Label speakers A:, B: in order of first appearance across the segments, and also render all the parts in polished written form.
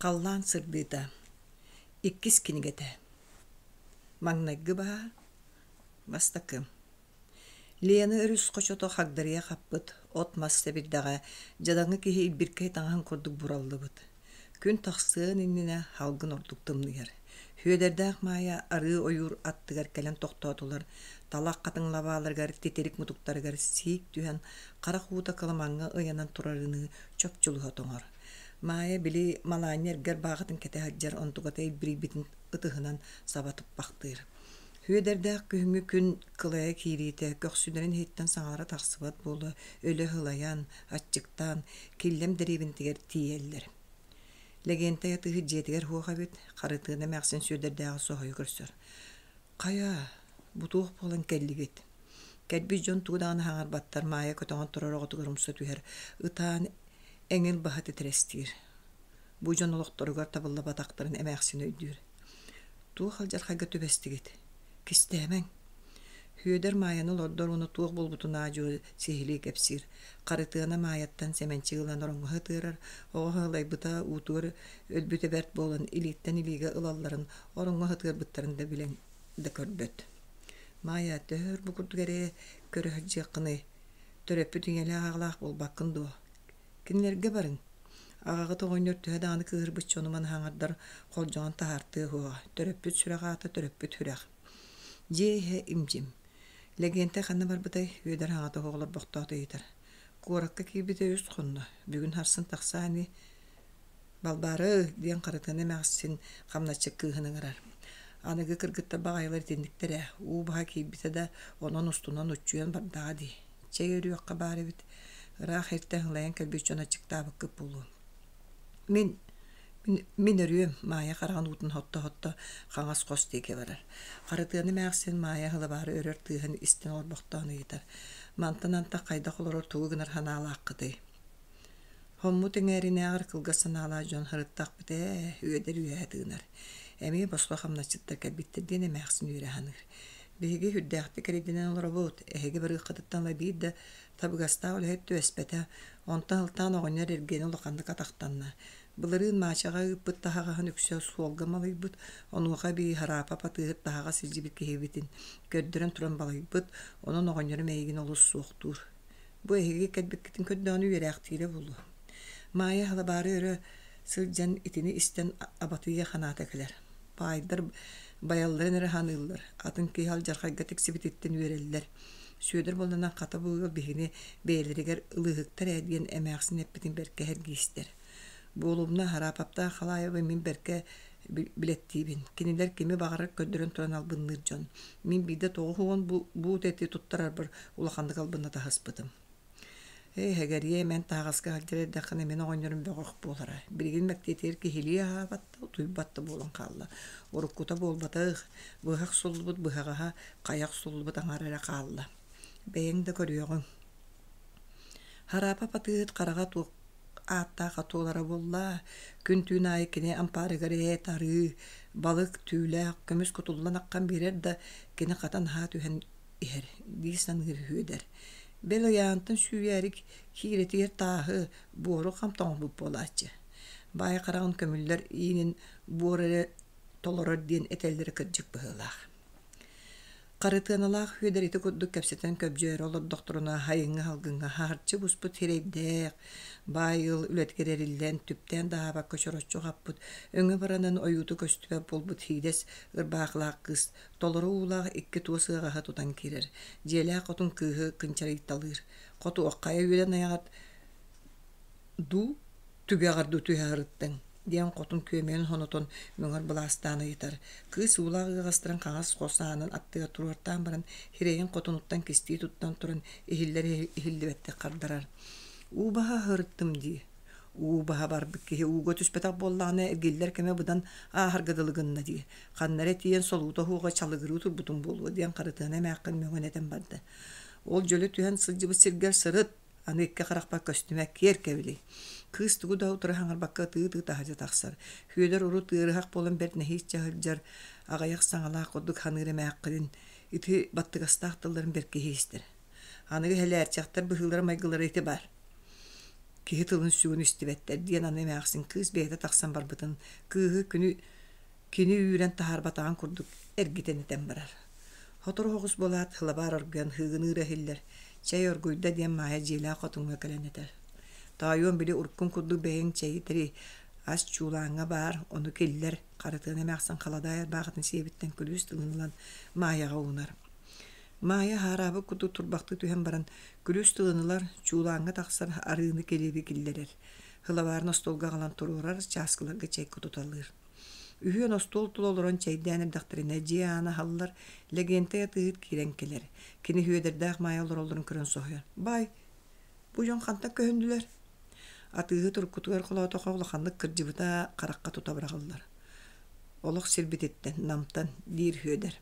A: Халлаан сырдыыта иккис кинигэтэ Маҥнайгы баһа Бастакы Лена өрүс хочото хагдарыйа хаппыт от-мас сэбирдэҕэ дьадаҥы киһи илбиркэй таҥаһын курдук бураллыбыт. Күн тахсыан иннинэ салгын ордук тымныйар. Сүөдэрдээх Маайа арыы ойуур аттыгар кэлэн тохтоотулар, талах хатыҥ лабааларыгар титирик мутуктарыгар сиик түһэн, харах уута кыламаҥҥа ыйанан турарыныы чопчулуһа тоҥор. Маайа били Малаанньа эргэ ырбаахытын кэтэ сылдьар онтуката илбирийбитин ытыһынан саба туппахтыыр. Сүөдэрдээх күһүҥҥү күн кылайа киириитэ көхсүлэрин иһиттэн саҥалара тахсыбат буола өлө сылайан, аччыктаан, Киллэм дэриэбинэтигэр тиийэллэр. Лэгиэнтэй атыыһыт дьиэтигэр суох эбит, Харытыана эмээхсин Сүөдэрдээҕи соһуйа көрсөр: «Хайа, бу туох буолан кэллигит?» Кэлбит дьон тугу даҕаны саҥарбаттар, Маайа көтөҕөн турар оҕотугар умса түһэр, ытаан эҥил баһа титирэстиир. Бу дьон олохторугар табыллыбатахтарын эмээхсин өйдүүр. Туох алдьархайга түбэстигит? Кистээмэҥ. Сүөдэр Маайаны олордор уонна туох буолбутун аа-дьуо сиһилии кэпсиир. Харытыана Маайаттан сэмэнчик ылан ороҥҥо сытыарар, оҕо сылайбыта уутугар өлбүтэ бэрт буолан илииттэн илиигэ ылалларын, ороҥҥо сытыарбыттарын да билэн да көрбөт. Маайа, төһө өр бу курдук эрэ көрө сылдьыаххыный? Төрөппүт ийэлээх аҕалаах буолбаккын дуо? Кинилэргэ барыҥ. Аҕаҕыт оҕонньор төһө даҕаны кыыһырбыт дьону манаһаҥардар холдьоҕон таһаартыа суоҕа. Төрөппүт сүрэх аата төрөппүт сүрэх. Дьиэ иһэ им-дьим. Лэгиэнтэй ханна барбытай? Үөдэр аҕата оҕолорбохтоот ыйытар. Куоракка киирбитэ үс хонно. Бүгүн сарсын тахсаа ини. Балбаары диэн Харытыана эмээхсин хамначчыт кыыһын ыҥырар. Аныгы кыргыттар баҕайылар итинниктэр ээ, уу баһа киирбитэ да, онон устунан уччуйан бардаҕа дии. Чэй өрүөххэ баар эбит, ыраах эртэн ылайан кэлбит дьон аччыктаабыккыт буолуо. Мин, мин, мин өрүөм, Маайа хараҕын уутун сотто-сотто хаҥас хос диэки барар. Харытыана эмээхсин Маайа сылабаары өрөр тыаһын истэн олорбохтоон ыйытар: «Мантан антах хайдах олорор тугу гынар санаалааххытый?» Хоммут эҥээринээҕэр кылгас санаалаах дьон сырыттахпыт ээ, үөдэр үөһэ тыынар. Эмиэ босхо хамначчыттар кэлбиттэр диэн эмээхсин үөрэ саныыр. Биһиги сүрдээхтик эрэйдэнэн олоробут, эһиги барыаххытыттан ыла биир да табыгастаах үлэһит түбэспэтэ. Онтон алтаан оҕонньор эргиэнэ улаханнык атахтанна. Былырыын Маачаҕа ыыппыт таһаҕаһын үксэ суолга малыйбыт, онуоха эбии Хараапап атыыһыт таһаҕас илдьибит киһибитин көрдөрөн туран балыйбыт, онон оҕонньорум эйигин олус суохтуур. Бу эһиги кэлбиккитин көрдөҕүнэ үөрээхтиирэ буолуо. Маайа халабаары өрө сылдьан итини истэн абатыйа санаата кэлэр. Баайдар байалларын эрэ саныыллар, атын киһи алдьархайга тиксибититтэн үөрэллэр. Сүөдэр буоллаҕына хата бу ыал биһигини бэйэлэригэр ылыыһыктар ээ диэн эмээхсин эппитин бэркэ сэргии истэр. Буолумна Хараапаптаах Халаевы мин бэркэ билэттиибин. Кинилэр кими баҕарар көрдөрөн туран албынныыр дьон. Мин биирдэ 90 буут эти туттарарбар улаханнык албыннатаһыспытым. Ээ, эгэриэ, мэн таһаҕаска сылдьар эрдэххинэ мин оҕонньорум бөҕөх буолара. Билигин мэктиэтигэр киһилии аһаабат да, утуйбат да буолан хаалла. Уруккута буолбатах, быһах суллубут быһаҕаһа, хайах суллубут аҥара эрэ хаалла. Бэйэҥ да көрүөҕүҥ. Хараапап атыыһыт хараҕа туох ааттаах атуолара буолла, күн-түүн аайы кини ампаарыгар эт, арыы, балык, түүлээх, көмүс кутуллан аххан биэрэр да, кини хата наһаа түһэн иһэр дии саныыр Сүөдэр. Бэл ыйаантан сүүйээри киирэтигэр тааһы, буору хам тоҥорбут буолааччы. Баай хараҕын көмүллэр иинин буор эрэ толорор диэн этэллэрэ кырдьык быһыылаах. Харытыаналаах Сүөдэр ити курдук кэпсэтэн көбдьүөрэ олордохторуна сайыҥҥы салгыҥҥа хаһарчы буспут сирэйдээх, баай ыал үлэтигэр эриллэн, түптээн да аһаабакка чороччу хаппыт, өҥө баранан ойуута көстүбэт буолбут сиидэс ырбаахылаах кыыс толору уулаах икки туос ыаҕаһы тутан киирэр, дьиэлээх хотун кыыһы кынчарыйталыыр. Хотуоххайа үөрэн айаҕат дуу, түгэҕэр дуу түһэ сырыттыҥ диэн хотун күөмэйин хонотон мөҥөр былаастаан ыйытар. Кыыс уулаах ыаҕастарын хаҥас хос аанын аттыгар туруортаан баран, сирэйин хотунуттан кистии туттан туран иһиллэр иһиллибэттик хардарар: «Уу баһа сырыттым дии. Уу баһа барбыт киһи ууга түспэтэх буоллаҕына эргиллэр кэмэ быдан ааһарга дылы гынна дии. Ханна эрэ тиийэн солуута оһуоҕа чалыгырыы турбутум буолуо» диэн Харытыана эмээххин мөҥөн этэн барда. «Ол дьөлө түһэн сылдьыбыт сиргэр сырыт, Аны икки харахпар көстүмэ, киэр кэбилий. Кыыс тугу да утары хаҥарбакка ытыы-ытыы таһырдьа тахсар. Сүөдэр урут ыарыһах буолан бэрт нэһииччэ сылдьар, аҕыйах саҥалаах курдук саныыр эмээххинин ити баттыгастаах тылларын бэркиһии истэр. Аныгы эһэлээрчэхтэр быһыылара-майгылара ити баар. Киһи тылын сүгүн истибэттэр диэн аны эмээхсин кыыс бэйэтэ тахсан барбытын кыыһы күнү кини үүрэн таһаарбатаҕын курдук эргитэн этэн барар. Сотору соҕус буолаат, сылабаар оргуйан һыыгыныыра иһиллэр, чэй оргуйда диэн Маайа дьиэлээх хотуҥҥа кэлэн этэр. Тоойуом били уруккун курдук бэйэҥ чэйи тэрий, ас чуулааҥҥа баар, ону киллэр, Харытыана эмээхсин халадаай ырбаахытын сиэбиттэн күлүүс тылын ылан Маайаҕа уунар. Маайа хаараабыт курдук турбахтыы түһэн баран, күлүүс тылын ылар, чуулааҥҥа тахсар арыыны килиэби киллэрэр. Сылабаарын остуолга аҕалан туруорар, чааскыларга чэй кутуталыыр. Үһүөн остуол тула олорон чэйдээн эрдэхтэринэ дьиэ аана аһыллар, Лэгиэнтэй атыыһыт киирэн кэлэр. Кини Сүөдэрдээх Маайа олороллорун көрөн соһуйар: «Бай, бу дьон хантан көһүннүлэр?» Атыыһыт уруккутугар холоотоххо улаханнык кырдьыбыта харахха тута быраҕыллар. «Олох сирбититтэн, Намтан», диир Сүөдэр.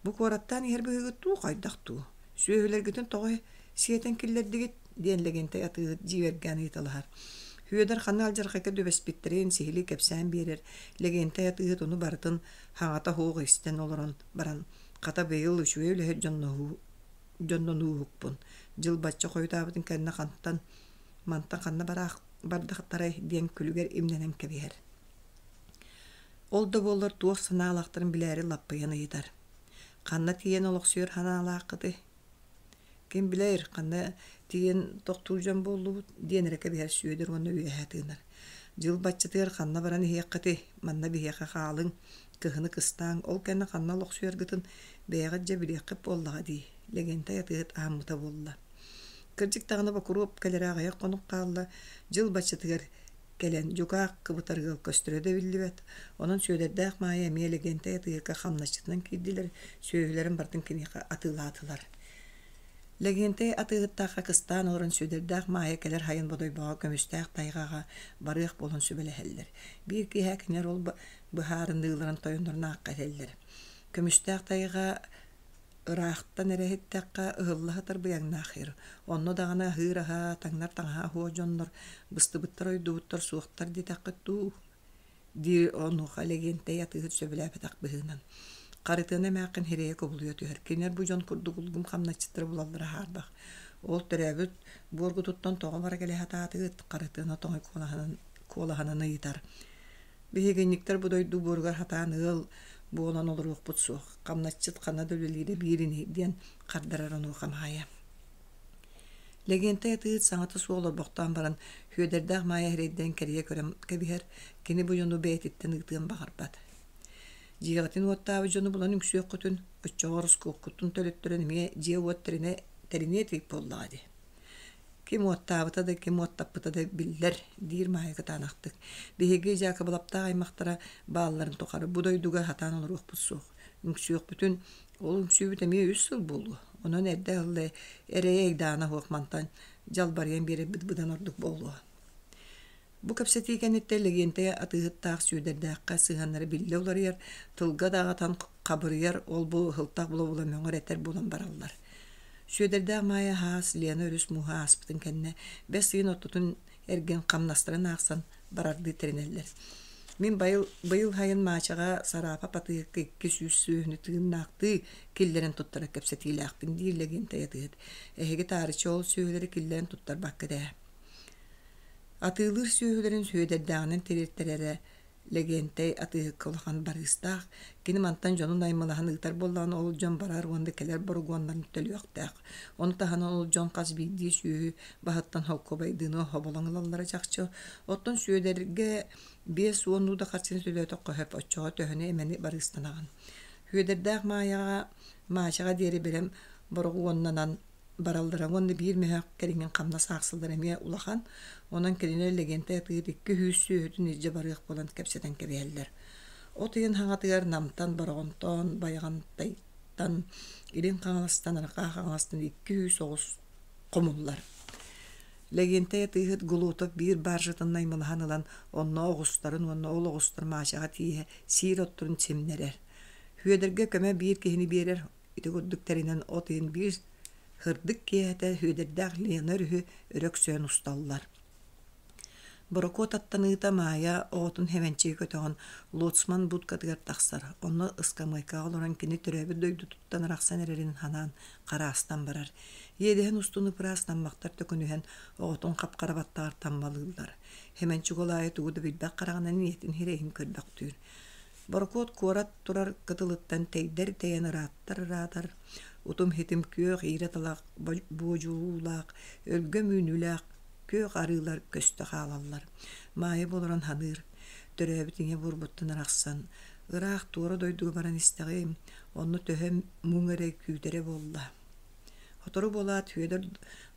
A: «Бу куораттаан иһэр быһыыгыт дуу, хайдах дуу? Сүөһүлэргитин тоҕо сиэтэн киллэрдигит?» диэн Лэгиэнтэй атыыһыт дьиибэргээн ыйыталаһар. Сүөдэр ханна алдьархайга түбэспиттэрин сиһилии кэпсээн биэрэр. Лэгиэнтэй атыыһыт ону барытын хаҥата суох истэн олорон баран, хата быйыл үчүгэй үлэһит дьоннонууһукпун, дьыл бачча хойутаабытын кэннэ хантан, мантан ханна бардахтарай диэн күлүгэр имнэнэн кэбиһэр. Ол да буоллар туох санаалаахтарын билээри лаппыйан ыйытар: «Ханна тиийэн олохсуйар санаалааххытый?» Ким билэр, ханна тиийэн тохтуур дьон буоллубут диэн эрэ кэбиһэр Сүөдэр уонна үөһэ тыынар. Дьыл баччатыгар ханна баран иһиэххитий, манна биһиэхэ хаалыҥ, кыһыны кыстааҥ, ол кэннэ ханна олохсуйаргытын бэйэҕит дьэ билиэххит буоллаҕа дии, Лэгиэнтэй атыыһыт аһаммыта буолла. Кырдьык даҕаны Бокуруоп кэлэрэ аҕыйах хонук хаалла, дьыл баччатыгар кэлэн дьукаах кыбытар ыал көстөрө да биллибэт. Онон Сүөдэрдээх Маайа эмиэ Лэгиэнтэй атыыһыкка хамначчытынан киирдилэр, сүөһүлэрин барытын киниэхэ атыылаатылар. Лэгиэнтэй атыыһыттаахха кыстаан олорон Сүөдэрдээх Маайа кэлэр сайын Бодойбоҕо көмүстээх тайҕаҕа барыах буолан сүбэлэһэллэр. Биир киэһэ кинилэр ол быһаарыныыларын тойоннорун аахха этэллэр. Көмүстээх тайҕа Ыраахтан эрэ иһиттэххэ, ыһылла сытар быйаҥнаах ир. Онно даҕаны аһыыр аһа, таҥнар таҥаһа аһуо дьоннор быстыбыттар-ойдубуттар суохтар диэтэххит дуу диир онуоха Лэгиэнтэй атыыһыт сөбүлээбэтэх быһыынан. Харытыана эмээххин сирэйэ кубулуйа түһэр. Кинилэр бу дьон курдук улгум хамначчыттары булаллара хаарбах. Ол төрөөбүт буоргутуттан тоҕо бара кэлэ сатаатыгыт? Харытыана тоҥой куолаһынан, куолаһынан ыйытар. Биһигинньиктэр бу дойду буоругар сатаан ыал буолан олоруохпут суох, хамначчыт ханна да үлэлиирэ биир ини диэн хардарар онуоха Маайа. Лэгиэнтэй атыыһыт саҥата суох олорбохтоон баран, Сүөдэрдээх Маайа эрэйдэрин кэрийэ көрөн кэбиһэр, кини бу дьону бэйэтиттэн ыытыан баҕарбат. Дьиэҕитин уоттаабыт дьону булан үҥсүөххүтүн, оччоҕо ороскуоккутун төлөттөрөн эмиэ дьиэ-уот тэринэ тэриниэ этигит буоллаҕа дии. Ким уоттаабыта да, ким уоттаппыта да биллэр, диир Маайа кытаанахтык. Биһиги Дьаакыбылаптаах аймахтара баалларын тухары бу дойдуга сатаан олоруохпут суох. Үҥсүөхпүтүн, ол үҥсүүбүт эмиэ үс сыл буолуо. Онон эрдэ ыһылла эрэйэ айдаана суох мантан дьалбарыйан биэрэрбит быдан ордук буолуо. Бу кэпсэтии кэнниттэн Лэгиэнтэй атыыһыттаах Сүөдэрдээххэ сыһыаннара биллэ уларыйар, тылга даҕатан хабырыйар, ол-бу ыһылтах була-була мөҥөр-этэр буолан бараллар. Сүөдэрдээх Маайа аһаас Лена өрүс мууһа ааспытын кэннэ бэс ыйын ортотун эргин хамнастарын аахсан барардыы тэринэллэр. Мин быйыл, быйыл сайын Маачаҕа Сараапап атыыһыкка 200 сүөһүнү тыыннаахтыы киллэрэн туттарар кэпсэтиилээхпин диир Лэгиэнтэй атыыһыт. Эһиги таарыччы ол сүөһүлэри киллэрэн туттарбаккыт ээ. Атыылыыр сүөһүлэрин Сүөдэрдээҕинэн тириэртэрэрэ Лэгиэнтэй атыыһыкка улахан барыыстаах, кини мантан дьонун наймылаһан ыытар буоллаҕына ол дьон барар уонна кэлэр борогуоннарын төлүөхтээх. Ону таһынан ол дьон хас биирдии сүөһү баһыттан холкуобайдыыны хоболоҥ ылаллара чахчы. Оттон Сүөдэргэ 50 да харчыны төлөөтөххө сөп, оччоҕо төһөнү эмэни барыыстанаҕын. Сүөдэрдээх Маайаҕа Маачаҕа диэри бэлэм борогуоннанан бараллара уонна биир мөһөөх кэриҥин хамнас аахсаллара эмиэ улахан, онон кинилэр Лэгиэнтэй атыыр 200 сүөһүтүн илдьэ барыах буолан кэпсэтэн кэбиһэллэр. От ыйын хаҥатыгар Намтан, Бороҕонтон, Байаҕантайтан, Илин Хаҥаластан, Арҕаа Хаҥаластан 200 оҕус хомуллар. Лэгиэнтэй атыыһыт Глотов биир баржатын наймылаһан ылан онно оҕустарын уонна ол оҕустар Маачаҕа тииһэ сиир отторун симнэрэр. Сүөдэргэ көмө биир киһини биэрэр, Ити курдук тэринэн от ыйын биир сырдык киэһэтэ Сүөдэрдээх Лена өрүһү өрө өксөйөн усталлар. Борокуот аттаныыта Маайа оҕотун Хэмэнчиги көтөҕөн лоцман будкатыгар тахсар, онно ыскамыайкаҕа олорон кини төрөөбүт дойдутуттан арахсан эрэрин санаан хараастан барар. Иэдэһин устун ыпыраас таммахтар төкүнүһэн оҕотун хап-хара баттаҕар таммалыыллар. Хэмэнчик ол аайы тугу да билбэт хараҕынан ийэтин сирэйин көрбөхтүүр. Борокуот куорат турар кытылыттан тэйдэр тэйэн ырааттар ыраатар, утум-хитим күөх иирэ талах буодьулуулаах, өлгөм үүнүүлээх күөх арыылар көстө хаалаллар. Маайа буоларын саныыр, төрөөбүт ийэ буорбуттан арахсан, ыраах туора дойдуга баран истэҕим, онно төһө муҥ эрэ күүтэрэ буолла. Сотору буолаат Сүөдэр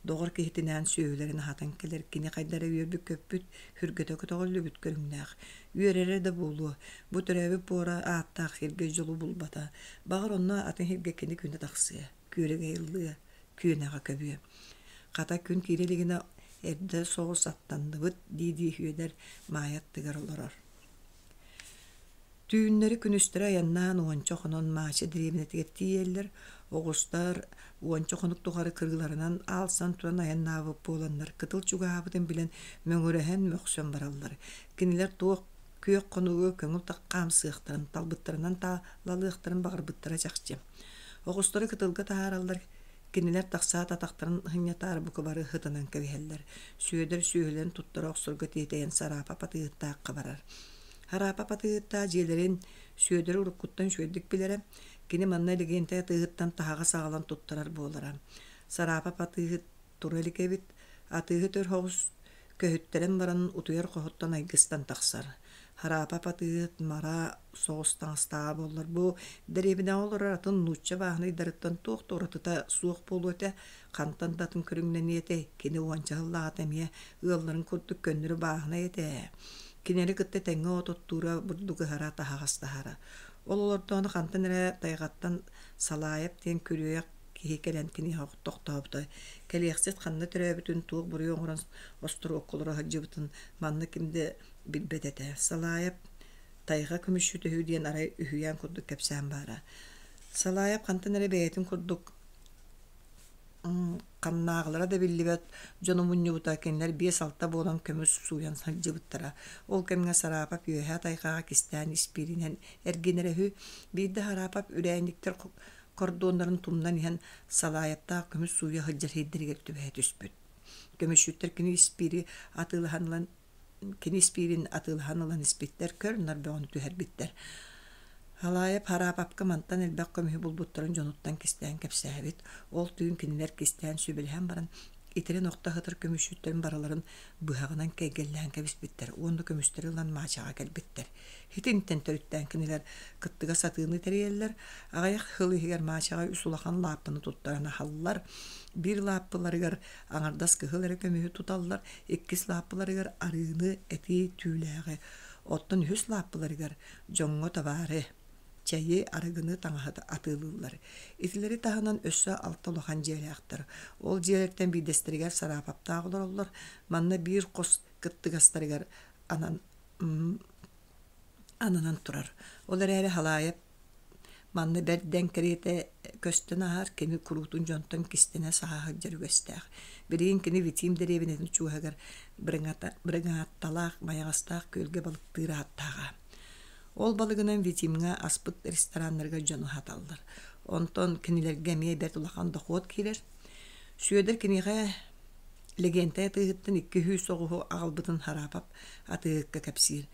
A: доҕор киһитинээн сүөһүлэрин аһатан кэлэр, кини хайда эрэ үөрбүт-көппүт, сүргэтэ көтөҕүллүбүт көрүҥнээх. Үөрэрэ да буолуо, бу төрөөбүт буора ааттаах сиргэ дьолу булбата. Баҕар онно атын сиргэ кини күнэ тахсыа, күөрэгэй ыллыа, күөнэҕэ көбүө. Хата күн киирэ илигинэ эрдэ соҕус аттанныбыт дии-дии Сүөдэр Маайа аттыгар олорор. Түүннэри-күнүстэри айаннаан уонча хонон Маача дэриэбинэтигэр тиийэллэр, оҕустар уонча хонук тухары кырыыларынан аалсан туран айаннаабыт буоланнар кытыл чугаһаабытын билэн мөҥүрэһэн мөхсөн бараллар. Кинилэр туох күөх хонууга көҥүл хаамсыахтарын, талбыттарынан таалалыахтарын баҕарбыттара чахчы. Оҕустары кытылга таһаараллар, кинилэр тахсаат атахтарын сынньатаары бука бары ытынан кэбиһэллэр. Сүөдэр сүөһүлэрин туттара охсорго тиэтэйэн Сараапап атыыһыттаахха барар. Хараапап атыыһыттаах дьиэлэрин Сүөдэри уруккуттан үчүгэйдик билэрэ, кини манна Лэгиэнтэй атыыһыттан таһаҕас аҕалан туттарар буолара. Сараапап атыыһыт тура илик эбит, атыыһыт өр соҕус көһүттэрэн баран утуйар хоһуттан айгыстан тахсар. Хараапап атыыһыт мара соҕус таҥастааҕа буоллар, бу дэриэбинэҕэ олорор атын нуучча бааһынайдарыттан туох да уратыта суох буолуо этэ, хантан да атын көрүҥнэниэ этэй, кини уонча сыллааҕыта эмиэ ыалларын курдук көннөрү бааһынай этэ ээ. Кинилэри кытта тэҥҥэ от оттуура, бурдук ыһара, таһаҕас таһара. Ол олордоҕуна хантан эрэ тайҕаттан Салаайап диэн күрүөйэх киһи кэлэн киниэхэ тохтообута. Кэлиэхсит ханна төрөөбүтүн, туох буруйу оҥорон остуруокка олоро сылдьыбытын манна ким да билбэт этэ. Салаайап тайҕа көмүсчүт үһү диэн арай үһүйээн курдук кэпсээн баара. Салаайап хантан эрэ бэйэтин курдук ханнааҕылара да биллибэт дьону мунньубута, кинилэр биэс-алта буолан көмүс сууйан сылдьыбыттара. Ол кэмҥэ Сараапап үөһээ тайҕаҕа кистээн испииринэн эргинэрэ үһү. Биирдэ Сараапап үрээнньиктэр кордоннарын тумнан иһэн Салаайаптаах көмүс сууйа сылдьар сирдэригэр түбэһэ түспүт. Көмүсчүттэр кини испиири атыылаһан ылан кини испиирин атыылаһан ылан испиттэр, көр-нар бөҕөнү түһэрбиттэр. Халаайап Хараапапка мантан элбэх көмүһү булбуттарын дьонуттан кистээн кэпсээбит. Ол түүн кинилэр кистээн сүбэлэһэн баран, итирэн охто сытар көмүсчүттэрин барыларын быһаҕынан кэйгэллээн кэбиспиттэр уонна көмүстэри ылан Маачаҕа кэлбиттэр. Итинтэн төрүттээн кинилэр кыттыгас атыыны тэрийэллэр. Аҕыйах сыл иһигэр Маачаҕа үс улахан лааппыны туттаран аһаллар. Биир лааппыларыгар аҥардас кыһыл эрэ көмүһү туталлар, иккис лааппыларыгар арыыны, эти, түүлээҕи, оттон үһүс лааппыларыгар дьоҥҥо табаары, чэйи, арыгыны, таҥаһы атыылыыллар. Итилэри таһынан өссө алта улахан дьиэлээхтэр. Ол дьиэлэртэн биирдэстэригэр Сараапаптаах олороллор. Манна биир хос кыттыгастарыгар анан ананан турар. Ол эрээри Халаайап манна бэрт дэҥ кэриэтэ көстөн ааһар, кини куруутун дьонтон кистэнэ саһа сылдьар үгэстээх. Билигин кини Витим дэриэбинэтин чугаһыгар бырыҥаатталаах Майаҕастаах күөлгэ балыктыыр ааттааҕа. Ол балыгынан Витимҥа аспыт рестораннарыгар дьону аһаталлар. Онтон кинилэргэ эмиэ бэрт улахан дохуот киирэр. Сүөдэр киниэхэ Лэгиэнтэй атыыһыттан 200 оҕуһу аҕалбытын Хараапап атыыһыкка кэпсиир.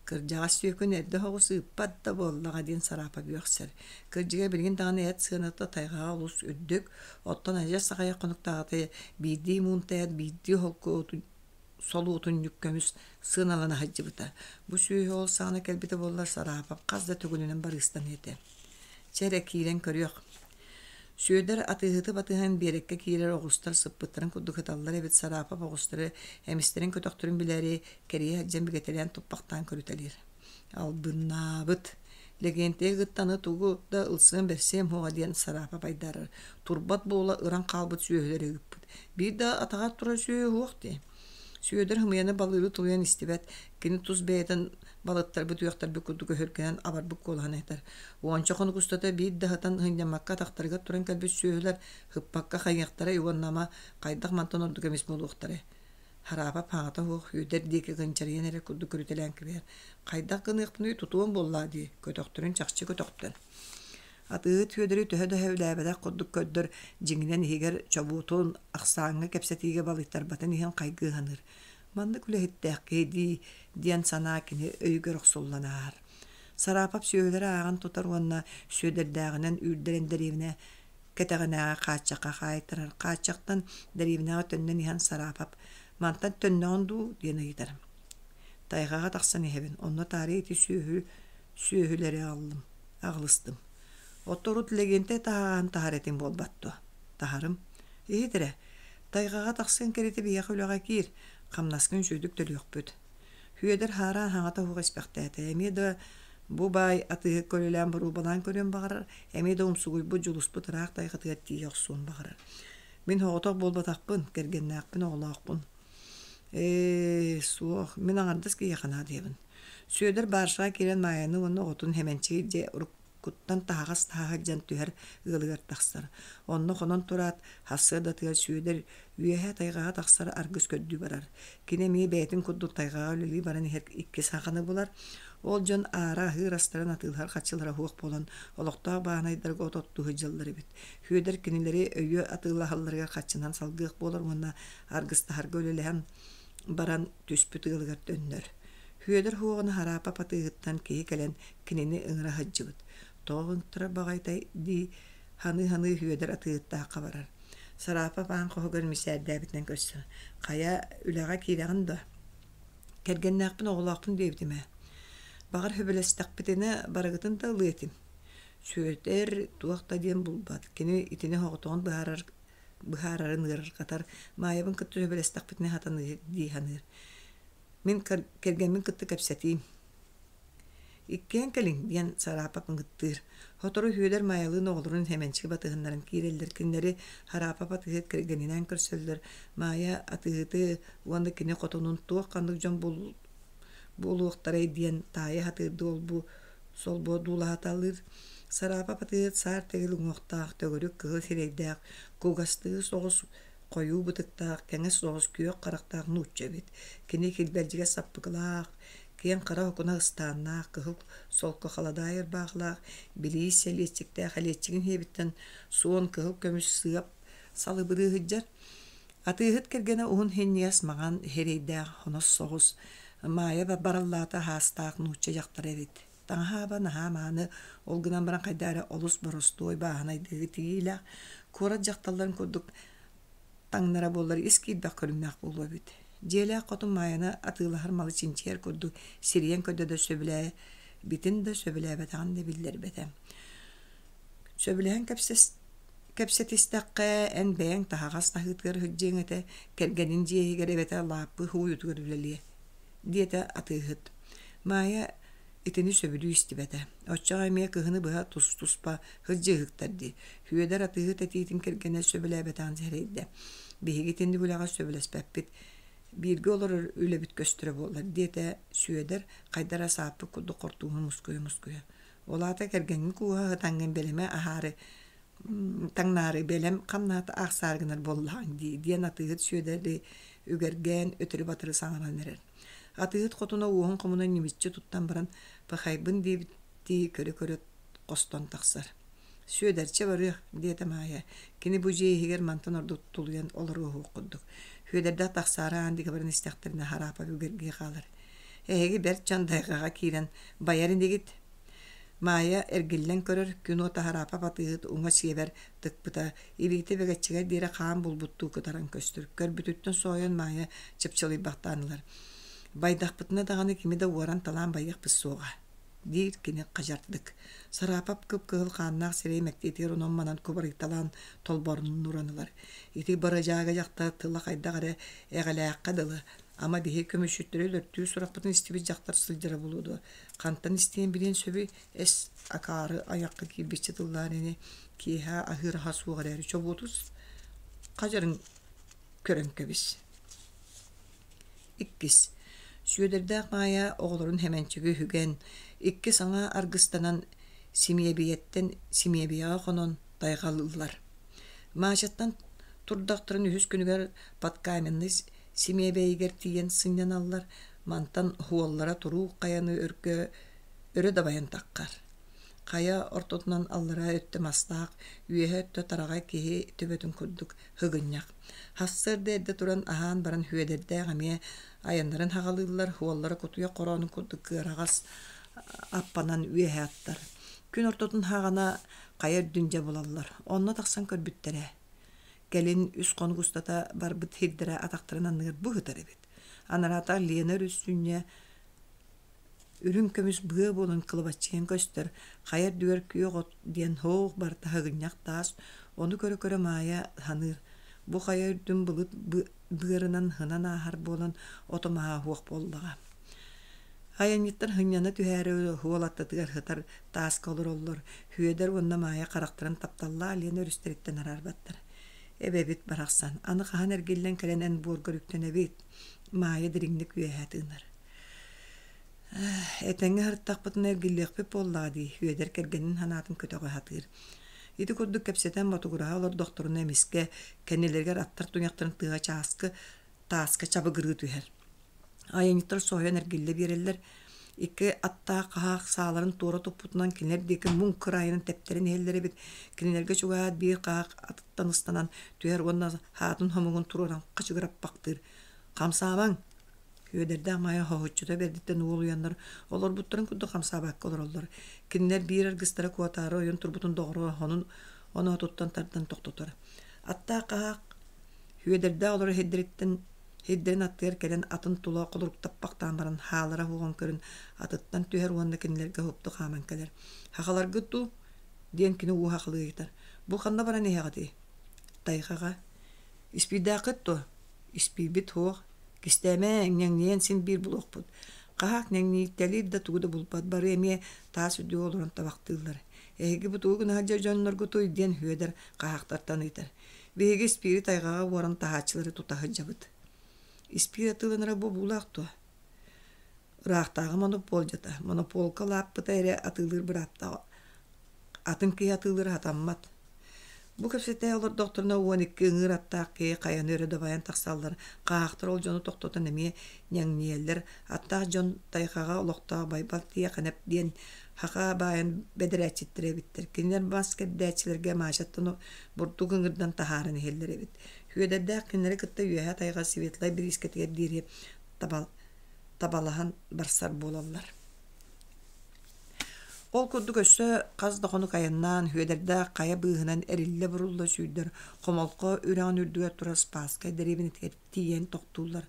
A: Кырдьаҕас түөкүн эрдэ оҕус ыыппат да буоллаҕа диэн Сараапап үөхсэр. Кырдьыга билигин даҕаны эт сыаната тайҕаҕа олус үрдүк, оттон адьас аҕыйах хонуктааҕыта биирдии муунта эт, биирдии холку солуотунньук көмүс сыаналана сылдьыбыта. Бу сүөһү ол саҕана кэлбитэ буоллар Сараапап хас да төгүлүнэн барыыстаныа этэ. Чэ эрэ киирэн көрүөх. Сүөдэр атыыһыты батыһан биэрэккэ киирэр оҕустар сыппыттарын курдук ыталлар эбит Сараапап оҕустары эмистэрин көтөхтөрүн билээри кэрийэ сылдьан бигэтэлээн туппахтаан көрүтэлиир. Албыннаабыт. Лэгиэнтэйи кытта аны тугу да ылсыам бэрсиэм суоҕа диэн Сараапап айдаарар. Турбат буола ыран хаалбыт сүөһүлэри ыыппыт. Биир да атаҕар турар сүөһү суох дии. Сүөдэр ымыйаны балыыры тулуйан истибэт, кини тус бэйэтин балыттарбыт үөхтэрбит курдук өһүргэнэн абарбыт куолаһын этэр. Уонча хонук устата биир да сытан сынньаммакка атахтарыгар туран кэлбит сүөһүлэр ыппакка хайыахтарай уонна ама хайдах мантан ордук эмис буолуохтарай? Хараапап аҕата суох Үөдэр диэки кынчарыйан эрэр курдук көрүтэлээн кэбиһэр. Хайдах гыныахпыный тутуом буоллаа дии, көтөхтөрүн чахчы көтөхтөн. Атыыһыт Сүөдэри төһө да сөбүлээбэтэх курдук көрдөр, дьиҥинэн иһигэр чобуотун, ахсааҥҥа кэпсэтиигэ балыйтарбатын иһин хайгыы саныыр. Маннык үлэһиттээх киһи дии диэн санаа кини өйүгэр охсуллан ааһар. Сараапап сүөһүлэри ааҕан тутар уонна Сүөдэрдээҕинэн үүрдэрэн дэриэбинэ кэтэҕинээҕи хааччахха хаайтарар. Хааччахтан дэриэбинэҕэ төннөн иһэн Сараапап «Мантан төннөҕүн дуу?» диэн ыйытар. Тайҕаҕа тахсан иһэбин, онно таарыйа ити сүөһү сүөһүлэри аҕаллым, аҕалыстым. Оттон урут Лэгиэнтэй таһаҕаһын таһар этим буолбат дуо? Таһарым. Иһит эрэ, тайҕаҕа тахсыаҥ кэриэтэ биһиэхэ үлэҕэ киир, хамнаскын үчүгэйдик төлүөхпүт. Сүөдэр хаарыан хаҥата суох испэхтээтэ. Эмиэ да бу баай атыыһыкка үлэлээн боруобалаан көрүөн баҕарар, эмиэ да умсугуйбут, дьулуспут ыраах тайҕатыгар тиийэ охсуон баҕарар. Мин соҕотох буолбатахпын, кэргэннээхпин, оҕолоохпун. Ээ, суох, мин аҥардас киһиэхэ наадыйабын. Сүөдэр баарсаҕа киирэн Маайаны уонна оҕотун Хэмэнчиги дьиэ уруккуттан таһаҕас таһа сылдьан түһэр ыалыгар тахсар. Онно хонон тураат, сарсыардатыгар Сүөдэр үөһэ тайҕаҕа тахсар аргыс көрдүү барар. Кини эмиэ бэйэтин курдук тайҕаҕа үлэлии баран иһэр икки саханы булар. Ол дьон аара аһыыр астарын атыылаһар харчылара суох буолан, олохтоох бааһынайдарга от оттуу сылдьаллар эбит. Сүөдэр кинилэри өйүө атыылаһалларыгар харчынан салгыах буолар уонна аргыстаһарга үлэлэһэн баран түспүт ыалыгар төннөр. Сүөдэр уһуоҕун Хараапап атыыһыттан киһи кэлэн кинини ыҥыра сылдьыбыт. Тоҕо ыҥыртарар баҕайытай дии саныы-саныы Сүөдэр атыыһыттаахха барар. Сараапап аан хоһугар мичээрдээбитинэн көрсөр: «Хайа, үлэҕэ киирэҕин дуо?» «Кэргэннээхпин, оҕолоохпун диэбитим ээ. Баҕар, сөбүлэстэхпитинэ, барыгытын да ылыа этим». Сүөдэр туох да диэн булбат. Кини итини соҕотоҕун быһаарар быһаарарын ыарырҕатар, Маайабын кытта сөбүлэстэхпитинэ сатаныыһык дии саныыр. Мин кэргэммин кытта кэпсэтиим. Иккиэн кэлиҥ диэн Сараапап ыҥыттыыр. Сотору Сүөдэр Маайалыын оҕолорун Сэмэнчик батыһыннаран киирэллэр. Кинилэри Хараапап атыыһыт кэргэнинээн көрсөллөр. Маайа атыыһыты уонна кини хотунун туох-ханнык дьон буолуохтарай диэн таайа сатыырдыы ол-бу солбуо дуулаһаталыыр. Сараапап атыыһыт саар тэгил уҥуохтаах, төгүрүк кыһыл сирэйдээх, кугастыы соҕус хойуу бытыктаах, кэҥэс соҕус күөх харахтаах нуучча эбит. Кини килбэлдьигэс саппыкылаах, киэҥ хара окуна ыстааннаах, кыһыл солко халадаай ырбаахылаах, билиис сэлиэччиктээх элиэччигин сиэбиттэн суон кыһыл көмүс сыап салыбырыы сылдьар. Атыыһыт кэргэнэ уһун синньигэс маҥан сирэйдээх, хонос соҕус, Маайа бараллаата аһаастаах нуучча дьахтара эбит. Таҥаһа наһаа мааны, ол гынан баран хайдах эрэ олус боростуой бааһынайдыы тигиилээх, куорат дьахталларын курдук таҥнара буоллар ис киирбэх көрүҥнээх буолуо эбит. Дьиэлээх хотун Маайаны атыылаһар малы чинчийэр курдук сирийэн көрдө да сөбүлээбитин да сөбүлээбэтэҕин да биллэрбэтэ. Сөбүлэһэн кэпсэтистэххэ, эн бэйэҥ таһаҕас таһыытыгар сылдьыаҥ этэ, кэргэнин дьиэ иһигэр эбэтэр лааппы һууйутугар үлэлиэ, диэтэ атыыһыт. Маайа итини сөбүлүү истибэтэ. Оччоҕо эмиэ кыһыны быһа тус-туспа сылдьыыһыктар дии. Сүөдэр атыыһыт этиитин кэргэнэ сөбүлээбэтэҕин сэрэйдэ. Биһиги итинник үлэҕэ сөбүлэспэппит. Бииргэ олорор үлэбит көстөрө буоллар, диэтэ Сүөдэр, хайда эрэ сааппыт курдук хортууһун мускуйа-мускуйа. Ол аата кэргэҥҥин кууһа сытаҥҥын бэлэмэ аһаары таҥнаары бэлэм хамнаһыт аахсаары гынар буоллаҕыҥ дии диэн атыыһыт Сүөдэри үгэргээн өтөрү-батары саҥаран эрэр. Атыыһыт хотуна уоһун хомунан ньимиччи туттан баран пахайбын диэбиттии көрө-көрө хостон тахсар. Сүөдэрчэ барыах, диэтэ Маайа. Кини бу дьиэ иһигэр мантан ордук тулуйан олоруоһуох курдук. Сүөдэрдээх тахсаары аан диэки баран истэхтэринэ Хараапап үгэргии хаалар. Эһиги бэрт дьон тайҕаҕа киирэн байар инигит? Маайа эргиллэн көрөр, күн уота Хараапап атыыһыт уҥа сиэбэр тыкпыта, илиитэ бэгэччигэр диэри хаан булбуттуу кытаран көстөр. Көрбүтүттэн соһуйан Маайа чыпчылыйбахтаан ылар. Байдахпытына даҕаны кими да уоран-талаан байыахпыт суоҕа диир кини хадьардык. Сараапап кып-кыһыл хааннаах сирэйэ мэктиэтигэр онон-манан кубарыйталаан толборуннуран ылар. Ити бырадьаага дьахтар тыла хайдах эрэ эҕэлээххэ дылы, ама биһи көмүсчүттэри өлөртүү сурахпытын истибит дьахтар сылдьара буолуо дуо? Хантан истиэн билиэн сөбүй? Эс акаары айахха киирбиччэ тыллаан ини киэһэ аһыыр аһа суох эрээри чобуотус хадьарын көрөн кэбис. Иккис. Сүөдэрдээх Маайа оҕолорун Хэмэнчиги үһүгэн, икки саҥа аргыстанан симиэбийэттэн симиэбийэҕэ хонон тайҕалыыллар. Маачаттан турдахтарын үһүс күнүгэр Подкаменный Симиэбэйигэр тиийэн сынньаналлар, мантан уоллара туруук хайаны өргө өрө дабайан таххар. Хайа ортотунан аллараа өттө мастаах, үөһэ өттө тараҕай киһи төбөтүн курдук һыгынньах. Сарсыарда эрдэ туран аһаан баран Сүөдэрдээх эмиэ айаннарын аҕалыыллар, уоллара кутуйах хороонун курдук кыараҕас аппанан үөһэ аттар. Күн ортотун хаҕана хайа үрдүн дьэ булаллар. Онно тахсан көрбүттэрэ. Кэлин үс хонук устата барбыт сирдэрэ атахтарын анныгар бу сытар эбит. Анараата Лена өрүс сүнньэ Үрүҥ көмүс быа буолан кылабаччыйан көстөр, хайа үрдүгэр күөх от диэн һоох барыта һыгынньах таас, ону көрө-көрө Маайа саныыр: бу хайа үрдүн былыт быарынан һынан ааһар буолан ото-маһа суох буоллаҕа. Айанньыттар сынньана түһээри уол аттытыгар сытар тааска олороллор, Сүөдэр уонна Маайа харахтарын тапталлаах Лена өрүстэриттэн араарбаттар. Эбэбит барахсан, аны хаһан эргиллэн кэлэн эн буоргар үктэнэбит? Маайа дириҥник үөһэ тыынар. Этэҥҥэ сырыттахпытына эргиллиэхпит буоллаҕа дии, Сүөдэр кэргэнин санаатын көтөҕө сатыыр. Ити курдук кэпсэтэн ботугураһа олордохторуна эмискэ кэннилэригэр аттар туйахтарын тыаһа чааскы тааска чабыгырыы түһэр. Айанньыттар соһуйан эргиллэ биэрэллэр. Икки аттаах хаһаах сааларын туора туппутунан кинилэр диэки муҥ кыраайынан тэптэрэн иһэллэр эбит. Кинилэргэ чугаһаат биир хаһаах атыттан ыстанан түһэр уонна хаатын хомугун туруоран хачыгыраппахтыыр. «Хамсаабаҥ! Үөдэрдээх Маайа хоһуччута бэрдиттэн уолуйаннар, олорбуттарын курдук хамсаабакка олороллор. Кинилэр биир аргыстара куотаары ойон турбутун доҕоро хонун оноотуттан тардан тохтотор. Аттаах хаһаах Үөдэрдээх олорор сирдэриттэн сирдэрин аттыгар кэлэн атын тула холоруктаппахтаан баран хаалара уоҕун көрөн атыттан түһэр уонна кинилэргэ уһукту хааман кэлэр. «Хахаларгыт дуу?» диэн кини уу хахалыы ыйытар. «Бу ханна баран иһэҕитий?» «Тайҕаҕа». «Испиирдээххит дуо?» Испиирбит суох, кистээмэ, ньэҥнийэн син биир булуохпут. Хаһаах ньэҥнийтэлиир да тугу да булбат, бары эмиэ таас үрдүгэ олорон табахтыыллар. Эһиги бу тугу гына сылдьар дьонноргутуй диэн Сүөдэр хаһаахтартан ыйытар. Биһиги испиири тайҕаҕа уоран таһааччылары тута сылдьабыт. Испиир атыыланара бобуулаах дуо? Ыраахтааҕы монопуолдьата, монопуолка лааппыта эрэ атыылыыр бырааптаах атын киһи атыылыыра сатаммат. Бу кэпсэтэ олордохторуна 12 ыҥыыр аттаах киһи хайаны өрө дабайан тахсаллар, хаһаахтар ол дьону тохтотон эмиэ ньэҥнийэллэр. Аттаах дьон тайҕаҕа олохтоох Байбал Тиэхэнэп диэн саха баайын бэдэрээччиттэрэ эбиттэр. Кинилэр мас кэрдээччилэргэ Маачаттан бурдук ыҥырдан таһааран иһэллэр эбит. Сүөдэрдээх кинилэри кытта үөһэ тайҕа Светлай бириискэтигэр диэри табалаһан барсар буолаллар. Ол курдук өссө хас да хонук айаннаан Сүөдэрдээх хайа быыһынан эриллэ-бурулла сүүрдэр Хомолхо үрэҕин үрдүгэр турар Спасскай дэриэбинэтигэр тиийэн тохтууллар.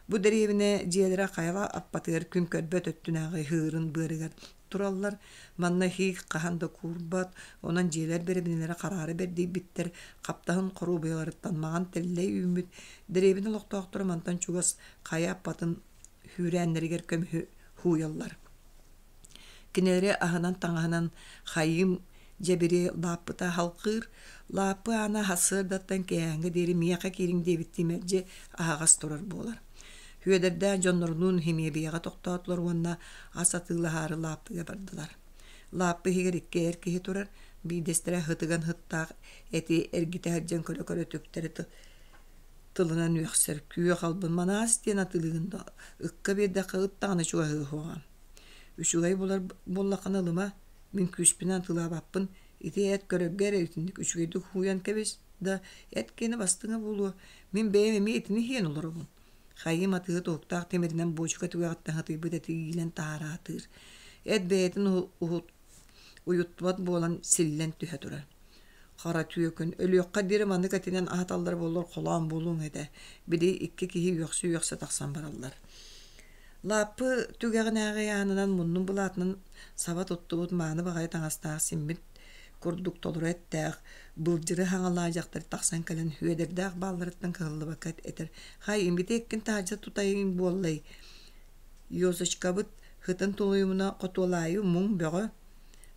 A: Бу дэриэбинэ дьиэлэрэ хайа аппатыгар күн көрбөт өттүнээҕи ыһыырын быарыгар тураллар. Манна иһиик хаһан да куурбат, онон дьиэлэр бэрэбинэлэрэ хараара бэрдийбиттэр, хаптаһын хоруобуйаларыттан маҥан тэллэй үүммүт. Дэриэбинэ олохтоохторо мантан чугас хайа аппатын сүүрээннэригэр көмүһү һууйаллар. Кинилэри аһынан-таҥаһынан хайыым дьэбири лааппыта халҕыыр, лааппы аана сарсыардаттан киэһээҥҥэ диэри миэхэ киириҥ диэбиттии мэлдьи аһаҕас турар буолар. Сүөдэрдээх дьоннорунуун химиэбийэҕэ тохтоотулар уонна ас атыылаһаары лааппыга бардылар. Лааппы иһигэр икки эр киһи турар, биирдэстэрэ һытыган һыттаах эти эргитэ сылдьан көрө-көрө түктэри тылынан үөхсэр, күөх албын манаас диэн атыылыгын да ыкка биэрдэххэ ыт даҕаны чугаһыа суоҕа. Үчүгэй булар буоллаххына ылыма, мин күүспүнэн атыылаабаппын, ити эт көрөргө эрэ итинник үчүгэйдик уһуйан кэбис да, эт киэнэ бастыҥа буолуо, мин бэйэм эмиэ итини иһиэн олоробун. Хайым атыыһы туһуктаах тимиринэн буочука түгэҕиттэн хатыйбыт эти иилэн таһаараатыыр. Эт бэйэтин уһут уйуттубат буолан силлэн түһэ турар. Хара түөкүн, өлүөххэ диэри маннык этинэн аһаталлар буоллар холоон буолуоҥ этэ, били икки киһи үөхсэ-үөхсэ тахсан бараллар. Лааппы түгэҕинээҕи аанынан муннун былаатынан саба туттубут мааны баҕайы таҥастаах симмит курдук толору эттээх, былдьыры хаҥалаах дьахтар тахсан кэлэн Сүөдэрдээх баалларыттан кыһаллыбакка этэр: «Хай, имити эккин таһырдьа тутайыҥ буоллай, Ёзочкабыт һытын тулуйумуна хотуолаайы муҥ бөҕө,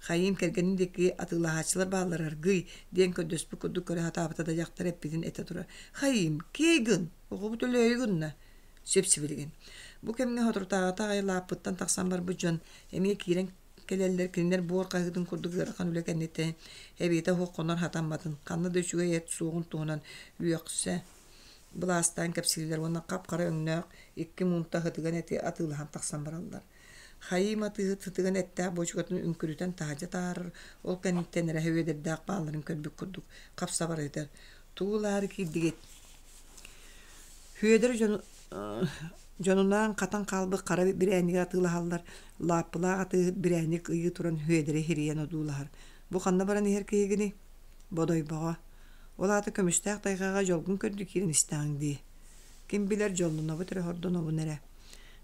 A: хайыым кэргэнин диэки атыылаһааччылар бааллар аргыый диэн көрдөспүт курдук көрө сатаабыта да дьахтар эппитин этэ турар «Хайыым, киэй гын, оҕобут өлөөйү гынна» сип-сибилигин. Бу кэмҥэ соторутааҕыта аҕай лааппыттан тахсан барбыт дьон эмиэ киирэн кэлэллэр, кинилэр буор хаһыытын курдук ыарахан үлэ кэнниттэн эбиэтэ суох хонор хатамматын, ханна да үчүгэй эт суоҕун туһунан үөхсэ. былаастаан кэпсииллэр уонна хап-хара өҥнөөх икки муунта ытыган эти атыылаһан тахсан бараллар. Хайыы матыыһыт ытыган эттээх буочукатын үҥкүрүтэн таһырдьа таһаарар, ол кэнниттэн эрэ Һүөдэрдээх баалларын көрбүт курдук хап-сабар ыытар: «Тугу ылаары киирдигит?» Һүөдэр дьону дьонунаан хатан хаалбыт хара бирээнньиги атыылаһаллар, лааппылаах атыыһыт бирээнньик ыйыы туран Һүөдэри иһирийэн одуулаһар: «Бу ханна баран иһэр киһигиний?» «Бодойбоҕо. Ол аата көмүстээх тайҕаҕа дьолгун көрдүү киирэн истэҕиҥ дии. Ким билэр дьоллонобут эрэ сордонобун эрэ.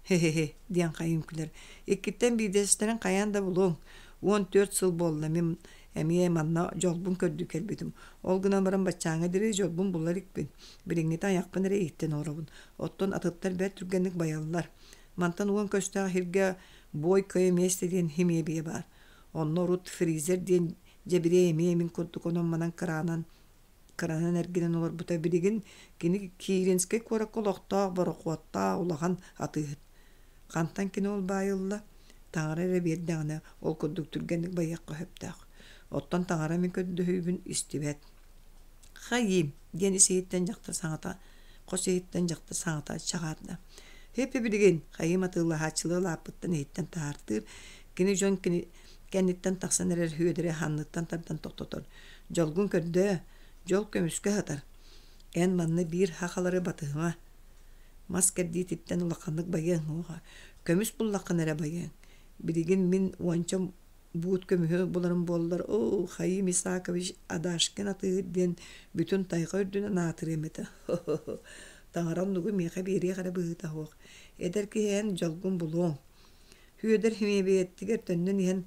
A: Хе-хе-хе» диэн хайыым күлэр. «Иккиттэн биирдэстэрин хайаан да булуоҥ. 14 сыл буолла мин эмиэ манна дьолбун көрдүү кэлбитим. Ол гынан баран баччааҥҥа диэри дьолбун була иликпин. Билиҥҥитэ айахпын эрэ ииттэн олоробун. Оттон атыттар бэрт түргэнник байаллар. Мантан уон көстөөх иһиргэ бой кое место диэн химиэбийэ баар. Онно урут фризер диэн дьэбириэй эмиэ мин курдук онон-манан кыраанан кыранан эргинэн олорбута. Билигин кини Киренскэй куоракка олохтоох борохуоттаах улахан атыыһыт. Хантан кини ол баайылла? Таҥара эрэ биэрдэҕинэ, ол курдук түргэнник байыахха сөптөөх. Оттон таҥара мин көрдөһүүбүн истибэт. Хайыым диэн ис-иһиттэн дьахтар саҥата, хос иһиттэн дьахтар саҥата чаҕаарда. Һип билигин хайыым атыылаһааччылары лааппыттан иһиттэн таһаартыыр. Кини дьон кини кэнниттэн тахсан эрэр Һүөдэри санныттан тардан тохтотор. Дьолгун көрдөө, дьол көмүскэ сытар. Эн манна биир хахалары батыһыма. Мас кэрдиититтэн улаханнык байыаҥ уоҕа. Көмүс буллаххына эрэ байыаҥ. Билигин мин уонча буут көмүһү буларым буоллар, оо, Хаим Исакович Адашкин атыыһыт диэн бүтүн тайҕа үрдүнэн аатырыам этэ. Таҥара оннугу миэхэ биэриэх эрэ быһыыта суох. Эдэр киһи эн дьолгун булуоҥ. Һүөдэр химиэбийэтигэр төннөн иһэн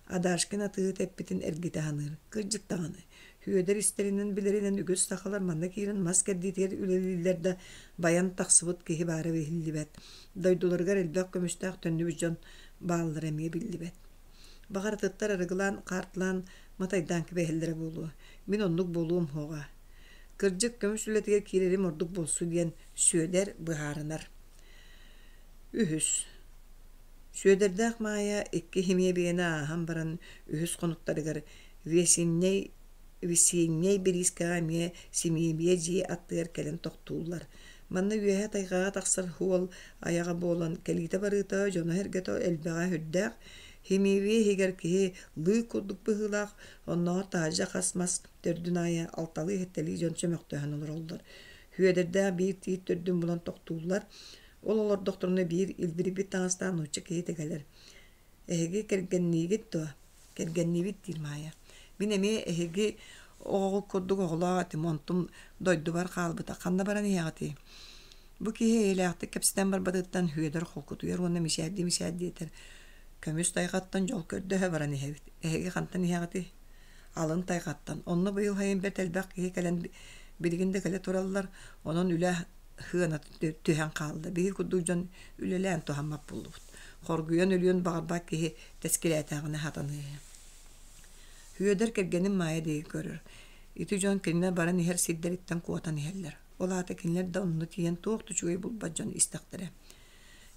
A: Адашкин атыыһыт эппитин эргитэ саныыр. Кырдьык даҕаны, Һүөдэр истэринэн билэринэн үгүс сахалар манна киирэн мас кэрдиитигэр үлэлииллэр да, байан тахсыбыт киһи баара иһиллибэт. Дойдуларыгар элбэх көмүстээх төннүбүт дьон бааллара эмиэ биллибэт. Баҕар атыттар арыгылаан, хаартылаан, матайдаан кэбиһэллэрэ буолуо. Мин оннук буолуом суоҕа. Кырдьык, көмүс үлэтигэр киирэрим ордук буолсу диэн Сүөдэр быһаарынар. Үһүс. Сүөдэрдээх Маайа икки химиэбийэни ааһан баран үһүс хонуктарыгар Весеннэй Весеннэй бириискэҕэ эмиэ симиэбийэ дьиэ аттыгар кэлэн тохтууллар. Манна үөһэ тайҕаҕа тахсар суол айаҕа буолан, кэлиитэ-барыыта, дьоно-сэргэтэ элбэҕэ сүрдээх. Химиэбийэ иһигэр киһи лыы курдук быһыылаах, оннооҕор таһырдьа хас мас төрдүн аайы алталыы-сэттэлии дьон чөмөхтөһөн олороллор. Һүөдэрдээх биир тиит төрдүн булан тохтууллар. Ол олордохторуна биир илбирийбит таҥастаах нуучча киһитэ кэлэр. Эһиги кэргэнниигит дуо? Кэргэнниибит диир Маайа. Мин эмиэ эһиги оҕоҕут курдук оҕолоох этим, онтум дойдубар хаалбыта. Ханна баран иһэҕитий? Бу киһи эйэлээхтик кэпсэтэн барбатыттан Һүөдэр холкутуйар уонна мичээрдии-мичээрдии этэр: Көмүс тайҕаттан дьол көрдөһө баран иһэбит. Эһиги хантан иһэҕитий? Алын тайҕаттан. Онно быйыл сайын бэрт элбэх киһи кэлэн билигин да кэлэ тураллар. Онон үлэ сыаната түһэн хаалла. Биһиги курдук дьон үлэлээн туһаммат буоллубут. Хоргуйан өлүөн баҕарбат киһи тэскилээтэҕинэ сатаныыһы. Һүөдэр кэргэнин Маайа диэки көрөр. Ити дьон кинилэр баран иһэр сирдэриттэн куотан иһэллэр. Ол аата кинилэр да онно тиийэн туох да үчүгэй булбат дьон истэхтэрэ.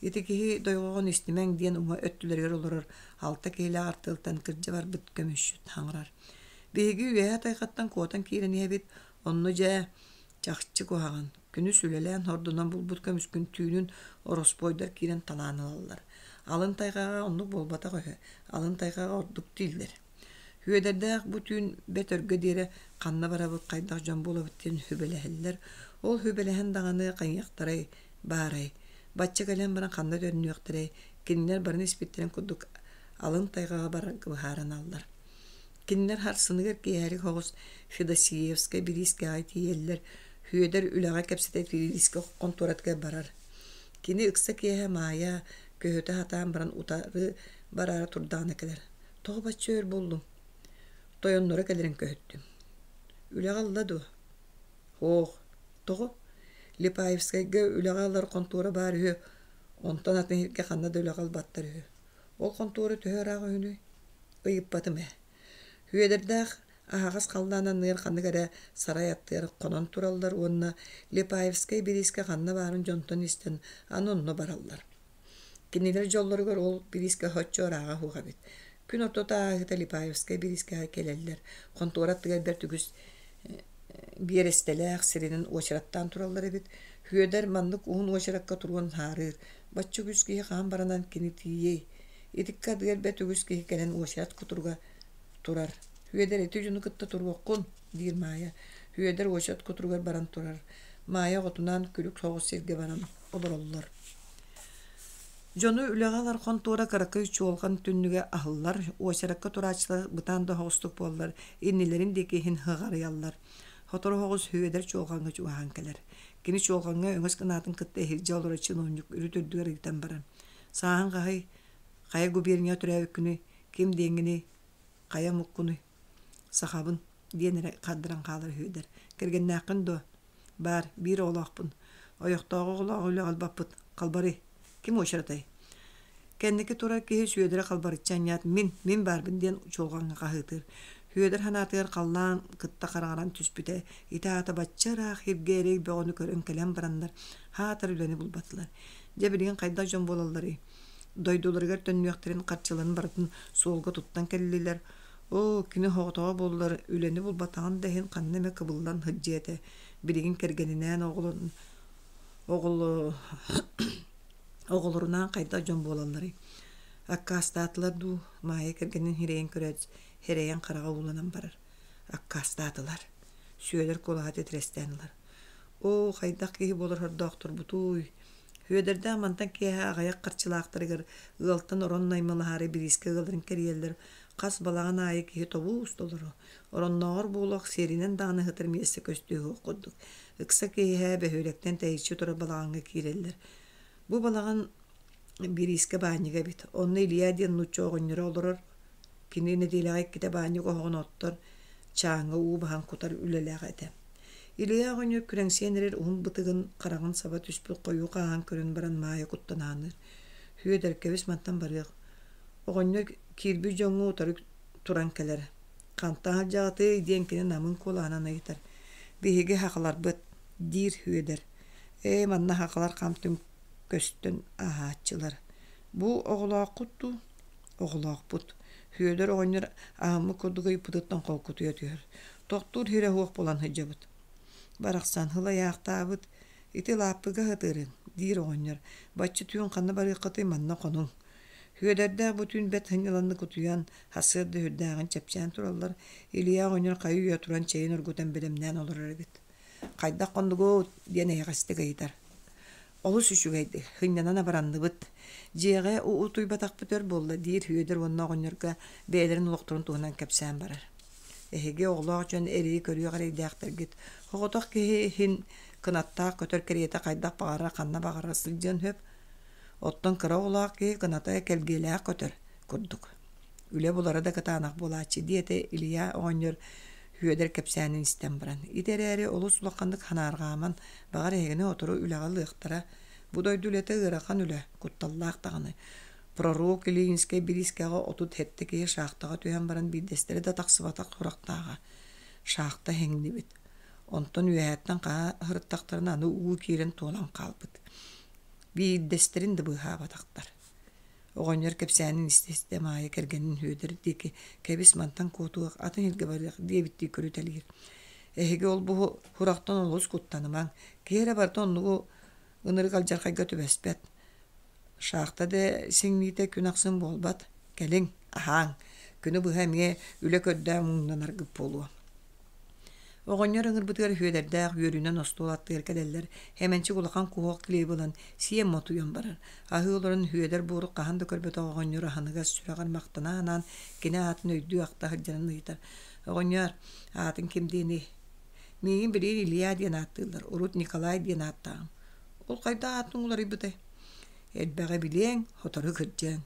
A: Ити киһи дойҕоҕун истимэҥ диэн уҥа өттүлэригэр олорор алта киһилээх артыалтан кырдьа барбыт көмүсчүт хаҥырар. Биһиги үөһээ тайҕаттан куотан киирэн иһэбит, онно дьэ чахчы куһаҕан. Күнүс үлэлээн хордунан булбут көмүскүн түүнүн ороспуойдар киирэн талаан ылаллар. Алын тайҕаҕа оннук буолбатах үһү, алын тайҕаҕа ордук дииллэр. Һүөдэрдээх бу түүн бэрт өргө диэри ханна барабыт, хайдах дьон буолабыт диэн сүбэлэһэллэр. Ол сүбэлэһэн даҕаны хайыахтарай, баарай. Бачча кэлэн баран ханна төннүөхтэрэй, кинилэр баран испиттэрин курдук алын тайҕаҕа барарга быһаараналлар. Кинилэр харсыныгар киэһэрик соҕус Федосеевскай бириискэҕэ тиийэллэр. Һүөдэр үлэҕэ кэпсэтэ бириискэ хонтуоратыгар барар. Кини ыкса киэһэ Маайа көһүтэ сатаан баран утары бараары турдаҕына кэлэр. Тоҕо бачча өр буоллуҥ? Тойонноро кэлэрин көһүттүм. Үлэҕэ ылла дуо? Суох. Тоҕо? Липаевскайга үлэҕэ ылар хонтуора баар үһү, онтон атын сиргэ ханна да үлэҕэ ылбаттар үһү. Ол хонтуора төһө ыраах үһүнүй? Ыйыппатым ээ. Һүөдэрдээх аһаҕас халлаан анныгар ханнык эрэ сарай аттыгар хонон тураллар уонна Липаевскай бириискэ ханна баарын дьонтон истэн аны онно бараллар. Кинилэр дьоллоругар ол бириискэ соччо ырааҕа суох эбит. Күн ортото ааһыыта Липаевскай бириискэҕэ кэлэллэр. Хонтуора аттыгар бэрт үгүс Биэрэстэлээх сиринэн уочараттаан тураллар эбит. Сүөдэр маннык уһун уочаракка туруон хаарыыр. Бачча үгүс киһи хаһан баранан кини тиийиэй? Итиккэ адыгар бэрт үгүс киһи кэлэн уочарат кутуруга турар. Сүөдэр ити дьону кытта туруоххун, диир Маайа. Сүөдэр уочарат кутуругар баран турар. Маайа оҕотунаан күлүк соҕус сиргэ баран олороллор. Дьону үлэҕэ ылар хонтуора кыракый чуолҕан түннүгэ аһыллар, уочаракка турааччылар бытаан да оһоҕостук буоллар, иннилэрин диэки иһин ыҕарыйаллар. Сотору соҕус Сүөдэр чуолҕаҥҥа чугаһаан кэлэр. Кини чуолҕаҥҥа өҥөс гынаатын кытта иһирдьэ олорор чиновник үрүт үрдүгэр ыытан баран, «Сааһыҥ хаһый? Хайа губерния төрөөбүккүнүй? Ким диэҥҥиний? Хайа омуккунуй?» «Сахабын», диэн эрэ хардаран хаалар Сүөдэр. «Кэргэннээххин дуо?» Баар, биир оҕолоохпун. Ойохтооҕу оҕолооҕу үлэҕэ ылбаппыт. Халбарый. Ким уочаратай? Кэнники турар киһи Сүөдэрэ халбарыччы анньаат мин, мин баарбын диэн чуолҕаҥҥа хаһыытыыр. Сүөдэр санаатыгар халлаан кытта хараҥаран түспүтэ. Ити аата бачча ыраах сиргэ эрэй бөҕөнү көрөн кэлэн бараннар, хаатар үлэни булбатылар. Дьэ билигин хайдах дьон буолалларый? Дойдуларыгар төннүөхтэрин харчыларын барытын суолга туттан кэллилэр. Оо, кини соҕотоҕо буоллар, үлэни булбатаҕын да иһин ханна эмэ кыбыллан сылдьыа этэ. Билигин кэргэнинээн оҕолорунаан хайдах дьон буолалларый? Аккаастаатылар дуу, Маайа кэргэнин сирэйин көрөөт, сэрэйэн хараҕа ууланан барар. Аккаастаатылар. Сүөдэр куолаһа титирэстээн ылар. Оо, хайдах киһи буолар сордоохторбутуй? Сүөдэрдээх мантан киэһэ аҕыйах харчылаахтарыгар ыалтан орон наймылаһаары бириискэ ыалларын кэрийэллэр, хас балаҕан аайы киһи тобуус толору, ороннооҕор буолуох сиэринэн даҕаны сытар миэстэ көстүө курдук. Ыкса киэһэ бөһүөлэктэн тэйиччи турар балаҕаҥҥа киирэллэр. Бу балаҕан бириискэ баанньыга эбит. Онно Илья диэн нуучча оҕонньоро олорор. Кини нэдиэлэҕэ иккитэ баанньык оһоҕун оттор, чааҥҥа уу баһан кутар үлэлээх этэ. Илья оҕонньор күрэҥсийэн эрэр уһун бытыгын хараҕын саба түспүт хойуу хааһын көрөн баран Маайа куттанаанныыр. Сүөдэр, кэбис мантан барыах. Оҕонньор киирбит дьоҥҥо утары туран кэлэр. «Хантан сылдьаҕытый?» диэн кини намыын куолаһынан ыйытар. «Биһиги сахаларбыт», диир Сүөдэр. «Ээ, манна сахалар хам-түм көстөн ааһааччылар. Бу оҕолооххут дуу?» «Оҕолоохпут». Сүөдэр оҕонньор аһыммыт курдук ыйыппытыттан холкутуйа түһэр. «Тохтуур сирэ суох буолан сылдьабыт». Барахсан сылайаахтаабыт, «Ити лааппыга сытыырын», диир оҕонньор. «Бачча түүн ханна барыаххытый, манна хонуҥ». Сүөдэрдээх бу түүн бэрт сынньаланнык утуйан, сарсыарда сүрдээҕин чэпчээн тураллар. Илья оҕонньор хайы-үйэ туран чэйин оргутан бэлэмнээн олорор эбит. «Хайдах хоннугут?» диэн эйэҕэстик ыйытар. «Олус үчүгэйдик, сынньанан абыранныбыт. Дьиэҕэ утуйбатахпыт өр буолла», диир Сүөдэр уонна оҕонньорго бэйэлэрин олохторун туһунан кэпсээн барар. «Эһиги оҕолоох дьон эрэйи көрүөх эрэйдээхтэргит. Соҕотох киһи иһин кынаттаах көтөр кэриэтэ хайдах баҕарар ханна баҕарар сылдьыан сөп. Оттон кыра оҕолоох киһи кыната кэлгиэлээх көтөр курдук. Үлэ булара да кытаанах буолааччы, диэтэ Илья оҕонньор Сүөдэр кэпсээнин истэн баран. Ити эрээри олус улаханнык санаарҕааман, баҕар эһигини сотору үлэҕэ ылыахтара. Бу дойду үлэтэ ыарахан үлэ, кутталлаах даҕаны. Пророк Ильинскэй бириискэҕэ 37 киһи шахтаҕа түһэн баран биирдэстэрэ да тахсыбатах сурахтааҕа. Шахта иһиҥнибит. Онтон үөһэттэн хаһа сырыттахтарына аны уу киирэн туолан хаалбыт. Биирдэстэрин да быыһаабатахтар. Оҕонньор кэпсээнин истэ-истэ Маайа кэргэнин Сүөдэр диэки «Кэбис, мантан куотуох, атын сиргэ барыах» диэбиттии көрүтэлиир. «Эһиги ол-бу сурахтан олус куттанымаҥ, киһи эрэ барыта оннугу ынырык алдьархайга түбэспэт. Шахта да сиҥниитэ күн ахсын буолбат. Кэлиҥ, аһааҥ, күнү быһа эмиэ үлэ көрдөөн муҥнанаргыт буолуо» Оҕонньор ыҥырбытыгар Сүөдэрдээх үөрүүнэн остуол аттыгар кэлэллэр, Эмэнчик улахан куһуок килиэби ылан, сиэн мотуйан барар. Аһыы олорон Сүөдэр буорук хаһан да көрбөтөх оҕонньор аһыныгас сүрэҕэр махтана анаан кини аатын өйдүү-ахта сылдьарын ыйытар: «Оҕонньоор, аатыҥ ким диэний?» «Миигин билигин Илья диэн ааттыыллар, урут Николай диэн ааттааҕым». «Ол хайдах аатыҥ уларыйбытай?» «Элбэҕи билиэҥ, сотору кырдьыаҥ».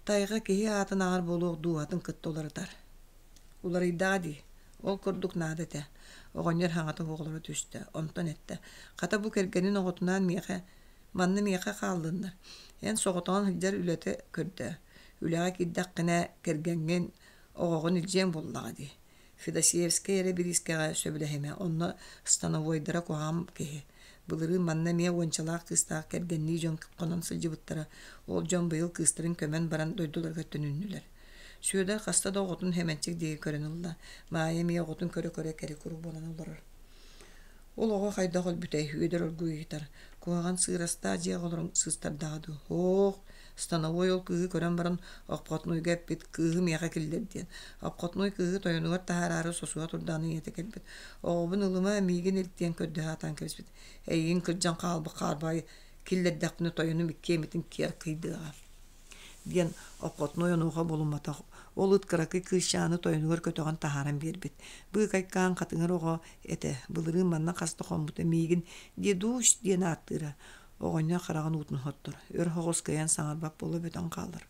A: Тайҕа киһи аатын аҕар буолуох дууһатын кытта уларытар. Уларыйдаҕа дии, ол курдук наада этэ. Оҕонньор хаҥата оҕолоро түстэ, онтон эттэ: «Хата бу кэргэнин оҕотунаан миэхэ, манна миэхэ хааллыннар. Эн соҕотоҕун сылдьар үлэтэ көрдөө. Үлэҕэ киирдэххинэ кэргэҥҥин, оҕоҕун илдьиэҥ буоллаҕа дии. Федосеевскэй эрэ бириискэҕэ сөбүлэһимэ, онно становойдара куһаҕан киһи. Былырыын манна эмиэ уончалаах кыыстаах кэргэннии дьон хонон сылдьыбыттара. Ол дьон быйыл кыыстарын көмөн баран дойдуларыгар төнүннүлэр. Сүөдэр хаста да оҕотун Хэмэнчик диэки көрөн ылла. Маайа эмиэ оҕотун көрө-көрө кэри-куру буолан олорор. Ол оҕо хайдах өлбүтэй? Үөдэр оргууй ыйытар. Куһаҕан сыырастаах дьиэҕэ олорон сыыстардаҕа дуу? Һоох, становой ол кыыһы көрөн баран Опхотнуйга эппит кыыһы миэхэ киллэр диэн. Опхотнуй кыыһы тойонугар таһаараары сосуһа турдаҕына ийэтэ кэлбит. Оҕобун ылыма, миигин ил диэн көрдөһө сатаан кэбиспит. Эйигин кырдьан хаалбыт хаарбаҕай киллэрдэхпинэ тойонум иккиэммитин киэр кыйдыаҕа диэн Опхотной онуоха булумматах. Ол ыт кыракый кыысчааны тойонугар көтөҕөн таһааран биэрбит. Быыкайкаан хатыҥыр оҕо этэ. Былырыын манна хаста хоммута миигин дедусь диэн ааттыыра. Оҕонньор хараҕын уутун хоттор. Өр соҕус кыайан саҥарбат буола бөтөн хаалар.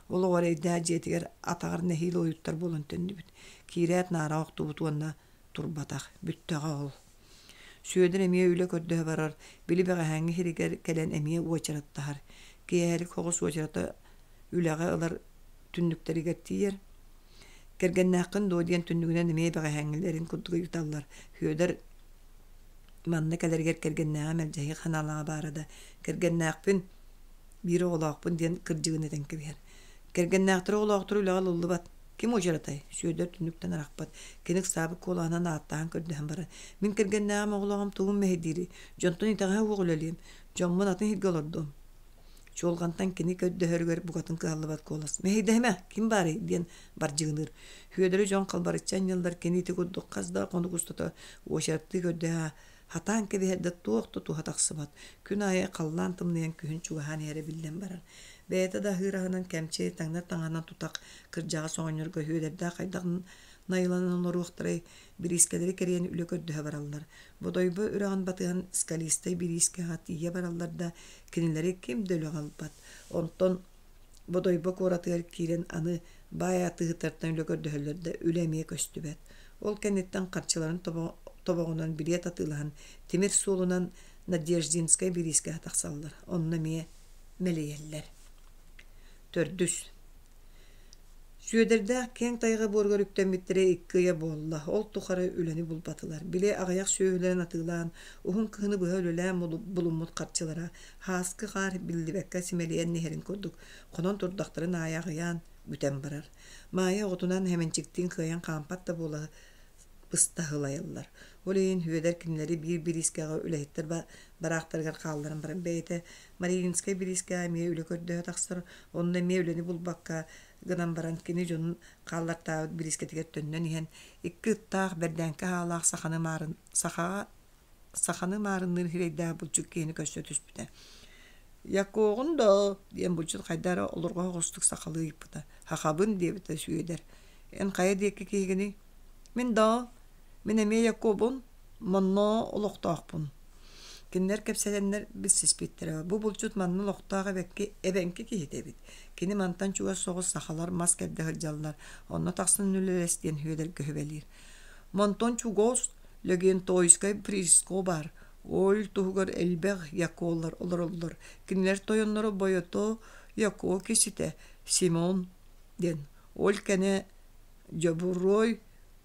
A: Ол оҕо эрэйдээх дьиэтигэр атаҕар нэһиилэ уйуттар буолан төннүбүт. Киирээт наара охтубут уонна турбатах. Бүттэҕэ ол. Сүөдэр эмиэ үлэ көрдөһө барар, били бэҕэһээҥҥи сиригэр кэлэн эмиэ уочараттаһар. Киэһэлик соҕус уочарата үлэҕэ ылар түннүктэригэр тиийэр. Кэргэннээххин дуо диэн түннүгүнэн эмиэ бэҕэһээҥҥилэрин курдук ыйыталлар. Сүөдэр манна кэлэригэр кэргэннээҕэ мэлдьэһиэх санаалааҕа баара да, кэргэннээхпин, биир оҕолоохпун диэн кырдьыгын этэн кэбиһэр. Кэргэннээхтэр оҕолоохтор үлэҕэ ылыллыбат. Ким уочаратай? Сүөдэр түннүктэн арахпат. Кини ыксаабыт куолаһынан ааттаһан көрдөһөн барар. Мин кэргэннээҕим оҕолооҕум тугун мэһэйдиирий? Дьонтон итэҕэһэ суох үлэлиэм. Дьоммун атын сиргэ олордуом. Чуолҕантан кини көрдөһөрүгэр букатын кыһаллыбат куолас. «Мэһэйдэһимэ, ким баарый?» диэн бардьыгыныыр. Сүөдэри дьон халбарыччы анньаллар кини ити курдук хас да хонук устата уочараттыы көрдөһө Хатаан кэбиһэр да туох да туһа тахсыбат. Күн аайы халлаан тымныйан күһүн чугаһаан иһэрэ биллэн барар. Бэйэтэ да аһыыр аһынан кэмчи, таҥнар таҥаһынан тутах кырдьаҕас оҕонньорго Үөдэрдээх хайдах найыланан олоруохтарай, бириискэлэри кэрийэн үлэ көрдөһө бараллар. Бодойбо үрэҕин батыһан скалистай бириискэҕэ тиийэ бараллар да, кинилэри ким да үлэҕэ ылбат. Онтон Бодойбо куоратыгар киирэн аны баай атыыһыттартан үлэ көрдөһөллөр да, үлэ эмиэ көстүбэт. Ол кэнниттэн харчыларын тобоҕунан билиэт атыылаһан, тимир суолунан Надеждинскай бириискэҕэ тахсаллар, онно эмиэ мэлийэллэр. Төрдүс. Сүөдэрдээх киэҥ тайҕа буоругар үктэммиттэрэ икки ыйа буолла. Ол тухары үлэни булбатылар. Били аҕыйах сүөһүлэрин атыылаан, уһун кыһыны быһа үлэлээн булуммут харчылара һааскы хаар биллибэккэ симэлийэн иһэрин курдук, хонон турдахтарын аайы аҕыйаан, бүтэн барар. Маайа оҕотунан Хэмэнчиктиин кыайан хаампат да буола быста сылайаллар. Ол иһин Сүөдэр кинилэри биир бириискэҕэ үлэһиттэр бараахтарыгар хаалларан баран бэйэтэ Мариинскай бириискэҕэ эмиэ үлэ көрдөһө тахсар, онно эмиэ үлэни булбакка гынан баран кини дьонун хааллартаабыт бириискэтигэр төннөн иһэн икки ыттаах бэрдээҥкэ хаалаах саханы маарын сахаҕа саханы маарынныыр сирэйдээх булчут киһини көрсө түспүтэ. «Якоҕун доо?» диэн булчут хайда эрэ олорго оҕустук сахалыы ыйыппыта. «Хахабын» диэбитэ Сүөдэр. «Эн хайа диэки киһигиний?» «Мин доо, мин эмиэ Якобун, Монноо олохтоохпун». Кинилэр кэпсэтэннэр билсиспиттэрэ. Бу булчут манна олохтоох эбэкки, эбэҥки киһитэ эбит. Кини мантан чугас соҕус сахалар мас кэрдэ сылдьаллар, онно тахсан үлэлэс диэн Сүөдэргэ сүбэлиир. Мантан чугас Лэгиэнтойскай прииско баар, ол туһугар элбэх яколар олороллор. Кинилэр тойонноро Бойото Яко киситэ Симон диэн. Ол кэнэ Дьобуруой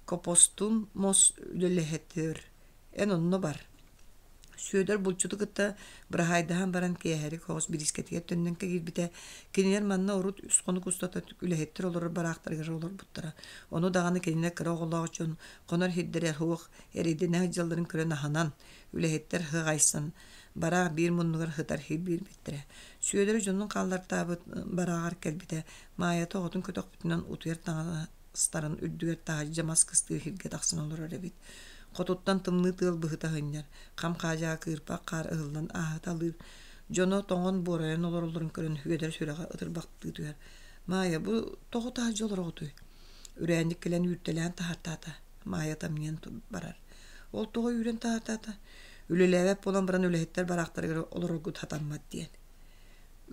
A: Копостун мос үлэлэһэтэр. Эн онно бар. Сүөдэр булчуту кытта быраһаайдаһан баран киэһэрик соҕус бириискэтигэр төннөн киирбитэ. Кинилэр манна урут үс хонук устата үлэһиттэр олорор бараахтарыгар олорбуттара. Ону даҕаны кинилэр кыра оҕолоох дьон хонор сирдэрэ суох эрэйдэнэ сылдьалларын көрөн аһынан, үлэһиттэр ыһыҕайсан, бараах биир муннугар сытар сир биэрбиттэрэ. Сүөдэр дьонун хааллартаабыт барааҕар кэлбитэ, Маайата оҕотун көтөхпүтүнэн утуйар таҥастарын үрдүгэр таһырдьа мас кыстыыр сиргэ тахсан олорор эбит. Хотуттан тымныы тыал быһыта сынньар, хам-хаадьаа кыырпах хаар ыһыллан ааһыталыыр. Дьоно тоҥон буорайан олороллорун көрөн Сүөдэр сүрэҕэ ытырбахтыы түһэр. «Маайа, бу тоҕо таһырдьа олороҕутуй?» Үрээнньик кэлэн үүртэлээн таһаартаата. Маайа тамньыйан барар. Ол тоҕо үүрэн таһаартаата? Үлэлээбэт буолан баран үлэһиттэр бараахтарыгар олороргут сатаммат диэн.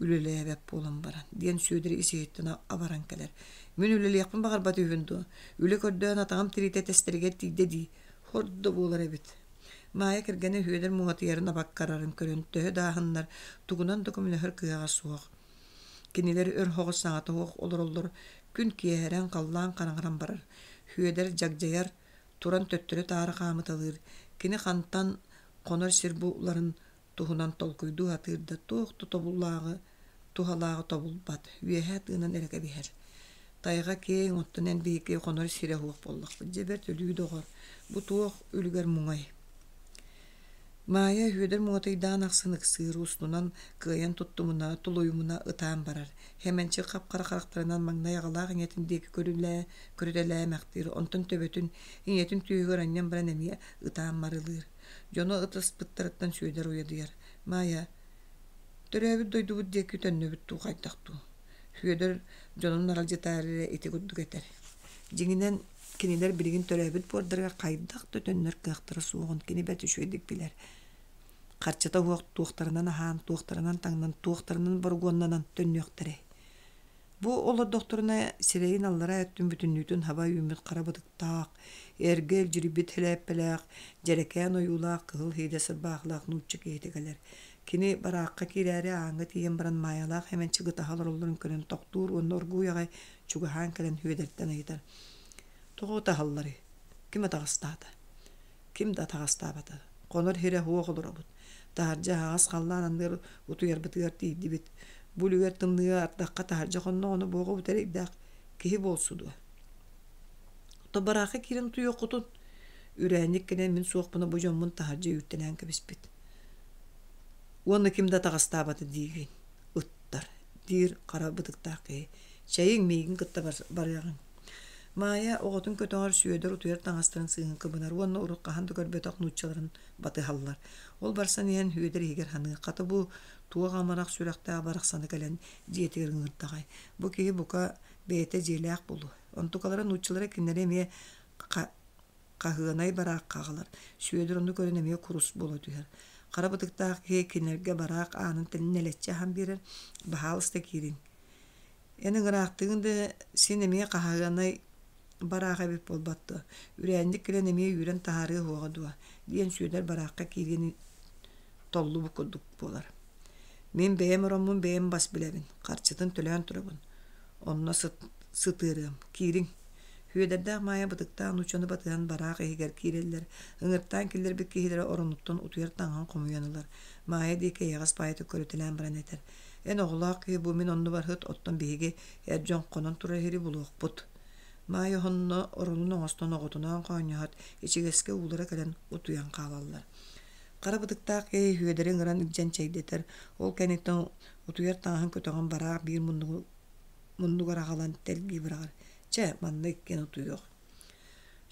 A: Үлэлээбэт буолан баран диэн Сүөдэр ис-иһиттэн абаран кэлэр. Мин үлэлиэхпин баҕарбат үһүн дуо? Үлэ көрдөөн атаҕым тириитэ тэстэригэр тиийдэ дии. Хор да буолар эбит. Маайа кэргэнэ Сүөдэр муҥатыйарын абаккарарын көрөн төһө да аһыннар, тугунан да көмөлөһөр кыаҕа суох. Кинилэр өр соҕус саҥата суох олороллор, күн киэһэрэн, халлаан хараҥаран барар. Сүөдэр дьагдьайар, туран төттөрү-таары хаамыталыыр. Кини хантан хонор сир буларын туһунан толкуйдуу сатыыр да, туох да тобуллааҕы, туһалааҕы тобулбат, үөһэ тыынан эрэ кэбиһэр. Тайҕа киэҥ, оттон эн биһиги хонор сирэ суох буоллахпыт. Дьэ бэрт өлүү доҕор, бу туох үлүгэр муҥай? Маайа Үөдэр муҥатыйдаан ахсын ыксыыр, устунан кыайан туттумуна, тулуйумуна ытаан барар. Хэмэнчик хап-хара харахтарынан маҥнай аҕалаах ийэтин диэки көрүлээ, көрүтэлээмэхтиир, онтон төбөтүн ийэтин түөһүгэр анньан баран эмиэ ытаан марылыыр. Дьоно ытаспыттарыттан Сүөдэр уйадыйар. Маайа, төрөөбүт дойдубут диэки төннөбүт дуу, хайдах дуу? Сүөдэр дьонун аралдьытаары эрэ ити курдук этэр. Дьиҥинэн, кинилэр билигин төрөөбүт буордарыгар хайдах да төннөр кыахтара суоҕун кини бэрт үчүгэйдик билэр. Харчыта суох туохтарынан аһаан, туохтарынан таҥнан, туохтарынан борогуоннанан төннүөхтэрэй. Бу олордохторуна сирэйин аллараа өттүн бүтүннүүтүн хаба үүммүт хара бытыктаах, эргэ илдьирийбит сэлээппэлээх, дьэрэкээн ойуулаах кыһыл иһиидэ сырбаахылаах нуучча киһитэ кэлэр. Кини бараахха киирээри ааҥҥа тиийэн баран Маайалаах Эмэнчик ытаһа олороллорун көрөн тохтуур уонна оргууй аҕай чугаһаан кэлэн Сүөдэртэн ыйытар: «Тоҕо ытаһалларый? Ким атаҕастаата?» «Ким да атаҕастаабата. Хонор сирэ суох олоробут. Таһырдьа аһаҕас халлаан анныгар утуйарбытыгар тиийдибит. Бу үлүгэр тымныыга ардахха таһырдьа хонноҕуна буоҕубут эрэйдээх киһи буолсу дуо?» «То бараахха киирэн утуйуоххутун?» Үрээнньик кэлэн мин суохпуна бу дьоммун таһырдьа үүртэлээн кэбиспит. Уонна ким да атаҕастаабата диигин, ыттар, диир хара бытыктаах киһи. Чэйиҥ миигин кытта барыаҕыҥ. Маайа оҕотун көтөҕөр Сүөдэр утуйар таҥастарын сыыһын кыбынар уонна урут хаһан да көрбөтөх нууччаларын батыһаллар. Ол барсан иһэн Сүөдэр иһигэр саныыр, хата бу туох амарах сүрэхтээх барахсаны кэлэн дьиэтигэр ыҥырдаҕай. Бу киһи бука бэйэтэ дьиэлээх буолуо. Онтукалара нууччалара кинилэри эмиэ хаһыанай бараахха аҕалар. Сүөдэр ону көрөн эмиэ курус буола түһэр. Хара бытыктаах киһи кинилэргэ бараах аанын нэлэччи аһан биэрэр, «Баһаалыста киириҥ. Эн ыҥыраахтыгын да син эмиэ хаһыанай бараах эбит буолбат дуо? Үрээнньик кэлэн эмиэ үүрэн таһаарыа суоҕа дуо?» диэн Сүөдэр бараахха киириэн толлубут курдук буолар. «Мин бэйэм ороммун бэйэм бас билэбин, харчытын төлөөн турабын. Онно сытыарыам. Киириҥ» Сүөдэрдээх Маайа бытыктаах нууччаны батыһан бараах иһигэр киирэллэр, ыҥыртаан киллэрбит киһилэрэ оронуттан утуйар таҥаһын хомуйан ылар. Маайа диэки эйэҕэс баайытык көрүтэлээн баран этэр: «Эн оҕолоох киһи бу мин оннубар ыһыт, оттон биһиги эр дьон хонон турар иһири булуохпут». Маайа онно оронун оҥостон оҕотунаан хоонньоһот, ичигэскэ уулара кэлэн утуйан хаалаллар. Хара бытыктаах киһи Сүөдэри ыҥыран илдьэн чэйдэтэр, ол кэнниттэн утуйар таҥаһын көтөҕөн бараах биир муннугар аҕалан тэлгии быраҕар. Чэ, манна иккиэн утуйуох.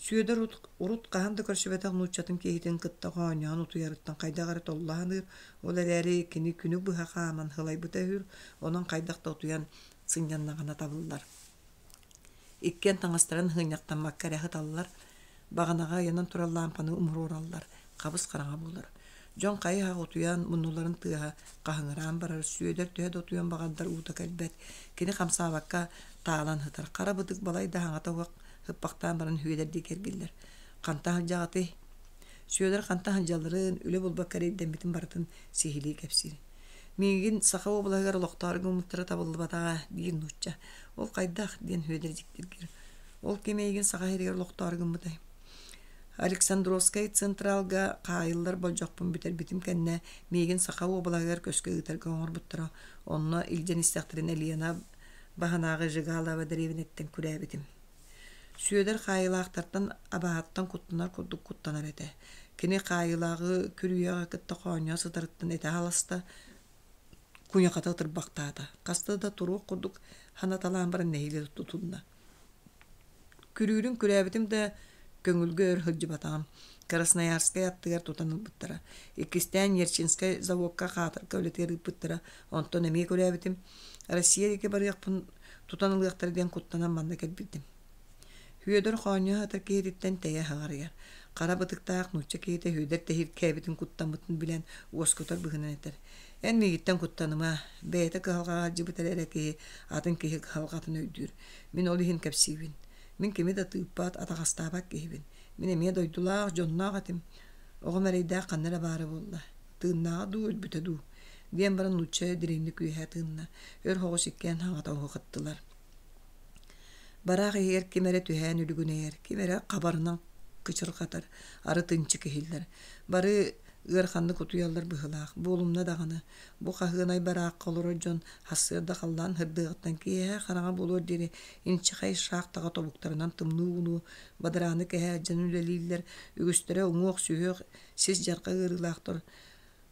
A: Сүөдэр урут хаһан да көрсүбэтэх нууччатын киһитин кытта хоонньоһон утуйарыттан хайдах эрэ толло саныыр, ол эрээри кини күнү быһа хааман сылайбыта үһү, онон хайдах да утуйан сынньаннаҕына табыллар. Иккиэн таҥастарын сыынньахтаммакка эрэ сыталлар, баҕанаҕа ыйанан турар лаампаны умуруораллар, хабыс-хараҥа буолар. Дьон хайы-сах утуйан, муннуларын тыаһа хаһыҥыраан барар, Сүөдэр төһө да утуйан баҕардар уута кэлбэт. Кини хамсаабакка таалан сытар, хара бытык балай да хаҥата уһах ыппахтаан баран Сүөдэр диэки эргиллэр. Хантан сылдьаҕытый? Сүөдэр хантан сылдьалларын, үлэ булбакка эрэйдэммитин барытын сиһилии кэпсиир. Миигин Саха уобалаһыгар олохтоох гыммыттара табыллыбатаҕа, диир нуучча. Ол хайдах? диэн Сүөдэр дьиктиргиир. Ол ким эйигин Саха сиригэр олохтоох гыммытай? Александровскай Централга хаайыллар болдьохпун бүтэрбитим кэннэ миигин Саха уобалаһыгар көскө ыытарга оҥорбуттара. Онно илдьэн истэхтэринэ Лена баһынааҕы Жигалова дэриэбинэттэн күрээбитим. Сүөдэр хаайыылаахтартан абаһаттан куттанар курдук куттанар этэ. Кини хаайыылааҕы күрүйэҕэ кытта хоонньоһо сытарыттан этэ халаста, куйахата ытырбахтаата. Хаста да туруох курдук ханаталаан баран нэһиилэ тутунна. Күрүүрүн күрээбитим да, көҥүлгэ өр сылдьыбатаҕым. Красноярскай аттыгар тутан ылбыттара. Иккистээн Нерчинскэй заводка хаатырга үлэтигэр ыыппыттара. Онтон эмиэ күрээбитим. Россия диэки барыахпын тутан ылыахтара диэн куттанан манна кэлбитим. Сүөдэр хоонньоһо сытар киһититтэн тэйэ хаҕарыйар. Хара бытыктаах нуучча киһитэ Сүөдэр тэһииркээбитин куттаммытын билэн уоскутар быһыынан этэр: «Эн миигиттэн куттаныма, бэйэтэ кыһалҕаҕа сылдьыбыт эрэ киһи атын киһи кыһалҕатын өйдүүр. Мин ол иһин кэпсиибин. Мин кими да тыыппат, атаҕастаабат киһибин. Мин эмиэ дойдулаах, дьонноох этим. Оҕом эрэйдээх ханна эрэ баара буолла. Тыыннааҕа дуу, өлбүтэ дуу?» диэн баран нуучча дириҥник үөһэ тыынна. Өр соҕус иккиэн хаҥата уһуктулар. Бараах иһигэр ким эрэ түһээн үлүгүнэйэр, ким эрэ хабарынан кычырҕатар, арыт ынчык иһиллэр. Бары Ыараханнык утуйаллар быһыылаах, буолумна даҕаны. Бу хаһыанай бараахха олорор дьон сарсыарда халлаан сырдыаҕыттан киэһэ хараҥа буолуор диэри инчэҕэй шахтаҕа тобуктарынан тымныы ууну, бадарааны кэһэ дьон үлэлииллэр, үгүстэрэ уҥуох-сүһүөх, сис дьарҕа ыарыылаахтар.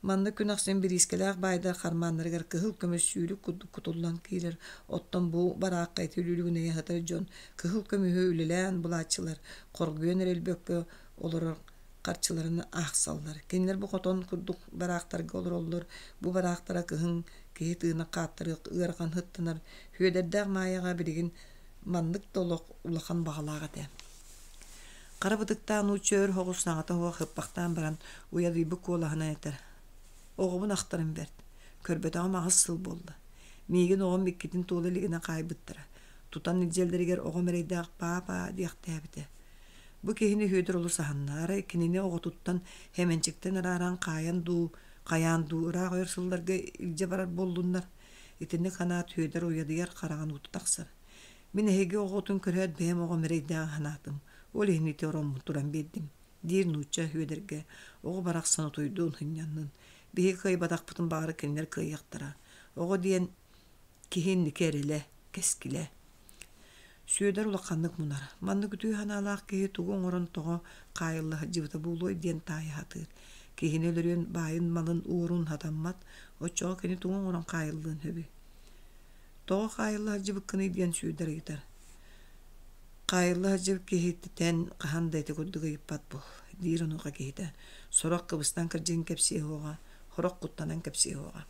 A: Манна күн ахсын бириискэлээх баайдар хармааннарыгар кыһыл көмүс сүүрүк курдук кутуллан киирэр, оттон бу бараахха ити үлүгүнэйэ сытар дьон кыһыл көмүһү үлэлээн булааччылар, хоргуйан эрэ өлбөккө олорор харчыларын аахсаллар. Кинилэр бу хотон курдук бараахтарга олороллор. Бу бараахтара кыһын киһи тыына хааттарыах ыарахан сыттанар. Сүөдэрдээх Маайаҕа билигин маннык да олох улахан баҕалаах этэ. Хара бытыктаах нуучча өр соҕус саҥата суох ыппахтаан баран уйадыйбыт куолаһынан этэр: «Оҕобун ахтарым бэрт. Көрбөтөҕүм аҕыс сыл буолла. Миигин оҕом иккитин туола илигинэ хаайбыттара. Тутан илдьэллэригэр оҕом эрэйдээх паапа диэхтээбитэ. Бу киһини Сүөдэр олус аһынна. Арай кинини оҕотуттан Хэмэнчиктэн арааран хаайан дуу, хайаан дуу ыраах ойор сылларга илдьэ барар буоллуннар. Итинник санаат Сүөдэр уйадыйар хараҕын уута тахсар. Мин эһиги оҕоҕутун көрөөт бэйэм оҕом эрэйдээҕи санаатым. Ол иһин ити ороммун туран биэрдим, диир нуучча Сүөдэргэ. Оҕо барахсан утуйдун, сынньаннын. Биһиги кыайбатахпытын баҕар кинилэр кыайыахтара. Оҕо диэн киһи инники эрэлэ, кэскилэ. Сүөдэр улаханнык мунар, маннык үтүө санаалаах киһи тугу оҥорон тоҕо хаайылла сылдьыбыта буолуой диэн таайа сатыыр. Киһини өлөрүөн баайын-малын уорун сатаммат, оччоҕо кини тугу оҥорон хаайыллыан сөбүй? Тоҕо хаайылла сылдьыбыккыный диэн Сүөдэр ыйытар. Хаайылла сылдьыбыт киһиттэн хаһан да ити курдук ыйыппат буол, диир онуоха киһитэ. Сорох кыбыстан кырдьыгын кэпсиэ суоҕа, сорох куттанан кэпсиэ суоҕа.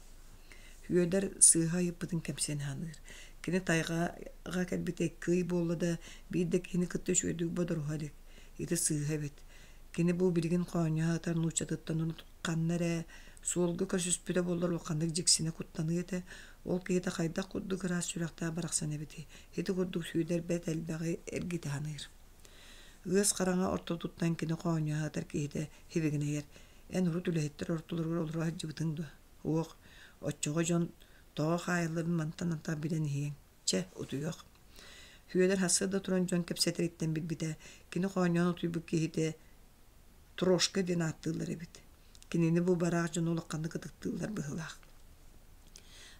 A: Үөдэр сыыһа ыйыппытын кэмсинэ саныыр. Кини тайҕаҕа кэлбитэ икки ый буолла да, биир да киһини кытта үчүгэйдик бодоруһа илик. Ити сыыһа эбит. Кини бу билигин хоонньоһо сытар нууччатыттан урут ханна эрэ суолга көрсүспүтэ буоллар улаханнык дьиксинэ куттаныа этэ. Ол киһитэ хайдах курдук ыраас сүрэхтээх барахсан эбитий? Ити курдук сүүдэр бэрт элбэҕи эргитэ саныыр. Ыас хараҥа ортотуттан кини хоонньоһо сытар киһитэ сибигинэйэр: «Эн урут үлэһиттэр ортолоругар олоро сылдьыбытыҥ дуо?» Уох, оччоҕо дьон тоҕо хаайылларын мантан антах билэн иһиэҥ. Чэ, утуйуох. Сүөдэр сарсыарда туран дьон кэпсэтэриттэн билбитэ, кини хоонньоон утуйбут киһитэ Трошка диэн ааттыыллар эбит. Кинини бу бараах дьону улаханнык ытыктыыллар быһыылаах.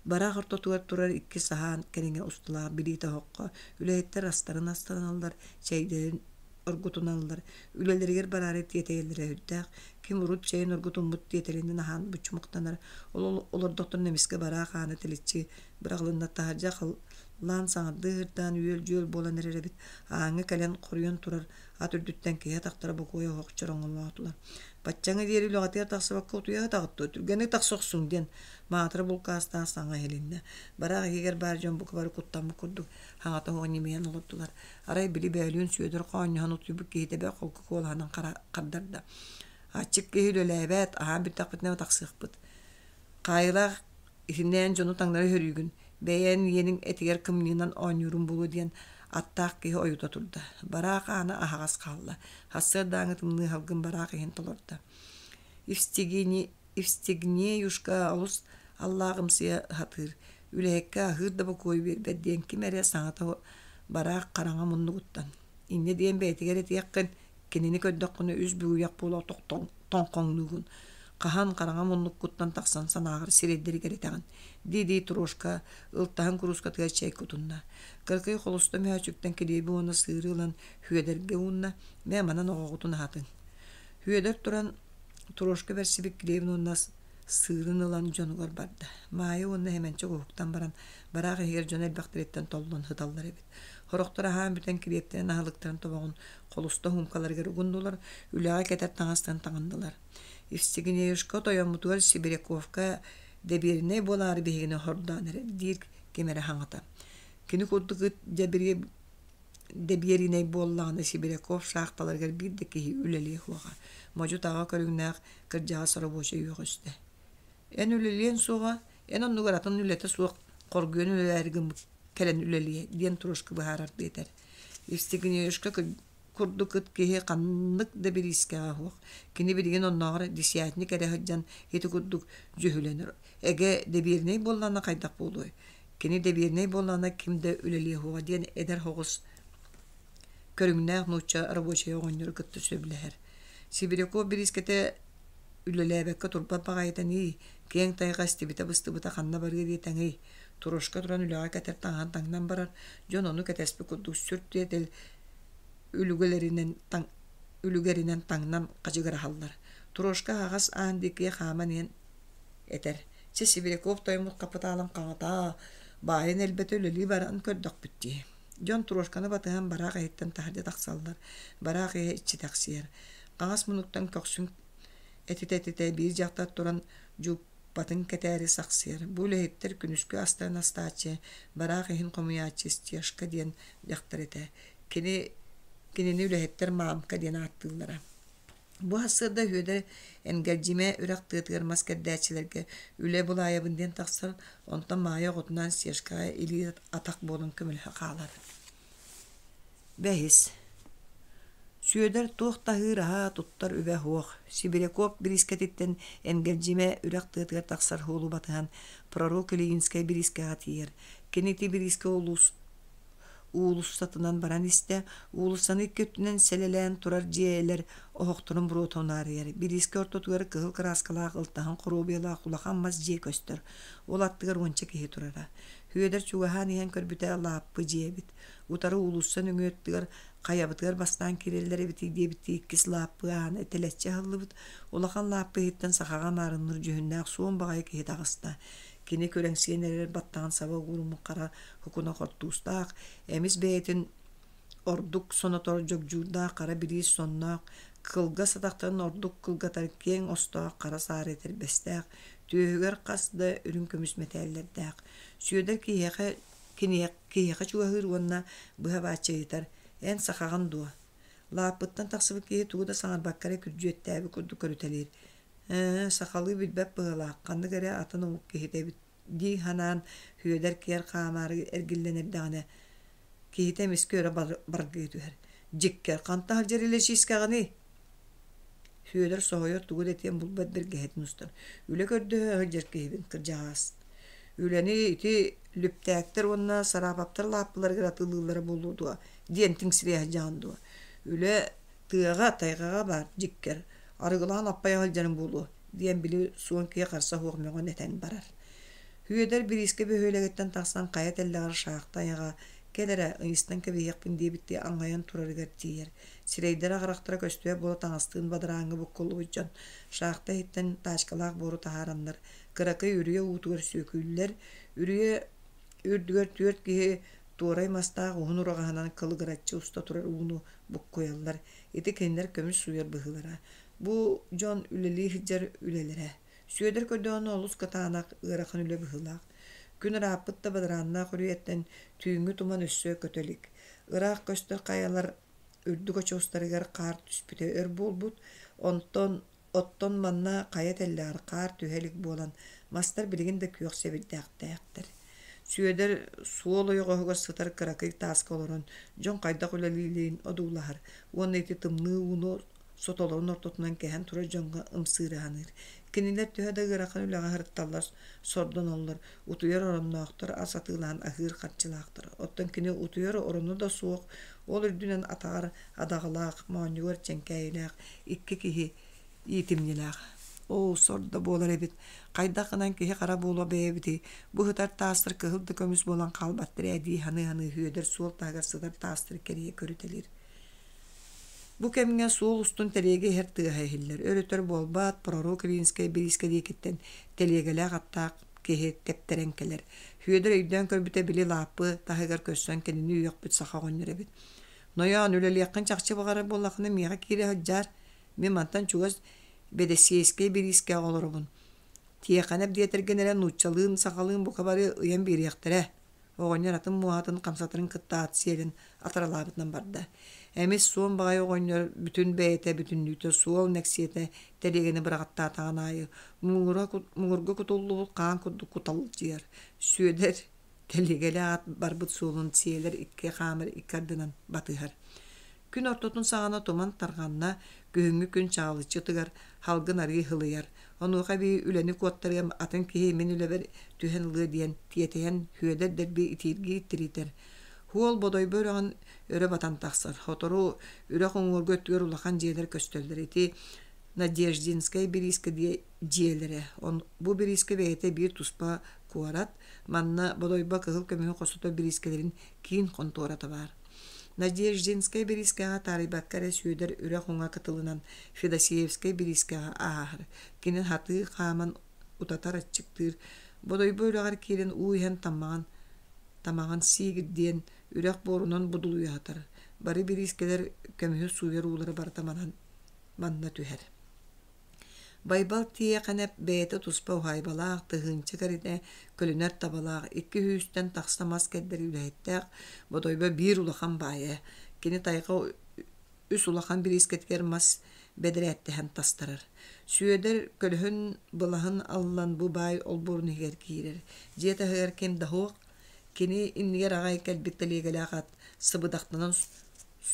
A: Бараах ортотугар турар икки саһаан кэриҥэ усталаах билиитэ оһоххо үлэһиттэр астарын астаналлар, чэйдэрин оргутуналлар, үлэлэригэр бараары тиэтэйэллэрэ сүрдээх, ким урут чэйин оргутуммут тиэтэлинэн аһаан буччумахтанар, ол олордохторуна эмискэ бараах аана тиличчи быраҕылынна, таһырдьа халлаан саҥардыы ыһырдаан үөл-дьүөл буолан эрэр эбит, ааҥҥа кэлэн хоруйан турар ат үрдүттэн киһи атахтара бокуойа оһох чороҥолоотулар. Баччаҥа диэри үлэҕитигэр тахсыбакка утуйа сытаҕыт дуо, түргэнник тахса охсуҥ диэн маатыра булкаастаах саҥа иһилиннэ. Бараах иһигэр баар дьон бука бары куттаммыт курдук хаҥата суох ньимийэн олордулар. Арай били бөөлүүн Сүөдэр хоонньоһон утуйбут киһитэ бэрт холку куолаһынан хардарда: «Аччык киһи үлэлээбэт, аһаан бүттэхпитинэ тахсыахпыт. Хаайыылаах итиннээн дьону таҥнары сөрүүгүн, бэйэҥ иэниҥ этигэр кымньыынан оонньуурум буолуо» диэн аттаах киһи ойута турда. Бараах аана аһаҕас хаалла. Сарсыардааҥҥы тымныы салгын бараах иһин толордо. Евстигнеюшка олус аллааҕымсыйа сатыыр, үлэһиккэ аһыыр да бокуойу биэрбэт диэн ким эрэ саҥата бараах хараҥа муннугуттан инньэ диэн бэйэтигэр этиэххин, кинини көрдөххүнэ үс бүгүйэх буола тоҥхоҥнуугун, хаһан хараҥа муннуккуттан тахсан санааҕар сирэйдэригэр этэҕин дии-дии Трошка ылтаһын куруускатыгар чэй кутунна. Кыракый холуста мөһөөччүктэн килиэби уонна сыыры ылан Сүөдэргэ уунна, «Мэ, манан оҕоҕутун аһатыҥ». Сүөдэр туран Трошка бэрсибит килиэбин уонна сыырын ылан дьонугар барда. Маайа уонна Хэмэнчик уһуктан баран, бараах иһигэр дьон элбэхтэриттэн толлон сыталлар эбит. Сорохтор аһаан бүтэн килиэптэрин аһылыктарын тобоҕун холуста суумкаларыгар угуннулар, үлэҕэ кэтэр таҥастарын таҥыннылар. Евстигнеюшка тойоммутугар Сибиряковка дэбиэринэй буолаары биһигини хордоон эрэр диир ким эрэ хаҥата. Кини курдук ыт дьэбириэ Дэбиэринэй буоллаҕына Сибиряков шахталарыгар биир да киһи үлэлиэ суоҕа, модьу-таҕа көрүҥнээх кырдьаҕас оробуочай үөҕүстэ: «Эн үлэлиэн суоҕа, эн оннугар атын үлэтэ суох хоргуйан үлэлээри гыммыт кэлэн үлэлиэ» диэн Трошка быһаарардыы этэр. Евстигнеюшка курдук ыт киһи ханнык да бириискэҕэ суох. Кини билигин оннооҕор десятник эрэ сылдьан ити курдук дьүһүлэнэр. Эгэ дэбиэринэй буоллаҕына хайдах буолуой? Кини дэбиэринэй буоллаҕына ким да үлэлиэ суоҕа диэн эдэр соҕус көрүҥнээх нуучча рабочай оҕонньору кытта сөбүлэһэр. Сибиряков бириискэтэ Үлэлээбэккэ турбат баҕайыта нии, киэҥ тайҕа эстибитэ-быстыбыта ханна барыа диэтэҥий? Турошка туран үлэҕэ кэтэр таҥаһын таҥнан барар, дьон ону кэтэспит курдук сүр тиэтэл үлүгэлэринэн таҥ үлүгэринэн таҥнан хачыгыраһаллар. Трошка аһаҕас аан диэки хааман иһэн этэр: «Чэ, Сибиряков тойоммут хапытаалын хаҥатаа, баайын элбэтэ үлэлии баран көрдөхпүт дии». Дьон Трошканы батыһан бараах иһиттэн таһырдьа тахсаллар. Бараах иһэ иччитэхсийэр. Хаҥас муннуктан көхсүн этитэ-этитэ биир дьахтар туран дьууппатын кэтээри сахсыйар. Бу үлэһиттэр күнүскү астарын астааччы, бараах иһин хомуйааччы Стешка диэн дьахтар этэ. Кини кинини үлэһиттэр маамка диэн ааттыыллара. Бу сарсыарда Үөдэ Энгэлдьимэ үрэх тыатыгар мас кэрдээччилэргэ үлэ булаайабын диэн тахсар, онтон Маайа оҕотунаан Стешкаҕа илии-атах буолан көмөлөһө хаалар. Бэһис. Сүөдэр туох да аһыыр аһа, туттар үбэ суох. Сибиряков бириискэтиттэн Энгэлдьимэ үрэх тыатыгар тахсар суолу батыһан Пророк Ильинскэй бириискэҕэ тиийэр. Кини ити бириискэ улуус уулуссатынан баран истэ, уулуссаны икки өттүнэн сэлэлээн турар дьиэлэр оһохторун буруота унаарыйар. Бириискэ ортотугар кыһыл кырааскалаах ылтаһын хоруобуйалаах улахан мас дьиэ көстөр. Ол аттыгар уонча киһи турара. Сүөдэр чугаһаан иһэн көрбүтэ лааппы дьиэ эбит. Утары уулусса нөҥүө өттүгэр хайабытыгар бастаан киирэллэр эбитий диэбиттии иккис лааппы аана тэлэччи аһыллыбыт. Улахан лааппы иһиттэн сахаҕа маарынныыр дьүһүннээх суон баҕайы киһи таҕыста. Кини күрэҥсийэн эрэр баттаҕын саба ууруммут хара һукуна хортуустаах, эмис бэйэтин ордук сонотор дьогдьуурдаах хара бириис сонноох, кылгас атахтарын ордук кылгатар киэҥ остоох хара саары этэрбэстээх, түөһүгэр хас да үрүҥ көмүс мэтээллэрдээх. Сүөдэр киһиэхэ, киһиэхэ чугаһыыр уонна быһа бааччы ыйытар: «Эн сахаҕын дуо?» Лааппыттан тахсыбыт киһи тугу да саҥарбакка эрэ күрдьүөттээбит курдук көрүтэлиир: «Ээ, сахалыы билбэт быһыылаах, ханнык эрэ атын омук киһитэ эбит» дии санаан Сүөдэр киэр хаамаары эргиллэн эрдэҕинэ, киһитэ эмискэ өрө баргыы түһэр: «Дьиккэр, хантан сылдьар илэчиискэҕиний?» Сүөдэр соһуйар тугу да этиэн булбат бэргэһэтин устар: «Үлэ көрдөһө сылдьар киһибин, кырдьаҕаас. Үлэни ити Лүптээктэр уонна Сараапаптар лааппыларыгар атыылыыллара буолуо дуо?» диэн тиҥсирийэ сылдьаҕын дуо? «Үлэ тыаҕа, тайҕаҕа баар, дьиккэр. Арыгылаан аппайа сылдьарым буолуо» диэн били суон киһи харса суох мөҕөн этэн барар. Сүөдэр бириискэ бөһүөлэгиттэн тахсан хайа тэллэҕэр шахта айаҕа кэл эрэ, ыйыстан кэбиһиэхпин диэбиттии аҥайан турарыгар тиийэр. Сирэйдэрэ-харахтара көстүбэт буола таҥастыын бадарааҥҥа буккуллубут дьон шахта иһиттэн тачкалаах буору таһаараннар, кыракый үрүйэ уутугар сүөкүүллэр. Үрүйэ үрдүгэр түөрт киһи туорай мастаах уһун ураҕаһынан кылыгыраччы уста турар ууну буккуйаллар. Ити кинилэр көмүс сууйар быһыылара. Бу дьон үлэлии сылдьар үлэлэрэ. Сүөдэр көрдөҕүнэ олус кытаанах, ыарахан үлэ быһыылаах. Күн ырааппыт да бадарааннаах үрүйэттэн түүҥҥү туман өссө көтө илик. Ыраах көстөр хайалар үрдүк очуостарыгар хаар түспүтэ өр буолбут, онтон оттон манна хайа тэллэҕэр хаар түһэ илик буолан, мастар билигин да күөх сэбирдэхтээхтэр. Сүөдэр суол ойоҕоһугар сытар кыракый тааска олорон, дьон хайдах үлэлиирин одуулаһар уонна ити тымныы ууну сотолорун ортотунан кэһэн турар дьоҥҥо ымсыыра саныыр. Кинилэр төһө да ыарахан үлэҕэ сырытталлар, сордоноллор, утуйар оронноохтор, ас атыылаһан аһыыр харчылаахтар. Оттон кини утуйар ороно да суох, ол үрдүнэн атаҕар адаҕалаах, моонньугар чэҥкээйилээх икки киһи иитимньилээх. Оо, сор да буолар эбит. Хайдах гынан киһи хара буолуо бэйэбитий? Бу сытар таастар кыһыл да көмүс буолан хаалбаттар ээ дии саныы-саныы Сүөдэр суол таһыгар сытар таастары кэрийэ көрүтэлиир. Бу кэмҥэ суол устун тэлиэгэ иһэр тыаһа иһиллэр. Өр-өтөр буолбат, Пророк Ильинскэй бириискэ диэкиттэн тэлиэгэлээх аттаах киһи тэптэрэн кэлэр. Сүөдэр өйдөөн көрбүтэ били лааппы таһыгар көрсөн кинини үөхпүт саха оҕонньор эбит. «Нойоон, үлэлиэххин чахчы баҕарар буоллаххына миэхэ киирэ сылдьаар. Мин мантан чугас Бэдэссиэйскэй бириискэҕэ олоробун. Тиэхэнэп диэтэргин эрэ нууччалыын, сахалыын бука бары ыйан биэриэхтэрэ» Оҕонньор атын муоһатын хамсатарын кытта ат сиэлин атаралаабытынан барда. Эмис суон баҕайы оҕонньор бүтүн бэйэтэ бүтүннүүтэ суол нэксиэтэ тэлиэгэни быраҕаттаатаҕын аайы муҥура муҥурга кутуллубут хаан курдук куталдьыйар. Сүөдэр тэлиэгэлээх ат барбыт суолун сиэлэр икки хаамар икки ардынан батыһар. Күн ортотун саҕана туман тарҕанна, күһүҥҥү күн чаҕылыччы ытыгар, халгын арыы һылыйар. Онуоха эбии үлэни куоттарыам, атын киһи мин үлэбэр түһэн ылыа диэн тиэтэйэн Сүөдэр дэлби итииргии тиритэр. Суол Бодойбо үрэҕин өрө батан тахсар. Сотору үрэх уҥуоргу өттүгэр улахан дьиэлэр көстөллөр. Ити Надеждинскай бириискэ дьиэлэрэ. Бу бириискэ бэйэтэ биир туспа куорат, манна Бодойбо кыһыл көмүһү хостотор бириискэлэрин киин хонтуората баар. Надеждинскай бириискэҕэ таарыйбакка эрэ Сүөдэр үрэх уҥа кытылынан Федосеевскай бириискэҕэ ааһар. Кини сатыы хааман утатар аччыктыыр, Бодойбо үрэҕэр киирэн уу иһэн таммаҕын тамаҕын сиигирдиэн, үрэх буорунан будулуйа сытар. Бары бириискэлэр көмүһү сууйар уулара барыта манан манна түһэр. Байбал Тиэхэнэп бэйэтэ туспа уһаайбалаах, тыһыынча кэриҥэ көлүнэр табалаах, икки сүүстэн тахса мас кэрдэр үлэһиттээх Бодойбо биир улахан баайа. Кини тайҕа үс улахан бириискэтигэр мас бэдэрээттэһэн тастарар. Сүөдэр көлөһүн былаһын аллан бу баай олбуорун иһигэр киирэр. Дьиэ таһыгар ким да суох, кини иннигэр аҕай кэлбит тэлиэгэлээх ат сыбыдахтанан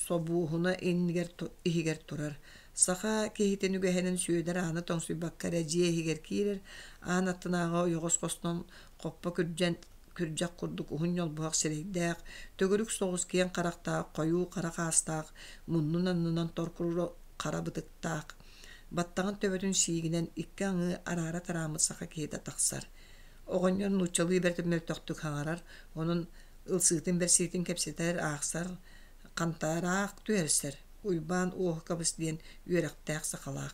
A: собуоһуна иннигэр иһигэр турар. Саха киһитин үгэһинэн Сүөдэр ааны тоҥсуйбакка эрэ дьиэ иһигэр киирэр, аан аттынааҕы ойоҕос хостон хоппо күрдьэн күрдьэх курдук уһун ньолбуһах сирэйдээх, төгүрүк соҕус киэҥ харахтаах, хойуу хара хаастаах, муннун аннынан торкурура хара бытыктаах, баттаҕын төбөтүн сиигинэн икки аҥыы араара тарааммыт саха киһитэ тахсар. Оҕонньор нууччалыы бэрт мөлтөхтүк саҥарар, онон ылсыытын-бэрсиитин кэпсэтэр, аахсар, хантаараах түһэрсэр. Уйбаан Уоһукабыс диэн үөрэхтээх сахалаах.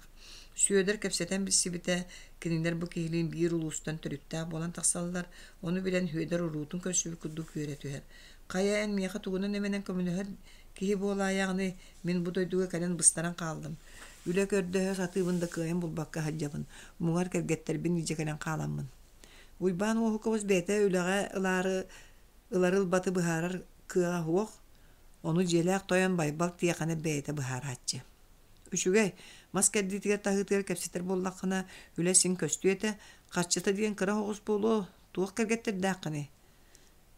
A: Сүөдэр кэпсэтэн билсибитэ, кинилэр бу киһилиин биир улуустан төрүттээх буолан тахсаллар, ону билэн Сүөдэр уруутун көрсүбүт курдук үөрэ түһэр. «Хайа, эн миэхэ тугунан эмэнэн көмөлөһөр киһи буолаайаҕыный, мин бу дойдуга кэлэн быстаран хааллым. Үлэ көрдөһө сатыыбын да кыайан булбакка сылдьабын, муҥар кэргэттэрбин илдьэ кэлэн хааламмын». Уйбаан Уоһукабыс бэйэтэ үлэҕэ ылаары ылары-ылбаты быһаарар кыаҕа суох, ону дьиэлээх тойон Байбал Тиэхэнэп бэйэтэ быһаарааччы. Үчүгэй, мас кэрдиитигэр таһыытыгар кэпсэтэр буоллаххына, үлэ син көстүө этэ, харчыта диэн кыра оҕус буолуо, туох кэргэттэрдээххиний?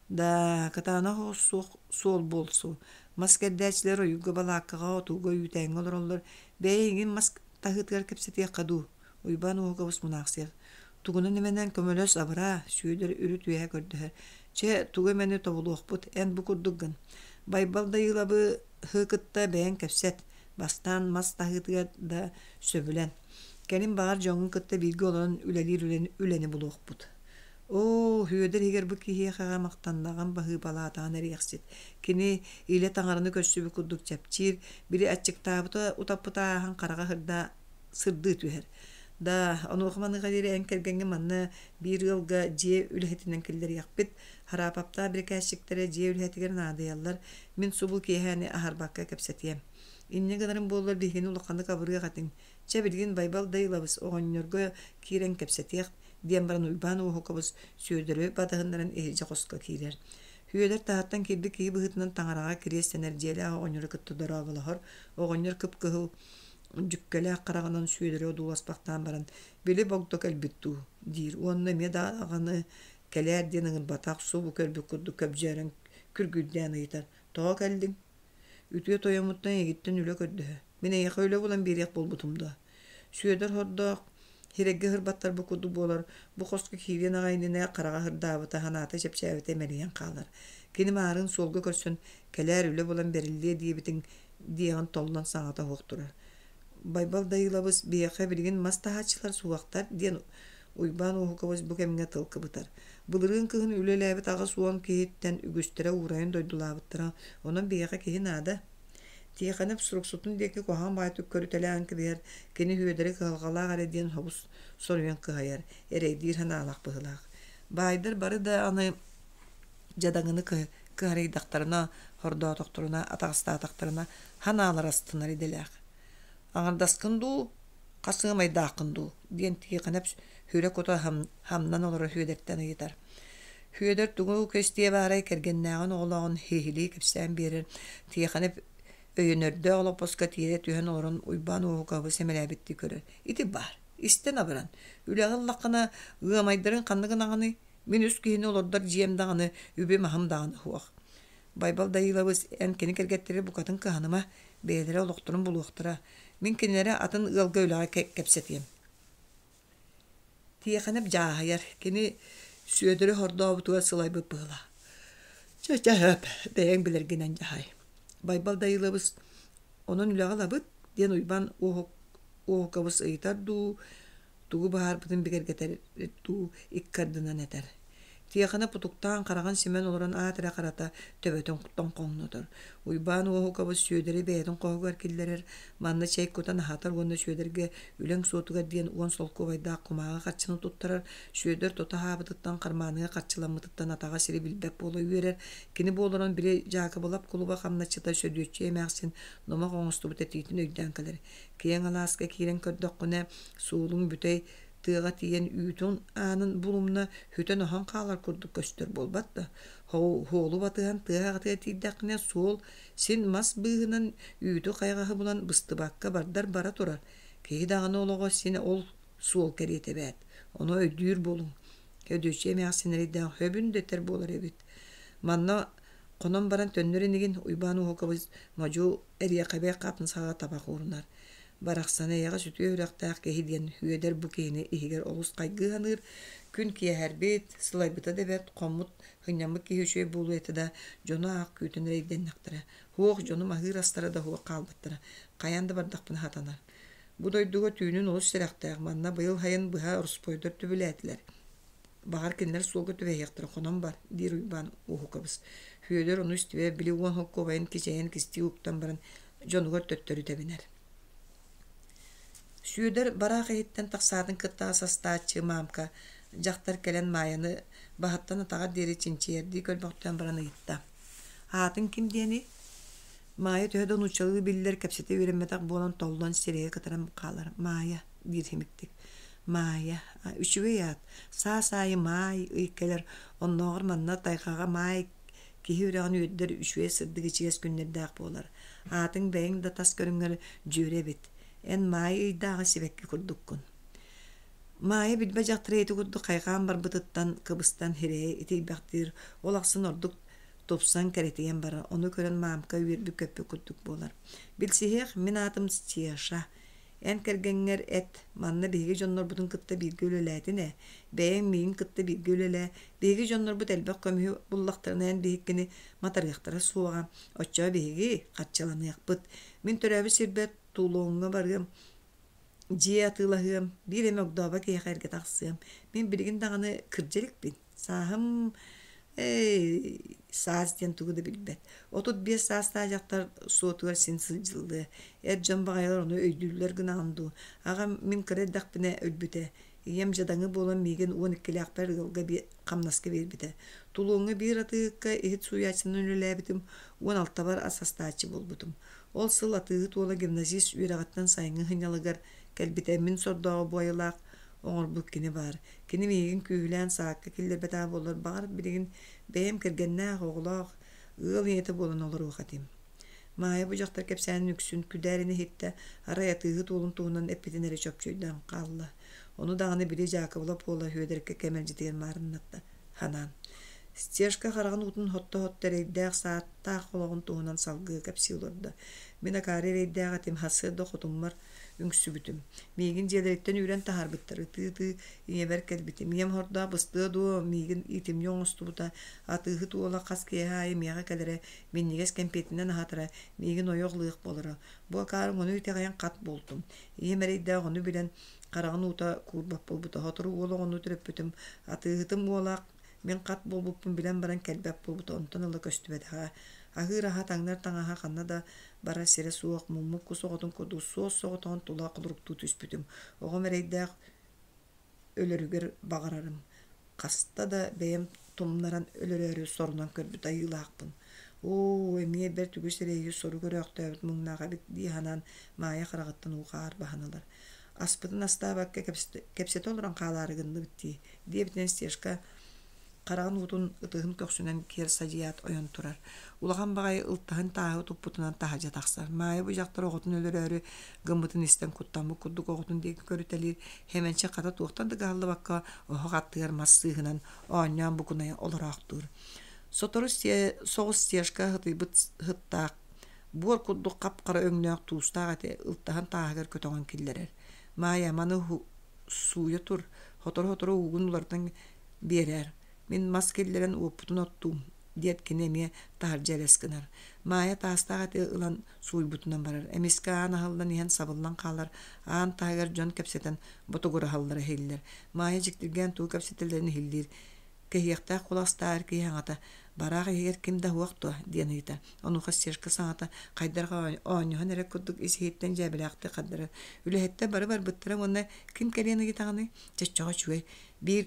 A: Да, кытаанах оҕус суох суол буолсу. Мас кэрдээччилэр ойууга балааккаҕа, отууга, үүтээҥҥэ олороллор. Бэйэ эйигин мас таһыытыгар кэпсэтиэххэ дуу? Уйбаан Уоһукабыс мунаахсыйар. Тугунан эмэнэн көмөлөс, абыраа, Сүөдэр үрүт үөһэ көрдөһөр. Чэ, тугу эмэни тобулуохпут, эн бу курдук гын. Байбал Дайыылабы кытта бэйэҥ кэпсэт, бастаан мас таһыытыгар да сөбүлэн. Кэлин баҕар дьоҥҥун кытта бииргэ олорон үлэлиир үлэни булуохпут. Оо, Сүөдэр иһигэр бу киһиэхэҕэ махтаннаҕым баһыыбалаатаҕын эриэхсит. Кини илэ таҥараны көрсүбүт курдук чэпчиир, били аччыктаабыта утаппыта ааһан хараҕа сырдаа сырдыы түһэр. Да, онуоха-маныаха диэри эн кэргэҥҥин манна биир ыалга дьиэ үлэһитинэн киллэриэхпит. Хараапаптаах бирикээсчиктэрэ дьиэ үлэһитигэр наадыйаллар. Мин субу киэһээни аһарбакка кэпсэтиэм. Инньэ гынарым буоллар биһигини улаханнык абырыах этиҥ. Чэ, билигин Байбал Дайыылабыс оҕонньорго киирэн кэпсэтиэх, диэн баран Уйбаан Уоһукабыс Сүөдэри батыһыннаран иһирдьэ хоско киирэр. Сүөдэр таһыттан киирбит киһи быһыытынан таҥараҕа кириэстэнэр дьиэлээх оҕонньору кытта дорооболоһор. Оҕонньор кып-кыһыл дьүккэлээх хараҕынан Сүөдэри одууласпахтаан баран, «Били Богдо кэлбит дуу?» диир уонна эмиэ даҕаны кэлээр диэн ыҥырбатах, субу көрбүт курдук көбдьөөрөн күргүйдээн ыйытар: «Тоҕо кэллиҥ? Үтүө тойоммуттан эйигиттэн үлэ көрдөһө. Мин эйиэхэ үлэ булан биэриэх буолбутум дуо?» Сүөдэр сордоох сирэйгэ сырбаттар бу курдук буолар, бу хоско киириэн аҕай иннинэ хараҕа сырдаабыта, санаата чэпчээбитэ имэрийэн хаалар. Кини маарыын суолга көрсөн, кэлээр үлэ булан бэриллиэ диэбитиҥ диэҕин толлон саҥата суох турар. Байбал Дайыылабыс биһиэхэ билигин мас таһааччылар суохтар диэн Уйбаан Уоһукабыс бу кэмҥэ тыл кыбытар. Былырыын кыһын үлэлээбит 80 киһиттэн үгүстэрэ уурайан дойдулаабыттара, онон биһиэхэ киһи наада. Тиэхэнэп суруксутун диэки куһаҕан баҕайытык көрүтэлээн кэбиһэр, кини Үөдэри кыһалҕалаах эрэ диэн хобус соруйан кыһайар, эрэйдиир санаалаах быһыылаах. Баайдар бары да аны дьадаҥыны кыһарыйдахтарына, хордоотохторуна, атаҕастаатахтарына ханаалар астынар идэлээх. «Аҥардаскын дуу, хас ыамайдааххын дуу?» диэн Тиэхэнэп сүрэ-кута хамнан олорор Сүөдэртэн ыйытар. Сүөдэр тугу көстүө баарай кэргэннээҕин оҕолооҕун сиһилии кэпсээн биэрэр. Тиэхэнэп өйөнөрдөөх олоппоско тиэрэ түһэн олорон Уйбаан Уоһукабы сэмэлээбиттии көрөр. «Ити баар, истэн абыран. Үлэҕэ ыллаххына, ыамайдарыҥ ханна гынаҕыный? Мин үс киһини олордор дьиэм даҕаны, үбүм-аһым даҕаны суох. Байбал Дайыылабыс, эн кини кэргэттэри букатын кыһаныма, бэйэлэрэ олохторун булуохтара. Мин кинилэри атын ыалга үлэҕэ кэпсэтиэм. Тиэхэнэп дьааһыйар, кини Сүөдэри хордообутугар сылайбыт быһыылаах. Чэ, чэ, сөп, бэйэҥ билэргинэн дьаһай. Байбал Дайыылабыс, онон үлэҕэ ылабыт, диэн Уйбаан Уоһук Уоһукабыс ыйытар дуу, тугу баһаарбытын бигэргэтэр дуу икки ардынан этэр. Тиэхэнэ путуктаан хараҕын симэн олорон аат эрэ харата төбөтүн тоҥхоҥнотор. Уйбаан Уоһукабыс Сүөдэри бэйэтин хоһугар киллэрэр, манна чэй кутан аһатар уонна Сүөдэргэ үлэҥ суотугар диэн уон солкуобайдаах кумааҕы харчыны туттарар. Сүөдэр тута аһаабытыттан, хармааныга харчыламмытыттан атаҕа сири билбэт буола үөрэр. Кини бу олорон били Дьаакыбылап кулуба хамначчыта Сөдүөччүйэ эмээхсин номох оҥостубут этиитин өйдөөн кэлэр. Киэҥ алааска киирэн көрдөххүнэ, суолуҥ бүтэй тыаҕа тиийэн үүтүн аанын булумна сүтэн-оһон хаалар курдук көстөр буолбат да, суолу батыһан тыа аҕатыгар тиийдэххинэ, суол син мас быыһынан үүтү-хайаҕаһы булан быстыбакка бардар бара турар. Киһи даҕаны олоҕо син ол суол кэриэтэ эбээт. Ону өйдүүр буолуҥ. Өдүөччүйэ эмээхсин эрэйдээх хөбүн да этэр буолар эбит. Манна хонон баран төннөр инигин Уйбаан Уоһукабыс модьу эриэхэбэй хатын саҕа табах уурунар. Барахсан эйэҕэс үтүө үрэхтээх киһи диэн Үөдэр бу киһини иһигэр олус хайгыы саныыр. Күн киэһэрбит, сылайбыта да бэрт, хоммут, сынньаммыт киһи үчүгэй буолуо этэ да, дьону аах күүтэн эрэйдэннэхтэрэ. Һуох, дьонум аһыыр астара да һуох хаалбыттара. Хайаан да бардахпына сатанар. Бу дойдуга түүнүн олус сэрэхтээх, манна быйыл сайын быһа ороспуойдар түбүлээтилэр. Баҕар кинилэр суолга түбэһиэхтэрэ хонон бар, диир Уйбаан Уоһукабыс. Сүөдэр ону истибэт, били уон холкуобайын кичэйэн кистии уктан баран дьонугар төттөрү тэбинэр. Сүөдэр бараах иһиттэн тахсаатын кытта ас астааччы маамка дьахтар кэлэн Маайаны баһыттан атаҕар диэри чинчийэрдии көрбөхтөөн баран ыйытта: «Аатыҥ ким диэний?» Маайа төһө да нууччалыы биллэр, кэпсэтэ үөрэммэтэх буолан толлон сирэйэ кытаран хаалар. «Маайа» диир симиктик. «Маайа, үчүгэй аат. Саас аайы маай ый кэлэр, оннооҕор манна тайҕаҕа маай киһи үрэҕин үөрдэр үчүгэй сырдык ичигэс күннэрдээх буолар. Аатыҥ бэйэҥ да тас көрүҥҥэр дьүөрэ эбит. Эн маай ыйдааҕы сибэкки курдуккун». Маайа билбэт дьахтар ийэтэ курдук хайҕаан барбытыттан кыбыстан сирэйэ итийбэхтиир, ол ахсын ордук тупсан кэрэтийэн барар, ону көрөн маамка үөрбүт-көппүт курдук буолар. «Билсиһиэх, мин аатым Стеша. Эн кэргэҥҥэр эт, манна биһиги дьоннорбутун кытта бииргэ үлэлээтин ээ, бэйэҥ миигин кытта бииргэ үлэлээ, биһиги дьоннорбут элбэх көмүһү буллахтарына эн биһиккини матарыахтара суоҕа, оччоҕо биһиги харчыланыахпыт. Мин төрөөбүт сирбэр Тулоҥҥа барыам, дьиэ атыылаһыам, биир эмэ огдообо киһиэхэ эргэ тахсыам. Мин билигин даҕаны кырдьа иликпин. Сааһым ээ, саас диэн тугу да билбэт. 35 саастаах дьахтар суотугар син сылдьыллыа. Эр дьон баҕайылар ону өйдүүллэр гынаҕын дуу. Аҕам мин кыра эрдэхпинэ өлбүтэ. Ийэм дьадаҥы буолан миигин уон иккилээхпэр ыалга хамнаска биэрбитэ. Тулуоҥҥа биир атыыһыкка иһит сууйааччынан үлэлээбитим, уон алтабар ас астааччы буолбутум. Ол сыл атыыһыт уола гимназист үөрэҕиттэн сайыҥҥы сынньалыгар кэлбитэ. Мин сордооҕу буойалаах оҥорбут кини баар. Кини миигин күүһүлээн саакка киллэрбэтэҕэ буоллар, баҕар, билигин бэйэм кэргэннээх, оҕолоох, ыал ийэтэ буолан олоруох этим. Маайа бу дьахтар кэпсээнин үксүн күдээринэ иһиттэ, арай атыыһыт уолун туһунан эппитин эрэ чопчу өйдөөн хаалла. Ону даҕаны били Дьаакыбылап уола Сүөдэркэ кэмэлдьитигэр маарыннатта санаан. Стежка хараҕын уутун хотто-хотто эрэйдээх сааттаах олоҕун туһунан салгыы кэпсии олордо. Мин акаары эрэйдээх этим, сарсыарда хотуммар үҥсүбүтүм. Миигин дьиэлэриттэн үүрэн таһаарбыттар, ытыы-ытыы ийэбэр кэлбитим. Ийэм хордоох быстыа дуо, миигин иитимньи оҥостубута, атыыһыт уола хас киэһэ аайы миэхэ кэлэрэ, минньигэс кэмпиэтинэн аһатара, миигин ойох ылыах буолара. Бу акаарым ону итэҕэйэн хат буолтум. Ийэм эрэйдээх ону билэн, хараҕын уута куурбат буолбута. Сотору уол оҕону төрөппүтүм. Атыыһытым уола мин хат буолбуппун билэн баран кэлбэт буолбута, онтон ыла көстүбэтэҕэ. Аһыыр аһа, таҥнар таҥаһа ханна да барар сирэ суох, муммут кус оҕотун курдук суос-соҕотоҕун тула холоруктуу түспүтүм. Оҕом эрэйдээх өлөрүгэр баҕарарым. Хаста да бэйэм тумнаран өлөрөөрү сорунан көрбүт айыылаахпын. Оо, эмиэ бэрт үгүс эрэйи сору көрөөхтөөбүт муҥнаах эбит дии санаан Маайа хараҕыттан уу-хаар баһан ылар. Аспытын астаабакка кэпсэтэ олорон хаалаары гынныбыт дии, диэбитинэн Стешка хараҕын уутун ытыһын көхсүнэн киэр садьыйаат ойон турар. Улахан баҕайы ылтаһын тааһы туппутунан таһырдьа тахсар. Маайа бу дьахтар оҕотун өлөрөөрү гыммытын истэн куттаммыт курдук оҕотун диэки көрүтэлиир. Хэмэнчэ хата туохтан да кыһаллыбакка оһох аттыгар мас сыыһынан оонньоон букунайа олороохтуур. Сотору соҕус стежка сытыйбыт сыттаах буор курдук хап-хара өҥнөөх туустаах эти ылтаһын тааһыгар көтөҕөн киллэрэр. Маайа маны сууйа тур, сотору-сотору уугун уларытан биэрээр, мин мас киллэрэн уоппутун оттуум. диэт кини эмиэ таһырдьа элэс гынар. Маайа таастаах эти ылан сууйбутунан барар. Эмискэ аан аһыллан иһэн сабыллан хаалар. Аан таһыгар дьон кэпсэтэн ботугураһаллара иһиллэр. Маайа дьиктиргээн тугу кэпсэтэллэрин иһиллиир. Кэһиэхтээх куластаар киһи аҥата «Бараах иһигэр ким да уох дуо?» диэн ыйытар. Онуоха Стешка саҥата хайдах оонньоһон эрэ курдук ис-иһиттэн дьээбэлээхтик хардарар. Үлэһиттэр бары барбыттара уонна ким кэлиэн ыйытаҕыный? Чоччоҕо үчүгэй. Биир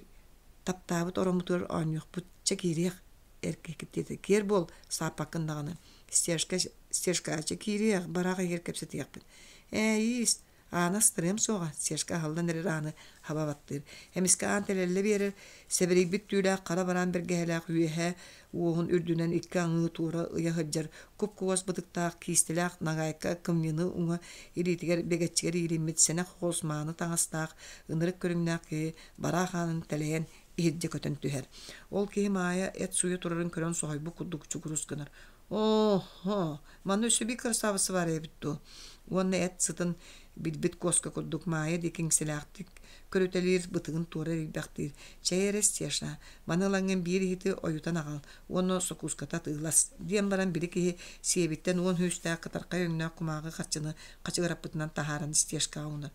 A: таптаабыт ороммутугар оонньуохпут. Чэ киириэх эр киһи диэтэ. Киэр буол, сааппаккын даҕаны. Стешка, Стешкааччы киириэх, бараах иһигэр кэпсэтиэхпит. Ээ, иис, Ааны астарыам суоҕа, Сешка аһыллан эрэр ааны хаба баттыыр. Эмискэ аан тэлэллэ биэрэр, сэбирийбит түүлээх хара бараан бэргэһэлээх үөһэ уоһун үрдүнэн икки аҥыы туора ыйа сылдьар куп-кугас бытыктаах киистэлээх нагаайка кымньыны уҥа илиитигэр бэгэччигэр иилиммит сэнэх оҕус мааны таҥастаах ынырык көрүҥнээх киһи бараах аанын тэлэйэн иһирдьэ көтөн түһэр. Ол киһи Маайа эт сууйа турарын көрөн соһуйбут курдук чугурус гынар. Оо-һоо, манна өссө биир кырасаабысса баар эбит дуу? Уонна эт сытын билбит куоска курдук Маайа диэки иҥсэлээхтик көрүтэлиир, бытыгын туора эрийбэхтиир. Чэй эрэ, Стеша, маны ылаҥҥын биир иһити ойутан аҕал уонна сокууската атыылас, диэн баран били киһи сиэбиттэн уон сүүстээх кытархай өҥнөөх кумааҕы харчыны хачыгыраппытынан таһааран Стешкаҕа уунар.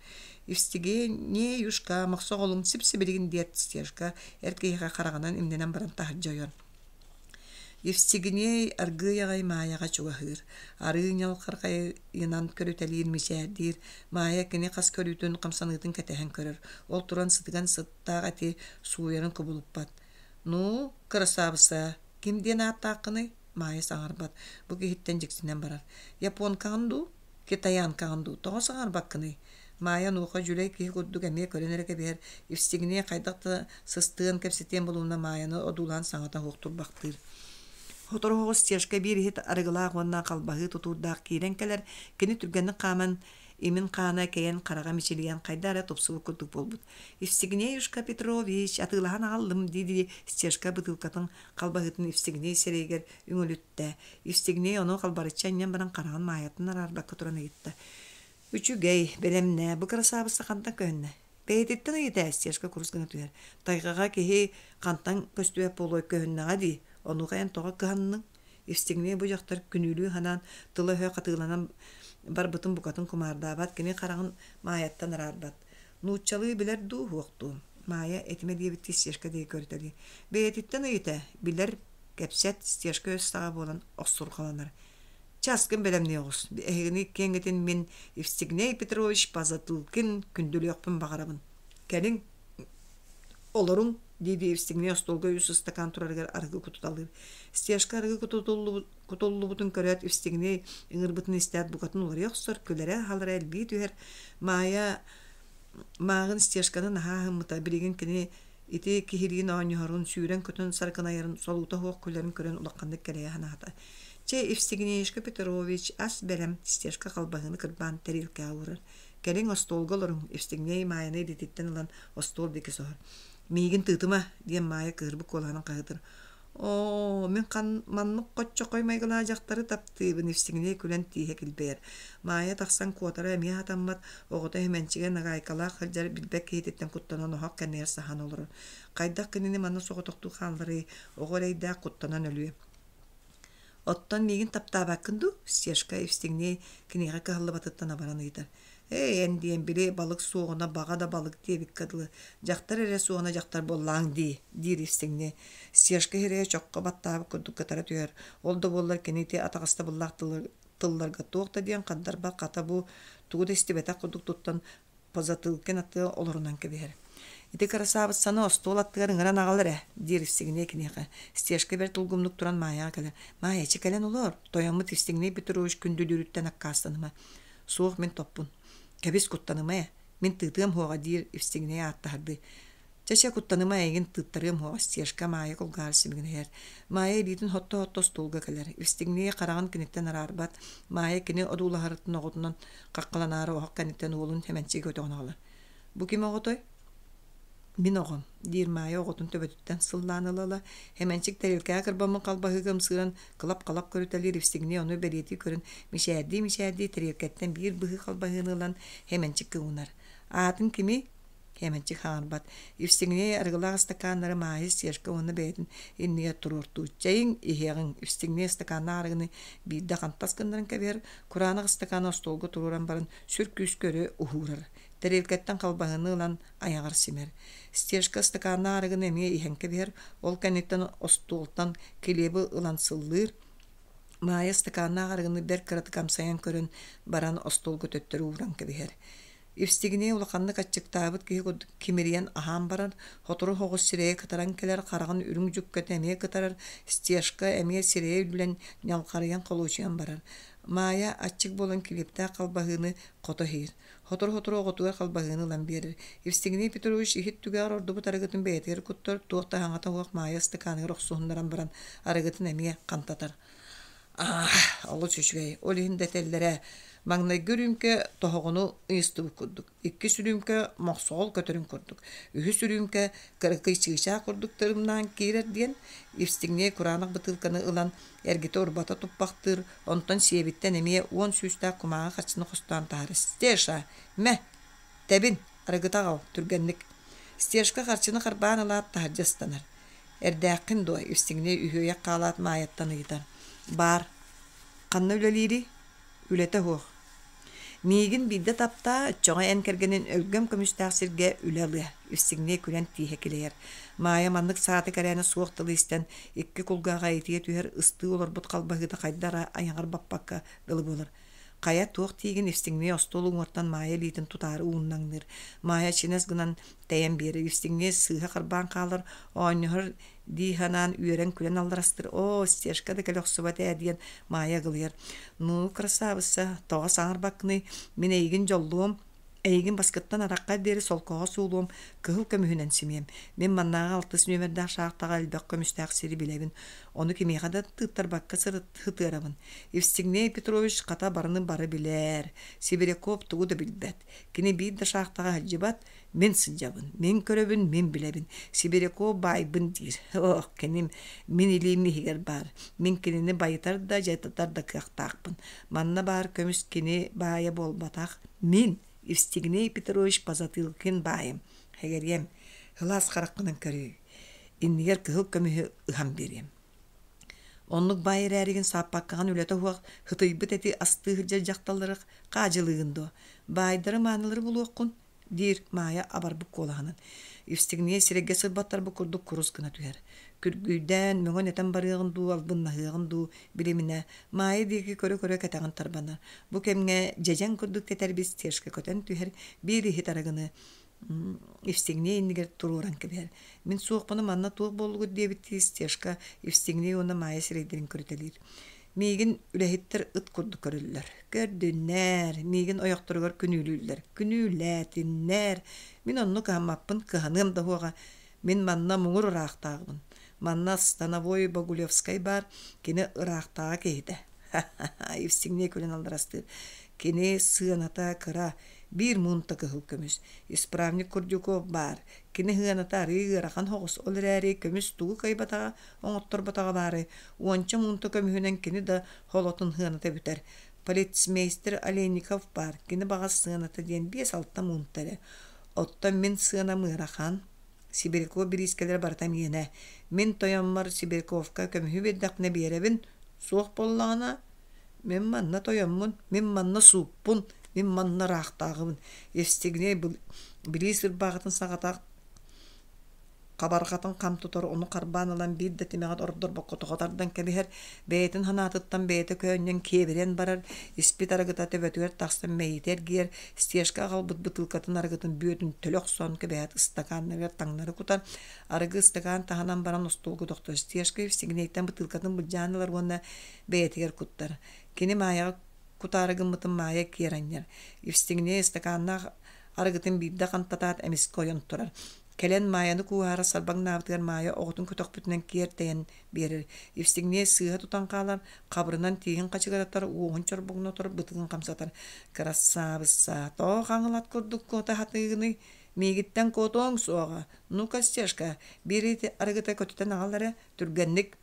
A: Евстигнеюшка, мохсоҕолум сип-сибилигин диэт Стешка эр киһиэхэ хараҕынан имнэнэн баран таһырдьа ойор. Евстигней аргыый аҕай Маайаҕа чугаһыыр, арыы ньалҕархайынан көрүтэлиир, мичээрдиир. Маайа кини хас көрүүтүн, хамсаныытын кэтэһэн көрөр. Ол туран сытыган сыттаах эти сууйарын кубулуппат. «Ну, кырасаабыса, ким диэн ааттааххыный?» Маайа саҥарбат, бу киһиттэн дьиксинэн барар. «Японкаҕын дуу, китаянкаҕын дуу, тоҕо саҥарбаккыный?» Маайа онуоха дьүлэй киһи курдук эмиэ көрөн эрэ кэбиһэр, Евстигней хайдах да сыстыан, кэпсэтиэн булумна Маайаны одуулаан саҥата суох турбахтыыр. Сотору соҕус Стешка биир иһит арыгылаах уонна халбаһыы тутуурдаах киирэн кэлэр, кини түргэнник хааман имин хаана кэйэн хараҕа мичилийэн хайда эрэ тупсубут курдук буолбут. «Евстигнеюшка Петрович, атыылаһан аҕаллым» дии-дии Стешка бытыылкатын халбаһыытын Евстигней сирэйигэр үҥүлүттэ. Евстигней ону халбарыччы анньан баран хараҕын Маайаттан араарбакка туран ыйытта. Үчүгэй, бэлэмнээ, бу кырасаабысса хантан көһүннэ? Бэйэтиттэн ыйытаа, Стешка курус гына түһэр. Тайҕаҕа киһи хантан көстүбэт буолуой көһүннэҕэ дии, онуоха эн тоҕо кыһанныҥ? Евстигней бу дьахтар күнүүлүү санаан, тыла-өһө хатыыланан барбытын букатын кумаардаабат, кини хараҕын Маайаттан араарбат. Нууччалыы билэр дуу, суох дуу? Маайа этимэ диэбиттии Стешка диэки көрүтэлиир. Бэйэтиттэн ыйытаа, билэр, кэпсэт, Стешка өс саҕа буолан охсурҕаланар. Часкын бэлэмнии оҕус. Эһигини иккиэҥҥитин мин Евстигней Петрович Позатылкин күндүлүөхпүн баҕарабын. Кэлиҥ, олоруҥ, дии-дии Евстигней остуолга үс ыстакаан турарыгар арыгы кутуталыыр. Стешка арыгы кутуллубутун көрөөт, Евстигней ыҥырбытын истээт букатын уларыйа охсор, күлэрэ-аһалара элбии түһэр. Маайа мааҕын Стешканы наһаа аһыммыта, билигин кини Ити киһилиин оонньоһорун, сүүрэн-көтөн саргынайарын, солуута суох күлэрин көрөн улаханнык кэлэйэ санаата. Чэ, Евстигнеюшка Петрович, ас бэлэм, Стешка халбаһыны кырбаан тэриэлкэҕэ уурар. Кэлиҥ остуолга олоруҥ, Евстигней Маайаны илиититтэн ылан остуол диэки соһор. Миигин тыытыма, диэн Маайа кыыһырбыт куолаһынан хаһыытыр. Оо, мин маннык хоччоххой майгылаах дьахтары таптыыбын, Евстигней күлэн тииһэ килбэйэр. Маайа тахсан куотара эмиэ сатаммат, оҕото Иһимэнчигэ нагаайкалаах сылдьар билбэт киһититтэн куттанан оһох кэннигэр саһан олорор. Хайдах кинини манна соҕотохтуу хаалларыы, оҕо эрэйдээх куттанан өлүө. Оттон миигин таптаабаккын дуу? Стешка Евстигней киниэхэ кыһаллыбатыттан абаран ыйытар. Эй, эн диэн били балык суоҕуна баҕа да балык диэбиккэ дылы, дьахтар эрэ суоҕуна дьахтар буоллааҥ дии, диир Евстигней. Стешка иһирэйэ чоххо баттаабыт курдук кытара түһэр. Ол да буоллар кини ити атаҕастабыллаах тылларга туох да диэн хардарбат, хата бу тугу да истибэтэх курдук туттан Позатылкин аттыгар олорунан кэбиһэр. «Ити кырасаабыссаны остуол аттыгар ыҥыран аҕал эрэ» диир Евстигней киниэхэ. Стешка бэрт улгумнук туран Маайаҕа кэлэр. «Маайа, эчи кэлэн олоор, тойоммут Евстигней Петрович күндүлүүрүттэн аккаастаныма. Суох, мин топпун. Кэбис, куттаныма ээ, мин тыытыам суоҕа» диир Евстигней ааттаһардыы. Чэ-чэ, куттаныма эйигин тыыттарыам уһоҕос, Стешка Маайа кулгааҕар сибигинэйэр. Маайа илиитин хотто-хотто остуолга кэлэр. Евстигней хараҕын киниттэн араарбат. Маайа кини одуулаһарыттан оҕотунан хаххаланаары оһох кэнниттэн уолун Хэмэнчиги көтөҕөн аҕалар. «Бу ким оҕотой?» «Мин оҕом», диир Маайа оҕотун төбөтүттэн сыллаан ыла-ыла. Хэмэнчик тэриэлкэҕэ кырбаммыт халбаһыыга ымсыыран кылап-халап көрүтэлиир Евстигней ону бэлиэтии көрөн мичээрдии-мичээрдии тэриэлкэттэн биир быһыы халбаһыыны ылан Хэмэнчиккэ уунар. «Аатын кимий?» Кэмэнчик хаҥарбат. Евстигней арыгылаах ыстакааннары Маайыс Сешка уонна бэйэтин иннигэр туруортуур. Чэйиҥ, иһиэҕиҥ. Евстигней ыстакааннаах арыгыны биирдэ хантас гыннаран кэбиһэр, кураанах ыстакааны остуолга туруоран баран сүр күүскэ өрө уһуурар. Тэриэлкэттэн халбаһыны ылан айаҕар симэр. Стешка ыстакааннаах арыгыны эмиэ иһэн кэбиһэр, ол кэнниттэн остуолтан килиэби ылан сыллыыр, Маайа ыстакааннаах арыгыны бэрт кыратык амсайан көрөн баран остуолга төттөрү ууран кэбиһэр. Евстигней улаханнык аччыктаабыт киһи курдук кимирийэн аһаан баран, сотору соҕус сирэйэ кытаран кэлэр, хараҕын үрүҥ дьүккэтэ эмиэ кытарар, Стешка эмиэ сирэйэ үллэн ньалҕарыйан холуочуйан барар. Маайа аччык буолан килиэптээх халбаһыыны хото иһиир. Сотору-сотору оҕотугар халбаһыыны ылан биэрэр. Евстигней Петрович иһит түгэҕэр ордубут арыгытын бэйэтигэр куттар, туох да саҥата суох Маайа ыстакааныгар охсуһуннаран баран арыгытын эмиэ хантатар. Аа, олус үчүгэй. Ол иһин да этэллэрэ, маҥнайгы үрүүмкэ тоһоҕону ыйыстыбыт курдук, иккис үрүүмкэ мохсоҕол көтөрүн курдук, үһүс үрүүмкэ кыракый чыычаах курдук тырымнаан киирэр диэн Евстигней кураанах бытыылканы ылан эргитэ-урбата туппахтыыр, онтон сиэбиттэн эмиэ уон сүүстээх кумааҕы харчыны хостоон таһаарар. «Стеша, мэ, тэбин, арыгыта аҕал, түргэнник!» Стешка харчыны харбаан ылаат таһырдьа ыстанар. «Эрдээххин дуо?» Евстигней үһүөйэх хаалаат Маайаттан ыйытар. «Баар. Ханна үлэлиирий?» «Үлэтэ суох. Миигин биирдэ таптаа, оччоҕо эн кэргэнин өлгөм көмүстээх сиргэ үлэ ылыа, Евстигней күлэн тииһэ килэйэр. Маайа маннык сааты кэрээнэ суох тылы истэн, икки кулгааҕа итийэ түһэр ыстыы олорбут халбаһыыта хайда эрэ айаҕар баппакка дылы буолар. Хайа, туох тиигин Евстигней остуол уҥуортан Маайа илиитин тутаары ууннаҥныыр. Маайа чинэс гынан тэйэн биэрэр. Евстигней сыыһа харбаан хаалар, оонньоһор дии санаан үөрэн-күлэн алларастыр. «Оо, Стешка да кэлэ охсубат ээ» диэн Маайа ыгылыйар. «Ну, красавица, тоҕо саҥарбаккыный? Мин эйигин дьоллуом, эйигин баскыттан араххар диэри солкоҕо суулуом, кыһыл көмүһүнэн симиэм. Мин маннааҕы алтыс нүөмэрдээх шахтаҕа элбэх көмүстээх сири билэбин. Ону кимиэхэ да тыыттарбакка сытыарабын. Евстигней Петрович хата барыны бары билэр. Сибиряков тугу да билбэт. Кини биир да шахтаҕа сылдьыбат, Мин сылдьабын, мин көрөбүн, мин билэбин. Сибиряков баайбын диир. Ох, киним мин илиим иһигэр баар. Мин кинини байытар да, дьайытар да кыахтаахпын. Манна баар көмүс кини баайа буолбатах. Мин, Евстигней Петрович Позатылкин баайым. Хэгэриэм, сылаас хараххынан көрүүй. Иннигэр кыһыл көмүһү ыһан биэриэм. Оннук баай эрээригин сааппаккаҕын үлэтэ суох һытыйбыт эти астыы сылдьар дьахталлары хаадьылыыгын дуо? Баайдары-маанылары булуоххун диир Маайа абарбыт куолаһынан. Евстигней сирэйгэ сырбаттарбыт курдук курус гына түһэр. Күргүйдээн, мөҥөн-этэн барыаҕын дуу, албыннаһыаҕын дуу билиминэ, Маайа диэки көрө-көрө кэтэҕин тарбанар. Бу кэмҥэ дьэдьэн курдук тэтэрбит Стешка көтөн түһэр, биир иһит арыгыны Евстигней иннигэр туруоран кэбиһэр. Мин суохпуна манна туох буоллугут диэбиттии Стешка Евстигней уонна Маайа сирэйдэрин көрүтэлиир. Миигин үлэһиттэр ыт курдук көрөллөр. Көрдүннэр, миигин ойохторугар күнүүлүүллэр. Күнүүлээтиннэр. Мин онно кыһаммаппын, кыһаныам да суоҕа. Мин манна муҥур ыраахтааҕыбын. Манна Становой Богулевскай баар, кини ыраахтааҕы киһитэ. Ха-ха-ха, Евстигней күлэн алларастыыр. Кини сыаната кыра, биир муунта кыһыл көмүс. Исправник Курдюков баар. Кини сыаната арыый ыарахан соҕус, ол эрээри көмүс тугу кыайбатаҕа, оҥотторботоҕо баарай, уонча муунта көмүһүнэн кини да холотун сыаната бүтэр. Полицмейстер Олейников баар, кини баҕас сыаната диэн биэс-алта муунта эрэ. Оттон мин сыанам ыарахан. Сибиряков бириискэлэрэ барыта миэнэ. Мин тойоммор Сибиряковка көмүһү биэрдэхпинэ биэрэбин, суох буоллаҕына, мин манна тойоммун, мин манна сууппун, мин манна ыраахтааҕыбын. Евстигней билии сырбааҕытын саҕатах Хабарҕатын хам тутар, ону харбаан ылан биир да тимэҕин ордорбокко тоҕо тардан кэбиһэр, бэйэтин санаатыттан бэйэтэ көөнньөн киэбирэн барар, испит арыгыта төбөтүгэр тахсан мэйиитэ эргийэр, Стешка аҕалбыт бытыылкатын арыгытын бүөтүн төлө охсон кэбиһээт ыстакааннарыгар таҥнары кутар, арыгы ыстакаан таһынан баран остуолга тохтор. Стешка Евстигнейтэн бытыылкатын былдьаан ылар уонна бэйэтигэр куттар. Кини Маайаҕа кутаары гыммытын Маайа киэр анньар. Евстигней ыстакааннаах арыгытын биирдэ хантатаат эмискэ ойон турар. Кэлэн Маайаны кууһаара сарбаҥнаабытыгар Маайа оҕотун көтөхпүтүнэн киэр тэйэн биэрэр. Евстигней сыыһа тутан хаалан, хабырынан тииһин хачыгыратар, уоһун чорбоҥнотор, бытыгын хамсатар. «Кырасаабысса, тоҕо хаҥылат курдук куота сатыыгыный? Миигиттэн куотуоҥ суоҕа. Ну-ка, Стешка, биир арыгыта көтүтэн аҕал эрэ, түргэнник!»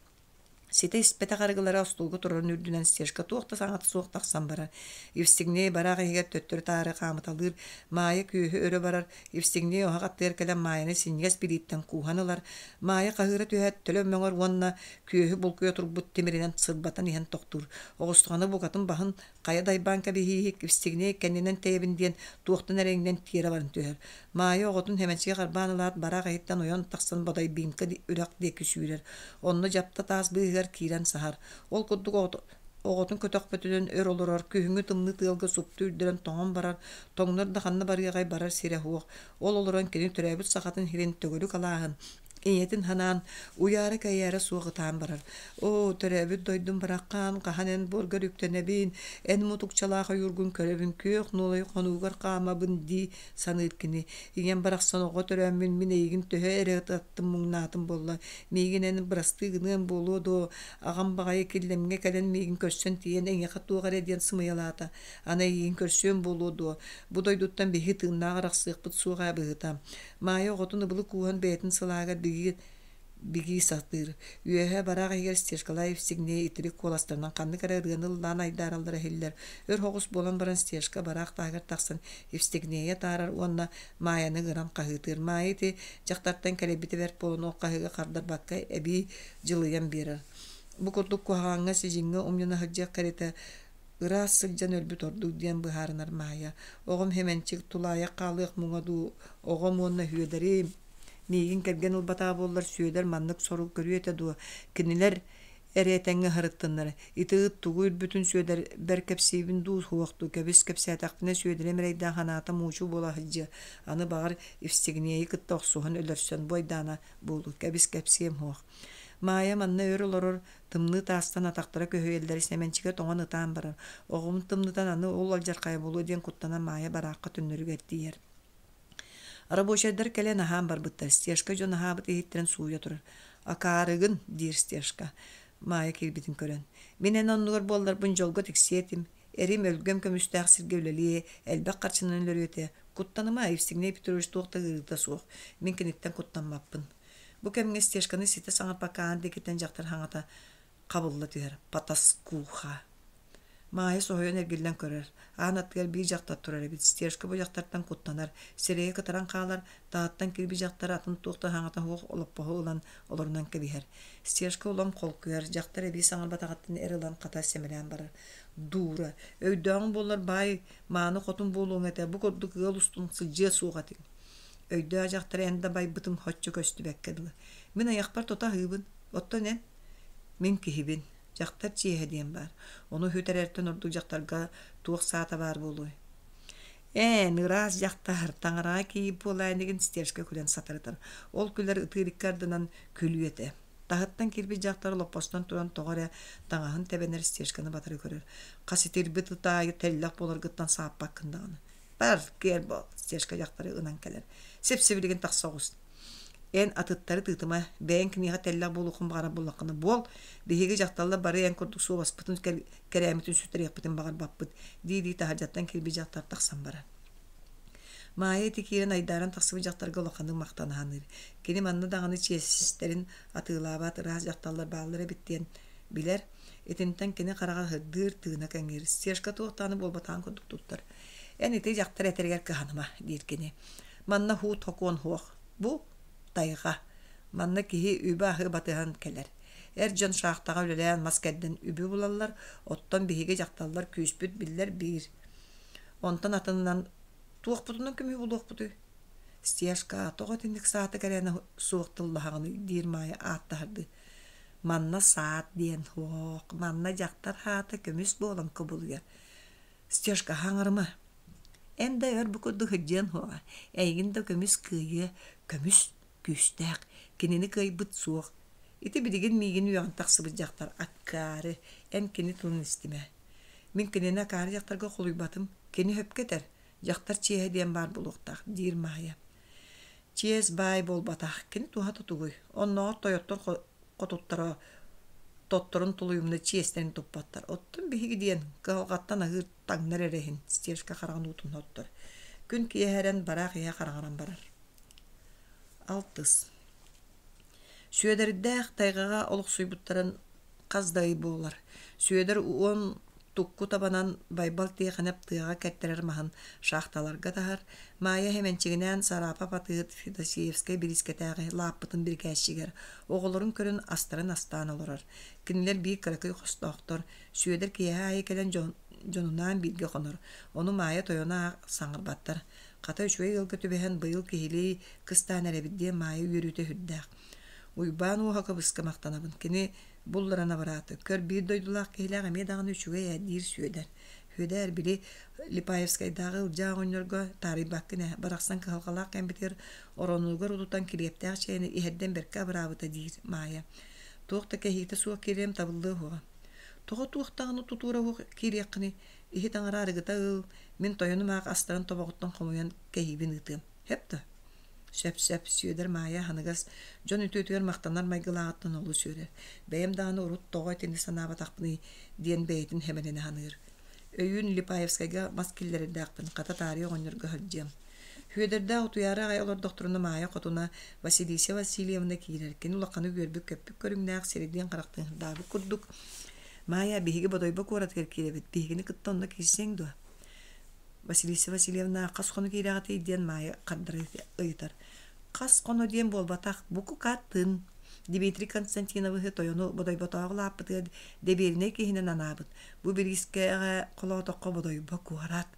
A: Ситэ испэтэх арыгылара остуолга турарын үрдүнэн Стешка туох да саҥата суох тахсан барар. Евстигней бараах иһигэр төттөрү-таары хаамыталыыр, Маайа күөһү өрө барар, Евстигней оһох аттыгар кэлэн Маайаны синньигэс билииттэн кууһан ылар. Маайа хаһыыра түһээт төлө мөҥөр уонна күөһү булкуйа турбут тимиринэн сырбатан иһэн тохтуур. Оҕустаҕына букатын баһын хайа дайбаан кэбиһииһик, Евстигней кэннинэн тэйэбин диэн туохтан эрэ иҥнэн тиэрэ баран түһэр. Маайа оҕотун Хэмэчигэ харбаан ылаат, бараах иһиттэн ойон тахсан Бодойбинка үрэх диэки сүүрэр. Онно дьапта таас быыһыгар киирэн саһар. Ол курдук оҕотун көтөхпөтүнэн өр олорор, күһүҥҥү тымныы тыалга супту үрдэрэн тоҥон барар, тоҥнор да ханна барыаҕай барар сирэ суох. Ол олорон кини төрөөбүт сахатын сирин төгүрүк алааһын, ийэтин санаан, уйаара-кэйээрэ суох ытаан барар. Оо, төрөөбүт дойдум бараххан, хаһан эн буоргар үктэнэбин, эн мутукчалаах ойуургун көрөбүн, күөх нуолай хонуугар хаамабын дии саныыр кини. Ийэм барахсан оҕо төрөөммүн мин эйигин төһө эрэ ытаттым муҥнаатым буолла. Миигин эн бырастыы гыныам буолуо дуо? Аҕам баҕайы Киллэмҥэ кэлэн миигин көрсөн тиийэн эйиэхэ туох эрэ диэн сымыйалаата. Аны эйигин көрсүөм буолуо дуо? Бу дойдуттан биһиги тыыннаах арахсыахпыт суох ээ быһыыта. Маайа оҕотун ыбылы кууһан бэйэтин сылааһыгар бигии бигии сатыыр. Үөһэ бараах иһигэр Стешкалаев Сигней итирик куоластарынан ханнык эрэ ырыаны ыллаан айдаараллара иһиллэр. Өр соҕус буолан баран Стешка бараах таһыгар тахсан Евстигнейи атаарар уонна Маайаны ыҥыран хаһыытыыр. Маайа ити дьахтартан кэлэйбитэ бэрт буолан ол хаһыыга хардарбакка эбии дьылыйан биэрэр. Бу курдук куһаҕаҥҥа сидьиҥҥэ умньана сылдьыах кэриэтэ ыраас сылдьан өлбүт ордук диэн быһаарынар Маайа. Оҕом Хэмэнчик тулаайах хаалыах муҥа дуу, оҕом уонна Сүөдэрим Миигин кэргэн ылбатаҕа буоллар Сүөдэр маннык сорук көрүө этэ дуо? Кинилэр эрэ этэҥҥэ сырыттыннар. Ити ыт тугу үрбүтүн Сүөдэрбэр кэпсиибин дуу, суох дуу? Кэбис кэпсээтэхпинэ Сүөдэрим эрэйдээх санаата муучу буола сылдьыа. Аны баҕар Евстигнейи кытта охсуһан өлөрсөн бу айдаана буолуо. Кэбис кэпсиэм суох. Маайа манна өр олорор, тымныы таастан атахтара көһүйэллэр, Сэмэнчигэ тоҥон ытаан барар. Оҕом тымнытан аны ол алдьархайа буолуо диэн куттанан Маайа бараахха төннөрүгэр тиийэр. Рабочайдар кэлэн аһаан барбыттар, Стешка дьон аһаабыт иһиттэрин сууйа турар. «Акаарыгын», диир Стешка, Маайа киирбитин көрөн. «Мин эн оннугар буолларбын дьолго тиксиэ этим. Эрим өлгөм көмүстээх сиргэ үлэлиэ, элбэх харчынан өлөрүө этэ. Куттаныма, Евстигней Петрович туох да ыарыыта суох. Мин киниттэн куттаммаппын». Бу кэмҥэ Стешканы ситэ саҥарбакка аан диэкиттэн дьахтар хаҥата хабылла түһэр потаскуха Маайа соһуйан эргиллэн көрөр. Аан аттыгар биир дьахтар турар эбит. Стешка бу дьахтартан куттанар. Сирэйэ кытаран хаалар, таһыттан киирбит дьахтар атын туох да саҥата суох олоппоһу ылан олорунан кэбиһэр. Стешка улам холкуйар, дьахтар эбии саҥарбатаҕыттан эр ылан хата сэмэлээн барар. Дуура, өйдөөҕүҥ буоллар баай мааны хотун буолуоҥ этэ, бу курдук ыал устун сылдьыа суох этиҥ. Өйдөөх дьахтар эн да байбытыҥ соччо көстүбэккэ дылы. Мин айахпар тута аһыыбын, оттон эн? Мин киһибин. Дьахтар чиэһэ диэн баар. Ону сүтэрэртэн ордук дьахтарга туох саата баар буолуой? Эн, ыраас дьахтар, таҥараҕа киийип буолаа инигин Стешка күлэн сатарытар. Ол күлэр ытыыр икки ардынан күлүү этэ. Таһыттан киирбит дьахтар олоппостон туран тоҕо эрэ таҥаһын тэбэнэр Стешканы батары көрөр. Хас итирбит ытаайы тэллэх буоларгыттан сааппаккын даҕаны. Бар, киэр буол, Стешка дьахтары ынан кэлэр. Сип-сибилигин тахса оҕус. Эн атыттары тыытыма, бэйэҥ киниэхэ тэллэх буолуоххун баҕарар буоллаххына буол, биһиги дьахталлар бары эн курдук суобаспытын кэрээммитин сүтэриэхпитин баҕарбаппыт, дии-дии таһырдьаттан киирбит дьахтар тахсан барар. Маайа ити киирэн айдааран тахсыбыт дьахтарга улаханнык махтана саныыр. Кини манна даҕаны чиэстэрин атыылаабат ыраас дьахталлар бааллар эбит диэн билэр. Итинтэн кини хараҕа сырдыыр, тыына кэҥиир. Стешка туох даҕаны буолбатаҕын курдук туттар. Эн ити дьахтар этэригэр кыһаныма, диир кини. Манна һуут-һокуон суох. Бу тайҕа. Манна киһи үбү-аһы батыһан кэлэр. Эр дьон шахтаҕа үлэлээн мас кэрдэн үбү булаллар, оттон биһиги дьахталлар күүспүт биллэр биир. Онтон атынынан туохпутунан көмүһү булуохпутуй? Стешка, тоҕо итинник сааты кэрээнэ суох тыллаһаҕыный диир Маайа ааттаһардыы. Манна саат диэн суох, манна дьахтар хаата көмүс буолан кубулуйар. Стешка хаҥарыма. Эн да өр бу курдук сылдьыан суоҕа. Эйигин да көмүс кыайыа, көмүс күүстээх. Кинини кыайбыт суох. Ити билигин миигин үөҕэн тахсыбыт дьахтар акаары. Эн кини тылын истимэ. Мин кинини акаары дьахтарга холуйбатым. Кини сөпкө этэр. Дьахтар чиэһэ диэн баар буолуохтаах, диир Маайа. Чиэс баай буолбатах. Кини туһата тугуй? Оннооҕор тойоттор хотуттара тотторун тулуйумна чиэстэрин туппаттар. Оттон биһиги диэн кыһалҕаттан аһыыр таҥнар эрэ иһин Стешка хараҕын уутун оттор. Күн киэһэрэн бараах иһэ хараҥаран барар. Алтыс. Сүөдэрдээх тайҕаҕа олохсуйбуттарын Хас да ый буолар. Сүөдэр уон тукку табанан Байбал Тиэхэнэп тыаҕа кэртэрэр маһын шахталарга таһар, Маайа Хэмэнчигинээн Сараапап атыыһыт Федосеевскай бириискэтээҕи лааппытын бирикээччигэр оҕолорун көрөн астарын астаан олорор. Кинилэр биир кыракый хостоохтор. Сүөдэр киэһэ аайы кэлэн дьонунаан бииргэ хонор. Ону Маайа тойоно аах саҥарбаттар. Хата үчүгэй ыалга түбэһэн быйыл киһилии кыстаан эрэбит диэн Маайа үөрүүтэ сүрдээх. Уйбаан Уоһакабыска махтанабын. Кини булларан абыраата. Көр, биир дойдулаах киһилээх эмиэ даҕаны үчүгэй ээ диир Сүөдэр. Сүөдэр, били Липаевскайдааҕы Ылдьаа оҕонньорго таарыйбаккын ээ, барахсан кыһалҕалаах кэмбитигэр оронугар утутан килиэптээх чэйини иһэрдэн бэркэ абыраабыта диир Маайа. Туох да кэһиитэ суох киириэм табыллыа уһуоҕа. Тоҕо туох даҕаны тутуура уһуох киириэххиний? Иһит аҥара арыгыта ыл, мин тойонум аах астарын тобоҕуттан хомуйан кэһиибин ыытыам. Һэп да? Сөп-сөп, Сүөдэр Маайа аһыныгас, дьон үтүөтүгэр махтанар майгылааҕыттан олус үөрэр. Бэйэм даҕаны урут тоҕо итини санаабатахпыный диэн бэйэтин сэмэлэнэ саныыр. Өйүүн Липаевскайга мас киллэрэрдээхпин, хата таарыйа оҕонньорго сылдьыам. Сүөдэрдээх утуйаары аҕай олордохторуна Маайа хотуна Василиса Васильевна киирэр. Кини улаханнык үөрбүт-көппүт көрүҥнээх, сирэйдиин-харахтыын сырдаабыт курдук. «Маайа, биһиги Бодойбо куоратыгар киирэбит, биһигини кытта онно киирсиэҥ дуо?» Василиса Васильевна хас хоно киирэҕитий диэн Маайа хардары ыйытар. Хас хоно диэн буолбатах, букукатын. Дмитрий Константиновиһы тойону Бодойботооҕу лааппытыгар дэбиэринэй киһинэн анаабыт. Бу бириискэҕэ холоотоххо Бодойбо куорат.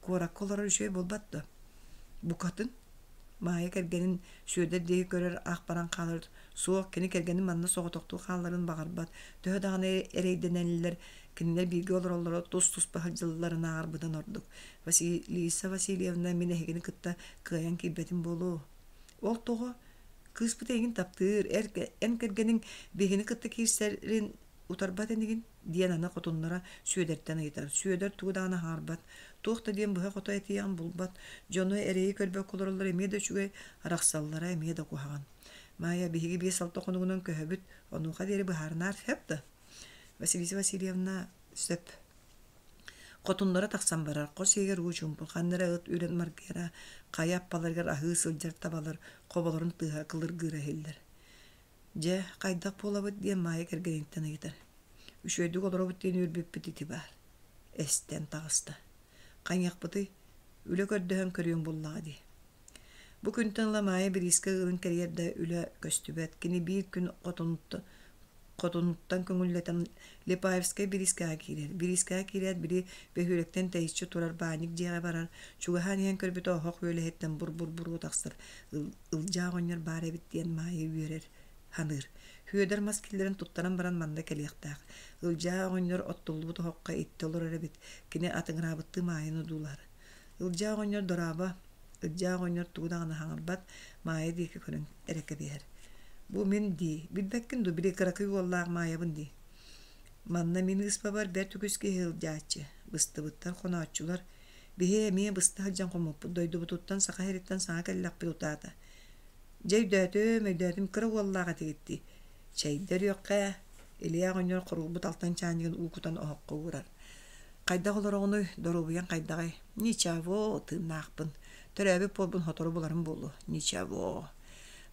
A: Куоракка олорор үчүгэй буолбат дуо? Букатын. Маайа кэргэнин Сүөдэр диэки көрөр ах баран хаалар. Суох, кини кэргэнин манна соҕотохтуу хаалларын баҕарбат. Төһө даҕаны эрэйдэнэллэр, кинилэр бииргэ олороллоро тус-туспа сылдьалларынааҕар быдан ордук. Василиса Васильевна мин эһигини кытта кыайан киирбэтим буолуо. Ол тоҕо? Кыыспыт эйигин таптыыр, эр, эн кэргэниҥ биһигини кытта киирсэрин утарбат инигин? диэн аны хотуннара Сүөдэртэн ыйытар. Сүөдэр тугу даҕаны аһаарбат, туох да диэн быһа-хото этиэҕин булбат, дьону эрэйи көрбөккө олороллоро эмиэ да үчүгэй, арахсаллара эмиэ да куһаҕан. Маайа, биһиги биэс-алта хонугунан көһөбүт, онуоха диэри быһаарынаар сөп да? Василиса Васильевна сөп. Хотуннара тахсан барар, хос иһигэр уу чуумпу, ханна эрэ ыт үрэн маргыйара, хайа аппаларыгар аһыы сылдьар табалар хоболорун тыаһа кылыргыыра иһиллэр. Дьэ, хайдах буолабыт диэн Маайа кэргэниттэн ыйытар. Үчүгэйдик олоробут диэн үөрбүппүт ити баар. Эстэн таҕыста. Хайыахпытый, үлэ көрдөһөн көрүөм буллаҕа дии. Бу күнтэн ыла Маайа бириискэ ыалын кэрийэр да үлэ көстүбэт. Кини биир күн хотунуттан хотунуттан көҥүллэтэн Липаевскай бириискэҕэ киирэр. Бириискэҕэ киирээт били бөһүөлэктэн тэйиччи турар баанньык дьиэҕэ барар, чугаһаан иһэн көрбүтэ оһох үөлэһиттэн бур-бур-буруо тахсар Ылдьаа оҕонньор баар эбит диэн Маайа үөрэр, саныыр. Сүөдэр мас киллэрэн туттаран баран манна кэлиэхтээх. Ылдьаа оҕонньор оттуллубут оһоххо иттэ олорор эбит, кини атыҥыраабыттыы Маайаны одуулаһар. Ылдьаа оҕонньор дорообо, Ылдьаа оҕонньор тугу даҕаны саҥарбат, Маайа диэки көрөн эрэ кэбиһэр. Бу мин дии, билбэккин дуу, били кыракый уоллаах Маайабын дии. Манна мин ыыспабар бэрт үгүс киһи сылдьааччы, быстыбыттар, хонооччулар, Биһи эмиэ быста сылдьан хоммуппут, дойдубутуттан Саха сириттэн саҥа кэллэхпит утаата. Дьэ өйдөөтүм, өйдөөтүм, кыра уоллаах этигит дии. Чэйдэ өрүөххэ, Илья оҕонньор хоруолбут алтан чаанньыгын уу кутан оһоххо уурар. Хайдах олороҕунуй, доруобуйаҥ хайдаҕый? Ничего, тыыннаахпын. Төрөөбүт буолбун сотору буларым буолуо. Ничего.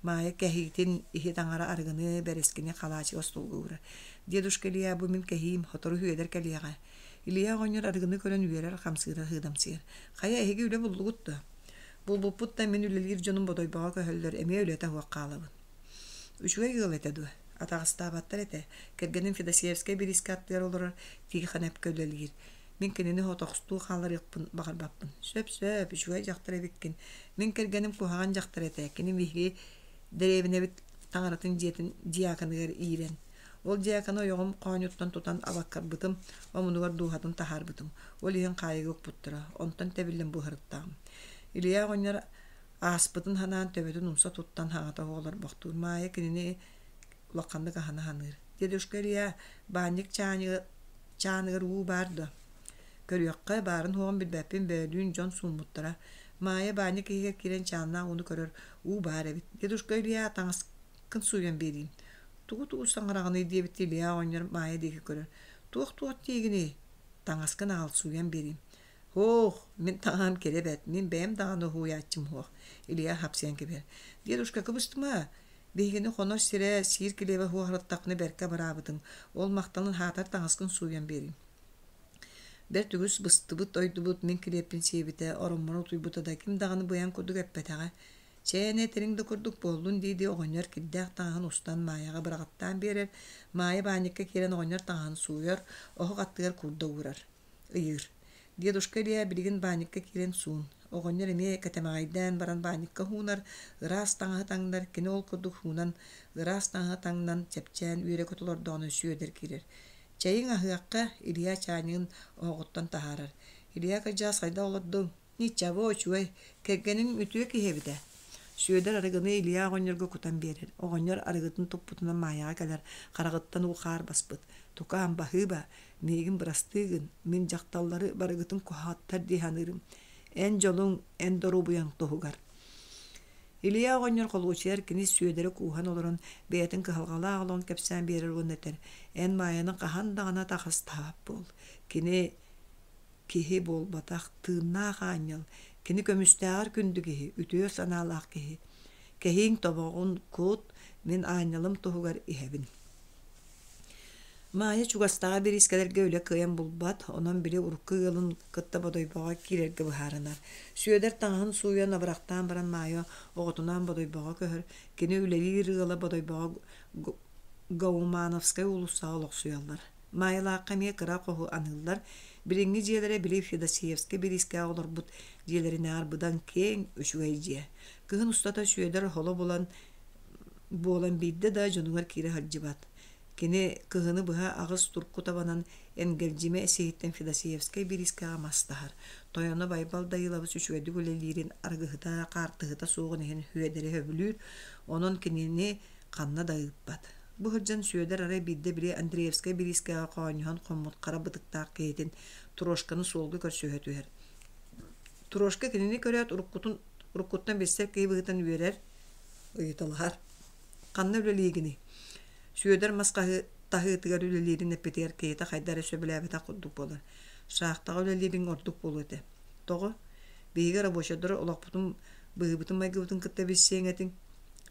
A: Маайа кэһиитин иһит аҥара арыгыны, бэрэскини халаачыга остуолга уурар. Дедушка Илья, бу мин кэһиим, сотору Үөдэр кэлиэҕэ. Илья оҕонньор арыгыны көрөн үөрэр, хамсыыра сыыдамсыйар. Хайа, эһиги үлэ буллугут дуо? Булбуппут да мин үлэлиир дьонум Бодойбоҕо көһөллөр, эмиэ үлэтэ суох хаалабын. Үчүгэй ыал этэ дуо? Атаҕастаабаттар этэ. Кэргэним Федосеевскай бириискэ аттыгар олорор Тихонепка үлэлиир. Мин кинини хотохстуу хааларыахпын баҕарбаппын. Сөп-сөп, үчүгэй дьахтар эбиккин. Мин кэргэним куһаҕан дьахтар этэ. Кини биһиги дэриэбинэбит таҥаратын дьиэтин дьиаканыгар иирэн Ол дьиаканы ойоҕум хоонньуттан тутан абаккарбытым, омунугар дууһатын таһаарбытым. Ол иһин хаайыга укпуттара, онтон тэбиллэн буһарыттаҕым. Илья оҕонньор ааспытын санаан төбөтүн умса туттан хаҥата оҕолорбохтуур. Маайа кинини улаханнык аһына саныыр. «Дедушка Илья, баанньык чааныгар уу баар дуо?» Көрүөххэ, баарын-суоҕун билбэппин, бөөлүүн дьон сууммуттара. Маайа баанньык иһигэр киирэн чааннаах ууну көрөр, уу баар эбит. «Дедушка Илья, таҥаскын сууйан биэриим» Тугу-тугу саҥараҕыный диэбиттии Илья оҕонньор Маайа диэки көрөр. Туох-туох диигиний? Таҥаскын аҕал, сууйан биэриим. Һоох, мин таҥаһым кэрэ бэрт, мин бэйэм даҕаны уһуйааччым суох, Илья хапсыйан кэбиһэр. Дедушка, кыбыстыма. Биһигини хонор сирэ, сиир килиэбэ уһарыттахпына бэркэ абыраабытыҥ. Ол махталын хаатар таҥаскын сууйан биэриим. Бэрт үгүс быстыбыт-ойдубут мин килиэппин сиэбитэ, ороммор утуйбута да ким даҕаны быйаҥ курдук эппэтэҕэ. Чээн этэриҥ да курдук буоллун дии-дии оҕонньор кирдээх таҥаһын устан Маайаҕа быраҕаттаан биэрэр, Маайа баанньыкка киирэн оҕонньор таҥаһын сууйар, оһох аттыгар курда уурар, ыйыыр. Дедушка Илья билигин баанньыкка киирэн суун. Оҕонньор эмиэ кэтэмэҕэйдээн баран баанньыкка уунар, ыраас таҥаһы таҥнар, кини ол курдук уунан, ыраас таҥаһы таҥнан, чэпчээн үөрэ-көтө олордоҕуна Сүөдэр киирэр. Чэйиҥ аһыахха, Илья чаанньыгын оһоҕуттан таһаарар. Илья кырдьаҕас хайдах олордуҥ? Ничего, үчүгэй, кэргэниҥ үтүө киһи эбит ээ. Сүөдэр арыгыны Илья оҕонньорго кутан биэрэр. Оҕонньор арыгытын туппутунан Маайаҕа кэлэр, хараҕыттан уу-хаар баспыт. Тукаам, баһыыба, миигин бырастыы гын, мин дьахталлары барыгытын куһаҕаттар дии саныырым. Эн дьолуҥ, эн доруобуйаҥ туһугар. Илья оҕонньор холуочуйар кини Сүөдэри кууһан олорон бэйэтин кыһалҕалаах олоҕун кэпсээн биэрэр уонна этэр: «Эн Маайаны хаһан даҕаны атаҕастаабат буол. Кини киһи буолбатах, тыыннаах аанньал, кини көмүстээҕэр күндү киһи, үтүө санаалаах киһи. Кэһииҥ тобоҕун кут, мин аанньалым туһугар иһэбин». Маайа чугастааҕы бириискэлэргэ үлэ кыайан булбат, онон били урукку ыалын кытта Бодойбоҕо киирэргэ быһаарынар. Сүөдэр таҥаһын сууйан абырахтаан баран Маайа оҕотунаан Бодойбоҕо көһөр, кини үлэлиир ыала Бодойбоҕо Гаумановскай уулуссаҕа олохсуйаллар. Маайалаахха эмиэ кыра хоһу аныыллар. Билиҥҥи дьиэлэрэ били Федосеевскай бириискэҕэ олорбут дьиэлэринээҕэр быдан киэҥ, үчүгэй дьиэ. Кыһын устата Сүөдэр оһоло булан буолан биирдэ да дьонугар киирэ сылдьыбат. Кини кыһыны быһа аҕыс турку табанан Энгэлдьимэ сиһиттэн Федосеевскай бириискэҕэ мас таһар. Тойоно Байбал Дайыылабыс үчүгэйдик үлэлиирин арыгыһыта, хаартыһыта суоҕун иһин Сүөдэри сөбүлүүр, онон кинини ханна да ыыппат. Бу сылдьан Сүөдэр арай биирдэ били Андреевскай бириискэҕэ хоонньоһон хоммут хара бытыктаах киһитин Трошканы суолга көрсүһэ түһэр. Трошка кинини көрөөт уруккутун уруккуттан билсэр киһи быһыытынан үөрэр, ыйыталаһар. Ханна үлэлиигиний? Сүөдэр мас таһыытыгар үлэлиирин эппитигэр киһитэ хайда эрэ сөбүлээбэтэх курдук буолар. Шахтаҕа үлэлиириҥ ордук буолуо этэ. Тоҕо? Биһиги рабочайдар олохпутун быһыыбытын-майгыбытын кытта билсиэҥ этиҥ.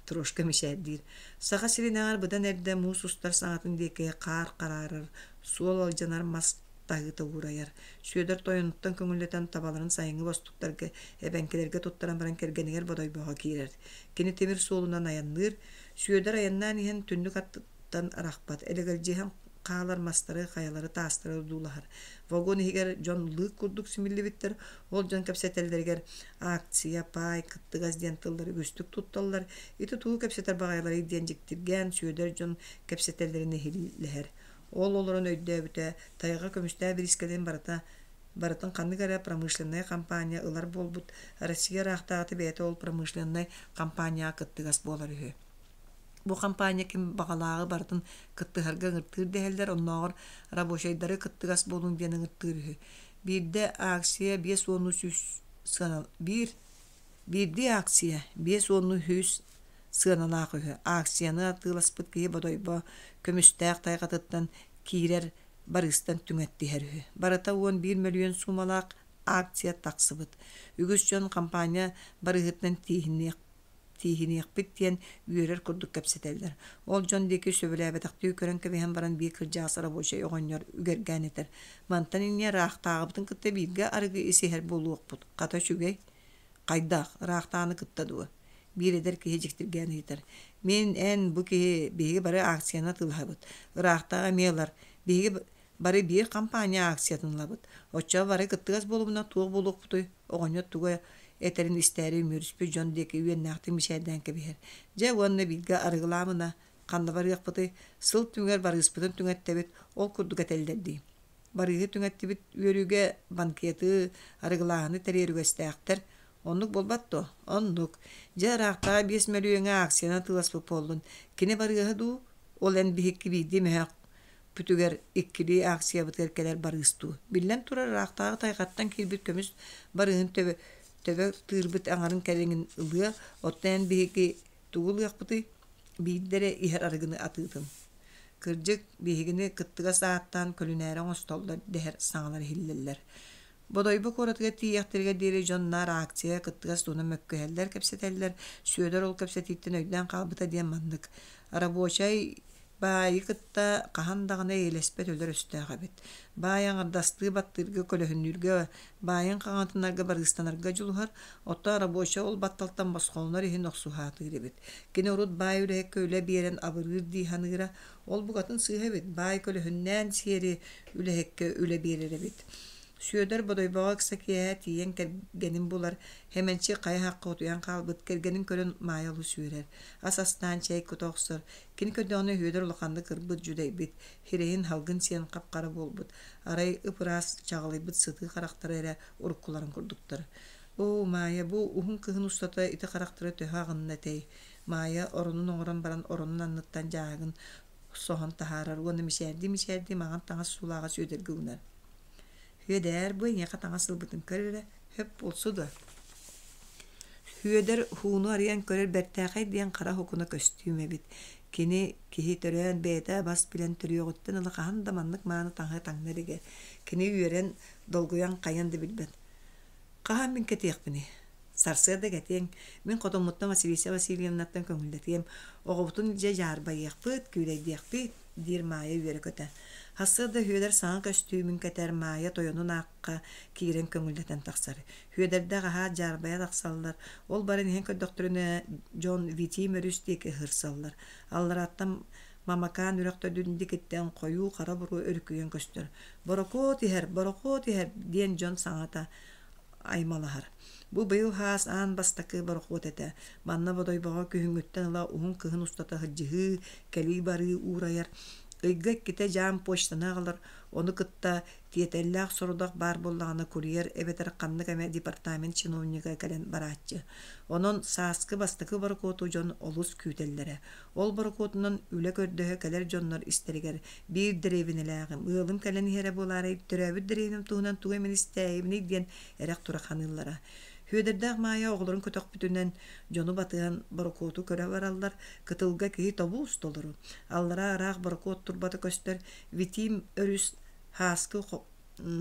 A: Трошка мичээрдиир. Саха сиринээҕэр быдан эрдэ муус устар саҥатын диэки хаар хараарар, суол алдьанар мас таһыыта уурайар. Сүөдэр тойонуттан көҥүллэтэн табаларын сайыҥҥы бостуктарга, эбэҥкилэргэ туттаран баран кэргэнигэр Бодойбоҕо киирэр. Кини тимир суолунан айанныыр. Сүөдэр айаннаан иһэн түннүк аттыттан арахпат, элэгэлдьиһэн хаалар мастары, хайалары, таастары одуулаһар. Вагон иһигэр дьон лыык курдук симиллибиттэр, ол дьон кэпсэтэллэригэр акция, паай, кыттыгас диэн тыллары үгүстүк тутталлар. Ити тугу кэпсэтэр баҕайыларый диэн дьиктиргээн Сүөдэр дьон кэпсэтэллэрин иһиллэһэр. Ол олорон өйдөөбүтэ, тайҕа көмүстээх бириискэлэрин барыта барытын ханнык эрэ промышленнай компания ылар буолбут, Россия ыраахтааҕыта бэйэтэ ол промышленнай компанияҕа кыттыгас буолар үһү. Бу компания ким баҕалааҕы барытын кыттыһарга ыҥыртыыр дэһэллэр, оннооҕор рабочайдары кыттыгас буолуҥ диэн ыҥыртыыр үһү. Биирдэ акция 50 сүүс сыана биир биирдии акция 53 сыаналаах үһү. Акцияны атыыласпыт киһи Бодойбо көмүстээх тайҕатыттан киирэр барыыстан түҥэттиһэр үһү. Барыта 11 мөлүйүөн суумалаах акция тахсыбыт. Үгүс дьон компания барыыһыттан тииһиниэх тииһиниэхпит диэн үөрэр курдук кэпсэтэллэр. Ол дьон диэки сөбүлээбэтэхтии көрөн кэбиһэн баран биир кырдьаҕас рабочай оҕонньор үгэргээн этэр: «Мантан инньэ ыраахтааҕыбытын кытта бииргэ арыгы исиһэр буолуохпут, хата үчүгэй». «Хайдах, ыраахтааҕыны кытта дуо?» Биир эдэр киһи дьиктиргээн ыйытар: «Мин, эн, бу киһи, биһиги бары акцияны атыылаһабыт. Ыраахтааҕы эмиэ ылар. Биһиги бары биир компания акциятын ылабыт. Оччоҕо бары кыттыгас буолумуна туох буолуохпутуй?» Оҕонньор тугу этэрин истээри үмүөрүспүт дьон диэки үөннээхтик мичээрдээн кэбиһэр. Дьэ уонна бииргэ арыгылаамына, ханна барыахпытый? Сыл түмүгэр барыыспытын түҥэттэбит, ол курдук этэллэр дии. Барыыһы түҥэттибит үөрүүгэ банкеты, арыгылааһыны тэрийэр үгэстээхтэр. Оннук буолбат дуо? Оннук. Дьэ, ыраахтааҕы 5 мөлүйүөҥҥэ акцияны атыыласпыт буоллун. Кини барыыһа дуу? Ол эн биһикки биирдии мөһөөх бүтүгэр иккилии акциябытыгар кэлэр барыыс дуу? Биллэн турар, ыраахтааҕы тайҕаттан киирбит көмүс барыыһын төбө, төбө тыырбыт аҥарын кэриҥин ылыа, оттон эн биһиги тугу ылыахпытый? Биирдэ эрэ иһэр арыгыны атыытын. Кырдьык, биһигини кыттыгас ааттаан көлүнээри оҥостоллор дэһэр саҥалар иһиллэллэр. Бодойбо куоратыгар тиийиэхтэригэр диэри дьон наар акция кыттыгас туһунан мөккүһэллэр, кэпсэтэллэр. Сүөдэр ол кэпсэтииттэн өйдөөн хаалбыта диэн маннык: Рабочай баайы кытта хаһан даҕаны эйэлэспэт өлөр өстөөх эбит. Баай аҥардастыы баттыырга, көлөһүннүүргэ, баайын хаҥатынарга, барыыстанарга дьулуһар, оттон рабочай ол батталтан босхолонор иһин охсуһаатыыр эбит. Кини урут баай үлэһиккэ үлэ биэрэн абырыыр дии саныыра, ол букатын сыыһа эбит, баай көлөһүннээн сиэри үлэһиккэ үлэ биэрэр эбит. Сүөдэр Бодойбоҕо ыкса киэһэ тиийэн кэргэнин булар, Хэмэнчи хайа-хахха утуйан хаалбыт кэргэнин көрөн Маайа олус үөрэр. Ас астаан чэй кута охсор. Кини көрдөҕүнэ Сүөдэр улаханнык ырбыт, дьүдэйбит, сирэйин салгын сиэн хап-хара буолбут, арай ып-ыраас чаҕылыйбыт сытыы харахтара эрэ уруккуларын курдуктар. Оо, Маайа, бу уһун кыһын устата ити харахтара төһө аҕынна этэй? Маайа оронун оҥорон баран оронун анныттан дьааһыгын соһон таһаарар уонна мичээрдии-мичээрдии маҥан таҥас суулааҕа Сүөдэргэ уунар. Сүөдээр, бу эйиэхэ таҥас ылбытын көр эрэ, сөп буолсу дуо? Сүөдэр һууну арыйан көрөр бэртээхэй диэн хара һукуна көстүүм эбит. Кини киһи төрөөн бэйэтэ бас билэн төрүөҕүттэн ыла хаһан да маннык мааны таҥаһы таҥна илигэ. Кини үөрэн, долгуйан хайан да билбэт. Хаһан мин кэтиэхпиний? Сарсыарда кэтиэҥ, мин хотоммуттан Василиса Васильевнаттан көҥүллэтиэм, оҕобутун илдьэ дьаарбайыахпыт, күүлэйдиэхпит, диир Маайа үөрэ-көтө. Сарсыарда Сүөдэр саҥа көстүүмүн кэтэр, Маайа тойонун аахха киирэн көҥүллэтэн тахсар. Сүөдэрдээх аһаат дьаарбайа тахсаллар, ол баран иһэн көрдөхтөрүнэ, дьон Витим өрүс диэки ыһырсаллар. Аллараттан Мамакаан үрэх төрдүн диэкиттэн хойуу хара буруо өрүкүйэн көстөр. «Борокуот иһэр, борокуот иһэр!» диэн дьон саҥата аймалаһар. Бу быйыл хаас аан бастакы борохуот этэ. Манна Бодойбоҕо күһүҥҥүттэн ыла уһун кыһын устата сылдьыһыы, кэлии-барыы уурайар. Ыйга иккитэ дьаам почтаны аҕалар, ону кытта тиэтэллээх сорудах баар буоллаҕына курьер эбэтэр ханнык эмэ департамент чиновнига кэлэн барааччы. Онон сааскы бастакы борокуоту дьон олус күүтэллэрэ. Ол борокуотунан үлэ көрдөһө кэлэр дьоннор истэригэр биир дэриэбинэлээҕим, ыалым кэлэн иһэрэ буолаарай, төрөөбүт дэриэбинэм туһунан тугу эмэ истээйибиний диэн эрэх-турах ханыыллара. Сүөдэрдээх Маайа оҕолорун көтөхпүтүнэн дьону батыһан борокуоту көрө бараллар, кытылга киһи тобуус толору. Аллараа ыраах борокуот турбата көстөр, Витим өрүс Һааскы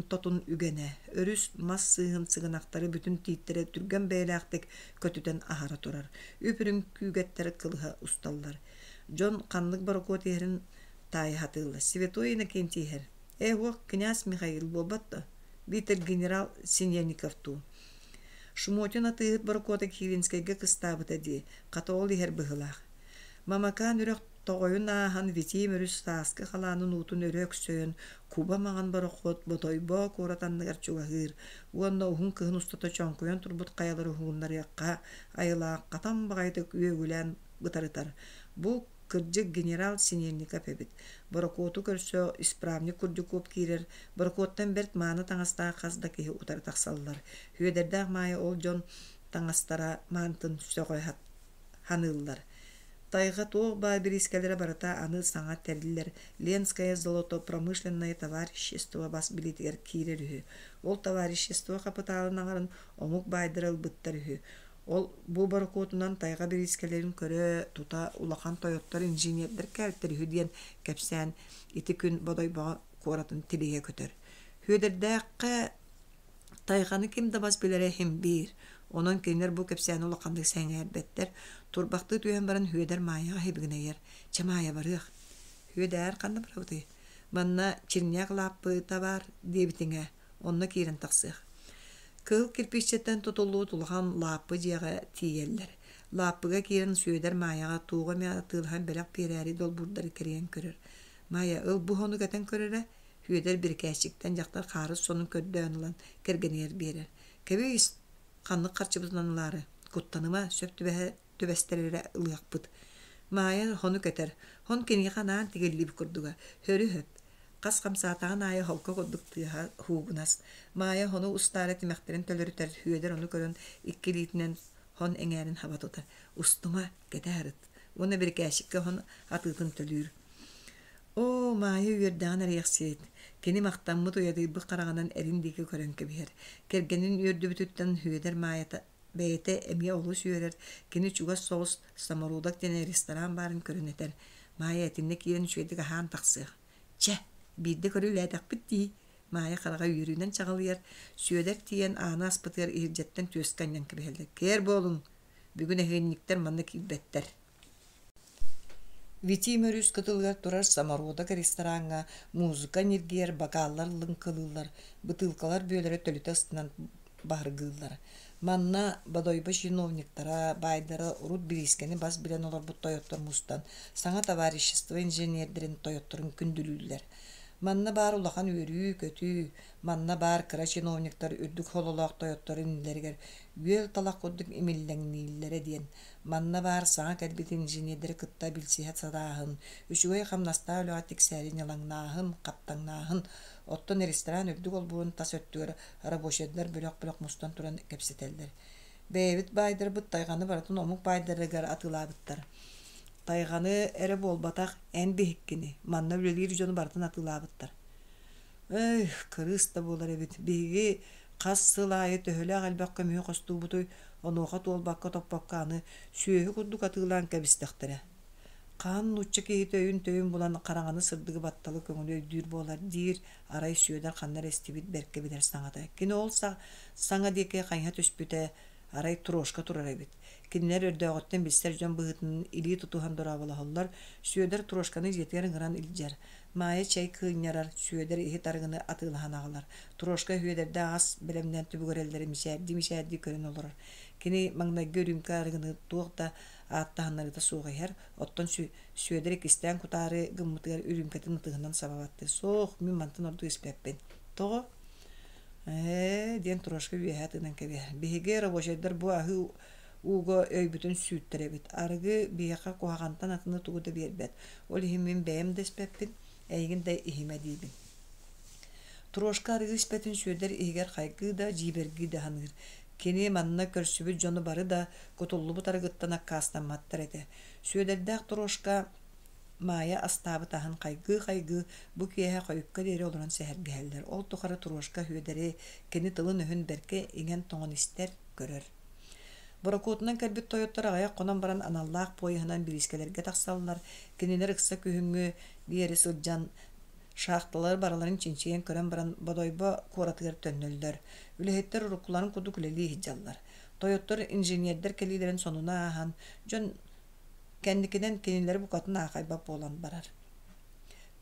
A: тотун үгэнэ, өрүс мас сыыһын сыгынахтары бүтүн тииттэрэ түргэн бэйэлээхтик көтүтэн аһара турар, үп-үрүҥ күүгэттэр кылыһа усталлар. Дьон ханнык борокуот иһэрин таайа сатыыллар. Святой Иннокентий иһэр. Ээ, уох, князь Михаил буолбат да? Биитэр генерал Синельников дуу? Шмотин атыыһыт борокуота Киринскэйгэ кыстаабыта дии, хата ол иһэр быһыылаах. Мамакаан үрэх тоҕойун ааһан Витим өрүс сааскы халаанын уутун өрө өксөйөн куба маҥан борохуот Бодойбо куорат анныгар чугаһыыр уонна уһун кыһын устата чоҥкуйан турбут хайалары уһугуннарыахха айылаах хатан баҕайытык үөгүлээн бытарытар. Бу кырдьык генерал Синельников эбит. Борокуоту көрсө исправник Курдюков киирэр, борокуоттан бэрт мааны таҥастаах хас да киһи утары тахсаллар. Сүөдэрдээх Маайа ол дьон таҥастара маантын сөҕө ханыыллар. Тайҕа туох баар бириискэлэрэ барыта аны саҥа тэриллэр Ленское золото промышленное товарищество бас билиитигэр киирэр үһү. Ол товарищество хапытаалын аҥарын омук баайдара ылбыттар үһү. Ол бу борокуотунан тайҕа бириискэлэрин көрө тута улахан тойоттор инженердэр кэлтэр үһү диэн кэпсээн ити күн Бодойбоҕо куоратын тилийэ көтөр. Сүөдэрдээххэ Тайҕаны ким да бас билэрэ иһин биир, онон кинилэр бу кэпсээни улаханнык сэҥээрбэттэр, турбахтыы түһэн баран Сүөдэр Маайаҕа сибигинэйэр: «Чэ, Маайа, барыах». «Сүөдээр, ханна барабытый?» «Манна Черняк лааппыта баар» диэбитиҥ ээ, онно киирэн тахсыах. Кыһыл кирпииччэттэн тутуллубут улахан лааппы дьиэҕэ тиийэллэр. Лааппыга киирэн Сүөдэр Маайаҕа туоҕу эмэ атыылаһан бэлэх биэрээри долбуурдары кэрийэн көрөр. «Маайа, ыл бу хону кэтэн көр эрэ, Сүөдэр бирикээччиктэн дьахтар хаарыс сонун көрдөөн ылан кэргэнигэр биэрэр: «Кэбиис, ханнык харчыбытынан ылаары, куттаныма, сөп түбэһэ түбэстэр эрэ ылыахпыт». Маайа хону кэтэр, хон киниэхэ анаан тигиллибит курдуга, хөрү-хөп. Хас хамсаатаҕын аайы холко курдук тыаһа һуугунас. Маайа хону устаары тимэхтэрин төлөрүтэр, Сүөдэр ону көрөн икки илиитинэн хон эҥээрин хаба тутар: «Устума, кэтэ сырыт» уонна бирикээччиккэ хон атыытын төлүүр. Оо, Маайа үөрдэҕин эриэхсиэт, кини махтаммыт уйадыйбыт хараҕынан эрин диэки көрөн кэбиһэр. Кэргэнин үөрдүбүтүттэн Сүөдэр Маайата бэйэтэ эмиэ олус үөрэр, кини чугас соҕус «Самородок» диэн ресторан баарын көрөн этэр: «Маайа, итиннэ киирэн үчүгэйдик аһаан тахсыах. Чэ, биирдэ көрүлээтэхпит дии» Маайа хараҕа үөрүүнэн чаҕылыйар, Сүөдэр тиийэн ааны аспытыгар иһирдьэттэн түөскэ анньан кэбиһэллэр: «Кээр буолуҥ, бүгүн эһиэнньиктэр манна киирбэттэр» Витим өрүс кытылыгар турар «Самородок» рестораҥҥа музыка ньиргийэр, бакааллар лыҥкылыыллар, бытыылкалар бүөлэрэ төлүтэ ыстанан баһыргыыллар. Манна Бодойбо чиновниктара, баайдара урут бириискэни бас билэн олорбут тойоттор мустан, саҥа товарищество инженердэрин тойотторун күндүлүүллэр. Манна баар улахан үөрүү-көтүү, манна баар кыра чиновниктар үрдүк сололоох тойоттор иннилэригэр үөл талах курдук имиллэҥнииллэрэ диэн Манна баар саҥа кэлбит инженердэри кытта билсиһэ сатааһын, үчүгэй хамнастаах үлэҕэ тиксээри ньылаҥнааһын, хаптаҥнааһын, оттон ресторан үрдүк олбуорун тас өттүгэр рабочайдар бөлөх-бөлөх мустан туран кэпсэтэллэр. Бэйэбит баайдарбыт тайҕаны барытын омук баайдарыгар атыылаабыттар. Тайҕаны эрэ буолбатах, эн биһиккини, манна үлэлиир дьону барытын атыылаабыттар. Өй, кырыыс да буолар эбит. Биһиги хас сыл аайы төһөлөөх элбэх көмүһү хостуубутуй, онуоха туолбакка-топпокко аны сүөһү курдук атыылаан кэбистэхтэрэ. Хаан нуучча киһитэ өйүн-төйүн булан хараҥаны сырдыгы батталы көҥүлү өйдүүр буолар диир арай Сүөдэр ханна эрэ истибит бэркэ билэр саҥата. Кини ол саҥа диэки хайыһа түспүтэ, арай Трошка турар эбит. Кинилэр өрдөөҕүттэн билсэр дьон быһыытынан илии тутуһан дорооболоһоллор, Сүөдэр Трошканы дьиэтигэр ыҥыран илдьэр. Маайа чэй кыынньарар, Сүөдэр иһит арыгыны атыылаһан аҕалар. Трошка Сүөдэрдээх ас бэлэмнээн түбүгүрэллэрин мичээрдии-мичээрдии көрөн олорор. Кини маҥнайгы үрүүмкэ арыгыны туох да ааттаһыннарыыта суох иһэр, оттон Сүөдэр иккистээн кутаары гыммытыгар үрүүмкэтин ытыһынан саба баттыыр. «Суох, мин мантан ордук испэппин». «Тоҕо?» «Ээ» диэн Трошка үөһэ тыынан кэбиһэр. «Биһиги рабочайдар бу аһыы ууга өйбүтүн сүүттэрэбит. Арыгы биһиэхэ куһаҕантан атыны тугу да биэрбэт. Ол иһин мин бэйэм да испэппин, эйигин да иһимэ диибин. Трошка арыгы испэтин Сүөдэр иһигэр хайгыы да, дьиибэргии да саныыр. Кини манна көрсүбүт дьону бары да кутуллубут арыгыттан аккаастамматтар этэ. Сүөдэрдээх Трошка Маайа астаабыт аһын хайгыы-хайгыы бу киэһэ хойукка диэри олорон сэһэргэһэллэр. Ол тухары Трошка Сүөдэри кини тылын-өһүн бэркэ иҥэн-тоҥон истэр, көрөр. Борокуотунан кэлбит тойоттор аҕыйах хонон баран аналлаах поеһынан бириискэлэргэ тахсаллар, кинилэр ыкса күһүҥҥү биэри сылдьан шахталары барыларын чинчийэн көрөн баран Бодойбо куоратыгар төннөллөр. Үлэһиттэр уруккуларын курдук үлэлии сылдьаллар. Тойоттор инженердэр кэлиилэрин сонуна ааһан, дьон кэнникинэн кинилэри букатын аахайбат буолан барар.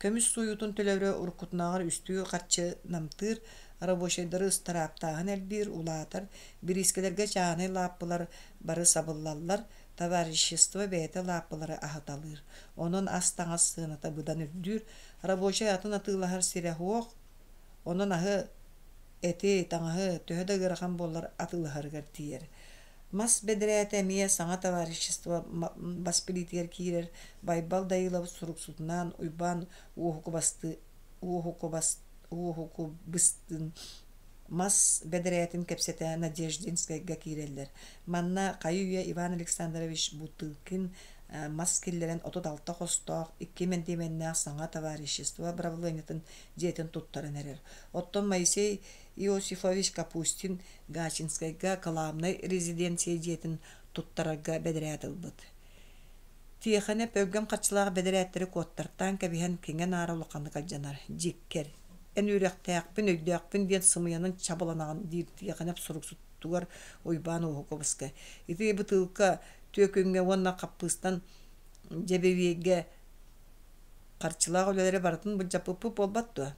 A: Көмүс сууйуутун төлөбүрэ уруккутунааҕар үстүү харчы намтыыр, рабочайдары ыстарааптааһын элбиир, улаатар, бириискэлэргэ чааһынай лааппылар бары сабыллаллар, товарищество бэйэтэ лааппылары аһаталыыр. Онон ас-таҥас сыаната быдан үрдүүр, рабочай атын атыылаһар сирэ суох, онон аһы, эти, таҥаһы төһө да ыарахан буоллар атыылаһарыгар тиийэр. Мас бэдэрээтэ эмиэ саҥа товарищество бас билиитигэр киирэр Байбал Дайыылабы суруксутунаан Уйбаан Уоһукубастыын мас бэдэрээтин кэпсэтэ Надеждинскайга киирэллэр. Манна хайы-үйэ Иван Александрович Бутыкин мас киллэрэн 36 хостоох, икки мэндиэмэннээх саҥа товарищество бырабылыанньатын дьиэтин туттаран эрэр. Оттон Моисей Иосифович Капустин Гачинскайга кылаабынай резиденция дьиэтин туттарарга бэдэрээт ылбыт. Тиэхэнэп өлгөм харчылаах бэдэрээттэри куоттартаан кэбиһэн киҥэ-наара улаханнык алдьанар. Дьиккэр, эн үөрэхтээхпин, өйдөөхпүн диэн сымыйанан чабыланаҕын диир Тиэхэнэп суруксутугар Уйбаан Уоһукабыска. Ити бытыылка түөкүҥҥэ уонна хаппыыстан дьэбириэйгэ харчылаах үлэлэри барытын былдьаппыппыт буолбат дуо?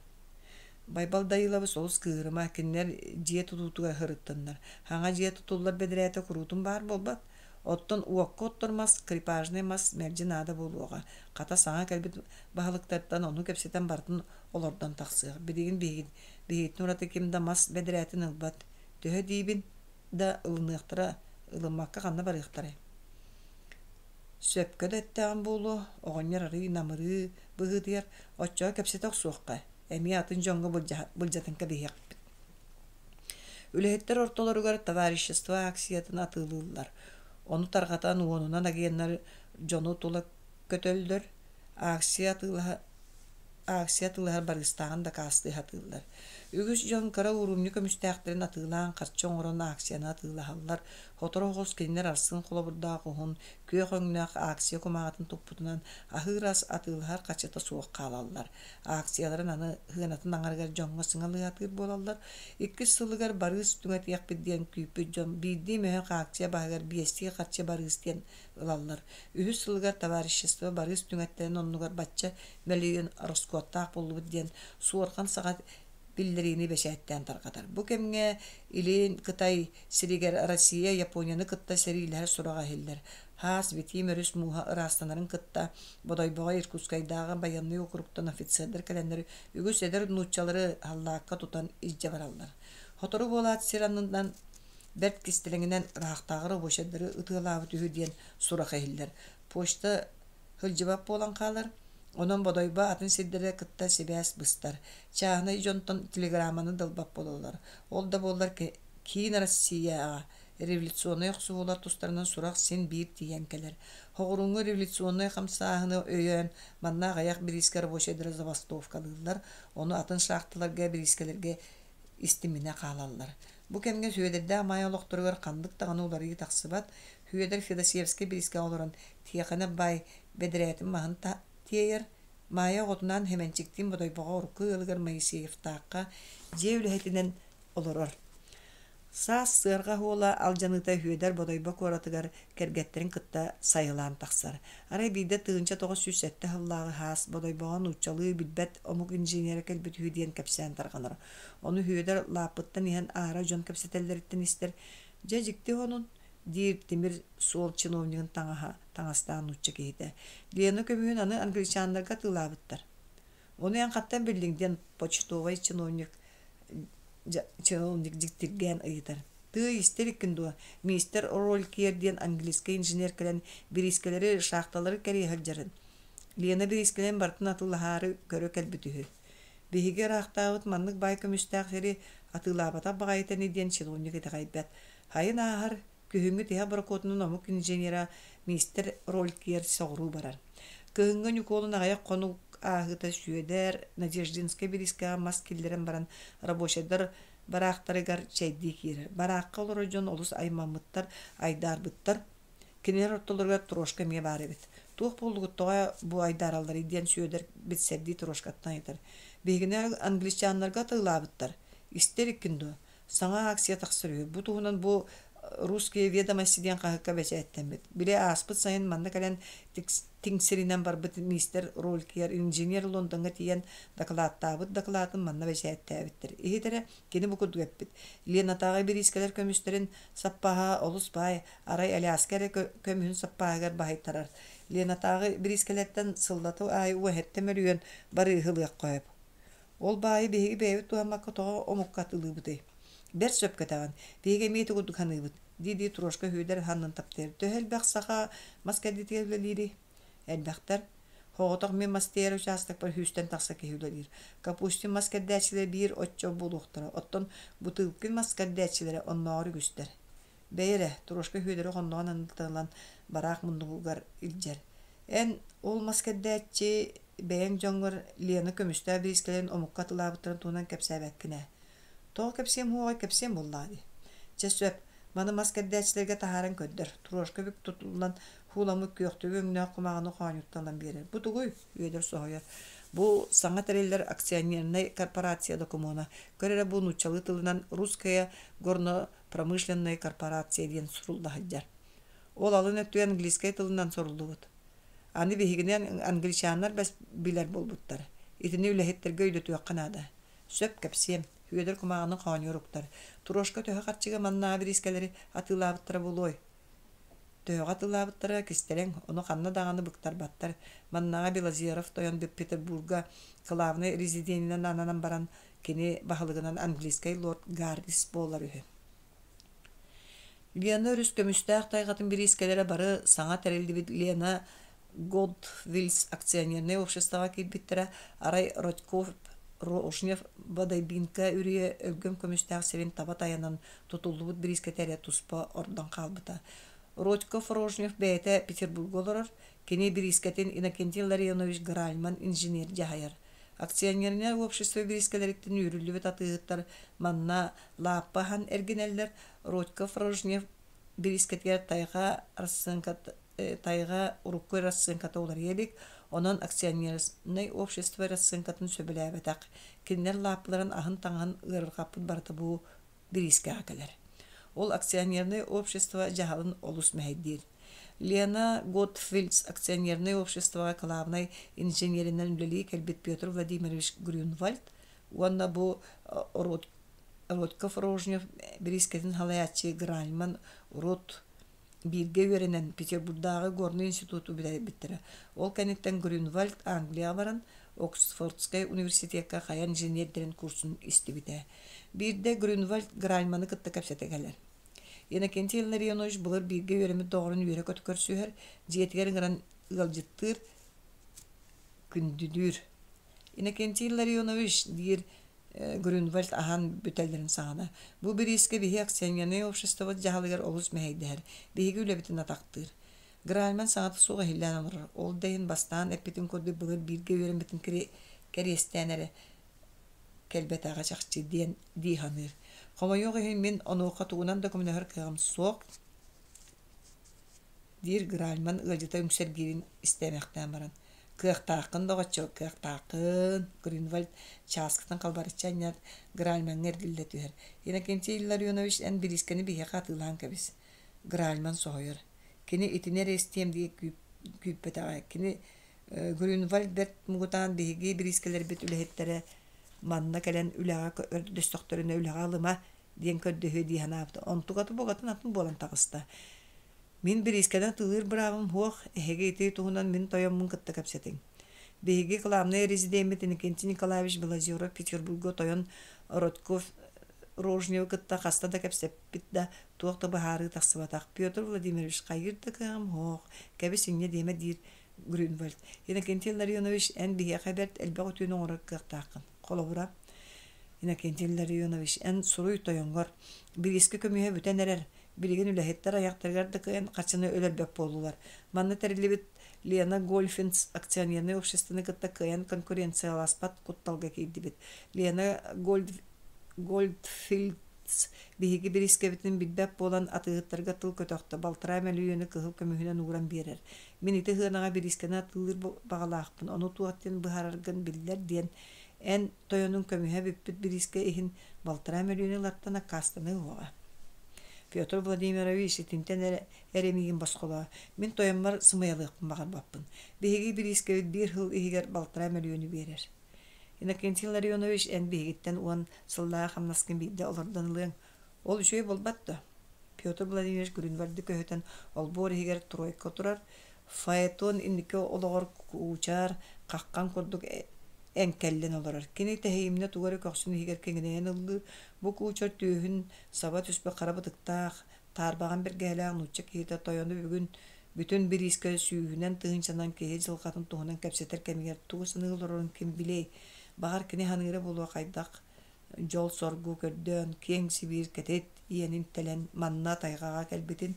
A: Байбал Дайыылабыс олус кыыһырыма, кинилэр дьиэ тутуутугар сырыттыннар. Хаҥа дьиэ тутуллар бэдэрээтэ куруутун баар буолбат. Оттон уокка оттор мас, крепажнай мас мэлдьи наада буолуоҕа. Хата саҥа кэлбит баһылыктартан ону кэпсэтэн барытын олордон тахсыах. Билигин биһигиттэн ураты ким да мас бэдэрээтин ылбат. Төһө диибин да ылыныахтара, ылыммакка ханна барыахтарай? Сөпкө да эттэҕим буолуо, оҕонньор арыый намырыы быһыытыйар, оччоҕо кэпсэтэ охсуохха эмиэ атын дьоҥҥо былдьатан кэбиһиэхпит. Үлэһиттэр ортолоругар товарищество акциятын атыылыыллар. Ону тарҕатан уонунан агеннар дьону тула көтөллөр, акция атыылаһар, акция атыылаһар барыыстааҕын дакаастыы сатыыллар. Үгүс дьон кыра уурумньу көмүстээхтэрин атыылаан харчы оҥорон акцияны атыылаһаллар. Сотору оҕус кинилэр арсыын холобурдаах уһун, күөх өҥнөөх акция кумааҕытын туппутунан аһыыр ас атыылаһар харчыта суох хаалаллар. Акцияларын аны сыанатын аҥарыгар дьоҥҥо сыҥалыатыыр буолаллар. Иккис сылыгар барыыс түҥэтиэхпит диэн күүппүт дьон биирдии мөһөх акция баһыгар биэстии харчы барыыс диэн ылаллар. Үһүс сылыгар товарищество барыыс түҥэттэрин оннугар бачча мөлүйүөн ороскуоттаах буоллубут диэн суорҕан саҕа биллэриини бэчээттээн тарҕатар. Бу кэмҥэ Илин Кытай сиригэр Россия Японияны кытта сэриилэһэр сураҕа иһиллэр. Хаас Витим өрүс мууһа ыраастанарын кытта Бодойбоҕо Иркутскайдааҕы байыаннай округтан офицердар кэлэннэр үгүс эдэр нууччалары халлаакка тутан илдьэ бараллар. Сотору буолаат сир аннынан бэрт кистэлэҥинэн ыраахтааҕы рабочайдары ытыалаабыт үһү диэн сурах иһиллэр. Почта сылдьыбат буолан хаалар. Онон Бодойбо атын сирдэри кытта сибээс быстар. Чааһынай дьонтон телеграмманы да ылбат буолаллар. Ол да буоллар киин Россияҕа революционнай охсуһуулар тустарынан сурах син биир тиийэн кэлэр. Соҕурууҥҥу революционнай хамсааһыны өйөөн, манна аҕыйах бириискэ рабочайдары забастовкалыыллар, ону атын шахталарга, бириискэлэргэ истиминэ хаалаллар. Бу кэмҥэ Сүөдэрдээх Маайа олохторугар ханнык даҕаны уларыйыы тахсыбат. Сүөдэр Федосеевскай бириискэҕэ олорон Тиэхэнэ баай бэдэрээтин маһын тиэйэр. Маайа оҕотунаан Хэмэнчиктиин Бодойбоҕо урукку ыалыгар Моисеевтаахха дьиэ үлэһитинэн олорор. Саас сыарҕа уола алдьаныыта Үөдэр Бодойбо куоратыгар кэргэттэрин кытта сайылаан тахсар. Арай биирдэ 1907 сыллааҕы саас Бодойбоҕо нууччалыы билбэт омук инженерэ кэлбит үһү диэн кэпсээн тарҕанар. Ону Үөдэр лааппыттан иһэн аара дьон кэпсэтэллэриттэн истэр: «Дьэ дьикти онун» диир тимир суол чиновнигын таҥаһа таҥастаах нуучча киһитэ. Лена көмүһүн аны англичаннарга атыылаабыттар. Ону эн хантан биллиҥ диэн почтовай чиновник чиновник дьиктиргээн ыйытар. Тыа истэр иккин дуо, мистер Ролькер диэн английскай инженер кэлэн бириискэлэри, шахталары кэрийэ сылдьарын. Лена бириискэлэрин барытын атыылаһаары көрө кэлбит үһү. Биһиги ыраахтаабыт маннык баай көмүстээх сири атыылаабатах баҕайыта ини диэн чиновник итэҕэйбэт. Хайын ааһар, Күһүҥҥү тиһэх борокуотунан омук инженера мистер Ролькер соҕуруу барар. Кыһыҥҥы Ньукуолун аҕыйах хонук ааһыыта Сүөдэр Надеждинскай бириискэҕэ мас киллэрэн баран рабочайдар бараахтарыгар чэйдии киирэр. Бараахха олорор дьон олус аймаммыттар, айдаарбыттар. Кинилэр ортолоругар Трошка эмиэ баар эбит. Туох буоллугут тоҕо бу айдааралларый диэн Сүөдэр билсэрдии Трошкаттан ыйытар. Биһигини англичаннарга атыылаабыттар. Истэр иккин дуо? Саҥа акция тахсар үһү. Бу туһунан бу «Русские ведомости» диэн хаһыакка бэчээттэммит. Били ааспыт сайын манна кэлэн тиҥсиринэн барбыт мистер Ролькер инженер Лондоҥҥа тиийэн дакылааттаабыт дакылаатын манна бэчээттээбиттэр. Иһит эрэ, кини бу курдук эппит: «Ленатааҕы бириискэлэр көмүстэрин саппааһа олус баай, арай Аляска эрэ көмүһүн саппааһыгар баһыйтарар. Ленатааҕы бириискэлэртэн сыллата аайы уоһэттэ мөлүйүөн барыыһылыахха сөп. Ол баайы биһиги бэйэбит туһаммакка тоҕо омукка атыылыыбытый? Бэрт сөпкө этэҕин, биһиги эмиэ ити курдук саныыбыт, дии-дии Трошка Сүөдэр саннын таптыыр. Төһө элбэх саха мас кэрдиитигэр үлэлиирий? Элбэхтэр. Соҕотох мин мас тиэйэр учаастакпар сүүстэн тахса киһи үлэлиир. Капустин мас кэрдээччилэрэ биир оччо буолуохтара, оттон Бутылкин мас кэрдээччилэрэ оннооҕор үгүстэр. Бэйэ эрэ, Трошка Сүөдэри хонноҕун анныттан ылан бараах муннугугар илдьэр. Эн ол мас кэрдээччи бэйэҥ дьоҥҥор Лена көмүстээх бириискэлэрин омукка атылаабыттарын туһунан кэпсээбэккин ээ. Тоҕо кэпсиэм уоҕай кэпсиэм буоллаҕа дии. Чэ сөп, маны мас кэрдээччилэргэ таһааран көрдөр. Трошка бүк тутуллан һууламмыт күөхтүгү өҥнөөх кумааҕыны хоонньуттан ылан биэрэр. Бу тугуй? Үөдэр соһуйар. Бу саҥа тэриллэр акционернай корпорация докумуона. Көр эрэ бу нууччалыы тылынан «Русская горно-промышленная корпорация» диэн сурулла сылдьар. Ол алын өттүгэр английскай тылынан суруллубут. Аны биһигини англичаннар бэс билэр буолбуттар. Итини үлэһиттэргэ өйдөтүөххэ наада. Сөп кэпсиэм. Үөдэр кумааҕыны хоонньуур уктар. Трошка төһө харчыга маннааҕы бириискэлэри атыылаабыттара буолуой? Төһөҕө атыылаабыттара кистэлэҥ, ону ханна даҕаны быктарбаттар. Маннааҕы Белозеров тойон Петербурга кылаабынай резиденинэн ананан баран, кини баһылыгынан английскай лорд Гаррис буолар үһү. Лена өрүс көмүстээх тайҕатын бириискэлэрэ бары саҥа тэриллибит Лена Годвильс акционернай обществоҕа киирбиттэрэ, арай Родьков Рожнев Бодайбинка үрүйэ өлгөм көмүстээх сирин таба тайанан тутуллубут бириискэтэ эрэ туспа ордон хаалбыта. Родьков Рожнев бэйэтэ Петербурга олорор, кини бириискэтин Иннокентий Ларионович Гральман инженер дьаһайар. Акционернай общество бириискэлэриттэн үүрүллүбүт атыыһыттар манна лааппы аһан эргинэллэр. Родьков Рожнев бириискэтигэр тайҕа арассыаҥката тайҕа урукку арассыаҥката уларыйа илик, онон акционернай общество арассыаҥкатын сөбүлээбэтэх. Кинилэр лааппыларын аһын-таҥаһын ыарырҕаппыт барыта бу бириискэҕэ кэлэр. Ол акционернай общество дьаһалын олус мэһэйдиир. Лена Готфельдс акционернай обществоҕа кылаабынай инженеринэн үлэлии кэлбит Петр Владимирович Грюнвальд уонна бу Родьков Рожнев бириискэтин салайааччы Гральман Рот бииргэ үөрэнэн Петербурдааҕы горнай институту бүтэрбиттэрэ. Ол кэнниттэн Грюнвальд Англияҕа баран Оксфордскай университекка хайа инженердэрин курсун истибитэ. Биирдэ Грюнвальд Гральманы кытта кэпсэтэ кэлэр. Иннокентий Илларионович былыр бииргэ үөрэммит доҕорун үөрэ-көтө көрсүһэр, дьиэтигэр ыҥыран ыалдьыттыыр, күндүлүүр. Иннокентий Илларионович, диир Грюнвальд аһаан бүтэллэрин саҕана, бу бириискэ биһи акционернай обществобыт дьаһалыгар олус мэһэйдэһэр, биһиги үлэбитин атахтыыр. Гральман саҥата суох иһиллээн олорор, ол да иһин бастаан эппитин курдук былыр бииргэ үөрэммитин кэриэстээн эрэ кэлбэтэҕэ чахчы диэн дии саныыр. Хомойуох иһин мин онуоха тугунан да көмөлөһөр кыаҕым суох, диир Гральман ыалдьыта үҥсэргиирин истэмэхтээн баран. Кыахтааххын, доҕоччуок, кыахтааххын, Грюнвальд чааскытын халбарыччы анньаат, Гральмаҥҥа эргиллэ түһэр. Иннокентий Илларионович, эн бириискэни биһиэхэ атыылаан кэбис. Гральман соһуйар. Кини итини эрэ истиэм дии күүппэтэҕэ. Кини Грюнвальд бэрт муҥутаан биһиги бириискэлэрбит үлэһиттэрэ манна кэлэн үлэҕэ көрдөстөхтөрүнэ үлэҕэ ылыма диэн көрдөһүө дии санаабыта. Онтуката букатын атын буолан таҕыста. Мин бириискэнэн атыылыыр быраабым суох, эһиги ити туһунан мин тойоммун кытта кэпсэтиҥ. Биһиги кылаабынай резидеммит Иннокентий Николаевич Белозеров Петербурга тойон Родьков Рожневы кытта хаста да кэпсэппит да, туох да быһаарыы тахсыбатах. Петр Владимирович хайыыр да кыаҕым суох, кэбис инньэ диэмэ диир Грюнвальд. Иннокентий Илларионович, эн биһиэхэ бэрт элбэх үтүөнү оҥорор кыахтааххын. Холобура, Иннокентий Илларионович, эн суруй тойоҥҥор, бириискэ көмүһэ бүтэн эрэр, билигин үлэһиттэр айахтарыгар да кыайан харчыны өлөрбөт буоллулар. Манна тэриллибит Лена Гольфинс акционернай обществоны кытта кыайан конкуренцияласпат кутталга киирдибит. Лена Гольдфильд Биһиги бириискэбитин билбэт буолан атыыһыттарга тыл көтөхтө, балтараа мөлүйүөнү кыһыл көмүһүнэн ууран биэрэр. Мин ити сыанаҕа бириискэни атыылыыр баҕалаахпын, ону туох диэн быһаараргын биллэр диэн, эн тойонуҥ көмүһэ бүппүт бириискэ иһин балтараа мөлүйүөнү ылартан аккаастаныы уоҕа. Петр Владимирович итинтэн эрэ, эрэ миигин босхолоо. Мин тойоммор сымыйалыахпын баҕарбаппын. Биһиги бириискэбит биир сыл иһигэр балтараа мөлүйүөнү биэрэр. Иннокентий Ларионович, эн биһигиттэн уон сыллаах хамнаскын биирдэ олордон ылыаҥ. Ол үчүгэй буолбат дуо? Петр Владимирович Грюнвальды көһүтэн олбуор иһигэр тройка турар, фаэтон инники олоҕор куучар, хаххан курдук эҥкэллэн олорор. Кини тэһиимнэ тугу эрэ көхсүн иһигэр киҥинэйэн ыллыыр. Бу куучар түөһүн саба түспүт хара бытыктаах, таарбаҕан бэргэһэлээх нуучча киһитэ тойону бүгүн бүтүн бириискэ сүүһүнэн тыһыынчанан киһи дьылҕатын туһунан кэпсэтэр кэмигэр тугу саныы олорорун ким билиэй, баҕар кини саныыра буолуо хайдах дьол-соргу көрдөөн киэҥ Сибиир кэтит иэнин тэлэн манна тайҕаҕа кэлбитин,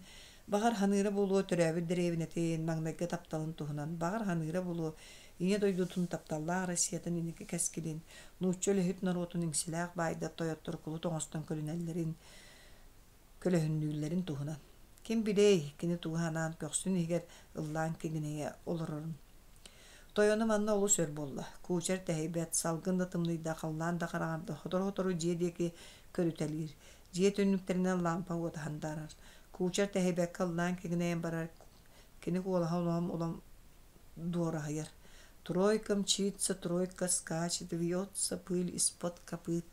A: баҕар саныыра буолуо төрөөбүт дэриэбинэтин маҥнайгы тапталын туһунан, баҕар саныыра буолуо Ийэ дойдутун тапталлаах Россиятын инники кэскилин, нуучча үлэһит норуотун иҥсэлээх баайдар тойоттор кулут оҥостон көлүнэллэрин, көлөһүннүүллэрин туһунан. Ким билиэй, кини тугу санаан көхсүн иһигэр ыллаан киҥинэйэ олорорун. Тойоно манна олус өр буолла. Куучар тэһийбэт, салгын да тымныйда, халлаан да хараҥарда, сотору-сотору дьиэ диэки көрүтэлиир. Дьиэ түннүктэринэн лаампа уота сандаарар. Куучар тэһийбэккэ ыллаан киҥинэйэн барар, кини куолаһа улам-улам дуораһыйар. Тройка мчится, тройка скачет, вьется пыль из-под копыт.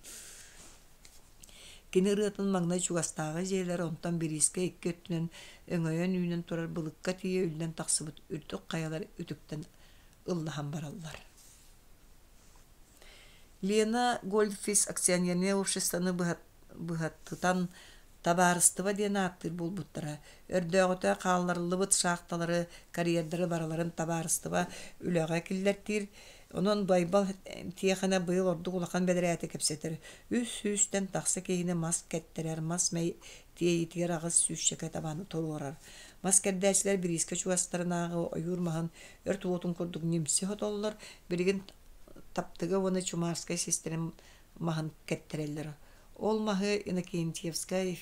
A: Кини ырыатын маҥнай чугастааҕы дьиэлэр, онтон бириискэ икки өттүнэн өҥөйөн үүнэн турар былыкка тиийэ үллэн тахсыбыт үрдүк хайалар үтүктэн ыллаһан бараллар. Лена Гольдфис акционернай обществоны быһаттытан табаарыстыба диэн ааттыыр буолбуттара. Өрдөөҕүтэ хаалларыллыбыт шахталары, карьердары барыларын табаарыстыба үлэҕэ киллэртиир. Онон Байбал Тиэхэнэ быйыл ордук улахан бэдэрээти кэпсэтэр. Үс сүүстэн тахса киһини мас кэттэрэр, мас тиэйиитигэр аҕыс сүүсчэкэ табаны туруорар. Мас кэрдээччилэр бириискэ чугастарынааҕы ойуур маһын өрт уотун курдук ньимси сотоллор. Билигин Таптыга уонна Чумарскай систэрин маһын кэттэрэллэр. Ол маһы Иннокентьевскай,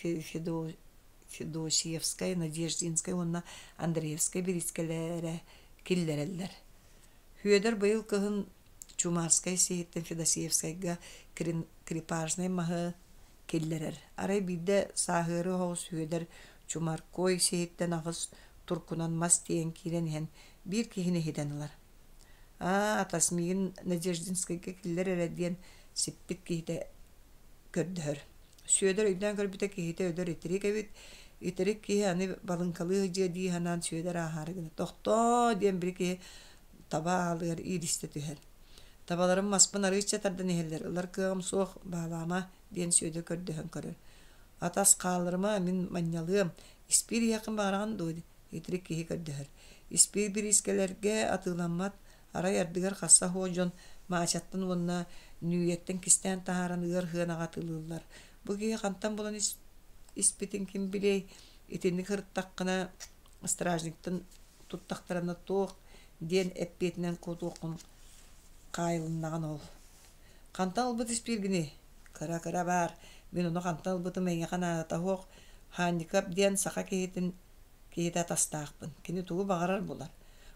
A: Федосеевскай, Надеждинскай уонна Андреевскай бириискэлэрэ киллэрэллэр. Сүөдэр быйыл кыһын Чумарскай сиһиттэн Федосеевскайга крепажнай маһы киллэрэр. Арай биирдэ сааһыары оһоҕос Сүөдэр Чумаркой сиһиттэн аҕыс туркунан мас тиэйэн киирэн иһэн биир киһини иһитэн ылар. «Аа, атас миигин Надеждинскайга киллэр эрэ» диэн сиппит киһитэ көрдөһөр. Сүөдэр өйдөөн көрбүтэ киһитэ өлөр итирик эбит. Итирик киһи аны балыҥкалыы сылдьыа дии санаан Сүөдэр ааһаары гына «Тохтоо!» диэн били киһи таба аалыгар иилистэ түһэр. «Табаларым маспын арыычча тардан иһэллэр, ылар кыаҕым суох, баалаама» диэн Сүөдэр көрдөһөн көрөр. «Атас хаалларыма, мин манньалыам, испиир иһиэххин баҕараҕын дуо?» итирик киһи көрдөһөр. Испиир бириискэлэргэ атыыламмат, арай ардыгар хасса оһуо дьон Маачаттан уонна Нүүйэттэн кистээн таһааран ыар сыанаҕа атыылыыллар. Бу киһи хантан булан испитин ким билиэй, итинник сырыттаххына стражниктан туттахтарына туох диэн эппиэтинэн куотуоххун хаайылыннаҕын ол. Хантан ылбыт испииргиний? Кыра-кыра баар, мин ону хантан ылбытым эйиэхэ наадата суох. Хаанньыкап диэн саха киһитин киһитэ атастаахпын, кини тугу баҕарар булар.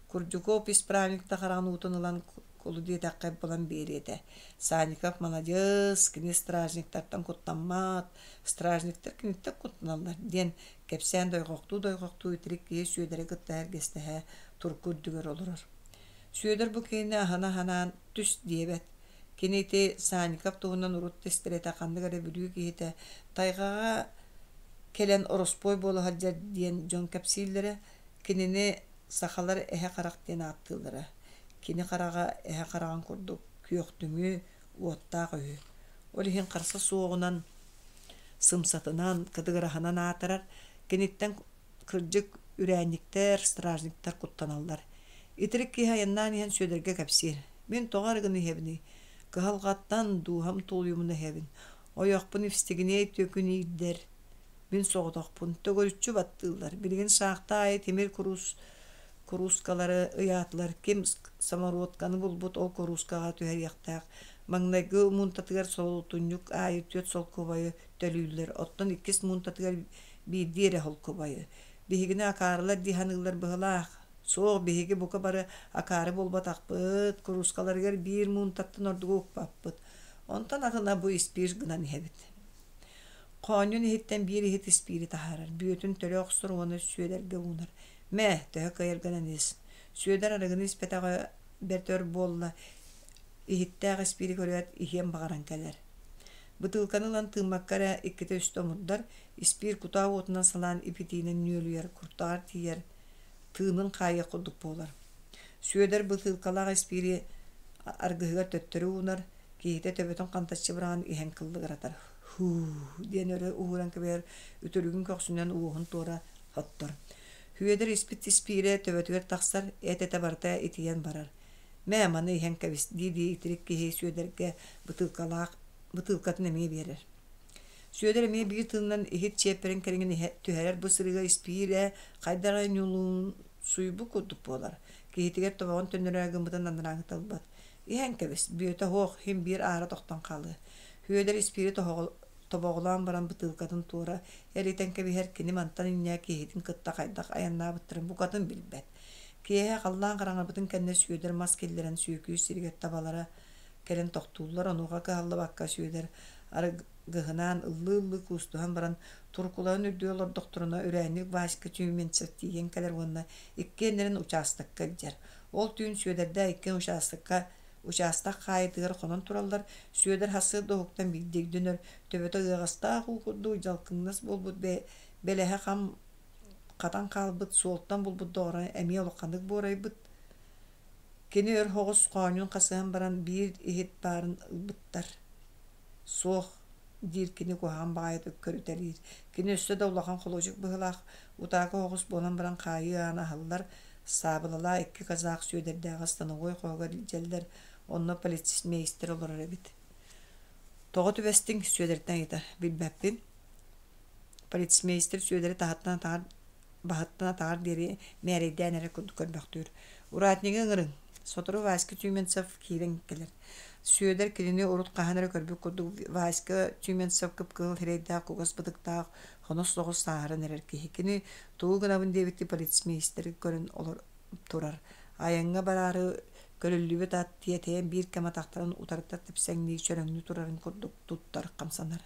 A: Курдюков исправникта хараҕын уутун ылан кулу диэтэххэ булан биэриэ этэ. Санников маладьыас, кини стражниктартан куттаммат, стражниктар киниттэн куттаналлар диэн кэпсээн дойҕохтуу-дойҕохтуу итирик киһи Сүөдэри кытта эргэстэһэ турку үрдүгэр олорор. Сүөдэр бу киһини аһына аһанаан түс диэбэт. Кини ити Санников туһунан урут да истэр этэ ханнык эрэ Бүлүү киһитэ тайҕаҕа кэлэн ороспуой буола сылдьар диэн дьон кэпсииллэрэ. Кинини сахалар эһэ харах диэн ааттыыллара. Кини хараҕа эһэ хараҕын курдук күөхтүҥү, уоттаах үһү. Ол иһин харса суоҕунан, сымсатынан, кытыгыраһынан аатырар. Киниттэн кырдьык үрээнньиктэр, стражниктар куттаналлар. Итирик киһи айаннаан иһэн Сүөдэргэ кэпсиир: «Мин тоҕо арыгыны иһэбиний? Кыһалҕаттан дууһам тулуйумуна иһэбин. Ойохпун Евстигней түөкүн иирдэр. Мин соҕотохпун. Төгүрүччү баттыыллар. Билигин шахта аайы тимир куруус куруускалары ыйаатылар. Ким самородканы булбут ол куруускаҕа түһэриэхтээх. Маҥнайгы муунтатыгар солотунньук аайы түөрт солкуобайы төлүүллэр. Оттон иккис муунтатыгар биирдии эрэ солкуобайы. Биһигини акаарылар дии саныыллар быһыылаах. Суох, биһиги бука бары акаары буолбатахпыт, куруускаларыгар биир муунтаттан ордугу укпаппыт. Онтон атына бу испиир гынан иһэбит. Хоонньун иһиттэн биир иһит испиири таһаарар, бүөтүн төлө охсор уонна Сүөдэргэ уунар. Мэ, төһө кыайаргынан ис. Сүөдэр арыгыны испэтэҕэ бэрт өр буолла, иһиттээх испиири көрөөт, иһиэн баҕаран кэлэр. Бытыылканы ылан тыыммакка эрэ иккитэ-үстэ омурдар, испиир кутаа уотунан салаан ипитиинэн нүөлүйэр, куртаҕар тиийэр, тыынын хаайыах курдук буолар. Сүөдэр бытыылкалаах испиири аргыһыгар төттөрү уунар, киһитэ төбөтүн хантаччы быраҕан иһэн кыллыгыратар. «Һуу» диэн өрө уһууран кэбиһэр, үтүлүгүн көхсүнэн уоһун туора хоттор. Сүөдэр испит испиирэ төбөтүгэр тахсар, эт-этэ барыта итийэн барар. «Мэ, маны иһэн кэбис» дии-дии итирик киһи Сүөдэргэ бытыылкалаах бытыылкатын эмиэ биэрэр. Сүөдэр эмиэ биир тылынан иһит чиэппэрин кэриҥин иһэ түһэрэр бу сырыыга испиирэ хайдах эрэ ньулуунсуйбут курдук буолар. Киһитигэр тобоҕун төннөрө гыммытын анарааҥҥы талбат. Иһэн кэбис, бүөтэ суох, иһин биир аара тохтон хаалыа. Сүөдэр испиири тобоҕолоон баран бытыылкатын туора эритэн кэбиһэр, кини мантан инньэ киһитин кытта хайдах айаннаабыттарын букатын билбэт. Киэһэ халлаан хараҥарбытын кэннэ Сүөдэр мас киллэрэн сүөкүүр сиригэр табалара кэлэн тохтууллар, онуоха кыһаллыбакка Сүөдэр аргыһынаан ыллыы-ыллыы куустуһан баран туркуларын үрдүгэр олордохторуна үрээнньик Васька Тюменцев тиийэн кэлэр уонна иккиэннэрин учаастакка илдьэр. Ол түүн Сүөдэрдээх иккиэн учаастакка учаастак хаайыытыгар хонон тураллар. Сүөдэр сарсыарда уһуктан биирдэ өйдөнөр, төбөтө ыаҕастаах уу курдук дьалкыҥнас буолбут бэлэһэ хам хатан хаалбыт, суолтан булбут доҕоро эмиэ улаханнык буорайбыт. Кини өр соҕус хоонньун хасыһан баран биир иһит баарын ылбыттар. Суох, диир кини куһаҕан баҕайытык көрүтэлиир. Кини өссө да улахан холуочук быһыылаах, утаакы оҕус буолан баран хаайыы аана аһыллар, саабылалаах икки казах Сүөдэрдээҕи становой хоһугар илдьэллэр, онно полицмейстер олорор эбит. Тоҕо түбэстиҥ? Сүөдэртэн ыйытар. Билбэппин. Полицмейстер Сүөдэри таһыттан атаҕар баһыттан атаҕар диэри мээрэйдээн эрэ курдук көрбөхтүүр. Уратнигы ыҥырыҥ. Сотору Васька Тюменцев киирэн кэлэр. Сүөдэр кинини урут хаһан эрэ көрбүт курдук Васька Тюменцев кып-кыһыл сирэйдээх, кугас бытыктаах, хонос соҕус сааһыран эрэр киһи. Кини тугу гынабын диэбиттии полицмейстеры көрөн олор турар. Айаҥҥа бараары көлүллүбүт ат тиэтэйэн биир кэм атахтарын утарыта тэпсэҥнии чөрөҥнүү турарын курдук туттар хамсанар.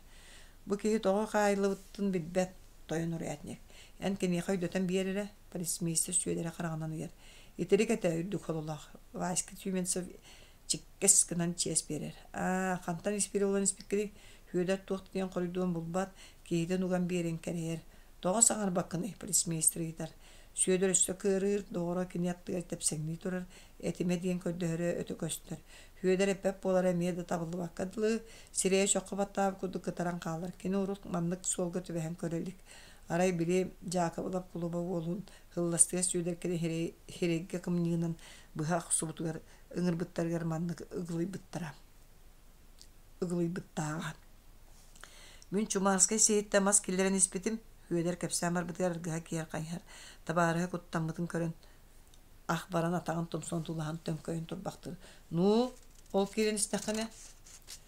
A: Бу киһи тоҕо хаайыллыбытын билбэт, тойон урядник. Эн киниэхэ өйдөтөн биэр эрэ, полицмейстер Сүөдэрэ хараҕынан ыйар. Итирик этэ үрдүк хололоох. Васька Тюменцев чиккэс гынан чиэс биэрэр. Аа, хантан испири булан испиккиний? Сүөдэр туох диэн хоруйдуон булбат, киһитин уган биэрэн кэрэйэр. Тоҕо саҥарбаккыный? полицмейстер ыйытар. Сүөдэр өссө кыарыыр, доҕоро кини аттыгар тэпсэҥнии турар, этимэ диэн көрдөһөрө өтө көстөр. Сүөдэр эппэт буолара эмиэ да табыллыбакка дылы, сирэйэ чоххо баттаабыт курдук кытаран хаалар. Кини урут маннык суолга түбэһэн көрө илик. Арай били Дьаакыбылап кулуба уолун Һылластыга Сүөдэркэни сирэйгэ кымньыынан быһа охсубутугар ыҥырбыттарыгар маннык ыгылыйбыттара ыгылыйбыттааҕа. Мин Чумарскай сиһиттэн мас киллэрэн испитим, Сүөдэр кэпсээн барбытыгар аргыһа киэр хайыһар, табаарыһа куттаммытын көрөн ах баран атаҕын тумсун тулаһан төҥкөйөн турбахтыыр. Ну, ол киирэн истэххинэ,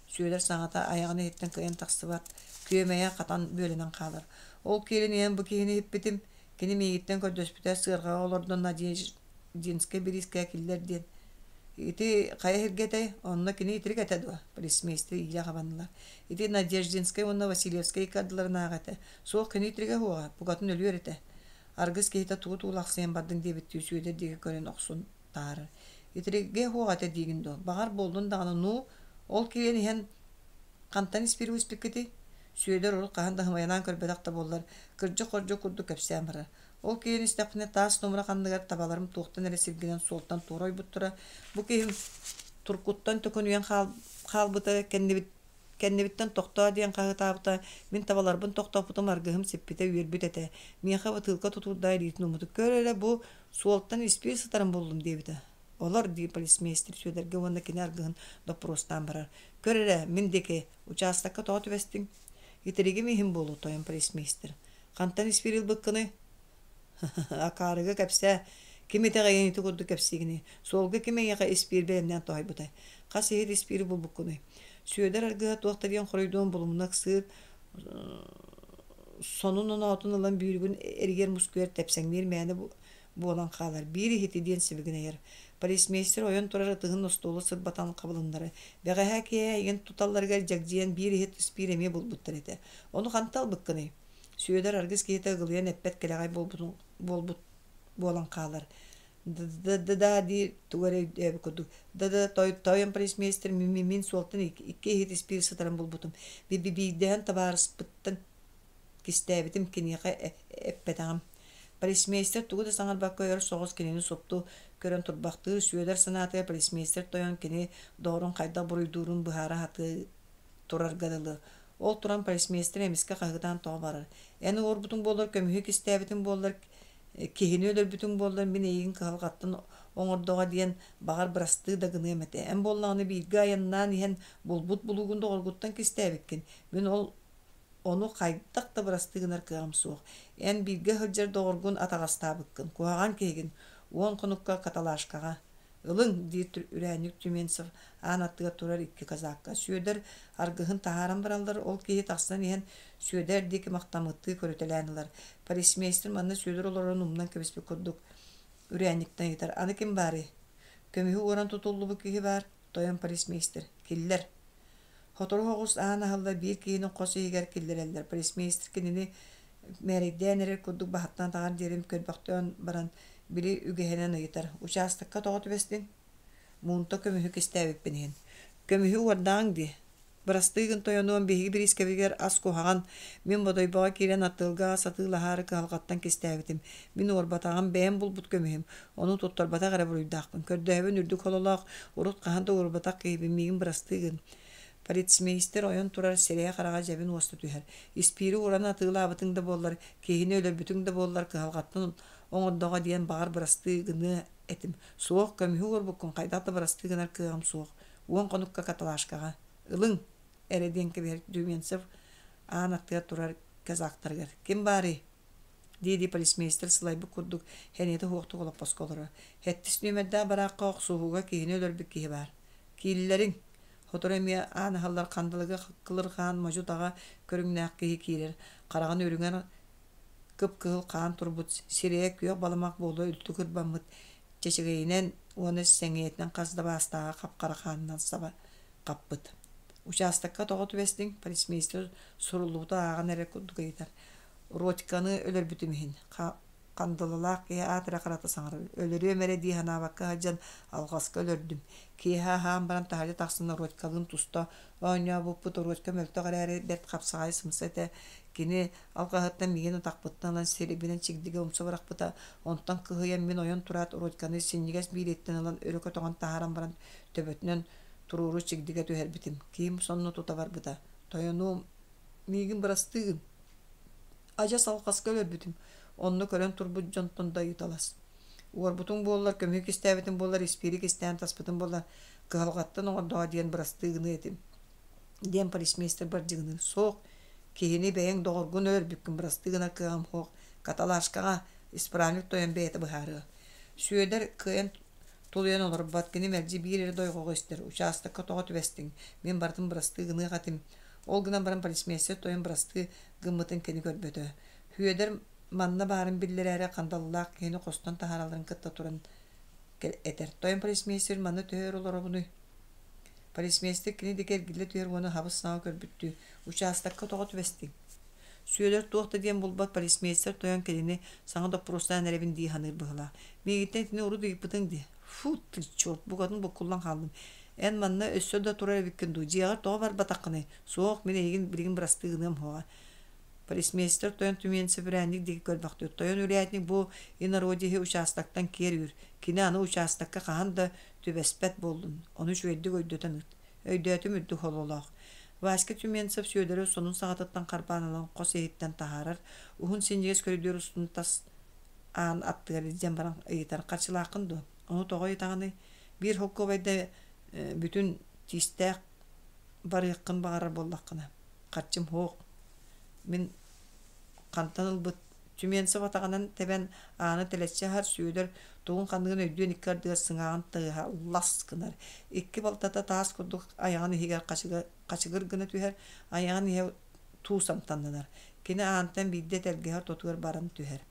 A: Сүөдэр саҥата айаҕын иһиттэн кыайан тахсыбат, күөмэйэ хатан бүөлэнэн хаалар. Ол киирэн иһэн бу киһини иһиппитим, кини миигиттэн көрдөспүтэ сыарҕаҕа олордон Надеждинскай бириискэ киллэр диэн. Ити хайа сиргэ этэй? Онно кини итирик этэ дуо? Полицмейстер иилэ хабаннылар. Ити Надеждинскай уонна Васильевскай икки ардыларынааҕы этэ. Суох кини итиригэ суоҕа, букатын өлүөр этэ. Аргыс киһитэ тугу туулахсыйан бардыҥ диэбиттии Сүөдэр диэки көрөн охсун таарар. Итиригэ суох этэ диигин дуо? Баҕар буоллун даҕаны, ну, ол киирэн иһэн хантан испири испиккитий? Сүөдэр урут хаһан да һымайалаан көрбөтөх да буоллар, кырдьык-хордьук курдук кэпсээн барар. Ол киирэн истэхпинэ таас нумра ханныгар табаларым туохтан эрэ сиргинэн суолтан туора ойбуттара. Бу киһим туркуттан төкүнүйэн хаалбыта кэннибит кэннибиттэн тохтоо диэн хаһыытаабыта, мин табаларбын тохтоппутум аргыһым сиппитэ үөрбүт этэ. Миэхэ бытыылка тутуурдаах илиитин ууммуту көр эрэ бу суолтан испиир сытарын буллум диэбитэ. Олор диир полицмейстер Сүөдэргэ уонна кини аргыһын доппуруостаан барар. Көр эрэ, мин диэки, учаастакка тоҕо түбэстиҥ? Итиригим иһин буолуо, тойон полицмейстер. Хантан испиир ылбыккыный? Акаарыга кэпсээ. Ким итэҕэйэн ити курдук кэпсиигиний? Суолга ким эйиэхэ испиир бэлэмнээн тоһуйбутай? Хас иһит испиири булбуккунуй? Сүөдэр аргыһа туох да диэн хоруйдуон булумуна ыксыыр, сонун оноотун ылан бүүрүгүн эригэр-мускуйар тэпсэҥниир мээнэ буолан хаалар. Биир иһити диэн сибигинэйэр. Полицмейстер ойон турар ытыһын остуолу сырбатан хабылыннара. Бэҕэһээ киэһэ эйигин туталларыгар дьэгдьийэн биир иһит испиир эмиэ булбуттар этэ. Ону хантан ылбыккыный? Сүөдэр аргыс киһитэ ыгылыйан эппэт кэлэҕэй буолбутун буолбут буолан хаалар. Да-да диир тугу эрэ өйдөөбүт курдук. Да-да тойон полицмейстер мин суолтан икки иһит испиир сытарын булбутум. Би-биирдэһэн табаарыспыттан кистээбитим киниэхэ эппэтэҕим. Полицмейстер тугу да саҥарбакка өр соҕус кинини супту көрөн турбахтыыр. Сүөдэр санаатыгар полицмейстер тойон кини доҕорун хайдах буруйдуурун быһаара сатыы турарга дылы. Ол туран полицмейстер эмискэ хаһыытаан тоҕо барар: «Эн уорбутуҥ буоллар, көмүһү кистээбитиҥ буоллар, киһини өлөрбүтүҥ буоллар, мин эйигин кыһалҕаттан оҥордоҕо диэн, баҕар, бырастыы да гыныам этэ. Эн буоллаҕына бииргэ айаннаан иһэн булбут булуугун доҕоргуттан кистээбиккин. Мин ол ону хайдах да бырастыы гынар кыаҕым суох. Эн бииргэ сылдьар доҕоргун атаҕастаабыккын, куһаҕан киһигин. Уон хонукка каталажкаҕа Ылыҥ, диир үрээнньик Тюменцев аан аттыгар турар икки казакка. Сүөдэр аргыһын таһааран бараллар, ол киһи тахсан иһэн Сүөдэр диэки махтаммыттыы көрүтэлээн ылар. Полицмейстер манна Сүөдэр олорорун умнан кэбиспит курдук үрээнньиктэн ыйытар: «Аны ким баарый?» «Көмүһү уоран тутуллубут киһи баар, тойон полицмейстер. Киллэр». Сотору соҕус аан аһыллар биир киһини хос иһигэр киллэрэллэр. Полицмейстер кинини мээрэйдээн эрэр курдук баһыттан атаҕар диэри көрбөхтөөн баран, били үгэһинэн ыйытар: «Учаастакка тоҕо түбэстиҥ?» «Муунта көмүһү кистээбиппин иһин». «Көмүһү уордааҥ дии. Бырастыы гын тойонуом, биһиги бириискэбитигэр ас куһаҕан. Мин Бодойбоҕо киирэн аттыылга ас атыылаһаары кыһалҕаттан кистээбитим. Мин уорбатаҕым, бэйэм булбут көмүһүм. Ону туттарбатах эрэ буруйдаахпын. Көрдөөбүн үрдүк хололоох, урут хаһан да уорбатах киһибин, миигин бырастыы гын». Полицмейстер ойон турар, сирэйэ-хараҕа дьэбин уоста түһэр. Испиири ууран атыылаабытыҥ да буоллар, киһини өлөрбүтүҥ да буоллар, кыһалҕаттан оҥордоҕо диэн баҕар бырастыы гыныа этим. Суох, көмүһү уорбуккун хайдах да бырастыы гынар кыаҕым суох. Уон хонукка каталажкаҕа «Ылыҥ!» эрэ диэн кэбиһэр Дюменцев аан аттыгар турар казактарыгар «Ким баарый?» Дии-дии полицмейстер сылайбыт курдук сэниэтэ суохтук олоппоско олорор. Сэттис нүөмэрдээх бараахха охсуһууга киһини өлөрбүт киһи баар. Кииллэриҥ! Сотору эмиэ аан аһыллар хандалыга кылырҕаан модьу-таҕа көрүҥнээх киһи киирэр. Хараҕын үрүҥэр кып-кыһыл хаан турбут, сирэйэ күөх баламах буола үлтү кырбаммыт, чэчэгэйинэн уонна сэҥийэтинэн хас да баастааҕа хап-хара хаанынан саба хаппыт. Учаастакка тоҕо түбэстиҥ? Полицмейстер суруллубуту ааҕан эрэр курдук ыйытар. Родьканы өлөрбүтүм иһин хандалалаах киһи аат эрэ харата саҥарар. Өлөрүөм эрэ дии санаабакка сылдьан алҕаска өлөрдүм. Киэһэ аһаан баран таһырдьа тахсан Родькалыын туста оонньообуппут. Родька мөлтөх эрээри бэрт хапсаҕай сымса этэ. Кини алҕаһыттан миигин атахпыттан ылан сирэйбинэн чигдигэ умса бырахпыта. Онтон кыһыйан мин ойон тураат Родьканы синньигэс биилиттэн ылан өрө көтөҕөн таһааран баран төбөтүнэн туруору чигдигэ түһэрбитим. Киһим сонно тута барбыта. Тойонуом, миигин бырастыы гын. Адьас алҕаска өлөрбүтүм. Онно көрөн турбут дьонтон да ыйыталас. Уорбутуҥ буоллар, көмүһү кистээбитим буоллар, испиири кистээн таспытым буоллар, кыһалҕаттан оҥордоҕо диэн бырастыы гыныа этим диэн полицмейстер бардьыгыныыр. Суох, киһини бэйэҥ доҕоргун өлөрбүккүн бырастыы гынар кыаҕым суох. Каталашкаҕа исправник тойон бэйэтэ быһаарыа. Сүөдэр кыайан тулуйан олорбот, кини мэлдьи биир эрэ дойҕоҕу истэр: «Учаастакка тоҕо түбэстиҥ? Мин барытын бырастыы гыныах этим». Ол гынан баран полицмейстер тойон бырастыы гыммытын кини көрбөтө. Сүөдэр манна баарын биллэрээри хандалылаах киһини хостон таһааралларын кытта туран этэр: «Тойон полицмейстер манна төһө өр олоробунуй?» Полицмейстер кини диэки эргиллэ түһэр уонна хабыс-саҥа көрбүттүү: «Учаастакка тоҕо түбэстиҥ?» Сүөдэр туох да диэн булбат полицмейстер тойон кинини саҥа доппуруостаан эрэбин дии саныыр быһыылаах. Миигиттэн итини урут ыйыппытыҥ дии. Фу, ты черт, букатын буккуллан хааллым. Эн манна өссө да турар эбиккин дуу, дьиэҕэр тоҕо барбатаххыный? Суох, мин эйигин билигин бырастыы гыныам суоҕа. Полицмейстер тойон Түмиэнсэ бүрээнник диэки көрбөхтүүр. Тойон үрээтник бу инородиһы учаастактан киэр үүр. Кини аны учаастакка хаһан да түбэспэт буоллун. Ону үчүгэйдик өйдөтөн ыыт. Өйдөөтүм үрдүк хололоох. Васька Тюменцев Сүөдэри сонун саҕатыттан харбаан ылан хос иһиттэн таһаарар, уһун синньигэс көрүдүөр устун тас аан аттыгар илдьэн баран ыйытар: «Харчылааххын дуо? Ону тоҕо ыйытаҕыный? Биир холкуобайда бүтүн тиистээх барыаххын баҕарар буоллаххына, харчым суох. Мин хантан ылбыт Тюменцев атаҕынан тэбэн ааны тэлэччи аһар, Сүөдэр тугун-ханныгын өйдүөн икки ардыгар сыҥааҕын тыаһа лас гынар. Икки балтата таас курдук айаҕын иһигэр хачыгыр гына түһэр, айаҕын иһэ туус амтаннанар. Кини аантан биирдэ тэлгэһэ ортотугар баран түһэр.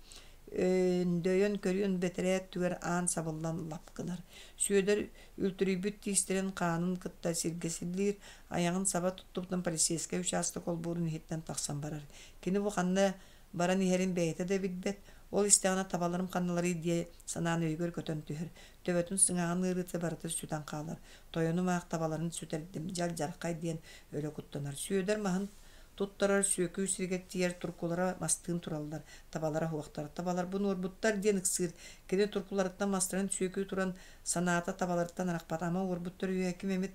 A: Өндөйөн көрүөн бэтэрээ өттүгэр аан сабыллан лап гынар. Сүөдэр үлтүрүйбүт тиистэрин хаанын кытта сиргэ силлиир, айаҕын саба туттубутун полицейскай учаастак олбуорун иһиттэн тахсан барар. Кини бу ханна баран иһэрин бэйэтэ да билбэт, ол истэҕинэ табаларым ханналарый диэ санаан өйүгэр көтөн түһэр, төбөтүн сыҥааҕын ыарыыта барыта сүтэн хаалар. Тойонум аах табаларын сүтэрдим, дьалдьархай диэн өлө куттанар. Сүөдэр маһын туттарар сүөкүү сиригэр тиийэр туркулара мастыын тураллар, табалара суохтар. Табаларбын уорбуттар диэн ыксыыр. Кини туркуларыттан мастарын сүөкүү туран санаата табаларыттан арахпат. Ама уорбуттар үһэ ким эмит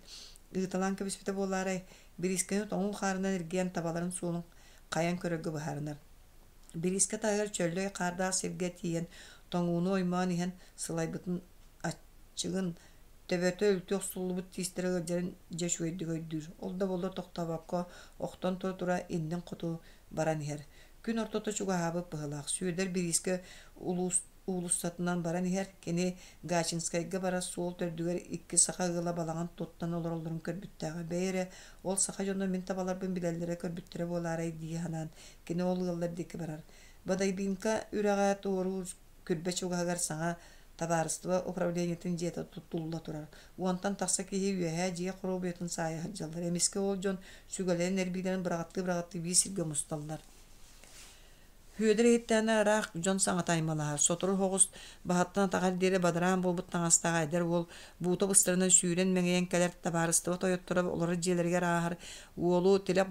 A: ыыталаан кэбиспитэ буолаарай? Бириискэни тоҥуу хаарынан эргийэн табаларын суолун хайан көрөргө быһаарынар. Бириискэ таһыгар чөллөй хаардаах сиргэ тиийэн тоҥууну оймоон иһэн сылайбытын аччыгын төбөтө үлтү охсуллубут тиистэрэ ыалдьарын дьэ үчүгэйдик өйдүүр. Ол да буоллар тохтообокко охтон тура-тура иннин хоту баран иһэр. Күн ортото чугаһаабыт быһыылаах. Сүөдэр бириискэ улуус уулуссатынан баран иһэр. Кини Гачинскайга барар суол төрдүгэр икки саха ыала балаҕан туттан олороллорун көрбүттээҕэ. Бэйэ эрэ, ол саха дьоно мин табаларбын билэллэрэ, көрбүттэрэ буолаарай дии санаан, кини ол ыаллар диэки барар. Бодайбинка үрэҕэ туоруур күрбэ чугаһыгар саҥа табаарыстыба управлениетын дьиэтэ тутулла турар. Уонтан тахса киһи үөһээ дьиэ хоруобуйатын саайа сылдьаллар. Эмискэ ол дьон сүгэлэрин эрбиилэрин быраҕаттыы-быраҕаттыы биир сиргэ мусталлар. Һүөдэр иһиттэҕинэ ыраах дьон саҥата аймалаһар, сотору соҕус баһыттан атаҕар диэри бадараан буолбут таҥастаах эдэр уол буута быстарынан сүүрэн мэҥийэн кэлэр табаарыстыба тойотторо олорор дьиэлэригэр ааһар уолу тилэх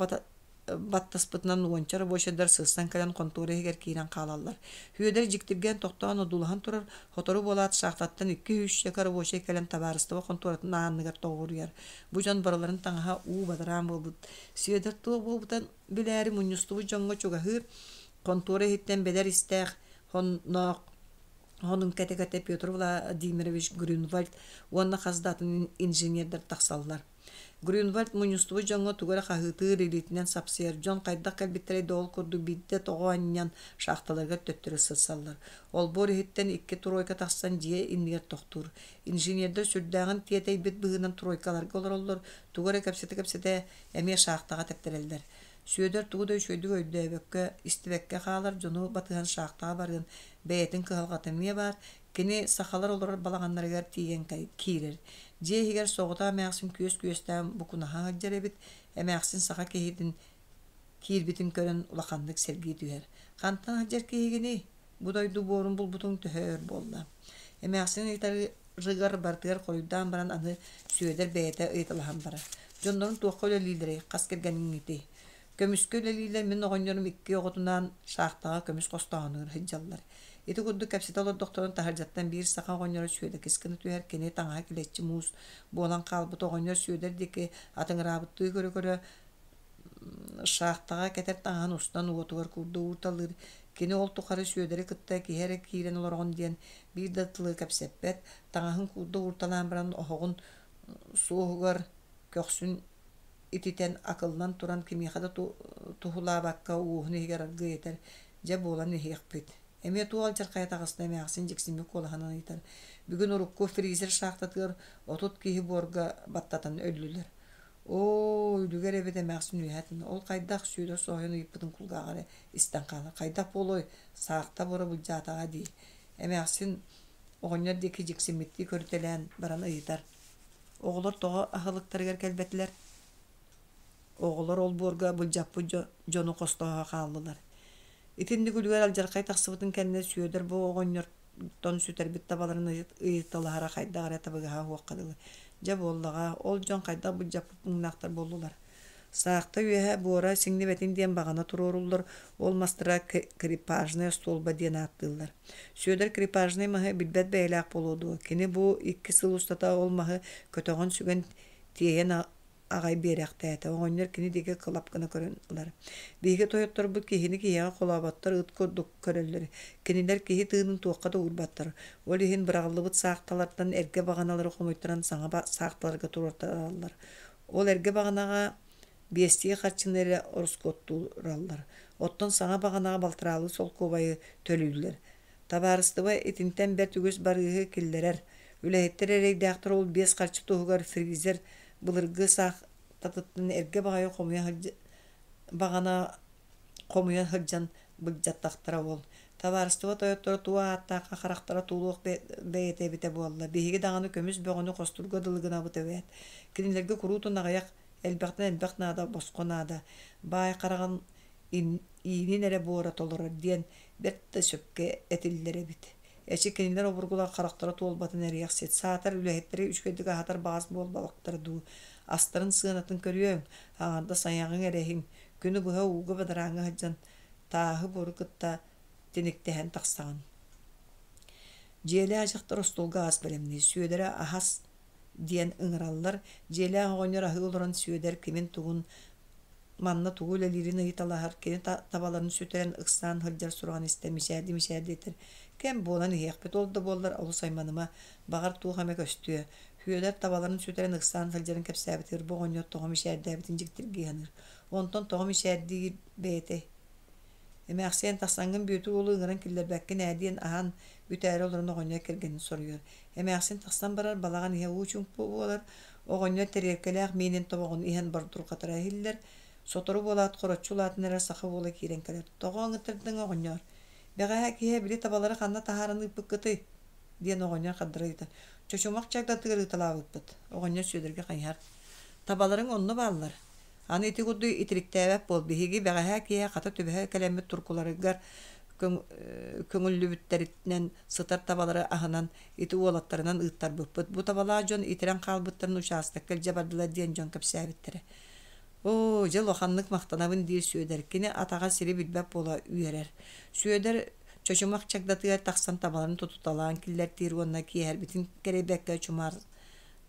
A: баттаспытынан уонча рабочайдар сырсан кэлэн хонтуора иһигэр киирэн хаалаллар. Һүөдэр дьиктиргээн тохтоон одуулаһан турар, сотору буолаат шахтаттан 200 рабочай кэлэн табаарыстыба хонтуоратын ааныгар тоҕуоруйар. Бу дьон барыларын таҥаһа уу бадараан буолбут. Сүөдэр туох буолбутун билээри мунньустубут дьоҥҥо чугаһыыр, хонтуора иһиттэн бэдэр истээх, хонноох Онон кэтэ-кэтэ Петр Владимирович Грюнвальд уонна хас да атын инженердэр тахсаллар. Грюнвальд мунньустубут дьоҥҥо тугу эрэ хаһыытыыр, илиитинэн сапсыйар. Дьон хайдах кэлбиттэрэй да ол курдук биирдэ тоҕо анньан шахталарыгар төттөрү сырсаллар. Олбуор иһиттэн икки тройка тахсан дьиэ иннигэр тохтуур. Инженердэр сүрдээҕин тиэтэйбит быһыынан тройкаларга олороллор, тугу эрэ кэпсэтэ-кэпсэтэ эмиэ шахтаҕа тэптэрэллэр. Сүөдэр тугу да үчүгэйдик өйдөөбөккө, истибэккэ хаалар дьону батыһан шахтаҕа барыан бэйэтин кыһалҕата эмиэ баар. Кини сахалар олорор балаҕаннарыгар тиийэн киирэр. Дьиэ иһигэр соҕотох эмээхсин күөс күөстээн букунаһа сылдьар эбит. Эмээхсин саха киһитин киирбитин көрөн улаханнык сэргии түһэр. «Хантан сылдьар киһигиний? Бу дойду буорун булбутуҥ төһө өр буолла?» Эмээхсин ыйытарыгар барытыгар хоруйдаан баран аны Сүөдэр бэйэтэ ыйыталаһан барар. «Дьонноруҥ туохха үлэлииллэрий, хас кэргэниҥҥитий?» Көмүскэ үлэлииллэр мин оҕонньорум икки оҕотунаан шахтаҕа көмүс хостооһунугар сылдьаллар. Ити курдук кэпсэтэ олордохторуна таһырдьаттан биир саха оҕонньоро Сүөдэкис гына түһэр, кини таҥаһа килэччи муус буолан хаалбыт оҕонньор Сүөдэр диэки атыҥыраабыттыы көрө-көрө шахтаҕа кэтэр таҥаһын устан уотугар курдук уурталыыр. Кини ол тухары Сүөдэри кытта киһи эрэ киирэн олороҕун диэн биир да тылы кэпсэппэт, таҥаһын куурда уурталаан баран оһоҕун суоһугар көхсүн ититэн акыллан туран кимиэхэ да туһулаабакка уоһун иһигэр аргыый этэр: «Дьэ буолан иһиэхпит». Эмиэ туох алдьархайа таҕыста эмээхсин дьиксиммит куолаһынан ыйытар. Бүгүн урукку фризер шахтатыгар 30 киһи буорга баттатан өллүлэр. Оо, үлүгэр эбит эмээхсин үөһэ тыына. Ол хайдах Сүөдэр соһуйан ыйыппытын кулгааҕа эрэ истэн хаалар. Хайдах буолуой, саахта буора былдьаатаҕа дии. Эмээхсин оҕонньор диэки дьиксиммиттии көрүтэлээн баран ыйытар. Оҕолор тоҕо аһылыктарыгар кэлбэтилэр? Оҕолор олбуорга былдьаппыт дьону хостоһо хааллылар. Итинник үлүгэр алдьархай тахсыбытын кэннэ Сүөдэр бу оҕонньортон сүтэрбит табаларын ыйыталаһара хайдах эрэ табыгаһа суохха дылы. Дьэ буоллаҕа, ол дьон хайдах былдьаппыт муҥнаахтар буоллулар. Саахта үөһэ буора сиҥнибэтин диэн баҕана туруоруллар, ол мастара крепажнай остуолба диэн ааттыыллар. Сүөдэр крепажнай маһы билбэт бэйэлээх буолуо дуо, кини бу икки сыл устата ол маһы көтөҕөн сүгэн тиэйэн аҕай биэрэхтээтэ. Оҕонньор кини диэки кылап гына көрөн ылар. Биһиги тойотторбут киһини киһиэхэ холооботтор, ыт курдук көрөллөр. Кинилэр киһи тыынын туохха да уурбаттар. Ол иһин быраҕыллыбыт саахталартан эргэ баҕаналары хомуйтаран саҥа саахталарга туруортараллар. Ол эргэ баҕанаҕа биэстии харчыны эрэ ороскуоттуураллар. Оттон саҥа баҕанаҕа балтараалыы солкуобайы төлүүллэр. Табаарыстыба итинтэн бэрт үгүс барыыһы киллэрэр. Үлэһиттэр эрэйдээхтэр ол биэс харчы туһугар фризер былыргы саахтатыттан эргэ баҕайы хомуйа баҕана хомуйа сылдьан былдьаттахтара ол. Табаарыстыба тойотторо туох ааттаахха харахтара тулуох бэйэтэ эбитэ буолла. Биһиги даҕаны көмүс бөҕөнү хостуурга дылы гынабыт эбээт. Кинилэргэ куруутун аҕыйах, элбэхтэн элбэх наада, босхо наада. Баай хараҕын иинин эрэ буора толорор диэн бэрт да сөпкө этиллэр эбит. Эчи кинилэр обургулар харахтара туолбатын эриэхсит, саатар үлэһиттэри үчүгэйдик аһатар баҕас буолбатахтара дуу, астарын сыанатын көрүөҥ, аҥардас айаҕыҥ эрэ иһин, күнү быһа ууга бадарааҥҥа сылдьан тааһы-буору кытта тиниктэһэн тахсаҕын. Дьиэлээх дьахтар остуолга ас бэлэмниир, Сүөдэрэ аһас диэн ыҥыраллар. Дьиэлээх оҕонньор аһыы олорон Сүөдэр кимин-тугун манна тугу үлэлиирин ыйыталаһар, кини табаларын сүтэрэн ыксаан сылдьар сураҕын истэн мичээрдии-мичээрдии этэр: «Кэм буолан иһиэхпит, ол да буоллар олус айманыма, баҕар туох эмэ көстүө». Сүөдэр табаларын сүтэрэн ыксаан сылдьарын кэпсээбитигэр бу оҕонньор тоҕо мичээрдээбитин дьиктиргии саныыр. Онтон тоҕо мичээрдиир бэйэтэй? Эмээхсиэн тахсаҥҥын Бүөтүр уолу ыҥыран киллэрбэккин ээ диэн аһаан бүтээри олорон оҕонньор кэргэнин соруйар. Эмээхсин тахсан барар, балаҕан иһэ уу чуҥпу буолар. Оҕонньор тэриэлкэлээх миинин тобоҕун иһэн бордурҕатара иһиллэр. Сотору буолаат хороччу улаатан эрэр саха уола киирэн кэлэр. «Тоҕо ыҥыртардыҥ оҕонньоор? Бэҕэһээ киһи били табалары ханна таһааран ыыппыккытый?» диэн оҕонньор хардара ыйытар. «Чочумах чагдатыгар ыыталаабыппыт». Оҕонньор Сүөдэргэ хайыһар. «Табаларыҥ онно бааллар. Аны ити курдук итириктээбэт буол, биһиги бэҕэһээ киэһэ хата түбэһэ кэлэммит туркуларыгар көҥүллүбүттэринэн сытар табалары аһынан ити уолаттарынан ыыттарбыппыт. Бу табалаах дьон итирэн хаалбыттарын учаастакка илдьэ бардылар диэн дьон кэпсээбиттэрэ. Оо, дьэ улаханнык махтанабын диир Сүөдэр. Кини атаҕа сири билбэт буола үөрэр. Сүөдэр Чочумах чагдатыгар тахсан табаларын тутуталаан киллэртиир уонна киэһэрбитин кэрэйбэккэ чумаар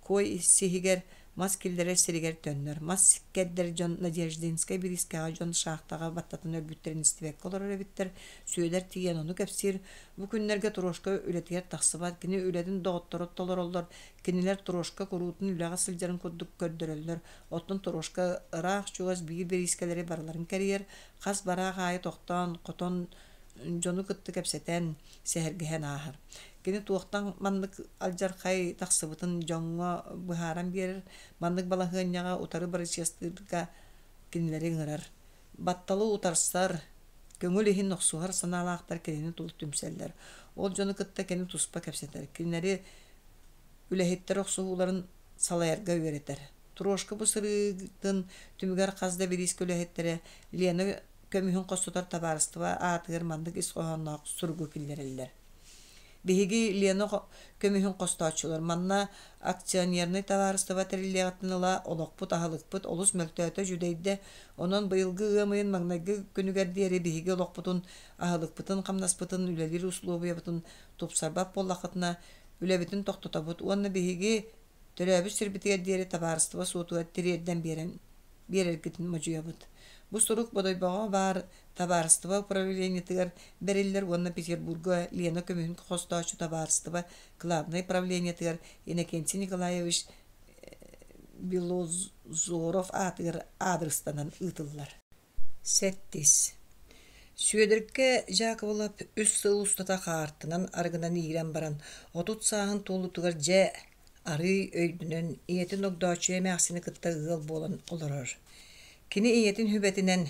A: Куой сиһигэр Мас киллэрэр сиригэр төннөр. Мас кэрдэр дьон Надеждинскай бириискэҕэ дьон шахтаҕа баттатан өлбүттэрин истибэккэ олорор эбиттэр. Сүөдэр тиийэн ону кэпсиир. Бу күннэргэ Трошка үлэтигэр тахсыбат. Кини үлэтин доҕотторо толороллор. Кинилэр Трошка куруутун үлэҕэ сылдьарын курдук көрдөрөллөр. Оттон Трошка ыраах-чугас биир бириискэлэри барыларын кэрийэр. Хас бараах аайы тохтоон, хотон дьону кытта кэпсэтэн, сэһэргэһэн ааһар. Кини туохтан маннык алдьархай тахсыбытын дьоҥҥо быһааран биэрэр, маннык балаһыанньаҕа утары бырачыастыырга кинилэри ыҥырар. Батталы утарсар, көҥүл иһин охсуһар санаалаахтар кинини тула түмсэллэр. Ол дьону кытта кини туспа кэпсэтэр. Кинилэри үлэһиттэр охсуһууларын салайарга үөрэтэр. Трошка бу сырыытын түмүгэр хас да бириискэ үлэһиттэрэ Лена көмүһүн хостотор табаарыстыба аатыгар маннык ис хоһоонноох суругу киллэрэллэр. Биһиги Лена көмүһүн хостооччулар манна акционернай табаарыстыба тэриллиэҕиттэн ыла олохпут, аһылыкпыт олус мөлтөөтө, дьүдэйдэ. Онон быйылгы ыам ыйын маҥнайгы күнүгэр диэри биһиги олохпутун, аһылыкпытын, хамнаспытын, үлэлиир усулуобуйабытын тупсарбат буоллаххытына, үлэбитин тохтотобут уонна биһиги төрөөбүт сирбитигэр диэри табаарыстыба суотугар тириэрдэн биэрэн биэрэргитин модьуйабыт. Бу сурук Бодойбоҕо баар табаарыстыба управлениетыгар бэриллэр уонна Петербурга Лена көмүһүн хостооччу табаарыстыба главнай правлениетыгар Иннокентий Николаевич Белозоров аатыгар аадырыстанан ыытыллар. Сэттис. Сүөдэркэ Дьаакыбылап үс сыл устата хаартынан арыгынан иирэн баран, 30 сааһын туолуутугар дьэ арыый өйдөнөн, ийэтин Огдооччуйа эмээхсини кытта ыал буолан олорор. Кини ийэтин сүбэтинэн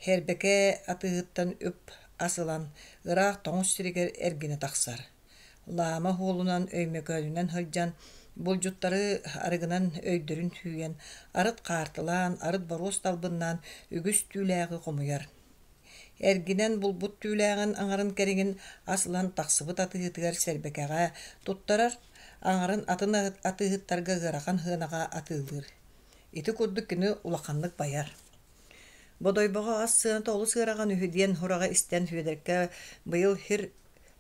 A: Һэрбэкэ атыыһыттан үп-ас ылан, ыраах тоҥус сиригэр эргинэ тахсар. Лаама уһуолунан Өймөкөөнүнэн сылдьан, булдьуттары арыгынан өйдөрүн сүүйэн, арыт хаартылаан, арыт боруос талбыннаан үгүс түүлээҕи хомуйар. Эргинэн булбут түүлээҕин аҥарын кэриҥин ас ылан тахсыбыт атыыһытыгар Сэрбэкэҕэ туттарар, аҥарын атын атыыһыттарга ыарахан сыанаҕа атыылыыр. Ити курдук кини улаханнык байар. Бодойбоҕо ас сыаната олус ыарахан үһү диэн сураҕы истэн Сүөдэркэ быйыл сир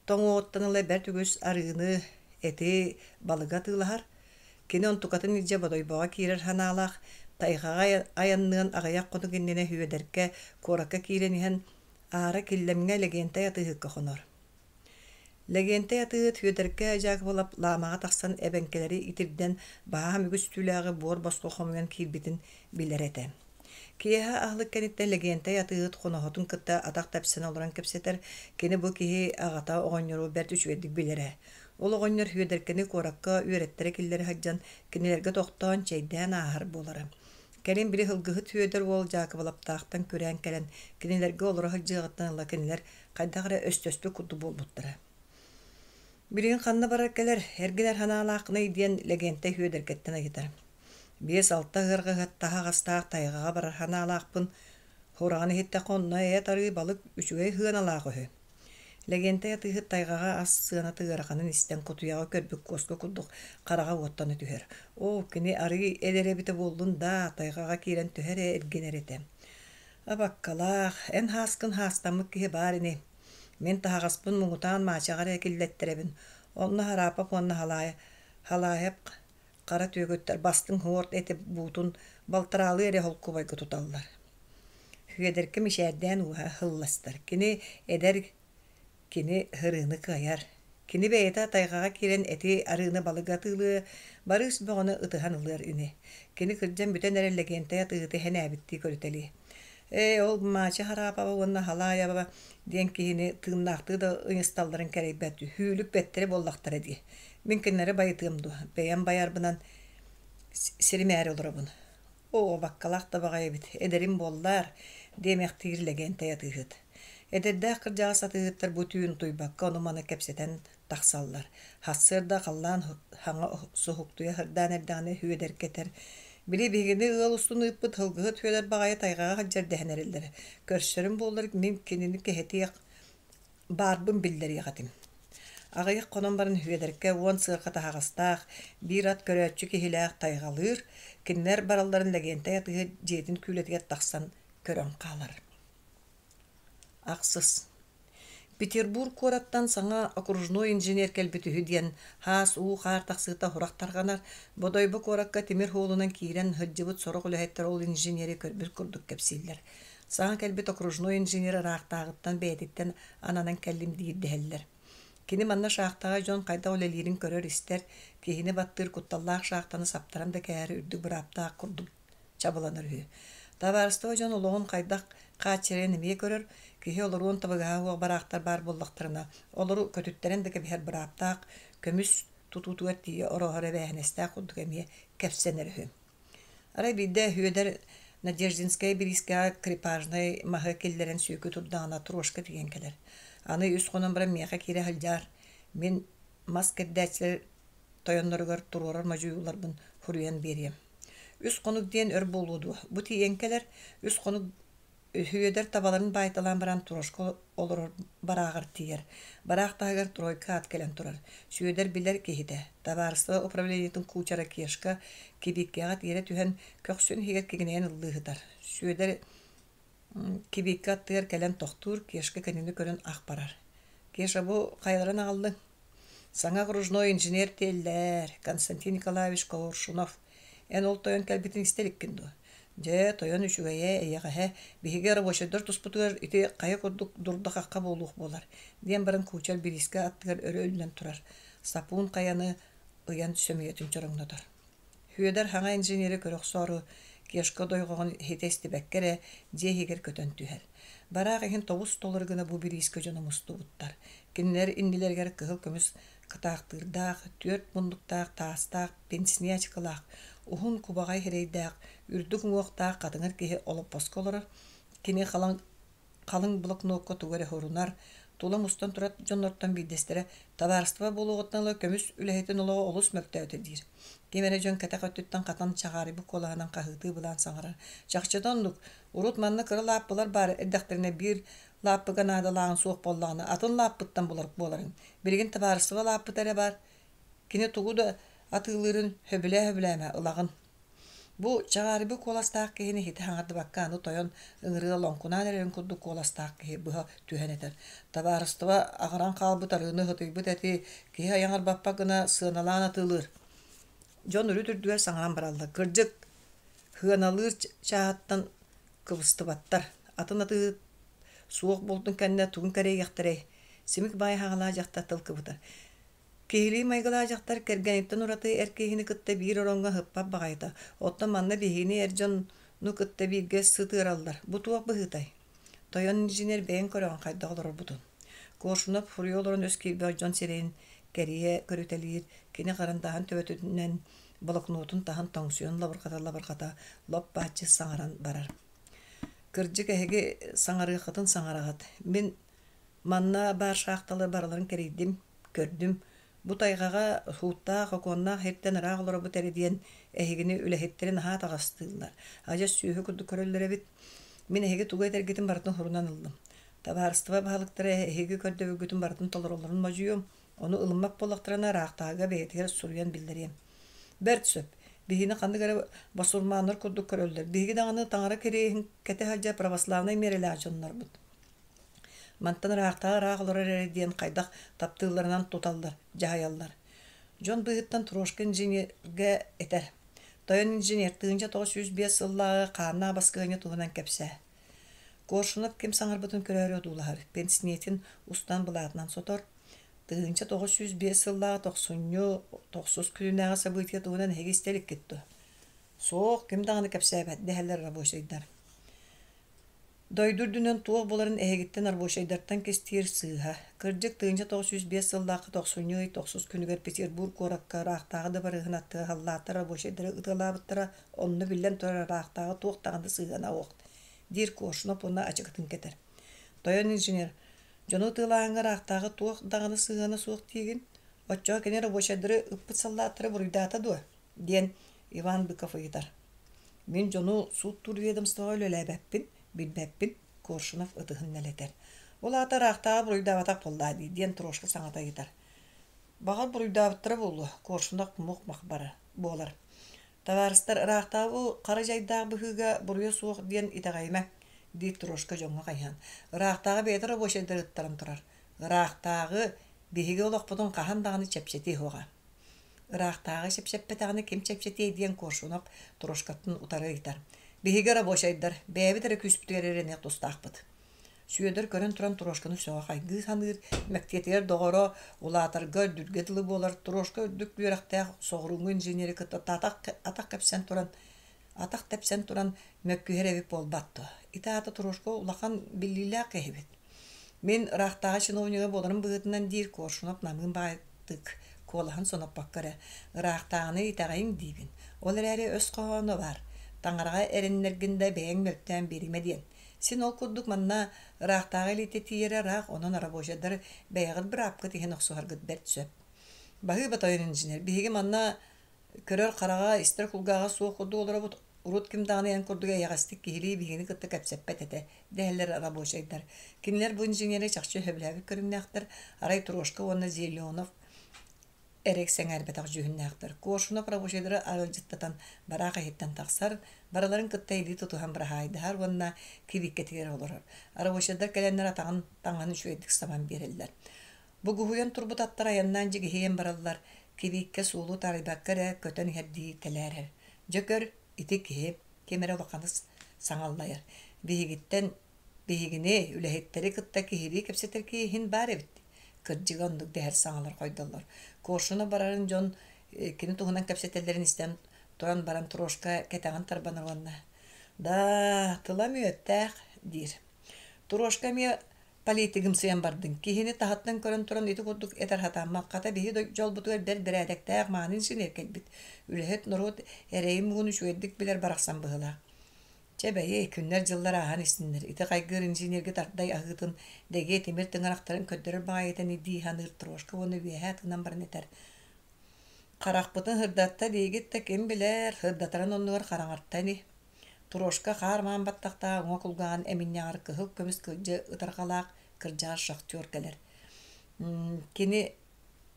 A: тоҥуоҕуттан ыла бэрт үгүс арыыны, эти, балыгы атыылаһар. Кини онтукатын илдьэ Бодойбоҕо киирэр санаалаах, тайҕаҕа айанныан аҕыйах хонук иннинэ Сүөдэркэ куоракка киирэн иһэн, аара Киллэмҥэ Лэгиэнтэй атыыһыкка хонор. Лэгиэнтэй атыыһыт Сүөдэркэ Дьаакыбылап Лаамаҕа тахсан эбэҥкэлэри итирдэн баһаам үгүс түүлээҕи буор босхо хомуйан киирбитин билэр этэ. Киэһэ аһылык кэнниттэн Лэгиэнтэй атыыһыт хоноһотун кытта атах тэпсэн олорон кэпсэтэр, кини бу киһи аҕата оҕонньору бэрт үчүгэйдик билэрэ. Ол оҕонньор Сүөдэркэни куоракка үөрэттэрэ киллэрэ сылдьан кинилэргэ тохтоон чэйдээн ааһар буолара. Кэлин били Сылгыһыт Сүөдэр уол Дьаакыбылаптаахтан күрээн кэлэн кинилэргэ олоро сылдьыаҕыттан ыла кинилэр хайдах эрэ өстөспүт курдук буолбуттара. Билигин ханна барар-кэлэр, эргинэр санаалааххыный диэн Лэгиэнтэй Сүөдэркэттэн ыйытар. Биэс-алта ыарҕаһыт таһаҕастаах тайҕаҕа барар санаалаахпын, сураҕын иһиттэххэ онно эт арыы балык үчүгэй сыаналаах үһү. Лэгиэнтэй атыыһыт тайҕаҕа ас сыаната ыараханын истэн кутуйаҕы көрбүт куоска курдук хараҕа уоттана түһэр. Оо, кини арыый эдэр эбитэ буоллун даа, тайҕаҕа киирэн төһө эрэ эргинэр этэ. Абаккалаах, эн һааскын һаастаммыт киһи баар ини. Мин таһаҕаспын муҥутаан Маачаҕа эрэ киллэттэрэбин. Онно Хараапап уонна Халаайап хара түөкүттэр бастыҥ һуорт эти буутун балтараалыы эрэ холкубайга туталлар. Сүөдэркэ мичээрдээн уоһа һылластар. Кини эдэр кини һырыыны кыайар. Кини бэйэтэ тайҕаҕа киирэн эти, арыыны, балыгы атыылыа, барыыс бөҕөнү ытыһан ылыар ини. Кини кырдьан бүтэн эрэр Лэгиэнтэй атыыһыты сэнээбиттии көрүтэлиэ. Ээ, ол Маача Хараапаба уонна Халаайаба диэн киһини тыыннаахтыы да ыйысталларын кэрэйбэт, һүүлүк бэттэрэ буоллахтара дии. Мин кинилэри байытыам дуо, бэйэм байарбынан сиримээри олоробун. Оо, баккалаах да баҕайы эбит, эдэрим буоллаар, диэмэхтиир Лэгиэнтэй атыыһыт. Эдэрдээх кырдьаҕас атыыһыттар бу түүн утуйбакка ону-маны кэпсэтэн тахсаллар. Сарсыарда халлаан хаҥа суһуктуйа сырдаан эрдэҕинэ Сүөдэркэ этэр: «Били биһигини ыал устун ыыппыт сылгыһыт Сүөдэр баҕайы тайҕаҕа сылдьар дэһэн эрэллэрэ. Көрсөрүм буоллар мин кинини кэһэтиэх баарбын биллэриэх этим». Аҕыйах хонон баран Сүөдэркэ 10 сыарҕа таһаҕастаах, биир ат көрөөччү киһилээх тайҕалыыр, кинилэр баралларын Лэгиэнтэй атыыһыт дьиэтин күүлэтигэр тахсан көрөн хаалар. Ахсыс. Петербург куораттан саҥа окружной инженер кэлбит үһү диэн хаас уу-хаар тахсыыта сурах тарҕанар. Бодойбо куоракка тимир суолунан киирэн сылдьыбыт сорох үлэһиттэр ол инженери көрбүт курдук кэпсииллэр. Саҥа кэлбит окружной инженер ыраахтааҕыттан бэйэтиттэн ананан кэллим диир дэһэллэр. Кини манна шахтаҕа дьон хайдах үлэлиирин көрөр-истэр, киһини баттыыр кутталлаах шахтаны саптаран да кээһэр үрдүк бырааптаах курдук чабыланар үһү. Табаарыстыба дьон олоҕун хайдах хааччыйарын эмиэ көрөр, киһи олоруон табыгаһа суох бараахтар баар буоллахтарына, олору көтүттэрэн да кэбиһэр бырааптаах, көмүс тутуутугар тиийэ орооһор эбээһинэстээх курдук эмиэ кэпсэнэр үһү. Арай биирдэ Сүөдэр Надеждинскай бириискэҕэ крепажнай маһы киллэрэн сүөкү турдаҕына трошка тигэн кэлэр. Аны үс хонон баран миэхэ киирэ сылдьаар, мин мас кэрдээччилэр тойонноругар туруорар модьуйууларбын суруйан биэриэм. Үс хонук диэн өр буолуо дуо, бу тиийэн кэлэр, үс хонук Үһүөдэр табаларын баайталаан баран Трошка олорор барааҕар тиийэр. Бараах таһыгар тройка ат кэлэн турар. Сүөдэр билэр киһитэ, табаарыстыба управлениетын куучара Кешка кибииккэҕэ тиэрэ түһэн, көхсүн иһигэр кигинэйэн ыллыы сытар. Сүөдэр кибииккэ аттыгар кэлэн тохтуур, Кешка кинини көрөн ах барар. «Кеша, бу хайаларын аҕаллыҥ?» Саҥа окружной инженер тиэллээр, Константин Николаевич Коршунов. Эн ол тойон кэлбитин истэ иликкин дуо? Дьэ, тойон үчүгэйэ, эйэҕэһэ, биһиги рабочайдар туспутугар ити хайа курдук дурда-хахха буолуох буолар, диэн баран куучар бириискэ аттыгар өрө үллэн турар, сапуун хайаны ыйан сөмүйэтин чороҥнотор. Сүөдэр хаҥа инженери көрө охсоору Кешка дойҕоҕун иһитэ истибэккэ эрэ дьиэ иһигэр көтөн түһэр. Бараах иһин тобус толору гына бу бириискэ дьоно мустубуттар. Кинилэр иннилэригэр кыһыл көмүс кытаахтыырдаах, түөрт муннуктаах таастаах пенснячкалаах, уһун кубаҕай сирэйдээх, үрдүк уҥуохтаах хатыҥыр киһи олоппоско олорор. Кини халыҥ халыҥ блокнокка тугу эрэ сурунар, тула мустан турар дьоннортон биирдэстэрэ «Табаарыстыба буолуоҕуттан ыла көмүс үлэһитин олоҕо олус мөлтөөтө» диир. Ким эрэ дьон кэтэх өттүттэн хатан чаҕаарыйбыт куолаһынан хаһыытыы былаан саҥарар: «Чахчыта оннук, урут манна кыра лааппылар баар эрдэхтэринэ биир лааппыга наадалааҕын суох буоллаҕына, атын лааппыттан булар буоларыҥ. Билигин табаарыстыба лааппыта эрэ баар, кини тугу да атыылыырын сөбүлээ-сөбүлээмэ ылаҕын». Бу чаҕаарыйбыт куоластаах киһини иһитэ саҥардыбакка аны тойон ыҥырыа лоҥкунаан эрэрин курдук куоластаах киһи быһа түһэн этэр: «Табаарыстыба аҕыран хаалбыт арыыны ытыйбыт эти киһи айаҕар баппат гына сыаналаан атыылыыр». Дьон үрүт үрдүгэр саҥаран бараллар: «Кырдьык, сыаналыыр чааһыттан кыбыстыбаттар, атын атыыһыт суох буолтун кэннэ тугун кэрэйиэхтэрэй?» Симик баай хаҕалаах дьахтар тыл кыбытар: Киһилии майгылаах дьахтар кэргэниттэн ураты эр киһини кытта биир ороҥҥо сыппат баҕайыта, оттон манна биһигини эр дьону кытта бииргэ сытыараллар, бу туох быһыытай? Тойон инженер бэйэҥ көрөҕүн хайдах олорорбутун. Коршунов суруйа олорон өс киирбэх дьон сирэйин кэрийэ көрүтэлиир, кини харандааһын төбөтүнэн блокнотун таһан тоҥсуйан лабырҕата-лабырҕата лоп-бааччы саҥаран барар. Кырдьык эһиги саҥарыаххытын саҥараҕыт, мин манна баар шахталары барыларын кэрийдим, көрдүм, бу тайҕаҕа сууттаах, окуоннаах сиртэн ыраах олоробут эрэ диэн эһигини үлэһиттэри наһаа атаҕастыыллар, адьас сүөһү курдук көрөллөр эбит. Мин эһиги тугу этэргитин барытын сурунан ыллым. Табаарыстыба баһылыктара эһиги көрдөбүлгүтүн барытын толороллорун модьуйуом, ону ылыммат буоллахтарына ыраахтааҕыга бэйэтигэр суруйан биллэриэм. Бэрт сөп. Биһигини ханнык эрэ басурмааннар курдук көрөллөр. Биһиги даҕаны таҥара кириэһин кэтэ сылдьар православнай миэрэлээх дьоннорбут. Мантан ыраахтааҕы ыраах олорор эрэ диэн хайдах таптыылларынан туталлар, дьаһайаллар. Дьон быыһыттан Трошка инженергэ этэр: «Тойон инженер, 1905 сыллааҕы хааннаах баскыһыанньа туһунан кэпсээ». Коршунов ким саҥарбытын көрөөрү одуулаһар, пенсниэтин устан былаатынан сотор. 1905 сыллааҕы тохсунньу тохсус күнүнээҕи событие туһунан эһиги истэ иликкит дуо? Суох, ким даҕаны кэпсээбэт, дэһэллэр рабочайдар. Дойду үрдүнэн туох буоларын эһигиттэн рабочайдартан кистиир сыыһа. Кырдьык, 1905 сыллаахха тохсунньу ый тохсус күнүгэр Петербург куоракка ыраахтааҕы дыбарыаһын аттыгар халлааттар рабочайдары ытыалаабыттара, онно биллэн турар ыраахтааҕы туох даҕаны сыһыана суох, диир Коршунов уонна ачыкытын кэтэр. Тойон инженер, дьону ытыалааһыҥҥа ыраахтааҕы туох даҕаны сыһыана суох диигин? Оччоҕо кини рабочайдары ыппыт саллааттары буруйдаата дуо? диэн Иван Быков ыйытар. Мин дьону сууттуур ведомствоҕа үлэлээбэппин, билбэппин, Коршунов ытыһын нэлэтэр. Ол аата ыраахтааҕы буруйдаабатах буоллаа дии диэн Трошка саҥата ыйытар. Баҕар буруйдаабыттара буолуо, Коршунов мух-мах барар буолар. Табаарыстар ыраахтааҕы хара дьайдаах быһыыга буруйа суох диэн итэҕэйимэ, диир Трошка дьоҥҥо хайыһан. Ыраахтааҕы бэйэтэ рабочайдары ыттаран турар. Ыраахтааҕы биһиги олохпутун хаһан даҕаны чэпчэтиэ суоҕа. Ыраахтааҕы чэпчэппэтэҕинэ ким чэпчэтиэй диэн Коршунов Трошкаттан утары ыйытар. Биһиги рабочайдар, бэйэбит эрэ күүспүтүгэр эрэниэх тустаахпыт. Сүөдэр көрөн туран Трошканы сөҕө хайгыы саныыр, мэктиэтигэр доҕоро улаатарга үрдүргэ дылы буолар Трошка үрдүк үөрэхтээх соҕурууҥҥу инженери кытта атах кэпсэн туран атах тэпсэн туран мөккүһэр эбит буолбат дуо? Ити аата Трошка улахан биллиилээх киһи эбит. Мин ыраахтааҕы чиновнига буоларым быһыытынан диир Коршунов намыын баайдык куолаһын соноппокко эрэ ыраахтааҕыны итэҕэйиҥ диибин. Ол эрээри өс хоһооно баар. Таҥараҕа эрэннэргин да бэйэҥ мөлтөөн биэримэ диэн. Син ол курдук манна ыраахтааҕы илиитэ тиийэрэ ыраах, онон рабочайдар бэйэҕит быраапкыт иһин охсуһаргыт бэрт сөп. Баһыыба тойон инженер, биһиги манна көрөр хараҕа, истэр кулгааҕа суох курдук олоробут, урут ким даҕаны эн курдук эйэҕэстик киһилии биһигини кытта кэпсэппэт этэ, дэһэллэр рабочайдар. Кинилэр бу инженери чахчы сөбүлээбит көрүҥнээхтэр, арай Трошка уонна Зеленов эрэ сэҥээрбэтэх дьүһүннээхтэр. Коршунов рабочайдары аралдьыттатан бараах иһиттэн тахсар, барыларын кытта илии тутуһан быраһаайдаһар уонна кибииккэтигэр олорор. Рабочайдар кэлэннэр атаҕын таҥаһын үчүгэйдик сабан биэрэллэр. Бугуһуйан турбут аттар айаннаан дьигиһийэн бараллар, кибииккэ суолу таарыйбакка эрэ көтөн иһэрдии тэлээрэр. Дьэ көр, ити киһи ким эрэ улаханы саҥа аллайар. Биһигиттэн биһигини, үлэһиттэри кытта киһилии кэпсэтэр киһи иһин баар эбит. Кырдьыга оннук дэһэр саҥалар хойдоллор. Коршуна барарын дьон кини туһунан кэпсэтэллэрин истэн туран баран Трошка кэтэҕин тарбанар уонна «Да, тыла мүөттээх» диир. Трошка эмиэ политигымсыйан бардыҥ. Киһини таһыттан көрөн туран ити курдук этэр сатааммат. Хата биһи дьолбутугар бэрт бэрээдэктээх мааны инженер кэлбит. Үлэһит норуот эрэйин-муҥун үчүгэйдик билэр барахсан быһыылаах. Чэ бэйи, күннэр-дьыллар ааһан истиннэр. Ити хайгыыр инженергэ тардай аһыытын, дэгиэ тимир тыҥырахтарын көрдөрөр баҕайытын дии саныыр Трошка уонна үөһэ тыынан баран этэр: «Харахпытын сырдатта диигит да ким билэр, сырдатарын оннугар хараҥарта ини». Трошка хаар маан баттахтаах уҥа кулгааҕын эминньэҕэр кыһыл көмүс кылдьы ытарҕалаах кырдьаҕас шахтер кэлэр. Кини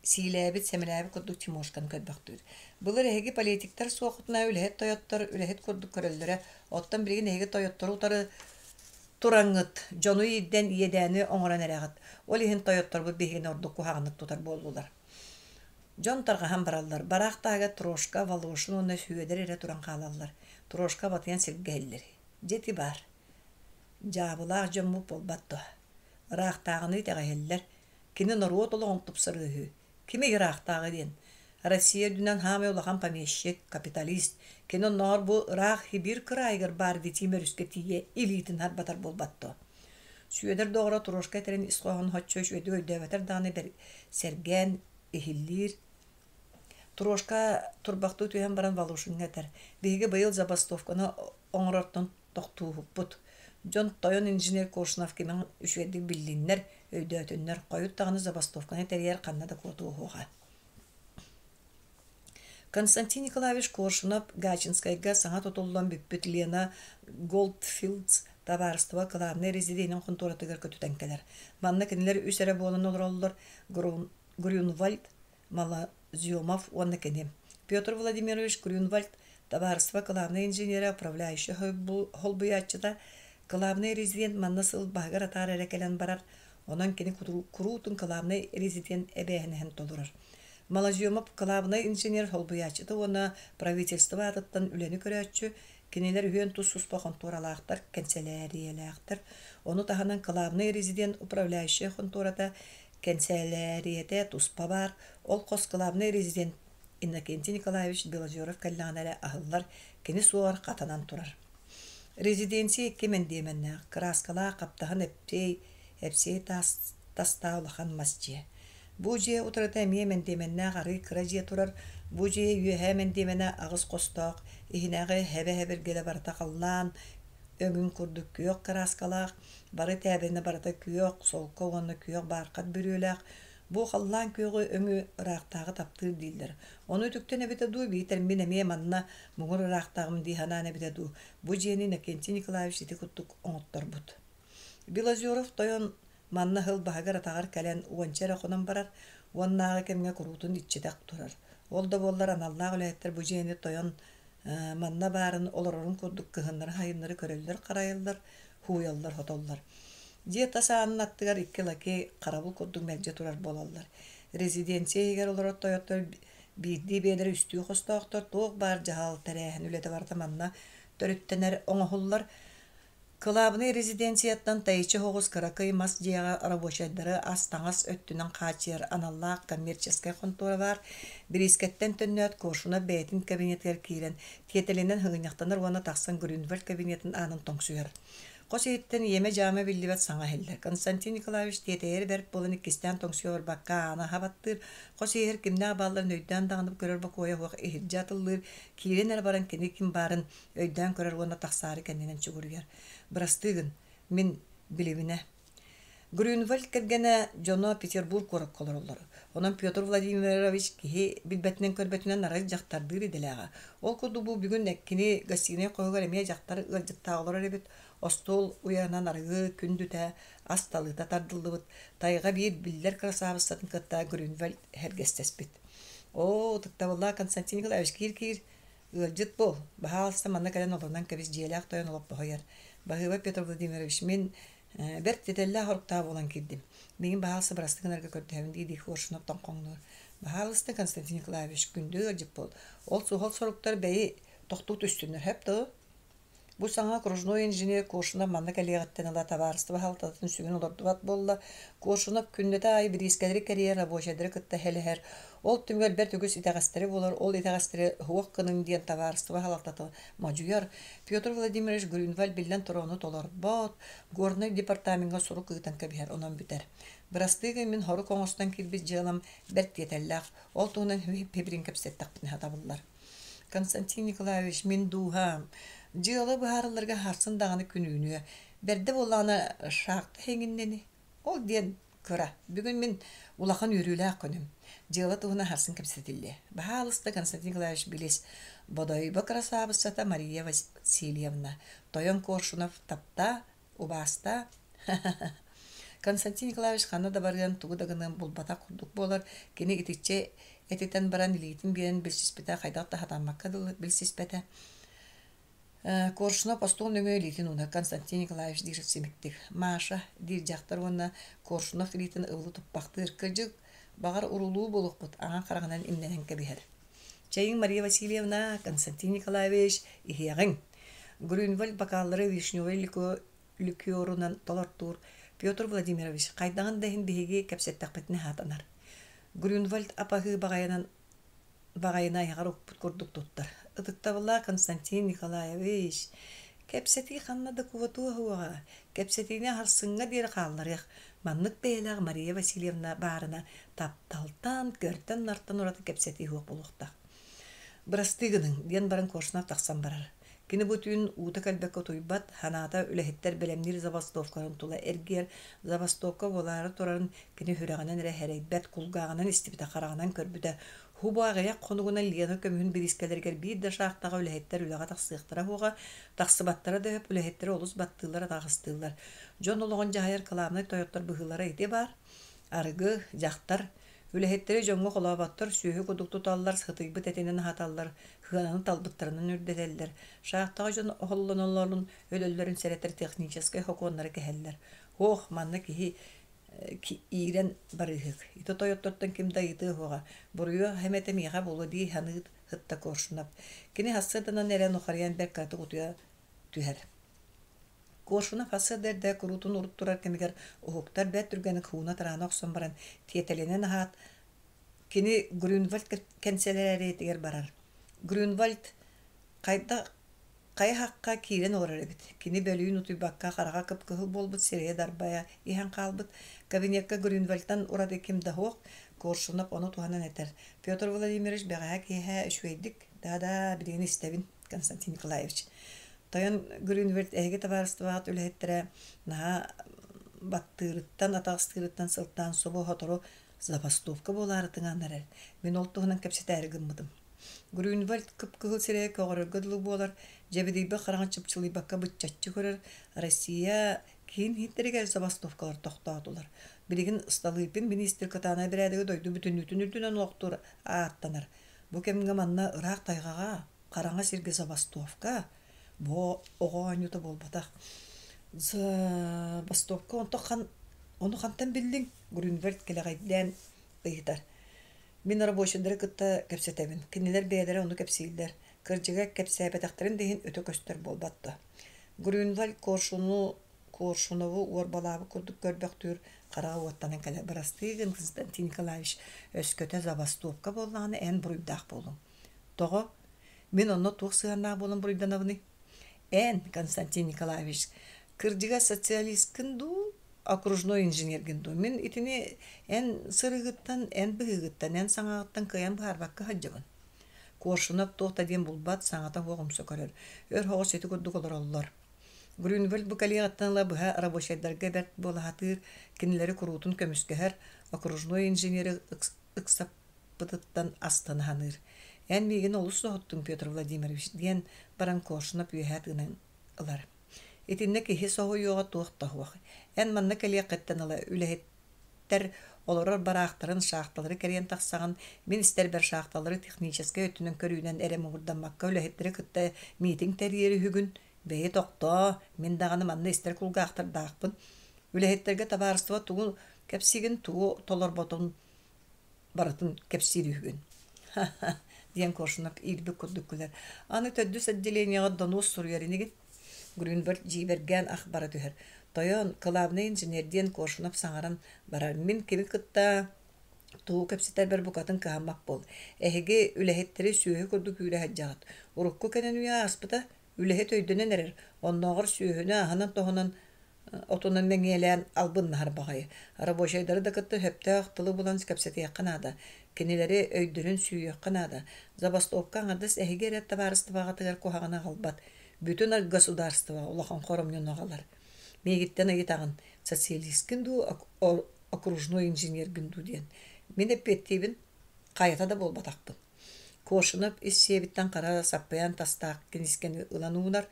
A: сиилээбит, сэмэлээбит курдук Тимошканы көрбөхтүүр. Былыр эһиги политиктар суоххутуна үлэһит тойоттор үлэһит курдук көрөллөрө, оттон билигин эһиги тойоттору утары тураҥҥыт, дьону иирдэн иэдээни оҥорон эрэҕит. Ол иһин тойотторбут биһигини ордук куһаҕаннык тутар буоллулар. Дьон тарҕаһан бараллар. Бараах таһыгар Трошка, Волошин уонна Сүөдэр эрэ туран хаалаллар. Трошка батыйан сиргэ иһиллэр. Дьэ ити баар. Дьаабылаах дьоммут буолбат дуо? Ыраахтааҕыны итэҕэйэллэр. Кини норуот олоҕун тупсарыа үһү. Кими ыраахтааҕы диэн? Россия үрдүнэн хаамай улахан помещик, капиталист. Кини оннооҕор бу ыраах Сибиир кыраайыгар баар Витим өрүскэ тиийэ илиитин харбатар буолбат дуо? Сүөдэр доҕоро Трошка этэрин ис хоһоонун соччо үчүгэйдик өйдөөбөтөр даҕаны сэргээн иһиллиир. Трошка турбахтыы түһэн баран Волошиҥҥа этэр: «Биһиги быйыл забастовканы оҥорортон тохтууһукпут. Дьон тойон инженер Коршунов кимин үчүгэйдик биллиннэр, өйдөөтүннэр, хойут даҕаны забастовканы тэрийэр ханна да куотуоһуоҕа». Константин Николаевич Коршунов Гачинскайга саҥа тутуллан бүппүт Лена Голдфилдс табаарыстыба кылаабынай резиденин хонтуоратыгар көтүтэн кэлэр. Манна кинилэр үс эрэ буолан олороллор Грюнвальд, Малоземов уонна кини. Петр Владимирович Грюнвальд табаарыстыба кылаабынай инженерэ, управляющай холбуйааччыта, кылаабынай резидент манна сыл баһыгар атаар эрэ кэлэн барар, онон кини куруутун кылаабынай резидент эбээһинэһин толорор. Малоземов кылаабынай инженер солбуйааччыта уонна правительство аатыттан үлэни көрөөччү, кинилэр үһүөн тус-туспа хонтуоралаахтар, кэнсэлээрийэлээхтэр. Ону таһынан кылаабынай резидент управляющай хонтуората, кэнсэлээрийэтэ туспа баар, ол хос кылаабынай резидент Иннокентий Николаевич Белозеров кэллэҕинэ эрэ аһыллар, кини суоҕар хатанан турар. Резиденция икки мэндиэмэннээх, кырааскалаах хаптаһын эпсиэй, эпсиэй таас тастаах улахан мас дьиэ. Бу дьиэ утарыта эмиэ мэндиэмэннээх арыый кыра дьиэ турар. Бу дьиэ үөһээ мэндиэмэнэ аҕыс хостоох, иһинээҕи һэбэ-һэбиргэлэ барыта халлаан өҥүн курдук күөх кырааскалаах, бары тээбиринэ барыта күөх, солко уонна күөх баархат бүрүөлээх. Бу халлаан күөҕү өҥү ыраахтааҕы таптыыр дииллэр. Ону үтүктэн эбитэ дуу, биитэр мин эмиэ манна муҥур ыраахтааҕым дии санаан эбитэ дуу, бу дьиэни Иннокентий Николаевич ити курдук оҥотторбут. Белозеров тойон Манна сыл баһыгар-атаҕар кэлэн уонча эрэ хонон барар, уоннааҕы кэмҥэ куруутун иччитэх турар. Ол да буоллар аналлаах үлэһиттэр бу дьиэни тойон манна баарын олорорун курдук кыһыннары-сайыннары көрөллөр-харайаллар, һууйаллар-хотоллор. Дьиэ тас аанын аттыгар икки лакей харабыл курдук мэлдьи турар буолаллар. Резиденция иһигэр олорор тойоттор биирдии бэйэлэрэ үстүү хостоохтор, туох баар дьаһал, тэрээһин үлэтэ барыта манна төрүттэнэр, оҥоһуллар. Кылаабынай резиденцияттан тэйиччи соҕус кыракый мас дьиэҕэ рабочайдары ас-таҥас өттүнэн хааччыйар аналлаах коммерческай хонтуора баар. Бириискэттэн төннөөт Коршунов бэйэтин кабинетыгар киирэн, тиэтэлинэн сыгынньахтанар уонна тахсан Грюнвальд кабинетын аанын тоҥсуйар. Хос иһиттэн иэмэ-дьаама биллибэт саҥа иһиллэр. Константин Николаевич тиэтэйэр бэрт буолан иккистээн тоҥсуйа барбакка ааны аһа баттыыр, хос иһигэр кимнээх баалларын өйдөөн даҕаны көрөр бокуойа суох иһирдьэ атыллыыр, киирэн эрэ баран кини ким баарын өйдөөн көрөр уонна тахсаары кэннинэн чугуруйар. Бырастыы гын, мин билибинэ. Грюнвальд кэргэнэ дьоно Петербург куоракка олороллор. Онон Петр Владимирович киһи билбэтинэн-көрбөтүнэн арай дьахтардыыр идэлээҕэ. Ол курдук бу бүгүн кини гостинай хоһугар эмиэ дьахтар ыалдьыттаах олорор эбит. Остуол уйанан арыгы, күндүтэ, ас талыыта тардыллыбыт. Тайҕа биир биллэр кырасаабыссатын кытта Грюнвальд эргэстэспит. Оо, ытыктабыллаах Константин Николаевич киир-киир Ыалдьыт буол, баһаалыста манна кэлэн олорунан кэбис дьиэлээх тойон олоппоһуйар. Баһыыба Петр Владимирович, мин бэрт тиэтэллээх оруктаах буолан киирдим. Миигин баһаалыста бырастыы гынарга көрдөһөбүн дии-дии Коршунов тоҥхоҥнуур. Баһаалыста Константин Николаевич, күндү ыалдьыт буол. Ол суһал соруктар бэйи тохтуу түстүннэр, сөп дуо? Бу саҥа окружной инженер Коршунов манна кэлиэҕиттэн ыла табаарыстыба халтатын сүгүн олордубат буолла. Коршунов күннэтэ аайы бириискэлэри кэрийэр, рабочайдары кытта иһэлэһэр. Ол түмүгэр бэрт үгүс итэҕэстэри булар, ол итэҕэстэри суох гыныҥ диэн табаарыстыба салалтата модьуйар. Петр Владимирович Грюнвальд биллэн турар ону толорбот, Горнай департамеҥҥа сурук ыытан кэбиһэр, онон бүтэр. Бырастыы гын мин хорук оҥостон киирбит дьыалам бэрт тиэтэллээх, ол туһунан пибрин кэпсэттэхпинэ сатабыллар. Константин Николаевич, мин дууһам, дьыала быһаарылларга сарсын даҕаны күнүүнүө. Бэрдэ буоллаҕына шахта иһиҥиннэни. Ол диэн кыра. Бүгүн мин улахан үөрүүлээх күнүм. Дьыала туһунан сарсын кэпсэтиллиэ. Баһаалыста Константин Николаевич билис. Бодойбо кырасаабыссата Мария Васильевна. Тойон Коршунов таптаа, Убаастаа. Константин Николаевич ханна да барыан, тугу да гыныан булбатах курдук буолар. Кини итиччэ этитэн баран илиитин биэрэн билсиспитэ хайдах да сатаммакка дылы билсиспэтэ. Коршунов остуол нөҥүө илиитин уунар. Константин Николаевич диир симиктик. Маша диир дьахтар уонна Коршунов илиитин ылы туппахтыыр. Кырдьык, баҕар урулуу буолуохпут, аҥан хараҕынан имнэнэн кэбиһэр. Чэйиҥ Мария Васильевна, Константин Николаевич, иһиэҕиҥ. Грюнвальд бокаллары вишневай ликерунан толортуур Петр Владимирович хайдаҕын да иһин биһиги кэпсэттэхпитинэ саатанар. Грюнвальд апаһыы баҕайынан баҕайыны айаҕар укпут курдук туттар. Ытыктабыллаах Константин Николаевич, кэпсэтии ханна да куотуо суоҕа, кэпсэтиини сарсыҥҥа диэри хаалларыах. Маннык бэйэлээх Мария Васильевна баарына тапталтан, көртөн-нартан ураты кэпсэтии суох буолуохтаах. Бырастыы гыныҥ, диэн баран Коршунов тахсан барар. Кини бу түүн уута кэлбэккэ утуйбат, санаата үлэһиттэр бэлэмниир забастовкаларын тула эргийэр, забастовка буолаары турарын кини сүрэҕинэн эрэ сэрэйбэт, кулгааҕынан истибитэ, хараҕынан көрбүтэ. Хубу аҕыйах хонугунан Лена көмүһүн бириискэлэригэр биир да шахтаҕа үлэһиттэр үлэҕэ тахсыахтара суоҕа, тахсыбаттара да сөп, үлэһиттэри олус баттыыллар, атаҕастыыллар. Дьон олоҕун дьаһайар кылаабынай тойоттор быһыылара ити баар. Арыгы, дьахтар, Үлэһиттэри дьоҥҥо холооботтор, сүөһү курдук туталлар, сытыйбыт этинэн аһаталлар, сыананы талбыттарынан үрдэтэллэр. Шахтаҕа дьон оһоллоноллорун, өлөллөрүн сэрэтэр техническэй сокуоннары кэһэллэр. Һуох, манна киһи иирэн барыыһык. Ити тойоттортон ким да ыйытыа суоҕа. Буруйу эмэтэ миэхэ буолуо дии саныы сытта Коршунов. Кини сарсыарданан эрэ нухарыйан бэрт кыратык утуйа түһэр. Коршунов сарсыарда эрдэ куруутун урут турар кэмигэр уһуктар бэрт түргэнник ууна-тараана охсон баран тиэтэлинэн аһаат, кини Грюнвальд кэнсэлээрийэтигэр барар. Грюнвальд хайдах хайа-хахха киирэн олорор эбит. Кини бөлүүн утуйбакка хараҕа кып-кыһыл буолбут сирэйэ дарбайа иһэн хаалбыт. Кабинекка Грюнвальдтан ураты ким да суох. Коршунов ону туһанан этэр: «Петр Владимирович бэҕэһээ киэһэ үчүгэйдик, да-да, билигин истэбин, Константин Николаевич. Тойон Грюнвальд эһиги табаарыстыбаҕыт үлэһиттэрэ наһаа баттыырыттан, атаҕастыырыттан сылтаан субу сотору забастовка буолаары тыҥаан эрэр. Мин ол туһунан кэпсэтээри гыммытым. Грюнвальд кып-кыһыл сирэйэ көҕөрөргө дылы буолар, дьэбидийбэх хараҥа чыпчылыйбакка быччаччы көрөр, Россия киин иһиттэригэр забастовкалар тохтоотулар. Билигин Столыпин миниистир кытаанах бэрээдэги дойду бүтүннүүтүн үрдүнэн олохтуур ааттанар. Бу кэмҥэ манна ыраах тайҕаҕа хараҥа сиргэ забастовка бу оҕо оонньуута буолбатах. Забастовка онто хан ону хантан биллиҥ? Грюнвальд кэлэҕэйдээн ыйытар. Мин рабочайдары кытта кэпсэтэбин. Кинилэр бэйэлэрэ ону кэпсииллэр. Кырдьыга кэпсээбэтэхтэрин да иһин өтө көстөр буолбат дуо? Грюнвальд Коршуну Коршунову уорбалаабыт курдук көрбөхтүүр, хараҕа уоттанан кэлэр. Бырастыы гын, Константин Николаевич, өскөтө забастовка буоллаҕына эн буруйдаах буолуҥ. Тоҕо? Мин онно туох сыһыаннаах буолан буруйданабыный? Эн, Константин Николаевич, кырдьыга социалисткын дуу, окружной инженергин дуу? Мин итини эн сырыыгыттан, эн быһыыгыттан, эн саҥаҕыттан кыайан быһаарбакка сылдьабын. Коршунов туох да диэн булбат, саҥата суох умса көрөр. Өр соҕус ити курдук олороллор. Грюнвальд бу кэлиэҕиттэн ыла быһа рабочайдарга бэрт буола сатыыр, кинилэри куруутун көмүскэһэр, окружной инженери ыксаппытыттан астына саныыр. «Эн миигин олус соһуттуҥ, Петр Владимирович», диэн баран Коршунов үөһэ тыынан ылар. Итиннэ киһи соһуйуоҕа туох да суох. Эн манна кэлиэххиттэн ыла үлэһиттэр олорор бараахтарын, шахталары кэрийэн тахсаҕын, мин истэрбэр шахталары техническэй өттүнэн көрүүнэн эрэ муҥурдаммакка үлэһиттэри кытта миитин тэрийэр үһүгүн. Бэйи тохтоо, мин даҕаны манна истэр кулгаахтардаахпын. Үлэһиттэргэ табаарыстыба тугу кэпсиигин, тугу толорботун барытын кэпсиир үһүгүн. Ха-ха, диэн Коршунов иирбит курдук күлэр. Аны төрдүс отделениеҕа донуос суруйар инигин? Грюнберг дьиибэргээн ах бара түһэр. Тойон, кылаабынай инженер диэн Коршунов саҥаран барар. Мин кими кытта тугу кэпсэтэрбэр букатын кыһаммат буол. Эһиги үлэһиттэри сүөһү курдук үүрэ сылдьаҕыт. Урукку кэнэн үйэ ааспыта, Үлэһит өйдөнөн эрэр, оннооҕор сүөһүнү аһынан-тоһунан отунан мэҥиэлээн албыннаһар баҕайы. Рабочайдары да кытта сөптөөх тылы булан кэпсэтиэххэ наада, кинилэри өйдөрүн сүүйүөххэ наада. Забастовка аҥардас эһиги эрэ табаарыстыбаҕытыгар куһаҕаны аҕалбат, бүтүн государство улахан хоромньуну аҕалар. Миигиттэн ыйытаҕын, социалисткын дуу, окружной инженергин дуу диэн. Мин эппиэттиибин, хайата да буолбатахпын. Коршунов ис сиэбиттэн хара саппыйан тастаах киниискэни ылан уунар.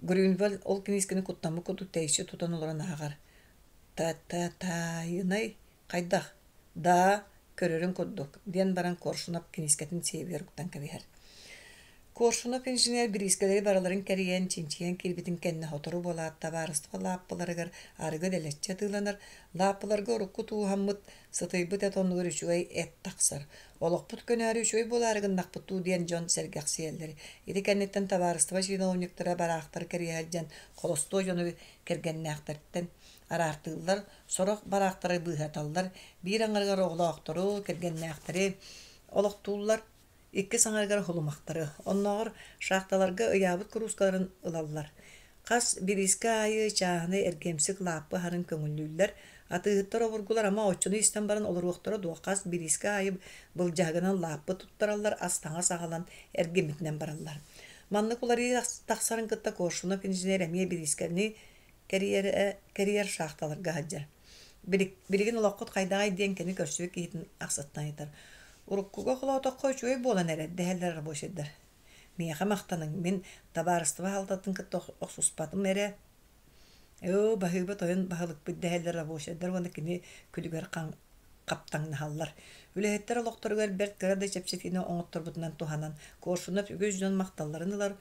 A: Грюнвальд ол киниискэни куттаммыт курдук тэйиччи тутан олорон ааҕар. «Та-та-таайынай хайдах? Да, көрөрүн курдук», диэн баран Коршунов киниискэтин сиэбигэр уктан кэбиһэр. Коршунов инженер бириискэлэри барыларын кэрийэн, чинчийэн киирбитин кэннэ сотору буолаат табаарыстыба лааппыларыгар арыгы дэлэччи атыыланар, лааппыларга урукку тууһаммыт, сытыйбыт эт оннугар үчүгэй эт тахсар. Олохпут көнөөрү үчүгэй буолаары гыннахпыт дуу диэн дьон сэргэхсийэллэр. Ити кэнниттэн табаарыстыба чиновниктара бараахтары кэрийэ сылдьан холостуой дьону кэргэннээхтэртэн араартыыллар, сорох бараахтары быыһаталлар, биир аҥарыгар оҕолоохтору, кэргэннээхтэри олохтууллар, иккис аҥарыгар холумахтары, оннооҕор шахталарга ыйаабыт куруускаларын ылаллар. Хас бириискэ аайы чааһынай эргиэмсик лааппы аһарын көҥүллүүллэр. Атыыһыттар обургулар ама оччону истэн баран олоруохтара дуо, хас бириискэ аайы былдьаһыгынан лааппы туттараллар, ас-таҥас аҕалан эргиммитинэн бараллар. Маннык уларыйыы тахсарын кытта Коршунов инженер эмиэ бириискэни кэрийэр, кэрийэр шахталарга сылдьар. Билигин олоххут хайдаҕый диэн кини көрсүбүт киһитин ахсыттан ыйытар. Уруккуга холоотоххо үчүгэй буолан эрэр, дэһэллэр рабочайдар. Миэхэ махтаныҥ, мин табаарыстыба аһалтатын кытта охсуспатым эрэ. Оо, баһыыба тойон баһылыкпыт дэһэллэр рабочайдар уонна кини күлүгэр хаптаҥнаһаллар. Үлэһиттэр олохторугар бэрт кыра да чэпчэтиини оҥотторбутунан туһанан, Коршунов үгүс дьон махталларын ылар,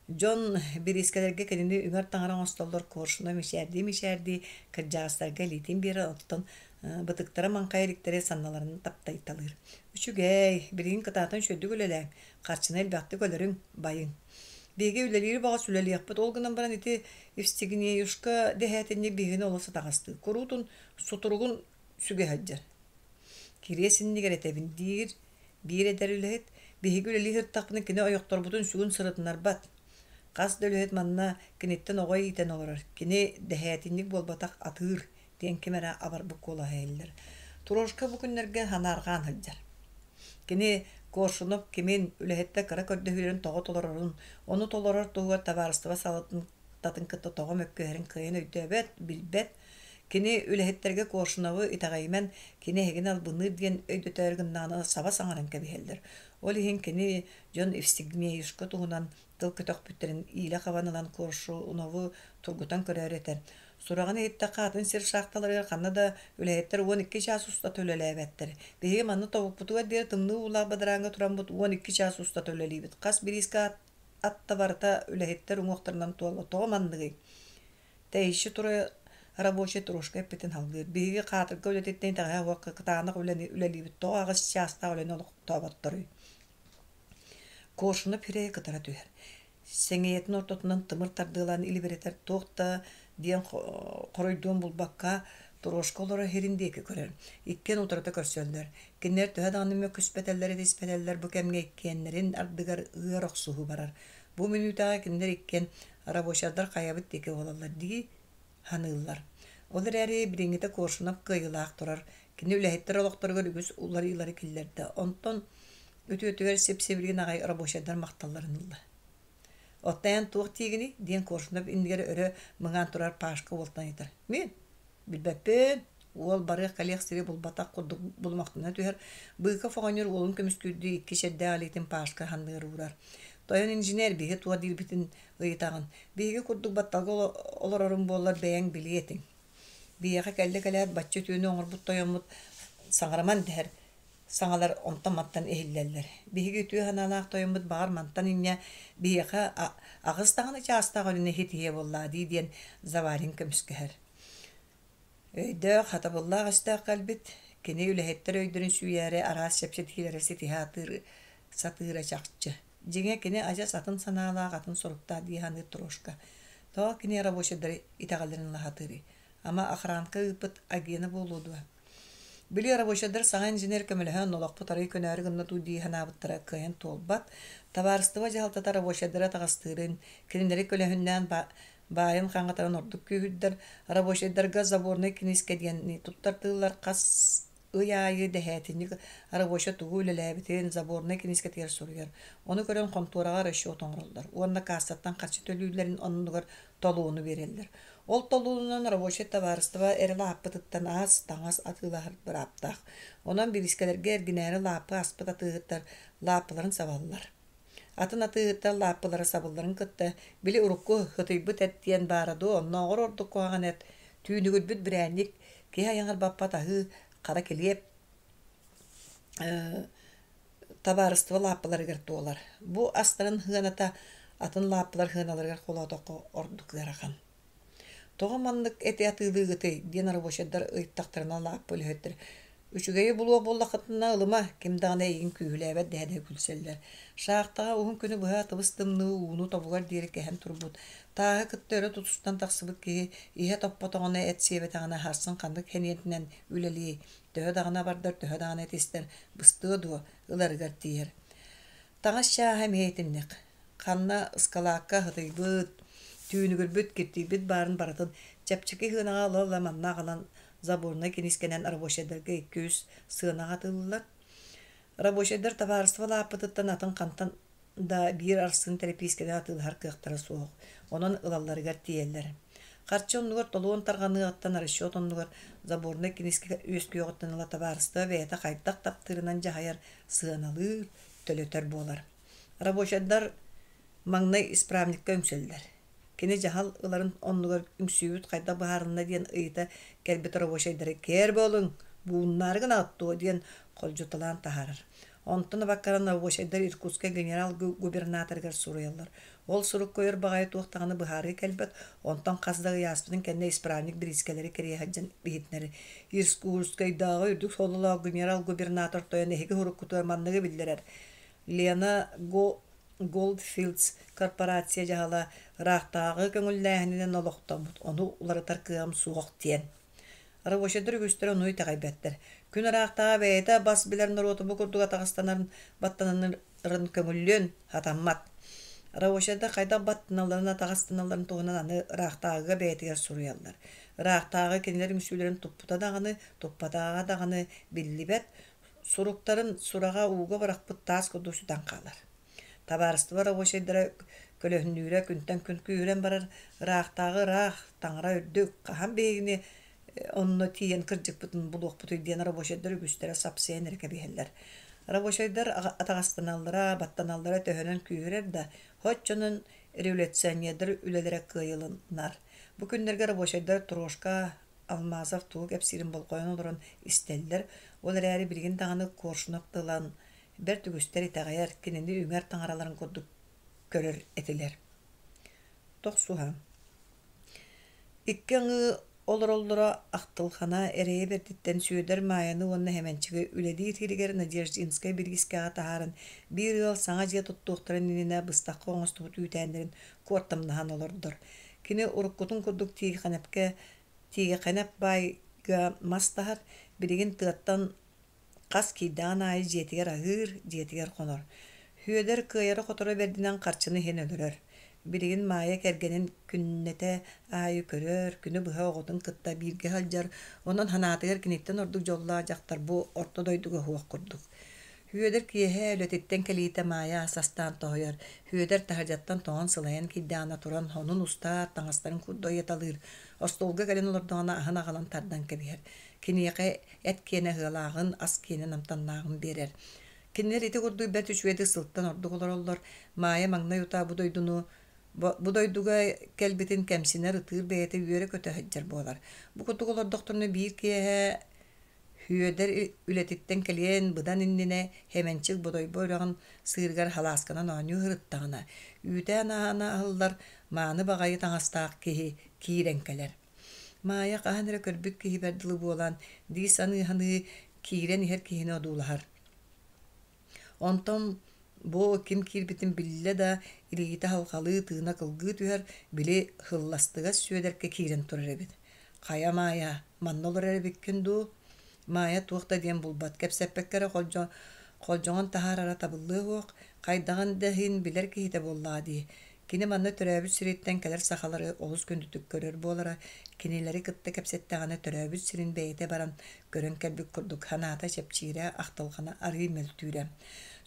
A: Дьон бириискэлэргэ кинини үҥэр таҥара оҥостоллор, Коршуна мичээрдии-мичээрдии кырдьаҕастарга илиитин биэрэр, оттон бытыктара маҥхайа иликтэри санналарын таптайталыыр. Үчүгэй, билигин кытаатан үчүгэйдик үлэлээҥ, харчыны элбэхтик өлөрүҥ, байыҥ. Биһиги үлэлиир баҕас үлэлиэхпит, ол гынан баран ити Евстигнеюшка дэһээтинньик биһигини олус атаҕастыыр, куруутун сутуругун сүгэ сылдьар. Кириэс иннигэр этэбин диир биир эдэр үлэһит, биһиги үлэлии сырыттахпытына кини ойохторбутун сүгүн сырытыннарбат. Хас да үлэһит манна киниттэн оҕо иитэн олорор, кини дэһээтинньик буолбатах атыыр диэн ким эрэ абарбыт куолаһа иһиллэр. Трошка бу күннэргэ санаарҕаан сылдьар. Кини Коршунов кимин, үлэһиттэр кыра көрдөһүүлэрин тоҕо толорорун, ону толорор туһугар табаарыстыба салалтатын кытта тоҕо мөккүһэрин кыайан өйдөөбөт, билбэт, Кини үлэһиттэргэ Коршуновы итэҕэйимэн, кини эһигини албынныыр диэн өйдөтөөрү гыннаҕына саба саҥаран кэбиһэллэр. Ол иһин кини дьон Евстигнеюшка туһунан тыл көтөхпүттэрин иилэ хабан ылан Коршунову тургутан көрөөрү этэр. Сураҕын иһиттэххэ атын сир шахталарыгар ханна да үлэһиттэр 12 чаас устата үлэлээбэттэр. Биһиги манна тобукпутугар диэри тымныы уулаах бадарааҥҥа тураммыт 12 чаас устата үлэлиибит. Хас бириискэ атта барыта үлэһиттэр уҥуохтарынан туолла. Тоҕо манныгый? Тэйиччи турар рабочай Трошка эппитин салгыыр: «Биһиги хаатырга үлэтиттэн итэҕэһэ уокка кытаанах үлэни үлэлиибит, тоҕо аҕыс чаастаах үлэни олохтооботторуй?» Коршунов сирэйэ кытара түһэр, сэҥийэтин ортотунан тымыр тардыалаан илибирэтэр туох да диэн хоруйдуон булбакка, Трошка олорор сирин диэки көрөр. Иккиэн утарыта көрсөллөр. Кинилэр төһө даҕаны мөккүспэтэллэр, этиспэтэллэр бу кэмҥэ иккиэннэрин ардыгар ыар охсуһуу барар. Бу мүнүүтэҕэ кинилэр иккиэн рабочайдар хайабыт диэки буолаллар дии саныыллар. Ол эрээри билиҥҥитэ Коршунов кыайыылаах турар. Кини үлэһиттэр олохторугар үгүс уларыйыылары киллэрдэ. Онтон үтүөтүгэр сип-сибилигин аҕай рабочайдар махталларын ылла. «Оттон эн туох диигиний?» диэн Коршунов иннигэр өрө мыҥаан турар Пашка уолтан ыйытар. «Мин? Билбэппин. Уол барыах-кэлиэх сири булбатах курдук булумахтана түһэр. Быков оҕонньор уолун көмүскүүрдүү икки чэрдээх илиитин Пашка санныгар уурар. Тойон инженер биһи туох диирбитин ыйытаҕын. Биһиги курдук батталга олорорум буоллар бэйэҥ билиэ этиҥ. Биһиэхэ кэллэ кэлээт бачча үтүөнү оҥорбут тойоммут саҥараман дэһэр саҥалар онтон-мантан иһиллэллэр. Биһиги үтүө санаалаах тойоммут баҕар мантан инньэ биһиэхэ аҕыс даҕаны чаастаах үлэни иһитиһиэ буоллаа дии диэн Заварин көмүскэһэр. Өйдөөх, хатабыллаах өстөөх кэлбит, кини үлэһиттэр өйдөрүн сүүйээри араас чэпчэтиилэри ситиһэ сатыыра чахчы. Дьиҥэ, кини адьас атын санаалаах, атын соруктаах дии саныыр Трошка. Тоҕо кини рабочайдары итэҕэллэрин ылаһатыырый? Ама охранка ыыппыт агена буолуо дуо? Били рабочайдар саҥа инженер көмөлөһөн олохпут арый көнөөрү гынна дуу дии санаабыттара кыайан туолбат. Табаарыстыба дьаһалтата рабочайдары атаҕастыырын, кинилэри көлөһүннээн баайын хаҥатарын ордук күүһүрдэр, рабочайдарга заборнай киниискэ диэни туттартыыллар, хас ый аайы дэһээтинньик рабочай тугу үлэлээбитин заборнай киниискэтигэр суруйар. Ону көрөн хонтуораҕа расчет оҥороллор уонна каассаттан харчы төлүүллэрин оннугар толуону биэрэллэр. Ол толуонунан рабочай табаарыстыба эрэ лааппытыттан ас, таҥас атыылаһар бырааптаах. Онон бириискэлэргэ эргинээри лааппы аспыт атыыһыттар лааппыларын сабаллар. Атын атыыһыттар лааппылара сабылларын кытта, били урукку ытыйбыт эт диэн баара дуо, оннооҕор ордук куһаҕан эт, түүнүгүрбүт бирээнньик, киһи айаҕар баппат аһыы хара килиэп табаарыстыба лааппыларыгар туолар. Бу астарын сыаната атын лааппылар сыаналарыгар холоотоххо ордук ыарахан. Тоҕо маннык эти атыылыыгытый диэн рабочайдар ыйыттахтарына лааппы үлэһиттэр «Үчүгэйи булуох буоллаххытына ылыма, ким даҕаны эйигин күүһүлээбэт» дэһэ-дэһэ күлсэллэр. Шахтаҕа уһун күнү быһа тыбыс-тымныы ууну тобугар диэри кэһэн турбут, тааһы кытта өрө тутустан тахсыбыт киһи иһэ топпотоҕуна, эт сиэбэтэҕинэ сарсын ханнык сэниэтинэн үлэлиэй, төһө даҕаны абардар, төһө даҕаны этистэр, быстыа дуо, ыларыгар тиийэр. Таҥас чааһа эмиэ итинник. Ханна ыскалаакка сытыйбыт, түүнүгүрбүт, киртийбит баарын барытын чэпчэки сыанаҕа ыла-ыла манна аҕалан заборнай киниискэнэн рабочайдарга икки-үс сыанаҕа атыылыыллар. Рабочайдар табаарыстыба лааппытыттан атын хантан да биир арсыын тэрэпиискэни атыылаһар кыахтара суох, онон ылалларыгар тиийэллэр. Харчы оннугар толуон тарҕаныаҕыттан расчет оннугар заборнай киниискэ үөскүөҕүттэн ыла табаарыстыба бэйэтэ хайдах таптыырынан дьаһайар, сыаналыыр, төлөтөр буолар. Рабочайдар маҥнай исправникка үҥсэллэр. Кини дьаһал ыларын оннугар үҥсүүбүт хайдах быһаарынна диэн ыйыта кэлбит рабочайдары «Кээр буолуҥ, бууннаары гынаҕыт дуо?» диэн холдьуталаан таһаарар. Онтон абаккаран рабочайдар Иркутскай генерал-губернаторыгар суруйаллар. Ол сурукка өр баҕайы туох даҕаны быһаарыы кэлбэт, онтон хас да ый ааспытын кэннэ исправник бириискэлэри кэрийэ сылдьан иһитиннэрэр. Иркутскайдааҕы үрдүк сололоох генерал-губернатор тойон эһиги уруккутугар манныгы биллэрэр: Лена Голдфилдс корпорация дьаһала ыраахтааҕы көҥүллээһининэн олохтоммут, ону уларытар кыаҕым суох диэн. Рабочайдар үгүстэрэ ону итэҕэйбэттэр. Күн ыраахтааҕы бэйэтэ бас билэр норуоту бу курдук атаҕастанарын, баттанарын көҥүллүөн сатаммат. Рабочайдар хайдах баттаналларын, атаҕастаналларын туһунан аны ыраахтааҕыга бэйэтигэр суруйаллар. Ыраахтааҕы кинилэр үҥсүүлэрин туппута даҕаны, туппатаҕа даҕаны биллибэт, суруктарын сураҕа ууга бырахпыт таас курдук сүтэн хаалар. Табаарыстыба рабочайдара көлөһүннүүрэ күнтэн күн күүһүрэн барар, ыраахтааҕы ыраах, таҥара үрдүк, хаһан биһигини онно тиийэн кырдьыкпытын булуохпутуй диэн рабочайдар үгүстэрэ сапсыйан эрэ кэбиһэллэр. Рабочайдар атаҕастаналлара, баттаналлара төһөнөн күүһүрэр да, соччонон революционердар үлэлэрэ кыайылынар. Бу күннэргэ рабочайдар Трошка Алмазов тугу кэпсиирин болҕойон олорон истэллэр, ол эрээри билигин даҕаны Коршунов тылан бэрт үгүстэр итэҕэйэр, кинини үҥэр таҥараларын курдук көрөр этилэр. Тохсуһа. Икки аҥыы олороллоро ахтылҕана эрэйэ бэрдиттэн Сүөдэр Маайаны уонна Сэмэнчиги үлэлиир сиригэр Надеждинскай бириискэҕэ таһааран биир ыал саҥа дьиэ туттуохтарын иннинэ быстахха оҥостубут үүтээннэрин куортамнаһан олордор. Кини уруккутун курдук Тиихэнэпкэ Тиихэнэп баайга мас таһар, билигин тыаттан Хас киирдэҕин аайы дьиэтигэр аһыыр, дьиэтигэр хонор. Сүөдэр кыайара-хоторо бэрдинэн харчыны иһин өлөрөр. Билигин Маайа кэргэнин күннэтэ аайы көрөр, күнү быһа оҕотун кытта бииргэ сылдьар, онон санаатыгар киниттэн ордук дьоллоох дьахтар бу орто дойдуга суох курдук. Сүөдэр киэһэ үлэтиттэн кэлиитэ Маайа ас астаан тоһуйар, Сүөдэр таһырдьаттан тоҥон сылайан киирдэҕинэ туран сонун устаар, таҥастарын курду ыйаталыыр, остуолга кэлэн олордоҕуна аһын аҕалан тардан кэбиһэр. Киниэхэ эт киэнэ ыһыалааҕын, ас киэнэ намтаннааҕын биэрэр. Кинилэр ити курдук бэрт үчүгэйдик сылтан ордук олороллор. Маайа маҥнай утаа бу дойдуну бу дойдуга кэлбитин кэмсинэр, ытыыр бэйэтэ үөрэ-көтө сылдьар буолар. Бу курдук олордохторуна биир киэһэ Сүөдэр үлэтиттэн кэлиэн быдан иннинэ Хэмэнчик Бодойбо үрэҕин сыырыгар халаасканан оонньуу сырыттаҕына, үүтээн аана аһыллар мааны баҕайы таҥастаах киһи киирэн кэлэр. Маайа хаһан эрэ көрбүт киһибэр дылы буолан, дии саныы-саныы киирэн иһэр киһини одуулаһар. Онтон бу ким киирбитин биллэ да, илиитэ халҕалыы, тыына кылгыы түһэр, били һылластыгас Сүөдэркэ киирэн турар эбит. «Хайа, Маайа, манна олорор эбиккин дуу?» Маайа туох да диэн булбат, кэпсэппэккэ эрэ холдьоҕон таһаарара табыллыа суох, хайдаҕын да иһин билэр киһитэ буоллаҕа дии. Кини манна төрөөбүт сириттэн кэлэр сахалары олус күндүтүк көрөр буолара, кинилэри кытта кэпсэттэҕинэ төрөөбүт сирин бэйэтэ баран көрөн кэлбит курдук санаата чэпчиирэ, ахтылҕана арыый мөлтүүрэ.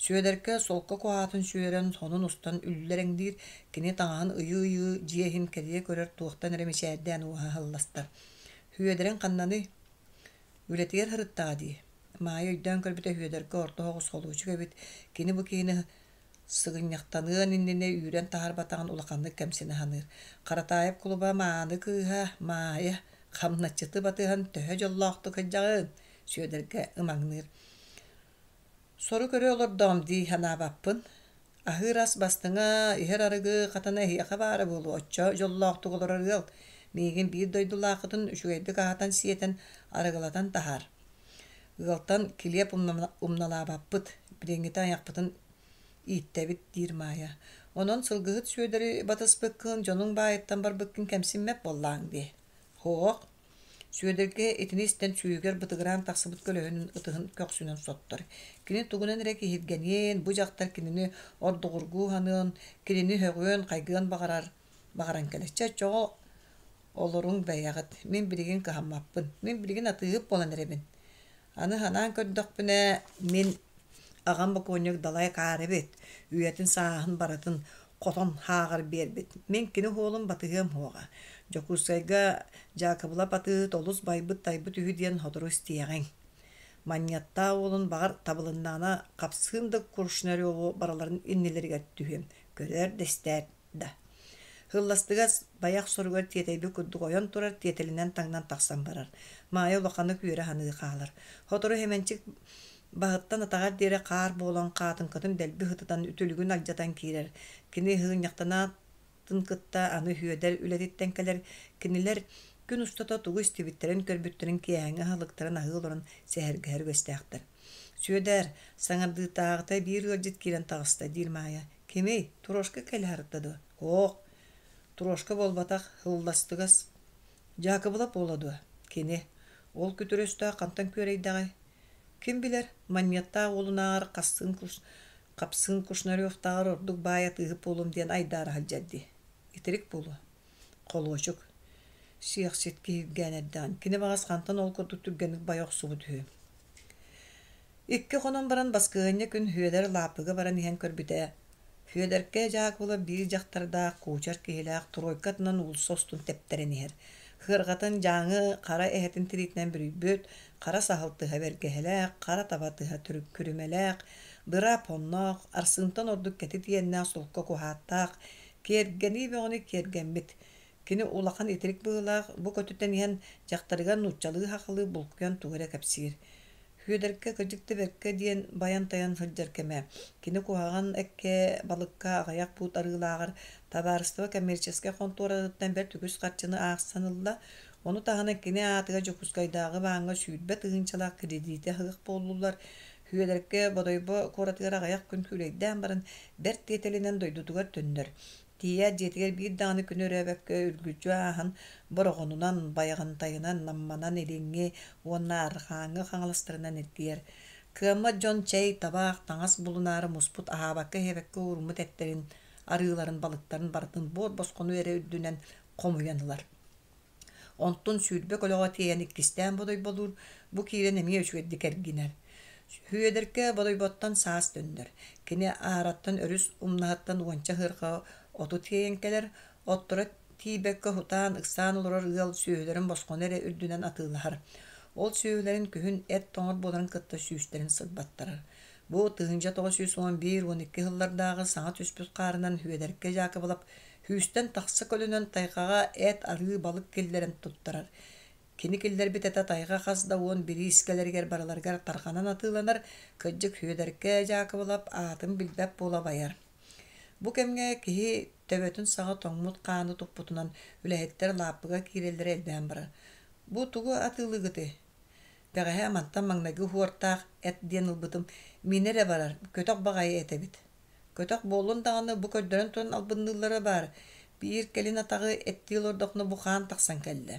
A: Сүөдэркэ солко куһаатын сүөрэн, сонун устан үллэрэҥниир, кини таҥаһын ыйыы-ыйыы дьиэ иһин кэрийэ көрөр туохтан эрэ мичээрдээн уоһа аһылласта. «Сүөдэриҥ ханнаный?» «Үлэтигэр сырыттаҕа дии». Маайа өйдөөн көрбүтэ Сүөдэркэ орто соҕус холуочук эбит, кини бу киһини Сыгынньахтаныан иннинэ үүрэн таһаарбатаҕын улаханнык кэмсинэ саныыр. Харатаайап кулуба мааны кыыһа Маайа хамначчыты батыһан төһө дьоллоохтук сылдьаҕын? Сүөдэргэ ымаҥныыр. Сору көрө олордоҕум дии санаабаппын. Аһыыр ас бастыҥа, иһэр арыгы хатана эһиэхэ баара буолуо, оччо дьоллоохтук олорор ыал. Миигин биир дойдулааххытын үчүгэйдик аһатан-сиэтэн, арыгылатан таһаар. Ыалтан килиэп умналаабаппыт, билиҥҥитэ айахпытын ииттэбит, диир Маайа. Онон сылгыһыт Сүөдэри батыспыккын, дьонуҥ баайыттан барбыккын кэмсиммэт буоллааҥ дии. Һоох. Сүөдэргэ итини истэн сүүһүгэр бытыгыраан тахсыбыт көлөһүнүн ытыһын көхсүнэн соттор. Кини тугунан эрэ киһиргэниэн, бу дьахтар кинини ордуҕургуу саныан, кинини сөҕүөн, хайгыан баҕарар, баҕаран кэлэр. Чэ, оччоҕо Олоруҥ бэйэҕит, мин билигин кыһаммаппын, мин билигин атыыһыт буолан эрэбин. Аны санаан көрдөхпүнэ, мин аҕам бокуонньук далай акаары эбит, үйэтин сааһын барытын хотон һааҕар биэрбит. Мин кини уолун батыһыам суоҕа. Дьокуускайга Дьаакыбылап атыыһыт олус байбыт-тайбыт үһү диэн сотору истиэҕиҥ. Манньыаттаах уолун баҕар табылыннаҕына хапсыын да Кушнареву барыларын иннилэригэр түһүөм, көрөөр да истээр да. Һылластыгас байах соругар тиэтэйбит курдук ойон турар, тиэтэлинэн таҥнан тахсан барар. Маайа улаханнык үөрэ саныы хаалар. Сотору Хэмэнчик баһыттан атаҕар диэри хаар буолан хаатыҥкатын дэлби сытытан, үтүлүгүн алдьатан киирэр. Кини сыгынньахтанаатын кытта аны Сүөдэр үлэтиттэн кэлэр. Кинилэр күн устата тугу истибиттэрин-көрбүттэрин киэһээҥҥи аһылыктарын аһыы олорон сэһэргэһэр үгэстээхтэр. «Сүөдээр, саҥардыытааҕыта биир ыалдьыт киирэн таҕыста», диир Маайа. Кимий? Трошка кэлэ сырытта дуо? Һоох, Трошка буолбатах, һылластыгас. Дьаакыбылап буола дуо? Кини. Ол күтүр өстөөх хантан күөрэйдэҕэй? Ким билэр, Манньыаттаах уолунааҕар Хастыын Хапсыын Кушнаревтааҕар ордук баай атыыһыт буолуом диэн айдаара сылдьар дии. Итирик буолуо. Холуочук. Сиэхсит киһиргээн эрдэҕин. Кини баҕас хантан ол курдук түргэнник байа охсубут үһү. Икки хонон баран баскыһыанньа күн Сүөдэр лааппыга баран иһэн көрбүтэ, Сүөдэркэ Дьаакыбыла биир дьахтардаах, куучар киһилээх тройка атынан уулусса устун тэптэрэн иһэр. Сыарҕатын дьааҥы хара эһэтин тириитинэн бүрүйбүт, хара саһыл тыһа бэргэһэлээх, хара таба тыһа күрүмэлээх, быраап онноох, арсыынтан ордук кэтит иэннээх солко куһааттаах, киэргэнии бөҕөнү киэргэммит. Кини улахан итирик быһыылаах бу көтүтэн иһэн дьахтарыгар нууччалыы-сахалыы булкуйан тугу эрэ кэпсиир. Сүөдэркэ кырдьык да бэркэ диэн байан-тайан сылдьар кэмэ. Кини куһаҕан эккэ, балыкка аҕыйах буут арыылааҕар табаарыстыба коммерческай хонтуоратыттан бэрт үгүс харчыны аахсан ылла. Ону таһынан кини аатыгар Дьокуускайдааҕы бааҥҥа 20 тыһыынчалаах кредити аһыах буоллулар. Сүөдэркэ Бодойбо куоратыгар аҕыйах күн күүлэйдээн баран, бэрт тиэтэлинэн дойдутугар төннөр. Тиийээт дьиэтигэр биир даҕаны күнү өрөөбөккө үргүлдьү ааһан, Бороҕонунан, Байаҕантайынан, Намманан илиҥҥи уонна арҕааҥҥы Хаҥаластарынан эргийэр. Кыаммат дьон чэй, табаах, таҥас булунаары муспут аһаабакка-иһэбэккэ ууруммут эттэрин, арыыларын, балыктарын барытын буор босхону эрэ үрдүнэн хомуйан ылар. Онтун 20 көлөҕө тиэйэн иккистээн бодойболуур, бу киирэн эмиэ үчүгэйдик эргинэр. Сүөдэркэ Бодойботтон саас төннөр. Кини аараттан өрүс умнаһыттан уонча сыарҕа оту тиэйэн кэлэр, отторо тиийбэккэ уһутаан, ыксаан олорор ыал сүөһүлэрин босхону эрэ үрдүнэн атыылаһар. Ол сүөһүлэрин күһүн эт тоҥор буоларын кытта сүүстэрин сырбаттарар. Бу 1911-12 сыллардааҕы саҥа түспүт хаарынан Сүөдэркэ Дьаакыбылап сүүстэн тахса көлөнөн тайҕаҕа эт, арыы, балык киллэрэн туттарар. Кини киллэрбит этэ тайҕа хас да уон бириискэлэригэр барыларыгар тарҕанан атыыланар, кырдьык Сүөдэркэ Дьаакыбылап аатын билбэт буола байар. Бу кэмҥэ киһи төбөтүн саҕа тоҥмут хааны туппутунан үлэһиттэр лааппыга киирэллэрэ элбээн барар. «Бу тугу атыылыыгытый?» «Бэҕэһээ мантан маҥнайгы уһуортаах эт диэн ылбытым, миинэ эрэ барар, көтөх баҕайы эт эбит» Көтөх буоллун даҕаны бу көрдөрөн туран албынныыллара баар, биир кэлин атаҕы эттии олордоххуна бу хаан тахсан кэллэ.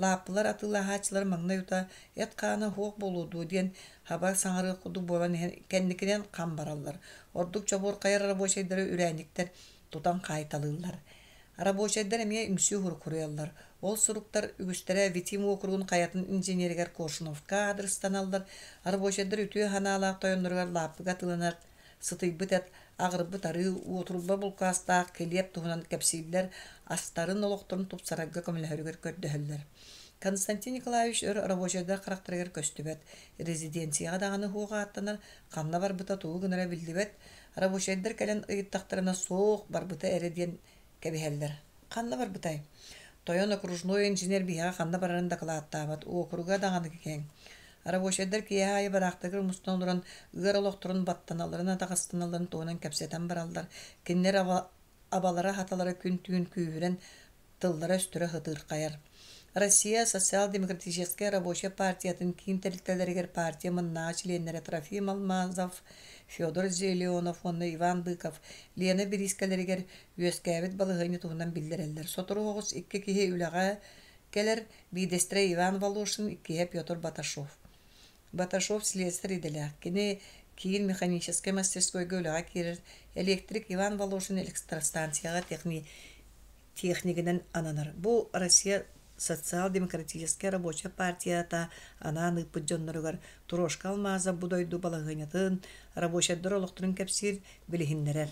A: Лааппылар атыылаһааччылар маҥнай утаа эт хаана суох буолуо дуо диэн хаба саҥарыах курдук буолан иһэн кэнникинэн хам бараллар. Ордук чобуорхайар рабочайдары үрээнньиктэр тутан хаайталыыллар. Рабочайдар эмиэ үҥсүү суруйаллар. Ол суруктар үгүстэрэ Витим уокуругун хайатын инженеригэр Коршуновка аадырыстаналлар. Рабочайдар үтүө санаалаах тойонноругар лааппыга атыыланар сытыйбыт эт, аҕырбыт арыы, уотурба булкаастаах килиэп туһунан кэпсииллэр, астарын, олохторун тупсарарга көмөлөһөрүгэр көрдөһөллөр. Константин Николаевич өр рабочайдар харахтарыгар көстүбэт, резиденцияҕа даҕаны суох ааттанар, ханна барбыта тугу гынара биллибэт, рабочайдар кэлэн ыйыттахтарына суох барбыта эрэ диэн кэбиһэллэр. Ханна барбытай? Тойон окружной инженер биһиэхэ ханна барарын дакылааттаабат, уокуруга даҕаны киэҥ. Рабочайдар киэһэ аайы бараахтарыгар мустан олорон ыар олохторун баттаналларын-атаҕастаналларын туһунан кэпсэтэн бараллар. Кинилэр абалара-хаталара күн-түүн күүһүрэн тыллара-өстөрө сытыырхайар. Россия социал-демократическай рабочай партиятын киин тэрилтэлэригэр партия муннааҕы чилиэннэрэ Трофим Алмазов, Федор Зелионов уонна Иван Быков Лена бириискэлэригэр үөскээбит балаһыанньа туһунан биллэрэллэр. Сотору соҕус икки киһи үлэҕэ кэлэр, биирдэстэрэ Иван Волошин, иккиһэ Петр Баташов. Баташов слесарь идэлээх. Кини киин механическай мастерскойга үлэҕэ киирэр. Электрик Иван Волошин электростанцияҕа техни технигинэн ананар. Бу Россия социал-демократическай рабочай партията анаан ыыппыт дьонноругар Трошка Алмазов бу дойду балаһыанньатын, рабочайдар олохторун кэпсиир, билиһиннэрэр.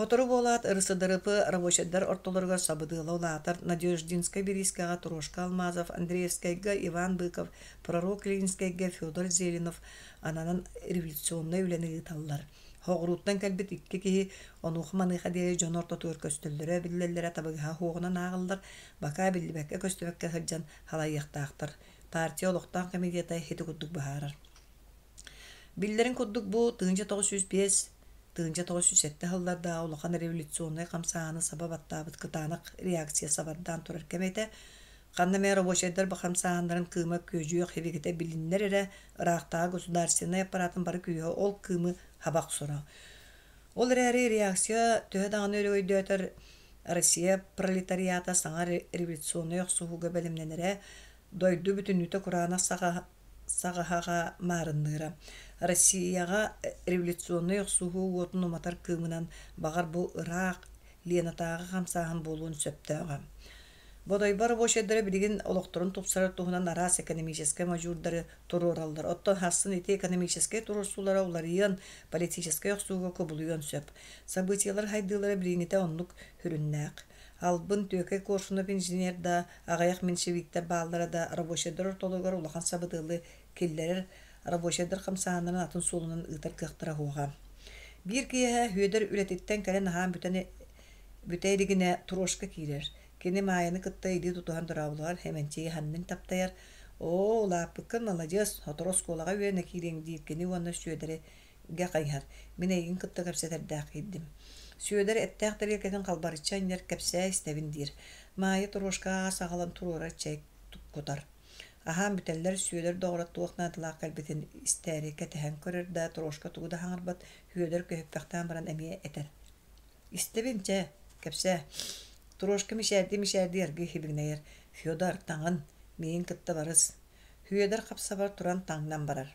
A: Сотору буолаат, РСДРП рабочайдар ортолоругар сабыдыала улаатар Надеждинскай бириискэҕэ Трошка Алмазов, Андреевскайга Иван Быков, Пророк Ленинскэйгэ Федор Зеленов ананан революционнай үлэни ыыталлар. Соҕурууттан кэлбит икки киһи онуоха-маныаха диэри дьон ортотугар көстөллөрө, биллэллэрэ табыгаһа суоҕунан ааҕыллар, бакаа биллибэккэ-көстүбэккэ сылдьан халайыахтаахтар. Партия олохтоох комитета ити курдук быһаарар. Биллэрин курдук, бу 1905 1907 сыллардаах улахан революционнай хамсааһыны саба баттаабыт кытаанах реакция сабардаан турар кэмэ этэ. Ханна эмэ рабочайдар бу хамсааһыннарын кыыма күөдьүйүөх һибигитэ билиннэр эрэ, ыраахтааҕы государственнай аппаратын бары күүһэ ол кыымы хаба охсоро. Ол эрээри реакция төһө даҕаны өрөгөйдөөтөр, Россия пролетариата саҥа революционнай охсуһууга бэлэмнэнэрэ, дойду бүтүннүүтэ кураанах саҕаһаҕа маарынныыра. Россияҕа революционнай охсуһуу уотун уматар кыымынан баҕар бу ыраах Ленатааҕы хамсааһын буолуон сөптөөҕө. Бодойбо рабочайдара билигин олохторун тупсарар туһунан араас экономическай модьуурдары туруораллар. Оттон сарсын ити экономическай туруорсуулара уларыйыан, политическай охсууга кубулуйуон сөп. Событиелар сайдыылара билиҥҥитэ оннук сүрүннээх. Албын, түөкэй Коршунов инженер да, аҕыйах меньшевиктэр бааллара да рабочайдар ортолоругар улахан сабыдыалы киллэрэр, рабочайдар хамсааһыннарын атын суолунан ыытар кыахтара суоҕа. Биир киэһэ Сүөдэр үлэтиттэн кэлэн аһаан бүтэн бүтэ илигинэ Трошка киирэр. Кини Маайаны кытта илии тутуһан дорооболоһор, Хэмэнчийи саннын таптайар. Оо, улааппыккын, маладьыас, сотору оскуолаҕа үөрэнэ киириэҥ диир кини уонна Сүөдэригэ хайыһар. Мин эйигин кытта кэпсэтэрдээх киирдим. Сүөдэр эттээх тэриэлкэтин халбарыччы анньар, кэпсээ истэбин диир. Маайа торуошкаҕа ас аҕалан туруорар чэй кутар. Аһаан бүтэллэр, Сүөдэр доҕоро туох наадалаах кэлбитин истээри кэтэһэн көрөр да, Трошка тугу да саҥарбат, Сүөдэр көһүппэхтээн баран эмиэ этэр: «Истэбин, чэ, кэпсээ». Трошка мичээрдии-мичээрдии аргыый сибигинэйэр: «Федор, таҥын, миигин кытта барыс». Сүөдэр хап-сабар туран таҥнан барар.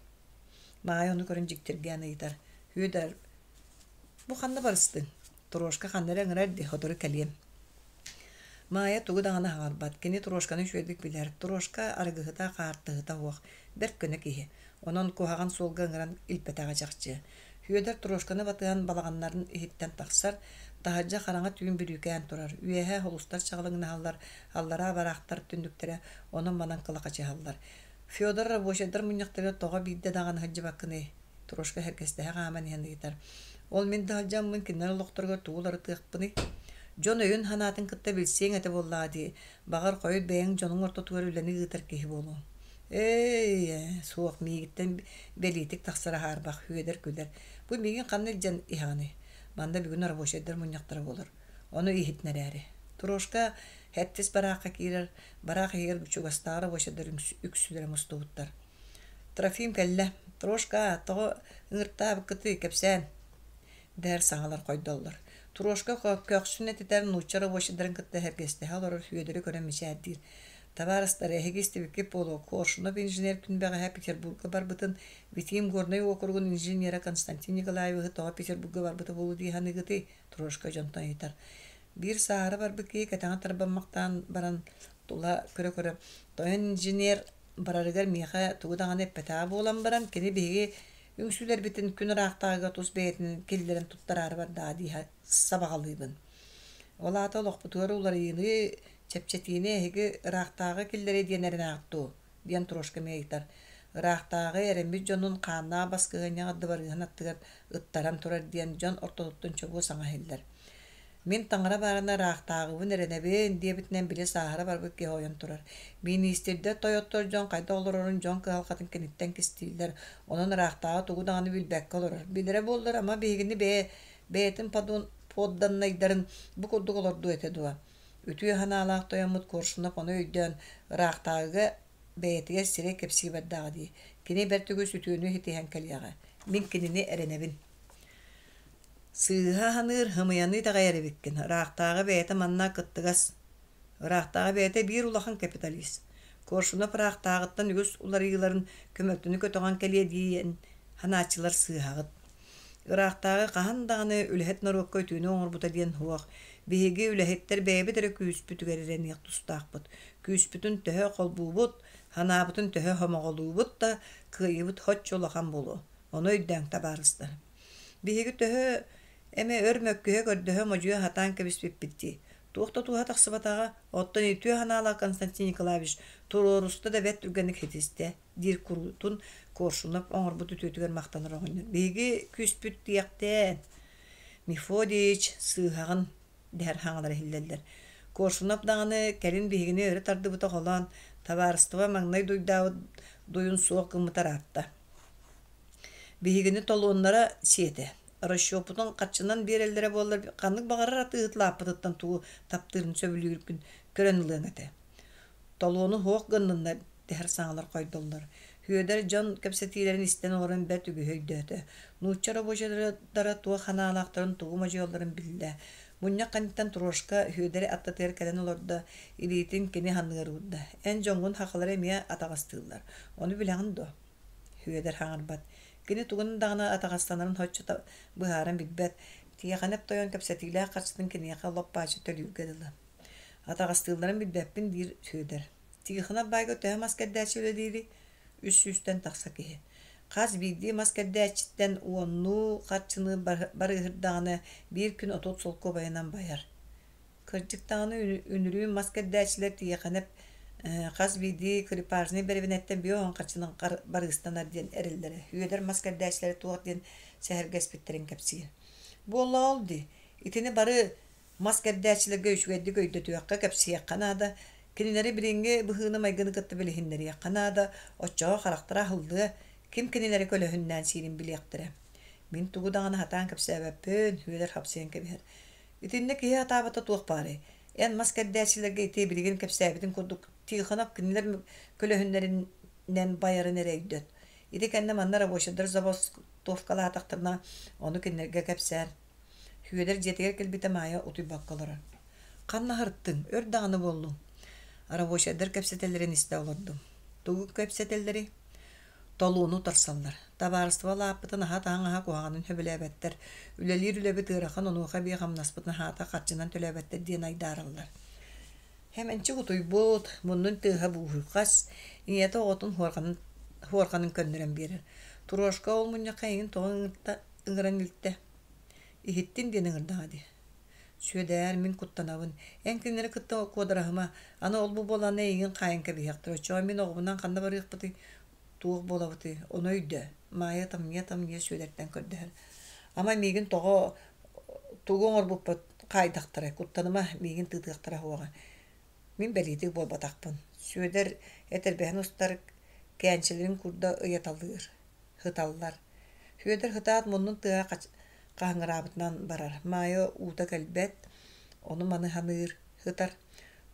A: Маайа ону көрөн дьиктиргээн ыйытар: «Сүөдэр, бу ханна барыстыҥ? Трошка ханна эрэ ыҥырар дии, сотору кэлиэм». Маайа тугу даҕаны аһаҕарбат, кини Трошканы үчүгэйдик билэр, Трошка арыгыһыта, хаартыһыта суох, бэрт көнө киһи, онон куһаҕан суолга ыҥыран илпэтэҕэ чахчы. Сүөдэр Трошканы батыһан балаҕаннарын иһиттэн тахсар, таһырдьа хараҥа түүн бүрүүкээн турар, үөһэ холустар чаҕылыҥнаһаллар, аллараа бараахтар түннүктэрэ онон-манан кылахачыһаллар. Федор рабочайдар мунньахтарыгар тоҕо биирдэ даҕаны сылдьыбаккыный? Трошка сэргэстэһэ хааман иһэн ыйытар: «Ол мин да сылдьаммын кинилэр олохторугар тугу уларытыахпыный? Дьон өйүн-санаатын кытта билсиэҥ этэ буоллаҕа дии, баҕар, хойут бэйэҥ дьонуҥ ортотугар үлэни ыытар киһи буолуоҥ». «Ээ, суох, миигиттэн бэлиитик тахсара хаарбах», Сүөдэр күлэр. «Бу миигин ханна илдьэн иһэҕиний? Манна бүгүн рабочайдар мунньахтара буолар, ону иһитинэрээри». Трошка сэттис бараахха киирэр, бараах иһигэр чугастааҕы рабочайдар үксүлэрэ мустубуттар. Трофим кэллэ: «Трошка, тоҕо ыҥыртаабыккытый, кэпсээн» дэһэр саҥалар хойдоллор. Трошка көхсүн этитэр нуучча рабочайдарын кытта сэргэстэһэ олорор Сүөдэри көрөн мичээрдиир: «Табаарыстар, эһиги истибиккит буолуо, Коршунов инженер күн бэҕэһээ Петербурга барбытын, Витим Горнай уокуругун инженерэ Константин Николаевиһы тоҕо Петербурга барбыта буолуо дии саныыгытый?» Трошка дьонтон ыйытар. Биир сааһыра барбыт киһи кэтэҕин тарбаммахтаан баран тула көрө-көрө «Тойон инженер барарыгар миэхэ тугу даҕаны эппэтэҕэ буолан баран, кини биһиги үҥсүүлэрбитин күн ыраахтааҕыга тус бэйэтин киллэрэн туттараары бардаҕа дии сабаҕалыыбын. Ол аата олохпутугар уларыйыыны, чэпчэтиини эһиги ыраахтааҕы киллэриэ диэн эрэнэҕит дуу?» диэн Трошка эмиэ ыйытар. Ыраахтааҕы эрэммит дьонун хааннаах баскыһыанньаҕа дыбарыаһын аттыгар ыттаран турар диэн дьон ортотуттан чобуо саҥа иһиллэр. Мин таҥара баарына ыраахтааҕыбын эрэнэбин диэбитинэн били сааһыра барбыт киһи ойон турар. Миниистирдэр, тойоттор дьон хайдах олорорун дьон кыһалҕатын киниттэн кистииллэр. Онон ыраахтааҕы тугу даҕаны билбэккэ олорор. Билэрэ буоллар, ама биһигини бэйэ бэйэтин подданнайдарын бу курдук олордуо этэ дуо? Үтүө санаалаах тойоммут Коршунов ону өйдөөн, ыраахтааҕыга бэйэтигэр сирэй кэпсии бардаҕа дии. Кини бэрт үгүс үтүөнү ситиһэн кэлиэҕэ. Мин кинини эрэнэбин. Сыыһа аһыныыр, һымыйаны итэҕэйэр эбиккин. Ыраахтааҕы бэйэтэ манна кыттыгас. Ыраахтааҕы бэйэтэ биир улахан капиталист. Коршунов ыраахтааҕыттан үгүс уларыйыыларын көмөлтөнү көтөҕөн кэлиэ диэн санааччылар сыыһаҕыт. Ыраахтааҕы хаһан даҕаны үлэһит норуокка үтүөнү оҥорбута диэн суох. Биһиги үлэһиттэр бэйэбит эрэ күүспүтүгэр эрэниэх тустаахпыт. Күүспүтүн төһө холбуубут, санаабытын төһө сомоҕолуубут да, кыайыыбыт соччо улахан буолуо. Ону өйдөөҥ, табаарыстар. Биһиги төһө эмэ өр мөккүһэ көрдөһө модьуйа сатаан кэбиспиппит дии. Туох да туһа тахсыбатаҕа, оттон үтүө санаалаах Константин Николаевич туруоруста да бэрт түргэнник ситистэ, диир куруутун Коршунов оҥорбут үтүөтүгэр махтанар оҕонньор. Биһиги күүспүт диэхтээн, Мефодич, сыыһаҕын дэһэр хаҥалар иһиллэллэр. Коршунов даҕаны кэлин биһигини өрө тардыбыта холоон, табаарыстыба маҥнай дуйдаабыт дуйун суох гыммыта ыраатта. Биһигини толуоннара сиэтэ. Расчеппутун харчынан биэрэллэрэ буоллар, ханнык баҕарар атыыһыт лааппытыттан тугу таптыырын сөбүлүүргүн көрөн ылыаҥ этэ. Толуону суох гынныннар дэһэр саҥалар хойдоллор. Сүөдэр дьон кэпсэтиилэрин истэн олорон бэрт үгүһү өйдөөтө. Нуучча рабочайдара туох санаалаахтарын, тугу модьуйалларын биллэ. Мунньах кэнниттэн Трошка Сүөдэри аттатыгар кэлэн олордо, илиитин кини санныгар уурда. «Эн дьоҥҥун сахалары эмиэ атаҕастыыллар. Ону билэҕин дуо?» Сүөдэр хаҥырбат. Кини тугун даҕаны атаҕастанарын соччо быһааран билбэт. Тиэхэнэп тойон кэпсэтиилээх харчытын киниэхэ лоп-бааччы төлүүргэ дылы. Атаҕастыылларын билбэппин диир Сүөдэр. Тихонов баайга төһө мас кэрдээччи үлэлиирий? Үс сүүстэн тахса киһи. Хас биирдии мас кэрдээччиттэн уоннуу харчыны барыыһырдаҕына биир күн 30 солкуобайынан байар. Кырдьык даҕаны үнүрүүн мас кэрдээччилэр Тиэхэнэп хас биирдии крепажнай бэрэбинэттэн биэ харчынан барыыстанар диэн эрэллэрэ. Үөдэр мас кэрдээччилэрэ туох диэн сэһэргэспиттэрин кэпсиир. Буолла ол дии. Итини бары мас кэрдээччилэргэ үчүгэйдик өйдөтүөххэ, кэпсиэххэ наада. Кинилэри билиҥҥи быһыыны-майгыны кытта билиһиннэриэххэ наада, оччоҕо харахтара аһыллыа, ким кинилэри көлөһүннээн сиирин билиэхтэрэ. Мин тугу даҕаны сатаан кэпсээбэппин, Сүөдэр хапсыйан кэбиһэр. Итиннэ киһи сатаабата туох баарый? Эн мас кэрдээччилэргэ ити билигин кэпсээбитин курдук Тихонов кинилэр көлөһүннэринэн байарын эрэ өйдөт. Ити кэннэ манна рабочайдар забастовкалаатахтарына, ону кинилэргэ кэпсээр. Сүөдэр дьиэтигэр кэлбитэ Маайа утуйбакка олорор. Ханна аһырттыҥ, өр даҕаны буоллуҥ. Рабочайдар кэпсэтэллэрин истэ олордум. Тугу кэпсэтэллэрий? Толууну утарсаллар. Табаарыстыба лааппытын аһа-таҥаһа куһаҕанын сөбүлээбэттэр. Үлэлиир үлэбит ыарахан, онуоха эбии хамнаспытын аһаата харчынан төлөөбөттөр диэн айдаараллар. Хэмэнчик утуйбут, муннун тыаһа бууһуйхас, ийэтэ оҕотун хуорҕанын, хуорҕанын көннөрөн биэрэр. Турошка ол мунньахха эйигин тоҕо ыҥырта, ыҥыран илтэ? Иһиттин диэн ыҥырдаҕа дии. Сүөдээр, мин куттанабын. Эн кинилэри кытта куодараһыма. Аны ол-бу буолан эйигин хаайан кэбиһиэхтэрэ. Оччоҕо мин оҕобунаан ханна барыахпытый? Туох буолабытый? Ону өйдөө. Маайа тамньыйа-тамньыйа Сүөдэртэн көрдөһөр. Ама миигин тоҕо тугу оҥорбуппут хаайдахтарай? Куттаныма, миигин тыытыахтара суоҕа. Мин бэлиитик буолбатахпын. Сүөдэр этэрбэһин устар, кээнчилэрин курда ыйаталыыр. Һыталлар. Сүөдэр һытаат муннун тыаһа хаһыҥыраабытынан барар. Маайа уута кэлбэт, ону-маны саныыр, һытар.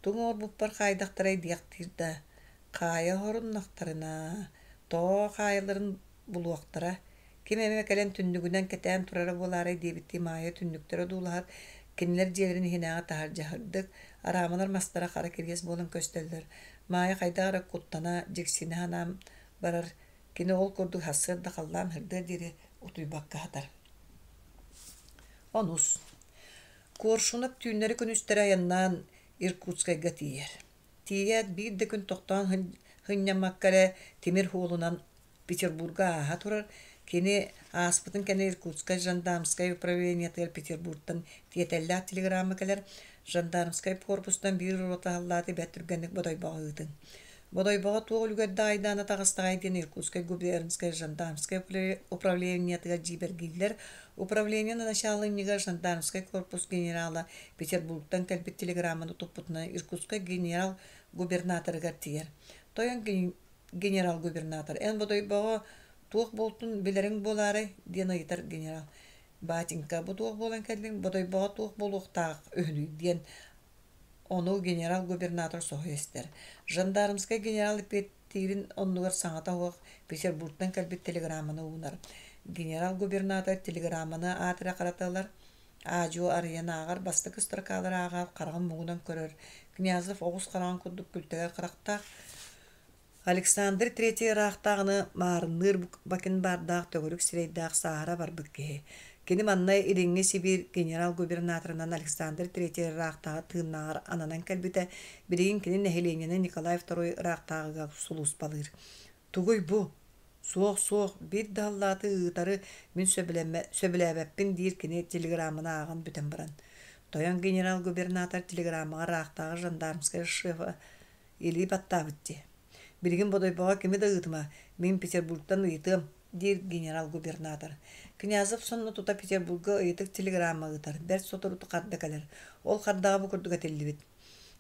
A: Тугу оҥорбуппар хаайдахтарай диэхтиир да, хаайа оһоруннахтарына, тоҕо хаайалларын булуохтара. Ким эмэ кэлэн түннүгүнэн кэтээн турара буолаарай диэбиттии Маайа түннүктэрэ одуулаһар, кинилэр дьиэлэрин иһинээҕи таһырдьа сырдык, араамалар мастара хара кириэс буолан көстөллөр. Маайа хайдах эрэ куттана, дьиксинэ санаан барар, Кини ол курдук сарсыарда халлаан сырдыар диэри утуйбакка сытар. Онус. Коршунов түүннэри-күнүстэри айаннаан Иркутскайга тиийэр. Тиийээт биир да күн тохтоон сынньаммакка эрэ тимир суолунан Петербурга ааһа турар. Кини ааспытын кэннэ Иркутскай жандармскай управлениетыгар Петербургтан тиэтэллээх телеграмма кэлэр. Жандармскай корпустан биир рота саллааты бэрт түргэнник Бодойбоҕо ыытыҥ. Бодойбоҕо туох үлүгэрдээх айдаана таҕыстаҕай диэн Иркутскай губернскай жандармскай управлениетыгар дьиибэргииллэр. Управление начаалынньыга жандармскай корпус генерала Петербургтан кэлбит телеграмманы туппутунан Иркутскай генерал-губернаторыгар тиийэр. Тойон генерал-губернатор, эн Бодойбоҕо туох буолтун билэриҥ буолаарай? диэн ыйытар генерал. Батенька, бу туох буолан кэллиҥ, Бодойбоҕо туох буолуохтаах үһүнүй диэн Ону генерал-губернатор соһуйа истэр. Жандармскай генерал эппиэттиирин оннугар саҥата суох Петербургтан кэлбит телеграмманы уунар. Генерал-губернатор телеграмманы аат эрэ харата ылар, аа-дьуо арыйан ааҕар, бастакы строкалары ааҕар, хараҕын муҥунан көрөр. Князев оҕус хараҕын курдук күлтэгэр харахтаах, Александр Третий ыраахтааҕыны маарынныыр бакенбардаах төгүрүк сирэйдээх сааһыра барбыт киһи. Кини манна Илиҥҥи Сибиир генерал-губернаторынан Александр Третий ыраахтааҕы тыыннааҕар ананан кэлбитэ, билигин кини нэһилиэнньэни Николай Второй ыраахтааҕыга сулууспалыыр. Тугуй бу? Суох, суох, биир да саллааты ыытары мин сөбүлээбэппин диир кини телеграмманы ааҕан бүтэн баран. Тойон генерал-губернатор телеграммаҕа ыраахтааҕы жандармскай шефа Илии баттаабыт дии. Билигин Бодойбоҕо кими да ыытыма, мин Петербургтан ыйытыам, диир генерал-губернатор. Князев сонно тута Петербурга ыйытык телеграмма ыытар, бэрт сотору харда кэлэр. Ол хардаҕа бу курдук этиллибит.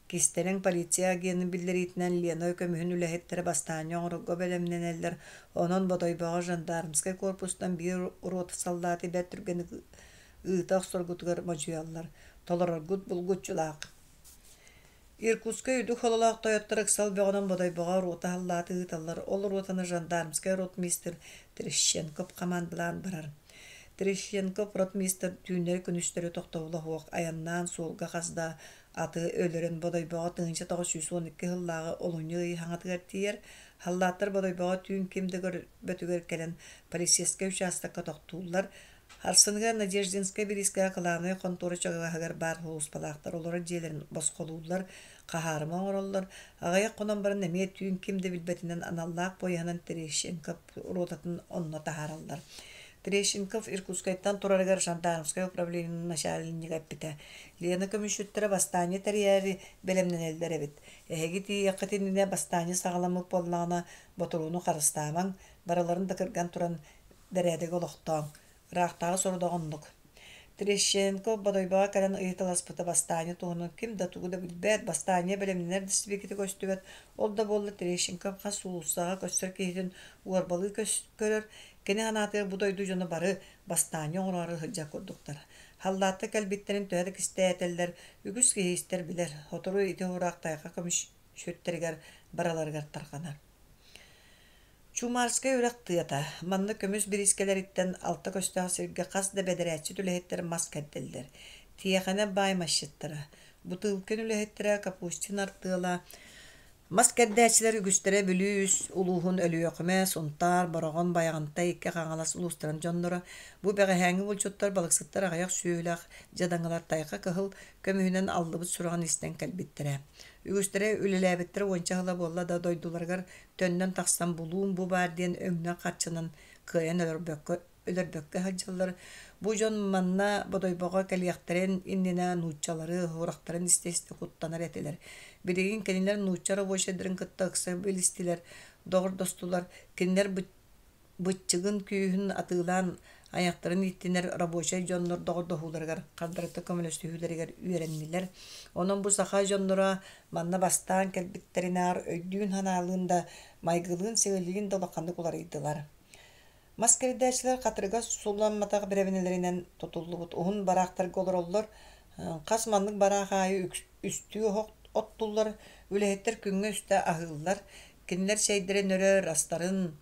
A: Кистэлэҥ полиция агенын биллэриитинэн Лена көмүһүн үлэһиттэрэ бастаанньа оҥорорго бэлэмнэнэллэр, онон Бодойбоҕо жандармскай корпустан биир рота саллааты бэрт түргэнник ыыта охсоргутугар модьуйаллар. Толороргут булгуччулаах. Иркутскай үрдүк хололоох тойоттор ыксал бөҕөнөн Бодойбоҕо рота саллааты ыыталлар, ол ротаны жандармскай ротмистр Трещенков хамаандалаан барар. Трещенков ротмистр түүннэри-күнүстэри тохтобула суох айаннаан суолга хас да аты өлөрөн Бодойбоҕо 1912 сыллааҕы олунньу ый хаҥатыгар тиийэр. Саллааттар Бодойбоҕо түүн ким да көрбөтүгэр кэлэн полицейскай учаастакка тохтууллар, Сарсыныгар Надеждинскай бириискэҕэ кылаабынай хонтуора чаҕыһыгар баар сулууспалаахтар олорор дьиэлэрин босхолууллар, хаһаарыма оҥороллор, аҕыйах хонон баран эмиэ түүн ким да билбэтинэн аналлаах поеһынан Терещенков ротатын онно таһаараллар. Терещенков Иркутскайтан турарыгар жандармскай управлениенын начальнига эппитэ: «Лена көмүсчүттэрэ бастаанньа тэрийээри бэлэмнэнэллэр эбит. Эһиги тиийиэххит иннинэ бастаанньа саҕаламмыт буоллаҕына, ботуруону харыстаамаҥ, барыларын да кырган туран бэрээдэги олохтооҥ, ыраахтааҕы сорудаҕа оннук. Терещенко Бодойбоҕо кэлэн ыйыталаспыта бастаанньа туһунан ким да тугу да билбэт, бастаанньа бэлэмнэнэр да сибикитэ көстүбэт. Ол да буоллар Терещенко хас уулуссаҕа көстөр киһитин уорбалыы көрөр. Кини санаатыгар бу дойду дьоно бары бастаанньа оҥороору сылдьар курдуктар. Халлааттар кэлбиттэрин төһө да кистээтэллэр, үгүс киһи истэр билэр. Сотору ити ураах тайҕа көмүсчүттэригэр барыларыгар тарҕанар. Чумарскай үрэх тыата. Манна көмүс бириискэлэриттэн алта көстөөх сиргэ хас да бэдэрээтчит үлэһиттэр мас кэрдэллэр. Тиэхэнэ баай масчыттара. Бутылкин үлэһиттэрэ Капустин артыала Мас кэрдээччилэр үгүстэрэ Бүлүү үс улууһун Өлүөхүмэ, Сунтаар, Бороҕон, Байаҕантай, икки Хаҥалас улуустарын дьонноро. Бу бэҕэһээҥҥи булчуттар, балыксыттар аҕыйах сүөһүлээх дьадаҥылар тайҕа кыһыл көмүһүнэн аллыбыт сураҕын истэн кэлбиттэрэ. Үгүстэрэ үлэлээбиттэрэ уонча сыла буолла да дойдуларыгар төннөн тахсан булуум бу баар диэн өҥнөх харчынан кыайан өлөрбөккө өлөрбөккө сылдьаллар. Бу дьон манна Бодойбоҕо кэлиэхтэрин иннинэ нууччалары сурахтарын истэ-истэ куттанар этилэр. Билигин кинилэр нуучча рабочайдарын кытта ыкса билистилэр, доҕордостулар. Кинилэр быччыгын күүһүн атыылаан айахтарын ииттинэр рабочай дьоннор доҕордоһууларыгар хардарыта көмөлөсүһүүлэригэр үөрэннилэр. Онон бу саха дьонноро манна бастаан кэлбиттэринээҕэр өйдүүн-санаалыын да, майгылыын-сигилиин да улаханнык уларыйдылар. Мас кэрдээччилэр хатырыга сулламматах бэрэбинэлэринэн тутуллубут уһун бараахтарга олороллор. Хас маннык бараах аайы үстүү оһох оттуллар, үлэһиттэр күҥҥэ үстэ аһыыллар. Кинилэр чэйдэрин өрөр, астарын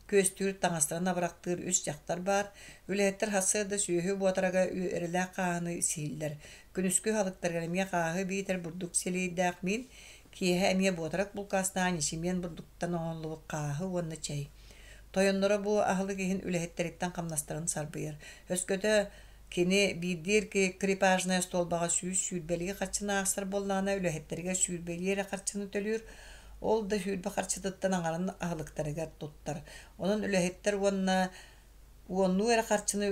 A: күөстүүр, таҥастарын абырахтыыр үс дьахтар баар. Үлэһиттэр сарсыарда сүөһү буотарага эрэлээх хааһыны сииллэр. Күнүскү аһылыктарыгар эмиэ хааһы биитэр бурдук сэлиэйдээх миин, киэһэ эмиэ буотарак булкаастаах ньэчимиэн бурдуктан оҥоһуллубут хааһы уонна чэй. Тойонноро бу аһылык иһин үлэһиттэриттэн хамнастарын сарбыйар. Өскөтө кини биирдии крепажнай остуолбаҕа 120 харчыны аахсар буоллаҕына, үлэһиттэригэр сүүрбэлии эрэ харчыны төлүүр. Ол да сүүрбэ харчытыттан аҥарын аһылыктарыгар туттар. Онон үлэһиттэр уонна уоннуу эрэ харчыны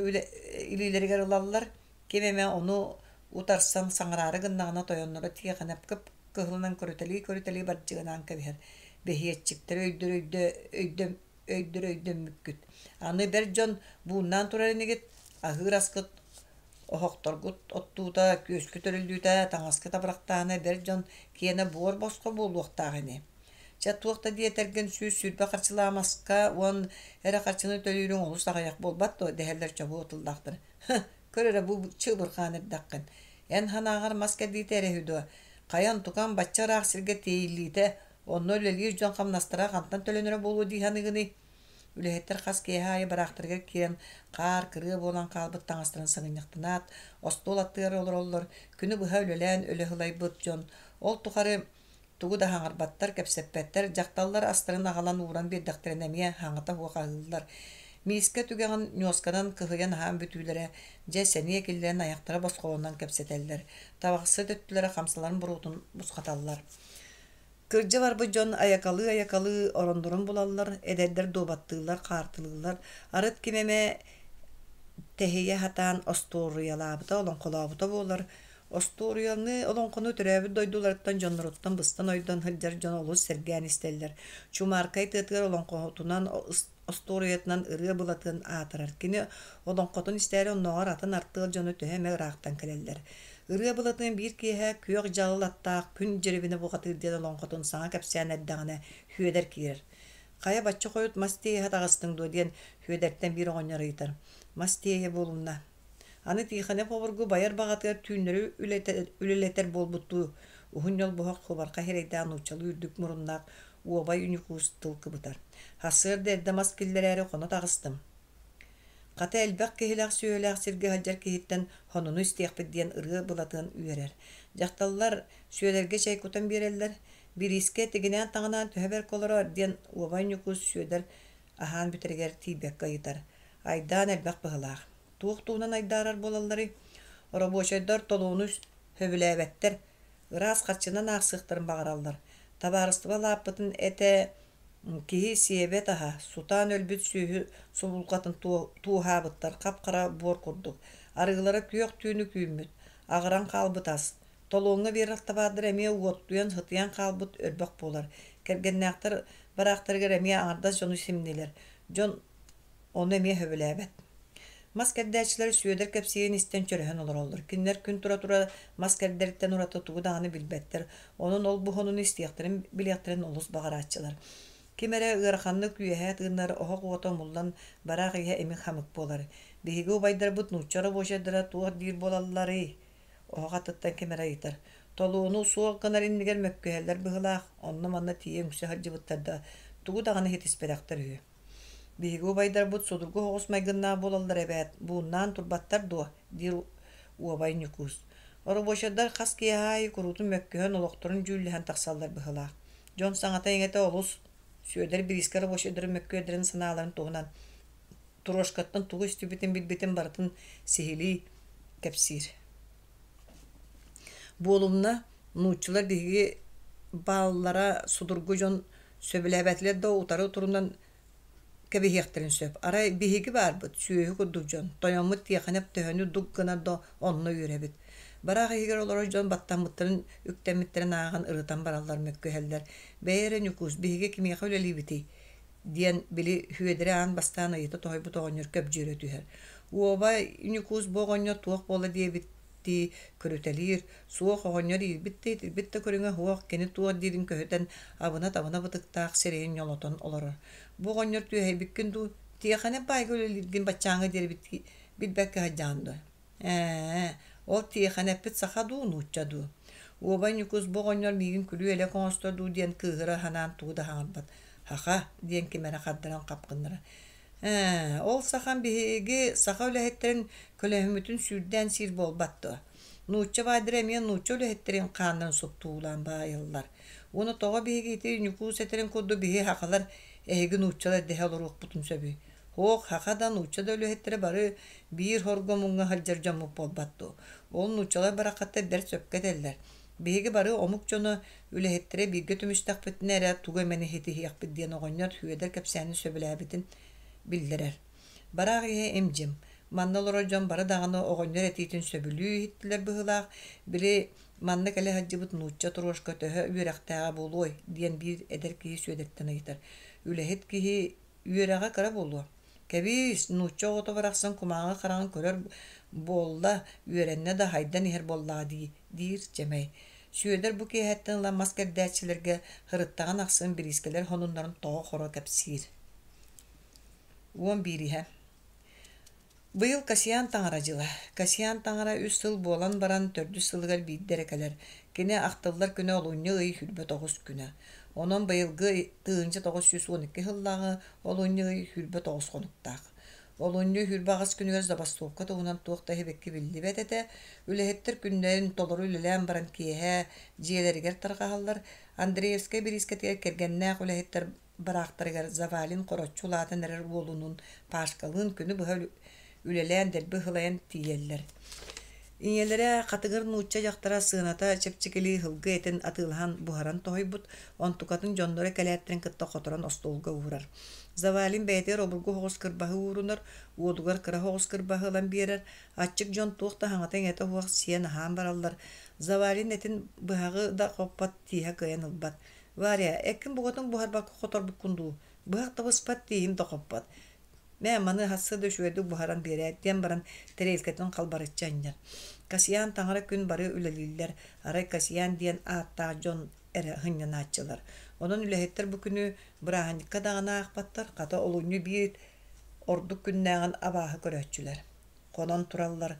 A: илиилэригэр ылаллар. Ким эмэ ону утарсан саҥараары гыннаҕына тойонноро Тиэхэнэп кып-кыһылынан көрүтэлии-көрүтэлии бардьыгынаан кэбиһэр. Бэһиэччиктэр өйдөр өйдө өйдө өйдөр өйдөммүккүт. Аны бэрт дьон бууннаан турар инигит, аһыыр аскыт оһохторгут оттуута, күөскүт өрүллүүтэ, таҥаскыт абырахтааһына бэрт дьон киэнэ буор босхо буолуохтаах ини. Чэ, туох да диэтэргин 120 харчылаамаска уон эрэ харчыны төлүүрүҥ олус аҕыйах буолбат дуо дэһэллэр чобуо тыллаахтар. Көр эрэ бу чыыбырҕаан эрдэххин. Эн санааҕар мас кэрдиитэ эрэ үһү дуо? Хайа онтукаҥ бачча ыраах сиргэ тиэйиллиитэ, онно үлэлиир дьон хамнастара хантан төлөнөрө буолуо дии саныыгыный? Үлэһиттэр хас киэһэ аайы бараахтарыгар киирэн, хаар, кырыа буолан хаалбыт таҥастарын саҥынньахтанаат, остуол аттыгар олороллор, күнү быһа үлэлээн өлө сылайбыт дьон ол тухары Тугу да хаҥарбаттар, кэпсэппэттэр, дьахталлар астарын аҕалан ууран биэрдэхтэринэ эмиэ хаҥата суох аһыыллар. Миискэ түгэҕин ньуосканан кыһыйан аһаан бүтүүлэрэ, дьэ, сэниэ киллэрэн айахтара босхолонон кэпсэтэллэр, табахсыт өттүлэрэ хамсаларын буруотун бусхаталлар. Кырдьа барбыт дьон айакалыы-айакалыы ороннорун булаллар, эдэрдэр дуобаттыыллар, хаартылыыллар, арыт ким эмэ тэһийэ сатаан остуоруйалаабыта, олоҥхолообута буолар, Остуоруйаны, олоҥхону төрөөбүт дойдуларыттан дьонноруттан быстан-ойдон сылдьар дьон олус сэргээн истэллэр. Чумааркай тыатыгар олоҥхоһутунан, остуоруйатынан Ырыа Былатыан аатырар. Кини олоҥхотун истээри оннооҕор атын артыал дьоно төһө эмэ ыраахтан кэлэллэр. Ырыа Былатыан биир киэһэ күөх дьалыл аттаах Күн Дьирибинэ бухатыыр диэн олоҥхотун саҥа кэпсээн эрдэҕинэ Сүөдэр киирэр. «Хайа бачча хойут мас тиэйэ таҕыстыҥ дуо?» диэн Сүөдэртэн биир оҕонньор ыйытар. «Мас тиэйэ буолумна. Аны Тиихэнэп обургу байар баҕатыгар түүннэри үлэлэтэр буолбуттуу, уһун ньолбуһах кубархай сирэйдээх нууччалыы үрдүк муруннаах уобай Ньукуус тыл кыбытар. Сарсыарда эрдэ мас киллэрээри хоно таҕыстым. Хата элбэх киһилээх сүөһүлээх сиргэ сылдьар киһиттэн сонуну истиэхпит диэн Ырыа Былатыан үөрэр. Дьахталлар Сүөдэргэ чэй кутан биэрэллэр. Бириискэ тигинээн-таҥынаан төһө бэркэ олороор диэн Уобай Ньукуус Сүөдэр аһаан бүтэригэр тиийбэккэ ыйытар. Айдаан элбэх быһыылаах. Туох туһунан айдаарар буолалларый? Оробуочайдар толуону сөбүлээбэттэр, ыраас харчынан аахсыахтарын баҕараллар. Табаарыстыба лааппытын этэ киһи сиэбэт аһа, сутаан өлбүт сүөһү субулҕатын тууһаабыттар хап-хара буор курдук. Арыылара күөх түүнү күүммүт, аҕыран хаалбыт ас. Толуоҥҥа биэрэр табаардара эмиэ уоттуйан, сытыйан хаалбыт өрбөх буолар. Кэргэннээхтэр бараахтарыгар эмиэ аҥардас дьону симнилэр. Дьон ону эмиэ сөбүлээбэт. Мас кэрдээччилэр Сүөдэр кэпсиирин истэн чөрөһөн олороллор. Кинилэр күн тура-тура мас кэрдэриттэн ураты тугу даҕаны билбэттэр, онон ол буһунун истиэхтэрин, билиэхтэрин олус баҕарааччылар. Ким эрэ ыараханнык үөһэ тыынар, оһох уота умуллан, бараах иһэ имик-хамык буолар. Биһиги убайдарбыт нуучча рабочайдара туох диир буолалларый? Оһох аттыттан ким эрэ ыйытар. Толуону суох гынар иннигэр мөккүһэллэр быһыылаах, онно-манна тиийэ үҥсэ сылдьыбыттар да, тугу даҕаны ситиспэтэхтэр үһү. Биһиги убайдарбыт судургу соҕус майгыннаах буолаллар эбээт, бууннаан турбаттар дуо? диир уобай Ньукуус. Оробуочайдар хас киэһэ аайы куруутун мөккүһэн олохторун дьүүллэһэн тахсаллар быһыылаах. Дьон саҥата-иҥэтэ олус Сүөдэр бириискэ рабочайдарын мөккүөрдэрин санааларын туһунан Трошкаттан тугу истибитин билбитин барытын сиһилии кэпсиир. Буолумна, нууччалар биһиги бааллара судургу дьон сөбүлээбэтилэр да утары турунан кэбиһиэхтэрин сөп. Арай биһиги баарбыт, сүөһү курдук дьон, тойоммут Тиэхэнэп төһөнү дук гынар да онно үөрэбит. Бараах иһигэр олорор дьон баттаммыттарын, үктэммиттэрин ааҕан ырытан бараллар, мөккүһэллэр. Бэйэ эрэ Ньукуус, биһиги кимиэхэ үлэлиибитий? диэн били Сүөдэри аан бастаан ыйыта тоһуйбут оҕонньор көбдьүөрэ түһэр. Уоба Ньукуус бу оҕонньор туох буола диэбиттии көрүтэлиир, суох оҕонньор иирбит да итирбит да көрүҥэ суох, кини туох диирин көһүтэн абына-табына бытыктаах сирэйин ньолотон олорор. Бу оҕонньор түөһэйбиккин дуу, Тиэхэнэ баайга үлэлииргин баччааҥҥа диэри билбэккэ сылдьаҕын дуо? Ээ, ол Тиэхэнэппит саха дуу, нуучча дуу? Уобай Ньукуус бу оҕонньор миигин күлүү-элэк оҥостор дуу диэн кыыһыра санаан тугу да саҥарбат. Һаха диэн ким эрэ хардаран хап гыннара. Ээ, ол сахам биһиги саха үлэһиттэрин көлөһүммүтүн сүүрдээн сиир буолбат дуо? Нуучча баайдара эмиэ нуучча үлэһиттэрин хааннарын суптуулаан баайаллар. Уонна тоҕо биһиги ити Ньукуус этэрин курдук биһи сахалар эһиги нууччалар дэһэ олоруохпутун сөбүй? Һуох, саха да, нуучча да үлэһиттэрэ бары биир хоргомуҥҥа сылдьар дьоммут буолбат дуо? Ол нууччалар бараххаттар бэрт сөпкө этэллэр. Биһиги бары омук дьоно, үлэһиттэрэ бииргэ түмүстэхпитинэ эрэ тугу эмэни ситиһиэхпит диэн оҕонньор Сүөдэр кэпсээнин сөбүлээбитин биллэрэр. Бараах иһэ им-дьим. Манна олорор дьон бары даҕаны оҕонньор этиитин сөбүлүү иһиттилэр быһыылаах, били манна кэлэ сылдьыбыт нуучча Трошка төһө үөрэхтээҕэ буолуой диэн биир эдэр киһи Сүөдэртэн ыйытар. Үлэһит киһи Үөрэҕэ кыра буолуо. Кэбиис, нуучча оҕото барахсан кумааҕы хараҕын көрөр буолла, үөрэннэ да хайдан иһэр буоллаҕа дии, диир Чэмэй. Сүөдэр бу киэһэттэн ыла мас кэрдээччилэргэ сырыттаҕын ахсын бириискэлэр сонуннарын тоҕо-хоро кэпсиир. 11-иһэ Быйыл Касьян таҥара дьыла. Касьян таҥара үс сыл буолан баран төрдүс сылыгар биирдэ эрэ кэлэр. Кини ахтыллар күнэ олунньу ый 29 күнэ. Онон быйылгы 1912 сыллааҕы олунньу ый 29 хонуктаах. Олунньу 28 күнүгэр забастовка туһунан туох да иһибикки биллибэт этэ. Үлэһиттэр күннэрин толору үлэлээн баран киэһэ дьиэлэригэр тарҕаһаллар. Андреевскай бириискэтигэр кэргэннээх үлэһиттэр бараахтарыгар Завалин хороччу улаатан эрэр уолунуун Пашкалыын күнү быһа үлэлээн дэлби ыһылайан тиийэллэр. Ийэлэрэ хатыгыр нуучча дьахтара сыаната чэпчэкилии сылгы этин атыылаһан буһаран тоһуйбут, онтукатын дьонноро кэлээттэрин кытта хоторон остуолга уурар. Завалин бэйэтигэр обургу соҕус кырбаһы уурунар, уолугар кыра соҕус кырбаһы ылан биэрэр, аччык дьон туох да саҥата-иҥэтэ суох сиэн-аһаан бараллар. Завалин этин быһаҕы да хоппот, тииһэ кыайан ылбат. Варя, эккин букатын буһарбакка хоторбуккун дуу, быһах да быспат, тииһим да хоппот. Мэ, маны хасса да үчүгэйдик буһаран биэрээт диэн баран тэриэлкэтин халбарыччы анньар. Касьян таҥара күн бары үлэлииллэр, арай Касьян диэн ааттаах дьон эрэ сынньанааччылар. Онон үлэһиттэр бу күнү бырааһынньыкка даҕаны аахпаттар, хата олунньу биир ордук күннээҕин абааһы көрөөччүлэр. Хонон тураллар.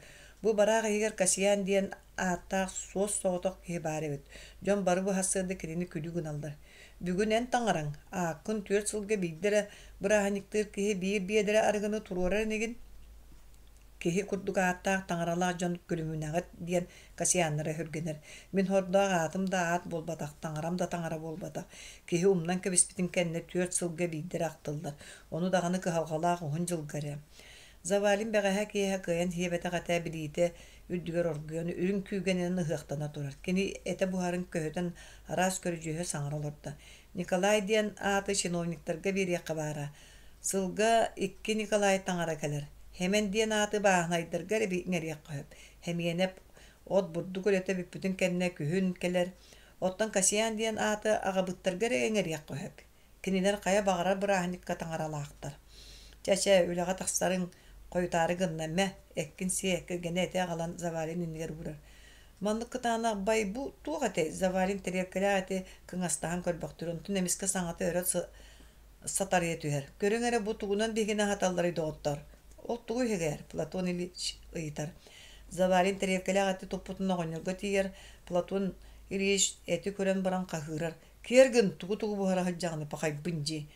A: Бу бараах иһигэр Касьян диэн ааттаах суос-соҕотох киһи баар эбит. Дьон бары бу сарсыарда кинини күлүү гыналлар. Бүгүн эн таҥараҥ, ааккын түөрт сылга биирдэ эрэ бырааһынньыктыыр киһи биир биэдэрэ арыгыны туруорар инигин? Киһи курдук ааттаах таҥаралаах дьон күлүмүнэҕит диэн Касьяннара өһүргэнэр. Мин хордоох аатым да аат буолбатах, таҥарам да таҥара буолбатах. Киһи умнан кэбиспитин кэннэ түөрт сылга биирдэ эрэ ахтыллар. Ону даҕаны кыһалҕалаах уһун дьылга эрэ. Завалин бэҕэһээ киэһэ кыайан сиэбэтэх этэ билиитэ үрдүгэр оргуйан, үрүҥ күүгэнинэн ыһыахтана турар. Кини этэ буһарын көһүтэн араас көрүдьүөһү саҥара олордо. Николай диэн ааты чиновниктарга биэриэххэ баара. Сылга икки Николай таҥара кэлэр. Хэмэн диэн ааты бааһынайдарга эрэ иҥэриэххэ сөп. Хэмиэнэп от бурдук үлэтэ бүппүтүн кэннэ күһүн кэлэр. Оттон Касьян диэн ааты аҕабыттарга эрэ иҥэриэххэ сөп. Кинилэр хайа баҕарар бырааһынньыкка таҥаралаахтар. Чэ-чэ, үлэҕэ тахсарыҥ. Хойутаары гынна, мэ, эккин сиэ, кэргэнэ эти аҕалан Завалин иннигэр уурар. Маннык кытаанах бай бу туох этэй? Завалин тэриэлкэлээх эти кыҥастаһан көрбөхтүүр, онтон эмискэ саҥата өрө сатарыйа түһэр. Көрүҥ эрэ бу тугунан биһигини аһаталларый доҕоттоор? Ол тугу иһигэр? Платон Ильич ыйытар. Завалин тэриэлкэлээх эти туппутун оҕонньорго тиийэр. Платон Ильич эти көрөн баран хаһыырар. Киэр гын, тугу-тугу буһара сылдьаҕыный, пахайбын дии.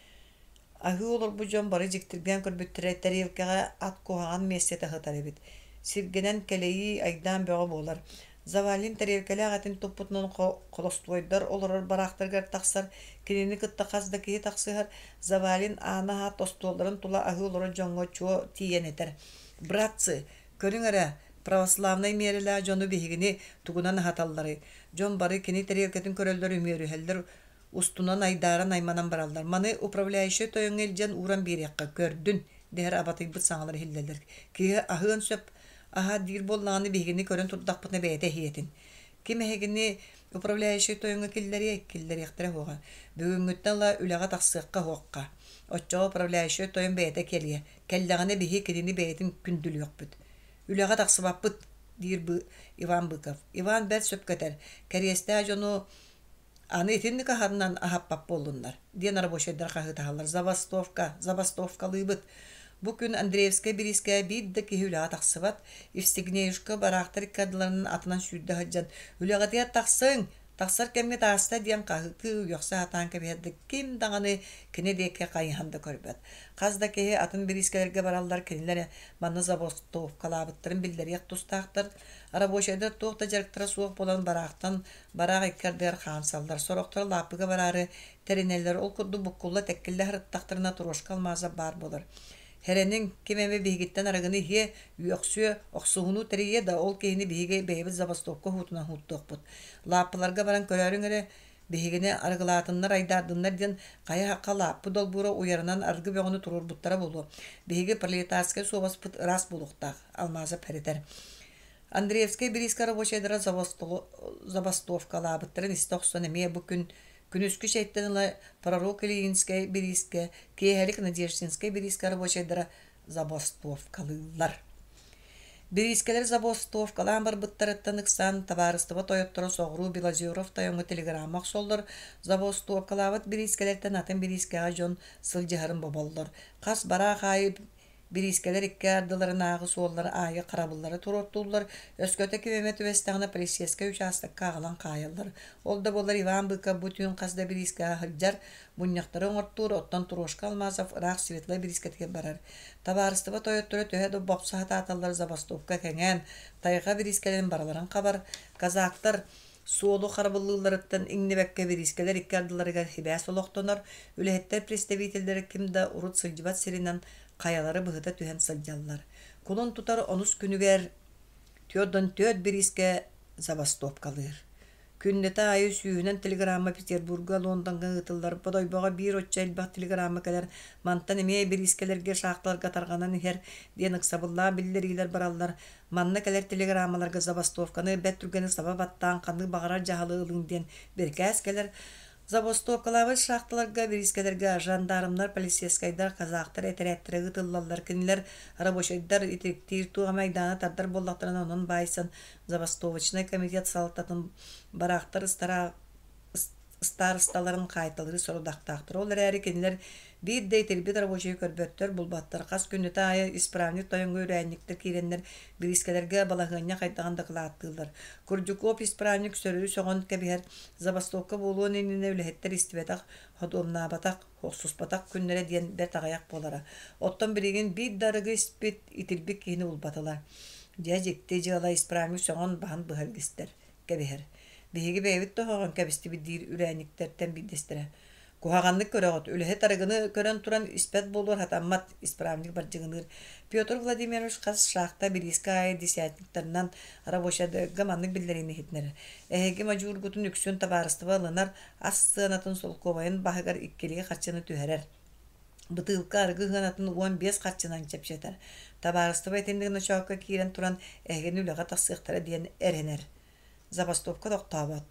A: Аһыы олорбут дьон бары дьиктиргээн көрбүттэрэ тэриэлкэҕэ ат куһаҕан миэстэтэ сытар эбит. Сиргэнэн кэлэйии айдаан бөҕө буолар. Завалин тэриэлкэлээх этин туппутунан холостуойдар олорор бараахтарыгар тахсар, кинини кытта хас да киһи тахсыһар. Завалин ааны аһаат остуолларын тула аһыы олорор дьоҥҥо чуо тиийэн этэр: «Братцы, көрүҥ эрэ, православнай миэрэлээх дьону биһигини тугунан аһаталларый? Дьон бары кини тэриэлкэтин көрөллөр, үмүөрүһэллэр, Устунан айдааран айманан бараллар. Маны управляющай тойоҥҥо илдьэн ууран биэриэххэ, көрдүн, дэһэр абатыйбыт саҥалар иһиллэллэр. Киһи аһыан сөп аһа диир буоллаҕына биһигини көрөн турдахпытына бэйэтэ иһиэтин. Ким эһигини управляющай тойоҥҥо киллэриэй, киллэриэхтэрэ суоҕа. Бүгүҥҥүттэн ыла үлэҕэ тахсыахха суохха. Оччоҕо управляющай тойон бэйэтэ кэлиэ. Кэллэҕинэ биһи кинини бэйэтин күндүлүөхпүт. Үлэҕэ тахсыбаппыт, диир Иван Быков. Иван бэрт сөпкө этэр. Кэриэстээх дьону Аны итинник аһарынан аһаппат буоллуннар, диэн рабочайдар хаһыытаһаллар. Забастовка, забастовкалыыбыт. Бу күн Андреевскай бириискэ биир да киһи үлэҕэ тахсыбат. Евстигнеюшка бараахтар икки ардыларынан атынан сүүрдэ сылдьан, «Үлэҕитигэр тахсыҥ! Тахсар кэмҥит ааста!» диэн хаһыытыы үөхсэ сатаан кэбиһэр да ким даҕаны кини диэки хайыһан да көрбөт. Хас да киһи атын бириискэлэргэ бараллар, кинилэр манна забастовкалаабыттарын биллэриэх тустаахтар. Рабочайдар туох да дьарыктара суох буолан бараахтан Бараах икки ардыгар хаамсаллар, сорохторо лааппыга бараары тэринэллэр, ол курдук буккулла-тэккиллэ сырыттахтарына Трошка алмааза баар буолар. Хэрэниҥ, ким эмэ биһигиттэн арыгыны иһиэ, үөхсүө, охсуһунуу тэрийиэ да, ол киһини биһиги бэйэбит забастовка уһуутунан уһуттуохпут. Лааппыларга баран көрөөрүҥ эрэ, биһигини арыгылаатыннар, айдаардыннар диэн хайа-хахха лааппы долбуура уйарынан арыгы бөҕөнү туруорбуттара буолуо. Биһиги пролетарскай суобаспыт ыраас буолуохтаах, Алмазов эрэтэр. Андреевскай бириискэ рабочайдара забастовкалаабыттарын истэ охсон эмиэ бу күн күнүскү чэйтэн ыла Пророк Ильинскэй бириискэ, киэһэлик Надеждинскэй бириискэ рабочайдара забастовкалыыллар. Бириискэлэр забастовкалаан барбыттарыттан ыксаан табаарыстыба тойотторо соҕуруу Белозеров тойоҥҥо телеграмма охсоллор, забастовкалаабыт бириискэлэртэн атын бириискэҕэ дьон сылдьыһарын боболлор. Хас бараах аайы Бириискэлэр икки ардыларынааҕы суоллар аайы харабыллары туруортууллар, өскөтө ким эмэ түбэстэҕинэ полицейскай учаастакка аҕалан хаайаллар. Ол да буоллар Иван Быков бу түүн хас да бириискэҕэ сылдьар, мунньахтары оҥортуур, оттон Трошка Алмазов ыраах Светлай бириискэтигэр барар. Табаарыстыба тойотторо төһө да бопсо сатааталлар забастовка кэҥээн, тайҕа бириискэлэрин барыларын хабар, казактар Суолу харабыллыылларыттан иҥнибэккэ бириискэлэр икки ардыларыгар сибээс олохтонор, үлэһиттэр представителлэрэ ким да урут сылдьыбат сиринэн хайалары быһыта түһэн сылдьаллар. Кулун тутар онус күнүгэр 44 бириискэ забастовкалыыр. Күннэтэ аайы сүүһүнэн телеграмма Петербурга, Лондоҥҥа ыытыллар. Бодойбоҕо биир оччо элбэх телеграмма кэлэр. Мантан эмиэ бириискэлэргэ, шахталарга тарҕанан иһэр диэн ыксабыллаах биллэриилэр бараллар. Манна кэлэр телеграммаларга забастовканы бэрт түргэнник саба баттаан ханнык баҕарар дьаһалы ылыҥ диэн бирикээс кэлэр. Забастовкалаабыт шахталарга, бириискэлэргэ жандармнар, полицейскайдар, казахтар этэрээттэрэ ыытыллаллар. Кинилэр рабочайдар итириктиир туох эмэ айдааны тардар буоллахтарына онон баайсан забастовочнай комитет салалтатын бараахтар ыстаарысталарын хаайталыыр сорудахтаахтар. Ол эрээри кинилэр биир да итирбит рабочайы көрбөттөр, булбаттар. Хас күннэтэ аайы исправник тойоҥҥо үрээнньиктэр киирэннэр бириискэлэргэ балаһыанньа хайдаҕын дакылааттыыллар. Курдюков исправник сөрү сөҕөн кэбиһэр, забастовка буолуон иннинэ үлэһиттэр истибэтэх, ходуомнаабатах, охсуспатах күннэрэ диэн бэрт аҕыйах буолара. Оттон билигин биир да арыгы испит, итирбит киһини булбатылар. Дьэ, дьикти дьыала исправник сөҕөн баһын быһа илгистэр. кэбиһэр. Биһиги бэйэбит тоһоҕон кэбистибит диир үрээнньиктэртэн биирдэстэрэ. Куһаҕаннык көрөҕүт, үлэһит арыгыны көрөн туран испэт буолуор сатаммат, исправник бардьыгыныыр. Петр Владимирович хас шахта бириискэ аайы десятниктарынан рабочайдарга маннык биллэриини иһитинэр. Эһиги модьуургутун үксүн табаарыстыба ылынар, ас сыанатын солкуобайын баһыгар иккилии харчыны түһэрэр. Бытыылка арыгы сыанатын 15 харчынан чэпчэтэр. Табаарыстыба итинник ночоокко киирэн туран эһигини үлэҕэ тахсыахтара диэн эрэнэр. Забастовка тохтообот.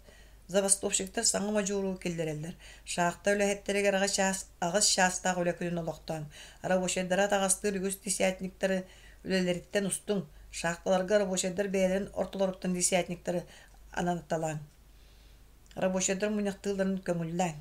A: Забастовщиктар саҥа модьууру киллэрэллэр. Шахта үлэһиттэригэр аҕыс чаастаах үлэ күнүн олохтоон, рабочайдары атаҕастыыр үгүс десятниктары. Үлэлэриттэн устуҥ, шахталарга рабочайдар бэйэлэрин ортолоруттан десятниктары анаталааҥ. Рабочайдар мунньахтыылларын көҥүллээҥ.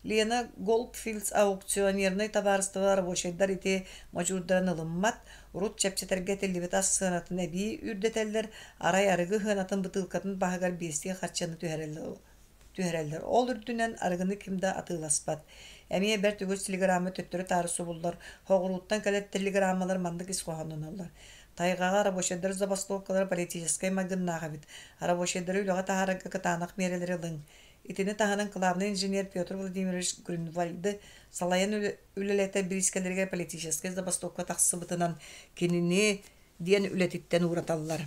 A: Лена Голдфилдс аукционернай табаарыстыба рабочайдар ити модьуурдарын ылыммат, урут чэпчэтэргэ этиллибит ас сыанатын эбии үрдэтэллэр, арай арыгы сыанатын бытыылкатын баһыгар биэстии харчыны түһэрэллэр. Ол үрдүнэн арыгыны ким да атыыласпат. Эмиэ бэрт үгүс телеграмма төттөрү-таары субуллар, хоҕурууттан кэлэр телеграммалар маннык ис хоһооннонуллар. Тайҕаҕа рабочайдар забастовкалара политическай майгыннаах эбит. Рабочайдары үлэҕэ таһаарарга кытаанах миэрэлэри ылыҥ. Итини таһынан кылаабынай инженер Петр Владимирович Грюнвальды салайан үлэлэтэр бириискэлэригэр политическай забастовка тахсыбытынан кинини диэн үлэтиттэн уураталлар.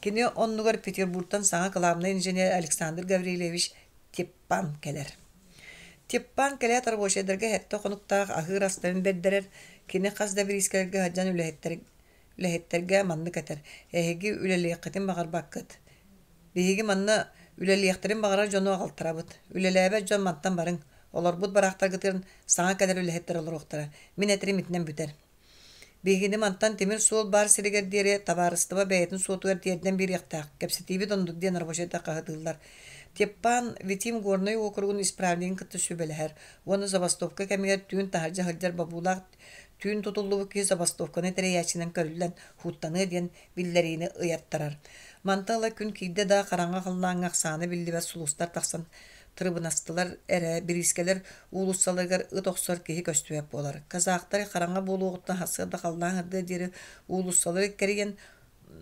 A: Кини оннугар Петербургтан саҥа кылаабынай инженер Александр Гаврильевич Теппан кэлэр. Теппан кэлээт рабочайдарга сэттэ хонуктаах аһыыр астарын бэрдэрэр, кини хас да бириискэлэргэ сылдьан үлэһиттэргэ маннык этэр: «Эһиги үлэлиэххитин баҕарбаккыт. Биһиги манна үлэлиэхтэрин баҕарар дьону аҕалтарабыт. Үлэлээбэт дьон мантан барыҥ. Олорбут бараахтаргытыгар саҥа кэлэр үлэһиттэр олоруохтара. Мин этэрим итинэн бүтэр. Биһигини мантан тимир суол баар сиригэр диэри табаарыстыба бэйэтин суотугар тиэрдэн биэриэхтээх. Кэпсэтиибит оннук диэн рабочайдар хаһытыыллар. Теппан Витим Горнай уокуругун исправнигын кытта сүбэлэһэр уонна забастовка кэмигэр түүн таһырдьа сылдьар бобуулаах түүн тутуллубут киһи забастовканы тэрийээччинэн көрүллэн һууттаныа диэн биллэриини ыйаттарар. Мантан ыла күн киирдэ да хараҥа халлааҥҥа ахсаана биллибэт сулустар тахсан тырыбынастылар эрэ, бириискэлэр уулуссаларыгар ыт охсор киһи көстүбэт буолар. Казахтар хараҥа буолуоҕуттан сарсыарда халлаан ырдыа диэри уулуссалары кэрийэн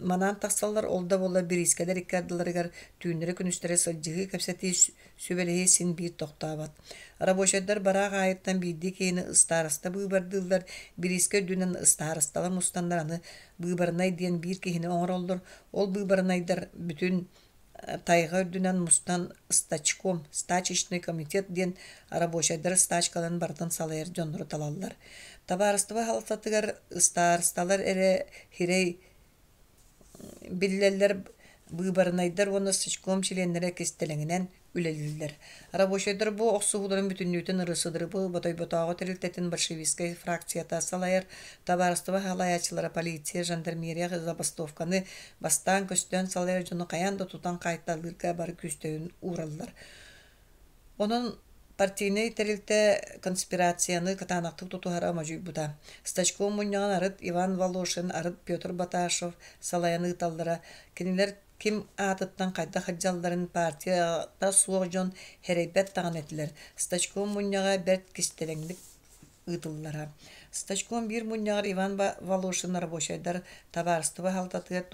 A: манаан тахсаллар, ол да буоллар бириискэлэр икки ардыларыгар түүннэри-күнүстэри сылдьыһыы, кэпсэтии, сүбэлэһии син биир тохтообот. Рабочайдар бараах аайыттан биирдии киһини ыстаарыста быыбардыыллар, бириискэ үрдүнэн ыстаарысталар мустаннар аны быыбарынай диэн биир киһини оҥороллор, ол быыбарынайдар бүтүн тайҕа үрдүнэн мустан стачком, стачечный комитет диэн рабочайдар стачкаларын барытын салайар дьоннору талаллар. Табаарыстыба халататыгар ыстаарысталар эрэ хирэй биллэллэр, быыбарынайдар уонна стачком чилиэннэрэ кистэлэҥинэн үлэлииллэр. Рабочайдар бу охсуһууларын бүтүннүүтүн РСДРП Бодойботооҕу тэрилтэтин большевистскай фракцията салайар, табаарыстыба салайааччылара полиция, жандармерия забастовканы бастаан көстөн салайар дьону хайаан да тутан хаайталыырга бары күүстэрин уураллар. Онон партийнай тэрилтэ конспирацияны кытаанахтык тутуһара модьуйбута. Стачком мунньаҕын арыт Иван Волошин, арыт Петр Баташев салайан ыыталлара. Кинилэр ким аатыттан хайдах сылдьалларын партията суох дьон сэрэйбэт даҕаны этилэр. Стачком мунньаҕа бэрт кистэлэҥник ыытыллара. Стачком биир мунньаҕар Иван Волошин рабочайдар табаарыстыба аһалтатыгар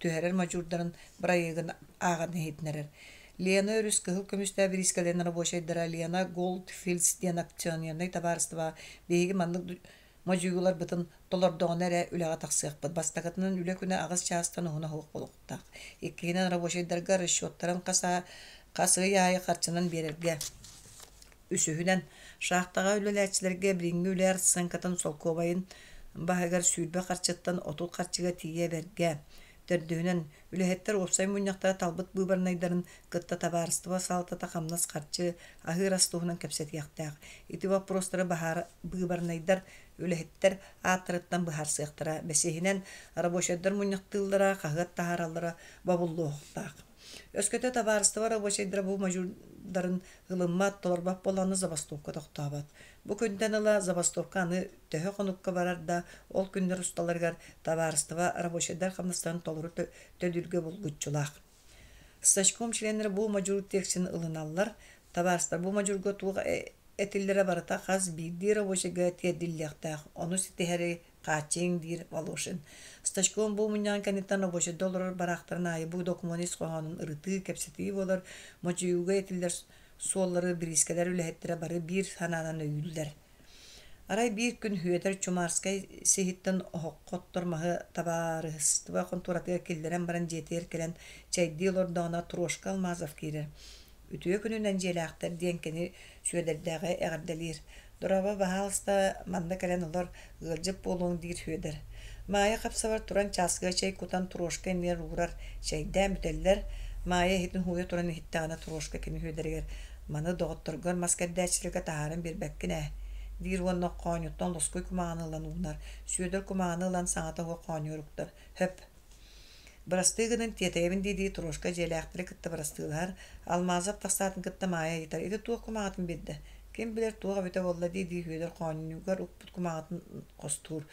A: түһэрэр модьуурдарын бырайыагын ааҕан иһитиннэрэр. Лена өрүс кыһыл көмүстээх бириискэлэрин рабочайдара Лена Голдфилдс диэн акционернай табаарыстыба биһиги маннык модьуйууларбытын толордоҕуна эрэ үлэҕэ тахсыахпыт. Бастакытынан үлэ күнэ аҕыс чаастан уһуна суох буолуохтаах. Иккиһинэн рабочайдарга расчеттарын хас ый аайы харчынан биэрэргэ. Үсүһүнэн, шахтаҕа үлэлээччилэргэ билиҥҥи үлэ сыаҥкатын солкуобайын баһыгар 20 харчыттан 30 харчыга тиийэ эбэргэ. Төрдүһүнэн, үлэһиттэр уопсай мунньахтара талбыт быыбарнайдарын кытта табаарыстыба салалтата хамнас харчы, аһыыр ас туһунан кэпсэтиэхтээх. Ити боппуруостары быыбарнайдар үлэһиттэр ааттарыттан быһаарсыахтара. Бэсиһинэн, рабочайдар мунньахтыыллара, хаһыат таһаараллара бобуллуохтаах. Өскөтө табаарыстыба рабочайдара бу модьуурдарын ылыммат, толорбот буоллаҕына забастовка тохтообот. Бу күнтэн ыла забастовка аны төһө хонукка барар да, ол күннэр усталарыгар табаарыстыба рабочайдар хамнастарын толору төлүүргэ булгуччулаах. Стачком членнэрэ бу модьуур тиэксин ылыналлар. Табаарыстар бу модьуурга туох этиллэрэ барыта хас биирдии рабочайга тиэрдиллиэхтээх, ону ситиһэри хааччыйыҥ диир Волошин. Стачком бу мунньаҕын кэнниттэн рабочайда олорор бараахтарын аайы бу докумуон ис хоһоонун ырытыы, кэпсэтии буолар, модьуйууга этиллэр суоллары бириискэлэр үлэһиттэрэ бары биир санаанан өйүүллэр. Арай биир күн Сүөдэр Чумарскай сиһиттэн оһоххо оттор маһы табаарыһыстыба хонтуоратыгар киллэрэн баран дьиэтигэр кэлэн чэйдии олордоҕуна Трошка Алмазов киирэр. «Үтүө күнүнэн дьиэлээхтэр» диэн кини Сүөдэрдээҕи эҕэрдэлиир. «Дорообо, баһаалыста, манна кэлэн олор, ыалдьыт буолуоҥ» диир Сүөдэр. Маайа хапсабар туран чааскыга чэй кутан Трошка иннигэр уурар, чэйдээн бүтэллэр. Маайа иһитин һууйа туран иһиттэҕинэ Трошка кини Сүөдэригэр «Маны доҕотторгор мас кэрдээччилэргэ таһааран биэрбэккин ээ» диир уонна хоонньуттан лоскуй кумааҕыны ылан уунар. Сүөдэр кумааҕыны ылан саҥата суох хоонньугар уктар. Хөп. Бырастыы гынан тиэтэйэбин дии-дии Трошка дьиэлээхтэри кытта бырастыылаһар. Алмазов тахсаатын кытта Маайа ыйытар: «Ити туох кумааҕытын биэрдэ?» «Ким билэр туох эбитэ буолла» дии-дии Сүөдэр хоонньугар укпут кумааҕытын хостуур.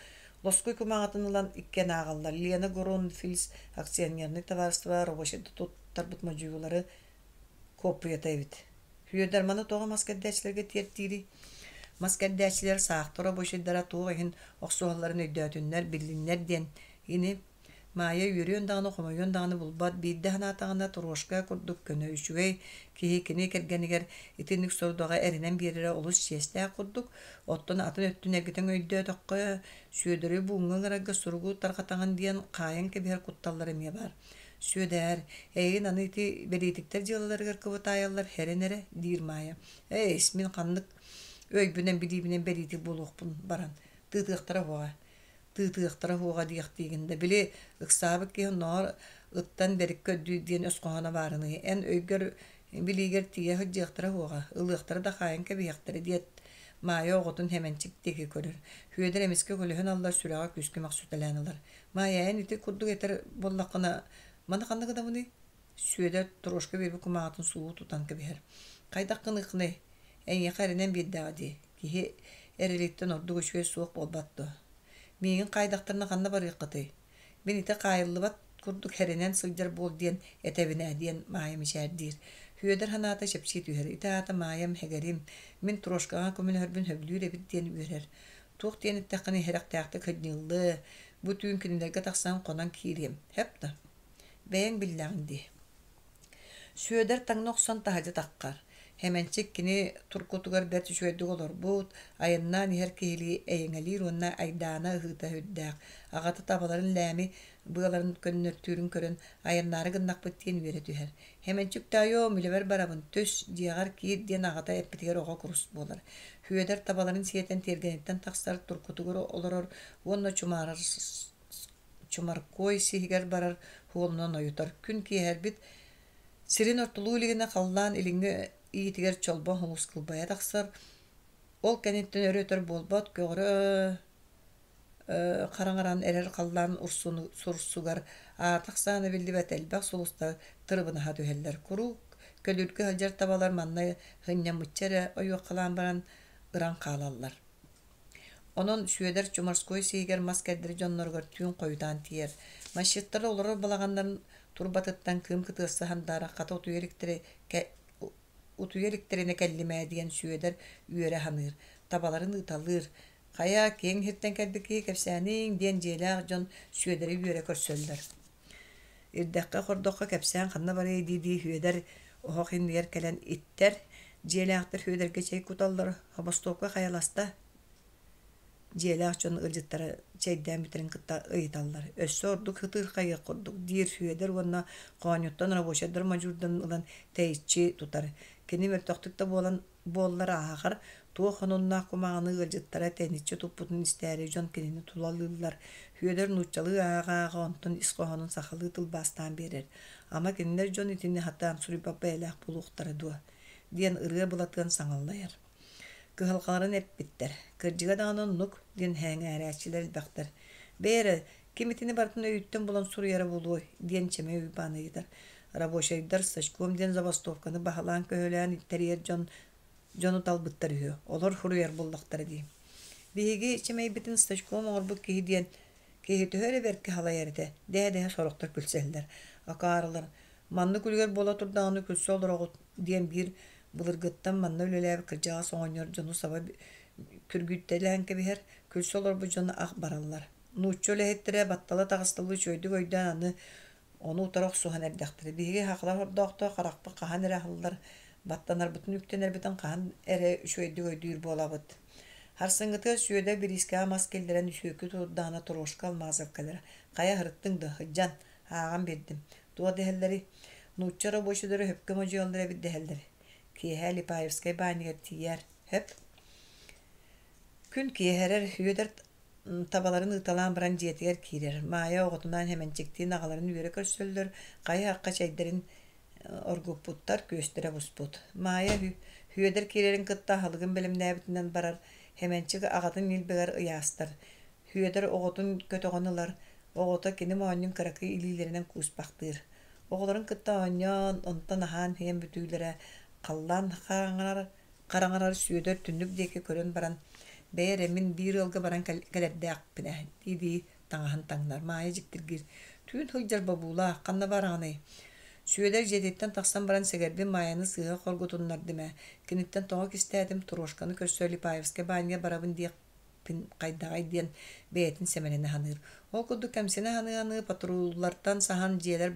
A: Лоскуй кумааҕытын ылан иккиэн ааҕаллар. Лена Гронфильс акционернай табаарыстыба рабочайда туттарбыт модьуйуулары куоппуйата эбит. Сүөдэр маны тоҕо мас кэрдээччилэргэ тиэртиирий? Мас кэрдээччилэр саахтар рабочайдара туох иһин охсуһалларын өйдөөтүннэр, биллиннэр диэн ини Маайа үөрүөн даҕаны, хомойуон даҕаны булбат, биирдэ санаатаҕына Трошка курдук көнө үчүгэй киһи кини кэргэнигэр итинник сорудаҕы эрэнэн биэрэрэ олус чиэстээх курдук, оттон атын өттүн эргитэн өйдөөтөххө, Сүөдэри бууҥҥа ыҥырарга суругу тарҕатаҕын диэн хаайан кэбиһэр кутталлара эмиэ баар. Сүөдээр, эйигин аны ити бэлиитиктэр дьыалаларыгар кыбытаайаллар хэрэн эрэ, диир Маайа. Эйс, мин ханнык өйбүнэн билиибинэн бэлиитик буолуохпун баран, тыытыахтара уоҕа. Тыытыахтара уоҕа диэхтиигин да, били ыксаабыт киһи оннооҕор ыттан бэрик көрдүүр диэн өс хоһооно баарыныы. Эн өйгөр билиигэр тиийэ сылдьыахтара уоҕа, ылыахтара да хаайан кэбиһиэхтэрэ диэт, Маайа оҕотун Хэмэнчик диэки көрөр. Сүөдэр эмискэ көлөһүн аллар сүрэҕэ күүскэ мөхсүтэлээн ылар. Маайа, эн ити курдук этэр буоллаххына, маны ханна гынабыный? Сүөдэр Трошка биэрбит кумааҕытын суулуу тутан кэбиһэр. Хайдах гыныаххыный? Эйиэхэ эрэнэн биэрдэҕэ дии. Киһи эрэлиттэн ордук үчүгэй суох буолбат дуо? Миигин хаайдахтарына ханна барыаххытый? Мин ити хаайыллыбат курдук эрэнэн сылдьар буол диэн этэбин ээ диэн Маайа мичээрдиир. Сүөдэр санаата чэпчии түһэр. Ити аата Маайам һэгэрим, мин Трошкаҕа көмөлөһөрбүн сөбүлүүр эбит диэн үөрэр. Туох диэн эттэххинэ иһирэхтээхтик сынньыллыы, бу түүн кинилэргэ тахсан хонон киириэм. Сөп да? Бэйэҥ биллэҕиҥ дии. Сүөдэр таҥна охсон таһырдьа таххар. Хэмэнчик кини туркутугар бэрт үчүгэйдик олорбут, айаннаан иһэр киһилии эйэҥэлиир уонна айдаана ыһыыта сүрдээх. Аҕата табаларын лээми быаларын көннөртүүрүн көрөн, айаннаары гыннахпыт диэн үөрэ түһэр. Хэмэнчик тоойуом, үлэбэр барабын, түс, дьиэҕэр киир диэн аҕата эппитигэр оҕо курус буолар. Сүөдэр табаларын сиэтэн тиэргэниттэн тахсар, туркутугар олорор уонна чумаарар Чумаркой сиһигэр барар суолунан ойутар. Күн киэһэрбит сирин ортолуу илигинэ халлаан илиҥҥи иитигэр чолбон хомус кылбайа тахсар. Ол кэнниттэн өрө-өтөр буолбат, көҕөрө хараҥаран эрэр халлаан сурсугар аата ахсаана биллибэт элбэх сулустар тырыбынаһа түһэллэр. Куруук көлүргэ сылдьар табалар манна сынньаммычча эрэ ойуоххалаан баран ыран хаалаллар. Онон Сүөдэр Чумарской сиһигэр мас кэрдэр дьонноругар түүн хойутаан тиийэр. Масчыттар олорор балаҕаннарын турбатыттан кыым кытыасса сандаара хата утуйа иликтэрэ утуйа иликтэринэ кэллим ээ диэн Сүөдэр үөрэ саныыр, табаларын ыыталыыр. Хайа, киэҥ иһиттэн кэлбит киһи кэпсээниҥ диэн дьиэлээх дьон Сүөдэри үөрэ көрсөллөр. Ирдэххэ-хордоххо кэпсээн ханна барыай дии-дии Сүөдэр оһох иннигэр кэлэн иттэр, дьиэлээхтэр Сүөдэргэ чэй куталлар, хобостуопка хайаласта Дьиэлээх дьон ыалдьыттара чэйдээн бүтэрин кытта ыйыталлар: «Өссө ордук сытыырхайыах курдук», диир Сүөдэр уонна хоонньуттан рабочайдар модьуурдарын ылан тэйиччи тутар. Кини мөлтөхтүк да буолан буоллар ааҕар, туох сонуннаах кумааҕыны ыалдьыттара тэниччи туппутун истээри дьон кинини тулалыыллар. Сүөдэр нууччалыы ааҕа-ааҕа онтон ис хоһоонун сахалыы тылбаастаан биэрэр. «Ама кинилэр дьон итини сатаан суруйбат бэйэлээх буолуохтара дуо?» диэн Ырыа Былатыан саҥаллайар. Кыһалҕаларын эппиттэр, кырдьыга даҕаны оннук диэн сэҥээрээччилэр элбэхтэр. Бэйэ эрэ, ким итини барытын өйүттэн булан суруйара буолуой диэн Чэмэй Уйбаан ыйытар. Рабочайдар стачком диэн забастовканы баһылаан-көһүлээн тэрийэр дьон дьону талбыттар үһү, олор суруйар буоллахтара дии. Биһиги Чэмэйбитин стачком оҥорбут киһи диэн киһи төһө эрэ бэркэ халайар этэ, дэһэ-дэһэ сорохтор күлсэллэр. Акаарылар Маннык үлүгэр буола турдаҕына күлсэ олороҕут диэн биир былыргыттан манна үлэлээбит кырдьаҕас оҕонньор дьону саба күргүйтэлээн кэбиһэр, күлсэ олорбут дьоно ах бараллар. Нуучча үлэһиттэрэ баттала таҕысталыы үчүгэйдик өйдөөн аны ону утары охсуһан эрдэхтэрэ. Биһиги сахалар хордоохтор харахпыт хаһан эрэ аһыллар, баттанарбытын үктэнэрбитин хаһан эрэ үчүгэйдик өйдүүр буолабыт. Харсыҥҥытыгар Сүөдэр бириискэҕэ мас киллэрэн үсүөккү турдаҕына Трошка Алмазов кэлэр. Хайа аһырыттыҥ да, сылдьан, ааҕан биэрдим. Туох дэһэллэрий? Нуучча рабочайдара сөпкө модьуйаллар эбит дэһэллэр. Киэһэ Липаевскай баанньыгар тиийээр. Сөп. Күн киэһэрэр, Сүөдэр табаларын ыыталаан баран дьиэтигэр киирэр. Маайа оҕотунаан Хэмэнчиктиин аҕаларын үөрэ көрсөллөр, хайа-хахха чэйдэрин оргуппуттар, күөстэрэ буспут. Маайа Сүөдэр киирэрин кытта аһылыгын бэлэмнээбитинэн барар. Хэмэнчик аҕатын ньилбэгэр ыйаастар. Сүөдэр оҕотун көтөҕөн ылар, оҕото кини моонньун кыракый илиилэринэн кууспахтыыр. Оҕолорун кытта оонньоон, онтон аһаан-сиэн бүтүүлэрэ халлаан хараҥарар, хараҥарар Сүөдэр түннүк диэки көрөн баран, «Бэйэ эрэ, мин биир ыалга баран кэлэрдээхпин ээ» дии-дии таҥаһын таҥнар. Маайа дьиктиргиир: «Түүн сылдьар бобуулаах, ханна бараҕыный?» Сүөдэр дьиэтиттэн тахсан баран сэгэрбин Маайаны сыыһа хоргутуннардым ээ, киниттэн тоҕо кистээтим, Трошканы көрсө Липаевскай баанньа барабын диэх хайдаҕай диэн бэйэтин сэмэлэнэ саныыр. Ол курдук кэмсинэ саныы-саныы патруллартан саһан дьиэлэр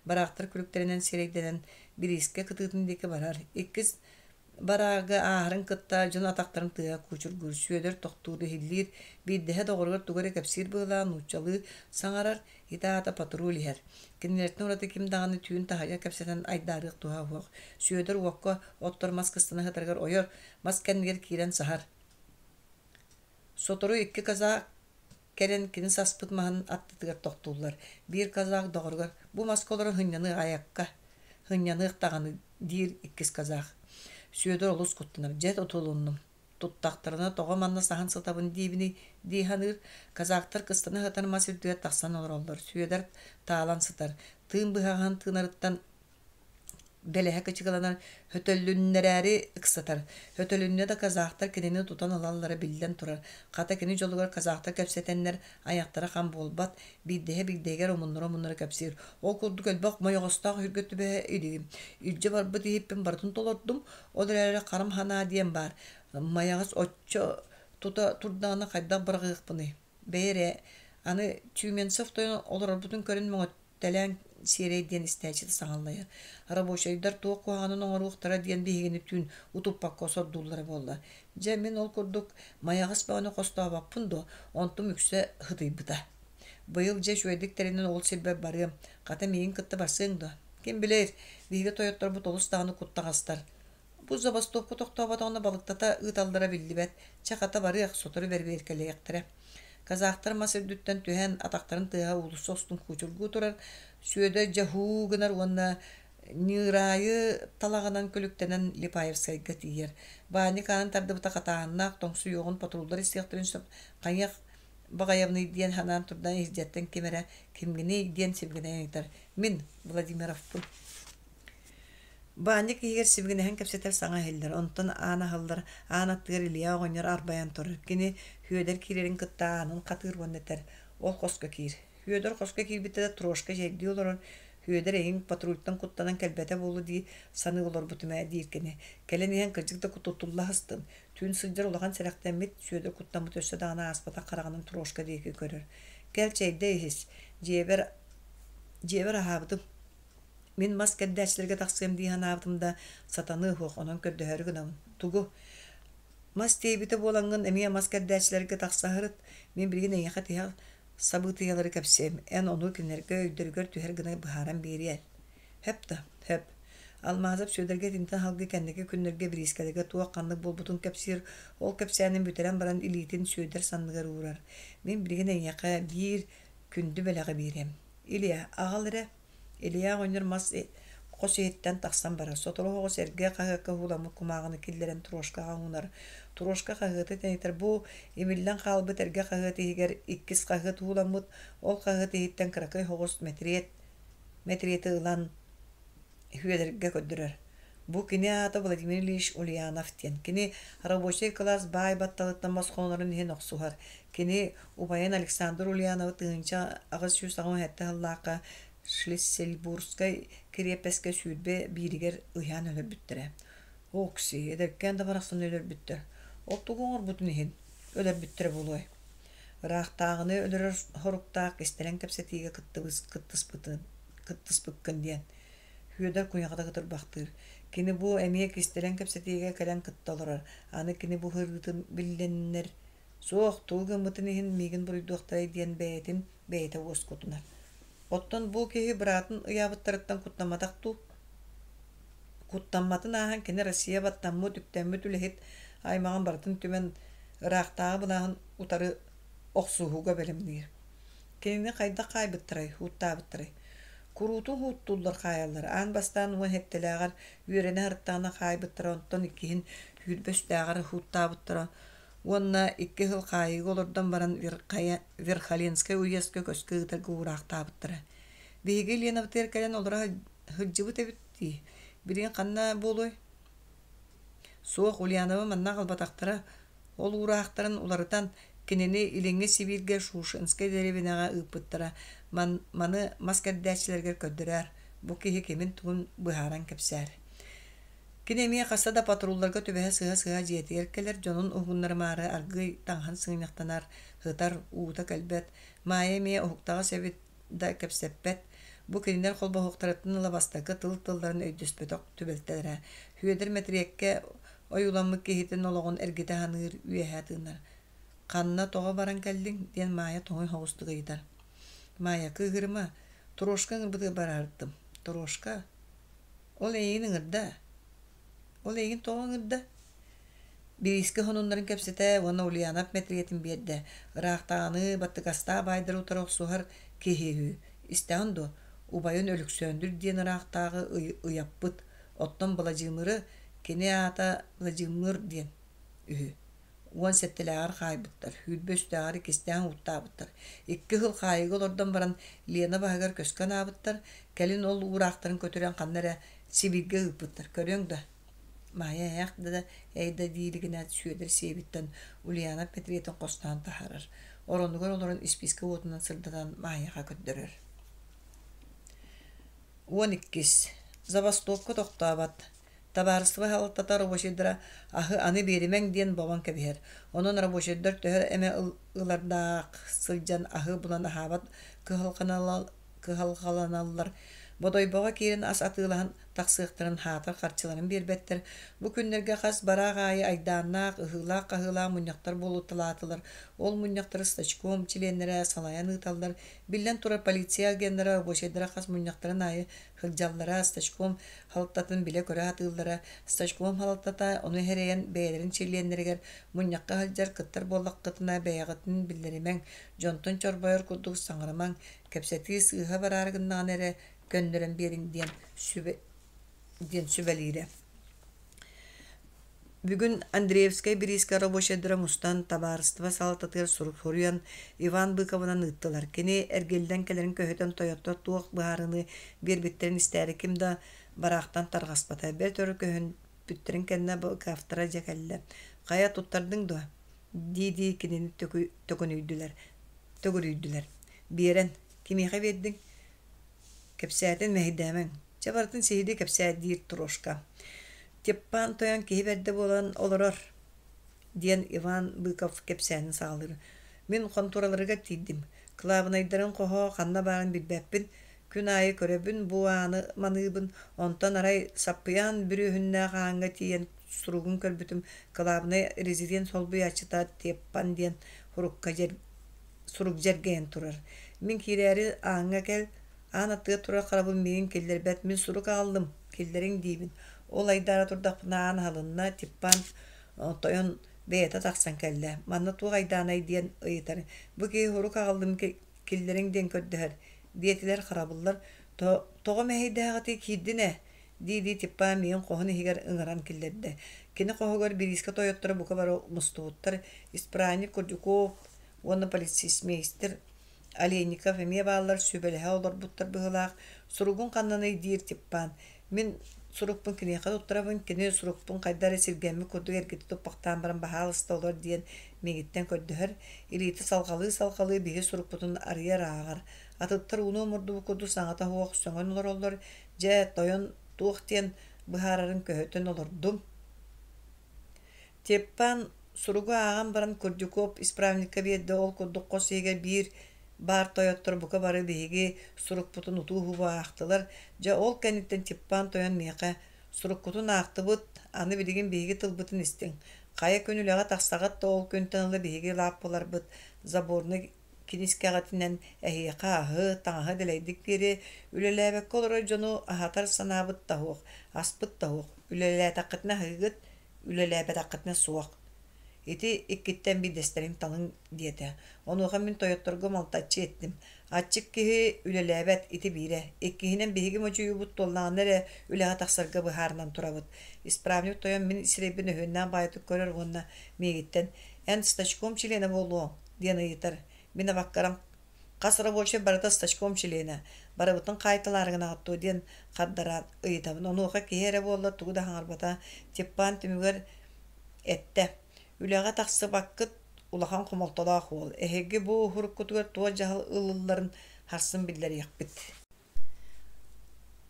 A: бараахтар күлүктэринэн сирэйдэнэн бириискэ кытыытын диэки барар. Иккис бараагы ааһарын кытта дьон атахтарын тыаһа куучургуур, Сүөдэр тохтуур, иһиллиир, биирдэһэ доҕоругар тугу эрэ кэпсиир быһыылаах нууччалыы саҥарар, ити аата патруль иһэр. Кинилэртэн ураты ким даҕаны түүн таһырдьа кэпсэтэн айдаарыах туһа суох. Сүөдэр уокка оттор мас кыстана сытарыгар ойор, мас кэннигэр киирэн саһар. Сотору икки казак кэлэн кини саспыт маһын аттытыгар тохтууллар. Биир казак доҕоругар «Бу маска олорон сынньаныах айакка, сынньаныах даҕаны» диир иккис казах. Сүөдэр олус куттанар: «Дьэ тутулуннум, туттахтарына тоҕо манна саһан сытабын диибиний?» дии саныыр. Казактар кыстана сытар мас үрдүгэр тахсан олороллор. Сүөдэр таалан сытар, тыын быһаҕаһын тыынарыттан Бэлэһэ кычыгыланан хөтөллүннэрээри ыксатар. Хөтөлүннэ да казахтар кинини тутан ылаллара биллэн турар. Хата кини дьолугар казахтар кэпсэтэннэр айахтара хам буолбат, биирдэһэ биирдэһигэр омуннара-омуннара кэпсиир. Ол курдук элбэх мойоҕостоох өһүргэ түбэһэ илигим. Илдьэ барбыт иһиппин барытын толордум, ол эрээри харам санаа диэн баар. Майаҕас оччо тута турдаҕына хайдах быраҕыахпыный? Бэйэ эрэ, аны Тюменцев тойон олорорбутун көрөн мөҥөттөлөөн сиэрэй диэн истээччи саҥаллайар. Рабочайдар туох куһаҕанын оҥоруохтара диэн биһигини түүн утуппакка сордууллара буолла. Дьэ, мин ол курдук майаҕас бөҕөнү хостообоппун дуо, онтум үксэ һытыйбыта. Быйыл дьэ үчүгэйдик тэринэн ол сирбэр барыам, хата миигин кытта барсыаҥ дуо? Ким билэр, биһиги тойотторбут олус даҕаны куттаҕастар. Бу забастовка тохтооботоҕуна балыктата ыыталлара биллибэт, чэ хата барыах, сотору бэрэбиэркэлиэхтэрэ. Казахтар мас үрдүттэн түһэн, атахтарын тыаһа уулусса устун куучургуу турар, Сүөдэр дьэ һуу гынар уонна ньыыраайы талаҕынан күлүктэнэн Липаевскайга тиийэр. Баанньык аанын тардыбыта хатааһыннаах тоҥсуйуоҕун патруллар истиэхтэрин сөп, хайыах баҕайабыный диэн санаан турдан иһирдьэттэн ким эрэ «Кимҥиний?» диэн сибигинэйэн ыйытар. «Мин, Владимировпын» Баанньык иһигэр сибигинэһэн кэпсэтэр саҥа иһиллэр, онтон аан аһыллар, аан аттыгар Илья оҕонньор арбайан турар. Кини Сүөдэр киирэрин кытта аанын хатыыр уонна этэр: «Ол хоско киир». Сүөдэр хоско киирбитэ да Трошка чэйдии олорон, «Сүөдэр эйигин патрультан куттанан кэлбэтэ буолуо дии саныы олорбутум ээ» диир кини. Кэлэн иһэн кырдьык да тутулла сыстым. Түүн сылдьар улахан сэрэхтэммит, Сүөдэр куттаммыт өссө даҕаны ааспатах хараҕынан Трошка диэки көрөр. «Кэл чэйдэ иһис, дьиэбэр, дьиэбэр аһаабытым» Мин мас кэрдээччилэргэ тахсыам дии санаабытым да, сатаныа суох, онон көрдөһөөрү гынабын. Тугу? Мас тиэйбитэ буолаҥҥын эмиэ мас кэрдээччилэргэ тахса сырыт. Мин билигин эйиэхэ тиһэх сабыытыйалары кэпсиэм. Эн ону кинилэргэ өйдөрүгэр түһэр гына быһааран биэриэ. Сөп да, сөп. Алмазов Сүөдэргэ итинтэн салгыы кэнники күннэргэ бириискэлэргэ туох-ханнык буолбутун кэпсиир, ол кэпсээнин бүтэрэн баран илиитин Сүөдэр санныгар уурар. Мин билигин эйиэхэ биир күндү бэлэҕи биэриэм. Илья, аҕал эрэ Илья оҕонньор мас хос иһиттэн тахсан барар, сотору соҕус эргэ хаһыакка ууламмыт кумааҕыны киллэрэн Трошкаҕа уунар. Трошка хаһыаты тэнитэр, бу имиллэн хаалбыт эргэ хаһыат иһигэр иккис хаһыат ууламмыт, ол хаһыат иһиттэн кыракый соҕус мэтириэт мэтириэти ылан Сүөдэргэ көрдөрөр. Бу кини аата Владимир Ильич Ульянов диэн. Кини рабочай кылаас баай батталыттан босхолонорун иһин охсуһар. Кини убайын Александр Ульяновы 1887 сыллаахха Шлиссельбургскай кириэппэскэ 21-игэр ыйаан өлөрбүттэрэ. Окси, эдэркээн да барахсаны өлөрбүттэр. Ол тугу оҥорбутун иһин өлөрбүттэрэ буолуой? Ыраахтааҕыны өлөрөр соруктаах кистэлэҥ кэпсэтиигэ кыттыспытын кыттыспыккын диэн Сүөдэр куйаҕата кытырбахтыыр. Кини бу эмиэ кистэлэҥ кэпсэтиигэ кэлэн кытта олорор. Аны кини бу сырыытын биллэннэр суох, тугу гыммытын иһин миигин буруйдуохтарай диэн бэйэтин бэйэтэ уоскутунар. Оттон бу киһи быраатын ыйаабыттарыттан куттамматах дуу? Куттамматын ааһан кини Россия баттаммыт, үктэммит үлэһит аймаҕын барытын түмэн ыраахтааҕы былааһын утары охсуһууга бэлэмниир. Кинини хайдах хаайбыттарай, һууттаабыттарай? Куруутун һууттууллар хаайаллар. Аан бастаан уон сэттэлээҕэр үөрэнэ сырыттаҕына хаайбыттара, онтон иккиһин сүүрбэ үстээҕэр һууттаабыттара. Уонна 2 сыл хаайыыга олордон баран Верхоленскай уезка көскө ыытарга уураахтаабыттара. Биһиги Ленабытыгар кэлэн олоро сылдьыбыт эбит дии. Билигин ханна буолуой? Суох, Ульяновы манна аҕалбатахтара. Ол уураахтарын уларытан, кинини Илиҥҥи Сибииргэ Шушенскай дэриэбинэҕэ ыыппыттара. Маны мас кэрдээччилэригэр көрдөрөөр, бу киһи кимин-тугун быһааран кэпсээр. Кини эмиэ хаста да патрулларга түбэһэ сыһа-сыһа дьиэтигэр кэлэр, дьонун уһугуннарымаары аргыый таҥаһын сыгынньахтанар, сытар, уута кэлбэт. Маайа эмиэ уһуктаҕас эбит да кэпсэппэт. Бу кинилэр холбоһуктарыттан ыла бастакы тыл-тылларын өйдөспөтөх түбэлтэлэрэ. Сүөдэр мэтириэккэ ойууламмыт киһитин олоҕун эргитэ саныыр, үөһэ тыынар. «Ханна тоҕо баран кэллиҥ?» диэн Маайа тоҥуй соҕустук ыйытар. Маайа, кыыһырыма, Трошка ыҥырбытыгар бараартым. Трошка? Ол эйигин ыҥырда? Ол эйигин тоҕо ыҥырда? Бириискэ сонуннарын кэпсэтэ уонна Ульянов мэтириэтин биэрдэ. Ыраахтааҕыны баттыгастаах баайдары утары охсуһар киһи үһү. Истэҕин дуо, убайын Өлөксөөндүр диэн ыраахтааҕы ыйаппыт. Оттон Быладьыымыры кини аата Владимир диэн үһү. 17-лээҕэр хаайбыттар, 23-ээҕэр иккистээн ууттаабыттар. 2 сыл хаайыыга олордон баран Лена баһыгар көскө анаабыттар, кэлин ол уураахтарын көтүрэн ханна эрэ Сибииргэ ыыппыттар. Көрүөҥ да, Маайа ээх да эй да дии илигинэ Сүөдэр сиэбиттэн Ульяна мэтириэтин хостоон таһаарар, оронугар олорон испиискэ уотунан сырдатан Маайаҕа көрдөрөр. 12. Забастовка тохтообот. Табаарыстыба салалтата рабочайдара аһы аны биэримэҥ диэн бобон кэбиһэр. Онон рабочайдар төһө эмэ ылардаах сылдьан аһы булан аһаабат кыһалҕаланаллар. Бодойбоҕо киирэн ас атыылаһан тахсыахтарын хаатар харчыларын биэрбэттэр. Бу күннэргэ хас бараах аайы айдааннаах, ыһыылаах-хаһыылаах мунньахтар буолуталаатылар. Ол мунньахтары стачком чилиэннэрэ салайан ыыталлар. Биллэн турар, полиция агеннара рабочайдара хас мунньахтарын аайы сылдьаллара, стачком халтатын билэ-көрө сатыыллара. Стачком халтата ону эрэйэн бэйэлэрин чилиэннэригэр мунньахха сылдьар кыттар буоллаххытына бэйэҕитин биллэримэҥ, дьонтон чорбойор курдук саҥарымаҥ, кэпсэтии сыыһа бараары гыннаҕына эрэ көннөрөн биэриҥ диэн сүбэ диэн сүбэлиирэ. Бүгүн Андреевскай бириискэ рабочайдара мустан, табаарыстыба салалтатыгар сурук суруйан, Иван Быковынан ыыттылар. Кини эргиллэн кэлэрин көһүтэн тойоттор туох быһаарыныы биэрбиттэрин истээри ким да бараахтан тарҕаспата. Бэрт өр көһүнпүттэрин кэннэ Быковтара дьэ кэллэ. «Хайа, туттардыҥ дуо?» дии-дии кинини төкүнүйдүлэр. Төгүрүйдүлэр. «Биэрэн, кимиэхэ биэрдиҥ?» Кэпсээтин мэһэйдээмэҥ, чэ барытын сиһилии кэпсээ диир Трошка. Теппан тойон киһи бэрдэ буолан олорор, диэн Иван Быков кэпсээнин саҕалыыр. Мин хонтуораларыгар тиийдим. Кылаабынайдарын хоһо ханна баарын билбэппин. Күн аайы көрөбүн, бу ааны маныыбын. Онтон арай саппыйаан бүрүөһүннээх ааҥҥа тиийэн суругун көрбүтүм, кылаабынай резидент солбуйааччыта Теппан диэн сурукка сурук дьэргэйэн турар. Мин киирээри ааҥҥа кэл, аан аттыгар турар харабын миигин киллэрбэт, мин сурук аҕаллым, киллэриҥ диибин. Ол айдаара турдахпына аан аһылынна, Типпан тойон бэйэтэ тахсан кэллэ. Манна туох айдаанай диэн ыйытар. Бу киһи сурук аҕаллым, киллэриҥ диэн көрдөһөр. Диэтилэр харабыллар. Тоҕо мэһэйдээҕитий киирдин ээ дии-дии Типпан миигин хоһун иһигэр ыҥыран киллэрдэ. Кини хоһугар бириискэ тойотторо бука бары мустубуттар. Исправник Курдюков уонна полицеймейстер Олейников эмиэ бааллар сүбэлэһэ олорбуттар быһыылаах. Суругун ханнаный диир Типпан. Мин сурукпун киниэхэ туттарабын, кини сурукпун хайда эрэ сиргэммит курдук эргитэ туппахтаан баран баһаалыста олор диэн миигиттэн көрдөһөр. Илиитэ салҕалыы-салҕалыы биһи сурукпутун арыйар ааҕар. Атыттар ууну омурдубут курдук саҥата суох сөҥөн олороллор. Дьэ, тойон туох диэн быһаарарын көһүтэн олордум. Теппан суругу ааҕан баран Курдюков исправникка биэрдэ, ол курдук хос иһигэр биир баар тойоттор бука бары биһиги сурукпутун утуу-субу аахтылар. Дьэ, ол кэнниттэн Теппан тойон миэхэ «Суруккутун аахтыбыт, аны билигин биһиги тылбытын истиҥ. Хайа күн үлэҕэ тахсаҕыт да ол күнтэн ыла биһиги лааппыларбыт заборный кинискэҕитинэн эһиэхэ аһы, таҥаһы дэлэйдик биэриэ, үлэлээбэккэ олорор дьону аһатар санаабыт да суох, аспыт да суох. Үлэлээтэххитинэ аһыыгыт, үлэлээбэтэххитинэ суох. Ити иккиттэн биирдэстэрин талыҥ диэтэ. Онуоха мин тойотторго малтаччы эттим. Аччык киһи үлэлээбэт ити биирэ. Иккиһинэн биһиги модьуйуубут туоллаҕына эрэ үлэҕэ тахсарга быһаарынан турабыт. Исправник тойон мин сирэйбин өһүөннээх баайытык көрөр уонна миигиттэн Эн стачком чилиэнэ буолуоҥ диэн ыйытар. Мин абаккарам хас рабочай барыта стачком чилиэнэ, барыбытын хаайталаары гынаҕыт дуо диэн хардаран ыйытабын. Онуоха киһи эрэ буолла тугу да саҥарбата. Типпаан түмүгэр эттэ: «Үлэҕэ тахсыбаккыт улахан хомолтолоох уол. Эһиги бу уһуруккутугар туох дьаһал ылылларын сарсын биллэриэхпит».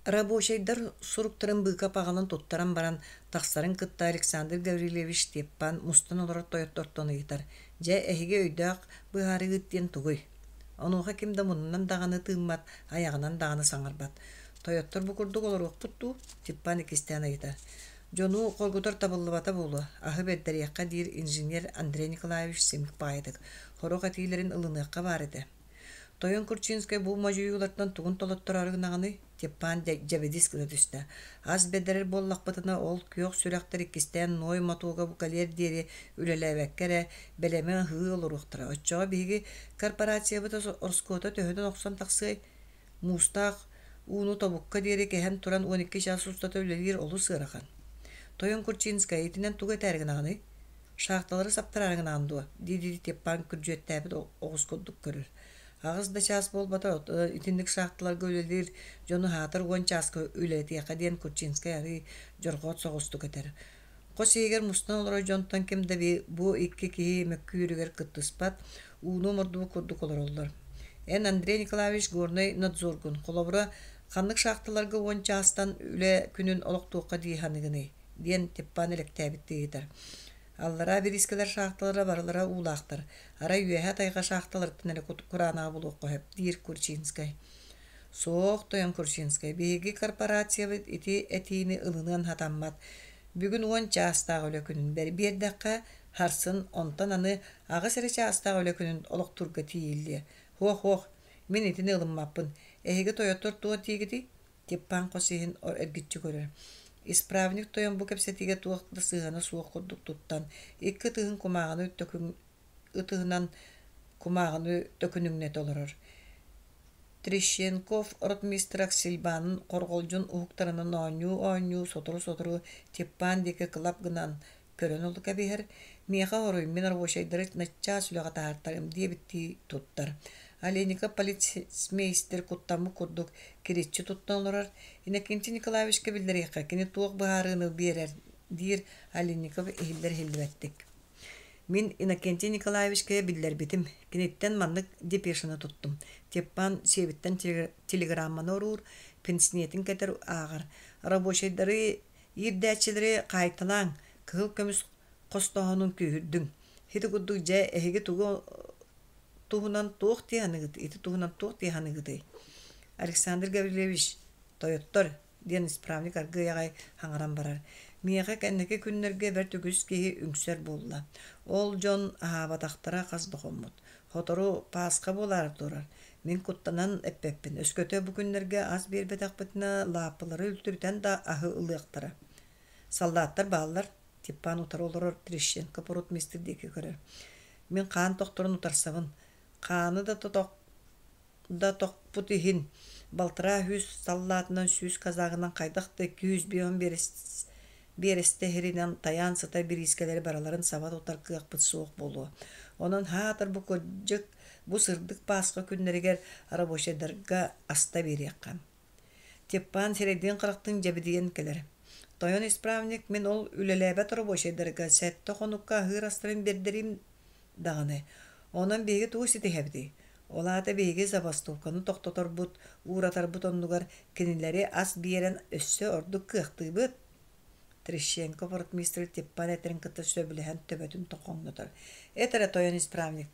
A: Рабочайдар суруктарын быыкап аҕалан туттаран баран, тахсарын кытта Александр Гаврильевич Степан мустан олорор тойоттортон ыйытар: «Дьэ, эһиги өйдөөх быһаарыыгыт диэн тугуй?» Онуоха ким да муннунан даҕаны тыыммат, айаҕынан даҕаны саҥарбат. «Тойоттор бу курдук олоруохпут дуу?» Степан иккистээн ыйытар. «Дьону хоргутар табыллыбата буолуо, аһы бэрдэриэххэ» диир инженер Андрей Николаевич симик баайытык. Сорох этиилэрин ылыныахха баар этэ. Тойон Курчинскай бу модьуйуулартан тугун толоттороору гынаҕыный? Типпаан дьэбидис гына түстэ. Ас бэрдэрэр буоллахпытына, ол күөх сүрэхтэр иккистээн Ной мотуога кэлиэр диэри үлэлээбэккэ эрэ бэлэми аһыы олоруохтара. Оччоҕо биһиги корпорациябыт ороскуота төһөнөн охсон тахсыай? Муустаах ууну тобукка диэри кэһэн туран 12 чаас устата үлэлиир олус ыарахан. Тойон Курчинскай итинэн тугу этээри гынаҕыный? Шахталары саптараары гынаҕын дуо? дии-дии Теппан күрдьүөттээбит оҕус курдук көрөр. Аҕыс да чаас буолбата, итинник шахталарга үлэлиир дьону аһаатар уон чааска үлэлэтиэххэ диэн Курчинскай арыый дьорҕоот соҕустук этэр. Хос иһигэр мустан олорор дьонтон ким да бу икки киһи мөккүөрүгэр кыттыспат, ууну омурдубут курдук олороллор. Эн Андрей Николаевич Горнай надзоргун, холобура, ханнык шахталарга уон чаастан үлэ күнүн олохтуохха дии саныгыный? диэн Типпан элэктээбиттии ыйытар. Аллараа бириискэлэр шахталара барылара уулаахтар, арай үөһээ тайҕа шахталарыттан эрэ кураанаҕы булуохха сөп, диир Курчинскай. Суох, тойон Курчинскай, биһиги корпорациябыт ити этиини ылыныан сатаммат. Бүгүн уон чаастаах үлэ күнүн биэрдэххэ, сарсын, онтон аны аҕыс эрэ чаастаах үлэ күнүн олохтуурга тиийиллиэ. Һуох-һуох, мин итини ылыммаппын. Эһиги тойоттор туох диигитий? Типпан хос иһин эргиччи көрөр. Исправник тойон бу кэпсэтиигэ туох да сыһыана суох курдук туттан, икки ытыһын кумааҕыны ытыһынан кумааҕыны төкүнүҥнэтэ олорор. Трещенков ротмистр Аксельбанын хорҕолдьун уһуктарынан оонньуу-оонньуу сотору-сотору Типпан диэки кылап гынан көрөн ылы кэбиһэр, миэхэ хоруй, мин рабочайдары начаас үлэҕэ таһаартарым диэбиттии туттар. Оленников полицмейстер куттаммыт курдук кириччи туттан олорор. Иннокентий Николаевичка биллэриэххэ, кини туох быһаарыыны биэрэр, диир Оленников иһиллэр-иһиллибэттик. Мин Иннокентий Николаевичка биллэрбитим, киниттэн маннык депешаны туттум. Теппан сиэбиттэн телеграмманы оруур, пенсниэтин кэтэр ааҕар. Рабочайдары Иирдээччилэри хаайталааҥ, кыһыл көмүс хостооһунун күүһүрдүҥ. Ити курдук дьэ эһиги тугу туһунан туох дии саныыгыт, ити туһунан туох дии саныыгытый? Александр Гаврильевич, тойоттор, диэн исправник аргыый аҕай хаҥаран барар. Миэхэ кэнники күннэргэ бэрт үгүс киһи үҥсэр буолла. Ол дьон аһаабатахтара хас да хоммут. Сотору Пасха буолаары турар. Мин куттанан эппэппин, өскөтө бу күннэргэ ас биэрбэтэхпитинэ, лааппылары үлтүрүтэн да аһы ылыахтара. Саллааттар бааллар, Типпан утары олорор Трещенко ротмистр диэки көрөр. Мин хаан тохторун утарсабын. Хааны да тотох да тохпут иһин, балтараа сүүс саллаатынан сүүс казагынан хайдах да 250 биэрэстэ иһиринэн тайаан сытар бириискэлэри барыларын саба тутар кыахпыт суох буолуо. Онон һаатар бу кырдьык Бу сырдык Пасха күннэригэр рабочайдарга аста биэриэххэ. Теппан сирэйдиин-харахтыын дьэбидийэн кэлэр. Тойон исправник мин ол үлэлээбэт рабочайдарга сэттэ хонукка аһыыр астарын биэрдэрим даҕаны. Онон биһиги тугу ситиһэбитий? Ол аата биһиги забастовканы тохтоторбут, ууратарбыт оннугар кинилэри ас биэрэн өссө ордук кыахтыыбыт. Трещенков ротмистр Теппан этэрин кытта сөбүлэһэн төбөтүн тоҥхоҥнотор. Эт эрэ тойон исправник,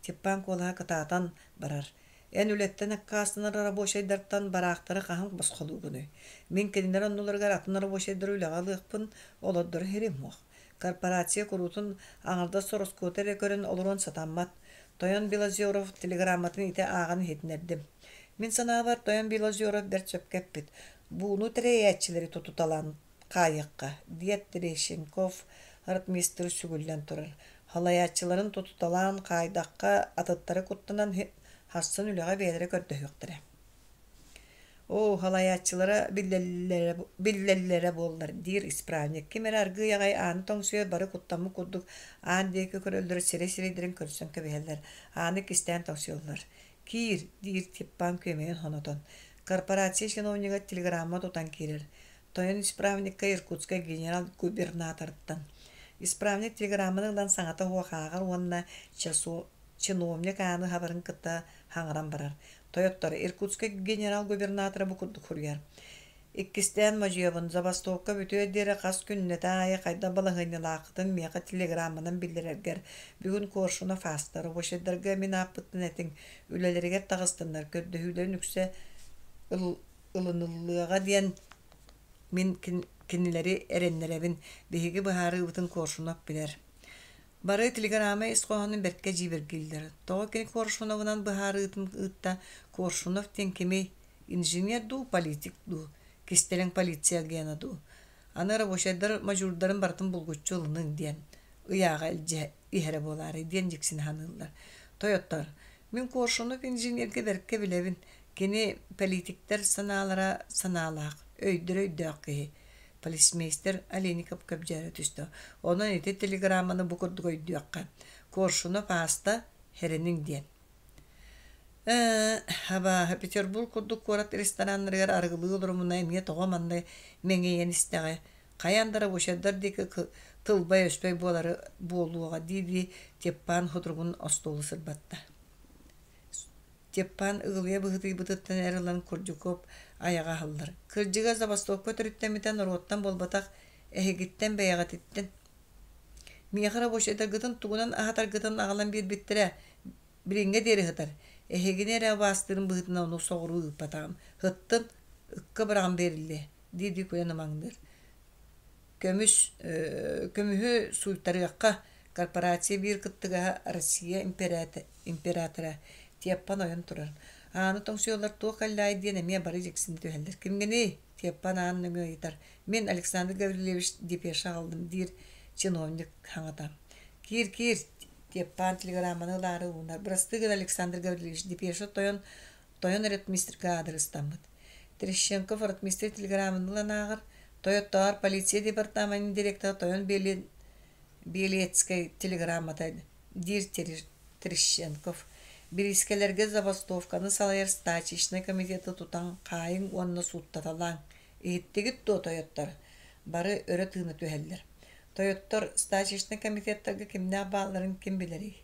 A: Теппан куолаһа кытаатан барар. Эн үлэттэн аккаастанар рабочайдартан бараахтары хаһан босхолуугунуй? Мин кинилэр оннуларыгар атын рабочайдары үлэҕэ ылыахпын, олордоро иһирим суох. Корпорация куруутун аҥардас ороскуота эрэ көрөн олоруон сатаммат. Тойон Белозеров телеграмматын ити ааҕан иһитиннэрдим. Мин санаабар, тойон Белозеров бэрт сөпкө эппит. Бууну тэрийээччилэри тутуталаан хаайыахха, диэт Терещенков ротмистр сүгүллэн турар. Халайааччыларын тутуталаан хаайдахха, атыттары куттанан сарсын үлэҕэ бэйэлэрэ көрдөһүөхтэрэ. Оо, халайааччылара биллэллэрэ, биллэллэрэ буоллар, диир исправник. Ким эрэ аргыый аҕай ааны тоҥсуйар, бары куттаммыт курдук аан диэки көрөллөр, сирэй-сирэйдэрин көрсөн кэбиһэллэр. Ааны кистээн тоҥсуйаллар. Киир, диир Типпан күөмэйин хонотон. Корпорация чиновнига телеграмма тутан киирэр. Тойон исправникка Иркутскай генерал-губернаторыттан. Исправник телеграмманы ылан саҥата суох ааҕар уонна чиновник ааны хабарын кытта хаҥыран барар. Тойоттор, Иркутскай генерал-губернатора бу курдук суруйар. Иккистээн модьуйабын, забастовка бүтүөр диэри хас күннэтэ аайы хайдах балаһыанньалааххытын миэхэ телеграмманан биллэрэргэр. Бүгүн Коршунов ааста, рабочайдарга мин ааппыттан этиҥ, үлэлэригэр таҕыстыннар, көрдөһүүлэрин үксэ ылыныллыаҕа диэн мин кинилэри эрэннэрэбин, биһиги быһаарыыбытын Коршунов билэр. Бары телеграмма ис хоһоонун бэркэ дьиибэргииллэр. Тоҕо кини Коршуновынан быһаарыытын ыытта? Коршунов диэн кимий? Инженер дуу, политик дуу? Кистэлэҥ полиция агена дуу? Аны рабочайдар модьуурдарын барытын булгуччу ылыныҥ диэн ыйааҕа илдьэ иһэрэ буолаарай диэн дьиксинэ саныыллар. Тойоттор, мин Коршунов инженергэ бэркэ билэбин. Кини политиктэр санаалара санаалаах, өйдөрө өйдөөх киһи. Полицмейстер Олейников көбдьөөрө түстэ. Онон ити телеграмманы бу курдук өйдүөххэ. Коршунов ааста, хэрэниҥ диэн. Ээ, абааһы, Петербург курдук куорат рестораннарыгар арыгылыы олорумуна эмиэ тоҕо манна мэҥийэн истэҕэй? Хайаан да рабочайдар диэки тылбай-өспөй буолары буолуоҕа дии-дии Теппан хутуругун остуолу сырбатта. Теппан ыгылыйа быһыытыйбытыттан эр ылан Курдюков айаҕа аһыллар. Кырдьыга забастовка төрүттэммитэ норуоттан буолбатах, эһигиттэн бэйэҕититтэн. Миэхэ рабочайдаргытын тугунан аһатаргытын аҕалан биэрбиттэрэ, билиҥҥэ диэри сытар. Эһигини эрэ убаастыырым быһыытынан ону соҕуруу ыыппатаҕым. Һыттын, ыкка быраҕан биэриллиэ, дии-дии күлэн ымаҥныыр. Көмүс, көмүһү сууйтарыахха, корпорация биир кыттыгаһа Россия императора Теппан ойон турар. Ааны тоҥсуйаллар туох кэллээй диэн эмиэ бары дьиксинэ түһэллэр. Кимҥиний? Теппан аан нөҥүө ыйытар. Мин Александр Гаврильевич депеша аҕаллым диир чиновник хаҥата. Киир, киир, Теппан телеграмманы ылаары уунар. Бырастыы гын Александр Гаврильевич, депеша тойон тойон ротмистрга аадырыстаммыт. Терещенков ротмистр телеграмманы ылан ааҕар. Тойоттоор полиция департаменын директора тойон Белецкэй телеграммата диир Терещенков. Бириискэлэргэ забастовканы салайар стачечнай комитеты тутан хаайыҥ уонна сууттаталааҥ. Иһиттигит дуо, тойоттор? Бары өрө тыына түһэллэр. Тойоттор стачечнай комитеттарга кимнээх баалларын ким билэрий?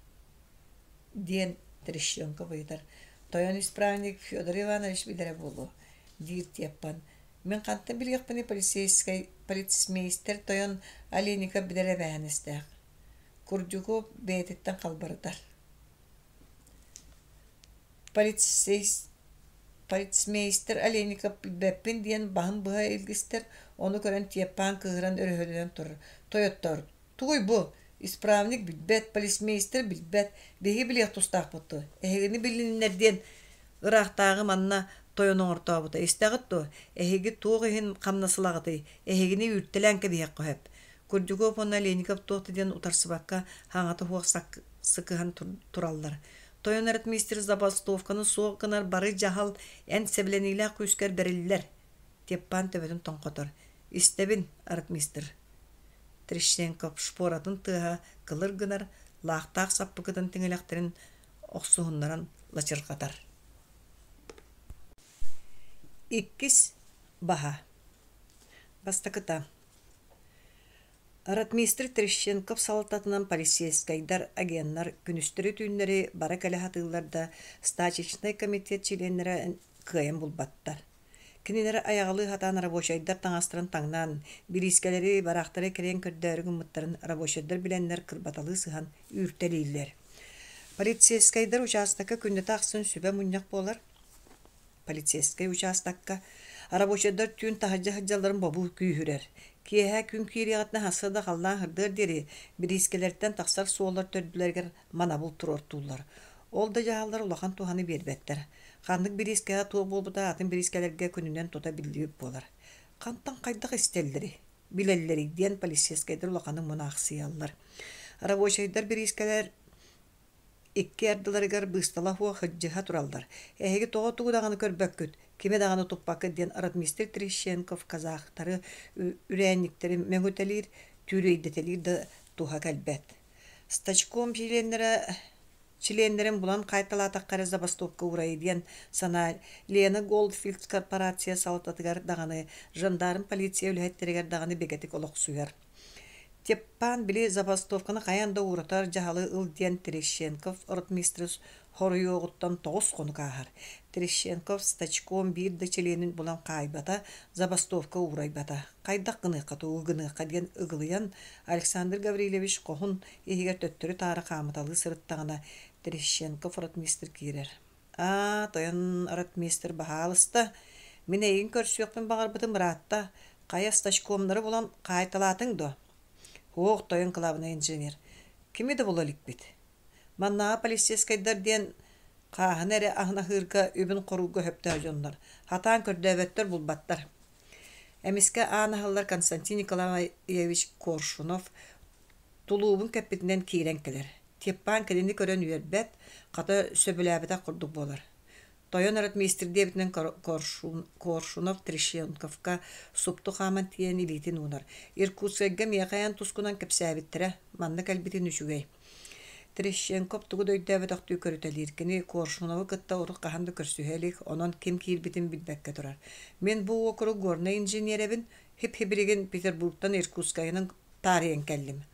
A: диэн Терещенков ыйытар. Тойон исправник Федор Иванович билэрэ буолуо, диир Теппан. Мин хантан билиэхпиний полицейскай полицмейстер тойон Олейников билэр эбээһинэстээх. Курдюков бэйэтиттэн халбарытар. Полицмейстер Олейников билбэппин диэн баһын быһа илгистэр, ону көрөн Теппан кыыһыран өрөһөлөнөн турар. Тойоттор, тугуй бу? Исправник билбэт, полицмейстер билбэт, биһиги билиэх тустаахпыт дуо? Эһигини билиннэр диэн ыраахтааҕы манна тойон оҥортообута. Истэҕит дуо? Эһиги туох иһин хамнасылаҕытый? Эһигини үүртэлээн кэбиһиэххэ сөп. Курдюков уонна Олейников туох да диэн утарсыбакка, хаҥата суох сыкыһан тураллар. Тойон ротмистр забастовканы суох гынар бары дьаһал эн сэбилэниилээх күүскэр бэриллэр, Теппан төбөтүн тоҥхотор. Истэбин, ротмистр. Трещенков шпоратын тыаһа кылыр гынар, лаахтаах саппыкытын тиҥилэхтэрин охсуһуннаран лачырҕатар. Иккис баһа. Бастакыта. Ротмистр Трещенков салалтатынан полицейскайдар, агеннар күнүстэри-түүннэри бара-кэлэ сатыыллар да, стачечнай комитет чилиэннэрэ кыайан булбаттар. Кинилэри айаҕалыы сатаан рабочайдар таҥастарын таҥнан, бириискэлэри, бараахтары кэриэн көрдөөрү гыммыттарын рабочайдар билэннэр кырбаталыы сыһан үүртэлииллэр. Полицейскайдар учаастакка күннэтэ ахсын сүбэ мунньах буолар. Полицейскай учаастакка рабочайдар түүн таһырдьа сылдьалларын бобуу күүһүрэр. Киэһэ күн киириэҕиттэн сарсыарда халлаан сырдыар диэри бириискэлэртэн тахсар суоллар төрдүлэригэр манабыл туруортууллар. Ол да дьаһаллар улахан туһаны биэрбэттэр. Ханнык бириискэҕэ туох буолбута атын бириискэлэргэ күнүнэн тута биллибит буолар. Хантан хайдах истэллэрий, билэллэрий диэн полицейскайдар улаханнык мунаахсыйаллар. Рабочайдар бириискэлэр икки ардыларыгар быыстала суох сылдьыһа тураллар. Эһиги тоҕо тугу даҕаны көрбөккүт? Кими даҕаны туппаккыт диэн ротмистр Трещенков казахтары, үрээнньиктэри мөҥүтэлиир, түүрүйдэтэлиир да туһа кэлбэт. Стачком чилиэннэрэ чилиэннэрин булан хаайталаатахха эрэ забастовка уурайы диэн санаа Лена Голдфилдс корпорация салалтатыгар даҕаны, жандарм полиция үлэһиттэригэр даҕаны бигэтик олохсуйар. Теппан били забастовканы хайаан да ууратар дьаһалы ыл диэн Терещенков ротмистры хоруйуоҕуттан 9 хонук ааһар. Терещенков стачком биир да чилиэнин булан хаайбата, забастовка уурайбата. Хайдах гыныахха, тугу гыныахха диэн ыгылыйан Александр Гаврильевич хоһун иһигэр төттөрү-таары хаамыталыы сырыттаҕына Терещенков ротмистр киирэр. «Аа, тойон ротмистр, баһаалыста, мин эйигин көрсүөхпүн баҕарбытым ыраатта. Хайа стачкомнары булан хаайталаатыҥ дуо?» «Суох, тойон кылаабынай инженер. Кими да була иликпит. Маннааҕы полицейскайдар диэн хааһына эрэ аһын аһыырга, үбүн хоруурга сөптөөх дьоннор. Хатаан көрдөөбөттөр, булбаттар». Эмискэ аан аһыллар Константин Николаевич Коршунов тулуубун кэппитинэн киирэн кэлэр. Теппан кинини көрөн үөрбэт, хата сөбүлээбэтэх курдук буолар. Тойон ротмистр диэбитинэн Коршунов Трещенковка супту хааман тиийэн илиитин уунар. Иркутскайга миэхэ эн тускунан кэпсээбиттэрэ, манна кэлбитин үчүгэй. Трещенков тугу да өйдөөбөтөхтүү көрүтэлиир. Кини Коршунову кытта урут хаһан да көрсүһэ илик, онон ким киирбитин билбэккэ турар. Мин бу уокурук горнай инженерэбин, хип-хибиригин Петербургтан Иркутскайынан таарыйан кэллим.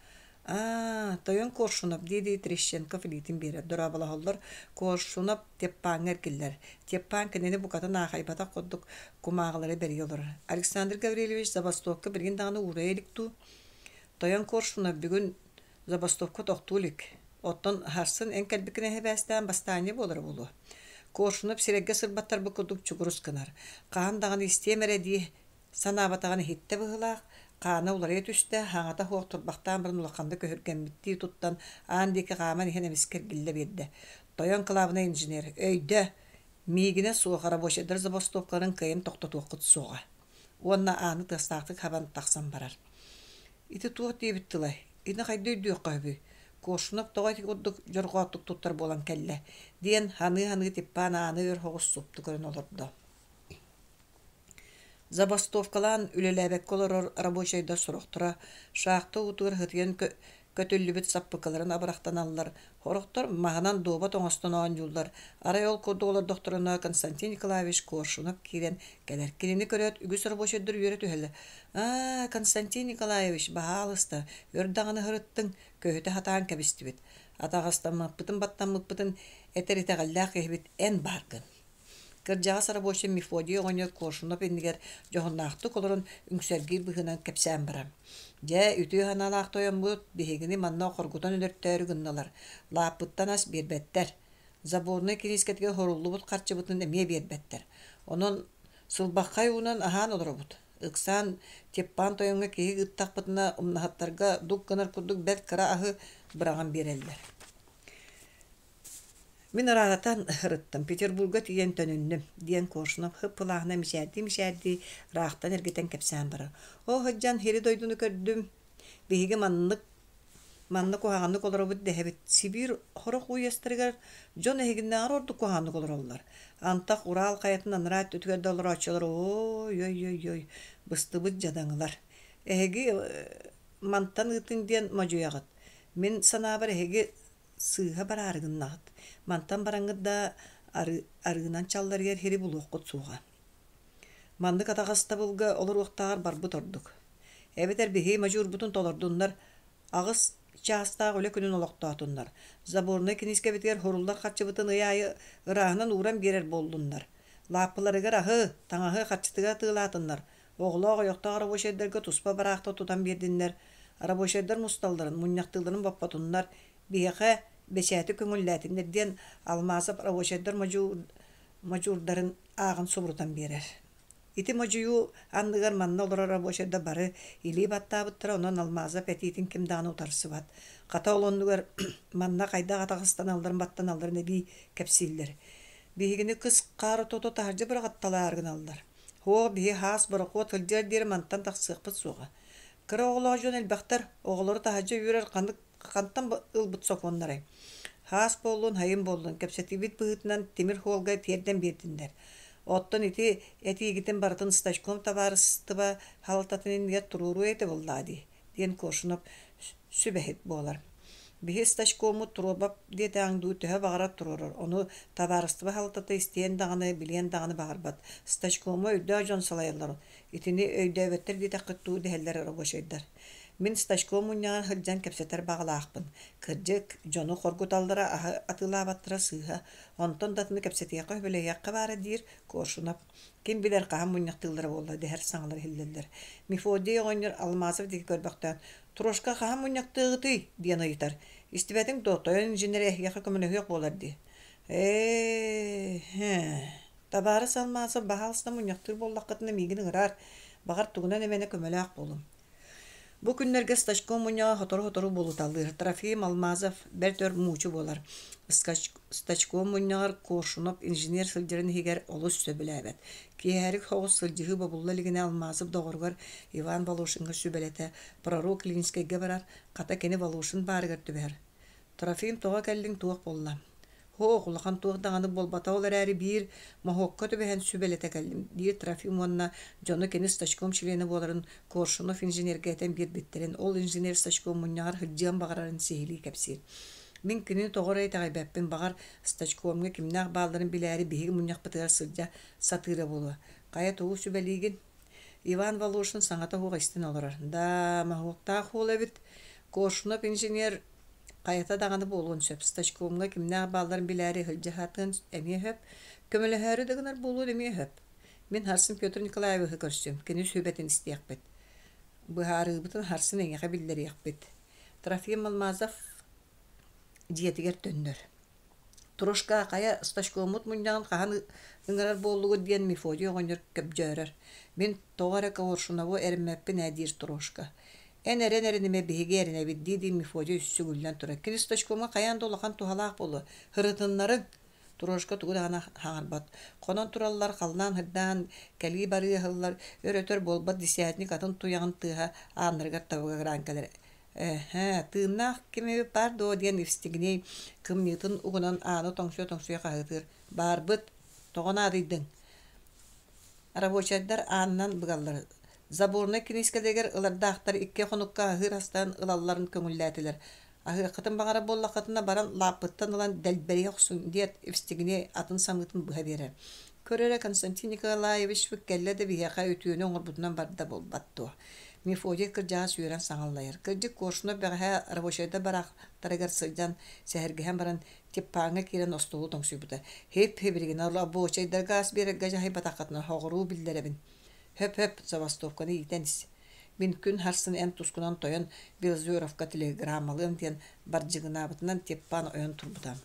A: Аа, тойон Коршунов дии-дии Трещенков илиитин биэрэр. Дорооболоһоллор. Коршунов Теппааҥҥа эргиллэр. Теппаан кинини букатын аахайбатах курдук кумааҕылары бэрийэ олорор. Александр Гаврильевич забастовка билигин даҕаны уурайа илик дуу? Тойон Коршунов бүгүн забастовка тохтуу илик. Оттон сарсын эн кэлбиккин эһэбээстээн бастаанньа буолара буолуо. Коршунов сирэйгэ сырбаттарбыт курдук чугурус гынар. Хаһан даҕаны истиэм эрэ дии санаабатаҕын иһиттэ быһыылаах, хаана уларыйа түстэ, хаҥата суох турбахтаан баран улаханнык өһүргэммиттии туттан, аан диэки хааман иһэн эмискэ эргиллэ биэрдэ. Тойон кылаабынай инженер, өйдөө, миигинэ суох рабочайдар забастовкаларын кыайан тохтотуоххут суоҕа. Уонна ааны тыастаахтык хабан тахсан барар. Ити туох диэбит тылай? Ини хайда өйдүөххэ үһү? Коршунов тоҕо ити курдук дьорҕооттук туттар буолан кэллэ? диэн ханыы-ханыы Типпаан ааны өр соҕус супту көрөн олордо. Забастовкалаан үлэлээбэккэ олорор рабочайдар сорохторо шахта уутугар сытыйан көтүллүбүт саппыкыларын абырахтаналлар, сорохтор маһынан дуобат оҥостон оонньууллар. Арай ол курдук олордохторуна Константин Николаевич Коршунов киирэн кэлэр. Кинини көрөөт үгүс рабочайдар үөрэ түһэллэр: «Аа, Константин Николаевич, баһаалыста, өр даҕаны сырыттыҥ, көһүтэ сатаан кэбистибит. Атаҕастаммыппытын-баттаммыппытын этэр итэҕэллээх киһибит эн бааргын». Кырдьаҕас рабочай Мефодий оҕонньор Коршунов иннигэр дьоһуннаахтык олорон үҥсэргиир быһыынан кэпсээн барар: «Дьэ, үтүө санаалаах тойоммут биһигини манна хоргутан өлөртөөрү гынналар, лааппыттан ас биэрбэттэр, заборнай кириискэтигэр хоруллубут харчыбытын эмиэ биэрбэттэр. Онон сылбаххай уунан аһаан олоробут. Ыксаан Теппан тойоҥҥо киһи ыыттахпытына умнаһыттарга дук гынар курдук бэрт кыра аһы быраҕан биэрэллэр. Мин ыраатан ырыттым, Петербурга тиийэн төнүннүм, диэн Коршунов хып-кылааһына мичээрдии-мичээрдии ыраахтан эргитэн кэпсээн барар. Ол сылдьан сири-дойдуну көрдүм. Биһиги маннык манна куһаҕаннык олоробут дэһэбит. Сибиир сорох уезтарыгар дьон эһигиннээҕэр ордук куһаҕаннык олороллор. Антах Урал хайатын анараа өттүгэр да олорооччулар ой-ой-ой-ой быстыбыт дьадаҥылар. Эһиги мантан ыытыҥ диэн модьуйаҕыт. Мин санаабар эһиги Сыыһа бараары гыннаҕыт, мантан бараҥҥыт да арыынан чалларыйар сири булуоххут суоҕа. Маннык атаҕастабылга олоруохтааҕар барбыт ордук. Эбэтэр биһиги модьуурбутун толордуннар, 8 чаастаах үлэ күнүн олохтоотуннар, заборнай киниискэбитигэр суруллар харчыбытын ый аайы ырааһынан ууран биэрэр буоллуннар, лааппыларыгар аһы, таҥаһы харчытыгар атыылаатыннар, оҕолоох ойохтоох рабочайдарга туспа бараахта тутан биэрдиннэр, рабочайдар мусталларын, мунньахтыылларын боппотуннар, биһиэхэ бэчээти көҥүллээтиннэр диэн Алмазов рабочайдар модьуурдарын ааҕан субурутан биэрэр. Ити модьуйуу анныгар манна олорор рабочайдар бары илии баттаабыттара, онон Алмазов этиитин ким даҕаны утарсыбат. Хата ол оннугар манна хайдах атаҕастаналларын баттаналларын эбии кэпсииллэр. Биһигини кыс хаара тото таһырдьа быраҕатталаары гыналлар. Һуох, биһи хаас борохуот сылдьыар диэри мантан тахсыахпыт суоҕа. Кыра оҕолоох дьон элбэхтэр, оҕолору таһырдьа үүрэр ханнык хантан ылбыт сокуоннарай? Хаас буоллун, хайын буоллун, кэпсэтиибит быһыытынан тимир суолга тиэрдэн биэрдиннэр. Оттон ити этиигитин барытын стачком табаарыстыба халататын иннигэр туруоруо этэ буоллаа дии, диэн Коршунов сүбэһит буолар. Биһи стачкоммут туруорбат диэтэҕиҥ дуу, төһө баҕарар туруорар, ону табаарыстыба халатата истиэн даҕаны, билиэн даҕаны баҕарбат. Стачкому өйдөөх дьон салайаллар, итини өйдөөбөттөр диэтэххит дуу дэһэллэр рабочайдар. Мин стачком мунньаҕар сылдьан кэпсэтэр баҕалаахпын. Кырдьык, дьону хоргуталлара, аһы атыылаабаттара сыыһа. Онтон да атыны кэпсэтиэххэ, үбүлэһиэххэ баара диир Коршунов. Ким билэр хаһан мунньахтыыллара буолла дэһэр саҥалар иһиллэллэр. Мефодий оҕонньор Алмазов диэки көрбөхтөөн «Трошка хаһан мунньахтыаҕытый?» диэн ыйытар. «Истибэтиҥ дуо, тойон инженер эһиэхэ көмөлөһүөх буолар дии». «Ээ, табаарыс Алмазов баһаалыста мунньахтыыр буоллаххытына миигин ыҥыраар, баҕар тугунан эмэнэ көмөлөөх буолуом». Бу күннэргэ стачком мунньаҕа сотору-сотору буолуталыыр. Трофим Алмазов бэрт өр муучу буолар. Стачком мунньаҕар Коршунов инженер сылдьарын иһигэр олус сөбүлээбэт. Киэһэрик соҕус сылдьыһыы бобулла илигинэ Алмазов доҕоругар Иван Волошиҥҥа сүбэлэтэ пророк Ленинскэйгэ барар, хата кини Волошин баарыгар түбэһэр. Трофим тоҕо кэллиҥ туох буолла? Һоох, улахан туох даҕаны буолбата ол эрээри биир моһуокка түбэһэн сүбэлэтэ кэллим, диир Трофим уонна дьоно кини стачком чилиэнэ буоларын Коршунов инженергэ этэн биэрбиттэрин, ол инженер стачком мунньаҕар сылдьыан баҕарарын сиһилии кэпсиир. Мин кинини тоҕо эрэ итэҕэйбэппин, баҕар, стачкомҥа кимнээх баалларын билээри биһиги мунньахпытыгар сылдьа сатыыра буолуо. Хайа тугу сүбэлиигин? Иван Волошин саҥата суох истэн олорор. Да, моһуоктаах уол эбит. Коршунов инженер Хайата даҕаны буолуон сөп, стачкомҥа кимнээх баалларын билээри сылдьа сатыан эмиэ сөп, көмөлөһөөрү да гынар буолуон эмиэ сөп. Мин сарсын Петр Николаевиһы көрсүөм, кини сүбэтин истиэхпит. Быһаарыыбытын сарсын эйиэхэ биллэриэхпит. Трофим Алмазов дьиэтигэр төннөр. Трошка хайа стачкоммут мунньаҕын хаһан ыҥырар буоллугут диэн Мефодий оҕонньор көбдьөөрөр. Мин тоҕо эрэ Коршунову эрэммэппин ээ диир Трошка. Эн эрэн эрэнимэ биһиги эрэнэбит дии-дии Мефодий сүгүллэн турар. Кини стачкомҥа хайаан да улахан туһалаах буолуо. Ырытыннарыҥ! Трошка тугу даҕаны хаҥарбат. Хонон тураллар, халлаан ырдаан, кэлии-барыы аһыллар, өр-өтөр буолбат десятник атын туйаҕын тыаһа ааннарыгар табыгыраан кэлэр. Эһээ, тыыннаах ким эбит баар дуо диэн Евстигней кымньыытын угунан ааны тоҥсуйа-тоҥсуйа хаһыытыыр. Баарбыт, тоҕо наадыйдыҥ? Рабочайдар аанынан быгаллар. Заборнай киниискэлэригэр ылардаахтар икки хонукка аһыыр астарын ылалларын көҥүллээтилэр. Аһыаххытын баҕарар буоллаххытына баран лааппыттан ылан дэлбэрийэ охсуҥ диэт Евстигней атын самыытын быһа биэрэр. Көр эрэ Константин Николаевичпыт кэллэ да биһиэхэ үтүөнү оҥорбутунан барда буолбат дуо? Мефодий кырдьаҕас үөрэн саҥаллайар. Кырдьык Коршунов бэҕэһээ рабочайдар бараахтарыгар сылдьан сэһэргэһэн баран Типпааҥҥа киирэн остуолу тоҥсуйбута. Һип-һибиригинэ рабочайдарга ас биэрэргэ дьаһайбатаххытына соҕуруу биллэрэбин. Хөп-хөп, забастовканы иитэн ис. Мин күн харсын эн тускунан тойон Белозеровка телеграммалыам диэн бардьыгынаабытынан Типпан ойон турбута.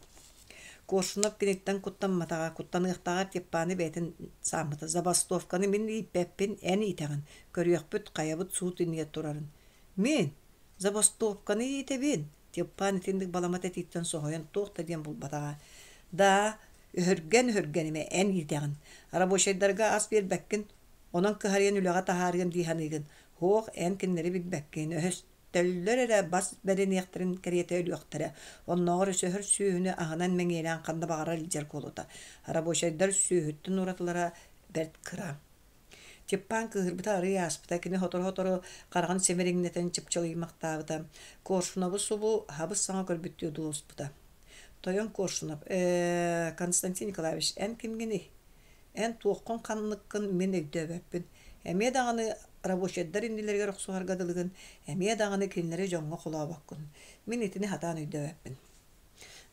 A: Коршунов киниттэн куттамматаҕа, куттаныахтааҕар Типпаны бэйэтин сааммыта. Забастовканы мин ииппэппин, эн иитэҕин. Көрүөхпүт, хайабыт суут иннигэр турарын. Мин? Забастовканы иитэбин? Типпан итинник баламат этииттэн соһуйан туох да диэн булбатаҕа. Да, өһүргэн-өһүргэнимэ, эн иитэҕин. Рабочайдарга ас биэрбэккин, онон кыһарыйан үлэҕэ таһаарыам дии саныыгын. Һуох, эн кинилэри билбэккин, өһөстөллөр эрэ бас бэриниэхтэрин кэриэтэ өлүөхтэрэ. Оннооҕор өсөһөр сүөһүнү аһынан мэҥиэлээн ханна баҕарар илдьэр куолута. Рабочайдар сүөһүттэн уратылара бэрт кыра. Типпаан кыыһырбыта арыый ааспыта, кини сотору-сотору хараҕын симириҥнэтэн чыпчылыймахтаабыта, Коршуновы субу хабыс-саҥа көрбүттүү дулуспута. Тойон Коршунов, ээ, Константин Николаевич, эн кимҥиний? Эн туоххун-ханныккын мин өйдөөбөппүн. Эмиэ даҕаны рабочайдар иннилэригэр охсуһарга дылыгын, эмиэ даҕаны кинилэри дьоҥҥо холообоккун. Мин итини сатаан өйдөөбөппүн.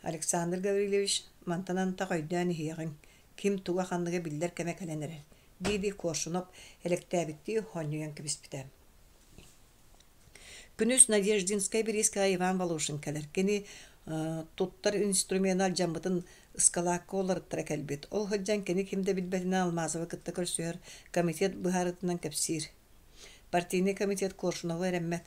A: Александр Гаврильевич, мантан антах өйдөөн иһиэҕиҥ, ким туга-ханныга биллэр кэмэ кэлэн эрэр, дии-дии Коршунов элэктээбиттии хонньуйан кэбиспитэ. Күнүс Надеждинскай бириискэҕэ Иван Волошин кэлэр. Кини туттар инструмена алдьаммытын ыскалаакка уларыттара кэлбит. Ол сылдьан кини ким да билбэтинэн Алмазовы кытта көрсүһэр, комитет быһаарыытынан кэпсиир. Партийнай комитет Коршунову эрэммэт.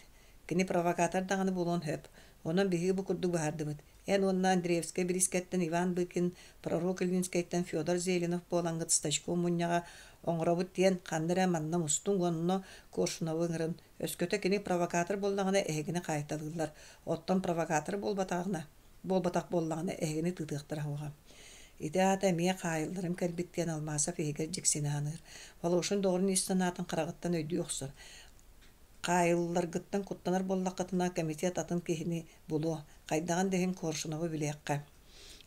A: Кини провокатор даҕаны буолуон сөп. Онон биһиги бу курдук быһаардыбыт. Эн уонна Андреевскай бириискэттэн Иван Быкин, Пророк Ильинскэйтэн Федор Зеленов буолаҥҥыт стачком мунньаҕа оҥоробут диэн ханна эрэ манна мустуҥ уонна Коршуновы ыҥырын. Өскөтө кини провокатор буоллаҕына эһигини хаайталыыллар, оттон провокатор буолбатаҕына буолбатах буоллаҕына эһигини тыытыахтара суоҕа. Ити аата эмиэ хаайылларым кэлбит диэн Алмазов иһигэр дьиксинэ саныыр. Волошин доҕорун ис санаатын хараҕыттан өйдүү охсор. Хаайылларгыттан куттанар буоллаххытына, комитет атын киһини булуо, хайдаҕын да иһин Коршунову билиэххэ.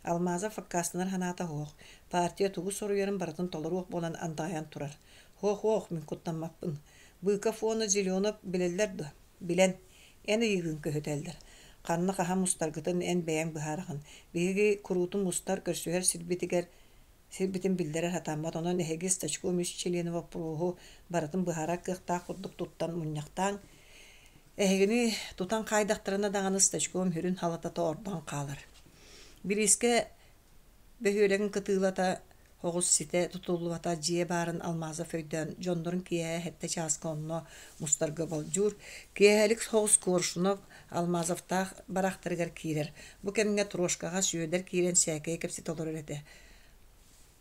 A: Алмазов аккаастанар санаата суох, партия тугу соруйарын барытын толоруох буолан андаҕайан турар. Һуох-һуох, мин куттаммаппын. Быков уонна Зеленов билэллэр дуо? Билэн, эн ыйыгын көһүтэллэр. Ханна хаһан мустаргытын эн бэйэҥ быһаараҕын. Биһиги куруутун мустар, көрсүһэр сирбитигэр сирбитин биллэрэр сатаммат. Онон эһиги стачком үс чилиэнэ боппуруоһу барытын быһаарар кыахтаах курдук туттан мунньахтааҥ. Эһигини тутан хаайдахтарына даҕаны стачком сүрүн халатата ордон хаалар. Бириискэ бөһүөлэгин кытыылата оҕус ситэ тутуллубата дьиэ баарын Алмазов өйдөөн дьоннорун киэһэ сэттэ чааска онно мустарга болдьуур. Киэһэлик соҕус Коршунов Алмазовтаах бараахтарыгар киирэр. Бу кэмҥэ Трошкаҕа Сүөдэр киирэн сээкэйи кэпсэтэ олорор этэ.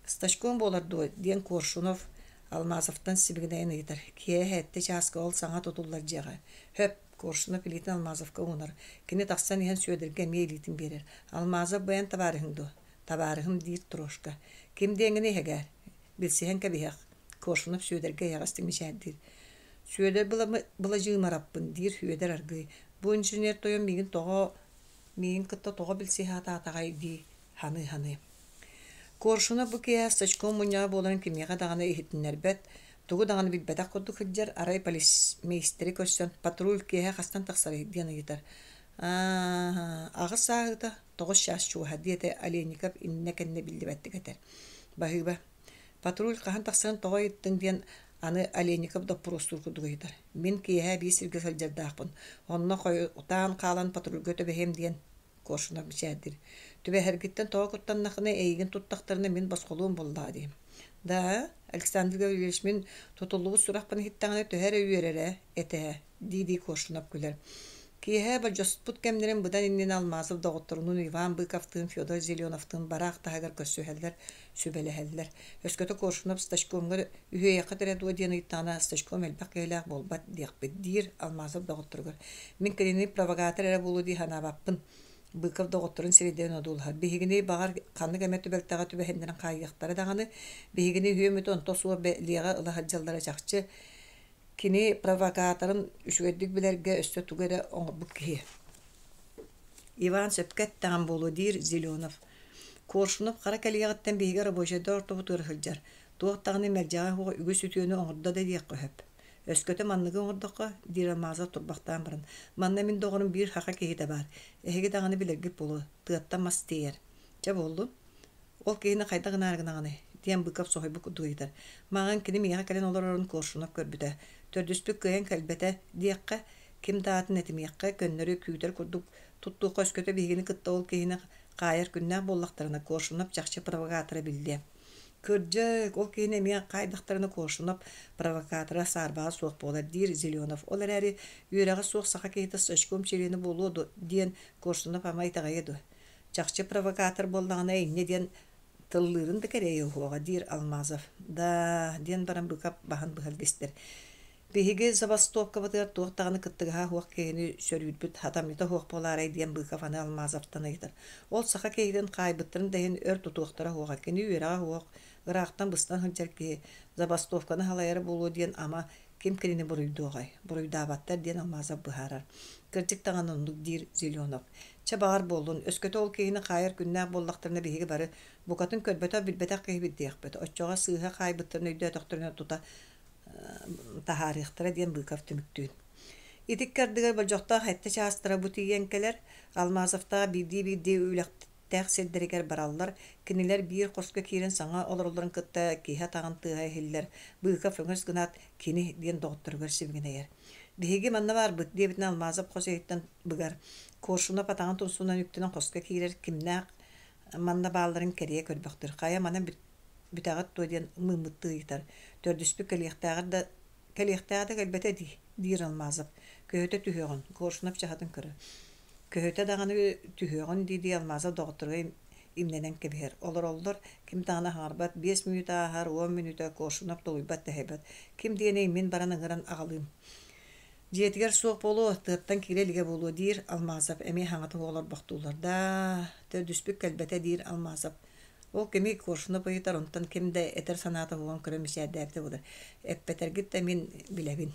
A: «Стачком буолар дуо?» диэн Коршунов Алмазовтан сибигинэйэн ыйытар. Киэһэ сэттэ чааска ол саҥа тутуллар дьиэҕэ. «Хөп!» Коршунов илиитин Алмазовка уунар. Кини тахсан иһэн Сүөдэргэ эмиэ илиитин биэрэр. «Алмазов бу эн табаарыһыҥ дуо?» «Табаарыһым» диир Трошка. «Ким диэҥҥиний эһэгээр? Билсиһэн кэбиһэх» Коршунов Сүөдэргэ эйэҕэстик мичээрдиир. «Сүөдэр Быладьыымараппын» диир Сүөдэр аргыый. «Бу инженер тойон миигин тоҕо миигин кытта тоҕо билсиһэ сатаатаҕай» дии саныы-саныы. Коршунов бу киэһэ стачком мунньаҕа буоларын кимиэхэ даҕаны иһитиннэрбэт, тугу даҕаны билбэтэх курдук сылдьар, арай полицмейстеры көрсөн «Патруль киэһэ хастан тахсарый?» диэн ыйытар. «Аа, аҕыс сааһыта, тоҕус чаас чугаһа», диэтэ Олейников иннэ-кэннэ биллибэттик этэр. «Баһыыба, патруль хаһан тахсарын тоҕо ыйыттыҥ?» диэн аны Олейников доппуруостуур курдук ыйытар. «Мин киэһэ биир сиргэ сылдьардаахпын, онно хойутаан хаалан патрульга түбэһиэм диэн Коршунов мичээрдиир. Түбэһэргиттэн тоҕо куттаннаххына эйигин туттахтарына мин босхолуом буоллаҕа дии. Да, Александр Гаврильевич мин тутуллубут сурахпын иһиттэҕинэ төһө эрэ үөрэрэ этэ, дии-дии Коршунов күлэр. Киэһэ болдьоспут кэмнэрин быдан иннинэ Алмазов доҕотторунуун Иван Быковтыын, Федор Зеленовтыын бараах таһыгар көрсүһэллэр, сүбэлэһэллэр. Өскөтө Коршунов стачкомҥа үһүөйэххит эрэ дуо диэн ыйыттаҕына, стачком элбэх киһилээх буолбат диэхпит, диир Алмазов доҕотторугар. Мин кинини провокатор эрэ буолуо дии санаабаппын. Быков доҕотторун сирэйдэрин одуулаһар. Биһигини, баҕар, ханнык эмэ түбэлтэҕэ түбэһиннэрэн хаайыахтара даҕаны, биһигини үһүөмүт онто суох бэлиэҕэ ыла сылдьаллара чахчы. Кини провокаторын үчүгэйдик билэргэ өссө тугу эрэ оҥорбут киһи. Иван сөпкө эттэҕим буолуо диир Зеленов. Коршунов хара кэлиэҕиттэн биһиги рабочайдар ортобутугар сылдьар. Туох даҕаны мэлдьэҕэ суох үгүс үтүөнү оҥордо да диэххэ сөп. Өскөтө манныгы оҥордоххо, диир Алмазов турбахтаан баран, манна мин доҕорум биир саха киһитэ баар. Эһиги даҕаны билэргит буолуо, тыаттан мас тиэйэр. Чэ буоллун. Ол киһини хайдах гынаары гынаҕыный? диэн Быков соһуйбут курдук ыйытар. Маҥан кини миэхэ кэлэн олорорун Коршунов көрбүтэ. Төрдүспүт кыайан кэлбэтэ диэххэ, ким да аатын этимиэххэ, көннөрү күүтэр курдук туттуохха өскөтө биһигини кытта ол киһини хаайар күннээх буоллахтарына, Коршунов чахчы провокатора биллиэ. Кырдьык, ол киһини эмиэ хаайдахтарына Коршунов провокатора саарбаҕа суох буолар, диир Зеленов. Ол эрээри үөрэҕэ суох саха киһитэ стачком чилиэнэ буолуо дуо диэн Коршунов ама итэҕэйиэ дуо? Чахчы провокатор буоллаҕына инньэ диэн тыллыырын да кэрэйэ уһуоҕа, диир Алмазов. Да, диэн баран Быкап баһын быһа илгистэр. Биһиги забастовкабытыгар туох даҕаны кыттыгаһа суох киһини сөрүүрбүт хатамньыта суох буолаарай диэн Быков аны Алмазовтан ыйытар. Ол саха киһитин хаайбыттарын да иһин өр тутуохтара суоҕа. Кини үөрэҕэ суох, ыраахтан быстан сылдьар киһи забастовканы салайара буолуо диэн ама ким кинини буруйдуоҕай? Буруйдаабаттар диэн Алмазов быһаарар. Кырдьык даҕаны оннук диир Зеленов. Чэ баҕар буоллун, өскөтө ол киһини хаайар күннээх буоллахтарына биһиги бары букатын көрбөтөх-билбэтэх киһибит диэхпит. Оччоҕо сыыһа хаайбыттарын өйдөөтөхтөрүнэ тута таһаарыахтара диэн Быков түмүктүүр. Ити икки ардыгар болдьохтоох сэттэ чаастара бу тиийэн кэлэр, Алмазовтаах биирдии-биирдии үлэхтээх сирдэригэр бараллар, кинилэр биир хоско киирэн саҥа олороллорун кытта киһи атаҕын тыаһа иһиллэр, Быков өҥөс гынаат «кини» диэн доҕотторугар сибигинэйэр. «Биһиги манна баарбыт» диэбитинэн Алмазов хос иһиттэн быгар. Коршунов атаҕын тумсунан үктэнэн хоско киирэр, кимнээх манна баалларын кэрийэ көрбөхтөр. Хайа манан бүтэҕит дуо диэн мыыммыттыы ыйытар. Төрдүспүт кэлиэхтээҕэр да кэлиэхтээҕэ да кэлбэтэ дии, диир Алмазов. Көһүтэ түһүөҕүн, Коршунов чаһытын көрөр. Көһүтэ даҕаны түһүөҕүн дии-дии Алмазов доҕотторугар имнэнэн кэбиһэр. Олороллор, ким даҕаны аһаҕарбат, биэс мүнүүтэ ааһар, уон мүнүүтэ Коршунов тулуйбат тэһэйбэт. Ким диэний, мин баран ыҥыран аҕалыым. Дьиэтигэр суох буолуо, тыаттан киирэ илигэ буолуо, диир Алмазов. Эмиэ хаҥата олорбохтууллар. Даа, төрдүспүт кэлбэтэ, диир Алмазов. Ол кими Коршунов ыйытар, онтон ким да этэр санаата буолан көрөн мичээрдээбитэ буолар. Эппэтэргит да мин билэбин.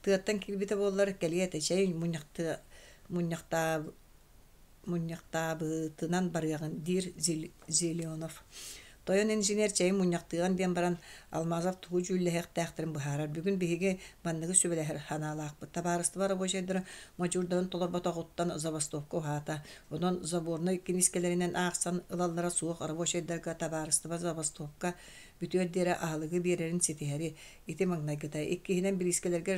A: Тыаттан киирбитэ буоллар, кэлиэ этэ, чэй мунньахтыы мунньахтаа мунньахтаабытынан барыаҕын, диир Зеленов. Тойон инженер чэйин мунньахтыаҕын диэн баран, Алмазов тугу дьүүллэһиэхтээхтэрин быһаарар. Бүгүн биһиги манныгы сүбэлэһэр санаалаахпыт. Табаарыстыба рабочайдара модьуурдарын толорботоҕуттан забастовка уһаата. Онон заборнай киниискэлэринэн аахсан ылаллара суох рабочайдарга табаарыстыба забастовка бүтүөр диэри аһылыгы биэрэрин ситиһэри ити маҥнайгыта. Иккиһинэн, бириискэлэргэ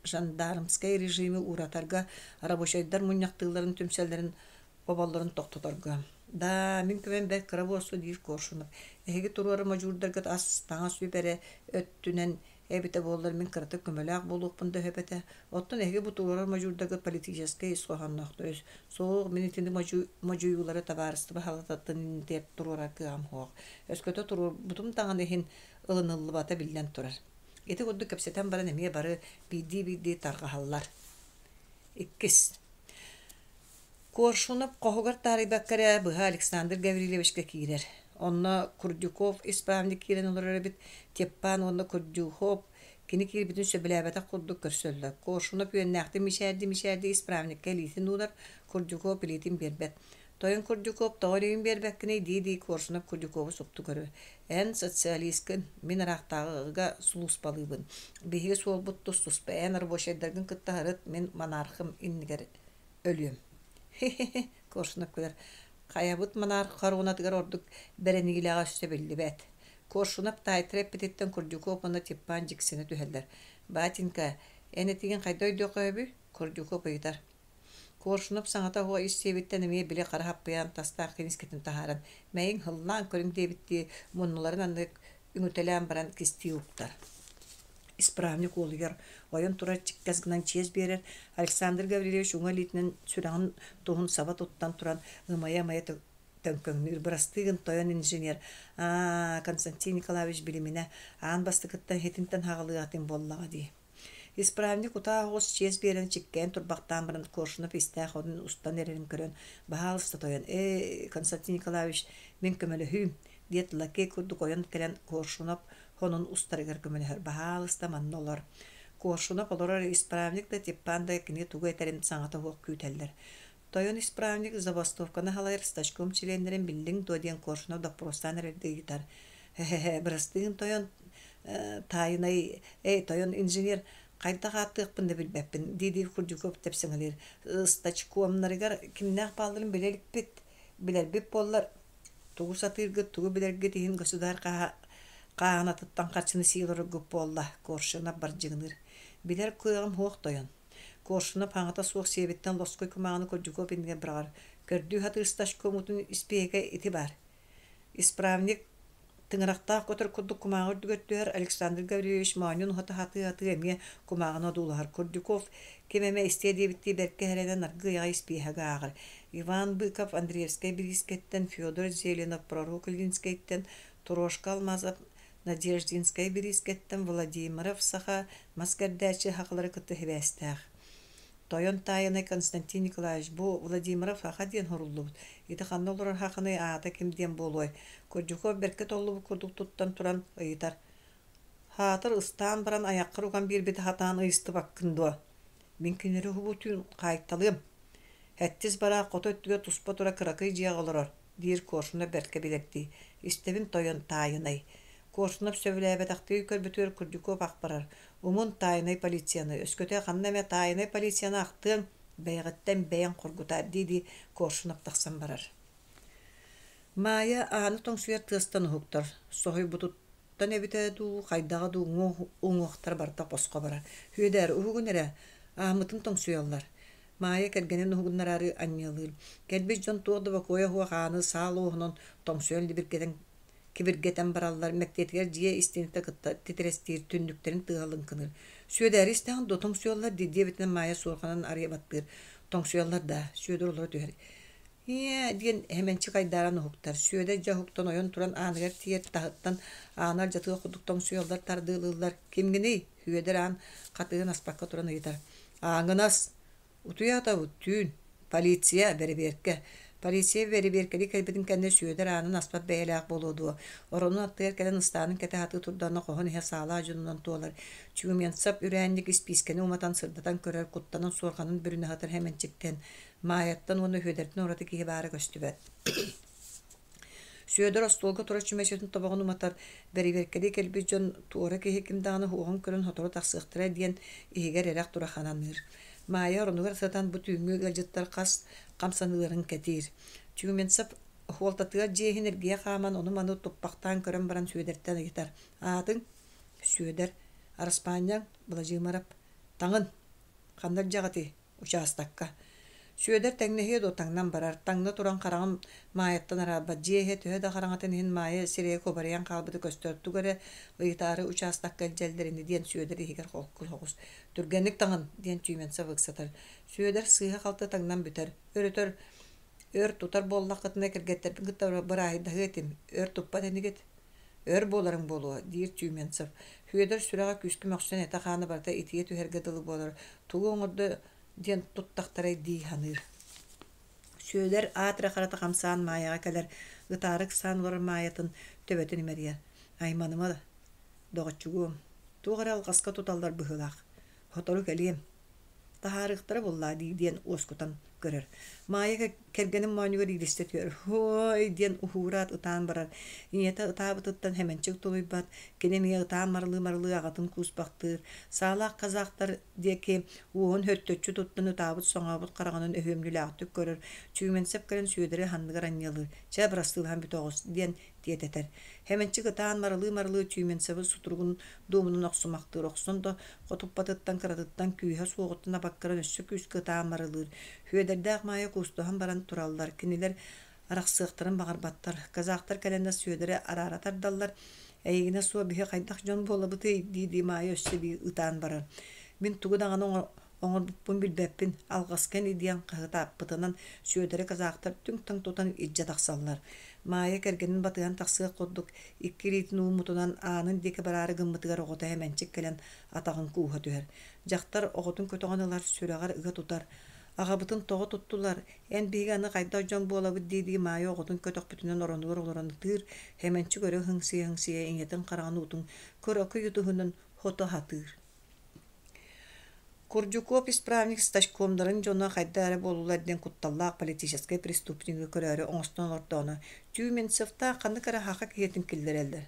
A: жандармскай режими ууратарга рабочайдар мунньахтыылларын түмсэллэрин боболлорун тохтоторго. Да, мин көмөм бэрт кыра буолсу диир Коршунов. Эһиги туруору модьуурдаргыт ас, таҥас үп эрэ өттүнэн эбитэ буоллар мин кыратык көмөлөөх буолуохпун да сөп этэ. Оттон эһиги бу туруорар модьуурдаргыт политическай ис хоһоонноохтор. Суох, мин итини модьуйуулары табаарыстыба халататтан иннитигэр туруорар кыаҕым суох. Өскөтө туруорбутум даҕаны иһин ылыныллыбата биллэн турар. Ити курдук кэпсэтэн баран эмиэ бары биирдии-биирдии тарҕаһаллар. Иккис. Коршунов хоһугар таарыйбакка эрэ быһа Александр Гаврильевичка киирэр. Онно Курдюков исправник киирэн олорор эбит. Теппан уонна Курдюков кини киирбитин сөбүлээбэтэх курдук көрсөллөр. Коршунов үөннээхтик мичээрдии-мичээрдии исправникка илиитин уунар, Курдюков илиитин биэрбэт. Тойон Курдюков тоҕо илиигин биэрбэккиний дии-дии Коршунов Курдюкову супту көрөр. Эн социалисткын, мин ыраахтааҕыга сулууспалыыбын. Биһиги суолбут тус-туспа. Эн рабочайдаргын кытта сырыт, мин монархым иннигэр өлүөм. Хи-хи-хи, Коршунов күлэр. Хайабыт монарх хоруонатыгар ордук бэриниилээҕэ өссө биллибэт. Коршунов таайтара эппититтэн Курдюков уонна Типпан дьиксинэ түһэллэр. Батенька, эн этигин хайда өйдүөххэ сөбүй? Курдюков ыйытар. Коршунов саҥата оһуо ис сиэбиттэн эмиэ били хара хаппыйаан тастаах кинискэтин таһааран, мэйиҥ һыллаан көрүҥ диэбиттии муннуларын аннык үҥүтэлээн баран кистии уктар. Исправник уолугар ойон турар чиккэс гынан чиэс биэрэр, Александр Гаврильевич уҥа илиитинэн сүрэҕин туһун саба туттан туран ымайа-ымайа төҥкөҥнүүр. Бырастыы гын тойон инженер, аа, Константин Николаевич билиминэ, аан бастакыттан иһитинтэн хаҕылыаҕытын буоллаҕа дии. Исправник утаа оҕус чиэс биэрэн чиккэйэн турбахтаан баран Коршунов истээх отун устан эрэрин көрөн, «Баһаалыста тойон, ээ, Константин Николаевич, мин көмөлөһүүм» диэт лакей курдук ойон кэлэн Коршунов хонун устарыгар көмөлөһөр, «Баһаалыста, манна олор». Коршунов олорор исправник да, Типпан да кини тугу этэрин саҥата суох күүтэллэр. Тойон исправник забастовканы халайар стачком чилиэннэрин биллиҥ дуо диэн Коршунов доппуруостаан эрэрдии ыйытар. Һэ-һэ, бырастыын тойон таайынай, эй, тойон инженер, хайдах ааттыахпын да билбэппин, дии-дии Курдюков тэпсэҥэлиир. Стачкомнарыгар кимнээх баалларын билэ иликпит, билэрбит буоллар, тугу сатыыргыт, тугу билэргит иһин государь хааһынатыттан харчыны сии олороргут буолла, Коршунов бардьыгыныыр. Билэр кыаҕым суох тойон. Коршунов хаҥата суох сиэбиттэн лоскуй кумааҕыны Курдюков иннигэр быраҕар. Көрдүү сатыыр стачкоммутун испииһэгэ ити баар. Исправник тыҥырахтаах көтөр курдук кумааҕы үрдүгэр түһэр Александр Гаврильевич моонньун уһата сатыы-сатыы эмиэ кумааҕыны одуулаһар. Курдюков ким эмэ истиэ диэбиттии бэркэ эрэнэн аргыый аҕай испииһэги ааҕар. Иван Быков Андреевскай бириискэттэн, Федор Зеленов Пророк Ильинскэйтэн, Трошка Алмазов Надеждинскай бириискэттэн Владимиров саха мас кэрдээччи сахалары кытта сибээстээх. Тойон таайынай Константин Николаевич бу Владимиров саха диэн суруллубут. Ити ханна олорор саханый аата ким диэн буолуой? Курдюков бэркэ толлубут курдук туттан туран ыйытар. Хаатыр ыстаан баран айаххар уган биэрбити сатаан ыйыстыбаккын дуо? Мин кинилэри уһубу түүн хаайталыам. Сэттис бараах хоту өттүгэр туспа тура кыракый дьиэҕэ олорор, диир Коршунов бэркэ билэрдии. Истэбин тойон таайынай. Коршунов сөбүлээбэтэхтии көрбүтүгэр Курдюков ах барар. Умун таайынай полицияны, өскөтө ханна эмэ таайынай полицияны ахтыаҥ, бэйэҕиттэн бэйэҥ хоргутаар дии-дии Коршунов тахсан барар. Маайа ааны тоҥсуйар тыастан уһуктар. Соһуйбутуттан эбитэ дуу, хайдаҕа дуу уҥуохтара барыта босхо барар. Сүөдээр, уһугун эрэ, ааммытын тоҥсуйаллар. Маайа кэргэнин уһугуннараары анньыалыыр. Кэлбит дьон туох да бокуойа суох ааны саал уоһунан тоҥсуйан либиргэтэн кибиргэтэн бараллар, мэктиэтигэр дьиэ истиэнэтэ кытта титирэстиир, түннүктэрин тыаһа лыҥкыныыр. Сүөдээри истэҕин дуо, тоҥсуйаллар дии диэбитинэн Маайа суорҕанын арыйа баттыыр. Тоҥсуйаллар даа, Сүөдэр олоро түһэр. Ийээ диэн Һэмэнчик айдааран уһуктар. Сүөдэр дьэ уһуктан ойон туран ааныгар тиийэр, таһыттан ааны алдьатыах курдук тоҥсуйаллар, тардыалыыллар. Кимҥиний? Сүөдэр аан хатыһын аспакка туран ыйытар. Ааҥҥын ас. Утуйа сатабыт, түүн. Полиция, бэрэбиэркэ. Полиция бэрэбиэркэлии кэлбитин кэннэ Сүөдэр аанын аспат бэйэлээх буолуо дуо, оронун аттыгар кэлэн ыстаанын кэтэ сатыы турдаҕына хоһун иһэ саалаах дьонунан туолар. Чуменцев үрээнньик испиискэни уматан сырдатан көрөр, куттанан суорҕанын бүрүнэ сытар Хэмэнчиктэн, Маайаттан уонна Сүөдэртэн ураты киһи баара көстүбэт. Сүөдэр остуолга турар чүмэчитин тобоҕун уматар, бэрэбиэркэлии кэлбит дьон туора киһи ким даҕаны уоһун көрөн сотору тахсыахтара диэн иһигэр эрэх-турах ананыыр. Маайа оронугар сытан бу түүҥҥү ыалдьыттар хас хамсаныыларын кэтиир. Чуменцев уолтатыгар дьиэ иһин эргийэ хааман ону-маны туппахтаан көрөн баран Сүөдэртэн ыйытар: «Аатыҥ?» «Сүөдэр». «Араспаанньаҥ?» «Быладьыымарап». «Таҥын». «Ханна илдьэҕитий?» Учаастакка. Сүөдэр тэҥнэһиэ дуо таҥнан барар, таҥна туран хараҕын Маайаттан араарбат, дьиэ иһэ төһө да хараҥатын иһин Маайа сирэйэ кубарыйан хаалбыта көстөр, тугу эрэ ыйытаары учаастакка илдьэллэр ини диэн Сүөдэр иһигэр холку соҕус. «Түргэнник таҥын!» диэн Чүүмэнсэв ыксатар. Сүөдэр сыыһа-халты таҥнан бүтэр. Өр-өтөр өр тутар буоллаххытына кэргэттэрбин кытта бырааһыйдаһыа этим, өр туппат инигит? Өр буоларыҥ буолуо, диир Чүүмэнцев. Сүөдэр сүрэҕэ күүскэ мөхсөн этэ-хаана барыта итийэ түһэргэ дылы буолар, тугу оҥордо диэн туттахтарай дии саныыр. Сүөдэр аат эрэ харата хамсаан Маайаҕа кэлэр, ытаары ыксаан олорор Маайатын төбөтүн имэрийэр. Айманыма, доҕоччугуом, туох эрэ алҕаска туталлар быһыылаах. Сотору кэлиэм, таһаарыахтара буоллаа дии диэн уоскутан көрөр. Маайа кэргэнин моонньугар иилистэ түһэр. «Һуой!» диэн уһуураат ытаан барар. Ийэтэ ытаабытыттан Хэмэнчик тулуйбат, кини эмиэ ытаан марылыы-марылыы аҕатын кууспахтыыр. Саалаах казахтар диэки уоһун höттөччү туттан ытаабыт-соҥообут хараҕынан өһүөмньүлээхтик көрөр. Чүүмэнсэп кэлэн Сүөдэри санныгар анньыалыыр. «Чэ, бырастыылаһан бүтэ оҕус» диэн тиэтэтэр. Хэмэнчик ытаан марылыы-марылыы Чүүмэнсэби сутуругун дуомунан охсумахтыыр. Охсон да хотуппатыттан кыратыттан күүһэ суоҕуттан абаккаран өссө күүскэ ытаан марылыыр. Сүөдэрдээх Маайа куустуһан баран тураллар. Кинилэр арахсыахтарын баҕарбаттар. Казахтар кэлэннэр Сүөдэри араара тардаллар. «Эйигинэ суох биһи хайдах дьон буолабытый?» дии-дии Маайа өссө эбии ытаан барар. «Мин тугу даҕаны оҥорбуппун билбэппин, алҕаска ини» диэн хаһытааппытынан Сүөдэри казахтар түҥ-таҥ тутан илдьэ тахсаллар. Маайа кэргэнин батыһан тахсыах курдук икки илиитин ууммутунан аанын диэки бараары гыммытыгар оҕото Эмэнчик кэлэн атаҕын кууһа түһэр. Дьахтар оҕотун көтөҕөн ылар, сүрэҕэр ыга тутар. «Аҕабытын тоҕо туттулар, эн биһиги аны хайдах дьон буолабыт» дии-дии Маайа оҕотун көтөхпүтүнэн оронугар олорон ытыыр, Эмэнчик өрө ыһыҥсыйа-ыһыҥсыйа ийэтин хараҕын уутун кыракый ытыһынан хото сатыыр. Курдюков исправник стачкомнарын дьоно хайдах эрэ буоллулар диэн кутталлаах политическай преступнигы көрөөрү оҥостон олордоҕуна, Тюменцевтаах ханнык эрэ саха киһитин киллэрэллэр.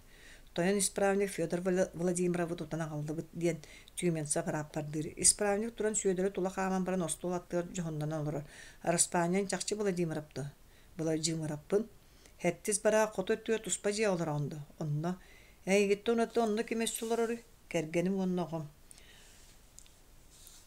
A: Тойон исправник Федор Владимировы тутан аҕаллыбыт диэн Тюменцев арааппардыыр. Исправник туран Сүөдэри тула хааман баран остуол аттыгар дьоһуннанан олорор. Араспаанньаҥ чахчы Владимиров дуо? Владимировпын. Сэттис бараах хоту өттүгэр туспа дьиэ олороҕун дуо? Онно. Эйигиттэн ураты онно ким өссө олороруй? Кэргэним уонна оҕом.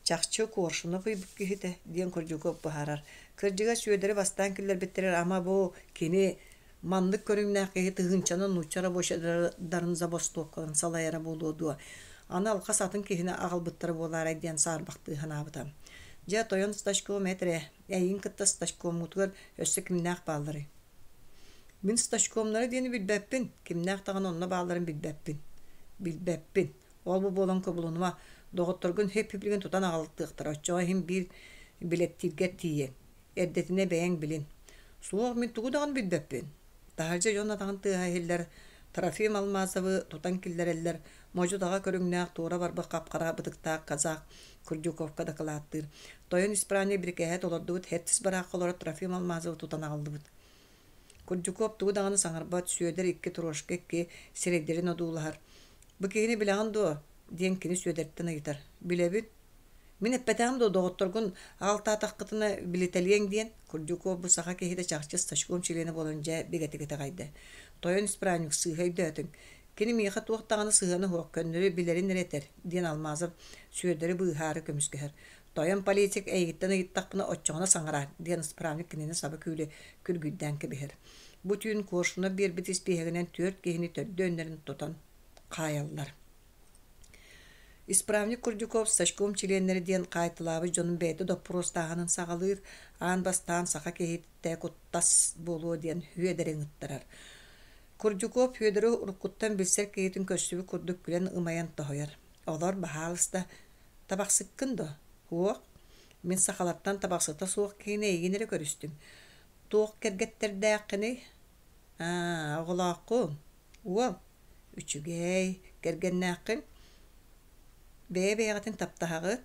A: Чахчы Коршунов ыйбыт киһитэ, диэн Курдюков быһаарар. Кырдьыга Сүөдэри бастаан киллэрбиттэригэр ама бу кини маннык көрүҥнээх киһи тыһыынчанан нуучча рабочайдарын забастовкаларын салайара буолуо дуо? Аны алҕас атын киһини аҕалбыттара буолаарай диэн саарбахтыы санаабыта. Дьэ, тойон стачком эт эрэ, эйигин кытта стачкоммутугар өссө кимнээх баалларый? Мин стачкомнары диэни билбэппин, кимнээх даҕаны онно баалларын билбэппин. Билбэппин. Ол-бу буолан кубулунума, доҕотторгун һип-һиплигин тутан аҕалтыахтара, оччоҕо иһин биир билэттииргэр тиийиэҥ. Эрдэтинэ бэйэҥ билин. Суох, мин тугу даҕаны билбэппин. Таһырдьа дьон атаҕын тыаһа иһиллэр, Трофим Алмазовы тутан киллэрэллэр, модьу-таҕа көрүҥнээх туора барбыт хап-хара бытыктаах казах Курдюковка дакылааттыыр. Тойон исправник бирикээһэ толордубут Херцис бараахха олорор Трофим Алмазовы тутан аҕаллыбыт. Курдюков тугу даҕаны саҥарбат, Сүөдэр икки трошка икки сирэйдэрин одуулаһар. «Бу киһини билэҕин дуо?» диэн кини Сүөдэртэн ыйытар. «Билэбин». «Мин эппэтэҕим дуо, доҕотторгун аҕалтаатаххытына билитэлиэҥ диэн?» Курдюков бу саха киһитэ чахчы стачком чилиэнэ буолан дьэ бигэтик итэҕэйдэ. «Тойон исправник сыыһа өйдөөтүҥ. Кини миэхэ туох даҕаны сыһыана суох, көннөрү билэрин эрэ этэр», диэн Алмазов Сүөдэри быыһаары көмүскэһэр. «Тойон политик эйигиттэн ыйыттахпына оччоҕуна саҥараар», диэн исправник кинини саба күүлэ күргүйдээн кэбиһэр. Бу түүн Коршунов биэрбит испииһэгинэн түөрт киһини төрдү өннөрүн тутан хаайаллар. Исправник Курдюков стачком чилиэннэрэ диэн хаайталаабыт дьонун бэйэтэ доппуруостааһынын саҕалыыр, аан бастаан саха киһитэ куттас буолуо диэн Сүөдэри ыҥыттарар. Курдюков Федоры уруккуттан билсэр киһитин көрсүбүт курдук күлэн ымайан тоһуйар: «Олор, баһаалыста, табахсыккын дуо?» «Суох. Мин сахалартан табахсыта суох киһини эйигин эрэ көрүстүм. Туох кэргэттэрдээххиний? Аа, оҕолооххун? Уол? Үчүгэй. Кэргэннээххин? Бэйэ-бэйэҕитин таптаһаҕыт?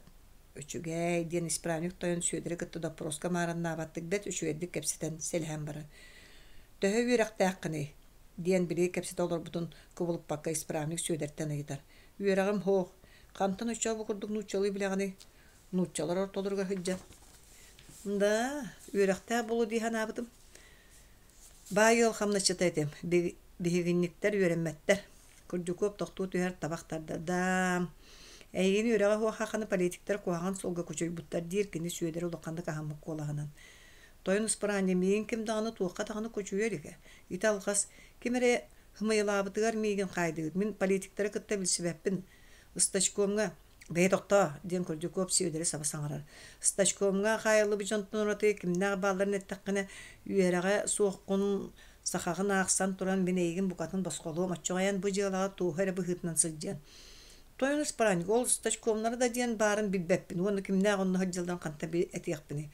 A: Үчүгэй, диэн исправник тойон Сүөдэри кытта доппуруоска маарыннаабаттык бэрт үчүгэйдик кэпсэтэн сэлэһэн барар. Төһө үөрэхтээххиний? диэн били кэпсэтэ олорбутун кубулуппакка исправник Сүөдэртэн ыйытар. Үөрэҕим суох. Хантан оччо бу курдук нууччалыы билэҕиний? Нууччалар ортолоругар сылдьан. Да, үөрэхтээх буолуо дии санаабытым. Баай ыал хамначчыта этим. Биһигинньиктэр үөрэммэттэр. Курдюков тохтуу түһэр табах тардар. Да, эйигин үөрэҕэ суох хаханы политиктар куһаҕан суолга кучуйбуттар диир кини Сүөдэри улаханнык аһыммыт куолаһынан. Тойон Ыспыраанньа миигин ким даҕаны туохха даҕаны кучуйа илигэ. Ити алҕас ким эрэ һымыйалаабытыгар миигин хаайдыгыт. Мин политиктары кытта билсибэппин. Ыстачкомҥа «Бэйэ тохтоо!» диэн Курдюков Сүөдэри саба саҥарар. «Стачкомҥа хаайыллыбыт дьонтон ураты кимнээх баалларын эттэххинэ, үөрэҕэ суоххун, сахаҕын аахсан туран мин эйигин букатын босхолуом, оччоҕо эн бу дьыалаҕа туоһу эрэ быһыытынан сылдьыаҥ». Тойон ыспараанньык ол стачкомнары да диэн баарын билбэппин уонна кимнээх онно сылдьалларын хантан этиэхпиний?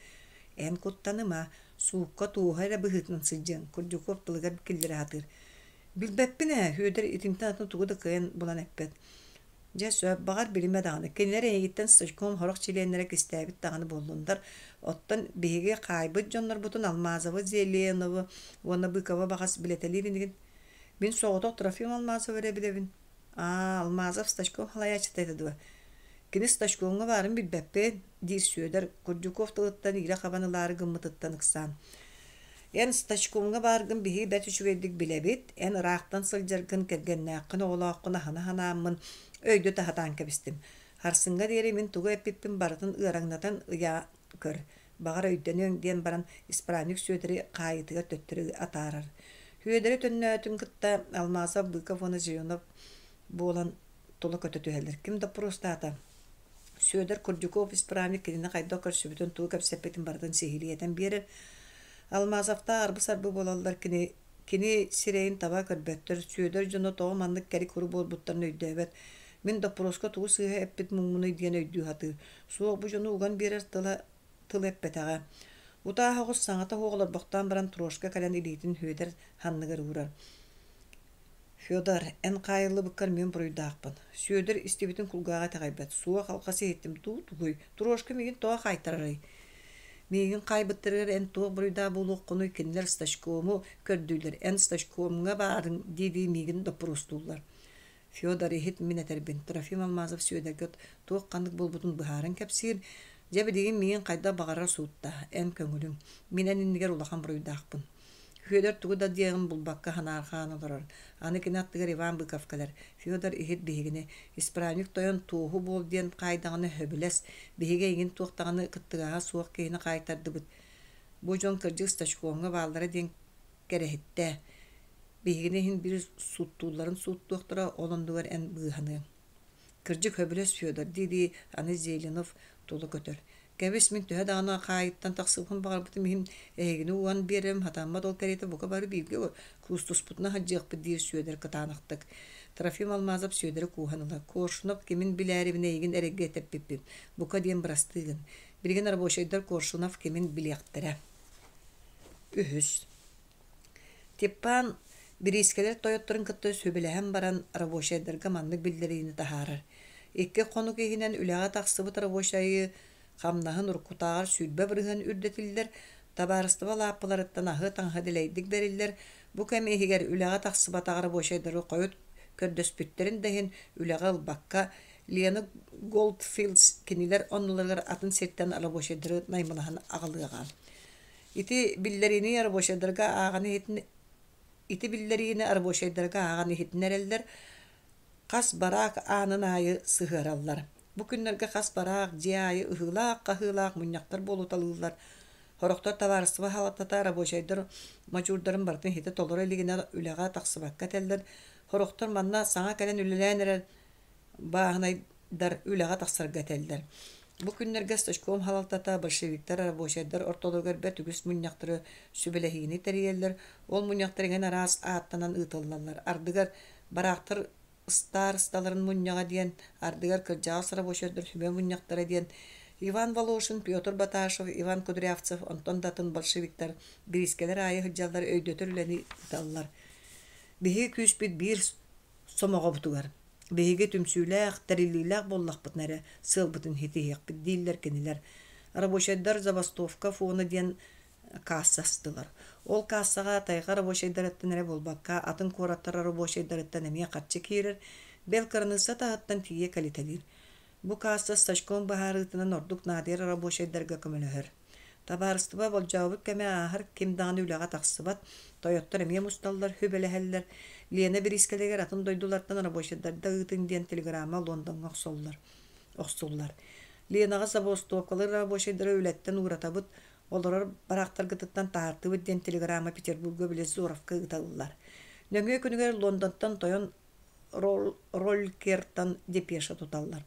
A: Эн куттаныма, суукка туоһу эрэ быһыытынан сылдьыаҥ, Курдюков тылыгар киллэрэ сатыыр. Билбэппин ээ, Сүөдэр итинтэн атын тугу да кыайан булан эппэт. Дьэ сөп, баҕар билимэ даҕаны, кинилэр эйигиттэн стачком сорох чилиэннэрэ кистээбит даҕаны буоллуннар. Оттон биһиги хаайбыт дьоннорбутун Алмазовы, Зеленовы уонна Быковы баҕас билэтэлиир инигин. Мин соҕотох Трофим Алмазовы эрэ билэбин. Аа, Алмазов стачком салайааччыта этэ дуо? Кини стачкомҥа баарын билбэппин, диир Сүөдэр, Курдюков тылыттан иирэ хабан ылаары гыммытыттан ыксаан. Эн стачкомҥа бааргын биһиги бэрт үчүгэйдик билэбит, эн ыраахтан сылдьаргын, кэргэннээххин, оҕолооххун аһына санааммын өйдө таһатаан кэбистим. Харсыҥҥа диэри мин тугу эппиппин барытын ыараҥнатан ыйаа көр, баҕар өйдөнүөҥ диэн баран исправник Сүөдэри хаайыытыгар төттөрү атаарар. Сүөдэри төннөөтүн кытта Алмазов, Быков уонна Зеленов буолан тула көтө түһэллэр. Ким доппуруостаата? Сүөдэр Курдюков исправник кинини хайдах көрсүбүтүн, тугу кэпсэппитин барытын сиһилии этэн биэрэр. Алмазовтаах арбы-сарбы буолаллар кини кини сирэйин таба көрбөттөр, Сүөдэр дьоно тоҕо маннык кэри-куру буолбуттарын өйдөөбөт. Мин доппуруоска тугу сыыһа эппит муҥмунуй диэн өйдүү сатыыр. Суох бу дьону уган биэрэр тыла тыл эппэтэҕэ. Утаа оҕус саҥата суох олорбохтоон баран Трошка кэлэн илиитин Сүөдэр санныгар уурар. Федор, эн хаайыллыбыккар мин буруйдаахпын. Сүөдэр истибитин кулгааҕа итэҕэйбэт. Суох алҕас иһиттим дуу, тугуй? Трошка миигин тоҕо хаайтарарый? Миигин хаайбыттарыгар эн туох буруйдаах буолуоххунуй? Кинилэр стачкому көрдүүллэр. Эн стачкомҥа баарыҥ дии-дии миигин доппуруостууллар. Федор иһит мин этэрбин. Трофим Алмазов Сүөдэргэ туох ханнык буолбутун быһааран кэпсиир. Дьэ билигин миигин хайдах баҕарар сууттаа. Эн көҥүлүҥ. Мин эн иннигэр улахан буруйдаахпын. Федор тугу да диэҕин булбакка санаарҕаан олорор. Аны кини аттыгар Иван Быков кэлэр. Федор иһит биһигини «Исправник тойон туоһу буол» диэн хаайдаҕына сөбүлэс, биһиги эйигин туох даҕаны кыттыгаһа суох киһини хаайтардыбыт. Бу дьон кырдьык стачкомҥа бааллара диэн кэрэһиттээ. Биһигини иһин биир сууттуулларын сууттуохтара, ол оннугар эн быыһаныаҥ. Кырдьык сөбүлэс Федор дии-дии аны Зеленов тула көтөр. Кэбис мин төһө даҕаны хаайыттан тахсыбыппын баҕарбытым иһин эһигини уган биэрэрим хатаммат ол кэриэтэ бука бары бииргэ куустуспутуна сылдьыахпыт диир Сүөдэр кытаанахтык. Трофим Алмазов Сүөдэри кууһан ылар. Коршунов кимин билээрибин эйигин эрэйгэ этэппиппин. Бука диэн бырастыы гын. Билигин рабочайдар Коршунов кимин билиэхтэрэ. Үһүс. Типпаан бириискэлэр тойотторун кытта сөбүлэһэн баран рабочайдарга маннык биллэриини таһаарар: Икки хонук иһинэн үлэҕэ тахсыбыт рабочайы хамнаһын уруккутааҕар 20% үрдэтиллэр, табаарыстыба лааппыларыттан аһы-таҥаһы дэлэйдик бэриллэр, бу кэм иһигэр үлэҕэ тахсыбатах рабочайдары хойут көрдөспүттэрин да иһин үлэҕэ ылбакка, Лена Голдфилдс кинилэр оннуларыгар атын сиртэн рабочайдары наймылаһан аҕалыаҕа. Ити биллэриини рабочайдарга ааҕан иһитин Ити биллэриини рабочайдарга ааҕан иһитиннэрэллэр, хас бараак аанын аайы сыһыараллар. Бу күннэргэ хас бараак дьиэ аайы ыһыылаах-хаһыылаах мунньахтар буолуталыыллар. Сорохтор табаарыстыба салалтата рабочайдар модьуурдарын барытын ситэ толоро илигинэ үлэҕэ тахсыбакка этэллэр. Сорохтор манна саҥа кэлэн үлэлээн эрэр бааһынайдар үлэҕэ тахсарга этэллэр. Бу күннэргэ стачком салалтата большевиктар, рабочайдар ортолоругар бэрт үгүс мунньахтары, сүбэлэһиини тэрийэллэр. Ол мунньахтар эҥин араас ааттанан ыытыллаллар. Ардыгар бараахтар ыстаарысталарын мунньаҕа диэн, ардыгар кырдьаҕас рабочайдар сүбэ мунньахтара диэн. Иван Волошин, Петр Баташев, Иван Кудрявцев онтон да атын большевиктар бириискэлэр аайы сылдьаллар өйдөтөр үлэни ыыталлар. Биһиги күүспүт биир сомоҕобутугар. Биһиги түмсүүлээх, тэриллиилээх буоллахпытына эрэ сыалбытын ситиһиэхпит дииллэр кинилэр. Рабочайдар забастовка фона диэн касса астылар. Ол кассаҕа тайҕа рабочайдарыттан эрэ буолбакка, атын куораттар рабочайдарыттан эмиэ харчы киирэр, бэл кыраныысса таһыттан тиийэ кэлитэлиир. Бу касса стачком быһаарыытынан ордук наадыйар рабочайдарга көмөлөһөр. Табаарыстыба болдьообут кэмэ ааһар, ким даҕаны үлэҕэ тахсыбат, тойоттор эмиэ мусталлар, сүбэлэһэллэр. Лена бириискэлэригэр атын дойдулартан рабочайдарда ыытыҥ диэн телеграмма Лондоҥҥа охсоллор. Охсуллар. Ленаҕа забастовкалар рабочайдары үлэттэн ууратабыт, олорор бараахтаргытыттан таһаартыыбыт диэн телеграмма Петербурга Белозоровка ыыталлар. Нөҥүө күнүгэр Лондонтон тойон Ролькертан депеша туталлар.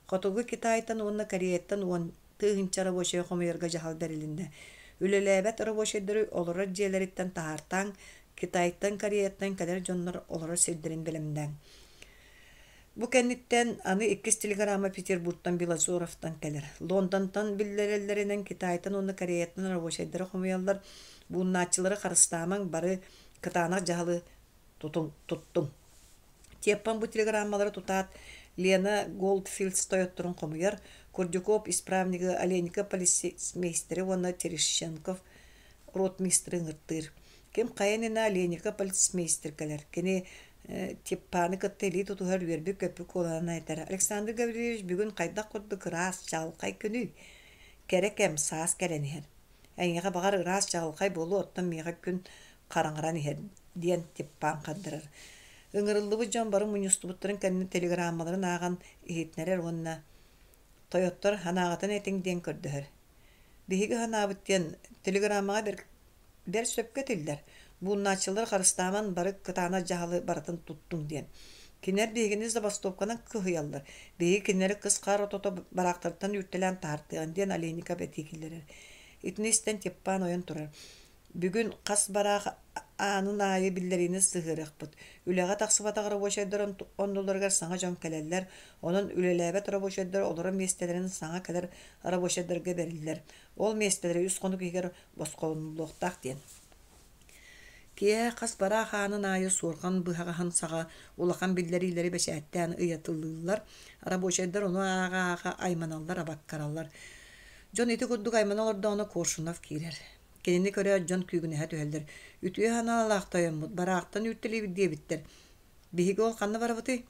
A: Хотугу Китайтан уонна Кореяттан 10 000 рабочай хомуйарга дьаһал бэрилиннэ. Үлэлээбэт рабочайдары олорор дьиэлэриттэн таһаартааҥ, Китайтан, Кореяттан кэлэр дьоннор олорор сирдэрин бэлэмнээҥ. Бу кэнниттэн аны иккис телеграмма Петербургтан Белозоровтан кэлэр. Лондонтон биллэрэллэринэн Китайтан уонна Кореяттан рабочайдары хомуйаллар. Бууннааччылары харыстаамаҥ, бары кытаанах дьаһалы туттуҥ. Тиэппэн бу телеграммалары тутаат, Лена Голдфилдс тойотторун хомуйар, Курдюков исправнигы Оленька полицмейстеры уонна Терещенков ротмистры ыҥыртыыр. Ким хайа иннинэ Оленька полицмейстер кэлэр. Кини Типпаны кытта илии тутуһар үөрбүт-көппүт куолаһынан этэр: «Александр Гаврильевич бүгүн хайдах курдук ыраас, чаҕылхай күнүй? Кэрэ кэм, саас кэлэн иһэр. Эйиэхэ баҕар ыраас чаҕылхай буолуо, оттон миэхэ күн хараҥаран иһэр», диэн Типпан хардарар. Ыҥырыллыбыт дьон бары мунньустубуттарын кэннэ телеграммаларын ааҕан иһитиннэрэр уонна «Тойоттор, санааҕытын этиҥ» диэн көрдөһөр. Биһиги санаабыт диэн телеграммаҕа бэрт сөпкө этиллэр: бууннааччылары харыстааман бары кытаанах дьаһалы барытын туттуҥ диэн. Кинилэр биһигини забастовканан кыһыйаллар, биһиги кинилэри кыс хаар отото бараахтарыттан үүртэлээн таһаартыаҕын диэн Олейников этии киллэрэр. Итини истэн Типпан ойон турар: Бүгүн хас бараах аанын аайы биллэриини сыһыарыахпыт. Үлэҕэ тахсыбатах рабочайдар оннуларыгар саҥа дьон кэлэллэр, онон үлэлээбэт рабочайдар олорор миэстэлэрин саҥа кэлэр рабочайдарга бэриллэр. Ол миэстэлэрэ үс хонук иһигэр босхолонуллуохтаах диэн. Киэһэ хас бараах аанын аайы суорҕан быһаҕаһын саҕа улахан биллэриилэри бэчээттээн ыйатылыыллар, рабочайдар ону ааҕа-ааҕа айманаллар, абаккараллар. Дьон ити курдук аймана олордоҕуна Коршунов киирэр. Кинини көрөөт дьон күүгүнэһэ түһэллэр: «Үтүө санаалаах тойоммут, бараахтан үүртэлиибит диэбиттэр. Биһиги ол ханна барабытый?»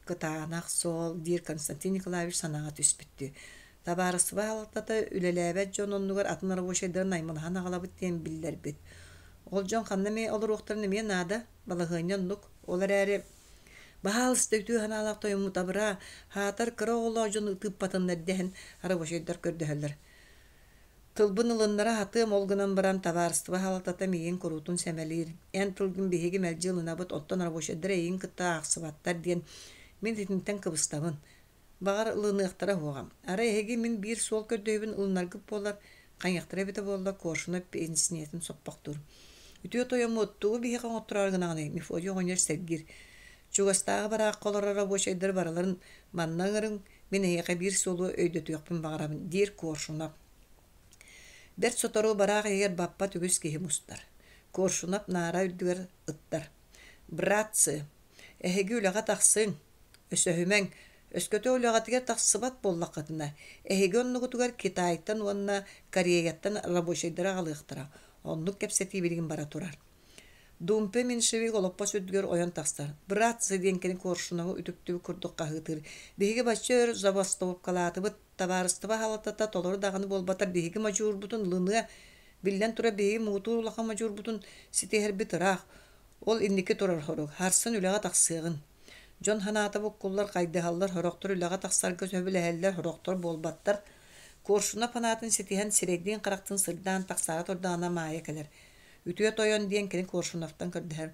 A: «Кытаанах суол», диир Константин Николаевич санааҕа түспүттүү. «Табаарыстыба аһылыктата үлэлээбэт дьон оннугар атын рабочайдары наймылаһан аҕалабыт диэн биллэрбит. Ол дьон ханна эмэ олоруохтарын эмиэ наада, балаһыанньа оннук. Ол эрээри Баһаалыста үтүө санаалаах тойоммут абыраа, саатар кыра оҕолоох дьону тыыппатыннар дэһэн рабочайдар көрдөһөллөр. Тылбын ылыннара сатыам, ол гынан баран табаарыстыба салалтата миигин куруутун сэмэлиир: «Эн тылгын биһиги мэлдьи ылынабыт, оттон рабочайдар эйигин кытта аахсыбаттар» диэн мин итинтэн кыбыстабын. Баҕар, ылыныахтара суоҕа. Арай эһиги мин биир суол көрдөһүүбүн ылынаргыт буоллар, хайыахтара эбитэ буолла, Коршунов пенсиниэтин соппохтуур. Үтүө тойоммут, тугу биһиэхэ оҥоттороору гынаҕыный? Мефодий оҕонньор сэргиир. Чугастааҕы бараахха олорор рабочайдар барыларын манна ыҥырыҥ, Мин эһиэхэ биир суолу өйдөтүөхпүн баҕарабын, диир Коршунов. Бэрт сотору бараах иһигэр баппат үгүс киһи мустар. Коршунов наара үрдүгэр ыттар. «Братцы, эһиги үлэҕэ тахсыҥ, өсөһүмэҥ, өскөтө үлэҕитигэр тахсыбат буоллаххытына, эһиги оннугутугар Китайтан уонна Кореяттан рабочайдары аҕалыахтара. Оннук кэпсэтии билигин бара турар. Думпе меньшевик олоппос үрдүгэр ойон тахсар: «Братцы!» диэн кини Коршунову үтүктүбүт курдук хаһыытыыр: «Биһиги бачча өр забастовкалаатыбыт, табаарыстыба салалтата толору даҕаны буолбатар биһиги модьуурбутун ылыныа, биллэн турар биһиги муҥутуур улахан модьуурбутун ситиһэрбит ыраах, ол инники турар сорук, сарсын үлэҕэ тахсыаҕын». Дьон санаата буккуллар, хайдыһаллар, сорохтор үлэҕэ тахсарга сөбүлэһэллэр, сорохтор буолбаттар. Коршунов санаатын ситиһэн, сирэйдиин-харахтыын сырдаан тахсаары турдаҕына Маайа кэлэр. Үтүө тойон диэн кини Коршуновтан көрдөһөр: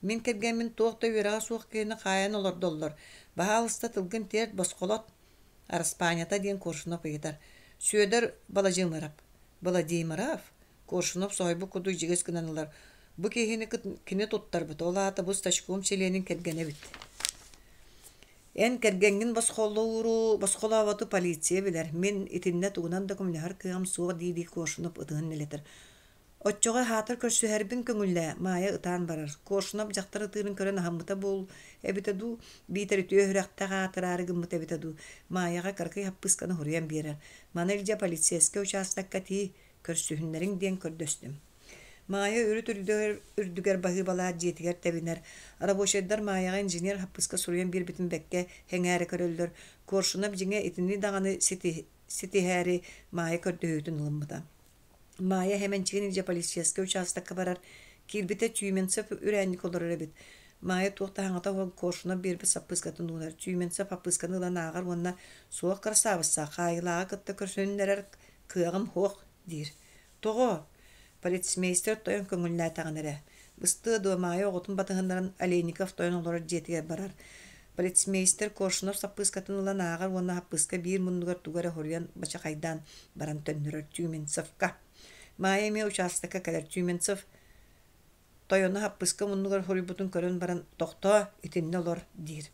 A: «Мин кэргэммин туох да үөрэҕэ суох киһини хаайан олордоллор. Баһаалыста тылгын тиэрт, босхолот!» Араспаанньата диэн Коршунов ыйытар. Сүөдэр Баладьыымырап. «Владимиров?» Коршунов соһуйбут курдук дьигис гынан ылар. Бу киһини кини туттарбыт, ол аата бу стачком чилиэнин кэргэнэ эбит. Эн кэргэҥҥин босхолууру босхолооботу полиция билэр, мин итиннэ тугунан да көмөлөһөр кыаҕым суох дии-дии Коршунов ытыһын нэлэтэр. Оччоҕо аһаатар көрсүһэрбин көҥүллээ, Маайа ытаан барар. Коршунов дьахтар ытыырын көрөн аһыммыта буол эбитэ дуу, биитэр үтүө сүрэхтээх аатыраары гыммыта эбитэ дуу, Маайаҕа кыракый хаппыысканы суруйан биэрэр. Маны илдьэ полицейскай учаастакка тиий, көрсүһүннэриҥ диэн көрдөстүм. Маайа үрүт үрдүгэр, үрдүгэр баһыыбалаах дьиэтигэр тэбинэр. Рабочайдар Маайаҕа инженер хаппыыска суруйан биэрбитин бэккэ сэҥээрэ көрөллөр. Коршунов дьиҥэ итини даҕаны ситиһээри Маайа көрдөһүүтүн ылыммыта. Маайа Хэмэнчигин илдьэ полицейскай учаастакка барар. Киирбитэ Тюменцев үрээнньик олорор эбит. Маайа туох да саҥата суох Коршунов биэрбит саппыыскатын уунар. Тюменцев хаппыысканы ылан ааҕар уонна «Суох кырасаабысса, хаайыылааҕы кытта көрсүннэрэр кыаҕым суох» диир. «Тоҕо?» Полицмейстер тойон көҥүллээтэҕинэ эрэ. Быстыа дуо Маайа оҕотун батыһыннаран Олейников тойон олорор дьиэтигэр барар. Полицмейстер Коршунов саппыыскатын ылан ааҕар уонна хаппыыска биир муннугар тугу эрэ хоруйан бачахайдаан баран төннөрөр Тюменцевка. Маайа эмиэ учаастакка кэлэр. Тюменцев тойону хаппыыска муннугар хоруйбутун көрөн баран «Тохтоо, итиннэ олор» диир.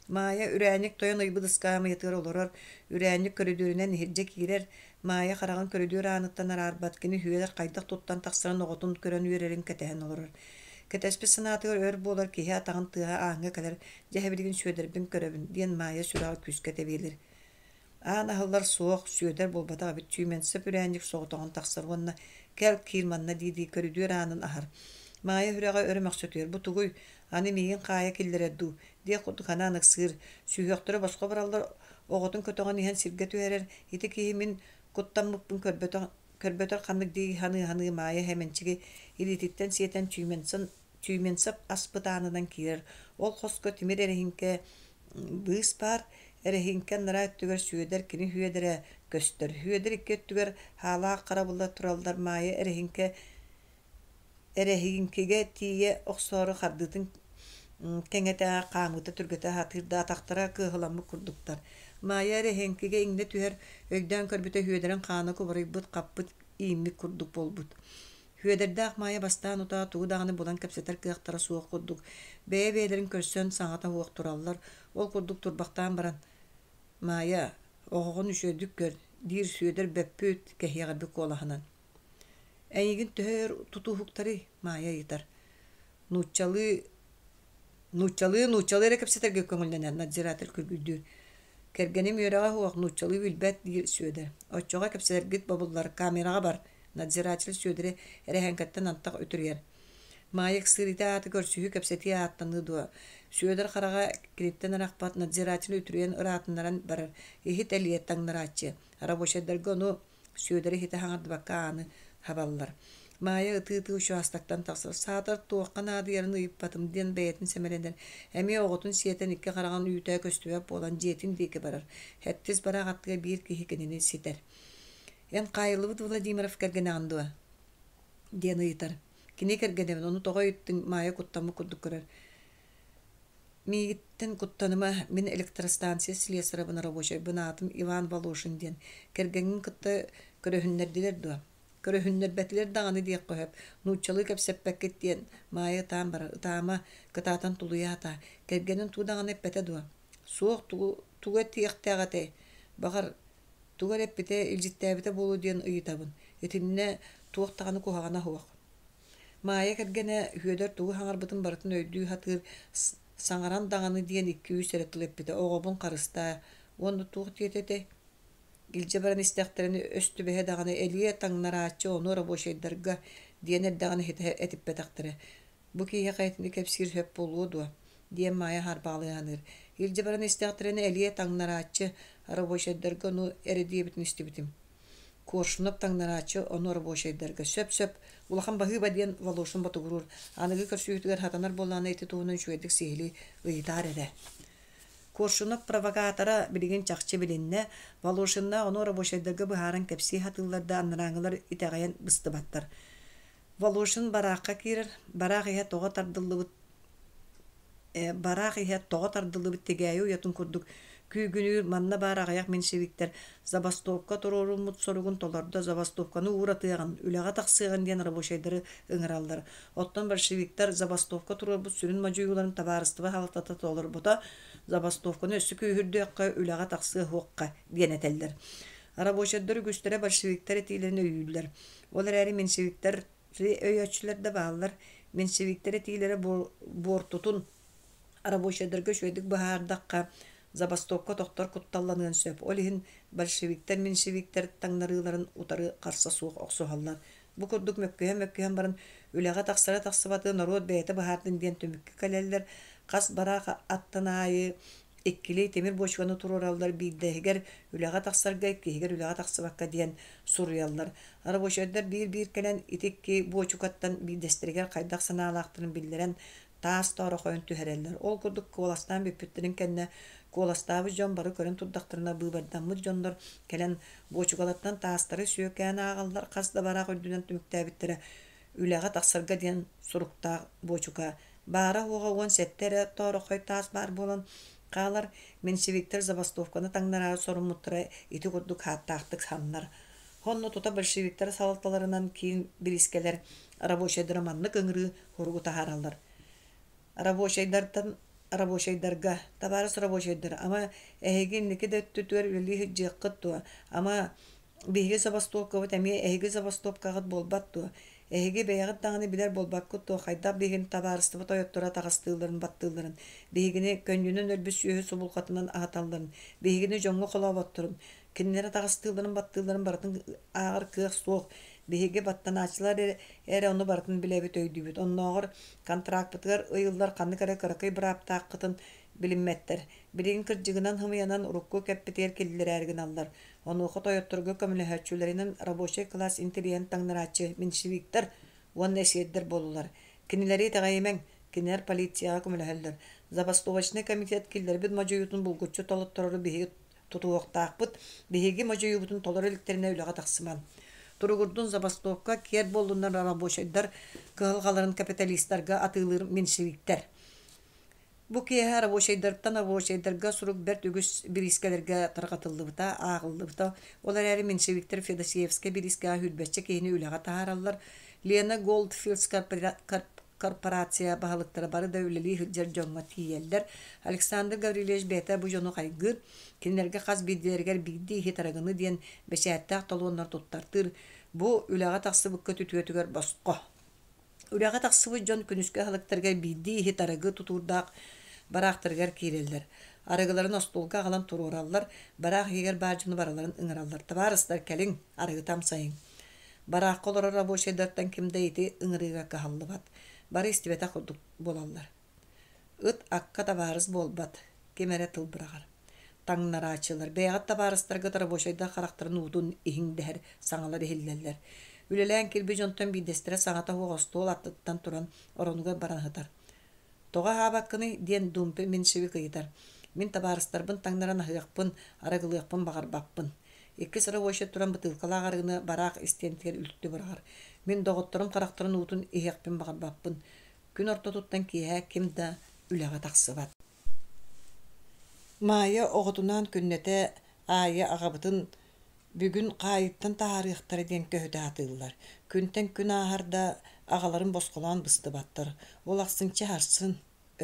A: Маайа үрээнньик тойон ыйбыт ыскаамыйатыгар олорор, үрээнньик көрүдүөрүнэн иһирдьэ киирэр. Маайа хараҕын көрүдүөр ааныттан араарбат, кини Сүөдэр хайдах туттан тахсарын оҕотун көрөн үөрэрин кэтэһэн олорор. Кэтэспит санаатыгар өр буолар киһи атаҕын тыаһа ааҥҥа кэлэр, «Дьэ билигин Сүөдэрбин көрөбүн» диэн Маайа сүрэҕэ күүскэ тэбиэлиир. Аан аһыллар суох, Сүөдэр буолбатах эбит, Тюменцев үрээнньик соҕотоҕун тахсар уонна «Кэл, киир манна» дии-дии көрүдүөр аанын аһар. Маайа сүрэҕэ өрө мөхсөтүөр, «Бу тугуй, аны миигин хаайа киллэрэр дуу?» диэх курдук анаан ыксыыр. Сүһүөхтэрэ босхо бараллар, оҕотун көтөҕөн иһэн сиргэ түһэрэр, ити киһи мин куттаммыппын көрбөтөх көрбөтөр ханнык дии саныы-саныы Маайа Хэмэнчиги илиититтэн сиэтэн Тюменцев аспыт аанынан киирэр. Ол хоско тимир эрэһиҥкэ быыс баар, эрэһиҥкэ анараа өттүгэр Сүөдэр кини Сүөдэрэ көстөр. Сүөдэр икки өттүгэр хаалаах харабыллар тураллар Маайа эрэһиҥкэ эрэһиҥкигэ тиийэ охсоору хардыытын кэҥэтэ, хаамыыта түргэтэ сатыыр да атахтара кыаһыламмыт курдуктар. Маайа эрэһиҥкигэ иҥнэ түһэр, өйдөөн көрбүтэ Сүөдэрин хаана кубарыйбыт, хаппыт, ииммит курдук буолбут. Сүөдэрдээх Маайа бастаан утаа тугу даҕаны булан кэпсэтэр кыахтара суох курдук, бэйэ-бэйэлэрин көрсөн саҥата суох тураллар. Ол курдук турбахтаан баран: «Маайа, оҕоҕун үчүгэйдик көр» диир Сүөдэр бөппүт, кэһиэҕирбит куолаһынан. «Эйигин төһө өр тутуһуктарый?» Маайа ыйытар. Нууччалыы нууччалыы нууччалыы эрэ кэпсэтэргэ көҥүллэнэр надзиратель күргүйдүүр. Кэргэним үөрэҕэ суох, нууччалыы билбэт диир Сүөдэр. Оччоҕо кэпсэтэргит бобуллар, камераҕа бар, надзиратель Сүөдэри эрэһээҥкэттэн антах үтүрүйэр. Маайа ыксыырыйта ааты көрсүһүү кэпсэтии ааттаныы дуо? Сүөдэр хараҕа киниттэн арахпат, надзиратель үтүрүйэн ыраатыннаран барар. Иһит элиэ таҥнарааччы. Рабочайдарга ону Сүөдэри иһитэ хаҥардыбакка ааны хабаллар. Маайа ытыы-ытыы учаастактан тахсар. Саатар туохха наадыйарын ыйыппатым диэн бэйэтин сэмэлэнэр. Эмиэ оҕотун сиэтэн икки хараҕын үүтэ көстүбэт буолан дьиэтин диэки барар. Сэттис бараах аттыгар биир киһи кинини ситэр. «Эн хаайыллыбыт Владимиров кэргэнэҕин дуо?» диэн ыйытар. Кини кэргэнэбин, ону тоҕо ыйыттыҥ? Маайа куттаммыт курдук көрөр. Миигиттэн куттаныма, мин электростанция слесарабын рабочайбын, аатым Иван Волошин диэн. Кэргэҥҥин кытта көрөһүннэрдилэр дуо? Көрөһүннэрбэтилэр даҕаны диэххэ сөп. Нууччалыы кэпсэппэккит диэн Маайа ытаан барар. Ытаама, кытаатан тулуйа сатаа. Кэргэнин тугу даҕаны эппэтэ дуо? Суох, тугу, тугу этиэхтээх этэй? Баҕар, тугу эрэ эппитэ, илдьиттээбитэ буолуо диэн ыйытабын. Итиннэ туох даҕаны куһаҕана суох. Маайа кэргэнэ Сүөдэр тугу саҥарбытын барытын өйдүү сатыыр, саҥаран даҕаны диэн икки-үс эрэ тыл эппитэ: «Оҕобун харыстаа» уонна туох диэтэ этэй? Илдьэ баран истэхтэринэ өс түбэһэ даҕаны «Элиэ таҥнарааччы ону рабочайдарга» диэн эрдэҕинэ ситэ этиппэтэхтэрэ. «Бу киһиэхэ итини кэпсиир сөп буолуо дуо?» диэн Маайа саарбаҕалыы саныыр. Илдьэ баран истэхтэринэ «Элиэ таҥнарааччы рабочайдарга ону эрэ диэбитин истибитим» Коршунов таҥнарааччы ону рабочайдарга сөп-сөп, улахан баһыыба диэн Волошин ботугуруур, аныгы көрсүһүүтүгэр хатанар буоллаҕына ити туһунан үчүгэйдик сиһилии ыйытаар эрэ. Коршунов провокатора билигин чахчы билиннэ, Волошиннаах ону рабочайдарга быһааран кэпсии сатыыллар да анарааҥҥылар итэҕэйэн быстыбаттар. Волошин бараахха киирэр, бараах иһэ тоҕо тардыллыбыт. Бараах иһэ тоҕо тардыллыбыт тигээйи уйатын курдук күүгүнүүр, манна баар аҕыйах меньшевиктэр забастовка туруоруммут соругун толордо, забастовканы ууратыаҕын, үлэҕэ тахсыаҕын диэн рабочайдары ыҥыраллар. Оттон большевиктар забастовка туруорбут сүрүн модьуйууларын табаарыстыба салалтата толорбута, забастовканы өссө күүһүрдүөххэ, үлэҕэ тахсыа суохха диэн этэллэр. Рабочайдар үгүстэрэ большевиктар этиилэрин өйүүллэр. Ол эрээри меньшевиктэр өйөөччүлэр да бааллар. Меньшевиктэр этиилэрэ буортутун рабочайдарга үчүгэйдик быһаардахха, забастовка тохтор кутталланыан сөп. Ол иһин большевиктар, меньшевиктэр таҥнарыыларын утары харса суох охсуһаллар. Бу курдук мөккүһэн-мөккүһэн баран, үлэҕэ тахсара тахсыбаты норуот бэйэтэ быһаардын диэн түмүккэ кэлэллэр. Хас бараах аттан аайы иккилии тимир буочуканы туруораллар, биирдэһигэр үлэҕэ тахсарга, иккиһигэр үлэҕэ тахсыбакка диэн суруйаллар. Рабочайдар биир-биир кэлэн ити икки буочукаттан биирдэстэригэр хайдах санаалаахтарын биллэрэн таас тоорохойун түһэрэллэр. Ол курдук куоластаан бүппүттэрин кэннэ куоластаабыт дьон бары көрөн турдахтарына быыбардаммыт дьоннор кэлэн буочукалартан таастары сүөкээн ааҕаллар, хас да бараах үрдүнэн түмүктээбиттэрэ үлэҕэ тахсарга диэн суруктаах буочука баара-суоҕа 17 эрэ тоорохой таас баар буолан хаалар. Меньшевиктэр забастовканы таҥнараары соруммуттара ити курдук хааттаахтык самнар. Онно тута большевиктар салалталарынан киин бириискэлэр рабочайдара маннык ыҥырыы суругу таһаараллар. Рабочайдартан рабочайдарга, табаарыс рабочайдар, ама эһиги инники да өттүтүгэр үлэлии сылдьыаххыт дуо? Ама биһиги забастовкабыт эмиэ эһиги забастовкаҕыт буолбат дуо? Эһиги бэйэҕит даҕаны билэр буолбаккыт дуо, хайдах биһигини табаарыстыба тойотторо атаҕастыылларын, баттыылларын, биһигини көнньүнэн өлбүт сүөһү субулҕатынан аһаталларын, биһигини дьоҥҥо холооботторун, Кинилэр атаҕастыылларын, баттыылларын барытын ааҕар кыах суох. Биһиги баттанааччылар эрэ ону барытын билэбит, өйдүүбүт. Оннооҕор контракпытыгар ыйыллар ханнык эрэ кыракый бырааптааххытын билиммэттэр. Билигин кырдьыгынан-сымыйанан урукку кэппитигэр киллэрээри гыналлар. Онуоха тойотторго көмөлөһөөччүлэринэн рабочай класс интэриэһин таҥнарааччы меньшевиктэр уонна эсиэрдэр буоллулар. Кинилэри итэҕэйимэҥ, кинилэр полицияҕа көмөлөһөллөр. Забастовочнай комитет киллэрбит модьуйуутун булгуччу толотторору биһиги тутуһуохтаахпыт, биһиги модьуйуубутун толоро иликтэринэ үлэҕэ тахсыман. Туругурдун забастовка, киэр буоллуннар рабочайдар кыһалҕаларын капиталистарга атыылыыр меньшевиктэр. Бу киэһэ рабочайдартан рабочайдарга сурук бэрт үгүс бириискэлэргэ тарҕатыллыбыта, ааҕыллыбыта. Ол эрээри меньшевиктэр Федосеевскай бириискэҕэ сүүрбэччэ киһини үлэҕэ таһаараллар. Лена Голдфилдс корпорация баһылыктара бары да үлэлии сылдьар дьоҥҥо тиийэллэр. Александр Гаврильевич бэйэтэ бу дьону хайгыыр, кинилэргэ хас биирдиилэригэр биирдии иһит арыгыны диэн бэчээттээх толуоннар туттартыыр. Бу үлэҕэ тахсыбыкка үтүөтүгэр босхо. Үлэҕэ тахсыбыт дьон күнүскү аһылыктарыгар биирдии иһит арыгы тутуурдаах бараахтарыгар киирэллэр. Арыгыларын остуолга аҕалан туруораллар, бараах иһигэр баар дьону барыларын ыҥыраллар. Табаарыстар, кэлиҥ, арыгыта амсайыҥ. Бараахха олорор рабочайдартан ким да ити ыҥырыыга кыһаллыбат, бары истибэтэх курдук буолаллар. Ыт акка табаарыс буолбат, ким эрэ тыл быраҕар. Таҥнарааччылар бэйэҕит табаарыстаргыт рабочайдар харахтарын уутун иһиҥ дэһэр саҥалар иһиллэллэр. Үлэлээн киирбит дьонтон биирдэстэрэ саҥата суох остуол аттыттан туран оронугар баран сытар. Тоҕо аһаабаккыный? диэн Думпе меньшевик ыйытар. Мин табаарыстарбын таҥнаран аһыахпын, арыгылыахпын баҕарбаппын. Иккис рабочай туран бытыылкалаах арыгыны бараах истиэнтигэр үлтү быраҕар. Мин доҕотторум харахтарын уутун иһиэхпин баҕарбаппын. Күн ортотуттан киэһэ ким да үлэҕэ тахсыбат. Маайа оҕотунаан күннэтэ аайы аҕабытын бүгүн хаайыттан таһаарыахтара диэн көһүтэ сатыыллар. Күнтэн күн ааһар да аҕаларын босхолоон быстыбаттар. Ол ахсын чэ сарсын,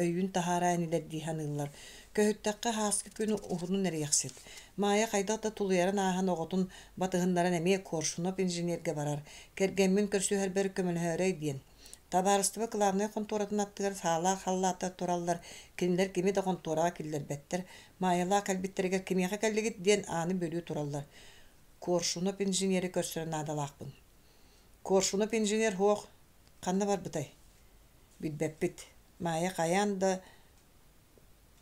A: өйүүн таһаараа инилэр дии саныыллар. Көһүттэххэ һааскы күн уһунун эриэхсит. Маайа хайдах да тулуйарын ааһан оҕотун батыһыннаран эмиэ Коршунов инженергэ барар, кэргэммин көрсүһэрбэр көмөлөһөөрөй диэн. Табаарыстыба кылаабынай хонтуоратын аттыгар саалаах халлааттар тураллар, кинилэр кими да хонтуораҕа киллэрбэттэр. Маайалаах кэлбиттэригэр кимиэхэ кэллигит диэн ааны бүөлүү тураллар. Коршунов инженери көрсөр наадалаахпын. Коршунов инженер суох, ханна барбытай? Билбэппит. Маайа хайаан да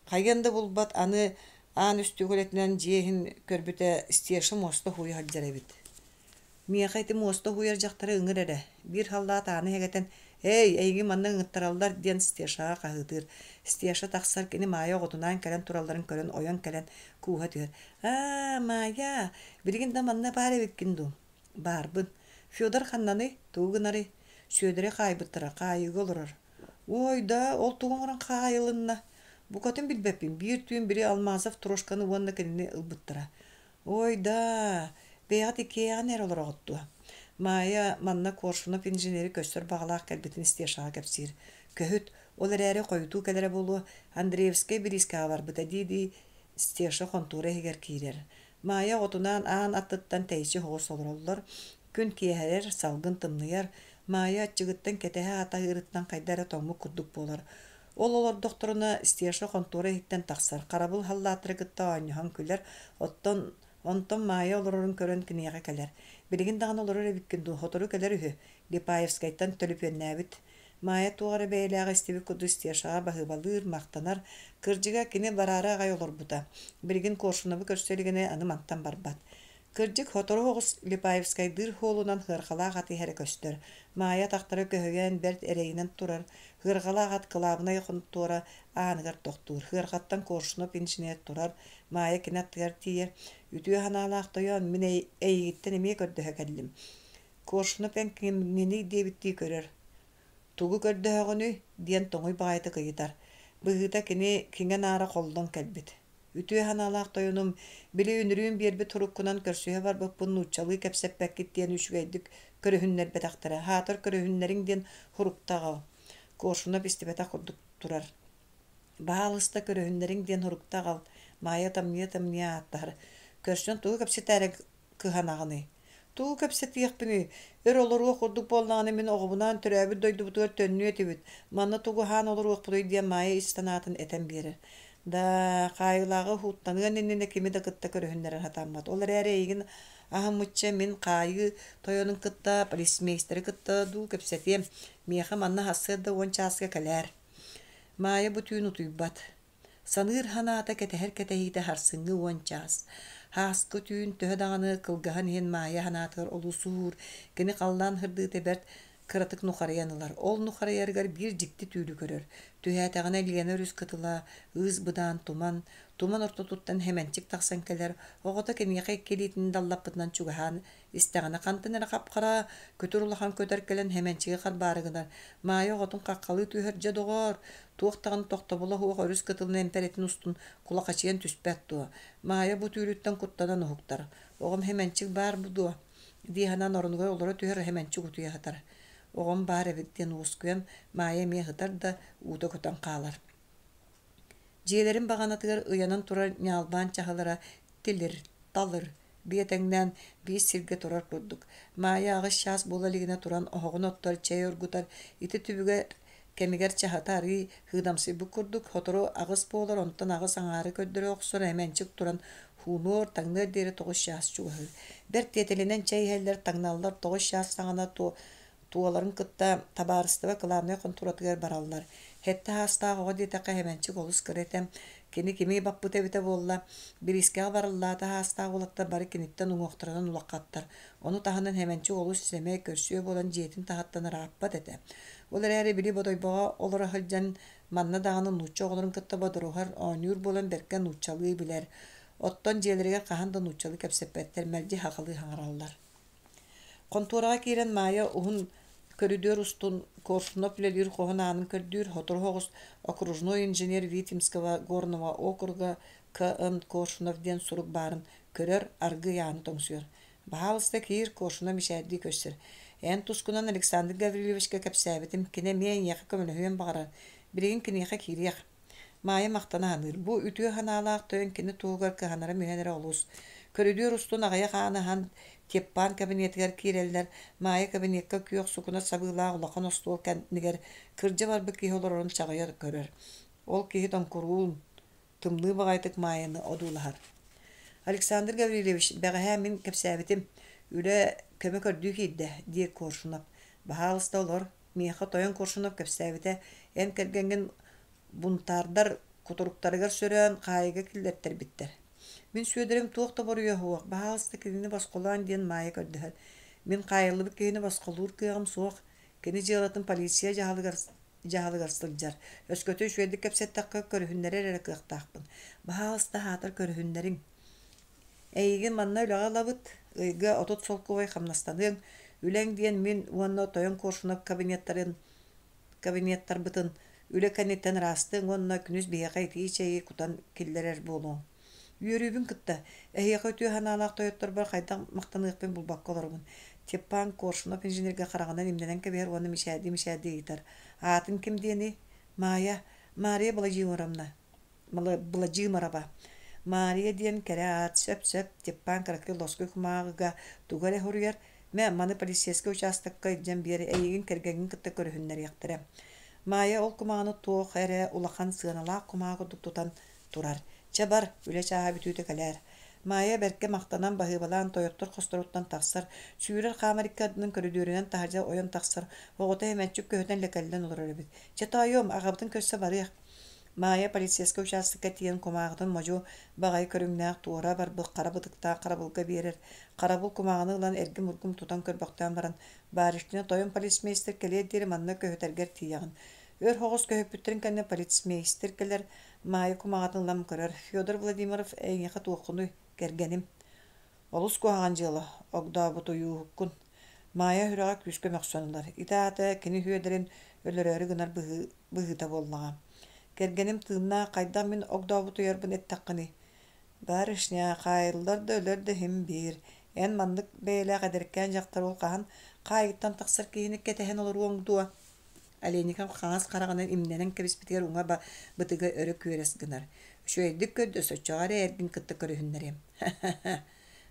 A: хайыан да булбат, аны аан үстүкүлэтинэн дьиэ иһин көрбүтэ Стеша муоста һууйа сылдьар эбит. Миэхэ ити муоста уһуйар дьахтары ыҥыр эрэ, биир халлаат ааны иһэгэтэн «Эй, эйигин манна ыҥыттараллар» диэн Стешаҕа хаһыытыыр. Стеша тахсар, кини Маайа оҕотунаан кэлэн туралларын көрөн ойон кэлэн кууһа түһэр. «Аа, Маайа, билигин да манна баар эбиккин дуу?» «Баарбын. Федор ханнаный? Тугу гынарый?» Сүөдэри хаайбыттара, хаайыыга олорор. Уой да, ол тугу оҥорон хаайылынна? Букатын билбэппин, биир түүн били Алмазов Трошканы уонна кинини ылбыттара. Ой да, бэйэҕит иккиэйэҕин эрэ олороҕут дуо? Маайа манна Коршунов инженери көстөр баҕалаах кэлбитин Стешаҕа кэпсиир. Көһүт, ол эрээри хойутуу кэлэрэ буолуо, Андреевскай бириискэҕэ барбыта дии-дии Стеша хонтуора иһигэр киирэр. Маайа оҕотунаан аан аттыттан тэйиччи соҕус олороллор. Күн киэһэрэр, салгын тымныйар. Маайа аччыгыттан кэтэһэ аатаһыырыттан хайда эрэ тоҥмут курдук буолар. Ол олордохторуна Стеша хонтуора иһиттэн тахсар, харабыл халлааттары кытта оонньоһон күлэр, оттон онтон Маайа олорорун көрөн киниэхэ кэлэр. Билигин даҕаны олорор эбиккин дуу, сотору кэлэр үһү, Липаевскайтан төлөпүөннээбит. Маайа туох эрэ бэйэлээҕи истибит курдук Стешаҕа баһыыбалыыр, махтанар. Кырдьыга, кини бараары аҕай олорбута. Билигин Коршуновы көрсө илигинэ аны мантан барбат. Кырдьык, сотору оҕус Липаевскайдыыр суолунан сыарҕалаах ат иһэрэ көстөр. Маайа атахтара көһүйэн бэрт эрэйинэн турар, сыарҕалаах ат кылаабынай хонтуора ааныгар тохтуур. Сыарҕаттан Коршунов инженер турар, Маайа кини аттыгар тиийэр: «Үтүө санаалаах тойон, мин эйигиттэн эмиэ көрдөһө кэллим». Коршунов эн кимҥиний диэбиттии көрөр. «Тугу көрдөһөҕүнүй?» диэн тоҥуй баҕайытык ыйытар. Быһыыта кини киҥэ-наара холлон кэлбит. Үтүө санаалаах тойонум, били үнүрүүн биэрбит суруккунан көрсүһэ барбыппын нууччалыы кэпсэппэккит диэн үчүгэйдик көрүһүннэрбэтэхтэрэ. Аһаатар көрүһүннэриҥ диэн сурукта аҕал. Коршунов истибэтэх курдук турар. Баһаалыста көрүһүннэриҥ диэн сурукта аҕал, Маайа тамныйа-тамныйа ааттаһар. Көрсөн тугу кэпсэтээри кыһанаҕыный? Тугу кэпсэтиэхпиний? Өр олоруох курдук буоллаҕына мин оҕобунаан төрөөбүт дойдубутугар төннүө этибит. Манна тугу аһаан олоруохпутуй диэн Маайа ис санаатын этэн биэрэр. Да, хаайыылааҕы уһуктаныан иннинэ кими да кытта көрүһүннэрэр сатаммат. Ол эрээри эйигин аһыммычча мин хаайыы тойонун кытта, полицмейстеры кытта дуу кэпсэтиэм. Миэхэ манна сарсыарда уон чааска кэлээр. Маайа бу түүн утуйбат. Саныыр санаата кэтэһэр кэтэһиитэ сарсыҥҥы уон чаас. Һааскы түүн төһө даҕаны кылгаһын иһин Маайа санаатыгар олус уһуур, кини халлаан сырдыыта бэрт кыратык нухарыйан ылар. Ол нухарыйарыгар биир дьикти түүлү көрөр. Түһээтэҕинэ Лена өрүс кытыла, ыыс-быдаан туман, туман ортотуттан Хэмэнчик тахсан кэлэр, оҕото киниэхэ икки илиитин даллаппытынан чугаһаан Истэҕинэ хантан эрэ хап-хара, күтүр улахан көтөр кэлэн Хэмэнчиги харбаары гынар. Маайа оҕотун хаххалыы түһэр, дьэ доҕоор, туох даҕаны тохтобула суох өрүс кытылын эмпэрэтин устун кулахачыйан түспэт дуо? Маайа бу түүлүттэн куттанан уһуктар. Оҕом Хэмэнчик баар дуо? дии санаан оронугар олоро түһэр Хэмэнчик утуйа сытар. Оҕом баар эбит диэн уоскуйан, Маайа эмиэ сытар да, уута көтөн хаалар. Дьиэлэрин баҕанатыгар ыйанан турар ньаалбаан чаһылара тилир, талыр, биэтэҥнээн биир сиргэ турар курдук. Маайа аҕыс чаас буола илигинэ туран оһоҕун оттор, чэй оргутар, ити түбүгэ кэмигэр чаһыта арыый сыыдамсыйбыт курдук, сотору аҕыс буолар, онтон аҕыс аҥаары көрдөрө охсор, эмэнчик туран хуунуор, таҥныар диэри тоҕус чаас чугаһыыр. Бэрт тиэтэлинэн чэй иһэллэр, таҥналлар, тоҕус чаас саҕана туоларын кытта табаарыстыба кылаабынай хонтуоратыгар бараллар. Сэттэ саастаах оҕо диэтэххэ Хэмэнчик олус кыра этэ. Кини кими баппыта эбитэ буолла, бириискэҕэ барыллаата саастаах уолаттар бары киниттэн уҥуохтарынан улаххаттар. Ону таһынан Хэмэнчик олус сэмэй, көрсүө буолан дьиэтин таһыттан ырааппат этэ. Ол эрээри били Бодойбоҕо олоро сылдьан манна даҕаны нуучча оҕолорун кытта бодоруһар, оонньуур буолан бэркэ нууччалыы билэр. Оттон дьиэлэригэр хаһан да нууччалыы кэпсэппэттэр, мэлдьи сахалыы саҥараллар. Хонтуораҕа киирэн Маайа уһун көрүдүөр устун Коршунов үлэлиир хоһун аанын көрдүүр, сотору соҕус окружной инженер Витимского горного округа К.Н. Коршунов диэн сурук баарын көрөр, аргыый ааны тоҥсуйар. «Баһаалыста киир, Коршунов мичээрдии көрсөр. Эн тускунан Александр Гаврильевичка кэпсээбитим, кини эмиэ эйиэхэ көмөлөһүөн баҕарар. Билигин киниэхэ киириэх». Маайа махтана саныыр, бу үтүө санаалаах тойон кини туһугар кыһанара мүһэнэрэ олус. Көрүдүөр устун аҕыйах ааны аһан, Теппан кабинетыгар киирэллэр. Маайа кабинекка күөх сукуна сабыылаах улахан остуол кэннигэр кырдьа барбыт киһи олорорун чаҕыйа көрөр. Ол киһи тоҥкуруун, тымныы баҕайытык Маайаны одуулаһар. «Александр Гаврильевич, бэҕэһээ мин кэпсээбитим, үлэ көмө көрдүү киирдэ», диир Коршунов. «Баһаалыста олор, Миэхэ тойон Коршунов кэпсээбитэ, эн кэргэҥҥин бунтаардар кутуруктарыгар сөрөөн хаайыыга киллэртэрбиттэр. Мин Сүөдэрим туох да буруйа суох, баһаалыста кинини босхолоон диэн Маайа көрдөһөр. Мин хаайыллыбыт киһини босхолуур кыаҕым суох, кини дьыалатын полиция дьаһалыгар дьаһалыгар сылдьар. Өскөтө үчүгэйдик кэпсэттэххэ көрүһүннэрэр эрэ кыахтаахпын. Баһаалыста аһаатар көрүһүннэриҥ. Эйигин манна үлэҕэ ылабыт, ыйга отут солкуобай хамнастаныаҥ, үлэҥ диэн мин уонна тойон Коршунов кабинеттарын Кабинеттарбытын үлэ кэнниттэн ыраастыаҥ уонна күнүс биһиэхэ итии чэйи кутан киллэрэр буолуоҥ. Үөрүүбүн кытта, эһиэхэ үтүө санаалаах тойотторбор хайдах махтаныахпын булбакка олоробун. Степан Коршунов инженергэ хараҕынан имнэнэн кэбиһэр уонна мичээрдии-мичээрдии ыйытар: «Аатын ким диэний?» «Маайа, Мария Владимировна, Быладьыымараба. Маарыйа диэн кэрэ аат, сөп-сөп, Теппаан кыракый лоскуй кумааҕыга тугу эрэ суруйар, «Мэ, маны полицейскай учаастакка илдьэн биэр, эйигин кэргэҥҥин кытта көрүһүннэриэхтэрэ». Маайа ол кумааҕыны туох эрэ улахан сыаналаах кумааҕы курдук тутан турар. «Чэ бар, үлэ чааһа бүтүүтэ кэлээр». Маайа бэркэ махтанан баһыыбалаан тойоттор хосторуттан тахсар, сүүрэр-хаамар икки ардынан көрүдүөрүнэн таһырдьа ойон тахсар, оҕото эмэччик көһүтэн лэкэллэн олорор эбит. «Чэ тоойуом, аҕабытын көрсө барыах». Маайа полицейскай учаастакка тиийэн кумааҕытын модьу баҕайы көрүҥнээх туора барбыт хара бытыктаах харабылга биэрэр. Харабыл кумааҕыны ылан эргим-ургум тутан көрбөхтөөн баран, «Барышня, тойон полицмейстер кэлиэр диэри манна көһүтэргэр тиийэҕин». Өр соҕус көһүппүттэрин кэннэ полицмейстер кэлэр, Маайа кумааҕытын ылан көрөр. «Федор Владимиров, эйиэхэ туоххунуй, кэргэним?» Олус куһаҕан дьыала, огдообутуйууһуккун. Маайа сүрэҕэ күүскэ мөхсөн ылар. Ити аата кини Сүөдэрин өлөрөөрү гынар быһыыта буоллаҕа. Кэргэним тыыннаах хайдах мин огдообутуйарбын эттэххиний? Барышня, хаайыллар да өлөр да иһин биир. Эн маннык бэйэлээх эдэркээн дьахтар ол хаһан хаайыттан тахсар киһини кэтэһэн олоруоҥ дуо? Олейников хаҥас хараҕынан имнэнэн кэбиспитигэр уҥа бытыга өрө күөрэс гынар. Үчүгэйдик көрдөс, оччоҕо эрэ эргин кытта көрүһүннэриэм.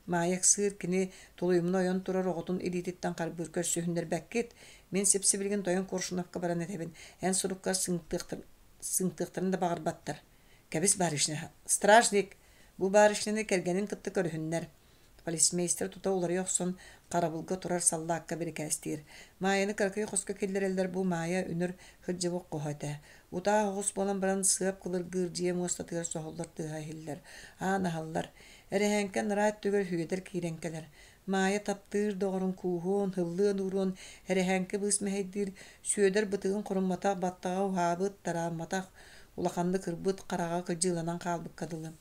A: Маайа ыксыыр, кини тулуйумна ойон турар оҕотун илиититтэн харбыыр көрсүһүннэрбэккит. Мин сип-сибилигин тойон Коршуновка баран этэбин, эн суруккар сыҥтыахтарын да баҕарбаттар. Кэбис, барышня. Стражник! Бу барышняны кэргэнин кытта көрүһүннэр. Полицмейстер тута уларыйа охсон, харабылга турар саллаакка бирикээстиир. Маайаны кыракый хоско киллэрэллэр бу Маайа үнүр сылдьыбыт хоһо этэ. Утаа оҕус буолан баран сыап кылыргыыр дьиэ муостатыгар соһуллар тыаһа иһиллэр. Аан аһыллар. Эрэһээҥкэ анараа өттүгэр Сүөдэр киирэн кэлэр. Маайа таптыыр доҕорун кууһуон, һыллыан-ууруон эрэһээҥки быыс мэһэйдиир, Сүөдэр бытыгын хорумматах, баттаҕа уһаабыт, тараамматах, улаханнык ырбыт, хараҕа кыдьыыланан хаалбыкка дылы.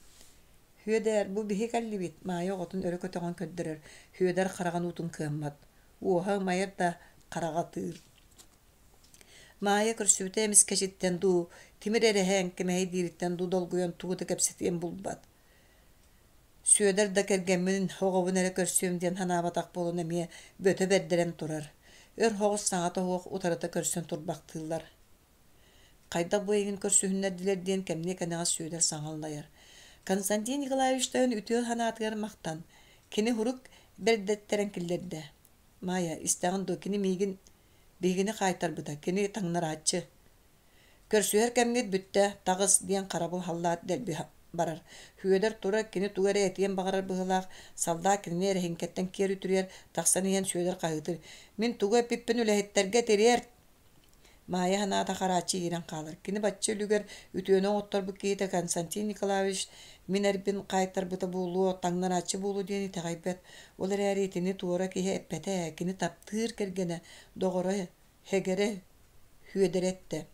A: «Сүөдээр, бу биһи кэллибит», Маайа оҕотун өрө көтөҕөн көрдөрөр, Сүөдэр хараҕын уутун кыаммат. Уоһа ымайар да, хараҕа ытыыр. Маайа көрсүбүтэ эмискэчиттэн дуу, тимир эрэһээҥки мэһэйдиириттэн дуу долгуйан тугу да кэпсэтиэн булбат. Сүөдэр да кэргэммин, оҕобун эрэ көрсүөм диэн санаабатах буолан эмиэ бөтө бэрдэрэн турар. Өр соҕус саҥата суох утарыта көрсөн турбахтыыллар. Хайдах бу эйигин көрсүһүннэрдилэр диэн кэмниэ кэнэҕэс Сүөдэр саҥа аллайар. Константин Николаевич тойон үтүө санаатыгар махтан. Кини сурук бэрдэттэрэн киллэрдэ. Маайа, истэҕин дуо, кини миигин, биһигини хаайтарбыта, кини таҥнарааччы. Көрсүһэр кэмҥит бүттэ, таҕыс, диэн харабыл халлаат дэлби барар. Сүөдэр тура кини тугу эрэ этиэн баҕарар быһыылаах, саллаат кинини эрэһиҥкэттэн киэр үтүрүйэр, тахсан иһэн Сүөдэр хаһыытыыр: «Мин тугу эппиппин үлэһиттэргэ тириэрт!» Маайа санаата харааччы иирэн хаалар. Кини бачча үлүгэр үтүөнү оҥотторбут киһитэ Константин Николаевич мин эрбин хаайтарбыта буолуо, таҥнарааччы буолуо диэн итэҕэйбэт. Ол эрээри итини туора киһи эппэтэ ээ, кини таптыыр кэргэнэ, доҕоро Һэгэрэ Сүөдэрэ эттэ: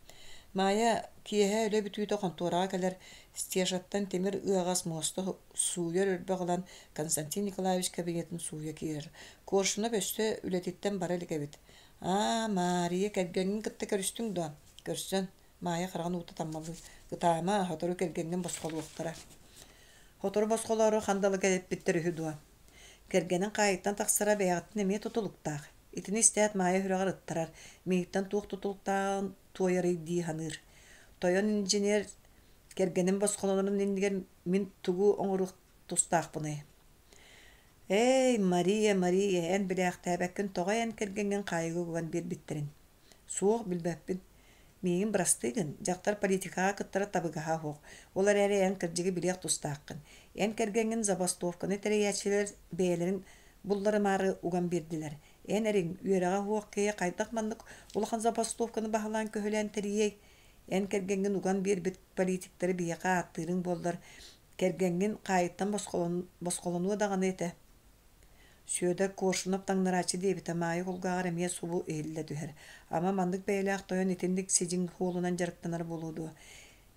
A: «Маайа киэһэ үлэ бүтүүтэ хонтуораҕа кэлэр, Стешаттан тимир ыаҕас муоста сууйар өрбөх ылан Константин Николаевич кабинетын сууйа киирэр. Коршунов өссө үлэтиттэн бара илик эбит. Аа, Маарыйа, кэргэҥҥин кытта көрүстүҥ дуо?» «Көрсөн» Маайа хараҕын уута таммалыы. «Ытаама, сотору кэргэҥҥин босхолуохтара». «Сотору босхолоору хандалыга эппиттэр үһү дуо?» Кэргэнин хаайыттан тахсара бэйэҕиттэн эмиэ тутулуктаах. Итини истээт Маайа сүрэҕэр ыттарар, миигиттэн туох тутулуктааҕын туойарый дии саныыр. Тойон инженер кэргэним босхолонорун иннигэр мин тугу оҥоруох тустаахпыный? Эй, Мария, Мария, эн билээхтээбэккин тоҕо эн кэргэҥҥин хаайыыга уган биэрбиттэрин? Суох, билбэппин. Миигин бырастыы гын, дьахтар политикаҕа кыттара табыгаһа суох. Ол эрээри эн кырдьыгы билиэх тустааххын. Эн кэргэҥҥин забастовканы тэрийээччилэр бэйэлэрин булларымаары уган биэрдилэр. Эн эриҥ, үөрэҕэ суох киһи хайдах маннык улахан забастовканы баһылаан-көһүлээн тэрийиэй? Эн кэргэҥҥин уган биэрбит политиктары биһиэхэ ааттыырыҥ буоллар, кэргэҥҥин хаайыттан босхолонуо даҕаны этэ. Сүөдэр Коршунов таҥнарааччы диэбитэ Маайа кулгааҕар эмиэ субу иһиллэ түһэр. Ама маннык бэйэлээх тойон итинник сидьиҥ суолунан дьарыктанар буолуо дуо?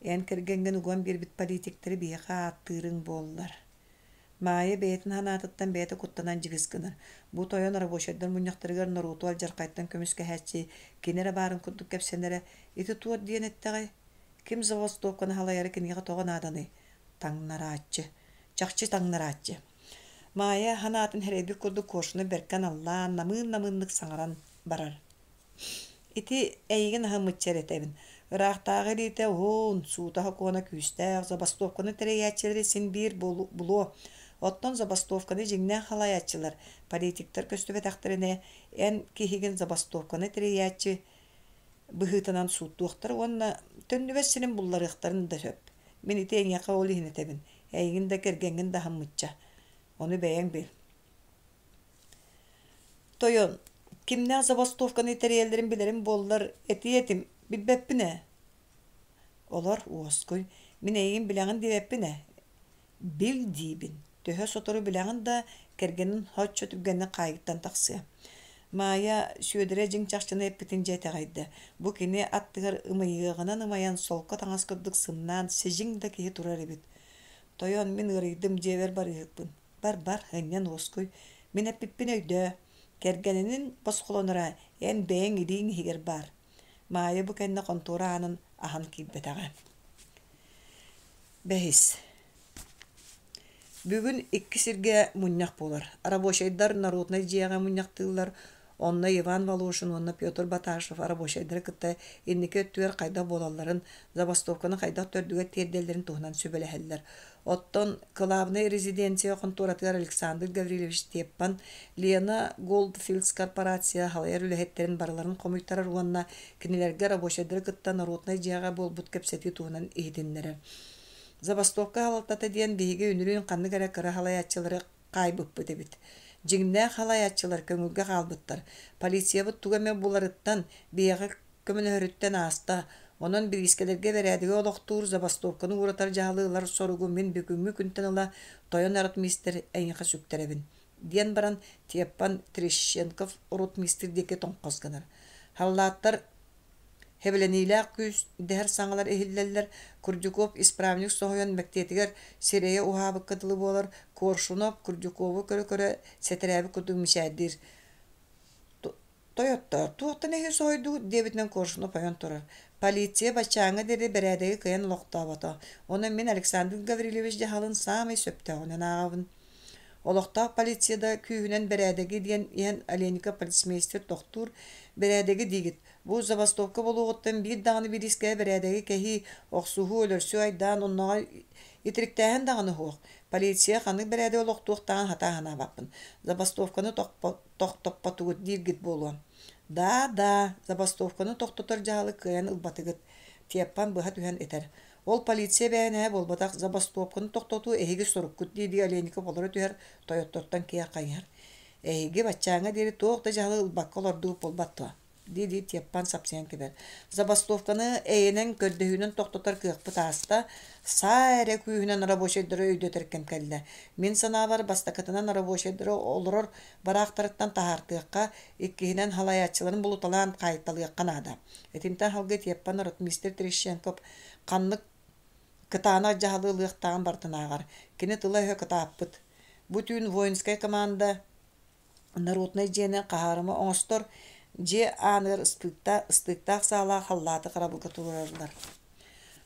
A: Эн кэргэҥҥин уган биэрбит политиктары биһиэхэ ааттыырыҥ буоллар. Маайа бэйэтин санаатыттан бэйэтэ куттанан дьигис гынар. Бу тойон рабочайдар мунньахтарыгар норуоту алдьархайтан көмүскэһээччи кини эрэ баарын курдук кэпсэнэрэ. Ити туох диэн эттэҕэй? Ким забастовканы халайара киниэхэ тоҕо нааданый? Таҥнарааччы. Чахчы таҥнарааччы. Маайа санаатын сэрэйбит курдук куорсуну бэркэ аналлаан, намыын-намыыннык саҥаран барар. Ити эйигин аһыммычча эрэ этэбин. Ыраахтааҕы илиитэ уһун, суута-сокуона күүстээх, забастовканы тэрийээччилэри син биир булуо. Оттон забастовканы дьиҥнээх халайааччылар, политиктар көстүбэтэхтэринэ, эн киһигин забастовканы тэрийээччи быһыытынан сууттуохтара уонна төннүбэт сирин булларыахтарын да сөп. Мин ити эйиэхэ ол иһин этэбин. Эйигин да кэргэҥҥин да аһыммычча. Ону бэйэҥ бил. Тойон, кимнээх забастовканы тэрийэллэрин билэрим буоллар, этиэ этим, билбэппин ээ. Олор, уоскуй, мин эйигин билэҕин диэбэппин ээ. Бил диибин, төһө сотору билэҕин да, кэргэнин соччо түргэнник хаайыыттан тахсыа. Маайа Сүөдэрэ дьиҥ чахчыны эппитин дьэ итэҕэйдэ. Бу кини аттыгар ымыйыаҕынан ымайан солко таҥас курдук сымнаан сидьиҥ да киһи турар эбит. Тойон, мин ыарыйдым, дьиэбэр барыыһыкпын. Бар-бар, ынньан уоскуй. Мин эппиппин өйдөө. Кэргэнинин босхолоноро эн бэйэҥ илииҥ иһигэр баар. Маайа бу кэннэ хонтуора аанын аһан киирбэтэҕэ. Бэһис. Бүгүн икки сиргэ мунньах буолар. Рабочайдар народнай дьиэҕэ мунньахтыыллар, Онно Иван Волошин уонна Петр Баташев рабочайдары кытта инники өттүгэр хайдах буолалларын, забастовканы хайдах төрдүгэр тиэрдэллэрин туһунан сүбэлэһэллэр. Оттон кылаабынай резиденция хонтуоратыгар Александр Гаврильевич Теппан Лена Голдфилдс корпорация салайар үлэһиттэрин барыларын хомуйтарар уонна кинилэргэ рабочайдары кытта народнай дьиэҕэ буолбут кэпсэтии туһунан иһитиннэрэр. Забастовка салалтата диэн биһиги үнүрүүн ханнык эрэ кыра салайааччылары хаайбыппыт эбит. Дьиҥнээх халайааччылар көҥүлгэ хаалбыттар. Полициябыт тугу эмэ буларыттан, биһиэхэ көмөлөһөрүттэн ааста. Онон бириискэлэргэ бэрээдэги олохтуур забастовканы ууратар дьаһалы ылар соругу мин бүгүҥҥү күнтэн ыла тойон ротмистр эйиэхэ сүктэрэбин, диэн баран Теппан Трещенков ротмистр диэки тоҥхос гынар. Халлааттар Хэбилэниилээх күүс дэһэр саҥалар иһиллэллэр, Курдюков исправник соһуйан мэктиэтигэр сирэйэ уһаабыкка дылы буолар, Коршунов Курдюкову көрө-көрө сэтэрээбит курдук мичээрдиир: «Тойоттоор, туохтан эһиги соһуйдугут?» диэбитинэн Коршунов ойон турар. «Полиция баччааҥҥа диэри бэрээдэги кыайан олохтообото. Онон мин Александр Гаврильевич дьаһалын саамай сөптөөҕүнэн ааҕабын. Олохтоох полиция да күүһүнэн бэрээдэги диэн иһэн Оленька полицмейстер тохтуур, бэрээдэги диигит. Бу забастовка буолуоҕуттан биир даҕаны бириискэҕэ бэрээдэги кэһии, охсуһуу, өлөрсүү айдаан оннооҕор итириктээһин даҕаны суох. Полиция ханнык бэрээдэги олохтуохтааҕын сатаан санаабаппын. Забастовканы тохтоппотугут дииргит буолуо. Да, да, забастовканы тохтотор дьаһалы кыайан ылбатыгыт, Теппан быһа түһэн этэр. Ол полиция эбээһинэһэ буолбатах, забастовканы тохтотуу эһиги соруккут дии-дии Оленников олоро түһэр, тойоттортон киэр хайыһар. Эһиги баччааҥҥа диэри туох да дьаһалы ылбакка олордугут буолбат дуо? дии-дии Теппан сапсыйан кэбэр. Забастовканы эйэнэн көрдөһүүнэн тохтотор кыахпыт ааста, саа эрэ күүһүнэн рабочайдары өйдөтөр кэм кэллэ. Мин санаабар, бастакытынан рабочайдары олорор бараахтарыттан таһаартыахха, иккиһинэн халайааччыларын булуталаан хаайталыахха наада. Итинтэн салгыы Теппан ротмистр Терещенков ханнык кытаанах дьаһалы ылыахтааҕын барытын ааҕар. Кини тыла-өһө кытааппыт. Бу түүн воинскай команда народнай дьиэни хаһаарыма оҥостор, дьиэ ааныгар ыстыыктаах саалаах халлааты харабылга туруораллар.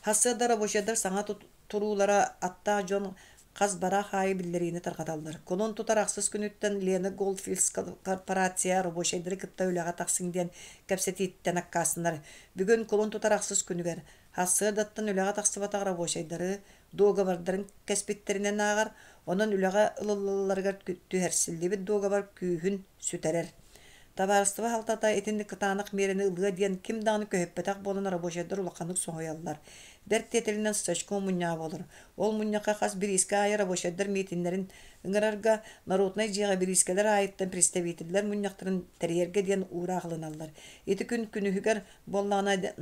A: Сарсыарда рабочайдар саҥа туруулара аттаах дьон хас бараах аайы биллэриини тарҕаталлар. Кулун тутар ахсыс күнүттэн Лена Голдфилдс корпорация рабочайдары кытта үлэҕэ тахсыҥ диэн кэпсэтииттэн аккаастанар. Бүгүн кулун тутар ахсыс күнүгэр сарсыардаттан үлэҕэ тахсыбатах рабочайдары дуогабардарын кэспиттэринэн ааҕар, онон үлэҕэ ылыллалларыгар түһэрсиллибит дуогабар күүһүн сүтэрэр. Табаарыстыба халтата итинник кытаанах миэрэни ылыа диэн ким даҕаны көһүппэтэх буолан рабочайдар улаханнык соһуйаллар. Бэрт тиэтэлинэн стачком мунньаҕа буолар. Ол мунньахха хас бириискэ аайы рабочайдар миитиннэрин ыҥырарга, народнай дьиэҕэ бириискэлэр аайыттан представителлэр мунньахтарын тэрийэргэ диэн уураах ылыналлар. Ити күн күнүһүгэр буоллаҕына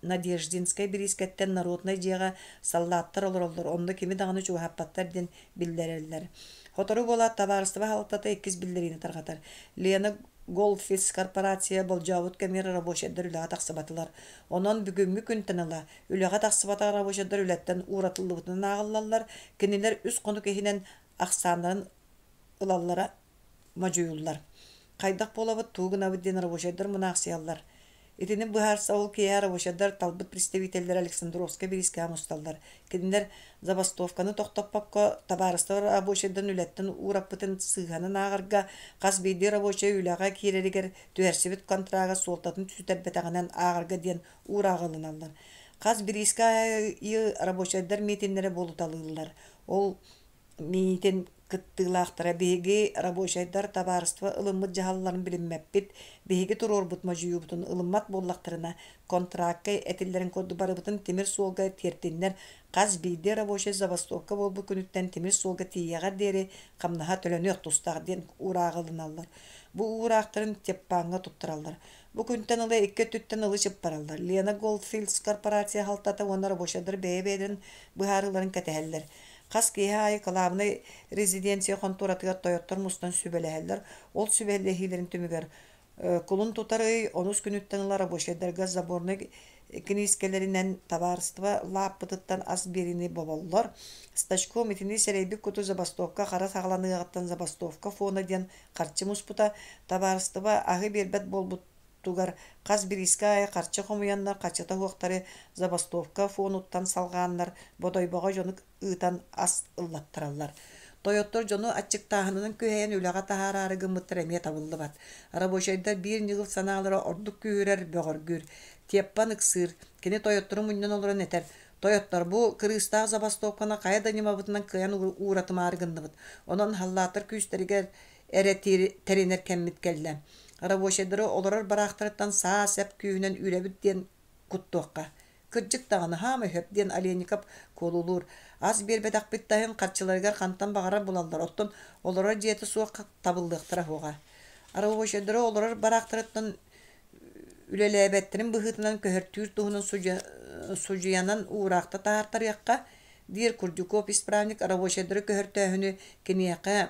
A: Надеждинскай бириискэттэн народнай дьиэҕэ саллааттар олороллор, онно кими даҕаны чугаһаппаттар диэн биллэрэллэр. Сотору буолаат табаарыстыба салалтата иккис биллэриини тарҕатар. Лена Голдфилдс корпорация болдьообут кэмигэр рабочайдар үлэҕэ тахсыбатылар. Онон бүгүҥҥү күнтэн ыла үлэҕэ тахсыбатах рабочайдар үлэттэн ууратыллыбытынан ааҕыллаллар. Кинилэр үс хонук иһинэн ахсааннарын ылаллара модьуйуллар. Хайдах буолабыт, тугу гынабыт диэн рабочайдар мунаахсыйаллар. Итини быһаарса ол киэһэ рабочайдар талбыт представителлэрэ Александровскай бириискэҕэ мусталлар. Кинилэр забастовканы тохтоппокко, табаарыстар рабочайдан үлэттэн уураппытын сыыһанан ааҕарга, хас биирдии рабочай үлэҕэ киирэригэр түһэрсибит контрага суолтатын сүтэрбэтэҕинэн ааҕарга диэн уурааҕы ылыналлар. Хас бириискэ аайы рабочайдар миитиннэрэ буолуталыыллар. Ол Миитин кыттыылаахтара биһиги рабочайдар табаарыстыба ылыммыт дьаһалларын билиммэппит, биһиги туруорбут модьуйуубутун ылыммат буоллахтарына, контракка этиллэрин курдук барыбытын тимир суолга тиэртиннэр, хас биирдии рабочай забастовка буолбут күнүттэн тимир суолга тиийиэҕэр диэри хамнаһа төлөнүөх тустаах диэн уурааҕы ылыналлар. Бу уураахтарын Теппаҥҥа туттараллар. Бу күнтэн ыла икки өттүттэн ылы чыппараллар. Лена Голдфилдс корпорация халтата уонна рабочайдар бэйэ-бэйэлэрин быһаарыыларын кэтэһэллэр. Хас киэһэ аайы кылаабынай резиденция хонтуоратыгар тойоттор мустан сүбэлэһэллэр. Ол сүбэлэһиилэрин түмүгэр кулун тутар ый онус күнүттэн ыла рабочайдарга заборнай киниискэлэринэн табаарыстыба лааппытыттан ас биэриини боболлор. Стачком итини сэрэйбит куту забастовка хара саҕаланыаҕыттан забастовка фона диэн харчы муспута. Табаарыстыба аһы биэрбэт буолбут тугар хас бириискэ аайы харчы хомуйаннар харчыта суохтары забастовка фонуттан салҕааннар Бодойбоҕо дьону ыытан ас ыллаттараллар. Тойоттор дьону аччыктааһынынан күһэйэн үлэҕэ таһаараары гыммыттара эмиэ табыллыбат. Рабочайдар биир ньыгыл санаалара ордук күүһүрэр, бөҕөргүүр. Теппан ыксыыр, кини тойоттору мунньан олорон этэр: «Тойоттор, бу кырыыстаах забастовканы хайа да ньымабытынан кыайан ууратымаары гынныбыт. Онон халлааттар күүстэригэр эрэ тэринэр кэммит кэллэ. Рабочайдары олорор бараахтарыттан саа-сэп күүһүнэн үүрэбит диэн куттуохха. Кырдьык даҕаны, хаамай сөп диэн Оленников куолулуур. Ас биэрбэтэхпит да иһин харчыларыгар хантан баҕарар булаллар, оттон олорор дьиэтэ суох табыллыахтара суоҕа. Рабочайдары олорор бараахтарыттан үлэлээбэттэрин быһыытынан көһөртүүр туһунан судьуйанан уураахта таһаартарыахха, диир Курдюков исправник рабочайдары көһөртөөһүнү киниэхэ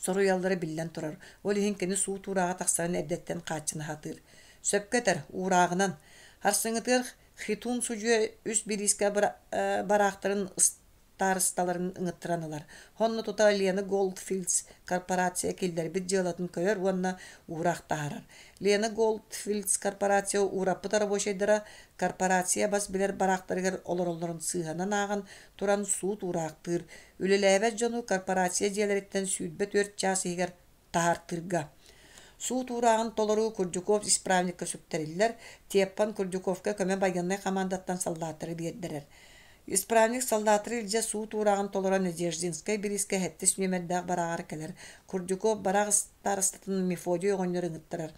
A: Соруйаллара биллэн турар, ол иһин кини суут уурааҕа тахсарын эрдэттэн хааччына сатыыр. Сөпкө этэр, уурааҕынан. Харсыҥҥытыгар Хитун судьуйа үс бириискэ бараахтарын ыстаарысталарын ыҥыттаран ылар. Онно тута Лена Голдфилдс корпорация киллэрбит дьыалатын көрөр уонна уураах таһаарар. Лена Голдфилдс корпорация уураппыт рабочайдара корпорация бас билэр бараахтарыгар олороллорун сыыһанан ааҕан туран суут уураахтыыр, үлэлээбэт дьону корпорация дьиэлэриттэн 24 чаас иһигэр таһаартыырга. Суут уурааҕын толоруу Курдюков исправникка сүктэриллэр, Теппан Курдюковка көмө байыаннай хамаандаттан саллааттары биэрдэрэр. Исправник саллааттары илдьэ суут уурааҕын толоро Надеждинскай бириискэ сэттис нүөмэрдээх барааҕар кэлэр. Курдюков бараах старостатын Мефодий оҕонньор ыҥыттарар.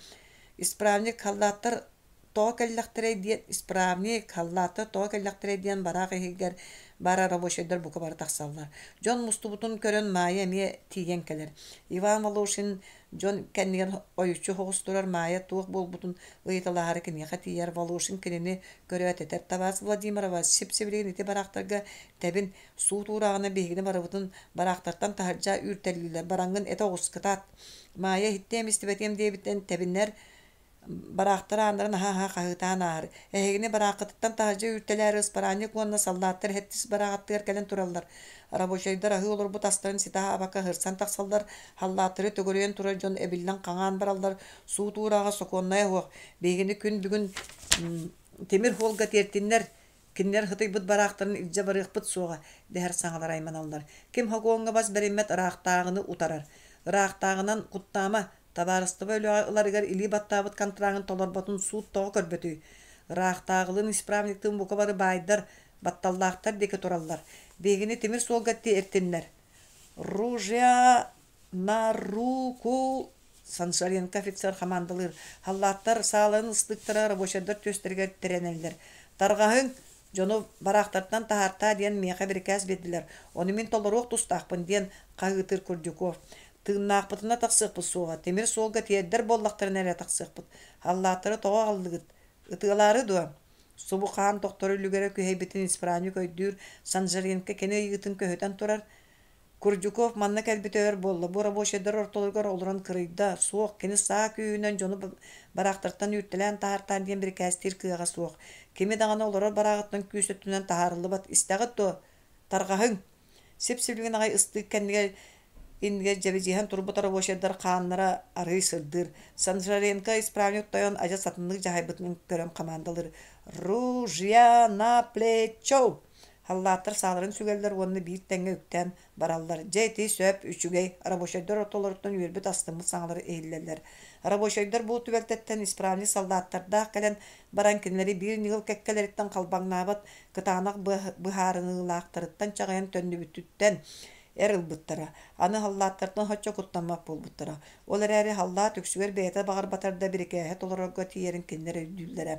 A: Исправник халлааттар тоҕо кэллэхтэрэй диэн исправник, халлааттар тоҕо кэллэхтэрэй диэн бараах иһигэр баар рабочайдар бука бары тахсаллар. Дьон мустубутун көрөн Маайа эмиэ тиийэн кэлэр. Иван Волошин дьон кэннигэр ойуччу соҕус турар Маайа туох буолбутун ыйыталаһаары киниэхэ тиийэр. Волошин кинини көрөөт этэр: «Табаас Владимирова, сип-сибилигин ити бараахтарга тэбин, суут уурааҕына биһигини барыбытын бараахтартан таһырдьа үүртэлииллэр, бараҥҥын этэ оҕус, кытаат!» Маайа иһиттиэм-истибэтиэм диэбиттэн тэбинэр Бараахтар ааннарын аһа-аһа хаһыытаан ааһар: «Эһигини барааххытыттан таһырдьа үүртэлээри ыспараанньык уонна саллааттар сэттис бараах аттыгар кэлэн тураллар. Рабочайдар аһыы олорбут астарын ситэ аһаабакка сырсан тахсаллар, халлааттары төгүрүйэн турар дьон эбиллэн хаҥаан бараллар, суут уурааҕа сокуоннайа суох. Биһигини күн бүгүн тимир суолга тиэртиннэр, Кинилэр ытыйбыт бараахтарын илдьэ барыахпыт суоҕа, дэһэр саҥалар айманаллар. Ким хокуоҥҥа бас бэриммэт ыраахтааҕыны утарар. Ыраахтааҕынан куттаама, табаарыстыба үлэҕэ ыларыгар илии баттаабыт контрагын толорботун суут тоҕо көрбөтүй? Ыраахтааҕылыын исправниктыын бука бары баайдар, батталлаахтар диэки тураллар. Биһигини тимир суолга тиэртиннэр. Ружья на руку Санжаренко офицер хамаандалыыр. Халлааттар сааларын ыстыктара рабочайдар түөстэригэр тирэнэллэр. Тарҕаһыҥ, дьону бараахтартан таһаартаа диэн миэхэ бирикээс биэрдилэр. Ону мин толоруох тустаахпын диэн хаһыытыыр Курдюков. Тыыннаахпытына тахсыахпыт суоҕа, тимир суолга тиэрдэр буоллахтарына эрэ тахсыахпыт. Халлааттары тоҕо аҕаллыгыт? Ытыалаары дуо? Субу хаан тохтор үлүгэрэ күһэйбитин исправник өйдүүр, Санжаренко кини ыйыытын көһүтэн турар. Курдюков манна кэлбитэ өр буолла, бу рабочайдар ортолоругар олорон кырыйда, суох, кини саа күүһүнэн дьону бараахтартан үүртэлээн таһаартаан диэн бирикээстиир кыаҕа суох. Кими даҕаны олорор барааҕыттан күүс өттүнэн таһаарыллыбат, истэҕит дуо? Тарҕаһыҥ! Сип-сибилигин аҕай ыстыык кэннигэр иннигэр дьэбидьиһэн турбут рабочайдар хааннара арыый сырдыыр. Санжаренко исправник тойон адьас атыннык дьаһайбытын көрөн хамаандалыыр: «Ружья на плечо!» Халлааттар сааларын сүгэллэр уонна биир тэҥҥэ үктээн бараллар. Дьэ ити сөп, үчүгэй, рабочайдар ортолоруттан үөрбүт астыммыт саҥалар иһиллэллэр. Рабочайдар бу түбэлтэттэн исправник саллааттардаах кэлэн баран кинилэри биир ньыгыл кэккэлэриттэн халбаҥнаабат кытаанах быһаарыныылаахтарыттан чаҕыйан төннүбүтүттэн эр ылбыттара. Аны халлааттартан соччо куттаммат буолбуттара. Ол эрээри халлаат үксүгэр бэйэтэ баҕарбатар да бирикээһи толорорго тиийэрин кинилэр өйдүүллэрэ.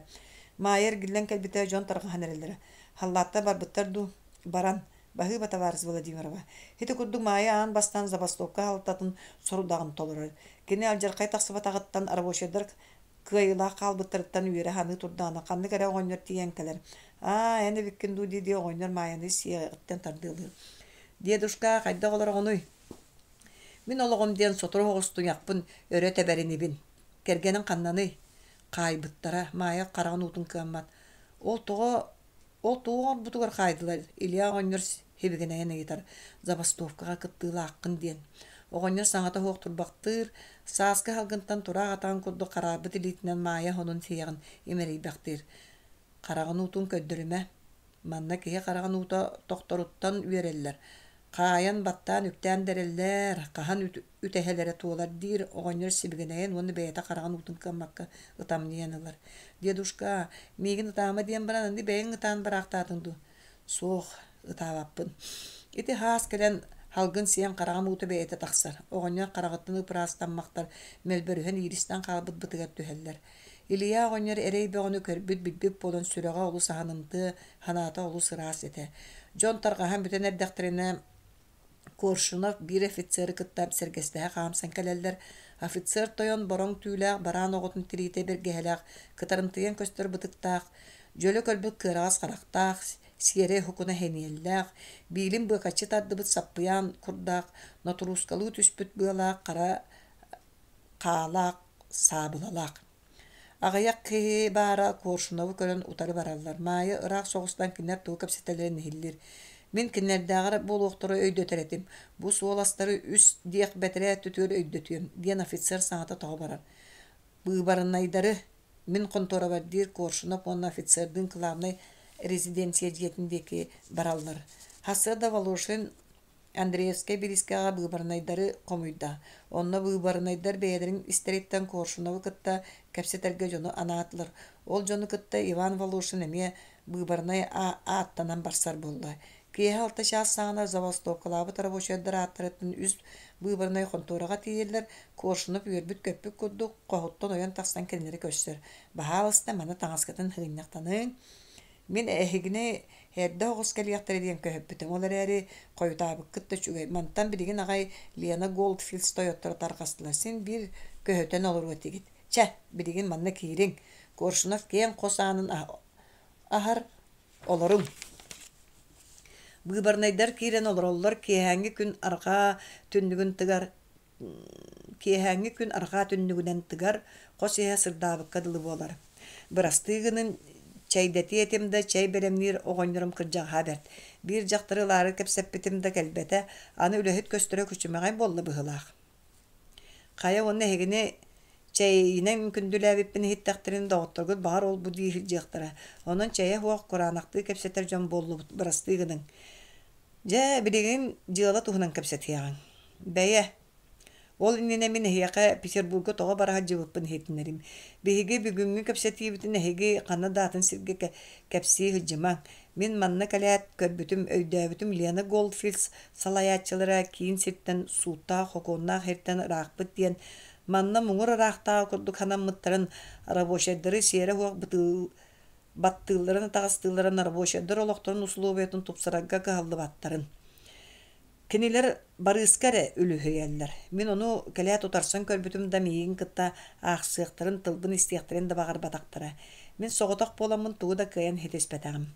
A: Маайа эргиллэн кэлбитэ дьон тарҕаһан эрэллэрэ. Халлааттар барбыттар дуу? Баран. Баһыыба табаарыс Владимирова. Ити курдук Маайа аан бастаан забастовка аһалтатын сорудаҕын толорор. Кини алдьархай тахсыбатаҕыттан рабочайдар кыайыылаах хаалбыттарыттан үөрэ саныы турдаҕына ханнык эрэ оҕонньор тиийэн кэлэр. Аа, эн эбиккин дуу дии-дии оҕонньор Маайаны сиэҕиттэн тардыалыыр. Дедушка, хайдах олороҕунуй? Мин олоҕум диэн сотору соҕус туйахпын өрө тэбэринибин. Кэргэниҥ ханнаный? Хаайбыттара, Маайа хараҕын уутун кыаммат. Ол тоҕо ол тугу оҥорбутугар хаайдылар? Илья оҕонньор сибигинэйэн ыйытар. Забастовкаҕа кыттыылааххын диэн. Оҕонньор саҥата суох турбахтыыр, сааскы салгынтан тураах атаҕын курдук хараарбыт илиитинэн Маайа сонун сиэҕин имэрийбэхтиир. Хараҕын уутун көрдөрүмэ. Манна киһи хараҕын уута тохторуттан үөрэллэр. Хаайан, баттаан, үктээн да эрэллэр, хаһан үтэһэлэрэ туолар диир оҕонньор сибигинэйэн уонна бэйэтэ хараҕын уутун кыаммакка ытамньыйан ылар. «Дедушка, миигин ытаама диэн баран аны бэйэҥ ытаан бараахтаатыҥ дуу?» «Суох, ытаабаппын. Ити хаас кэлэн халгын сиэн хараҕым уута бэйэтэ тахсар. Оҕонньор хараҕыттан ып-ыраастаммахтар мөлбөрүһэн ииристэн хаалбыт бытыгар түһэллэр. Илья оҕонньор эрэй бөҕөнү көрбүт, билбит буолан сүрэҕэ олус аһынымтыа, санаата олус ыраас этэ. Дьон тарҕаһан бүтэн эрдэхтэринэ Коршунов биир офицеры кытта сэргэстэһэ хаамсан кэлэллэр. Офицер тойон бороҥ түүлээх бараан оҕотун тириитэ бэргэһэлээх, кытарымтыйан көстөр бытыктаах, дьөлө көрбүт кыараҕас харахтаах, сиэрэй хукуна сэниэллээх, биилин быакаччы тардыбыт саппыйаан курдаах, нотуруускалыы түспүт быалаах хара хаалаах, саабылалаах. Аҕыйах киһи баара Коршунову көрөн утары бараллар. Маайа ыраах соҕустан кинилэр тугу кэпсэтэллэрин иһиллиир. Мин кинилэрдээҕэр буолуохтара өйдөтөр этим. Бу суоластары үс диэх бэтэрээ өттүтүгэр өйдөтүөм, диэн офицер саҥата тоҕо барар. Быыбарынайдары мин хонтуорабар диир Коршунов уонна офицердыын кылаабынай резиденция дьиэтин диэки бараллар. Сарсыарда Волошин Андреевскай бириискэҕэ быыбарынайдары хомуйда. Онно быыбарынайдар бэйэлэрин истэриттэн Коршуновы кытта кэпсэтэргэ дьону анаатылар. Ол дьону кытта Иван Волошин эмиэ быыбарынай ааттанан барсар буолла. Киэһэ алта чаас саҕана забастовкалаабыт рабочайдар ааттарыттан үс быыбарынай хонтуораҕа тиийэллэр. Коршунов үөрбүт-көппүт курдук хоһуттан ойон тахсан кинилэри көрсөр. «Баһаалыста, маны таҥаскытын сыгынньахтаныҥ, Мин эһигини эрдэ оҕус кэлиэхтэрэ диэн көһүппүтүм, ол эрээри хойутаабыккыт да үчүгэй. Мантан билигин аҕай Лена Голдфилдс тойотторо тарҕастылар, син биир көһүтэн олоруо этигит. Чэ, билигин манна киириҥ. Коршунов киэҥ хос аанын аһар, олоруҥ. Быыбарнайдар киирэн олороллор, киэһээҥҥи күн арҕаа түннүгүн тыгар Киэһээҥҥи күн арҕаа түннүгүнэн тыгар, хос иһэ сырдаабыкка дылы буолар. Бырастыы гынын, чэйдэтиэ этим да, чэй бэлэмниир оҕонньорум кырдьаҕаһа бэрт. Биир дьахтары ылаары кэпсэппитим да кэлбэтэ, аны үлэһит көстөрө күчүмэҕэй буолла быһыылаах. Хайа уонна эһигини чэйинэн күндүлээбиппин иһиттэхтэринэ доҕотторгут баҕар ол-бу дии сылдьыахтара. Онон чэйэ суох кураанахтыы кэпсэтэр дьон буоллубут, бырастыы гыныҥ. Дьэ, билигин дьыала туһунан кэпсэтиэҕиҥ. Бэйэ, ол иннинэ мин эһиэхэ Петербурга тоҕо бара сылдьыбыппын иһитиннэрим. Биһиги бүгүҥҥү кэпсэтиибитин эһиги ханна да атын сиргэ кэпсии сылдьымаҥ. Мин манна кэлээт көрбүтүм, өйдөөбүтүм Лена Голдфилдс салайааччылара киин сиртэн сууттаах-хокуоннаах сиртэн ыраахпыт диэн манна муҥур ыраахтааҕы курдук санаммыттарын рабочайдары сиэрэ суох баттыылларын атаҕастыылларын рабочайдар олохторун усулуобуйатын тупсарарга кыһаллыбаттарын. Кинилэр барыыска эрэ үлүһүйэллэр. Мин ону кэлээт утарсан көрбүтүм да миигин кытта аахсыахтарын, тылбын истиэхтэрин да баҕарбатахтара. Мин соҕотох буоламмын тугу да кыайан ситиспэтэҕим.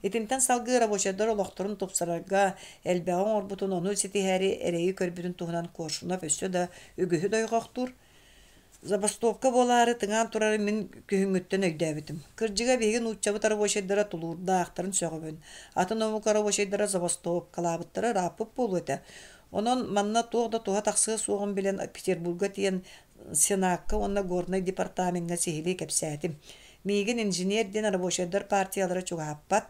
A: Итинтэн салгыы рабочайдар олохторун тупсарарга элбэҕи оҥорбутун, ону ситиһээри эрэйи көрбүтүн туһунан Коршунов өссө да үгүһү дойҕохтуур. Забастовка буолаары тыҥаан турарын мин күһүҥҥүттэн өйдөөбүтүм. Кырдьыга, биһиги нууччабыт рабочайдара тулуурдаахтарын сөҕөбүн. Атын омук рабочайдара забастовкалаабыттара ырааппыт буолуо этэ. Онон манна туох да туһа тахсыа суоҕун билэн Петербурга тиийэн Сенакка уонна Горнай департамеҥҥа сиһилии кэпсээтим. Миигин инженер диэн рабочайдар партиялара чугаһаппат.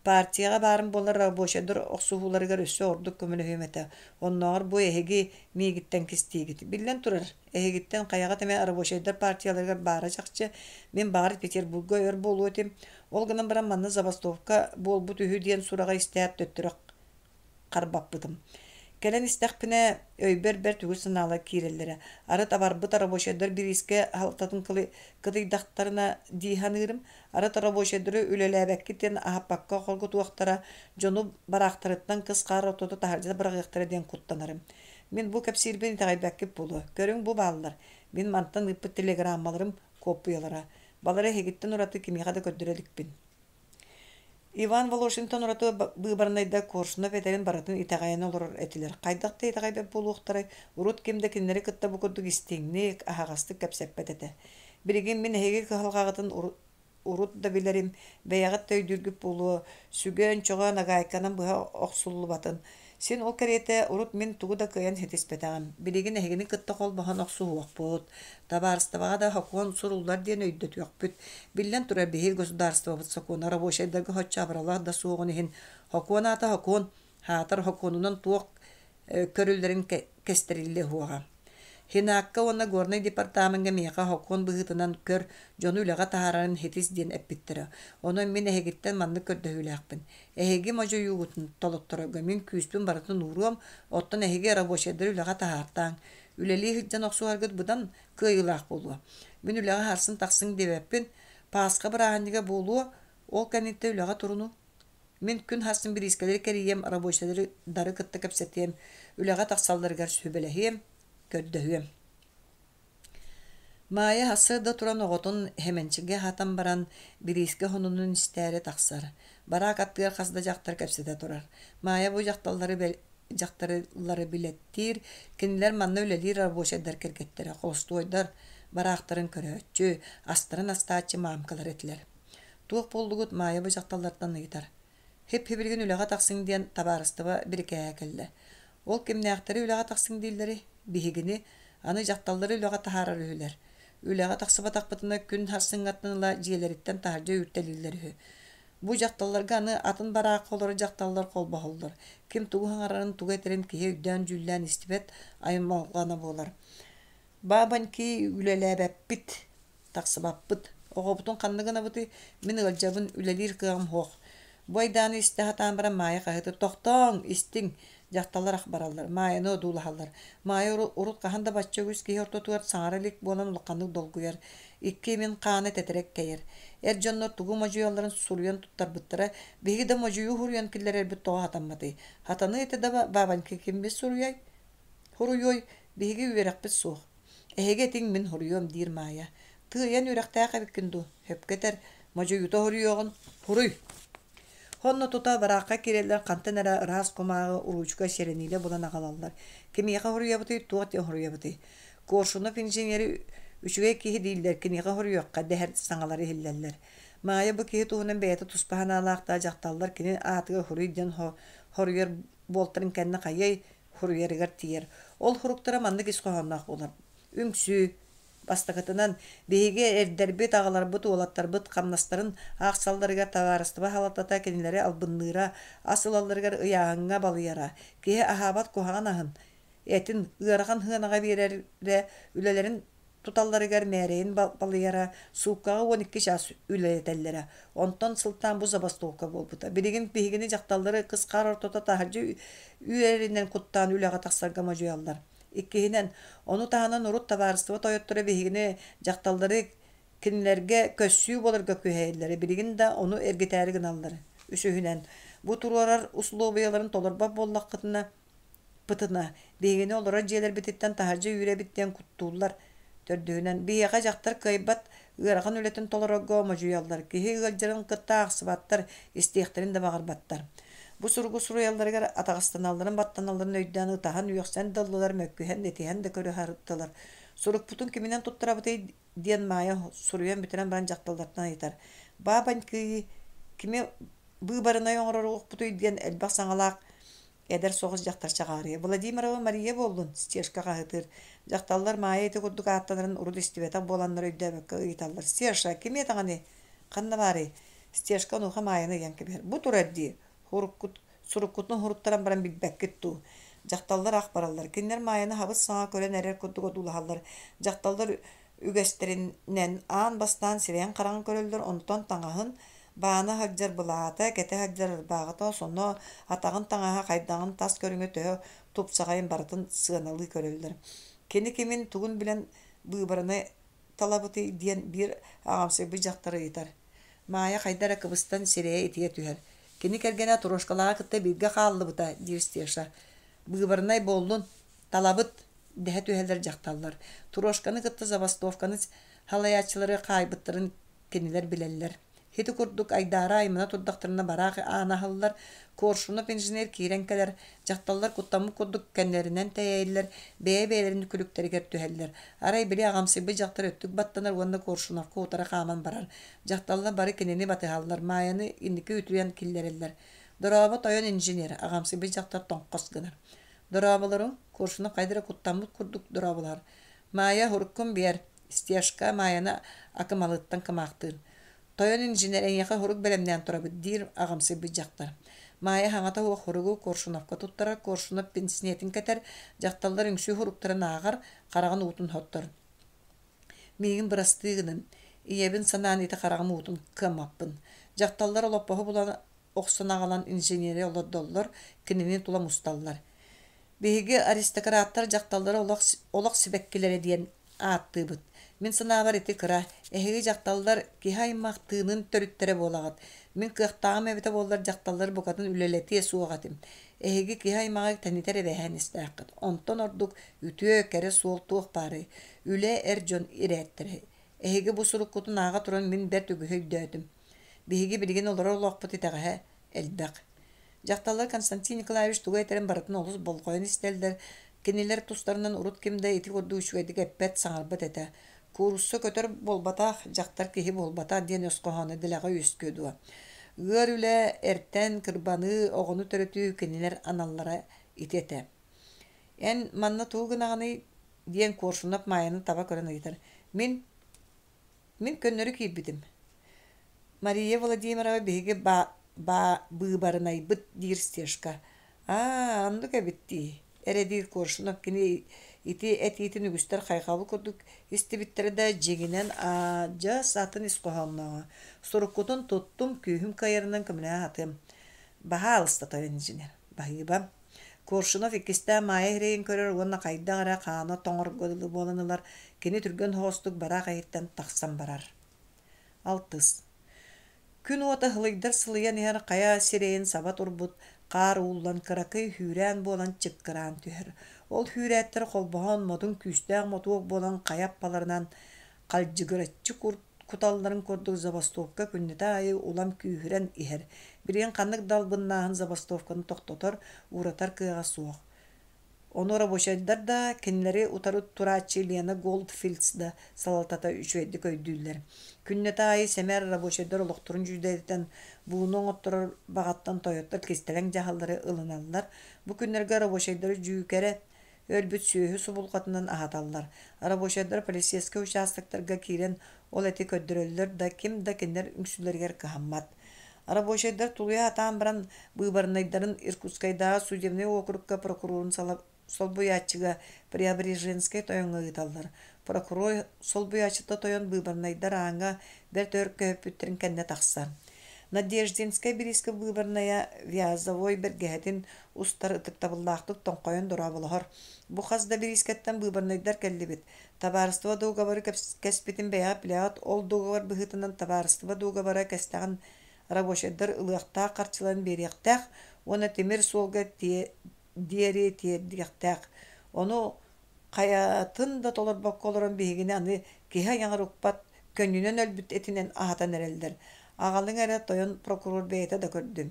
A: Партияҕа баарым буоллар рабочайдар охсуһууларыгар өссө ордук көмөлөһүөм этэ. Оннооҕор бу эһиги миигиттэн кистиигит. Биллэн турар, эһигиттэн хайаҕыт эмэ рабочайдар партияларыгар баара чахчы. Мин баҕар Петербурга өр буолуо этим. Ол гынан баран манна забастовка буолбут үһү диэн сураҕы истээт төттөрү харбаппытым. Кэлэн истэхпинэ, өйбөр бэрт үгүс санаалар киирэллэрэ. Арыт абарбыт рабочайдар бириискэ аһалтатын кытыйдахтарына дии саныырым. Арыт рабочайдары үлэлээбэккит диэн аһаппакка хоргутуохтара, дьону бараахтарыттан кыс хаар ортото таһырдьа быраҕыахтара диэн куттанарым. Мин бу кэпсиирбин итэҕэйбэккит буолуо. Көрүҥ бу бааллар. Мин мантан ыыппыт телеграммаларым куоппуйалара. Балары эһигиттэн ураты кимиэхэ да көрдөрө иликпин. Иван Волошинтан ураты быыбарынайда Коршунов этэрин барытын итэҕэйэн олорор этилэр. Хайдах да итэҕэйбэт буолуохтарай, урут ким да кинилэри кытта бу курдук истиҥник, аһаҕастык кэпсэппэт этэ. Билигин мин эһиги кыһалҕаҕытын урут да билэрим, бэйэҕит да өйдүүргүт буолуо, сүгэ өнчөҕө нагаайканан быһа охсуллубатын. Син ол кэриэтэ урут мин тугу да кыайан ситиспэтэҕим. Билигин эһигини кытта холбоһон охсуһуохпут, табаарыстыбаҕа да сокуон суруллар диэн өйдөтүөхпүт. Биллэн турар, биһиги государствобыт сокуона рабочайдарга соччо абыралаах да суоҕун иһин, сокуон аата сокуон, хаатар сокуонунан туох көрүллэрин кэстэриллиэ суоҕа. Хинакка уонна Горнай департамеҥҥа миэхэ сокуон быһыытынан көр, дьону үлэҕэ таһаарарын ситис диэн эппиттэрэ. Онон мин эһигиттэн маннык көрдөһүүлээхпин. Эһиги модьуйуугутун толотторорго мин күүспүн барытын ууруом, оттон эһиги рабочайдары үлэҕэ таһаартааҥ. Үлэлии сылдьан охсуһаргыт быдан кыайыылаах буолуо. Мин үлэҕэ харсын тахсыҥ диэбэппин, Пасха бырааһынньыга буолуо, ол кэнниттэн үлэҕэ турунуҥ. Мин күн сарсын бириискэлэри кэрийиэм, рабочайдары кытта кэпсэтиэм, үлэҕэ тахсалларыгар сүбэлэһиэм, көрдөһүөм. Маайа сарсыарда туран оҕотун Хэмэнчигэ аһатан баран, бириискэ сонунун истээри тахсар. Бараак аттыгар хас да дьахтар кэпсэтэ турар. Маайа бу дьахталлары дьахталлары билэттиир, кинилэр манна үлэлиир рабочайдар кэргэттэрэ, холостуойдар бараахтарын көрөөччү, астарын астааччы маамкалар этилэр. Туох буоллугут Маайа бу дьахталлартан ыйытар. Хип-хибилигин үлэҕэ тахсыҥ диэн табаарыстыба бирикээһэ кэллэ. Ол кимнээхтэри үлэҕэ тахсыҥ дииллэрий? Биһигини, аны дьахталлары үлэҕэ таһаарар үһүлэр. Үлэҕэ тахсыбатахпытына күн сарсыҥҥаттан ыла дьиэлэриттэн таһырдьа үүртэлииллэр үһү. Бу дьахталларга аны атын бараахха олорор дьахталлар холбоһоллор. Ким тугу саҥарарын, тугу этэрин киһи өйдөөн-дьүүллээн истибэт аймалҕана буолар. Баабаньки үлэлээбэппит, тахсыбаппыт. Оҕобутун ханна гынабытый? Мин ыалдьабын, үлэлиир кыаҕым суох. Бу айдааны истэ сатаан баран Маайа хаһыытыыр, «Тохтооҥ, истиҥ!» Дьахталлар ах бараллар, Маайаны одуулаһаллар. Маайа урут хаһан да бачча үгүс киһи ортотугар саҥара илик буолан улаханнык долгуйар. Икки имин хаана тэтэрэ кэйэр. Эр дьоннор тугу модьуйалларын суруйан туттарбыттара, биһиги да модьуйуу суруйан киллэрэрбит тоҕо сатамматый? Сатаныа этэ да баабанька киммит суруйай? Суруйуой, биһиги үөрэхпит суох. Эһиги этиҥ мин суруйуом диир Маайа. Тыайан үөрэхтээх эбиккин дуу? Сөпкө этэр, модьуйуута суруйуоҕун, суруй. Онно тута бараахха киирэллэр хантан эрэ ыраас кумааҕы, уруучука, чэрэниилэ булан аҕалаллар. Кимиэхэ суруйабытый, туох диэн суруйабытый? Коршунов инженери үчүгэй киһи дииллэр, киниэхэ суруйуохха дэһэр саҥалар иһиллэллэр. Маайа бу киһи туһунан бэйэтэ туспа санаалаах да дьахталлар кини аатыгар суруй диэн хоруйар буолтарын кэннэ хайыай, суруйарыгар тиийэр. Ол суруктара маннык ис хоһоонноох буолар. Үҥсүү, Бастакытынан, биһиги эрдэрбит, аҕаларбыт, уолаттарбыт хамнастарын аахсалларыгар табаарыстыба салалтата кинилэри албынныыра, ас ылалларыгар ыйааһыҥҥа балыйара, киһи аһаабат куһаҕан аһын, этин ыарахан сыанаҕа биэрэрэ, үлэлэрин туталларыгар мээрэйин балыйара, сууккаҕа 12 чаас үлэлэтэллэрэ. Онтон сылтаан бу забастовка буолбута. Билигин биһигини дьахталлары кыс-хаар ортото таһырдьа үөрэринэн куттаан үлэҕэ тахсарга модьуйаллар. Иккиһинэн, ону таһынан урут табаарыстыба тойотторо биһигини, дьахталлары кинилэргэ көссүү буоларга күһэйэллэрэ, билигин да ону эргитээри гыналлар. Үсүһүнэн, бу туруорар усулуобуйаларын толорбот буоллаххытына, пытына, биһигини олорор дьиэлэрбититтэн таһырдьа үүрэбит диэн куттууллар. Төрдүһүнэн, биһиэхэ дьахтар кыайбат ыарахан үлэтин толорорго модьуйаллар, киһи ыалдьарын кытта аахсыбаттар, истиэхтэрин да баҕарбаттар. Бу суругу суруйалларыгар атаҕастаналларын-баттаналларын өйдөөн ытаһан, үөхсэн да ыллылар, мөккүһэн, этиһэн да көрө сырыттылар. Сурукпутун киминэн туттарабытый диэн Маайа суруйан бүтэрэн баран дьахталлартан ыйытар. Баабанькыы кими быыбарынай оҥороруохпутуй диэн элбэх саҥалаах эдэр соҕус дьахтар чаҕаарыйа. Владимирова Мария буоллун, Стешка хаһытыыр. Дьахталлар Маайа ити курдук ааттанарын урут истибэтэх буоланнар өйдөөбөккө ыйыталлар. Стеша, кимиэ даҕаны? Ханна баарый? Стешка онуоха Маайаны ыйан кэбиһэр. Бу турар дии. Суруккут, суруккутун суруттаран баран билбэккит дуу? Дьахталлар ах бараллар. Кинилэр Маайаны хабыс-саҥа көрөн эрэр курдук одуулаһаллар. Дьахталлар үгэстэринэн аан бастаан сирэйин-хараҕын көрөллөр, онтон таҥаһын, баана сылдьар былаата, кэтэ сылдьар ырбааҕыта, сонно атаҕын таҥаһа хайдаҕын тас көрүҥэ төһө тупсаҕайын барытын сыаналыы көрөллөр. Кини кимин, тугун билэн быыбарына талабытый диэн биир аҕамсыйбыт дьахтар ыйытар. Маайа хайда эрэ кыбыстан сирэйэ итийэ түһэр. Кини кэргэнэ Трошкалааҕы кытта бииргэ хааллыбыта, диир Стеша. Быыбарынай буоллун, талабыт, дэһэ түһэллэр дьахталлар. Трошканы кытта забастовканы салайааччылары хаайбыттарын кинилэр билэллэр. Ити курдук айдаара аймана турдахтарына бараах аана аһыллар, Коршунов инженер киирэн кэлэр, дьахталлар куттаммыт курдук кэннилэринэн тэйэллэр, бэйэ-бэйэлэрин күлүктэригэр түһэллэр. Арай били аҕамсыйбыт дьахтар өттүк баттанар уонна Коршуновка утары хааман барар. Дьахталлар бары кинини батыһаллар, Маайаны инники үтүйэн киллэрэллэр. «Дорообо, тойон инженер!» аҕамсыйбыт дьахтар тоҥхос гынар. «Дорооболоруҥ!» Коршунов хайда эрэ куттаммыт курдук дорооболоһор. «Маайа, уруккун биэр!» Стешка Маайаны акымалыттан кымаахтыыр. «Тойон инженер эйиэхэ сурук бэлэмнээн турабыт», диир аҕамсыйбыт дьахтар. Маайа саҥата суох суругу Коршуновка туттарар, Коршунов пенсиниэтин кэтэр, дьахталлар үҥсүү суруктарын ааҕар, хараҕын уутун соттор. Миигин бырастыы гынын, ийэбин санаан ити хараҕым уутун кыаммаппын. Дьахталлар олоппоһу булан охсон аҕалан инженери олордоллор, кинини тула мусталлар. Биһиги аристократтар дьахталлары олох, олох сибэккилэрэ диэн ааттыыбыт. Мин санаабар ити кыра. Эһиги дьахталлар киһи аймах тыынын төрүттэрэ буолаҕыт. Мин кыахтааҕым эбитэ буоллар дьахталлары букатын үлэлэтиэ суох этим. Эһиги киһи аймаҕы тэнитэр эбээһинэстээххит. Онтон ордук үтүө, кэрэ суол туох баарый? Үлэ эр дьон ирээттэрэ. Эһиги бу суруккутун ааҕа туран мин бэрт үгүһү өйдөөтүм. Биһиги билигин олорор олохпут итэҕэһэ элбэх. Дьахталлар Константин Николаевич тугу этэрин барытын олус болҕойон истэллэр, кинилэр тустарынан урут ким да ити курдук үчүгэйдик эппэт, саҥарбат этэ. Куурусса көтөр буолбатах, дьахтар киһи буолбатах диэн өс хоһооно дэлэҕэ үөскүө дуо? Ыар үлэ, эртэн, кырбаныы, оҕону төрөтүү кинилэр аналлара ити этэ. Эн манна тугу гынаҕыный? диэн Коршунов Маайаны таба көрөн ыйытар. Мин Мин көннөрү киирбитим. Мария Владимирова биһиги ба ба быыбарынайбыт диир Стешка. Аа, оннук эбит дии, эрэ диир Коршунов кини ити этиитин үгүстэр хайҕабыл курдук истибиттэрэ да, дьиҥинэн адьас атын ис хоһооннооҕо. Суруккутун туттум, күүһүм кыайарынан көмөлөһө сатыам. Баһаалыста тойон инженер. Баһыыба. Коршунов иккистээн Маайа сирэйин көрөр уонна хайдах эрэ хаана тоҥорго дылы буолан ылар, кини түргэн соҕустук бараах иһиттэн тахсан барар. Алтыс. Күн уота сылыйдар сылыйан иһэр хайа сирэйин саба турбут хаар ууллан кыракый сүүрээн буолан чыккыраан түһэр. Ол сүүрээттэр холбоһон модун күүстээх мотуок буолан хайа аппаларынан халдьыгыраччы куталларын курдук забастовка күннэтэ аайы улам күүһүрэн иһэр. Билигин ханнык да албыннааһын забастовканы тохтотор, ууратар кыаҕа суох. Ону рабочайдар да, кинилэри утары турааччы Лена Голдфилдс да салалтата үчүгэйдик өйдүүллэр. Күннэтэ аайы сэмээр рабочайдар олохторун дьүүллэритэн, бууну оҥотторор баҕаттан тойоттор кистэлэҥ дьаһаллары ылыналлар. Бу күннэргэ рабочайдары дьүүкэрэ өлбүт сүөһү субулҕатынан аһаталлар. Рабочайдар полицейскай участоктарга киирэн ол эти көрдөрөллөр да, ким да кинилэр үҥсүүлэригэр кыһаммат. Рабочайдар тулуйа сатаан баран быыбарнайдарын Иркутскайдааҕы судебнай уокурукка прокурорун солбуйааччыга Преображенскай тойоҥҥо ыыталлар. Прокурор солбуйааччыта тойон быыбарнайдар ааҥҥа бэрт өр көһүппүттэрин кэннэ тахсар. Надеждинскай бириискэ быыбарнайа Вязовой бэргэһэтин устар ытыктабыллаахтык тоҥхойон дорооболоһор. Бу хас да бириискэттэн быыбарнайдар кэллибит. Табаарыстыба дуогабары кэспитин бэйэҕит билэҕит, ол дуогабар быһыытынан табаарыстыба дуогабара кэстэҕин рабочайдар ылыахтаах харчыларын биэриэхтээх уонна тимир суолга диэри тиэрдиэхтээх. Ону хайатын да толорбокко олорон биһигини аны киһи айаҕар укпат, көнньүнэн өлбүт этинэн аһатан эрэллэр. Аҕалыҥ эрэ тойон прокурор бэйэтэ да көрдүн.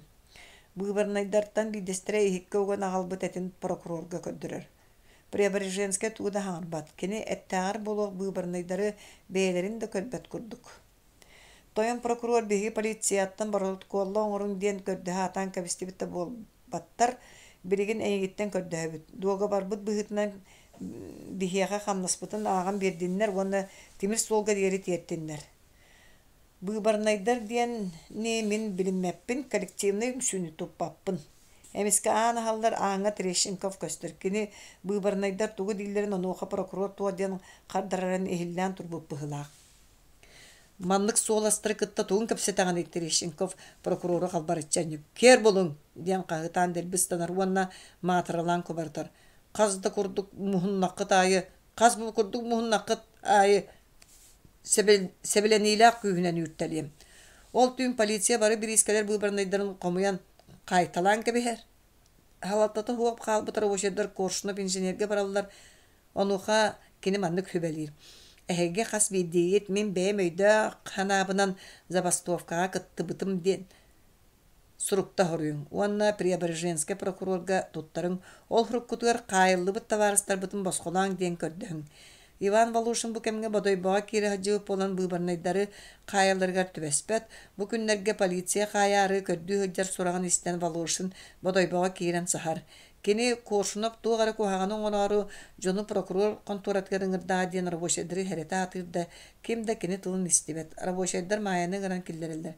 A: Быыбарнайдартан биирдэстэрэ иһиккэ уган аҕалбыт этин прокурорга көрдөрөр. Преображенскай тугу да хаҥарбат. Кини эттээҕэр буолуох быыбарнайдары бэйэлэрин да көрбөт курдук. Тойон прокурор биһиги полицияттан боротокуолла оҥоруҥ диэн көрдөһө сатаан кэбистибит да буолбаттар, билигин эйигиттэн көрдөһөбүт. Дуогабарбыт быһыытынан биһиэхэ хамнаспытын ааҕан биэрдиннэр уонна тимир суолга диэри тиэртиннэр. Быыбарнайдар диэни мин билиммэппин, коллективнай үҥсүүнү туппаппын. Эмискэ аан аһаллар, ааҥҥа Терещенков көстөр. Кини быыбарнайдар тугу дииллэрин онуоха прокурор туох диэн хардарарын иһиллээн турбут быһыылаах. Маннык суоластары кытта тугун кэпсэтэҕиний Терещенков прокурору халбарыччы анньып «Киэр булуҥ!» диэн хаһыытаан дэлби ыстанар уонна маатыралаан кубарытар. Хас да курдук муһуннаххыт аайы, хас бу курдук муһуннаххыт аайы сэбилэниилээх күүһүнэн үүртэлиэм. Ол түүн полиция бары бириискэлэр быыбарнайдарын хомуйан хаайталаан кэбиһэр. Салалтата суох хаалбыт рабочайдар Коршунов инженергэ бараллар. Онуоха кини маннык сүбэлиир: Эһиги хас биирдиигит мин бэйэм өйдөөх санаабынан забастовкаҕа кыттыбытым диэн сурукта хоруйуҥ уонна Преображенскай прокурорга туттарыҥ, ол суруккутугар хаайыллыбыт табаарыстарбытын босхолооҥ диэн көрдөһүҥ. Иван Волошин бу кэмҥэ Бодойбоҕо киирэ сылдьыбыт буолан быыбарнайдары хаайалларыгар түбэспэт. Бу күннэргэ полиция хаайаары көрдүү сылдьар сураҕын истэн Волошин Бодойбоҕо киирэн саһар. Кини Коршунов туох эрэ куһаҕаны оҥороору дьону прокурор хонтуоратыгар ыҥырдаа диэн рабочайдары хэрэтэ аатыыр да, ким да кини тылын истибэт. Рабочайдар Маайаны ыҥыран киллэрэллэр.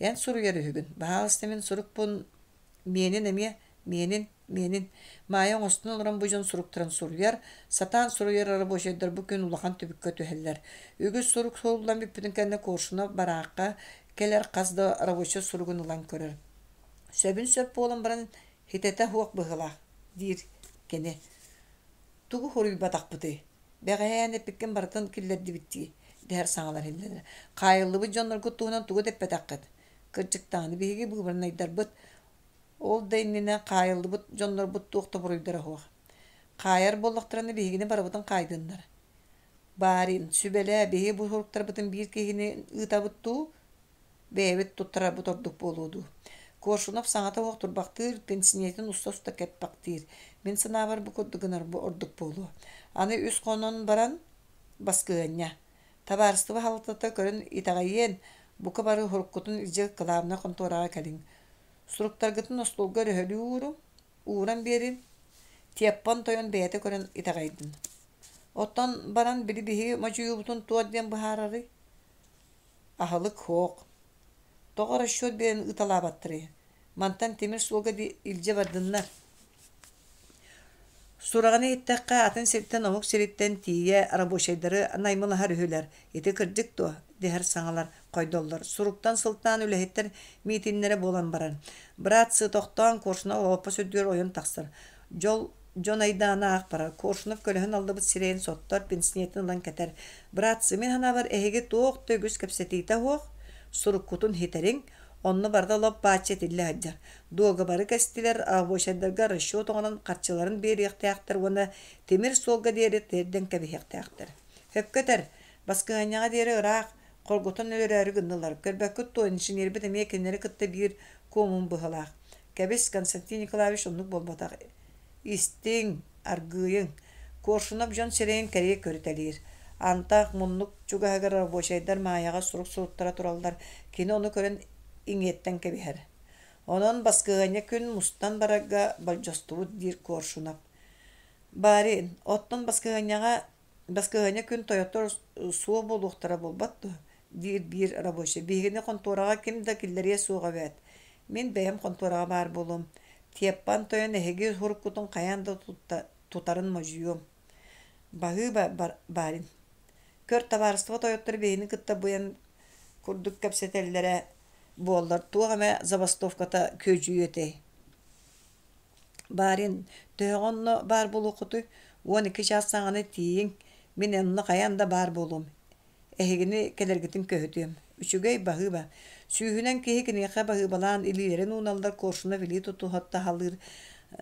A: Эн суруйар үһүгүн. Баһаалыста мин сурукпун миэнин эмиэ, миэнин, миэнин. Маайа оҥостон олорон бу дьон суруктарын суруйар, сатаан суруйар рабочайдар бу күн улахан түбүккэ түһэллэр. Үгүс сурук суруллан бүппүтүн кэннэ Коршунов бараахха кэлэр хас да рабочай суругун ылан көрөр. Сөбүн сөп буолан баран хитэтэ суох быһыылаах, диир кини. Тугу суруйбатахпытый? Бэҕэһээ эн эппиккин барытын киллэрдибит дии, дэһэр саҥалар иһиллэллэр. Хаайыллыбыт дьонноргут туһунан тугу да эппэтэххит. Кырдьык даҕаны биһиги быыбарнайдарбыт ол да иннинэ хаайыллыбыт дьоннорбут туох да буруйдара суох. Хаайар буоллахтарына биһигини барыбытын хаайдыннар. Барин, сүбэлээ, биһиги бу суруктарбытын биир киһини ыытабыт дуу, Бэйэбит туттарарбыт ордук буолуо дуу. Коршунов саҥата суох турбахтыыр, пенсиньэтин уста-уста кэппэхтиир. Мин санаабар бу курдук гынар ордук буолуо. Аны үс хонон баран баскыһыанньа. Табаарыстыба салалтата көрөн итэҕэйиэн, бука бары уруккутун илдьэ кылаабынай хонтуораҕа кэлиҥ. Суруктаргытын остуолга өрөһөлүү ууруҥ, ууран биэриҥ. Тиэппэн тойон бэйэтэ көрөн итэҕэйдин. Оттон баран били биһиги модьуйуубутун туох диэн быһаарарый? Аһылык суох. Тоҕо расчет биэрэн ыыталаабаттарый? Мантан тимир суолга илдьэ бардыннар. Сураҕын иһиттэххэ, атын сиртэн омук сириттэн тиийэ рабочайдары наймылаһар үһүлэр. Ити кырдьык дуо? дэһэр саҥалар хойдоллор. Суруктан сылтаан үлэһиттэр миитиннэрэ буолан барар. Братцы, тохтоон, Коршунов олоппос үрдүгэр ойон тахсар. Дьол дьон айдаана аах барар. Коршунов көлөһүн аллыбыт сирэйин соттор, пенснетин ылан кэтэр. Братцы, мин санаабар эһиги туох да үгүс кэпсэтиитэ суох, суруккутун хитэриҥ, онно барыта лоп-бааччы этиллэ сылдьар. Дуогабары кэстилэр, рабочайдарга расчет оҥорон харчыларын биэриэхтээхтэр уонна тимир суолга диэри тиэрдэн кэбиһиэхтээхтэр. Сөпкө этэр, баскыһыанньаҕа диэри ыраах, хоргутан өлөрөөрү гыннылар. Көрбөккүт дуо, инженербит эмиэ кинилэри кытта биир куомун быһыылаах. Кэбис, Константин Николаевич оннук буолбатах. Истиҥ, аргыыйыҥ. Коршунов дьон сирэйин кэрийэ көрүтэлиир. Антах муннук чугаһыгар рабочайдар Маайаҕа сурук суруттара тураллар, кини ону көрөн иҥиэттэн кэбиһэр. Онон баскыһыанньа күн мустан барарга болдьостубут диир Коршунов. Барин, оттон баскыһыанньаҕа Баскыһыанньа күн тойоттор суох буолуохтара буолбат дуо? диир биир рабочай. Биһигини хонтуораҕа ким да киллэриэ суоҕа эбээт. Мин бэйэм хонтуораҕа баар буолуом. Тиэппан тойон эһиги суруккутун хайаан да тутарын модьуйуом. Баһыыба, барин. Көр, табаарыстыба тойоттор биһигини кытта быйан курдук кэпсэтэллэрэ буоллар, туох эмэ забастовката күөдьүйүө этэй? Барин, төһөҕө онно баар буолуоххутуй? 12 чаас саҕана тиийиҥ, мин онно хайаан да баар буолуом. Эһигини кэлэргитин көһүтүөм. Үчүгэй баһыыба. Сүүһүнэн киһи киниэхэ баһыыбалаан илиилэрин ууналлар, Коршунов илии тутуһаттаһалыыр.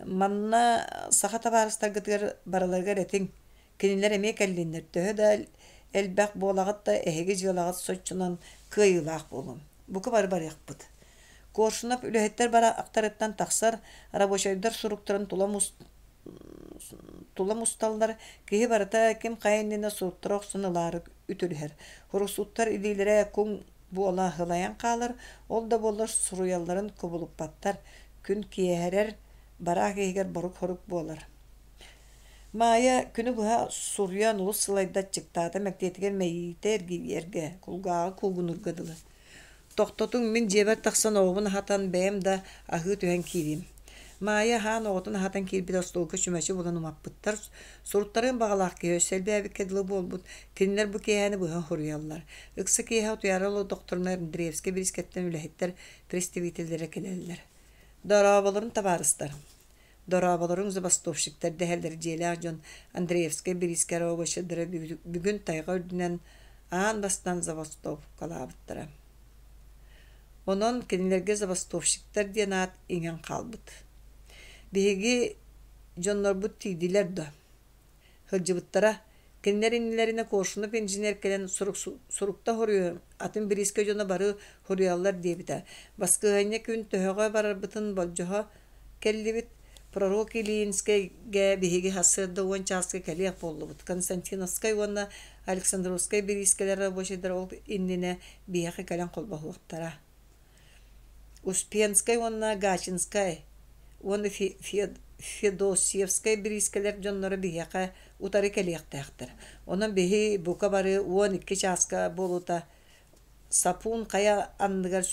A: Манна саха табаарыстаргытыгар барыларыгар этиҥ. Кинилэр эмиэ кэллиннэр, төһө да элбэх буолаҕыт да, эһиги дьыалаҕыт соччонон кыайыылаах буолуо. Бука бары барыахпыт. Коршунов үлэһиттэр барахтарыттан тахсар, рабочайдар суруктарын тула тула мусталлар, киһи барыта ким хайа иннинэ суруттара охсон ылаары үтүрүһэр. Хурусуттар илиилэрэ куҥ буола сылайан хаалар, ол да буоллар суруйалларын кубулуппаттар. Күн киэһэрэр, бараах иһигэр борук-хорук буолар. Маайа күнү быһа суруйан олус сылайда, аччыктаата, мэктиэтигэр мэйиитэ эргийэргэ, кулгааҕа куугунуурга дылы. Тохтотуҥ, мин дьиэбэр тахсан оҕобун аһатан, бэйэм да аһыы түһэн киириим. Маайа аһаан оҕотун аһатан киирбит остуолга чүмэчи булан умаппыттар. Суруттарыан баҕалаах киһи өссө элбээбиккэ дылы буолбут. Кинилэр бу киэһэни быһа суруйаллар. Ыкса киэһэ утуйаары олордохторуна Андреевскай бириискэттэн үлэһиттэр представителлэрэ кэлэллэр. Дорооболорун табаарыстар! Дорооболоруҥ забастовщиктар дэһэллэр дьиэлээх дьон Андреевскай бириискэ рабочайдара бүгүн тайҕа үрдүнэн аан бастаан забастовкалаабыттара. Онон кинилэргэ забастовщиктар диэн аат иҥэн хаалбыт. Биһиги дьоннорбут тиийдилэр дуо? Сылдьыбыттара. Кинилэр иннилэринэ Коршунов инженер кэлэн сурукта хоруйу, атын бириискэ дьоно бары хоруйаллар диэбитэ. Баскыһыанньа күн төһөҕө барарбытын болдьоһо кэллибит. Пророк Ильинскэйгэ биһиги сарсыарда уон чааска кэлиэх буоллубут. Константиновскай уонна Александровскай бириискэлэр рабочайдара ол иннинэ биһиэхэ кэлэн холбоһуохтара. Успенскай уонна Гачинскай уонна Федосьевскай бириискэлэр дьонноро биһиэхэ утары кэлиэхтээхтэр. Онон биһи бука бары 12 чааска буолуута Сапун хайа анныгар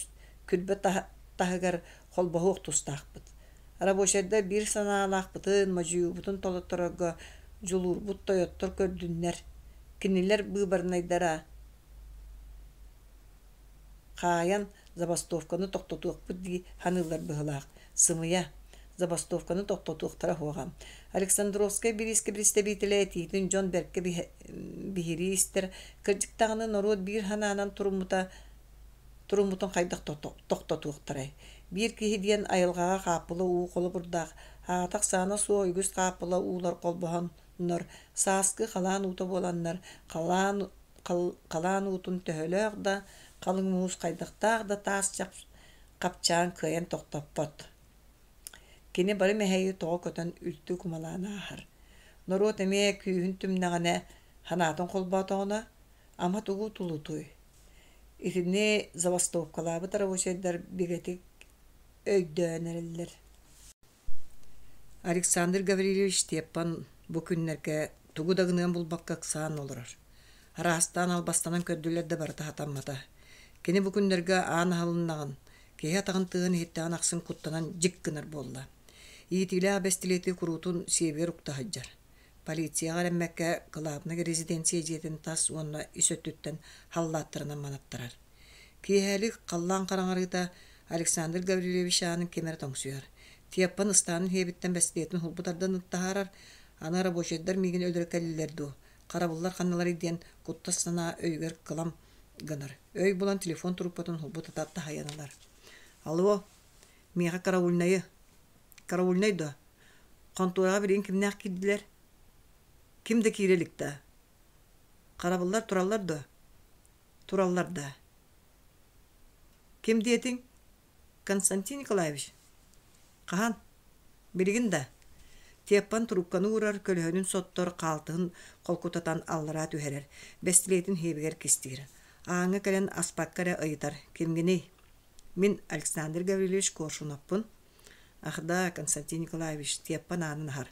A: күрбэ таһыгар холбоһуох тустаахпыт. Рабочайдар биир санаалаахпытын, модьуйуубутун толотторорго дьулуурбут тойоттор көрдүннэр. Кинилэр быыбарнайдара Хаайан, забастовканы тохтотуохпут дии саныыллар быһыылаах. Сымыйа. Забастовканы тохтотуохтара суоҕа. Александровскай бириискэ биристэбиитэлэ этиитин дьон бэркэ биһирии истэр. Кырдьык даҕаны норуот биир санаанан туруммута туруммутун хайдах тохтотуохтарай? Биир киһи диэн айылҕаҕа хааппыла уу холобурдаах, аата ахсаана суох үгүс хааппыла уулар холбоһоннор, сааскы халаан уута буоланнар, халаан халаан уутун төһөлөөх да халыҥ муус хайдахтаах да таас хапчаан кыайан тохтоппот. Кини бары мэһэйи тоҕо көтөн үлтү кумалаан ааһар. Норуот эмиэ күүһүн түмнэҕинэ, санаатын холбоотоҕуна, ама тугу тулутуй? Итини забастовкалаабыт рабочайдар бигэтик өйдөөн эрэллэр. Александр Гаврильевич Теппан бу күннэргэ тугу да гыныан булбакка ыксаан олорор. Араастаан албастанан көрдүлэр да барыта сатаммата. Кини бу күннэргэ аан аһылыннаҕын, киһи атаҕын тыаһын иһиттэҕин ахсын куттанан дьик гынар буолла. Иитиилээх бэстилиэти куруутун сиэбигэр укта сылдьар. Полицияҕа эрэммэккэ кылаабынай резиденция дьиэтин тас уонна ис өттүттэн халлааттарынан манаттарар. Киэһэлик халлаан хараҥарыыта Александр Гаврильевич аанын ким эрэ тоҥсуйар. Тиэппэн ыстаанын иһиэбиттэн бэстилиэтин холбу тардан таһаарар, аны рабочайдар миигин өлөрө кэллилэр дуо, харабыллар ханналарый диэн куттас санаа өйүгэр кылам гынар. Өй булан телефон трубкатын холбу таһайан ылар. Алло, миэхэ караульнайы. Караульнай дуо? Хонтуораҕа билигин кимнээх киирдилэр? Ким да киирэ илик да? Харабыллар тураллар дуо? Тураллар да? Ким диэтиҥ? Константин Николаевич? Хаһан? Билигин да? Тиэппэн трубканы уурар, көлөһөнүн соттор, хаалтыһын холкутатан аллараа түһэрэр, бэстилиэтин иһибигэр кистиир. Ааҥҥа кэлэн аспакка эрэ ыйытар: «Кимҥиний?» «Мин Александр Гаврильевич Коршуновпун». «Ах да, Константин Николаевич, Тиэппэн аанын аһар.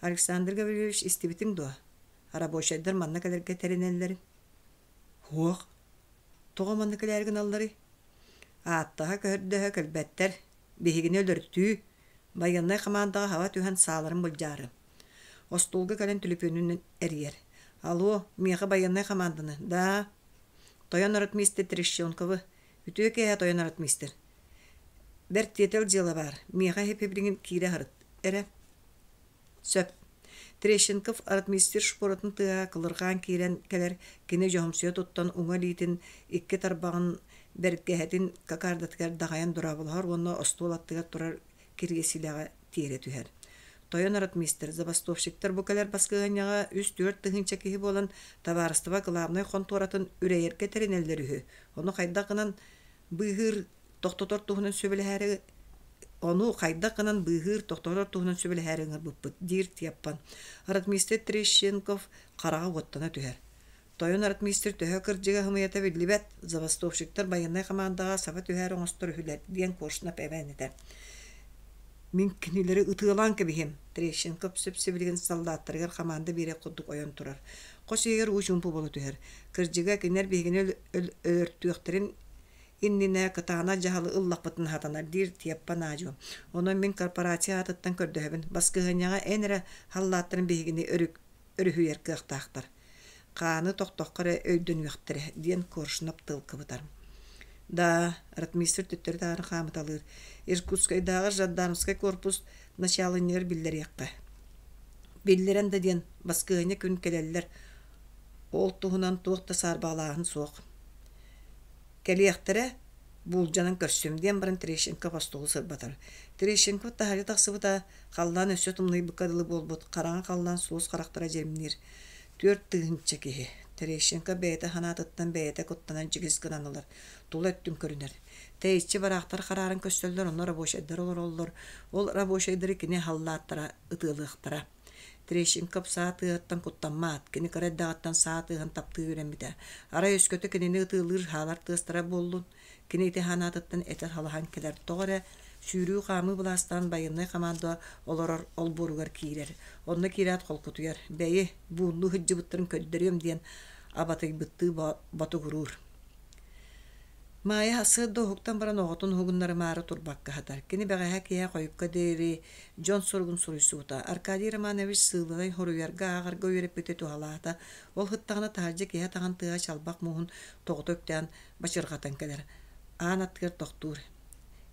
A: Александр Гаврильевич истибитиҥ дуо? Рабочайдар манна кэлэргэ тэринэллэрин?» Суох. Тоҕо манна кэлээри гыналларый? Ааттаһа-көрдөһө кэлбэттэр. Биһигини өлөртүү, байыаннай хамаандаҕа хаба түһэн сааларын былдьаары. Остуолга кэлэн түлүпүөнүн эрийэр. Алло, миэхэ байыаннай хамаанданы. Да. Тойон ротмистр Терещенковы. Үтүө киэһэ, тойон ротмистр. Бэрт тиэтэл дьыала баар. Миэхэ иһиппибилигин киирэ сырыт. Эрэ. Сөп. Трещенков ротмистр шпоратын тыаһа кылырҕаан киирэн кэлэр, кини дьоһумсуйа туттан уҥа илиитин икки тарбаҕын бэргэһэтин кокардатыгар даҕайан дорооболоһор уонна остуол аттыгар турар кириэсилэҕэ тиэрэ түһэр. Тойон ротмистр, забастовщиктар бу кэлэр баскыһыанньаҕа үс-түөрт тыһыынча киһи буолан табаарыстыба кылаабынай хонтуоратын үрэйэргэ тэринэллэр үһү. Ону хайдах гынан быыһыыр, тохтотор туһунан сүбэлэһээри Ону хайдах гынан быыһыыр, тохтотор туһунан сүбэлэһээри ыҥырбыппыт, диир Тиаппан. Ротмистр Трещенков хараҕа уоттана түһэр. Тойон ротмистр төһө кырдьыга-сымыйата биллибэт, забастовщиктар байыаннай хамаандаҕа саба түһээри оҥостор үһүлэр, диэн Коршунов эбээн этэр. Мин кинилэри ытыалаан кэбиһиэм, Трещенков сөп-сибилигин саллааттарыгар хамаанда биэриэх курдук ойон турар. Хос иһигэр уу чуумпу буола түһэр. Кырдьыга, кинилэр биһигини өлөртүөхтэрин иннинэ кытаанах дьаһалы ыллахпытына сатанар, диир Тиэппэ Наадьуо. Онон мин корпорация аатыттан көрдөһөбүн, баскыһыанньаҕа эн эрэ халлааттарын биһигини өрүһүйэр кыахтаахтар. Хааны тохтоххо эрэ өйдөнүөхтэрэ, диэн Коршунов тыл кыбытар. Да, ротмистр төттөрү-таары хаамыталыыр. Иркутскайдааҕы жандармскай корпус начаалынньыгар биллэриэххэ. Биллэрэн да диэн, баскыһыанньа күн кэлэллэр. Ол туһунан туох да саарбаҕалааһын суох. Кэлиэхтэрэ, буулдьанан көрсүм диэн баран Терещенко остуолу сырбатар. Терещенко таһырдьа тахсыбыта, халлаан өссө тымныйбыкка дылы буолбут, хараҥа халлаан суос харахтара дьиримниир. 4000 киһи. Терещенко бэйэтэ санаатыттан бэйэтэ куттанан дьигис гынан ылар, тула өттүн көрүнэр. Тэйиччи бараахтар харааран көстөллөр, онно рабочайдар олороллор. Ол рабочайдары кини халлааттара ытыалыахтара. Трещенков саа тыаһыттан куттаммат, кини кыра эрдэҕиттэн саа тыаһын таптыы үөрэммитэ. Арай өскөтө кинини ытыалыыр хаалар тыастара буоллун, кини ити санаатыттан этэр халаһан кэлэр. Тоҕо эрэ сүүрүү-хаамыы былаастаан байыаннай хамаанда олорор олбуоругар киирэр. Онно киирээт холкутуйар, бэйи, бууннуу сылдьыбыттарын көрдөрүөм диэн абатыйбыттыы ботугуруур. Маайа сарсыарда уһуктан баран оҕотун уһугуннарымаары турбакка сытар. Кини бэҕэһээ киэһэ хойукка диэри дьон суругун суруйсубута. Аркадий Романович сыылынай хоруйарга ааҕарга үөрэппитэ туһалаата. Ол сыттаҕына таһырдьа киһи атаҕын тыаһа чалбах мууһун тоҕута үктээн бачырҕатан кэлэр. Аан аттыгар тохтуур.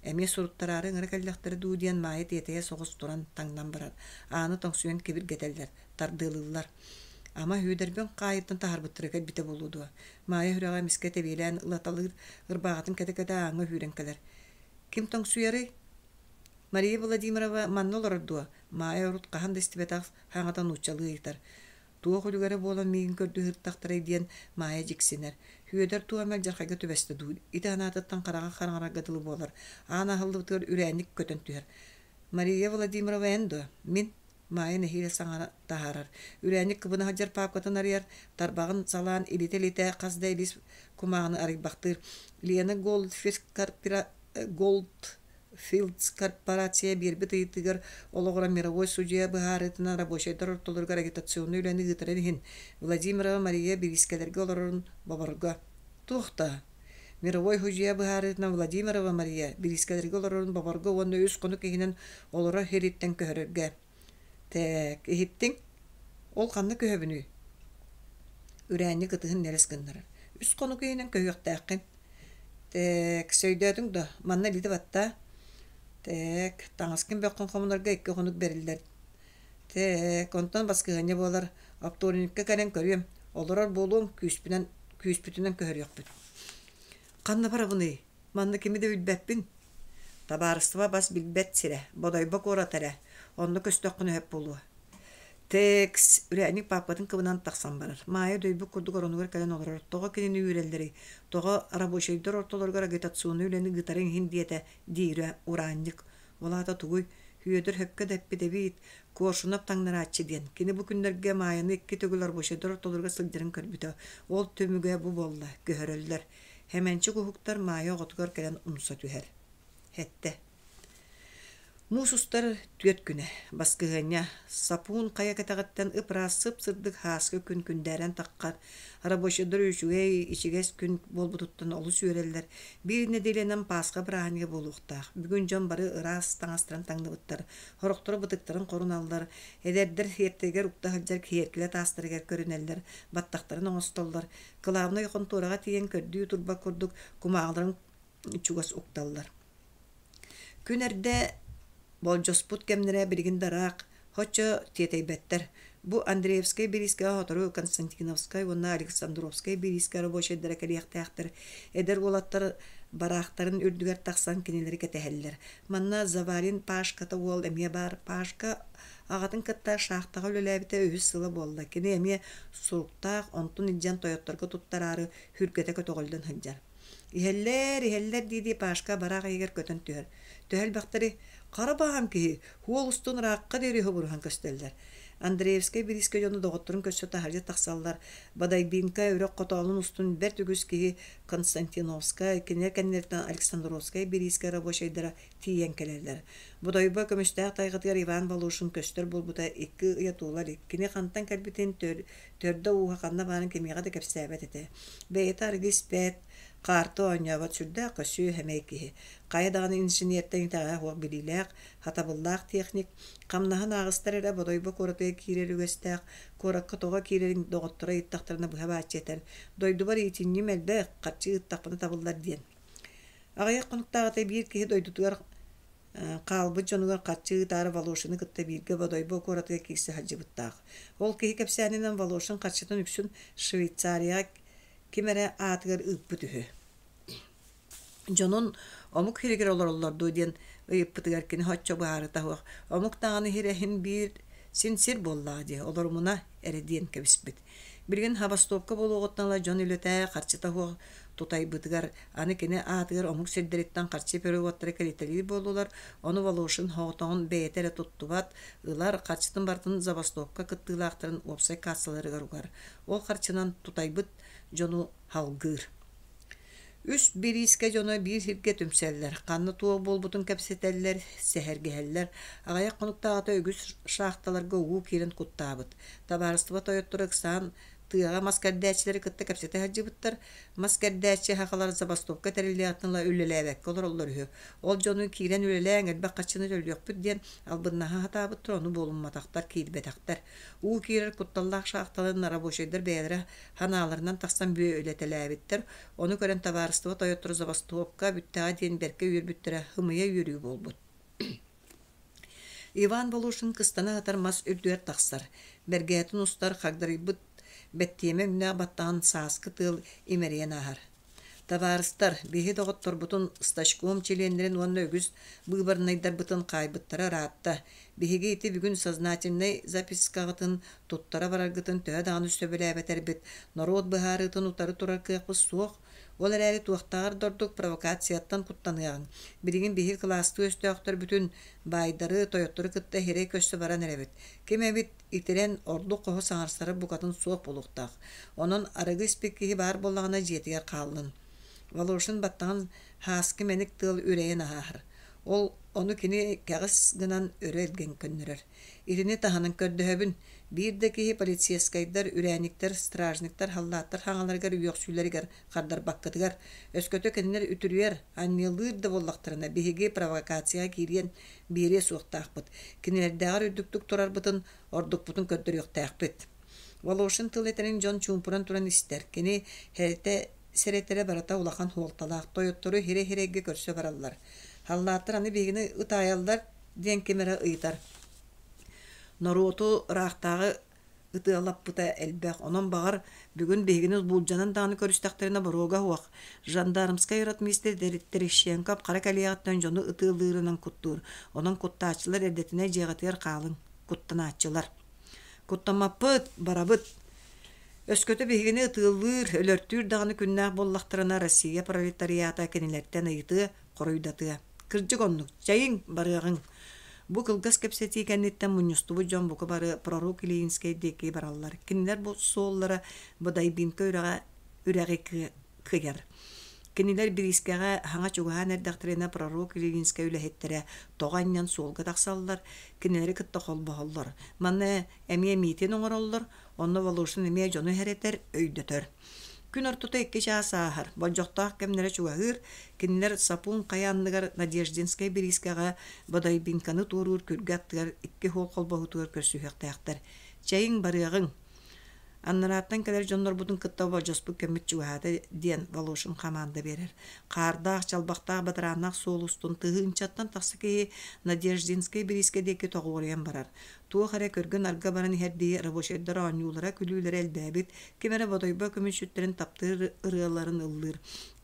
A: Эмиэ суруттараары ыҥыра кэллэхтэрэ дуу диэн Маайа тиэтэйэ соҕус туран таҥнан барар. Ааны тоҥсуйан кибиргэтэллэр, тардыалыыллар. Ама Һүүдэрбин хаайыттан таһаарбыттара кэлбитэ буолуо дуо? Маайа сүрэҕэ эмискэ тэбиэлээн ылаталыыр, ырбааҕытын кэтэ-кэтэ ааҥҥа сүүрэн кэлэр. Ким тоҥсуйарый? Мария Владимирова манна олорор дуо? Маайа урут хаһан да истибэтэх хаҥата нууччалыы ыйытар. Туох үлүгэрэ буолан миигин көрдүү сырыттахтарай диэн Маайа дьиксинэр. Сүөдэр туох эмэ алдьархайга түбэстэ дуу? Ити санаатыттан хараҕа хараҥарарга дылы буолар. Аан аһыллыбытыгар үрээнник көтөн түһэр. Мария Владимирова эн дуо? Мин? Маайа нэһиилэ саҥара таһаарар. Үрээнньик кыбына сылдьар паапкатын арыйар, тарбаҕын салаан илитэ-илитэ хас да илиис кумааҕыны арыйбахтыыр. Лена Голдфилдс корпорация биэрбит ыйытыгар олоҕуран мировой судьуйа быһаарыытынан рабочайдар ортолоругар агитационнай үлэни ыытарын иһин Владимирова Мария бириискэлэргэ олорорун боборго. Туох да Мировой судьуйа быһаарыытынан Владимирова Мария бириискэлэргэ олорорун боборго уонна үс хонук иһинэн олорор сириттэн көһөрөргө. Тээк, иһиттиҥ? Ол ханна көһөбүнүй? Үрээнньик ытыһын нэлэс гыннарар. Үс хонук иһинэн көһүөхтээххин. Тээк, сөйдөөтүҥ дуо? Манна илиитэ баттаа. Тээк, таҥаскын бөххүн хомунарга икки хонук бэриллэр. Тээк, онтон баскыһыанньа буолар. Оптуорунньукка кэлэн көрүөм. Олорор буолуоҥ, күүспүнэн күүспүтүнэн көһөрүөхпүт. Ханна барабыный? Манна кими да билбэппин. Табаарыстыба бас билбэт сирэ, Бодойбо куората эрэ. Онно көстөххүнэ сөп буолуо. Текс үрээник паапкатын кыбынан тахсан барар. Маайа дөйбүт курдук оронугар кэлэн олорор. Тоҕо кинини үүрэллэрий? Тоҕо рабочайдар ортолоругар агитационнай үлэни ыытарыҥ иһин диэтэ, диирэ ураанньык. Ол аата тугуй? Үөдэр сөпкө да эппит эбит, Коршунов таҥнарааччы диэн. Кини бу күннэргэ Маайаны икки төгүл рабочайдар ортолоругар сылдьарын көрбүтэ. Ол түмүгэ бу буолла, көһөрөллөр. Хэмэнчик уһуктар Маайа оҕотугар кэлэн умса түһэр. Эттэ. Муус устар түөрт күнэ. Баскыһыанньа. Сапуун хайа кэтэҕиттэн ып-ыраас сып-сырдык һааскы күн күндээрэн таххар. Рабочайдар үчүгэй, ичигэс күн буолбутуттан олус үөрэллэр. Биир нэдиэлэнэн Пасха бырааһынньыга буолуохтаах. Бүгүн дьон бары ыраас таҥастарын таҥныбыттар. Сорохторо бытыктарын хоруналлар, эдэрдэр сиэптэригэр укта сылдьар киэркилэ таастарыгар көрүнэллэр, баттахтарын оҥостоллор. Кылаабынай хонтуораҕа тиийэн көрдүү турбат курдук кумааҕыларын чугас укталлар. Күн эрдэ болдьоспут кэмнэрэ билигин да ыраах, соччо тиэтэйбэттэр. Бу Андреевскай бириискэҕэ сотору Константиновскай уонна Александровскай бириискэ рабочайдара кэлиэхтээхтэр. Эдэр уолаттар бараахтарын үрдүгэр тахсан кинилэри кэтэһэллэр. Манна Заварин Пашката уол эмиэ баар. Пашка аҕатын кытта шахтаҕа үлэлээбитэ үһүс сыла буолла. Кини эмиэ суруктаах, онтун илдьэн тойотторго туттараары сүргэтэ көтөҕүллэн сылдьар. Иһэллэр, иһэллэр дии-дии Пашка бараах иһигэр көтөн түһэр. Төһө элбэхтэрий? Хара баһаам киһи уол устун ыраахха диэри хобуруһан көстөллөр. Андреевскай бириискэ дьону доҕотторун көрсө таһырдьа тахсаллар. Бодайбинка үрэх хотоолун устун бэрт үгүс киһи Константиновскай, кинилэр кэннилэриттэн Александровскай бириискэ рабочайдара тиийэн кэлэллэр. Бодойбо көмүстээх тайҕатыгар Иван Волошин көстөр буолбута икки ыйа туола илик. Кини хантан кэлбитин, төрдө-ууһа ханна баарын кимиэхэ да кэпсээбэт этэ. Бэйэтэ арыгы испэт, хаарты оонньообот сүрдээх көссүү сэмэй киһи. Хайа даҕаны инженертэн итэҕэһэ суох билиилээх, хатабыллаах техник, хамнаһын ааҕыстар эрэ Бодойбо куоратыгар киирэр үгэстээх, куоракка тоҕо киирэрин доҕотторо ыйыттахтарына быһа бааччы этэр: «Дойдубар иитинньим элбэх, харчы ыыттахпына табыллар» диэн. Аҕыйах хонуктааҕыта биир киһи дойдутугар хаалбыт дьонугар харчы ыытаары Волошины кытта бииргэ Бодойбо куоратыгар киирсэ сылдьыбыттаах. Ол киһи кэпсээнинэн Волошин харчытын үксүн Швейцарияҕа ким эрэ аатыгар ыыппыт үһү. Дьонун омук сиригэр олороллор дуо диэн ыйыппытыгар кини соччо быһаарыта суох омук даҕаны сирэ иһин биир син сир буоллаҕа дии, олорумуна эрэ диэн кэбиспит. Билигин Хабастовка буолуоҕуттан ыла дьон үлэтэ, харчыта суох тутайбытыгар, аны кини аатыгар омук сирдэриттэн харчы переводтара кэлитэлиир буоллулар, ону Волошин соҕотоҕун бэйэтэ эрэ туттубат, ылар, харчытын барытын забастовка кыттыылаахтарын уопсай кассаларыгар угар. Ол харчынан тутайбыт дьону салгыыр. Үс бириискэ дьоно биир сиргэ түмсэллэр, ханна туох буолбутун кэпсэтэллэр, сэһэргэһэллэр. Аҕыйах хонуктааҕыта үгүс шахталарга уу киирэн куттаабыт. Табаарыстыба тойотторо ыксаан тыаҕа мас кэрдээччилэри кытта кэпсэтэ сылдьыбыттар. Мас кэрдээччи сахалар забастовка тэриллиэҕиттэн ыла үлэлээбэккэ олороллор үһү. Ол дьону киирэн үлэлээҥ, элбэх харчыны төлүөхпүт диэн албыннаһа сатаабыттар, ону буолумматахтар, киирбэтэхтэр. Уу киирэр кутталлаах шахталарын рабочайдар бэйэлэрэ Ханааларынан тахсан бүөлэтэлээбиттэр, ону көрөн табаарыстыба тойотторо забастовка бүттэҕэ диэн бэркэ үөрбүттэрэ ымыйа үөрүү буолбут. Иван Волошин кыстана сытар мас үрдүгэр тахсар, бэргэһэтин устар хагдарыйбыт бэттиэмэ өҥнөөх баттаҕын сааскы тыал имэрийэн ааһар. Табаарыстар, биһи доҕотторбутун, стачком чилиэннэрин уонна үгүс быыбарнайдарбытын хаайбыттара ыраатта. Биһиги ити бүгүн сознательнай запискаҕытын туттара бараргытын төһө даҕаны сөбүлээбэтэрбит, норуот быһаарыытын утары турар кыахпыт суох. Ол эрээри туохтааҕар да ордук провокацияттан куттаныаҕыҥ. Билигин биһиги кылаастыы өстөөхтөрбүтүн, баайдары, тойоттору кытта сирэй көрсө баран эрэбит. Ким эбит итирэн ордук хоһу саҥарсара букатын суох буолуохтаах. Онон арыгы испит киһи баар буоллаҕына дьиэтигэр хааллын. Волошин баттаҕын һааскы мэник тыал үрэйэн аһааһар. Ол ону кини кэҕис гынан өрө илгэн көннөрөр. Итини таһынан көрдөһөбүн, биир да киһи полицейскайдар, үрээниктэр, стражниктар, халлааттар хаҥаларыгар үөхсүүлэригэр хардарбаккытыгар, өскөтө кинилэр үтүрүйэр, анньыалыыр да буоллахтарына, биһиги провокацияҕа киириэн биэриэ суохтаахпыт, кинилэрдээҕэр үрдүктүк турарбытын, ордукпутун көрдөрүөхтээхпит. Волошин тыл этэрин дьон чуумпуран туран истэр. Кини хэрэтэ сэрэтэрэ барыта улахан суолталаах. Тойоттору хирэ-хирэйгэ көрсө бараллар. Халлааттар аны биһигини ытаайаллар диэн ким эрэ ыйытар. Норуоту ыраахтааҕы ытыалаппыта элбэх. Онон, баҕар, бүгүн биһигини буулдьанан даҕаны көрүстэхтэринэ боруога суох. Жандармскай ротмистр Терещенков хара кэлиэҕиттэн дьону ытыалыырынан куттуур. Онон куттааччылар эрдэтинэ дьиэҕитигэр хаалыҥ, куттанааччылар. Куттаммаппыт, барабыт. Өскөтө биһигини ытыалыыр, өлөртүүр даҕаны күннээх буоллахтарына Россия пролетариата кинилэртэн ыйытыа, хоруйдатыа. Кырдьык оннук, чэйиҥ, барыаҕыҥ. Бу кылгас кэпсэтии кэнниттэн мунньустубут дьон бука бары пророк Ильинскэй диэки бараллар. Кинилэр бу суоллара Бодайбинка үрэҕэ үрэҕи кыйар. Кинилэр бириискэҕэ хаҥа чугаһаан эрдэхтэринэ пророк Ильинскэй үлэһиттэрэ тоҕо анньан суолга тахсаллар, кинилэри кытта холбоһоллор. Манна эмиэ миитин оҥороллор, Онно Волошин эмиэ дьону хэрэтэр, өйдөтөр. Күн ортото икки чаас ааһар, болдьохтоох кэмнэрэ чугаһыыр, кинилэр Сапун хайа анныгар Надеждинскай бириискэҕэ Бодайбинканы туоруур күргэ аттыгар икки уол холбоһуутугар көрсүһүөхтээхтэр. Чэйиҥ, барыаҕыҥ! Аннарааттан кэлэр дьоннорбутун кытта болдьоспут кэммит чугаһаата диэн Волошин хамаанда биэрэр. Хаардаах, чалбахтаах, бадарааннаах суол устун тыһыынчаттан тахса киһи Надеждинскай бириискэ диэки тоҕуоруйан барар. Туох эрэ көргө-нарга баран иһэрдии рабочайдар оонньуулара, күлүүлэрэ элбээбит, ким эрэ Бодойбо көмүсчүттэрин таптыыр ырыаларын ыллыыр.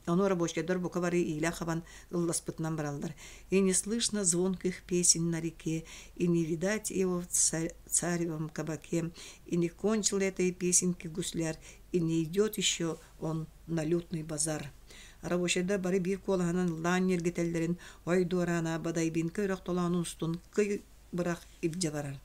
A: Ону рабочайдар бука бары иилэ хабан ылласпытынан бараллар. И не слышно звонких песен на реке, и не видать его в царевом кабаке, и не кончил этой песенки гусляр, и не идет еще он на лютный базар. Рабочайдар бары биир куолаһынан ыллаан ньиргитэллэрин ой дуораана Бадайбинка үрэх толоонун устун кый бырах илдьэ барар.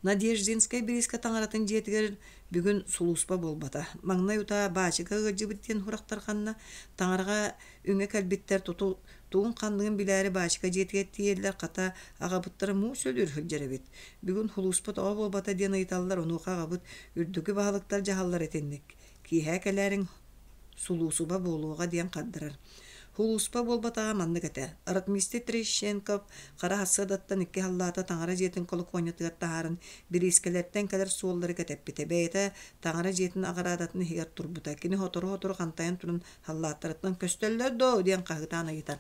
A: Надеждинскай бириискэ таҥаратын дьиэтигэр бүгүн сулууспа буолбата. Маҥнай утаа баачыка ыалдьыбыт диэн сурахтарханна, таҥараҕа үҥэ кэлбиттэр тутул тугун-ханныгын билээри баачыка дьиэтигэр тиийэллэр, хата, аҕабыттара муус өлүүр сылдьар эбит. Бүгүн сулууспа тоҕо буолбата диэн ыйыталлар, онуоха аҕабыт үрдүкү баһылыктар дьаһаллар итинник. Киэһэ кэлээриҥ сулуусуба буолуоҕа диэн хардарар. Сулууспа буолбатаҕа маннык этэ: Ротмистр Трещенков хара сарсыардаттан икки халлаата таҥара дьиэтин колокуонньатыгар таһааран бириискэлэртэн кэлэр суоллары кэтэппитэ. Бэйэтэ таҥара дьиэтин аҕыраадатын иһигэр турбута. Кини сотору-сотору хантайан туран халлааттарыттан «Көстөллөр дуо?» диэн хаһыытаан ыйытар.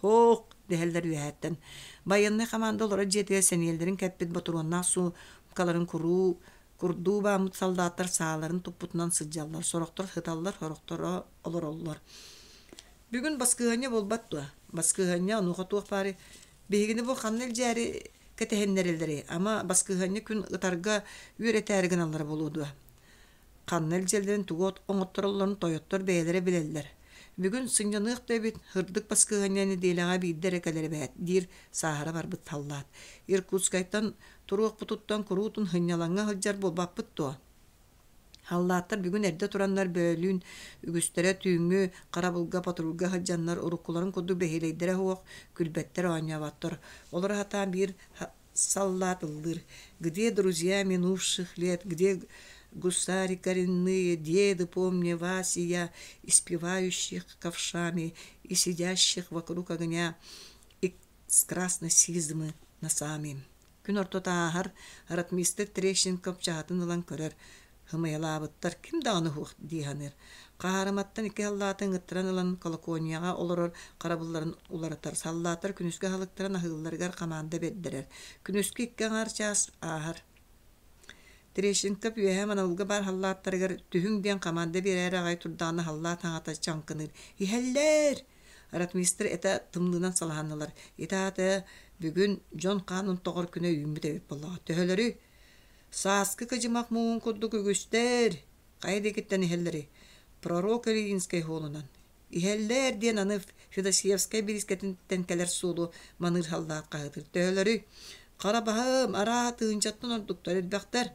A: «Һоох!» дэһэллэр үөһээттэн. Байыаннай хамаанда олорор дьиэтигэр сэниэлэрин кэппит ботуруоннаах суумкаларын куруу Курдуу бааммыт саллааттар сааларын туппутунан сылдьаллар, сорохтор сыталлар, сорохторо олороллор. Бүгүн баскыһыанньа буолбат дуо? Баскыһыанньа онуоха туох баарый? Биһигини бу ханна илдьээри кэтэһиннэрэллэрий? Ама баскыһыанньа күн ытарга үөрэтээри гыналлара буолуо дуо? Ханна илдьэллэрин тугу оҥоттороллорун тойоттор бэйэлэрэ билэллэр. Бүгүн сынньаныах да эбит, һырдык баскыһыанньа нэдиэлэҕэ биирдэ эрэ кэлэр эбээт, диир сааһыра барбыт саллаат. Иркутскайтан Туруохпутуттан куруутун сынньалаҥҥа сылдьар буолбаппыт дуо? Халлааттар бүгүн эрдэ тураннар бөөлүүн үгүстэрэ түүҥҥү харабылга патрульга сылдьаннар уруккуларын курдук бэһиэлэйдэрэ суох, күлбэттэр, оонньооботтор. Олоро сатаан биир саллаат ыллыыр: «Где друзья минувших лет, где гусари коренные, деды, помни вас и я, испевающих ковшами и сидящих вокруг огня и с красной сизмы носами». Күн ортото ааһар, ротмистр Трещенков чаһытын ылан көрөр, һымыйалаабыттар ким даҕаны суох дии саныыр. Хаһаарыматтан икки саллааты ыҥыттаран ылан колокуонньаҕа олорор харабылларын уларытар. Саллааттар күнүскү аһылыктарын аһыылларыгар хамаанда бэрдэрэр. Күнүскү икки аҥаар чаас ааһар. Трещенков үөһэ манабылга баар саллааттарыгар түһүҥ диэн хамаанда биэрээри аҕай турдаҕына саллаат аҥата чаҥкыныыр. Иһэллэр! Ротмистр этэ тымныынан салаһаннылар. Ити аата бүгүн дьон хаанын тоҕор күнэ үүммүт эбит буоллаҕа. Төһөлөрүй? Сааскы кыдьымах муҥун курдук үгүстэр. Хайа диэкиттэн иһэллэрий? Пророк Ильинскэй суолунан. Иһэллэр диэн аны Федосеевскай бириискэтиттэн кэлэр суолу маныыр халлаат хаһыытыыр. Төһөлөрүй? Хара баһым, араа тыһыынчаттан ордуктар элбэхтэр.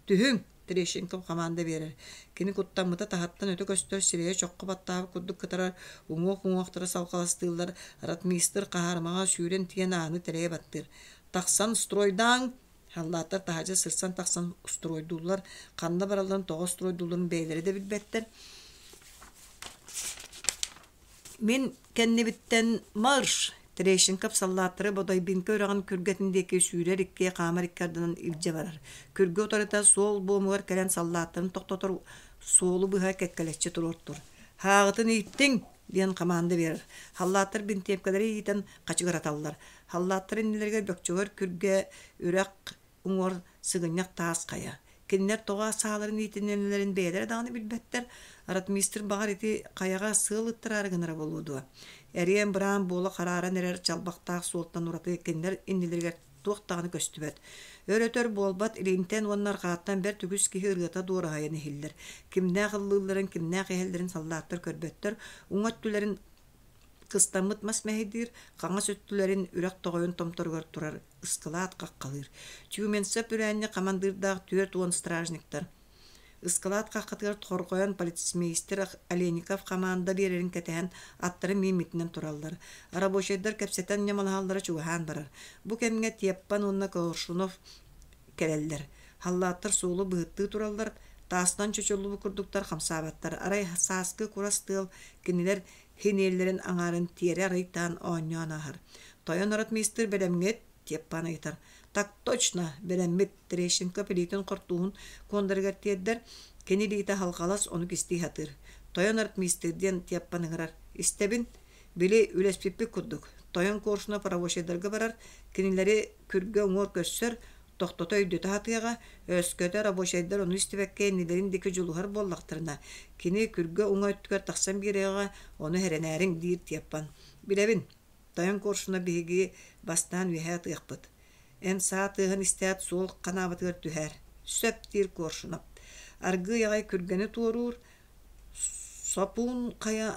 A: Түһүҥ! Терещенков хамаанда биэрэр. Кини куттаммыта таһыттан өтө көстөр сирэйэ чоххо баттаабыт курдук кытарар, уҥуох-уҥуохтара салҕаластыыллар, ротмистр хаһаарымаҕа сүүрэн тиийэн ааны тэрэйэ баттыыр. «Тахсан стройдааҥ!» Халлааттар таһырдьа сырсан тахсан стройдууллар, ханна баралларын, тоҕо стройдуулларын бэйэлэрэ да билбэттэр. Мин кэннибиттэн марш! Терещенков саллааттары Бодойбинка үрэҕин күргэтин диэки сүүрэр икки хаамар икки ардынан илдьэ барар. Күргэ утарыта суол буомугар кэлэн саллааттарын тохтотор суолу быһа кэккэлэччи туруортуур. «Һааҕытын ииттиҥ!» диэн хамаанда биэрэр. Халлааттар бинтиэпкэлэри иитэн хачыгыраталлар. Халлааттар иннилэригэр бөкчөгөр күргэ үрэх уҥуор сыгынньах таас хайа. Кинилэр тоҕо сааларын иитинэллэрин бэйэлэрэ даҕаны билбэттэр. Ротмистр баҕар ити хайаҕа сыал ыттараары гынара буолуо дуо? Эриэн-быраан буола харааран эрэр чалбахтаах суолтан ураты кинилэр иннилэригэр туох даҕаны көстүбэт. Өр-өтөр буолбат илинтэн уонна арҕааттан бэрт үгүс киһи ырыата дуораһайан иһиллэр. Кимнээх ыллыылларын, кимнээх иһэллэрин саллааттар көрбөттөр, уҥа өттүлэрин кыстаммыт мас мэһэйдиир, хаҥас өттүлэрин үрэх тоҕойун томторугар турар ыскылаат хаххалыыр. Тюменцев үрээнньэ хамандыырдаах 40 стражниктар ыскылаат хаххатыгар хорҕойон полицмейстер Олеников хамаанда биэрэрин кэтэһэн аттарын мииммитинэн тураллар. Рабочайдар кэпсэтэн ньамалаһаллара чугаһаан барар. Бу кэмҥэ Теппан уонна Коршунов кэлэллэр. Халлааттар суолу быһыттыы тураллар, таастан чочуллубут курдуктар хамсаабаттар. Арай сааскы курас тыал кинилэр хиниэллэрин аҥаарын тиэрэ арыйтаан оонньоон ааһар. Тойон ротмистр бэлэмҥит? Теппан ыйытар. Так точно, бэлэммит, Терещенко илиитин хортууһун куондарыгар тиэрдэр, кини илиитэ халҕалас, ону кистии сатыыр. Тойон ротмистр диэн Теппан ыҥырар. Истэбин, били үлэспиппит курдук. Тойон Коршунов рабочайдарга барар, кинилэри күргэ уҥуор көрсөр, тохтото өйдөтө сатыаҕа, өскөтө рабочайдар ону истибэккэ иннилэрин диэки дьулуһар буоллахтарына, кини күргэ уҥа өттүгэр тахсан биэриэҕэ, ону эрэнээриҥ диир Теппан. Билэбин, Тойон Коршуна биһиги бастаан үөһэ атыахпыт. Эн саа тыаһын истээт суол ханаабатыгар түһээр. Сөп диир Коршунов. Аргыый аҕай күргэни туоруур, сопуун хайа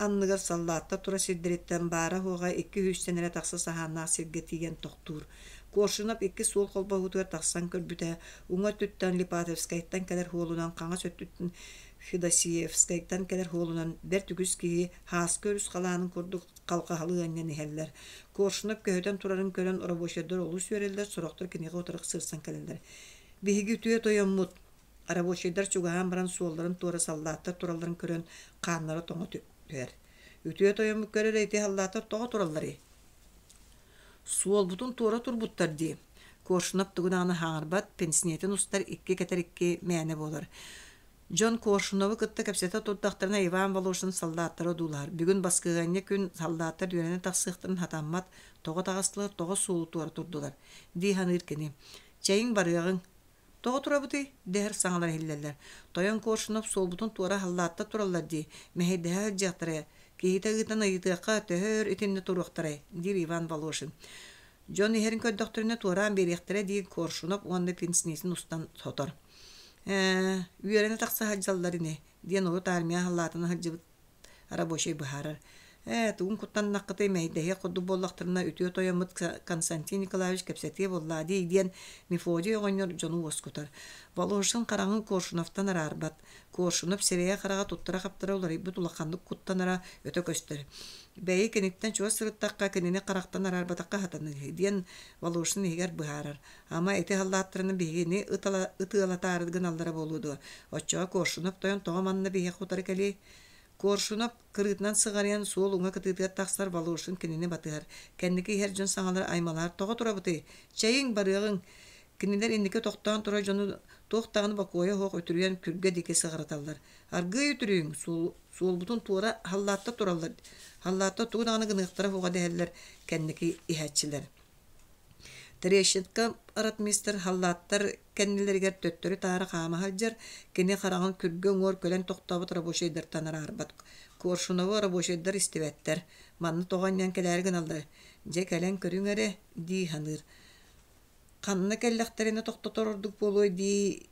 A: анныгар саллааттар турар сирдэриттэн баара-суоҕа икки сүүстэн эрэ тахса саһааннаах сиргэ тиийэн тохтуур. Коршунов икки суол холбоһуутугар тахсан көрбүтэ, уҥа өттүттэн Липатовскайтан кэлэр суолунан, хаҥас өттүттэн Федосеевскайтан кэлэр суолунан бэрт үгүс киһи Һааскы өрүс халаанын курдук халҕаһалыы анньан иһэллэр. Коршунов көһүтэн турарын көрөн рабочайдар олус үөрэллэр, сорохтор киниэхэ утары сырсан кэлэллэр. «Биһиги үтүө тойоммут!» Рабочайдар чугаһаан баран суолларын туора саллааттар туралларын көрөн хааннара тоҥо түһэр. «Үтүө тойоммут көрөр ити саллааттар тоҕо туралларый?» «Суолбутун туора турбуттар дии» Коршунов тугу даҕаны хаҥарбат, пенсиниэтин устар икки кэтэр икки мээнэ буолар. Дьон Коршуновы кытта кэпсэтэ турдахтарына Иван Волошин саллааттары одуулаһар. Бүгүн баскыһыанньа күн саллааттар үөрэнэ тахсыахтарын сатаммат, тоҕо таҕыстылар, тоҕо суолу туора турдулар дии саныыр кини. Чэйиҥ барыаҕыҥ. Тоҕо турабытый? дэһэр саҥалар иһиллэллэр. Тойон Коршунов суолбутун туора халлаатта тураллар дии, мэһэйдэһэ сылдьыахтара, киһитэ ыытан ыйытыахха төһө өр итиннэ туруохтарай, диир Иван Волошин. Дьон иһэрин көрдөхтөрүнэ туораан биэриэхтэрэ диир Коршунов уонна пенснитин устан сотор. Ээ, үөрэнэ тахса сылдьаллар ини, диэн урут армия халлаатына сылдьыбыт рабочай быһаарар. Ээ, тугун куттаннаххытый мэһэйдэһиэх курдук буоллахтарына үтүө тойоммут Константин Николаевич кэпсэтиэ буоллаа дии диэн Мефодий оҕонньор дьону уоскутар. Волошин хараҕын Коршуновтан араарбат. Коршунов сирэйэ-хараҕа туттара-хаптара уларыйбыт улаханнык куттанара өтө көстөр. Бэйи киниттэн чугас сырыттахха кинини харахтан араарбатахха сатаныыһы диэн Волошин иһигэр быһаарар. Ама ити халлааттарынан биһигини ытыалатаары гыналлара буолуо дуо? Оччоҕо Коршунов тойон тоҕо манна биһиэхэ утары кэлиэй? Коршунов кырыытынан сыҕарыйан суол уҥа кытыытыгар тахсар Волошин кинини батыһар. Кэнники иһэр дьон саҥалара аймалаһар тоҕо турабытый? Чэйиҥ, барыаҕыҥ! Кинилэр инники тохтоон турар дьону туох даҕаны бокуойа суох үтүрүйэн күргэ диэки сыҕарыталлар. Аргыый үтүрүйүҥ, суолбутун туора халлаатта тураллар, халлаатта тугу даҕаны гыныахтара суоҕа дэһэллэр кэнники иһээччилэр. Терещенко ротмистр халлааттар кэннилэригэр төттөрү-таары хаама сылдьар, кини хараҕын күргэ уҥуор кэлэн тохтообут рабочайдартан араарбат. Коршунову рабочайдар истибэттэр, манна тоҕо анньан кэлээри гыналлар, дьэ кэлэн көрүҥ эрэ дии саныыр. Ханна кэллэхтэринэ тохтотор ордук буолуой дии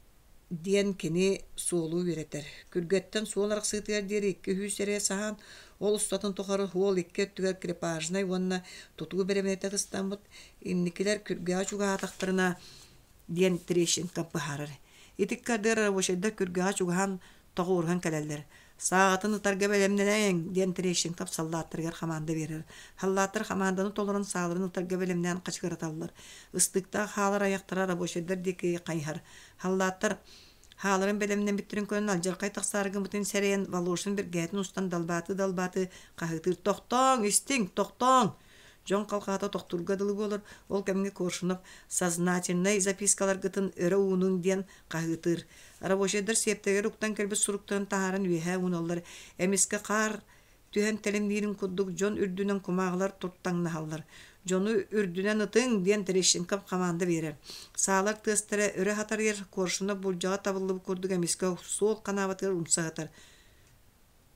A: диэн кини суолу үөрэтэр. Күргэттэн суол арахсыытыгар диэри икки сүүс эрэ саһаан, ол устатын тухары суол икки өттүгэр крепажнай уонна тутуу бэрэбинэтэ ыстаммыт, инникилэр күргэҕэ чугаһаатахтарына диэн Терещенко быһаарар. Ити ыккардыгар рабочайдар күргэҕэ чугаһаан тоҕуоруһан кэлэллэр. «Сааҕытын ытарга бэлэмнэнэҥ!» диэн Терещенков саллааттарыгар хамаанда биэрэр. Саллааттар хамаанданы толорон сааларын ытарга бэлэмнээн хачыгыраталлар. Ыстыыктаах хаалар айахтара рабочайдар диэки хайыһар. Саллааттар хааларын бэлэмнэммиттэрин көрөн алдьархай тахсаары гыммытын сэрэйэн Волошин бэргэһэтин устан далбаатыы-далбаатыы хаһыытыыр «Тохтооҥ! Истиҥ! Тохтооҥ!» Дьон халҕаһата тохтуурга дылы буолар, ол кэмҥэ Коршунов «Сознательнай запискаларгытын өрө уунуҥ» диэн хаһыытыыр. Рабочайдар сиэптэригэр уктан кэлбит суруктарын таһааран үөһэ ууналлар. Эмискэ хаар түһэн тэлимниирин курдук дьон үрдүнэн кумааҕылар туртаҥнаһаллар. Дьону үрдүнэн ытыҥ диэн Терещенков хамаанда биэрэр. Саалар тыастара өрө хатарыйар, Коршунов булдьаҕа табыллыбыт курдук эмискэ суол ханаабатыгар умса сытар.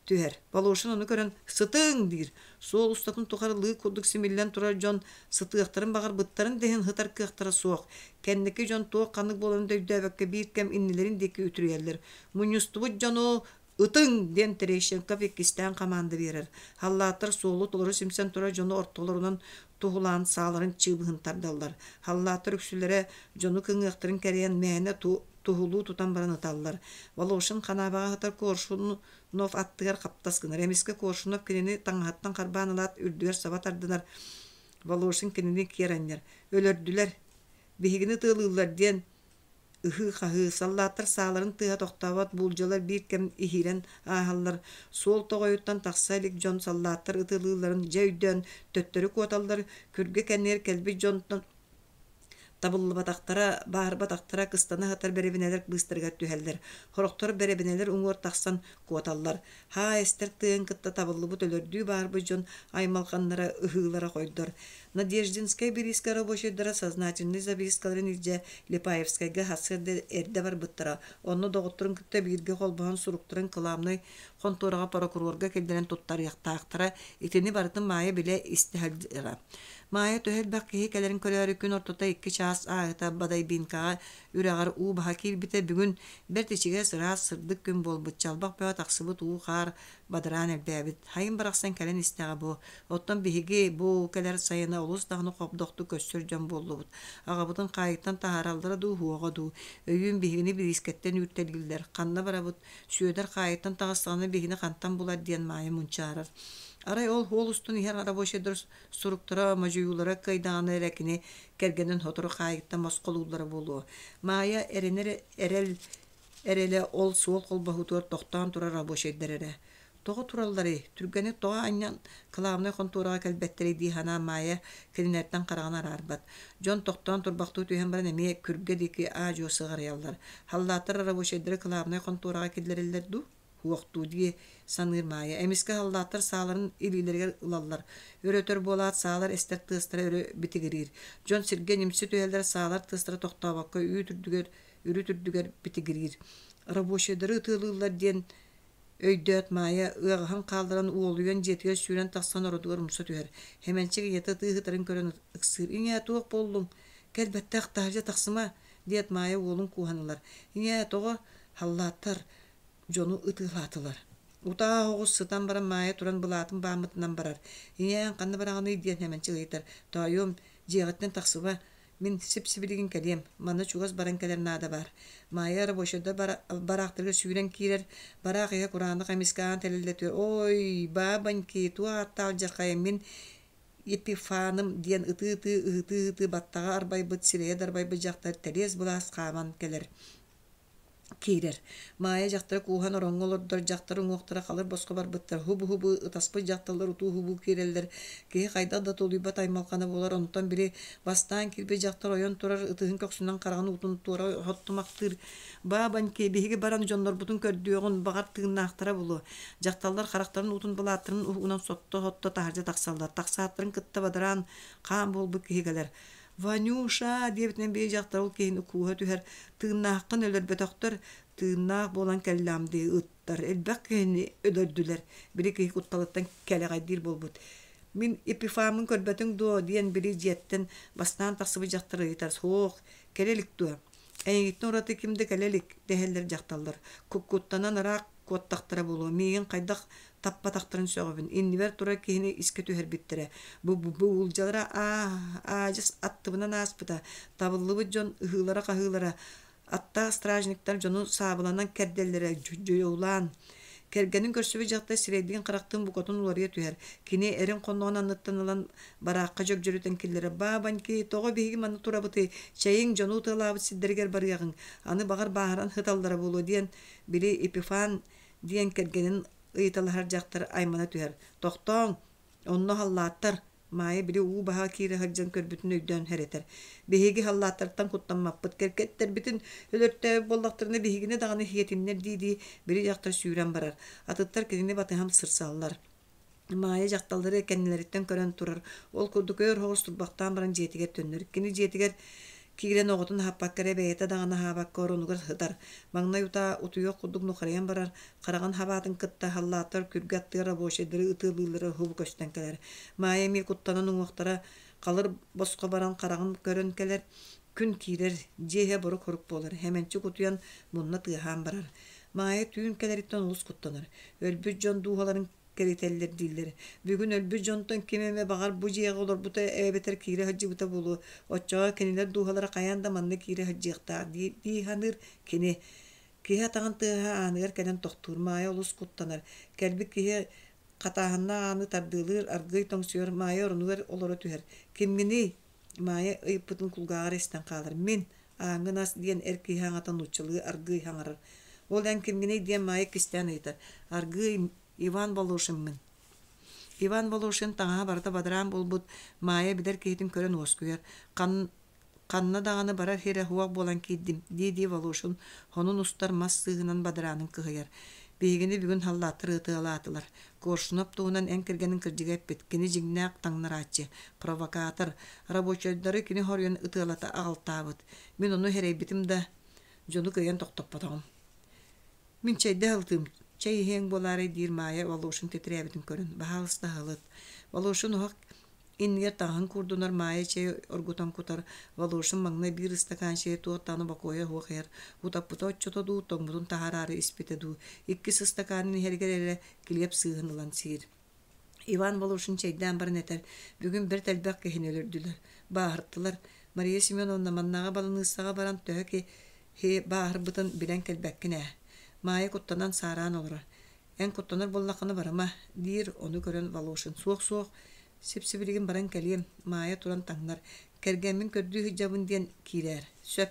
A: Түһэр. Волошин ону көрөн «Сытыҥ!» диир. Суол устатын тухары лыы курдук симиллэн турар дьон сытыахтарын баҕарбыттарын да иһин сытар кыахтара суох. Кэнники дьон туох-ханнык буоларын да өйдөөбөккө биир кэм иннилэрин диэки үтүрүйэллэр. Мунньустубут дьону «Ытыҥ!» диэн Терещенков иккистээн хамаанда биэрэр. Халлааттар суолу толору симсэн турар дьону ортолорунан туһулаан сааларын чыыбыһын тардаллар. Халлааттар үксүлэрэ дьону кыҥыахтарын кэрэйэн мээнэ туһулуу тутан баран ыталлар. Волошин ханаабаҕа сытар Коршунов аттыгар хаптас гынар. Эмискэ Коршунов кинини таҥаһыттан харбаан ылаат үрдүгэр саба тардынар. Волошин кинини киэр анньар. Өлөрдүлэр. Биһигини ытыалыыллар диэн ыһыы-хаһыы, саллааттар сааларын тыаһа тохтообот буулдьалар биир кэм иһиирэн ааһаллар. Суол тоҕойуттан тахса илик дьон саллааттар ытыалыылларын дьэ өйдөөн төттөрү куоталлар. Күргэ кэннигэр кэлбит дьонтон Табыллыбатахтара, бааһырбатахтара кыстана сытар бэрэбинэлэр быыстарыгар түһэллэр. Сорохтор бэрэбинэлэр уҥуор тахсан куоталлар. Һаа эстэр тыаһын кытта табыллыбыт өлөрдүү баарбыт дьон аймалҕаннара, ыһыылара хойдор. Надеждинскай бириискэ рабочайдара сознательнай запискаларын илдьэ Липаевскайга сарсыарда эрдэ барбыттара. Онно доҕотторун кытта бииргэ холбоһон суруктарын кылаабынай хонтуораҕа прокурорга киллэрэн туттарыахтаахтара. Итини барытын Маайа билэ истэ сылдьара. Маайа төһө элбэх киһи кэлэрин көрөөрү күн ортото икки чаас ааһыта Бадайбинкаҕа үрэҕэр уу баһа киирбитэ. Бүгүн бэрт ичигэс, ыраас, сырдык күн буолбут. Чалбах бөҕө тахсыбыт уу-хаар бадараан элбээбит. Хайын барахсан кэлэн истэҕэ бу. Оттон биһиги бу кэлэр сайыны олус даҕаны хобдохтук көрсөр дьон буоллубут. Аҕабытын хаайыттан таһаараллара дуу, уһуоҕа дуу. Өйүүн биһигини бириискэттэн үүртэлииллэр. Ханна барабыт? Сүөдэр хаайыттан таҕыстаҕына биһигини хантан булар диэн Маайа мунчаарар. Арай ол суол устун иһэр рабочайдар суруктара, модьуйуулара кыайдаҕына эрэ кини кэргэнин сотору хаайыттан босхолууллара буолуо. Маайа эрэнэр эрэл эрэлэ ол суол холбоһуутугар тохтоон турар рабочайдар эрэ. Тоҕо туралларый? Түргэнник тоҕо анньан кылаабынай хонтуораҕа кэлбэттэрий дии санаан Маайа кинилэртэн хараҕын араарбат. Дьон тохтоон турбахтыы түһэн баран эмиэ күргэ диэки аа-дьуо сыҕарыйаллар. Халлааттар рабочайдары кылаабынай хонтуораҕа киллэрэллэр дуу? Уохтуу дии саныыр Маайа. Эмискэ халлааттар сааларын илиилэригэр ылаллар. Өр-өтөр буолаат саалар эстэр тыастара өрө битигириир. Дьон сиргэ ньимси түһэллэр, саалар тыастара тохтообокко үүт үрдүгэр, үрүт үрдүгэр битигириир. Рабочайдары ытыалыыллар диэн Өйдөөт Маайа ыаҕаһын хаалларан уолуйан дьиэтигэр сүүрэн тахсан оротугар умса түһэр. Хэмэнчик ийэтэ ытыы сытарын көрөн ыксыыр: «Ийээ, туох буоллуҥ? Кэлбэттэх, таһырдьа тахсыма!» диэт Маайа уолун кууһан ылар. «Ийээ, тоҕо?» Халлааттар дьону ытыалаатылар. Утаа оҕус сытан баран Маайа туран былаатын бааммытынан барар. «Ийээ, ханна бараҕыный?» диэн Хэмэнчик ыйытар. «Тоойуом, дьиэҕиттэн тахсыба, Мин сип-сибилигин кэлиэм, манна чугас баран кэлэр наада баар. Маайа рабочайдар бараахтарыгар сүүрэн киирэр, бараах иһэ кураанах эмискэ аан тэлэллэ түһэр. «Ой, баабаньки, туох ааттаах алдьархайа мин Епифаным» диэн ытыы-ытыы, ыһытыы-ыһытыы баттаҕа арбайбыт, сирэйэ дарбайбыт дьахтар тэлиэс-былаас хааман кэлэр. Киирэр. Маайа дьахтары кууһан ороҥҥо олордор, дьахтар уҥуохтара халыр босхо барбыттар, һубу-һубу ытаспыт дьахталлар утуу-һубуу киирэллэр, киһи хайдах да тулуйбат аймалҕана буолар, онтон били бастаан киирбит дьахтар ойон турар, ытыһын көхсүнэн хараҕын уутун туора хоттумахтыыр: «Баабаньки, биһиги баран дьоннорбутун көрдүөҕүн, баҕар тыыннаахтара буолуо». Дьахталлар харахтарын уутун былааттарын уһугунан сотто-сотто таһырдьа тахсаллар, тахсааттарын кытта бадараан хаан буолбут киһи кэлэр. «Ванюша!» диэбитинэн биир дьахтар ол киһини кууһа түһэр, «Тыыннааххын өлөрбөтөхтөр, тыыннаах буолан кэллэҕим дии ыттар, элбэх киһини өлөрдүлэр» били киһи кутталыттан кэлэҕэйдиир буолбут. «Мин Епифаммын көрбөтүҥ дуо?» диэн били дьиэттэн бастаан тахсыбыт дьахтар ыйытар. «Суох, кэлэ илик дуо?» «Эйигиттэн ураты ким да кэлэ илик» дэһэллэр дьахталлар. Куттанан ыраах куоттахтара буолуо, миигин хайдах таппатахтарын сөҕөбүн, иннибэр турар киһини искэ түһэрбиттэрэ. Бу буулдьалара аадьыс аттыбынан ааспыта, табыллыбыт дьон ыһыылара-хаһыылара, аттаах стражниктар дьону саабыланан кэрдэллэрэ дьуйулаан. Кэргэнин көрсүбүт дьахтар сирэйдиин-харахтыын букатын уларыйа түһэр. Кини эрин хонноҕун анныттан ылан бараахха дьөгдьөрүтэн киллэрэр. «Баабаньки, тоҕо биһиги манна турабытый? Чэйиҥ, дьону ытыалаабыт сирдэригэр барыаҕыҥ. Аны баҕар бааһыран сыталлара буолуо» диэн Били Епифан диэн кэргэнин ыйыталаһар дьахтар аймана түһэр: «Тохтооҥ, онно халлааттар!» Маайа били уу баһа киирэ сылдьан көрбүтүн өйдөөн хэрэтэр: «Биһиги халлааттартан куттаммаппыт, кэргэттэрбитин өлөртөөбүт буоллахтарына биһигини даҕаны сиэтиннэр» дии-дии били дьахтар сүүрэн барар. Атыттар кинини батыһан сырсаллар. Маайа дьахталлары кэннилэриттэн көрөн турар, ол курдук өр соҕус турбахтаан баран дьиэтигэр төннөр. Кини дьиэтигэр киирэн оҕотун аһаппакка эрэ бэйэтэ даҕаны аһаабакка оронугар сытар. Маҥнай утаа утуйуох курдук нухарыйан барар, хараҕын хабаатын кытта халлааттар күргэ аттыгар рабочайдары ытыалыыллара уһубу көстөн кэлэр. Маайа эмиэ куттанан уҥуохтара халыр босхо баран хараҕын көрөн кэлэр. Күн киирэр, дьиэ иһэ борук-хорук буолар, Хэмэнчик утуйан мунна тыаһаан барар. Маайа түүн кэлэриттэн олус куттанар. Өлбүт дьон дууһаларын кэритэллэр дииллэр. Бүгүн өлбүт дьонтон ким эмэ баҕар бу дьиэҕэ олорбута эбэтэр киирэ сылдьыбыта буолуо. Оччоҕо кинилэр дууһалара хайаан да манна киирэ сылдьыахтаах дии, дии саныыр кини. Киһи атаҕын тыаһа ааныгар кэлэн тохтуур. Маайа олус куттанар. Кэлбит киһи хатааһыннаах ааны тардыалыыр, аргыый тоҥсуйар. Маайа оронугар олоро түһэр. «Кимҥиний?» Маайа ыйыппытын кулгааҕар истэн хаалар. «Мин, ааҥҥын ас» диэн эр киһи аҥата нууччалыы аргыый саҥарар. «Ол эн кимҥиний?» диэн Маайа кистээн ыйытар. «Аргыый, Иван Волошиммын». Иван Волошин таҥаһа барыта бадараан буолбут, Маайа билэр киһитин көрөн уоскуйар. Хан Ханна даҕаны барар сирэ суох буолан киирдим, дии-дии Волошин хонун устар мас сыыһынан бадараанын кыһыйар. Биһигини бүгүн халлааттар ытыалаатылар. Коршунов туһунан эн кэргэниҥ кырдьыга эппит, кини дьиҥнээх таҥнарааччы, провокатор, рабочайдары кини хоруйан ытыалата аҕалтаабыт. Мин ону сэрэйбитим да, дьону кыайан тохтоппотоҕум. Мин чэйдэ аһылытыым, чэй иһиэҥ буолаарай диир Маайа Волошин титирээбитин көрөн, баһаалыста аһылыт. Волошин оһох Иннигэр таҥаһын куурдунар Маайа чэй оргутан кутар, Волошин маҥнай биир ыстакаан чэйи туох даҕаны бокуойа суох иһэр, утаппыта оччото дуу, тоҥмутун таһаараары испитэ дуу, иккис ыстакаанын иһэригэр эрэ килиэп сыыһын ылан сиир. Иван Волошин чэйдээн баран этэр: «Бүгүн бэрт элбэх киһини өлөрдүлэр, бааһыртылар. Мария Семеновна маннааҕы баланыыссаҕа баран төһө киһи бааһырбытын билэн кэлбэккин ээ». Маайа куттанан саараан олорор. «Эн куттанар буоллаххына барыма», диир, ону көрөн Волошин: «Суох-суох, сип-сибилигин баран кэлиэм». Маайа туран таҥнар: «Кэргэммин көрдүү сылдьабын диэн киирээр. Сөп».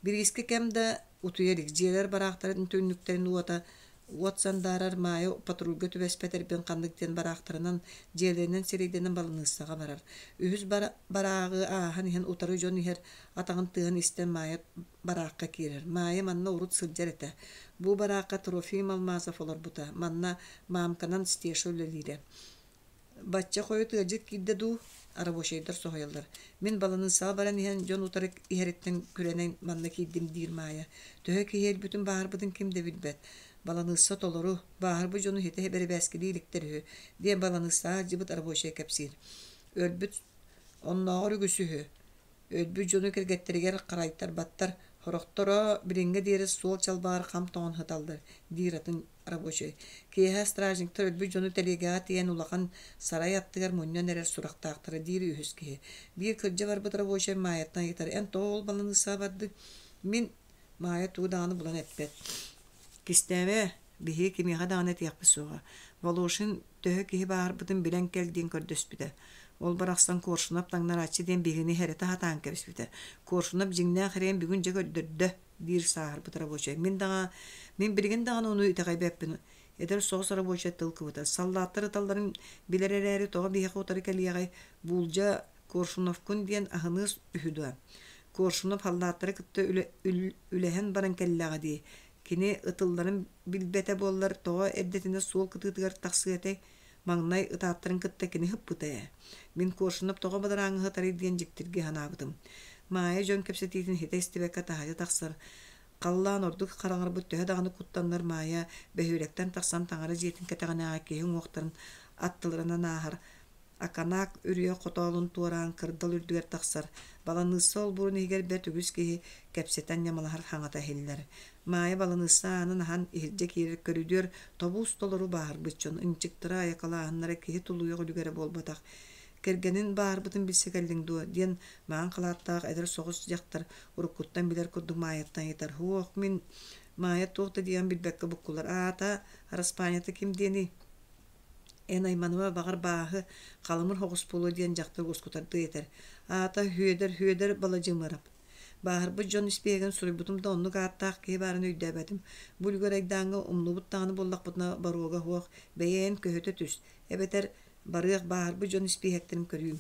A: Бириискэ кэм да утуйа илик, дьиэлэр бараахтарын түннүктэрин уота Уот сандаарар Маайа патрульга түбэспэтэрбин ханнык диэн бараахтарынан, дьиэлэринэн сирэйдэнэн баланыыссаҕа барар. Үһүс барааҕы ааһан иһэн утары дьон иһэр атаҕын тыаһын истэн Маайа бараахха киирэр. Маайа манна урут сылдьар этэ. Бу бараахха Трофим Алмазов олорбута. Манна маамканан Стеша үлэлиирэ. Бачча хойут ыалдьыт киирдэ дуу? Рабочайдар соһуйаллар. Мин баланыыссаҕа баран иһэн дьон утары иһэриттэн күрэнэн манна киирдим диир Маайа. Төһө киһи өлбүтүн бааһырбытын ким да билбэт. Баланыысса толору, бааһырбыт дьону ситэ бэрэбээскилии иликтэр үһү, диэн баланыыссаҕа сылдьыбыт рабочай кэпсиир. Өлбүт оннооҕор үгүс үһү. Өлбүт дьону кэргэттэригэр харайтарбаттар, сорохторо билиҥҥэ диэри суол чалбаҕар хам тоҥон сыталлар, диир атын рабочай. Киэһэ стражниктар өлбүт дьону тэлиэгэҕэ тиийэн улахан сарай аттыгар мунньан эрэр сурахтаахтара диир үһүс киһи. Биир кырдьа барбыт рабочай Маайаттан ыйытар: «Эн тоҕо ол баланыыссаҕа бардыҥ?» Мин Маайа тугу даҕаны булан эппэт. Кистээмэ, биһиги кимиэхэ даҕаны этиэхпит суоҕа. Волошин төһө киһи бааһырбытын билэн кэл диэн көрдөспүтэ. Ол барахсан Коршунов таҥнарааччы диэн биһигини хэрэтэ сатаан кэбиспитэ. Коршунов дьиҥнээх эрэйин бүгүн дьэ көрдөрдө, диир сааһырбыт рабочай. Мин даҕа мин билигин даҕаны ону итэҕэйбэппин. Эдэр соҕус рабочай тыл кыбытар. Саллааттар ыталларын билэр эрээри тоҕо биһиэхэ утары кэлиэҕэй, буулдьа Коршуновкун диэн аһыныас үһү дуо? Коршунов халлааттары кытта үлэһэн баран кэллэҕэ дии. Кини ытылларын билбэтэ буоллар, тоҕо эрдэтинэ суол кытыытыгар тахсыа этэй? Маҥнай ытааттарын кытта кини ыппыта ээ. Мин Коршунов тоҕо бадарааҥҥа сытарый диэн дьиктиргии санаабытым. Маайа дьон кэпсэтиитин ситэ истибэккэ таһырдьа тахсар. Халлаан ордук хараҥарбыт төһө даҕаны куттаннар Маайа бөһүөлэктэн тахсан таҥара дьиэтин кэтэҕинээҕи киһи уҥуохтарын аттыларынан ааһар Аканаак үрүйэ хотоолун туораан кырдал үрдүгэр тахсар, баланыысса олбуорун иһигэр бэрт үгүс киһи кэпсэтэн ньамалаһар хаҥата иһиллэр. Маайа баланыысса аанын аһан иһирдьэ киирэр көрүдүөр тобуус-толору бааһырбыт дьон ынчыктара, айакалааһыннара киһи тулуйуох үлүгэрэ буолбатах. «Кэргэнин бааһырбытын билсэ кэллиҥ дуо?» диэн маҥан халааттаах эдэр соҕус дьахтар уруккуттан билэр курдук Маайаттан ыйытар. «Һуох, мин Маайа туох да диэн билбэккэ буккулар. Аата, араспаанньата ким диэний?» Эн айманыма баҕар бааһы, халымыр соҕус буолуо диэн дьахтар уоскутардыы этэр. Аата Һүөдэр Һүөдэр Баладьыымарап. Бааһырбыт дьон испииһэгин суруйбутум да оннук ааттаах киһи баарын өйдөөбөтүм. Бу үлүгэр айдааҥҥа умнубут даҕаны буоллахпытына боруога суох, бэйэ эн көһүтэ түс, эбэтэр барыах бааһырбыт дьон испииһэктэрин көрүүм.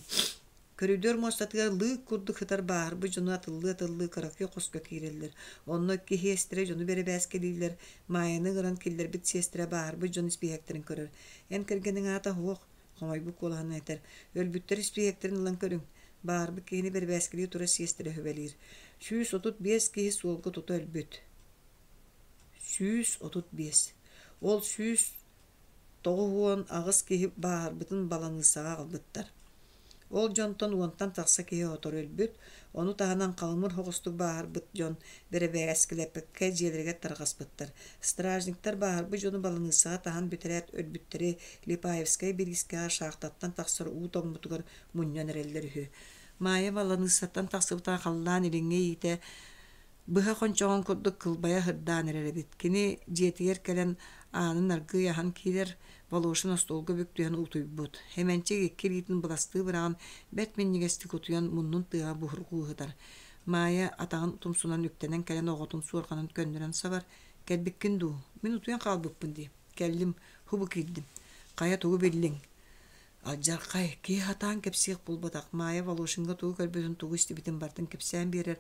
A: Көрүдүөр муостатыгар лыык курдук сытар бааһырбыт дьону атыллыы-атыллыы кыракый хоско киирэллэр. Онно икки сиэстэрэ дьону бэрэбээскэлииллэр, Маайаны ыҥыран киллэрбит сиэстэрэ бааһырбыт дьон испииһэктэрин көрөр. «Эн кэргэниҥ аата суох», хомойбут куолаһынан этэр. «Өлбүттэр испииһэктэрин ылан көрүҥ». Бааһырбыт киһини бэрэбээскэлии турар сиэстэрэ сүбэлиир. 135 киһи суолга тута өлбүт. 135. Ол 198 киһи бааһырбытын баланыыссаҕа аҕалбыттар. Ол дьонтон уонтан тахса киһи сотору өлбүт, ону таһынан халымыр соҕустук бааһырбыт дьон бэрэбээскилэппэккэ дьиэлэригэр тарҕаспыттар. Стражниктар бааһырбыт дьону баланыыссаҕа таһан бүтэрээт өлбүттэри Липаевскай бириискэҕэ шахтаттан тахсар уу тоҥмутугар мунньан эрэллэр үһү. Маайа баланыыссаттан тахсыбыта халлаан илиҥҥи иитэ Быһа хончоҕун курдук кылбайа сырдаан эрэр эбит. Кини дьиэтигэр кэлэн аанын аргыый аһан киирэр, Волошин остуолга бүк түһэн утуйбут. Хэмэнчик икки илиитин быластыы быраҕан, бэрт минньигэстик утуйан муннун тыаһа буһурҕуу сытар. Маайа атаҕын тумсунан үктэнэн кэлэн оҕотун суорҕанын көннөрөн сабар: «Кэлбиккин дуу? Мин утуйан хаалбыппын дии. Кэллим, һубу киирдим. Хайа тугу биллиҥ?» Алдьархай, киһи сатаан кэпсиэх буолбатах, Маайа Волошиҥҥа тугу көрбүтүн, тугу истибитин барытын кэпсээн биэрэр.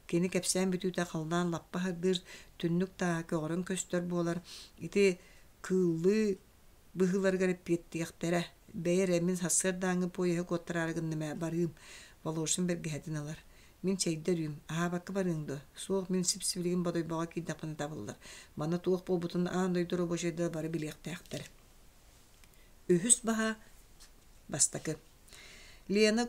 A: Кини кэпсээн бүтүүтэ халлаан лаппа сырдыыр, түннүк тааһа көҕөрөн көстөр буолар. Ити кыыллыы быһыыларыгар эппиэттиэхтэрэ. Бэйэ эрэ мин сарсыардааҥҥы поеһы куоттараары гынным ээ, барыым. Волошин бэргэһэтин ылар. Мин чэйдэ өрүүм, аһаабакка барыаҥ дуо? Суох, мин сип-сибилигин Бодойбоҕо киирдэхпинэ табыллар. Манна туох буолбутун аан дойду рабочайдара бары билиэхтээхтэр. Үһүс баһа бастакы. Лена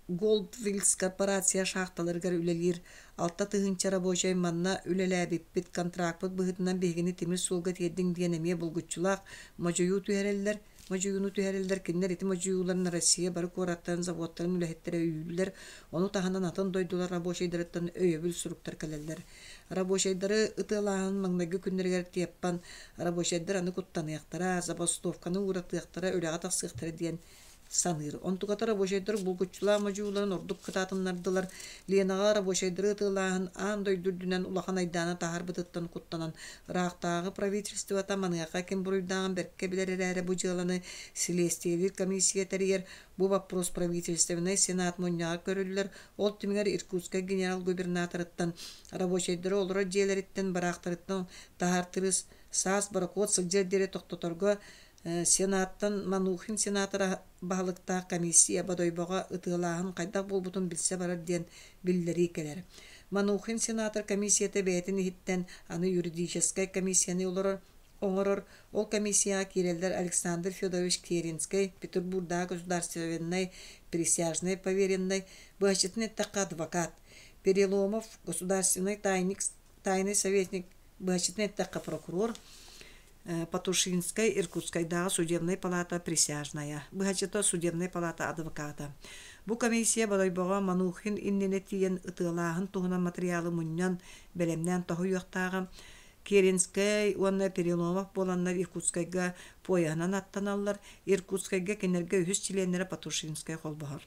A: Голдфилдс корпорация шахталарыгар үлэлиир 6000 рабочай манна үлэлээбиппит контракпыт быһыытынан биһигини тимир суолга тиэрдиҥ диэн эмиэ булгуччулаах модьуйуу түһэрэллэр. Модьуйууну түһэрэллэр. Кинилэр ити модьуйууларын Россия бары куораттарын, заводтарын үлэһиттэрэ өйүүллэр. Ону таһынан атын дойдулар рабочайдарыттан өйөбүл суруктар кэлэллэр. Рабочайдары ытыалааһын маҥнайгы күннэригэр Теппан рабочайдар аны куттаныахтара, забастовканы ууратыахтара, үлэҕэ тахсыахтара диэн саныыр. Онтуката рабочайдар булгуччулаах модьуйууларын ордук кытаатыннардылар. Ленаҕа рабочайдары ытыалааһын аан дойду үрдүнэн улахан айдааны таһаарбытыттан куттанан, ыраахтааҕы правительствота маныаха ким буруйдааҕын бэркэ билэр эрээри бу дьыаланы силиэстийэлиир комиссия тэрийэр, бу боппуруос правительственнай сенат мунньаҕар көрүллэр, ол түмүгэр Иркутскай генерал-губернаторыттан рабочайдары олорор дьиэлэриттэн, бараахтарыттан таһаартырыы саас борокуот сылдьар диэри тохтоторго Сенаттан Манухин сенатор баһылыктаах комиссия Бодойбоҕо ытыалааһын хайдах буолбутун билсэ барар диэн биллэрии кэлэр. Манухин сенатор комиссията бэйэтин иһиттэн аны юридическай комиссияны олорор, оҥорор. Ол комиссияҕа киирэллэр Александр Федорович Керенскэй, Петербурдааҕы государственнай присяжнай повереннай, быһаччытын эттэххэ адвокат, Переломов, государственный тайник, тайный советник, быһаччытын эттэххэ прокурор, Патушинскай Иркутскайдааҕы судебнай палата присяжная, быһаччыта судебнай палата адвоката. Бу комиссия Бодойбоҕо Манухин иннинэ тиийэн ытыалааһын туһунан матырыйаалы мунньан, бэлэмнээн тоһуйуохтааҕа. Керенскэй уонна Переломов буоланнар Иркутскайга поеһынан аттаналлар. Иркутскайга кинилэргэ үһүс чилиэннэрэ Патушинскай холбоһор.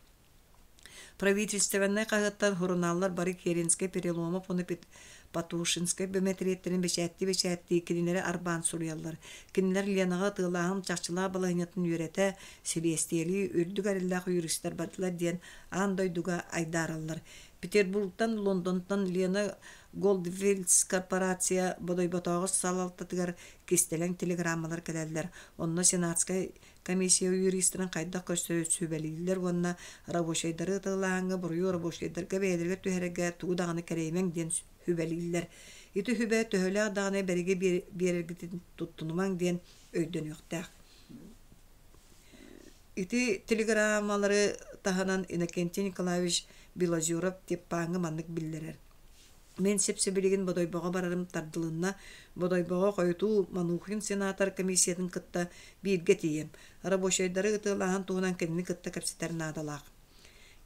A: Правительственнай хаһыаттар, сурунааллар бары Керенскэй, Переломов уонна Патушинскай бэмэтириэттэрин бэчээттии-бэчээттии кинилэри арбаан суруйаллар. Кинилэр Ленаҕа ытыалааһын чахчылаах балаһыанньатын үөрэтэ, силиэстийэлии үрдүк эрэллээх юристар бардылар диэн аан дойдуга айдаараллар. Петербургтан, Лондонтон Лена Голдфилдс корпорация Бодойботооҕу салалтатыгар кистэлэҥ телеграммалар кэлэллэр. Онно Сенатскай Комиссия юристарын хайдах көрсөрү сүбэлииллэр уонна рабочайдары ытыалааһыҥҥа буруйу рабочайдарга бэйэлэригэр түһэрэргэ тугу даҕаны кэрэйимэҥ диэн сүбэлииллэр. Ити сүбэ төһөлөөх даҕаны бэриги биэрэргитин туттунумаҥ диэн өйдөнүөхтээх. Ити телеграммалары таһынан Иннокентий Николаевич Белозеров Теппааҥҥа маннык биллэрэр. Мин сип-сибилигин Бодойбоҕо барарым тардылынна. Бодойбоҕо хойутуу Манухин сенатор комиссиятын кытта бииргэ тиийэм. Рабочайдары ытыалааһын туһунан кинини кытта кэпсэтэр наадалаах.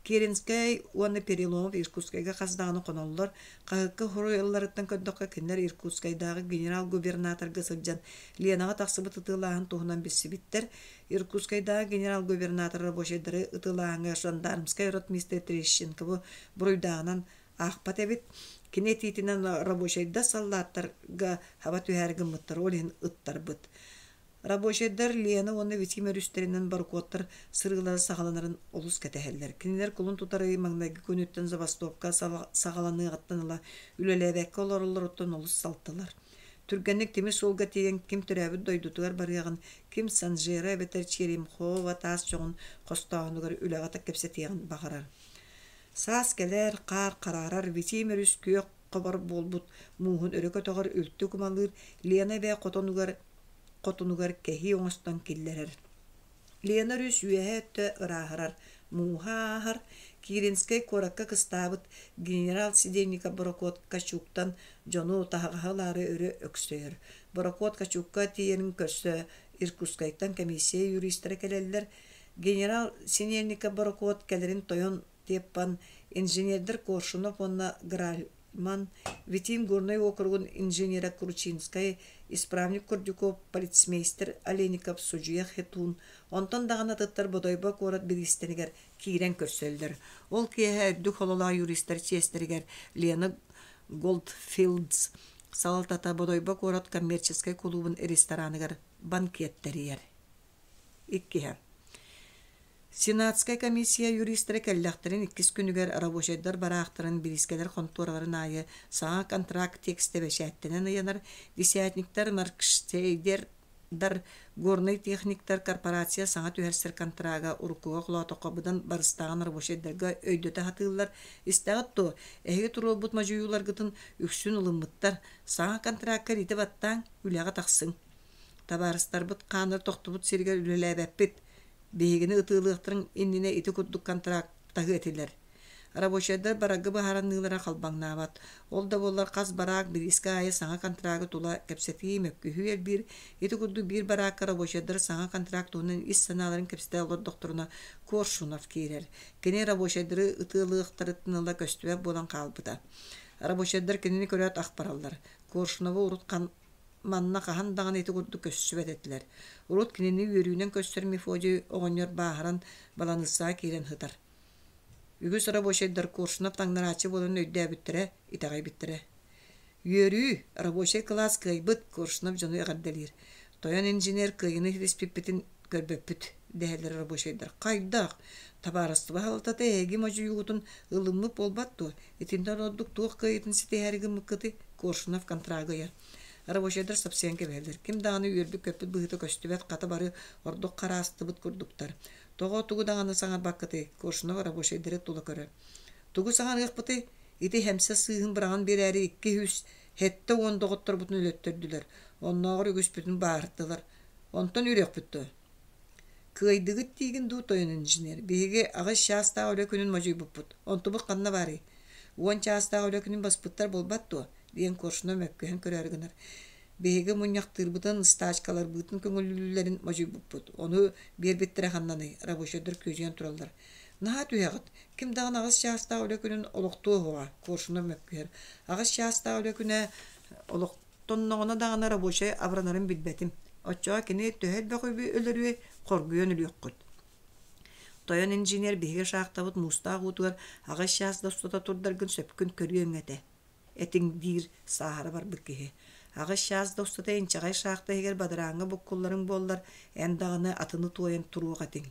A: Керенскэй уонна Переломов Иркутскайга хас даҕаны хоноллор. Хаһыакка суруйалларыттан көрдөххө, кинилэр Иркутскайдааҕы генерал-губернаторга сылдьан Ленаҕа тахсыбыт ытыалааһын туһунан билсибиттэр. Иркутскайдааҕы генерал-губернатор рабочайдары ытыалааһыҥҥа жандармскай ротмистр Терещенкову буруйдааҕынан аахпат эбит. Кини этиитинэн рабочайдар саллааттарга хаба түһээри гыммыттар, ол иһин ыттарбыт. Рабочайдар Лена уонна Витим өрүстэринэн борокуоттар сырыылара саҕаланарын олус кэтэһэллэр. Кинилэр кулун тутар ый маҥнайгы күнүттэн забастовка саҕаланыаҕыттан ыла үлэлээбэккэ олороллоруттан олус салтылар. Түргэнник тимир суолга тиийэн ким төрөөбүт дойдутугар барыаҕын, ким Санжера эбэтэр Черемхово таас чоҕун хостооһунугар үлэҕэ кэпсэтиэҕин баҕарар. Саас кэлэр, хаар хараарар, Витим өрүс күөх хобор буолбут мууһун өрө көтөҕөр, үлтү кумалыыр, Лена эбэ хотонугар хотунугар кэһии оҥостон киллэрэр. Лена өрүс үөһэ өттө ырааһырар, мууһа ааһар, Киринскэй куоракка кыстаабыт генерал Сидельников борокуот Качуктан дьону таһаҕаһы ылаары өрө өксөйөр. Борокуот Качукка тиийэрин көрсө Иркутскайтан комиссия юристара кэлэллэр, Генерал Синельников борокуот кэлэрин тойон Теппан, инженердэр Коршунов уонна Гральман, Витим Горнай уокуругун инженерэ Кручинскай, исправник Курдюков, полицмейстер Олейников, судьуйа Хетун, онтон даҕаны атыттар Бодойбо куорат бириистэригэр киирэн көрсөллөр. Ол киэһэ үрдүк хололоох юристар чиэстэригэр Лена Голдфилдс салалтата Бодойбо куорат коммерческай кулуубун рестораныгар банкет тэрийэр. Иккиһэ. Сенатскай комиссия юристара кэллэхтэрин иккис күнүгэр рабочайдар бараахтарын бириискэлэр хонтуораларын аайы саҥа контракт текстэ бэчээттэнэн ыйанар, десятниктар, маркштейдердар, горнай техниктар корпорация саҥа түһэрсэр контрага уруккуга холоотоххо быдан барыстааҕын рабочайдарга өйдөтө сатыыллар. Истэҕит дуо, эһиги туруорбут модьуйууларгытын үксүн ылыммыттар, саҥа контракка илиитэ баттааҥ, үлэҕэ тахсыҥ. Табаарыстарбыт хааннара тохтубут сиригэр үлэлээбэппит. Биһигини ытыалыахтарын иннинэ ити курдук контрактаһыа этилэр. Рабочайдар барарга быһаарыныылара халбаҥнаабат. Ол да буоллар хас бараак бириискэ аайы саҥа контрагы тула кэпсэтии, мөккүһүү элбиир. Ити курдук биир бараакка рабочайдар саҥа контракт туһунан ис санааларын кэпсэтэ олордохторуна Коршунов киирэр. Кини рабочайдары ытыалыахтарыттан ыла көстүбэт буолан хаалбыта. Рабочайдар кинини көрөөт ах бараллар. Коршунову урут манна хаһан даҕаны ити курдук көссүбэт этилэр. Урут кинини үөрүүнэн көрсөр Мефодий оҕонньор бааһыран баланыыссаҕа киирэн сытар. Үгүс рабочайдар Коршунов таҥнарааччы буоларын өйдөөбүттэрэ, итэҕэйбиттэрэ. Үөрүү, рабочай кылаас кыайбыт, Коршунов дьону эҕэрдэлиир. Тойон инженер кыайыыны ситиспиппитин көрбөппүт, дэһэллэр рабочайдар. Хайдах? Табаарыстыба салалтата эһиги модьуйуугутун ылыммыт буолбат дуо? Итинтэн ордук туох кыайыытын ситиһээри гыммыккытый? Коршунов контрагы ыйар. Рабочайдар сапсыйан кэбиһэллэр. Ким даҕаны үөрбүт-көппүт быһыыта көстүбэт, хата бары ордук хараастыбыт курдуктар. Тоҕо тугу даҕаны саҥарбаккытый? Коршунов рабочайдары тула көрөр. Тугу саҥарыахпытый? Ити хэмсэ сыыһын быраҕан биэрээри 270 доҕотторбутун өлөттөрдүлэр. Оннооҕор үгүспүтүн бааһыртылар. Онтон үрүөхпүт дуо? Кыайдыгыт диигин дуу, тойон инженер? Биһиги аҕыс чаастаах үлэ күнүн модьуйбуппут. Онтубут ханна баарый? Уон чаастаах үлэ күнүн баспыттар буолбат дуо? диэн Коршунов мөккүһэн көрөөрү гынар. Биһиги мунньахтыырбытын, стачкаларбытын көҥүллүүллэрин модьуйбуппут. Ону биэрбиттэрэ ханнаный? Рабочайдар күөдьүйэн тураллар. Наһаа түһэҕит. Ким даҕаны аҕыс чаастаах үлэ күнүн олохтуо суоҕа, Коршунов мөккүһэр. Аҕыс чаастаах үлэ күнэ олохтонноҕуна даҕаны рабочай абыранарын билбэтим. Оччоҕо кини төһө элбэх үбү өлөрүөй, хоргуйан өлүөххүт. Тойон инженер биһиги шахтабыт муустаах уутугар аҕыс чаас да устата турдаргын сөпкүн көрүөҥ этэ. Этиҥ диир сааһыра барбыт киһи. Аҕыс чаас да устата инчэҕэй шахта иһигэр бадарааҥҥа буккулларыҥ буоллар, эн даҕаны атыны туойан туруох этиҥ.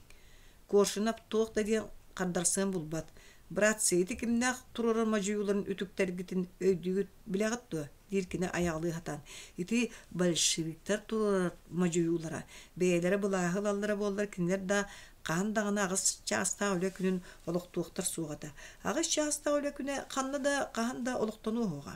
A: Коршунов туох да диэн хардарсыан булбат. «Братцы, ити кимнээх туруорар модьуйууларын үтүктэргитин өйдүүгүт, билэҕит дуо?» диир кини айаҕалыы сатаан. Ити большевиктар туруорар модьуйуулара. Бэйэлэрэ былааһы ылаллара буоллар, кинилэр да хаһан даҕаны аҕыс чаастаах үлэ күнүн олохтуохтар суох этэ. Аҕыс чаастаах үлэ күнэ ханна да, хаһан да олохтонуо суоҕа.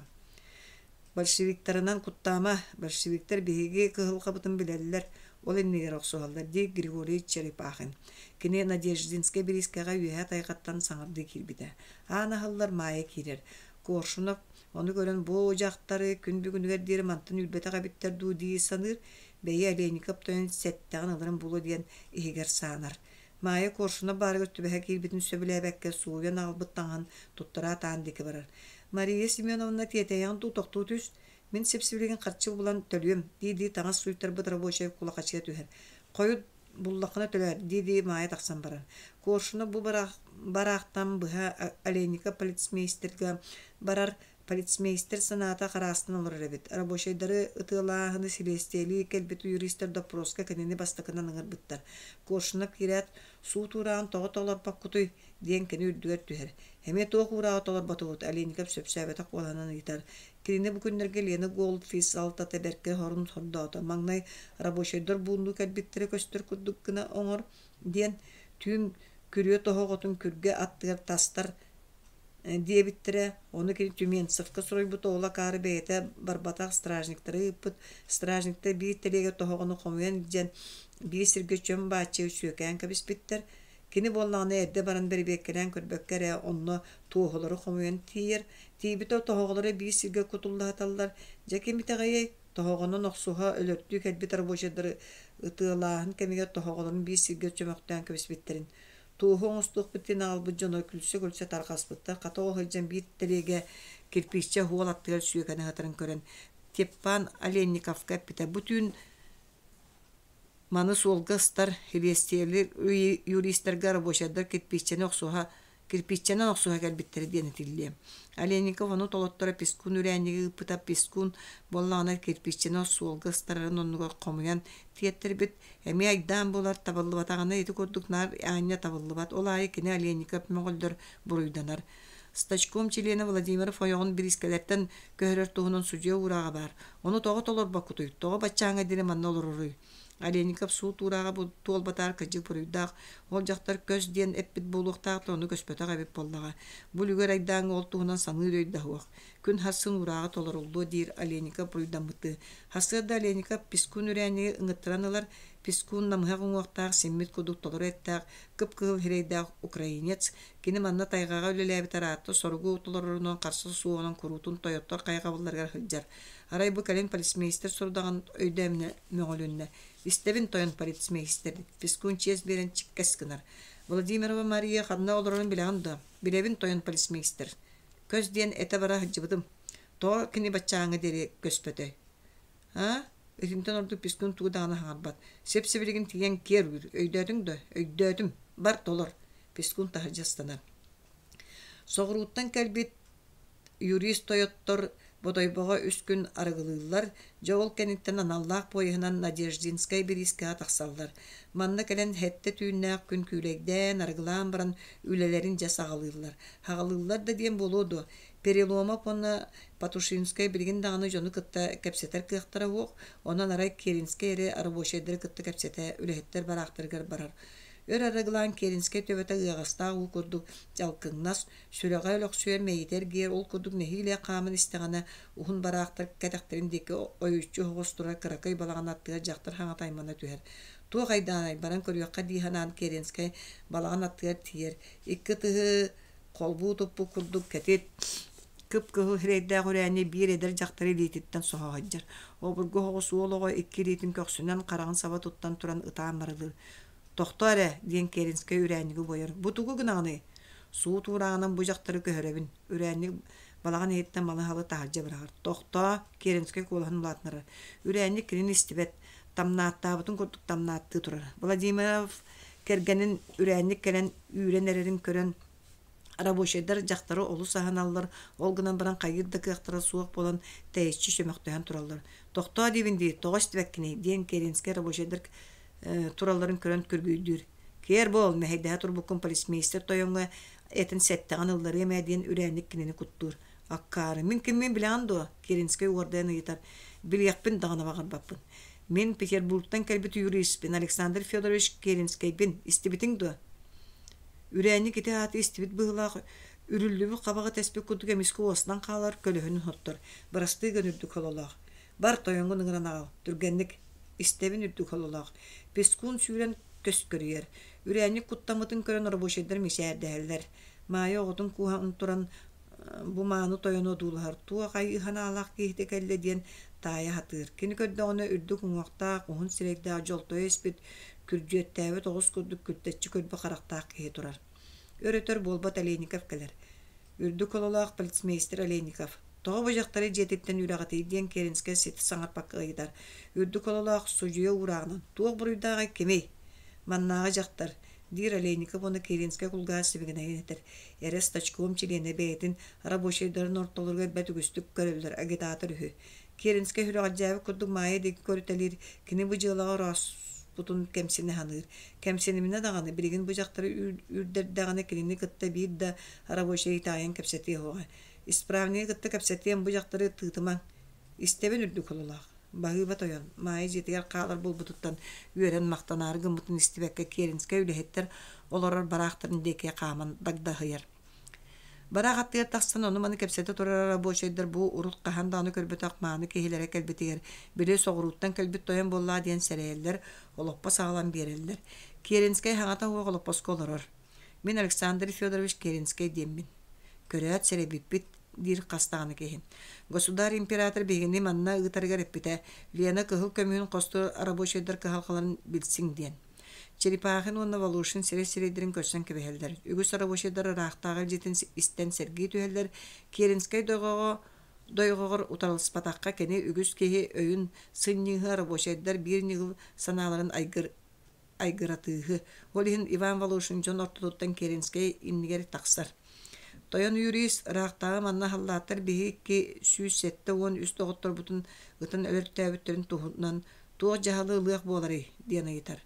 A: Большевиктарынан куттаама, большевиктар биһиги кыһалҕабытын билэллэр, ол иннигэр охсуһаллар, диир Григорий Черепахин. Кини Надеждинскай бириискэҕэ үөһэ тайҕаттан саҥардыы киирбитэ. Аан аһыллар, Маайа киирэр. Коршунов ону көрөн бу дьахтары күн бүгүнүгэр диэри мантан үүрбэтэх эбиттэр дуу дии саныыр, бэйи Олейников тойон сэттэҕин ыларын булуо диэн иһигэр саанар. Маайа Коршунов баарыгар түбэһэ киирбитин сөбүлээбэккэ сууйан аҕалбыт таҥаһын туттараат аан диэки барар. Мария Семеновна тиэтэйэҕин дуу тохтуу түс, мин сип-сибилигин харчы булан төлүөм, дии-дии таҥас сууйтарбыт рабочай кулахачыйа түһэр. Хойут буллаххына төлөөр, дии-дии Маайа тахсан барар. Коршунов бу бараахтан быһа Олейников полицмейстерга барар Полицмейстер санаата хараастан олорор эбит. Рабочайдары ытыалааһыны силиэстийэлии кэлбит юристар доппуруоска кинини бастакынан ыҥырбыттар. Коршунов киирээт, «Суут уурааҕын тоҕо толорбоккутуй?» диэн кини үрдүгэр түһэр. «Эмиэ туох уурааҕы толорботубут?» Олейников сөпсөөбөтөх куолаһынан ыйытар. Кинини бу күннэргэ Лена Голдфис салалтата бэркэ хорун сордоото. Маҥнай рабочайдар бууннуу кэлбиттэрэ көстөр курдук гына оҥор диэн түүн күрүө тоһоҕотун күргэ аттыгар тастар диэбиттэрэ, ону кини Тюменцевка суруйбут уола акаары бэйэтэ барбатах стражниктары ыыппыт. Стражниктар биир тэлиэгэ тоһоҕону хомуйан илдьэн биир сиргэ чөм бааччы сүөкээн кэбиспиттэр. Кини буоллаҕына эрдэ баран бэрэбиэркэлээн көрбөккө эрэ онно туоһулары хомуйан тиийэр. Тиийбитэ тоһоҕолоро биир сиргэ кутуллаһаталлар. Дьэ ким итэҕэйиэй, тоһоҕонон охсуһа өлөртүү кэлбит рабочайдары ытыалааһын кэмигэр тоһоҕолорун биир сиргэ чөмөхтөөн кэбиспиттэрин. Туоһу оҥостуохпут диэн аҕалбыт дьоно күлсэ-күлсэ тарҕаспыттар, хата ол сылдьан биир тэлиэгэ кирпииччэ уол аттыгар сүөкэнэ сытарын көрөн, Теппан Оленниковка эппитэ: «Бу түүн маны суолга ыстар, силиэстийэлиир юристарга рабочайдар кирпииччэни охсуһа кирпииччэнэн охсуһа кэлбиттэрэ диэн этиллиэ». Оленников ону толотторо Пискун үрээнньиги ыыппыта. Пискун буоллаҕына кирпииччэни суолга ыстарарын оннугар хомуйан тиэртэрбит. Эмиэ айдаан буолар, табыллыбатаҕына ити курдук наар аанньа табыллыбат. Ол аайы кини Оленников мөҕүллэр, буруйданар. Стачком чилиэнэ Владимиров ойоҕун бириискэлэртэн көһөрөр туһунан судьуйа уурааҕа баар. Ону тоҕо толорбоккутуй? Тоҕо баччааҥҥа диэри манна олороруй? Оленников суут уурааҕа туолбатаар кырдьык буруйдаах. Ол дьахтар көс диэн эппит буолуохтаах да ону көспөтөх эбит буоллаҕа. Бу үлүгэр айдааҥҥа ол туһунан саныыр өй да суох. Күн сарсын уурааҕа толоруллуо диир Оленников буруйдаммытыы. Сарсыарда Оленников Пискун үрээнньиги ыҥыттаран ылар. Пискун намыһах уҥуохтаах, симмит курдук толору эттээх, кып-кыһыл сирэйдээх украинец. Кини манна тайҕаҕа үлэлээбит араатта соругу толорорунан харса суоҕунан куруутун тойоттор хайҕабылларыгар сылдьар. Арай бу кэлин полицмейстер сорудаҕын өйдөөмүнэ мөҕүлүннэ. Истэбин тойон полицмейстер, Пискун чиэс биэрэн чиккэс гынар. Владимирова Мария ханна олорорун билэҕин дуо? Билэбин тойон полицмейстер. Көс диэн этэ бара сылдьыбытым. Тоҕо кини баччааҥҥа диэри көспөтөй? Аа? Итинтэн ордук Пискун тугу даҕаны хаҥарбат. Сип-сибилигин тиийэн киэр үүр. Өйдөөтүҥ да? Өйдөөтүм. Бар, толор. Пискун таһырдьа ыстанар. Соҕурууттан кэлбит юрист тойоттор Бодойбоҕо үс күн арыгылыыллар, дьэ ол кэнниттэн аналлаах поеһынан Надеждинскай бириискэҕэ тахсаллар. Манна кэлэн сэттэ түүннээх күн күүлэйдээн, арыгылаан баран үлэлэрин дьэ саҕалыыллар. Саҕалыыллар да диэн буолуо дуо, Переломов уонна Патушинскай билигин даҕаны дьону кытта кэпсэтэр кыахтара суох, онон арай Керенскэй эрэ рабочайдары кытта кэпсэтэ үлэһиттэр бараахтарыгар барар. Өр арыгылаан Керенскэй төбөтө ыаҕастаах уу курдук дьалкыҥнас, сүрэҕэ өлөхсүйэр мэйиитэ эргийэр ол курдук нэһиилэ хааман истэҕинэ уһун бараахтар кэтэхтэрин диэки ойуччу оһоҕос турар кыракый балаҕан аттыгар дьахтар хаҥата аймана түһэр. Туох айдаанай, баран көрүөххэ дии санаан Керенскэй балаҕан аттыгар тиийэр. Икки ытыһы холбуу туппут курдук кэтит, кып-кыһыл сирэйдээх үрээни биир эдэр дьахтар илиититтэн соһо сылдьар. Обургу оҕус уол оҕо икки илиитин көхсүнэн хараҕын саба туттан туран ытаан барылыыр. «Тохтоо эрэ!» диэн Керенскэй үрээнньиги буойар. «Бу тугу гынаҕыный?» Суут уурааҕынан бу дьахтары көһөрөбүн. Үрээнньик балаҕан иһиттэн малы-һалы таһырдьа быраҕар. «Тохтоо!» Керенскэй куолаһын улаатыннарар. Үрээнньик кинини истибэт, тамнааттаабытын курдук тамнааттыы турар. Владимиров кэргэнин үрээнньик кэлэн үүрэн эрэрин көрөн рабочайдар дьахтары олус аһыналлар, ол гынан баран хайыыр да кыахтара суох буолан тэйиччи чөмөхтөһөн тураллар. «Тохтоо диибин дии, тоҕо истибэккиний?» диэн Керенскэй рабочайдар туралларын көрөн күргүйдүүр. «Киэр буол, мэһэйдэһэ турбуккун полицмейстер тойоҥҥо этин сэттэҕин ылларыам ээ» диэн үрээнник кинини куттуур. «Аккаары, мин киммин билэҕин дуо?» Керенскэй уордайан ыйытар. «Билиэхпин даҕаны баҕарбаппын. Мин Петербургтан кэлбит юриспин Александр Федорович Керенскэйбин, истибитиҥ дуо?» Үрээнник ити ааты истибит быһыылаах үрүллүбүт хабаҕы тэспит курдук эмискэ уостанан хаалар, көлөһүнүн соттор. Бырастыы гын үрдүк сололоох. Бар, тойоҥҥун ыҥыран аҕал, түргэнник. Истэбин үрдүк сололоох. Пескун сүүрэн көскөрүйэр. Үрээнньик куттаммытын көрөн рабочайдар мичээрдэһэллэр. Маайа оҕотун кууһан туран бу мааны тойону одуулаһар туох айыы санаалаах киһитэ кэллэ диэн таайа сатыыр. Кини көрдөҕүнэ үрдүк уҥуохтаах, уһун сирэйдээх дьолтойо испит, күрдьүөттээбит оҕус курдук күлтэччи көрбө харахтаах киһи турар. Өр-өтөр буолбат Олейников кэлэр. Үрдүк ололоох полицмейстер Олейников «Тоҕо бу дьахтары дьиэтиттэн үрэҕитий?» диэн Керенскэй ситэ саҥарпакка ыйытар. Үрдүк ололоох судьуйа уурааҕынан «Туох буруйдааҕый кимий?» Маннааҕы дьахтар диир Олейников уонна Керенскэй кулгааҕар сибигинэйэн этэр. Эрэ стачком чилиэнэ бэйэтин рабочайдарын ортолоругар бэрт үгүстүк көрөллөр агитатор үһү. Керенскэй сүрэҕэлдьээбит курдук Маайа диэки көрүтэлиир, кини бу дьыалаҕа орооспутун кэмсинэ саныыр. Кэмсиниминэ даҕаны, билигин бу дьахтары үүрдэрдэҕинэ кинини кытта биир да рабочай итэҕэйэн кэпсэтиэ суоҕа. Исправнигы кытта кэпсэтиэм, бу дьахтары тыытымаҥ. Истэбин үрдүк хололоох. Баһыыба тойон, Маайа дьиэтигэр хаалар буолбутуттан үөрэн махтанаары гыммытын истибэккэ Керенскэй үлэһиттэр олорор бараахтарын диэки хааман дагдаһыйар. Бараах аттыгар тахсан ону-маны кэпсэтэ турар рабочайдар бу урут хаһан даҕаны көрбөтөх мааны киһилэрэ кэлбитигэр били соҕурууттан кэлбит тойон буоллаа диэн сэрэйэллэр, олоппос аҕалан биэрэллэр. Керенскэй хаҥата суох олоппоско олорор. Мин Александр Федорович Керенскэй диэммин. Көрөөт сэрэйбиппит диир хас даҕаны киһи. Государь император биһигини манна ыытарыгар эппитэ, Лена кыһыл көмүһүн хостуур рабочайдар кыһалҕаларын билсиҥ диэн. Черепахин уонна Волошин сирэй-сирэйдэрин көрсөн кэбиһэллэр. Үгүс рабочайдар ыраахтааҕы илдьитин истэн сэргии түһэллэр. Керенскэй дойҕоҕо дойҕоҕор утарыласпатахха кини үгүс киһи өйүн сынньыыһы рабочайдар биир ньыгыл санааларын айгыр айгыратыыһы. Ол иһин Иван Волошин дьон ортотуттан Керенскэй иннигэр тахсар. Тойон юрист ыраахтааҕы манна халлааттар биһи 273 доҕотторбутун ытан өлөртөөбүттэрин туһунан туох дьаһалы ылыах буоларый диэн ыйытар.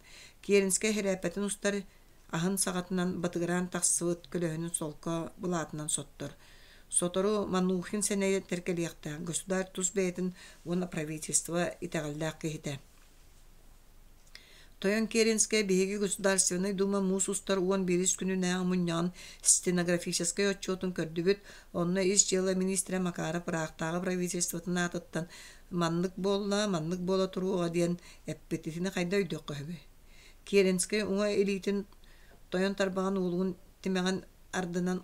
A: Керенскэй хэрээппэтин устар аһын саҕатынан батыгыраан тахсыбыт көлөһүнүн солко былаатынан соттор. Сотору Манухин сэнэйэр кэлиэхтээх государь тус бэйэтин уонна правительство итэҕэллээх киһитэ. Тойон Керенскэй биһиги Государственнай Дума муус устар 11-ис күнүнээҕи мунньаҕын стенографическай отчуотун көрдүбүт. Онно ис дьыала министрэ Макаров ыраахтааҕы правительствотын аатыттан маннык буолла, маннык буола туруоҕа диэн эппит. Итини хайда өйдүөххэ сөбүй? Керенскэй уҥа илиитин тойон тарбаҕын уолугун тимэҕин ардынан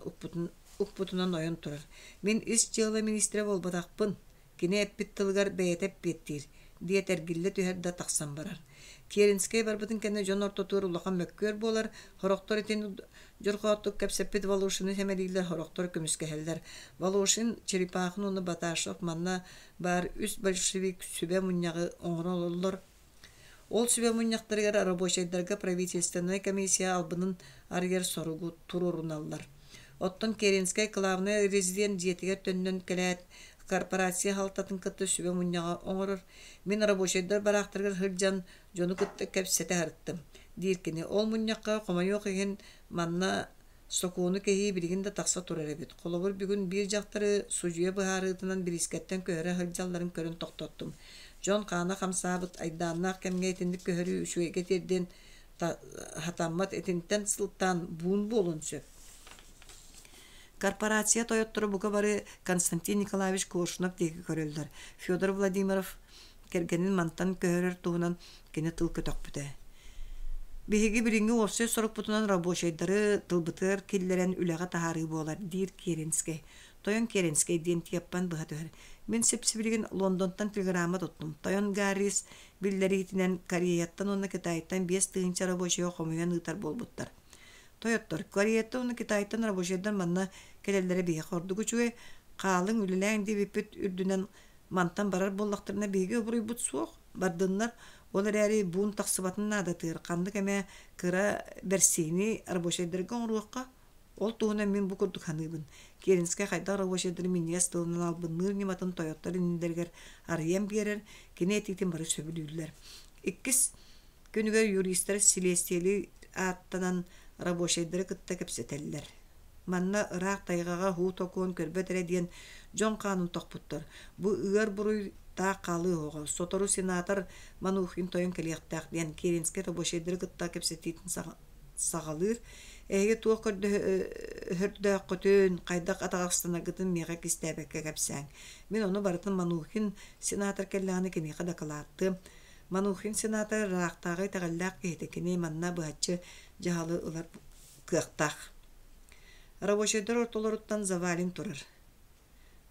A: укпутунан ойон турар. Мин ис дьыала министрэ буолбатахпын. Кини эппит тылыгар бэйэтэ эппиэттиир, диэт эргиллэ түһэр да тахсан барар. Керенскэй барбытын кэннэ дьон ортотугар улахан мөккүөр буолар, сорохтор итини дьорҕооттук кэпсэппит Волошины сэмэлииллэр, сорохтор көмүскэһэллэр. Волошин, Черепахин уонна Баташев манна баар үс большевик сүбэ мунньаҕы оҥороллор. Ол сүбэ мунньахтарыгар рабочайдарга правительственнай комиссия албынын арыйар соругу туруоруналлар. Оттон Керенскэй кылаабынай резидент дьиэтигэр төннөн кэлээт, корпорация халтатын кытта сүбэ мунньаҕы оҥорор. Мин рабочайдар бараахтарыгар сылдьан дьону кытта кэпсэтэ сырыттым, диир кини. Ол мунньахха хомойуох иһин манна сокуону кэһии билигин да тахса турар эбит. Холобур, бүгүн биир дьахтары судьуйа быһаарыытынан бириискэттэн көһөрө сылдьалларын көрөн тохтоттум. Дьон хаана хамсаабыт айдааннаах кэмҥэ итинник көһөрүү үчүгэйгэ тиэрдиэн хатаммат итинтэн сылтаан буун буолуон сөп. Корпорация тойотторо бука бары Константин Николаевич Коршунов диэки көрөллөр. Федор Владимиров кэргэнин мантан көһөрөр туһунан кини тыл көтөхпүтэ. Биһиги билиҥҥи уопсай сорукпутунан рабочайдары тылбытыгар киллэрэн үлэҕэ таһаарыы буолар, диир Керенскэй. Тойон Керенскэй диэн Тиэппан быһа түһэр. Мин сип-сибилигин Лондонтан телеграмма туттум. Тойон Гаррис биллэриитинэн Кореяттан уонна Кытайтан 5000 рабочайы хомуйан ыытар буолбуттар. Тойоттор, Кореяттан уонна Кытайтан рабочайдар манна кэлэллэрэ биһиэхэ ордук үчүгэй. Хаалыҥ, үлэлээҥ диэбиппит үрдүнэн мантан барар буоллахтарына биһиги обуруйбут суох, бардыннар. Ол эрээри буун тахсыбатын наадатыгар ханнык эмэ кыра бэрсиини рабочайдарга оҥоруохха. Ол туһунан мин бу курдук саныыбын. Керенскэй хайдах рабочайдары минньигэс тылынан албынныыр ньыматын тойоттор иннилэригэр арыйан биэрэр, кини этиитин бары сөбүлүүллэр. Иккис күнүгэр юристар силиэстийэлии ааттанан рабочайдары кытта кэпсэтэллэр. Манна ыраах тайҕаҕа һуу-токуон көрбөт эрэ диэн дьон хаанын тохпуттар. Бу ыар буруй таах хаалыы оһоҕо. Сотору сенатор Манухин тойон кэлиэхтээх диэн Керенскэй рабочайдары кытта кэпсэтиитин саҕалыыр. Эһиги туох көрдөһөрдөөххүтүн, хайдах атаҕастанаргытын миэхэ кистээбэккэ кэпсээҥ. Мин ону барытын Манухин сенатор кэллэҕинэ киниэхэ дакылааттыам. Манухин сенатор ыраахтааҕы итэҕэллээх киһитэ, кини манна быһаччы дьаһалы ылар кыахтаах. Рабочайдар ортолоруттан Завалин турар.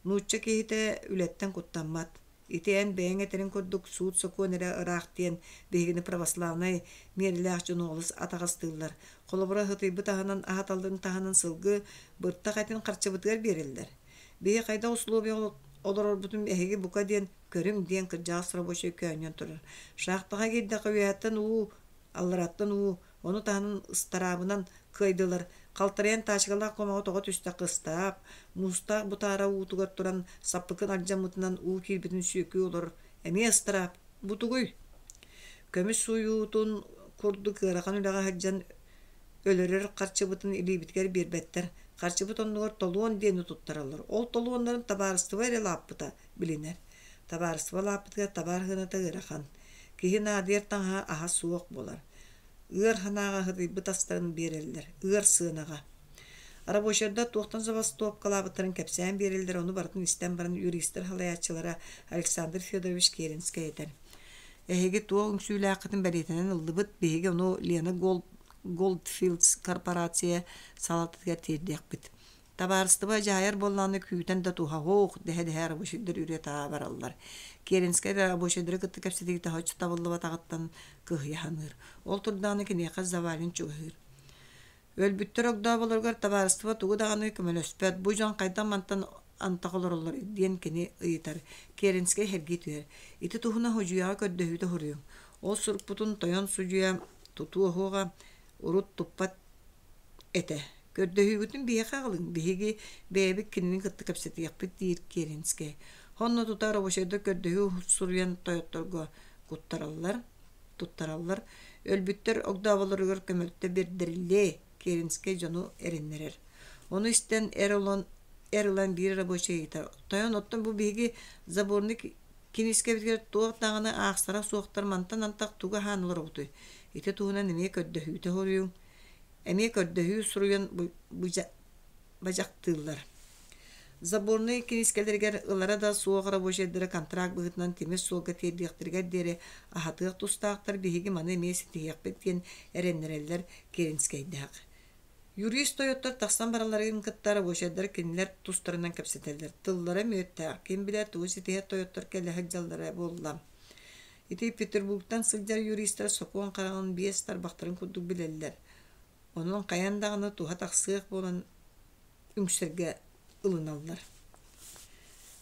A: Нуучча киһитэ үлэттэн куттаммат. Ити эн бэйэҥ этэриҥ курдук суут-сокуон эрэ ыраах диэн биһигини православнай миэрэлээх дьону олус атаҕастыыллар. Холобура, сытыйбыт аһынан аһаталларын таһынан сылгы быртах этин харчыбытыгар биэрэллэр. Биһи хайдах условияҕа олорорбутун эһиги бука диэн көрүҥ диэн кырдьаҕас рабочай көөнньөн турар. Шахтаҕа киирдэххэ үөһэттэн уу, аллараттан уу, ону таһынан ыстараабынан кыайдылар. Халтарыйан таачкалаах кумаҕы тоҕо түстэххэ ыстараап, муустаах бутаара уутугар туран саппыкын алдьаммытынан уу киирбитин сүөкүү олорор эмиэ ыстараап. Бу тугуй? Көмүс сууйуутун курдук ыарахан үлэҕэ сылдьан өлөрөр харчыбытын илиибитигэр биэрбэттэр. Харчыбыт оннугар толуон диэни туттараллар. Ол толуоннарын табаарыстыба эрэ лааппыта билинэр. Табаарыстыба лааппытыгар табаар сыаната ыарахан. Киһи наадыйар таҥаһа аһа суох буолар. Ыар санааҕа сытыйбыт астарын биэрэллэр, ыар сыанаҕа. Рабочайдар туохтан забастовкалаабыттарын кэпсээн биэрэллэр, ону барытын истэн баран юристар салайааччылара Александр Федорович Керенскэй этэр. Эһиги туох үҥсүүлээххитин бэлиэтэнэн ыллыбыт, биһиги ону Лена Голдфилдс корпорация салалтатыгар тиэрдиэхпит. Табаарыстыба дьаһайар буоллаҕына күүтэн да туһаһуох, дэһэ-дэһэ рабочайдар үрүө-тааа бараллар. Керенскэй рабочайдары кытта кэпсэтиитэ соччо табыллыбатаҕыттан кыһыйа саныыр. Ол турдаҕына киниэхэ Завалин чугаһыыр. Өлбүттэр огдооболоругар табаарыстыба тугу даҕаны көмөлөспөт, бу дьон хайдах мантан антах олороллор диэн кини ыйытар. Керенскэй сэргии түһэр. Ити туһунан судьуйаҕа көрдөһүүтэ суруйуҥ. Ол сурукпутун тойон судьуйа тутуо суоҕа, урут туппат этэ. Көрдөһүүгүтүн биһиэхэ аҕалыҥ, биһиги бэйэбит кинини кытта кэпсэтиэхпит диир Керенскэй. Онно тута рабочайдар көрдөһүү суруйан тойотторго куттараллар, туттараллар. Өлбүттэр огдооболоругар көмөлтө бэрдэриллиэ, Керенскэй дьону эрэннэрэр. Ону истэн эр ылан, эр ылан биир рабочай ыйытар: «Тойон, оттон бу биһиги заборник Киниискэбитигэр туох даҕаны аахсара суохтар мантан антах тугу аһаан олоробутуй? Ити туһунан эмиэ көрдөһүүтэ суруйуҥ. Эмиэ көрдөһүү суруйан бадьахтыыллар. Заборнай киниискэлэригэр ылара да суох рабочайдары контракт быһыытынан тимир суолга тиэрдиэхтэригэр диэри аһатыах тустаахтар биһиги маны эмиэ ситиһиэхпит диэн эрэннэрэллэр Керенскэйдээх. Юрист тойоттор тахсан баралларын кытта рабочайдар кинилэр тустарынан кэпсэтэллэр. Тыллара мүөттээх, ким билэр тугу ситиһэр тойоттор кэлэ сылдьаллара буолла. Ити Петербургтан сылдьар юристар сокуон хараҕын биэс тарбахтарын курдук билэллэр. Онон хайаан даҕаны туһа тахсыах буолан үҥсэргэ ылыналлар.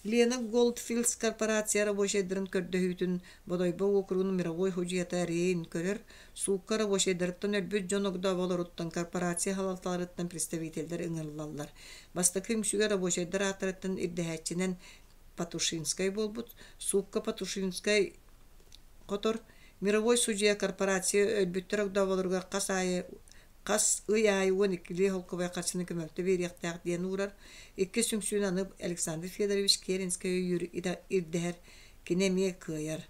A: Лена Голдфилдс корпорация рабочайдарын көрдөһүүтүн Бодойбо уокуругун мировой судьуйата Рейн көрөр, суукка рабочайдарыттан өлбүт дьон огдооболоруттан корпорация салалталарыттан представителлэр ыҥырыллаллар. Бастакы үҥсүүгэ рабочайдар ааттарыттан ирдэһээччинэн Патушинскай буолбут. Суукка Патушинскай хотор мировой судьуйа корпорация өлбүттэр огдооболоругар хас аайы хас ый аайы 12 холкубай харчыны көмөлтө биэриэхтээх диэн уурар. Иккис үҥсүүнү аны Александр Федорович Керенскэй ирдэһэр, кини эмиэ кыайар.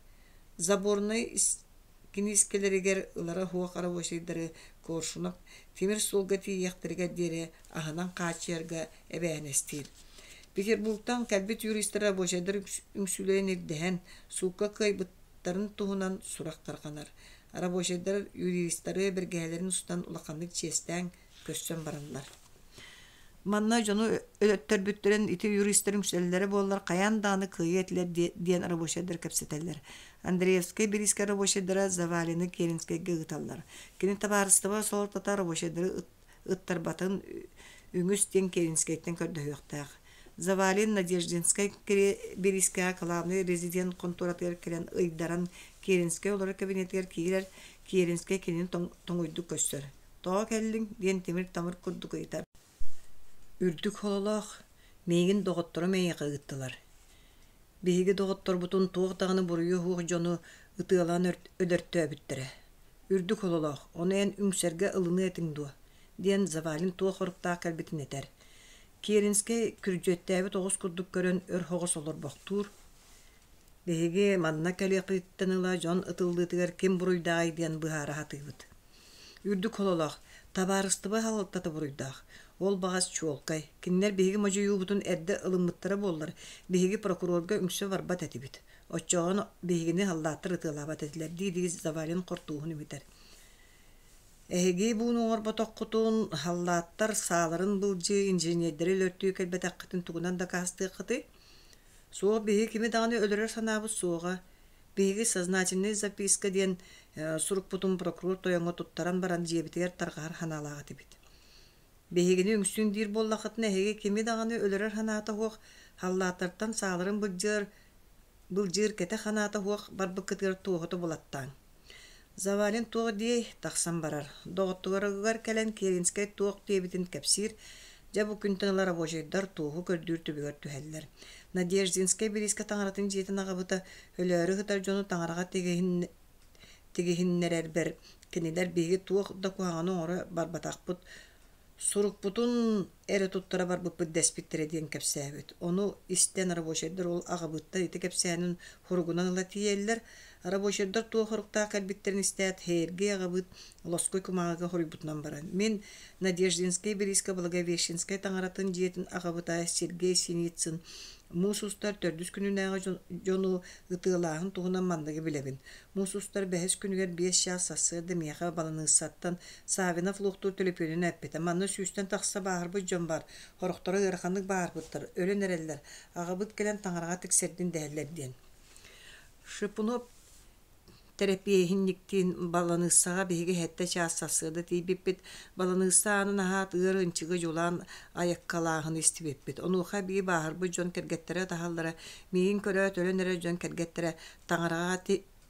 A: Заборнай киниискэлэригэр ылара суох рабочайдары Коршунов тимир суолга тиийиэхтэригэр диэри аһынан хааччыйарга эбээһинэстиир. Петербургтан кэлбит юристар рабочайдар үҥсүүлэрин ирдэһэн, суукка кыайбыттарын туһунан сурах тарҕанар. Рабочайдар юристары бэргэһэлэрин устан улаханнык чиэстээн көрсөн бараллар. Манна дьону өлөттөрбүттэрин ити юристар үҥсэллэрэ буоллар хайаан даҕаны кыайыа этилэр диэн рабочайдар кэпсэтэллэр. Андреевскай бириискэ рабочайдара Завалины Керенскэйгэ ыыталлар. Кини табаарыстыба салалтата рабочайдары ыттарбатын үҥүс диэн Керенскэйтэн көрдөһүөхтээх. Завалин Надеждинскай бириискэҕэ кылаабынай резидент хонтуоратыгар кэлэн ыйдаран Керенскэй олорор кабинетыгар киирэр, Керенскэй кинини тоҥуйдук көрсөр. «Тоҕо кэллиҥ?» диэн тимир-тамыр курдук ыйытар. Үрдүк хололоох, миигин доҕотторум эйиэхэ ыыттылар. Биһиги доҕотторбутун туох даҕаны буруйа суох дьону ытыалаан өлөртөөбүттэрэ. Үрдүк хололоох, ону эн үҥсэргэ ылыныа этиҥ дуо? диэн Завалин туох хоруктаах кэлбитин этэр. Керенскэй күрдьүөттээбит оҕус курдук көрөн өр соҕус олорбохтуур. Биһиги манна кэлиэхпититтэн ыла дьон ытыллыытыгар ким буруйдааҕый диэн быһаара сатыыбыт. Үрдүк хололоох, табаарыстыба салалтата буруйдаах. Ол баҕас чуолкай. Кинилэр биһиги модьуйуубутун эрдэ ылыммыттара буоллар, биһиги прокурорга үҥсэ барбат этибит. Оччоҕуна биһигини саллааттар ытыалаабат этилэр дии-дии Завалин хортууһун имитэр. Эһиги бууну оҥорботоххутун, саллааттар сааларын былдьыы, инженердэри өлөртүү кэлбэтэххитин тугунан дакаастыаххытый? Суох, биһиги кими даҕаны өлөрөр санаабыт суоҕа. Биһиги сознательнай записка диэн сурукпутун прокурор тойоҥҥо туттаран баран дьиэбитигэр тарҕаһар санаалаах этибит. Биһигини үҥсүн диир буоллаххытына эһиги кими даҕаны өлөрөр санаата суох, халлааттартан сааларын былдьыар, былдьыыр кэтэх санаата суох барбыккытыгар туоһута булаттааҥ. Завалин туох диэй, тахсан барар. Доҕотторугар кэлэн Керенскэй туох диэбитин кэпсиир. Дьэ бу күнтэн ыла рабочайдар туоһу көрдүүр түбүгэр түһэллэр. Надеждинскэй бириискэ таҥаратын дьиэтин аҕабыта өлөөрү сытар дьону таҥараҕа тигиһиннэрэрбэр кинилэр биһиги туох да куһаҕаны оҥоро барбатахпыт Сурукпутун эрэ туттара барбыппыт дэспиттэрэ диэн кэпсээбит. Ону истэн рабочайдар ол аҕабыттар ити кэпсээнин хоругунан ыла тиийэллэр. Рабочайдар туох хоруктаах кэлбиттэрин истээт, Һээргий аҕабыт лоскуй кумааҕыга хоруйбутунан баран, «Мин Надеждинскай бириискэ Благовещенскай таҥаратын дьиэтин аҕабыта Сергей Синицын муус устар төрдүс күнүнээҕи дьону ытыалааһын туһунан манныгы билэбин. Муус устар бэһис күнүгэр 5 чаас сарсыарда миэхэ баланыыссаттан Саввинов луохтуур төлөпүөнүн эппитэ. Манна сүүстэн тахса бааһырбыт дьон баар, сорохторо ыараханнык бааһырбыттар, өлөн эрэллэр, аҕабыт кэлэн таҥараҕа тиксэрдин дэһэллэр диэн. Шипунов тэрэпиэһинньиктиин баланыыссаҕа биһиги сэттэ чаас сарсыарда тиийбиппит. Баланыысса аанын аһаат ыар ынчыгы дьулаан айаккалааһыны истибиппит. Онуоха эбии бааһырбыт дьон кэргэттэрэ ытаһаллара, миигин көрөөт өлөн эрэр дьон кэргэттэрэ таҥараҕа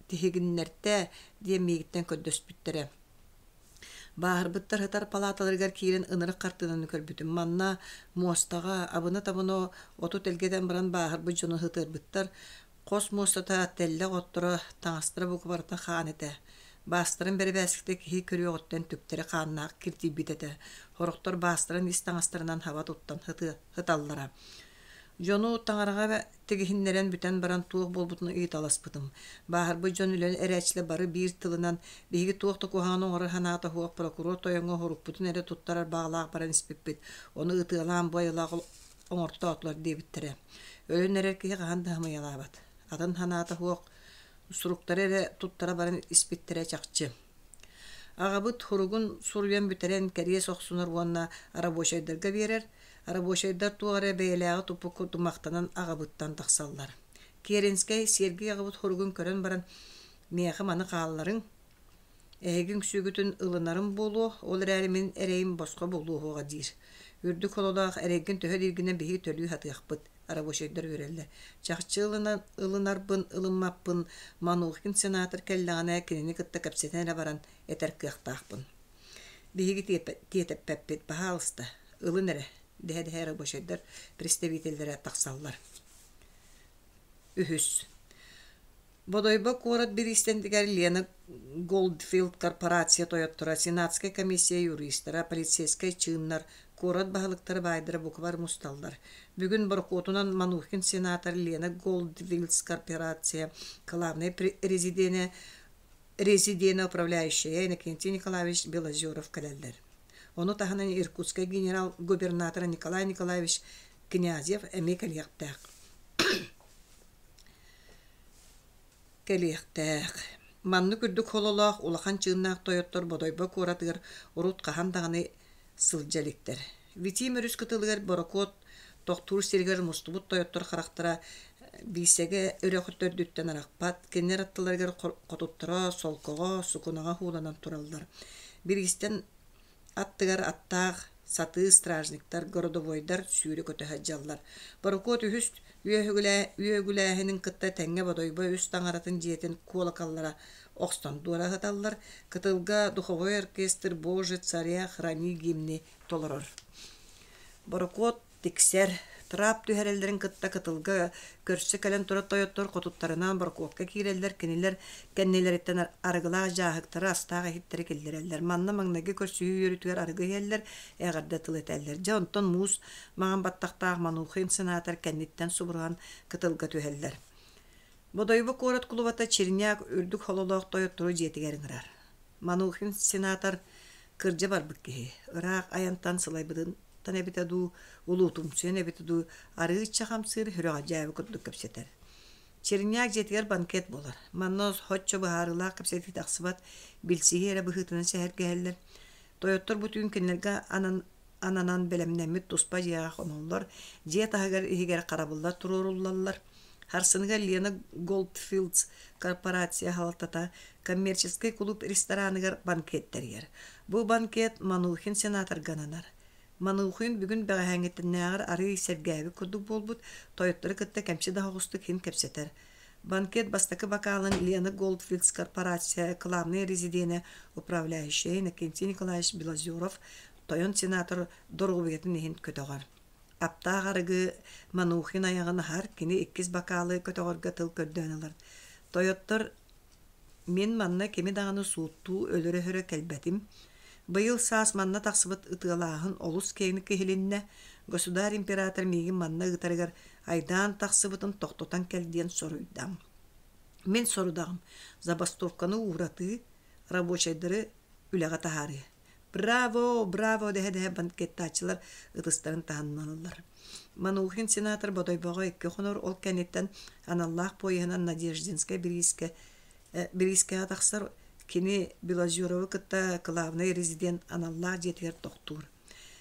A: тиһигиннэртээ диэн миигиттэн көрдөспүттэрэ. Бааһырбыттар сытар палааталарыгар киирэн ынырык хартыынаны көрбүтүм. Манна муостаҕа абына-табына оту тэлгэтэн баран бааһырбыт дьону сытыарбыттар. Хос муостата тэллэх отторо, таҥастара бука барыта хаан этэ. Баастарын бэрэбээскитэ киһи көрүөҕүттэн түктэри хааннаах киртийбит этэ. Сорохтор баастарын ис таҥастарынан хаба туттан сыталлара. Дьону таҥараҕа тигиһиннэрэн бүтэн баран туох буолбутун ыйыталаспытым. Бааһырбыт дьон үлэ эрээччилэр бары биир тылынан биһиги туох да куһаҕаны оҥорор санаата суох прокурор тойоҥҥо хорукпутун эрэ туттарар баҕалаах баран испиппит, ону ытыалаан бу айылаах оҥортоотулар диэбиттэрэ. Өлөн эрэр киһи хаһан да ымыйалаабат. Атын санаата суох суруктары эрэ туттара баран испиттэрэ чахчы. Аҕабыт суругун суруйан бүтэрэн кэриэс охсунар уонна рабочайдарга биэрэр. Рабочайдар туох эрэ бэйэлээҕи туппукку тумахтанан аҕабыттан тахсаллар. Керенскэй Сергей аҕабыт суругун көрөн баран «Миэхэ маны хаалларыҥ, эһиги үҥсүүгүтүн ылынарым буолуо, ол эрээри мин эрэйим босхо буолуоҕа» диир. Үрдүк хололоох эрэйгин төһө дииргинэн биһиги төлүү сатыахпыт рабочайдар үөрэллэр. Чахчы ылынарбын, ылыммаппын Манухин сенатор кэллэҕинэ кинини кытта кэпсэтэн эрэ баран этэр кыахтаахпын. Биһиги тиэтэппэппит, баһаалыста, ылын эрэ, дэһэ-дэһэ рабочайдар представителлэрэ тахсаллар. Үһүс. Бодойбо куорат бириистэнтигэр Лена Голдфилд корпорация тойотторо, Сенатскай комиссия юристара, полицейскай чыыннар, куорат баһылыктара баайдара бука бары мусталлар. Бүгүн борокуотунан Манухин сенатор Лена Голдфилдс корпорация главнай резиденэ резиденэ управляющайа Иннокентий Николаевич Белозеров кэлэллэр. Ону таһынан Иркутскай генерал-губернатора Николай Николаевич Князев эмиэ кэлиэхтээх. Кэлиэхтээх. Маннык үрдүк хололоох улахан чыыннаах тойоттор Бодойбо куоратыгар урут хаһан даҕаны сылдьа иликтэр. Витим өрүс кытылыгар борокуот тохтуур сиригэр мустубут тойоттор харахтара биисэгэ үрэх төрдүттэн арахпат, кинилэр аттыларыгар хотуттара солкоҕо, сукунаҕа ууланан тураллар. Бириистэн Аттыгар аттаах, сатыы стражниктар, городовойдар сүүрэ-көтө сылдьаллар. Борокуот үһүс үөгүлээһинин кытта тэҥҥэ Бодойбо үс таҥаратын дьиэтин куолакаллара охсон дуораһыталлар, кытылга духовой оркестр «Боже, царя храни» гимни толорор. Борокуот тиксэр, трап түһэрэллэрин кытта кытылга көрсө кэлэн турар тойоттор хотуттарынаан борокуокка киирэллэр, кинилэр кэннилэриттэн арыгылаах дьааһыктары, астаах иһиттэри киллэрэллэр. Манна маҥнайгы көрсүһүү үөрүүтүгэр арыгы иһэллэр, эҕэрдэ тыл этэллэр. Дьэ, онтон муус маҥан баттахтаах Манухин сенатор кэнниттэн субуруһан кытылга түһэллэр. Бодойбо куорат кулубата Черняк үрдүк хололоох тойоттору дьиэтигэр ыҥырар. Манухин сенатор кырдьа барбыт киһи, ыраах айантан сылайбытын эбитэ дуу, улуутумсуйан эбитэ дуу, арыычча хамсыыр сүрэҕэлдьээбит курдук кэпсэтэр. Черняк дьиэтигэр банкет буолар. Манна соччо быһаарыылаах кэпсэтии тахсыбат, билсиһии эрэ быһыытынан сэһэргэһэллэр. Тойоттор бу түүн кинилэргэ ананан бэлэмнэммит туспа дьиэҕэ хоноллор, дьиэ таһыгар иһигэр харабыллар туруоруллаллар. Харсыныгар Лена Голдфилдс корпорация салалтата коммерческай кулууп рестораныгар банкет тэрийэр. Бу банкет Манухин сенаторга ананар. Манухин бүгүн бэҕэһээҥҥитинээҕэр арыый сэргээбит курдук буолбут, тойоттору кытта кэмчи да соҕустук иһин кэпсэтэр. Банкет бастакы бакаалын Лена Голдфилдс корпорация кылаабынай резиденэ управляющайа Иннокентий Николаевич Белозеров тойон сенатор доруобуйатын иһин көтөҕөр. Аптаах арыгы Манухин айаҕын аһар, кини иккис бакаалы көтөҕөргө тыл көрдөөн ылар. Тойоттор мин манна кими даҕаны сууттуу өлөрө-өһөрө кэлбэтим. Быйыл саас манна тахсыбыт ытыалааһын олус киэҥник иһилиннэ. Государь император миигин манна ыытарыгар айдаан тахсыбытын тохтотон кэл диэн соруйдам. Мин сорудаҕым забастовканы ууратыы, рабочайдары үлэҕэ таһаарыы. «Браво! Браво!» дэһэ-дэһэ банкеттааччылар ытыстарын таһынналлар. Манухин сенатор Бодойбоҕо икки хонор, ол кэнниттэн аналлаах поеһынан Надеждинскай бириискэ бириискэҕэ тахсар. Кини Белозеровы кытта кылаабынай резидент аналлаах дьиэтигэр тохтуур.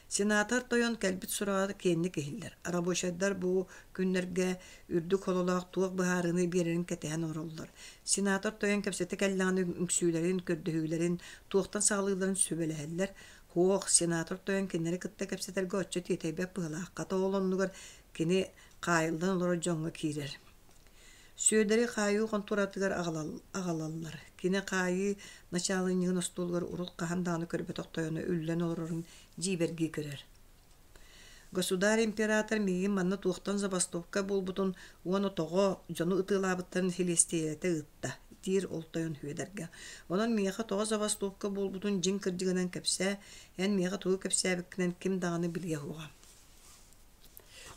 A: Сенатор тойон кэлбит сураҕа киэҥник иһиллэр. Рабочайдар бу күннэргэ үрдүк хололоох туох быһаарыыны биэрэрин кэтэһэн олороллор. Сенатор тойон кэпсэтэ кэллэҕинэ үҥсүүлэрин, көрдөһүүлэрин, туохтан саҕалыылларын сүбэлэһэллэр. Һуох, сенатор тойон кинилэри кытта кэпсэтэргэ оччо тиэтэйбэт быһыылаах, хата ол оннугар кини хаайыллан олорор дьоҥҥо киирэр. Сүөдэри хаайыы хонтуоратыгар аҕалаллар. Кини хаайыы начаалынньыгын остуолугар урут хаһан даҕаны көрбөтөх тойоно үллэн олорорун дьиибэргии көрөр. Государь император миигин манна туохтан забастовка буолбутун уонна тоҕо дьону ытыалаабыттарын силиэстийэлэтэ ыытта, диир ол тойон Сүөдэргэ. Онон миэхэ тоҕо забастовка буолбутун дьиҥ кырдьыгынан кэпсээ, эн миэхэ тугу кэпсээбиккинэн ким даҕаны билиэ суоҕа.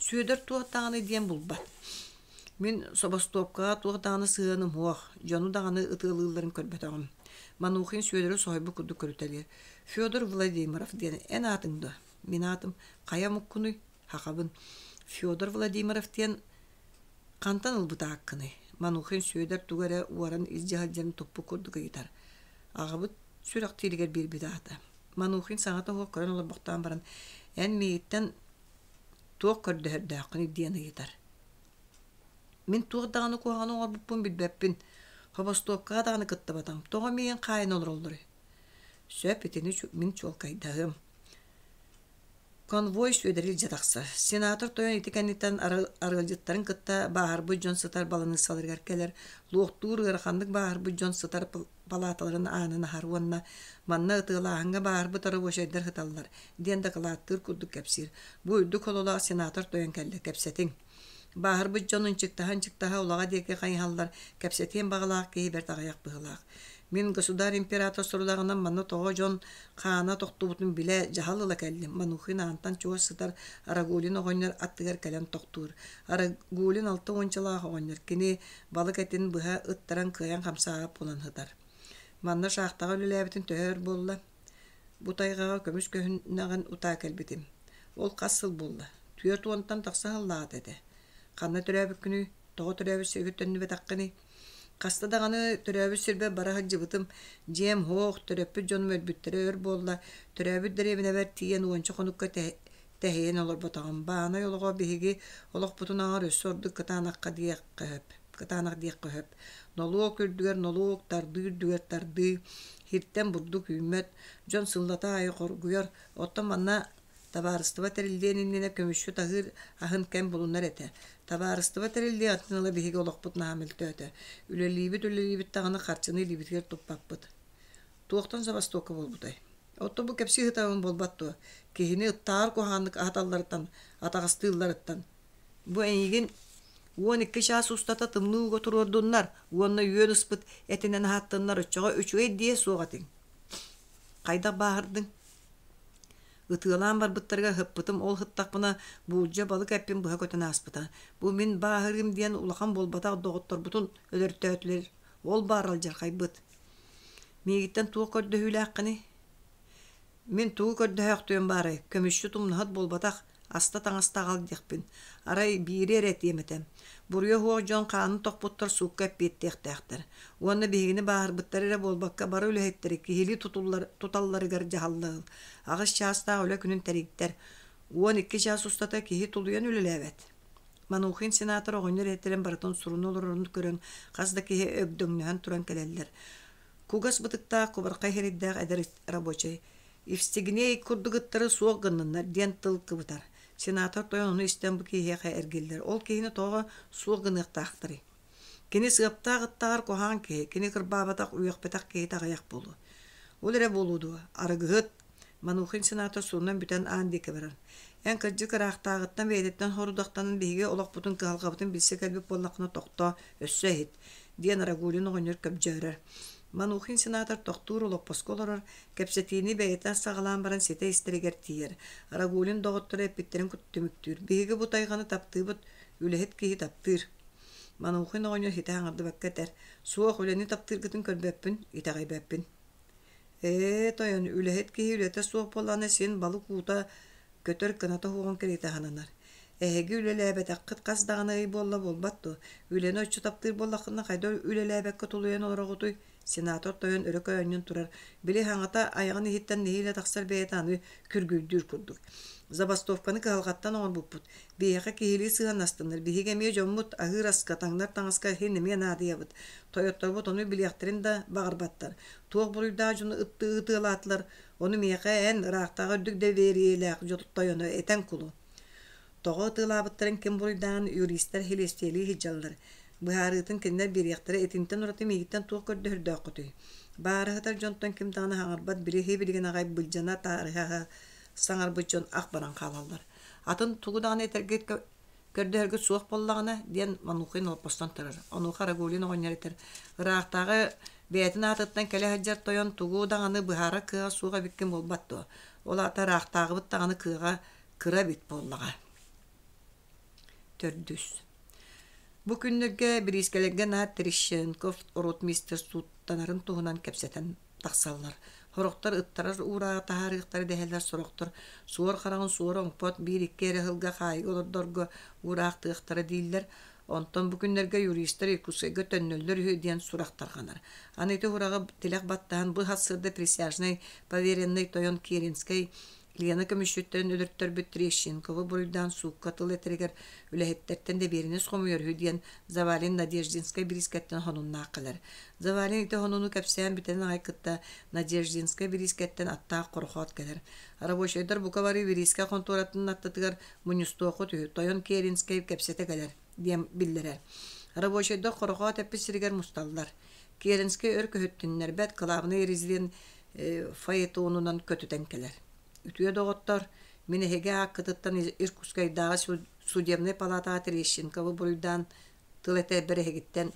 A: Сүөдэр туох даҕаны диэн булбат. Мин собостуопкаҕа туох даҕаны сыһыаным суох, дьону даҕаны ытыалыылларын көрбөтөҕүм. Манухин Сүөдэри соһуйбут курдук көрүтэлиир. Федор Владимиров диэн эн аатыҥ дуо? Мин аатым хайа омуккунуй? Хахабын. Федор Владимиров диэн хантан ылбыт ааккыный? Манухин Сүөдэр тугу эрэ уоран илдьэ сылдьарын туппут курдук ыйытар. Аҕабыт сүрэхтииригэр биэрбит аата. Манухин саҥата суох көрөн олорбохтоон баран, эн миигиттэн туох көрдөһөрдөөххүнүй диэн ыйытар. Мин туох даҕаны куһаҕаны оҥорбуппун билбэппин. Хобостуопкаҕа даҕаны кыттыбатаҕым. Тоҕо миигин хаайан олороллоруй? Сөп, итини мин чуолкайдаһыам. Конвой Сүөдэри илдьэ тахсар. Сенатор тойон ити кэнниттэн арыалдьыттарын кытта бааһырбыт дьон сытар баланыыссаларыгар кэлэр, луохтуур ыараханнык бааһырбыт дьон сытар палааталарын аанын аһар уонна манна ытыалааһыҥҥа бааһырбыт рабочайдар сыталлар диэн дакылааттыыр курдук кэпсиир. Бу үрдүк хололоох сенатор тойон кэллэ, кэпсэтиҥ. Бааһырбыт дьон ынчыктаһа-ынчыктаһа улаҕа диэки хайыһаллар, кэпсэтиэн баҕалаах киһи бэрт аҕыйах быһыылаах. Мин государь император сорудаҕынан манна тоҕо дьон хаана тохтубутун билэ дьаһал ыла кэллим. Манухин аантан чугас сытар Рагулин оҕонньор аттыгар кэлэн тохтуур. Рагулин алта уончалаах оҕонньор. Кини балык этин быһа ыттаран кыайан хамсаабат буолан сытар. Манна шахтаҕа үлэлээбитин төһө өр буолла? Бу тайҕаҕа көмүс көһүннэҕин утаа кэлбитим. Ол хас сыл буолла? 40-тан тахса сыллааҕыта этэ. Ханна төрөөбүккүнүй? Тоҕо төрөөбүт сиргэр төннүбэтэххиний? Хаста даҕаны төрөөбүт сирбэр бара сылдьыбытым. Дьиэм суох, төрөппүт дьонум өлбүттэрэ өр буолла. Төрөөбүт дэриэбинэбэр тиийэн уонча хонукка тэһийэн олорботоҕум. Баанай олоҕо биһиги олохпутунааҕар өссө ордук кытаанахха диэххэ сөп. Кытаанах диэххэ сөп. Нолуок үрдүгэр нолуок, тардыы үрдүгэр тардыы. Һиртэн бурдук үүммэт, дьон сыллата аайы хоргуйар. Оттон манна табаарыстыба тэриллиэн иннинэ көмүсчүт аһыыр аһын кэм булунар этэ. Табаарыстыба тэриллиэҕиттэн ыла биһиги олохпут наһаа мөлтөөтө. Үлэлиибит-үлэлиибит даҕаны харчыны илиибитигэр туппаппыт. Туохтан забастовка буолбутай? Оттон бу кэпсии сытабын буолбат дуо? Киһини ыттааҕар куһаҕаннык аһаталларыттан, атаҕастыылларыттан. Бу эйигин 12 чаас устата тымныы ууга туруордуннар уонна үөн ыспыт этинэн аһаттыннар оччоҕо үчүгэй диэ суох этиҥ. Хайдах бааһырдыҥ? Ытыалаан барбыттарыгар ыһыппытым, ол ыһыттахпына буулдьа балык эппин быһа көтөн ааспыта. Бу мин бааһырыым диэн улахан буолбатах доҕотторбутун өлөртөөтүлэр, ол баар алдьархайбыт. Миигиттэн туох көрдөһүүлээххиний? Мин тугу көрдөһөөхтүөм баарай, көмүсчүт умнаһыт буолбатах, аста-таҥаста аҕал диэхпин. Арай биири эрэ этиэм этэ. Буруйа суох дьон хаанын тохпуттар суукка эппиэттиэхтээхтэр. Уонна биһигини бааһырбыттар эрэ буолбакка, бары үлэһиттэри киһилии тутуллар, туталларыгар дьаһаллаһыл. Аҕыс чаастаах үлэ күнүн тэрийдэр. 12 чаас устата киһи тулуйан үлэлээбэт. Манухин сенатор оҕонньор этэрин барытын суруна олорорун көрөн, хас да киһи өгдөҥнөһөн туран кэлэллэр. Кугас бытыктаах кубархай сирэйдээх эдэр рабочай «Евстигней курдук ыттары суох гынныннар» диэн тыл кыбытар. Сенатор тойон ону истэн бу киһиэхэ эргиллэр. Ол киһини тоҕо суох гыныахтаахтарый? Кини сыаптаах ыттааҕар куһаҕан киһи, кини кырбаабатах, үөхпэтэх киһитэ аҕыйах буолуо. Ол эрэ буолуо дуо, арыгыһыт, Манухин сенатор суунан бүтэн аан диэки барар. Эн кырдьык ыраахтааҕыттан бэйэтиттэн хорудахтанан биһиги олохпутун кыһалҕабытын билсэ кэлбит буоллаххына тохтоо, өссө иһит, диэн Рагулин оҕонньор көбдьөөрөр. Манухин сенатор тохтуур олоппоско олорор, кэпсэтиини бэйэтэ саҕалаан баран ситэ истэригэр тиийэр. Рагулин доҕотторо эппиттэрин түмүктүүр. Биһиги бу тайҕаны таптыыбыт, үлэһит киһи таптыыр. Манухин оҕонньор ситэ аҥардыбакка этэр: «Суох, үлэни таптыыргытын көрбөппүн, итэҕэйбэппин». Ээ, тойон, үлэһит киһи үлэтэ суох буоллаҕына син балык уута көтөр кыната суоҕун кэриэтэ сананар. Эһиги үлэлээбэтэххит хас даҕаны ый буолла буолбат дуо? Үлэни оччо таптыыр буоллаххытына хайдах үлэлээбэккэ тулуйан олороҕутуй? Сенатор тойон өрө көөнньөн турар, били хаҥата айаҕын иһиттэн нэһиилэ тахсар бэйэтэ аны күргүйдүүр курдук. Забастовканы кыһалҕаттан оҥорбуппут. Биһиэхэ киһилии сыһыаннастыннар. Биһиги эмиэ дьоммут аһыыр аска, таҥнар таҥаска иһин эмиэ наадыйабыт. Тойотторбут ону билиэхтэрин да баҕарбаттар. Туох буруйдаах дьону ыттыы ытыалаатылар, ону миэхэ эн, ыраахтааҕы үрдүк довериелээх тойону этэн кулу. Тоҕо ытыалаабыттарын ким буруйдааҕын юристар силиэстийэлии сылдьаллар. Быһаарыытын кинилэр биэриэхтэрэ итинтэн ураты миигиттэн туох көрдөһөрдөөххүтүй? Баара сытар дьонтон ким даҕаны хаҥарбат били билигин аҕай былдьана таарыһа саҥарбыт дьон ах баран хаалаллар. Атын тугу даҕаны этэргит көрдөһөргүт суох буоллаҕына, диэн Манухин олоппостон турар. Онуоха Рагулин оҕонньор этэр: «Ыраахтааҕы бэйэтин аатыттан кэлэ сылдьар тойон тугу даҕаны быһаарар кыаҕа суох эбиккин буолбат дуо? Ол аата ыраахтааҕыбыт даҕаны кыаҕа кыра эбит буоллаҕа». Төрдүс. Бу күннэргэ бириискэлэргэ наар Терещенков ротмистр сууттанарын туһунан кэпсэтэн тахсаллар. Сорохтор ыттарар уурааҕы таһаарыахтара дэһэллэр, сорохтор суор хараҕын суор оҥпот, биир-икки эрэ сылга хаайыыга олордорго уураахтыахтара дииллэр. Онтон бу күннэргэ юристар Иркутскайга төннөллөр үһү диэн сурах тарҕанар. Аны ити ураҕы тилэх баттаһан бу сарсыарда присяжнай повереннай тойон Керенскэй Лена көмүсчүттэрин өлөртөрбүт Трещенковы буруйдаан суукка тыл этэригэр үлэһиттэртэн дэбиэринэс хомуйар үһү диэн Завалин Надеждинскай бириискэттэн сонуннаах кэлэр. Завалин ити сонуну кэпсээн бүтэн аҕай кытта Надеждинскай бириискэттэн аттаах хорохоот кэлэр. Рабочайдар бука бары бириискэ хонтуоратын аттытыгар мунньустуоххут үһү, тойон Керенскэй кэпсэтэ кэлэр диэн биллэрэр. Рабочайдар хорохоот эппит сиригэр мусталлар. Керенскэй өр көһүттүннэрбэт, кылаабынай резидент фаэтонунан көтүтэн кэлэр. Үтүө доҕоттор, мин эһиги ааккытыттан Иркутскайдааҕы судебнай палатаҕа Терещенковы буруйдаан тыл этэрбэр эһигиттэн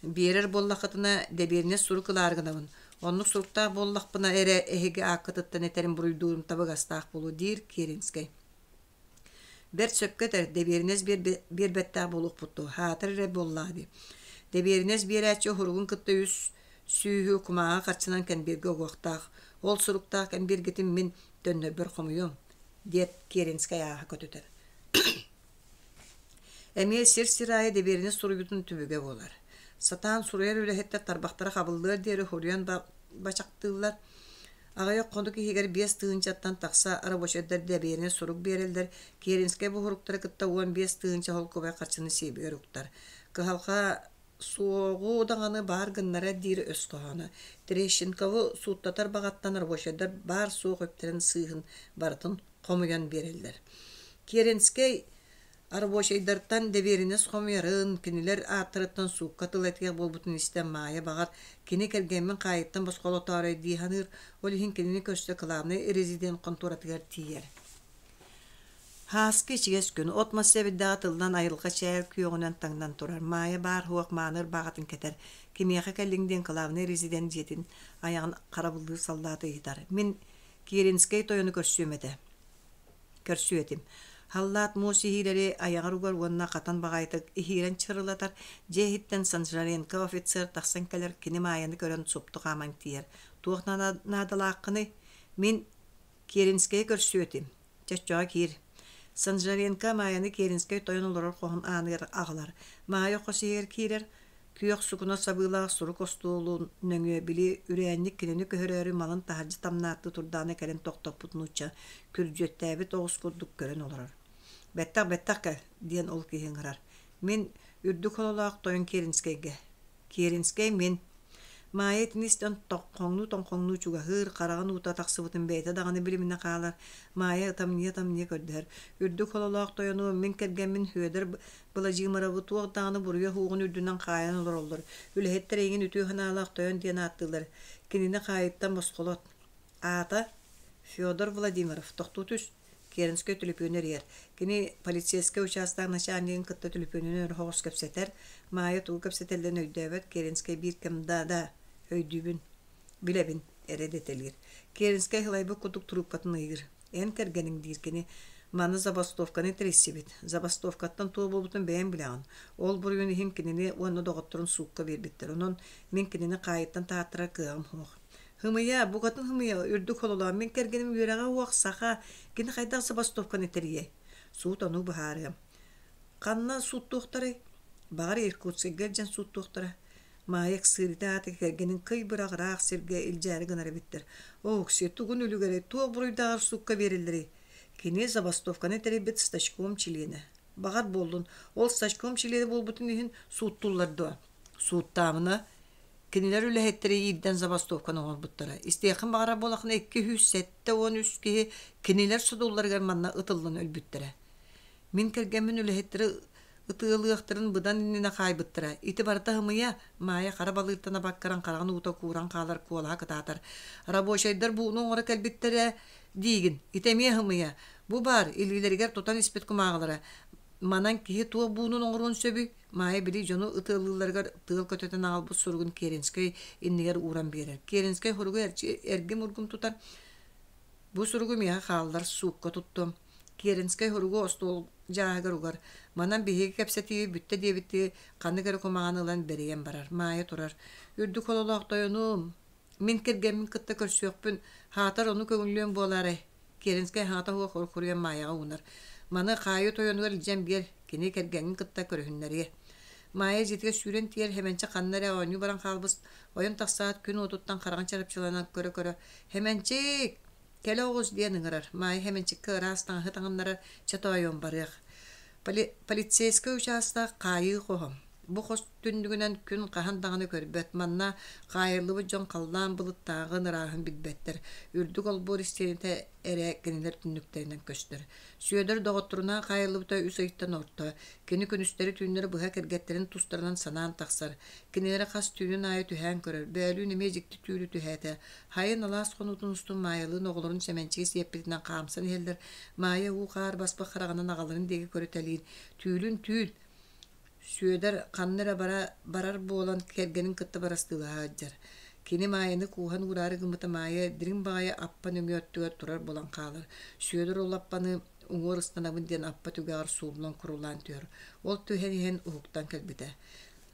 A: биэрэр буоллаххытына, дэбиэринэс сурук ылаары гынабын. Оннук суруктаах буоллахпына эрэ эһиги ааккытыттан этэрим буруйдуурум табыгастаах буолуо, диир Керенскэй. Бэрт сөпкө этэр, дэбиэринэс биэрбэттээх буолуохпут дуо, аһаатар эрэ буоллаҕа дии. Дэбиэринэс биэрээччи уһуругун кытта үс сүүһү кумааҕы харчынан кэнбиэргэ угуохтаах. Ол суруктаах кэнбиэргитин мин төннөрбөр хомуйуом, диэт Керенскэй ааһа көтүтэр. Эмиэ сир-сир аайы дэбиэринэс суруйбутун түбүгэ буолар. Сатаан суруйар үлэһиттэр тарбахтара хабыллыар диэри суруйан бачахтыыллар. Аҕыйах хонук иһигэр 5000-ттан тахса рабочайдар дэбиэринэс сурук биэрэллэр, Керенскэй буһуруктары кытта 15 000 холкуобай харчыны сиэбигэр уктар. Кыһалҕа суоҕу даҕаны баар гыннара диир өс хоһооно. Терещенковы сууттатар баҕаттан рабочайдар баар-суох үптэрин сыыһын барытын хомуйан биэрэллэр. Керенскэй Рабочайдартан дэбиэринэс хомуйарын, кинилэр ааттарыттан суукка тыл этиэх буолбутун истэн Маайа баҕар, кини кэргэммин хаайыттан босхолотоорой дии саныыр, ол иһин кинини көрсө кылаабынай резидент хонтуоратыгар тиийэр. Һааскы ичигэс күн, от-мас сэбирдэҕэ тыллан айылҕа чээл күөҕүнэн таҥнан турар. Маайа баар-суох мааны ырбаахытын кэтэр. Кимиэхэ кэллиҥ диэн кылаабынай резидент дьиэтин айаҕын харабыллыыр саллааты ыйытар. Мин Киринскэй тойону көрсүөм этэ. Көрсүө этим. Халлаат муос иһиилэри айаҕар угар уонна хатан баҕайытык иһиирэн чырылатар, дьиэ иһиттэн Санжаренко офицер тахсан кэлэр, кини Маайаны көрөн супту хааман тиийэр. Туох наадалааххыный? Мин Керенскэйи көрсүө этим. Чоччоҕо киир. Санжаренко Маайаны Керенскэй тойон олорор хоһун ааныгар аҕалар. Маайа хос иһигэр киирэр, Күөх сукуна сабыылаах сурук остуолун нөҥүө били үрээнньик кинини көһөрөөрү малын таһырдьа тамнааттыы турдаҕына кэлэн тохтоппут нуучча күрдьүөттээбит оҕус курдук көрөн олорор. «Бэттэх, бэттэх кэл» диэн ол киһи ыҥырар. «Мин үрдүк хололоох тойон Керенскэйгэ». «Керенскэй мин» Маайа итини истэн тоҥхоҥнуу-тоҥхоҥнуу чугаһыыр, хараҕын уута тахсыбытын бэйэтэ даҕаны билиминэ хаалар. Маайа ытамньыйа-ытамньыйа көрдөһөр: «Үрдүк хололоох тойонуом, мин кэргэммин Сүөдэр Быладьыымарабы туох даҕаны буруйа суоҕун үрдүнэн хаайан олороллор. Үлэһиттэр эйигин үтүө санаалаах тойон диэн ааттыыллар. Кинини хаайыттан босхолот. Аата Федор Владимиров. Тохтуу түс. Керенскэй түлүпүөнү эрийэр. Кини полицейскай учаастак начальнигын кытта түлүпүөнүнэн өр соҕус кэпсэтэр. Маайа тугу кэпсэтэллэрин өйдөөбөт. Керенскэй биир кэм да да өйдүүбүн. Билэбин, эрэ дэтэлиир. Керенскэй сылайбыт курдук трубкатын ыйыыр. Эн кэргэниҥ диир кини. Маны забастовканы тэрийсибит. Забастовкаттан туох буолбутун бэйэҥ билэҕин. Ол буруйун иһин кинини уонна доҕотторун суукка биэрбиттэр. Онон мин кинини хаайыттан таһааттарар кыаҕым суох. Һымыйа, букатын һымыйа, үрдүк хололоон мин кэргэним үөрэҕэ суох саха. Кини хайдах забастовканы тэрийиэй? Суут ону быһаарыам. Ханна сууттуохтарай? Баҕар Иркутскайга илдьэн сууттуохтара. Маайа ыксыырыта аата кэргэнин кый бырах ыраах сиргэ илдьээри гынар эбиттэр. Оокси, тугун үлүгэрэй, туох буруйдааҕар суукка биэрэллэрий? Кини забастовканы тэрийбит стачком чилиэнэ. Баҕар буоллун, ол стачком чилиэнэ буолбутун иһин сууттууллар дуо? Сууттаамына, кинилэр үлэһиттэрэ иирдэн забастовканы оҥорбуттара. Истиэххин баҕарар буоллаххына, 273 киһи кинилэр содулларыгар манна ытыллан өлбүттэрэ. Мин кэргэммин үлэһиттэри ытыалыахтарын быдан иннинэ хаайбыттара. Ити барыта ымыйа, Маайа хара балыыртан абаккаран хараҕын уута кууран хаалар куолаһа кытаатар. Рабочайдар бууну оҥоро кэлбиттэрэ диигин. Ити эмиэ ымыйа. Бу баар, илиилэригэр тутан испит кумааҕылара. Манан киһи туох буунун оҥоруон сөбүй? Маайа били дьону ытыалыылларыгар тыал көтүтэн аҕалбыт суругун Керенскэй иннигэр ууран биэрэр. Керенскэй суругу эргим-ургум тутар. Бу суругу миэхэ хааллар, суукка туттуом. Керенскэй суругу остуол дьааһыгар угар. Манан биһиги кэпсэтии бүттэ диэбиттии ханнык эрэ кумаҕаны ылан бэрийэн барар. Маайа турар. Үрдүк хололоох тойонум, мин кэргэммин кытта көрсүөхпүн, хаатар ону көҥүллүөм буолаарай? Керенскэй аһаҕата суох орохуруйан Маайаҕа уунар. Маны хаайыы тойонугар илдьэн биэр, кини кэргэҥҥин кытта көрүһүннэриэ. Маайа дьиэтигэр сүүрэн тиийэр Хэмэнчэ ханна эрэ оонньуу баран хаалбыт, ойон тахсаат күн уотуттан хараҕын чарапчыланан көрө-көрө «Хэмэнчик! Кэлэ оҕус!» диэн ыҥырар. Маайа Хэмэнчиккэ ыраас таҥаһы таҥыннарар, «Чэ тоойуом, барыах». Полицейскай учаастак хаайыы хоһо. Бу хос түннүгүнэн күн хаһан даҕаны көрбөт. Манна хаайыллыбыт дьон халлаан былыттааҕын ырааһын билбэттэр. Үрдүк олбуор истиэнэтэ эрэ кинилэр түннүктэринэн көстөр. Сүөдэр доҕотторунаан хаайыллыбыта үс ыйтан орто. Кини күнүстэри-түүннэри быһа кэргэттэрин тустарынан санаан тахсар. Кинилэри хас түүнүн аайы түһээн көрөр. Бөөлүүн эмиэ дьикти түүлү түһээтэ. Хайын алаас хонуутун устун Маайалыын оҕолорун Сэмэнчиги сиэппитинэн хаамсан иһэллэр. Маайа уу-хаар баспыт хараҕынан аҕаларын диэки көрүтэлиир. Түүлүн түүл! Сүөдэр ханна эрэ бара барар буолан кэргэнин кытта барастыылаһа сылдьар. Кини Маайаны кууһан уураары гыммыта Маайа дириҥ баҕайы аппа нөҥүө өттүгэр турар буолан хаалар. Сүөдэр ол аппаны уҥуор ыстанабын диэн аппа түгэҕэр сууллан курулаан түһэр. Ол түһэн иһэн уһуктан кэлбитэ.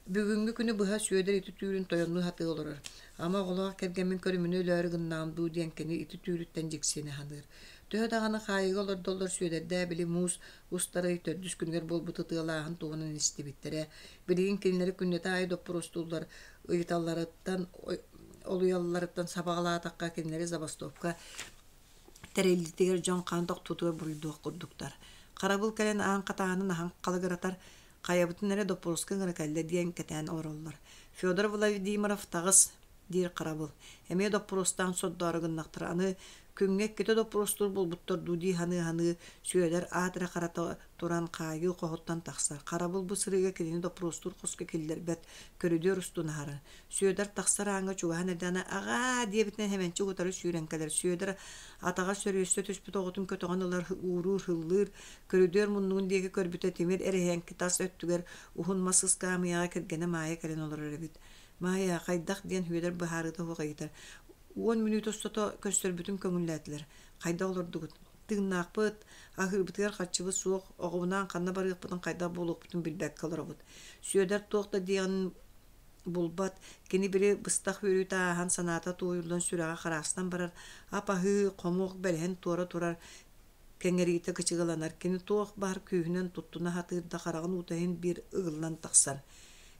A: Бүгүҥҥү күнү быһа Сүөдэр ити түүрүн тойоннуу сатыы олорор. Ама оҕолоох кэргэммин көрүмүнэ өлөөрү гыннаҕым дуу диэн кини ити түүлүттэн дьиксинэ саныыр. Төһө даҕаны хаайыыга олордоллор Сүөдэрдээ били муус устар ый төрдүс күнүгэр буолбут ытыалааһын туһунан истибиттэрэ. Билигин кинилэри күннэтэ аайы доппуруостууллар, ыйыталларыттан, олуйалларыттан сабаҕалаатахха кинилэри забастовка тэриллиитигэр дьон хаан тохтуутугар буруйдуох курдуктар. Харабыл кэлэн аан хатааһынын аһан халыгыратар, хайабытын эрэ доппуруоска ыҥыра кэллэ диэн кэтээн олороллор. Федор Владимиров таҕыс диир харабыл. Эмиэ доппуруостаан сордоору гыннахтара. Аны күҥҥэ иккитэ доппуруостуур буолбуттар дуу дии саныы-саныы Сүөдэр аат эрэ харата туран хаайыы хоһуттан тахсар. Харабыл бу сырыыга кинини доппуруостуур хоско киллэрбэт, көрүдүөр устун аһарар. Сүөдэр тахсар ааҥҥа чугаһаан эрдэҕинэ «Аҕаа!» диэбитинэн Хэмэнчик утары сүүрэн кэлэр. Сүөдэр атаҕар сөрүөстэ түспүт оҕотун көтөҕөн ылар, ууруур, һыллыыр. Көрүдүөр муннугун диэки көрбүтэ тимир эрэһээҥки тас өттүгэр уһун мас ыскаамыйаҕа кэргэнэ Маайа кэлэн олорор эбит. «Маайа, хайдах?» диэн Сүөдэр быһаарыыта суох ыйытар. «Уон мүнүүтэ устата көрсөрбүтүн көҥүллээтилэр. Хайдах олордугут? Тыыннаахпыт, аһыырбытыгар харчыбыт суох, оҕобунаан ханна барыахпытын, хайдах буолуохпутун билбэккэ олоробут». Сүөдэр туох да диэҕин булбат, кини били быстах үөрүүтэ ааһан санаата туойуллан сүрэҕэ хараастан барар, ап-аһыы, хомуок бэлэһин туора турар, кэҥэриитэ кычыгыланар, кини туох баар күүһүнэн туттуна сатыыр да хараҕын уута иһин биир ыгыллан тахсар.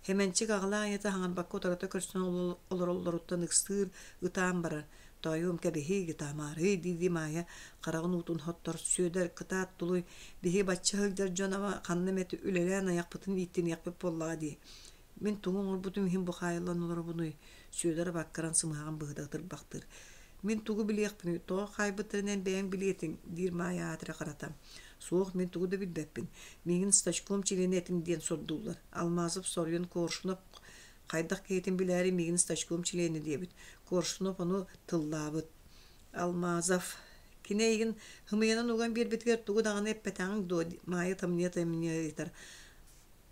A: Хэмэнчик аҕалаах ийэтэ хаҥарбакка утарыта көрсөн олороллоруттан ыксыыр, ытаан барар. «Тоойуом, кэбиһиий, ытаамаарый» дии-дии Маайа хараҕын уутун хоттор, «Сүөдэр, кытаат, тулуй, биһи бачча сылдьар дьон ама ханна эмэ үлэлээн айахпытын ииттиниэхпит буоллаҕа дии. Мин тугу оҥорбутум иһин бу хаайыллан олоробунуй?» Сүөдэр абаккаран сымыһаҕын быһыта ытырбахтыыр. «Мин тугу билиэхпиний, тоҕо хаайбыттарын эн бэйэҥ билиэтиҥ» диир Маайа аатыра харата. «Суох, мин тугу да билбэппин. Миигин стачком чилиэнэ этим диэн сордууллар. Алмазов соруйан Коршунов хайдах киһитин билээри миигин стачком чилиэнэ диэбит. Коршунов ону тыллаабыт. Алмазов кини эйигин һымыйанан уган биэрбитигэр тугу даҕаны эппэтэҕиҥ дуо?» Маайа тамньыйа-тамньыйа ыйытар.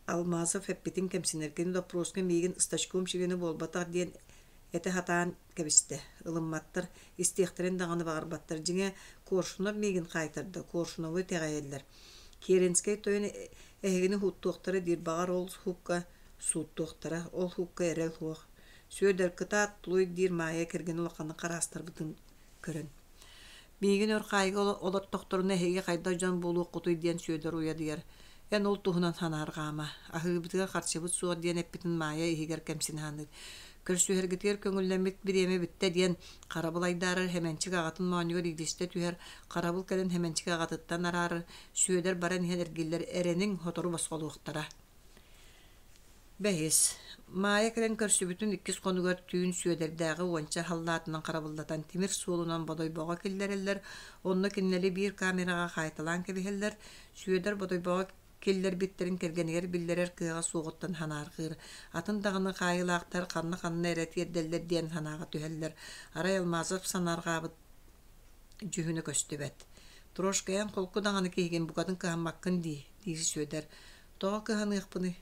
A: Алмазов эппитин кэмсинэр. Кини доппуруоска миигин стачком чилиэнэ буолбатах диэн этэ сатаан кэбистэ. Ылымматтар, истиэхтэрин даҕаны баҕарбаттар. Дьиҥэ, Коршунов миигин хаайтарда, Коршунову итэҕэйэллэр. Керенскэй тойон эһигини һууттуохтара диир, баҕар ол һуукка сууттуохтара, ол һуукка эрэл суох. Сүөдэр, кытаат, тулуй диир Маайа кэргэнэ улаханнык хараастарбытын көрөн. Миигин өр хаайга олортохторуна эһиги хайдах дьон буолуоххутуй диэн Сүөдэр уйадыйар. Эн ол туһунан санаарҕаама. Аһыыбытыгар харчыбыт суох диэн эппитин Маайа иһигэр кэмсинэ саныыр. Көрсүһэргитигэр көҥүллэммит бириэмэ бүттэ диэн харабыл айдаарар Хэмэнчик аҕатын моонньугар илгистэ түһэр, харабыл кэлэн Хэмэнчик аҕатыттан араарар, Сүөдэр баран иһэн эргиллэр, эрэниҥ, сотору босхолуохтара. Бэһис, Маайа кэлэн көрсүбүтүн иккис хонугар түүн Сүөдэрдээҕи уонча халлаатынан харабыллатан тимир суолунан Бодойбоҕо киллэрэллэр, онно кинилэри биир камераҕа хаайталаан кэбиһэллэр. Сүөдэр Бодойбоҕо киллэрбиттэрин кэргэнигэр биллэрэр кыаҕа суоҕуттан санаарҕыыр, атын даҕаны хаайыылаахтар ханна-ханна эрэ тиэрдэллэр диэн санааҕа түһэллэр. Арай Алмазов санаарҕаабыт дьүһүнэ көстүбэт. «Трошкайан холку даҕаны киһигин букатын кыһаммаккын дии» диир Сүөдэр. Тоҕо кыһаныахпыный?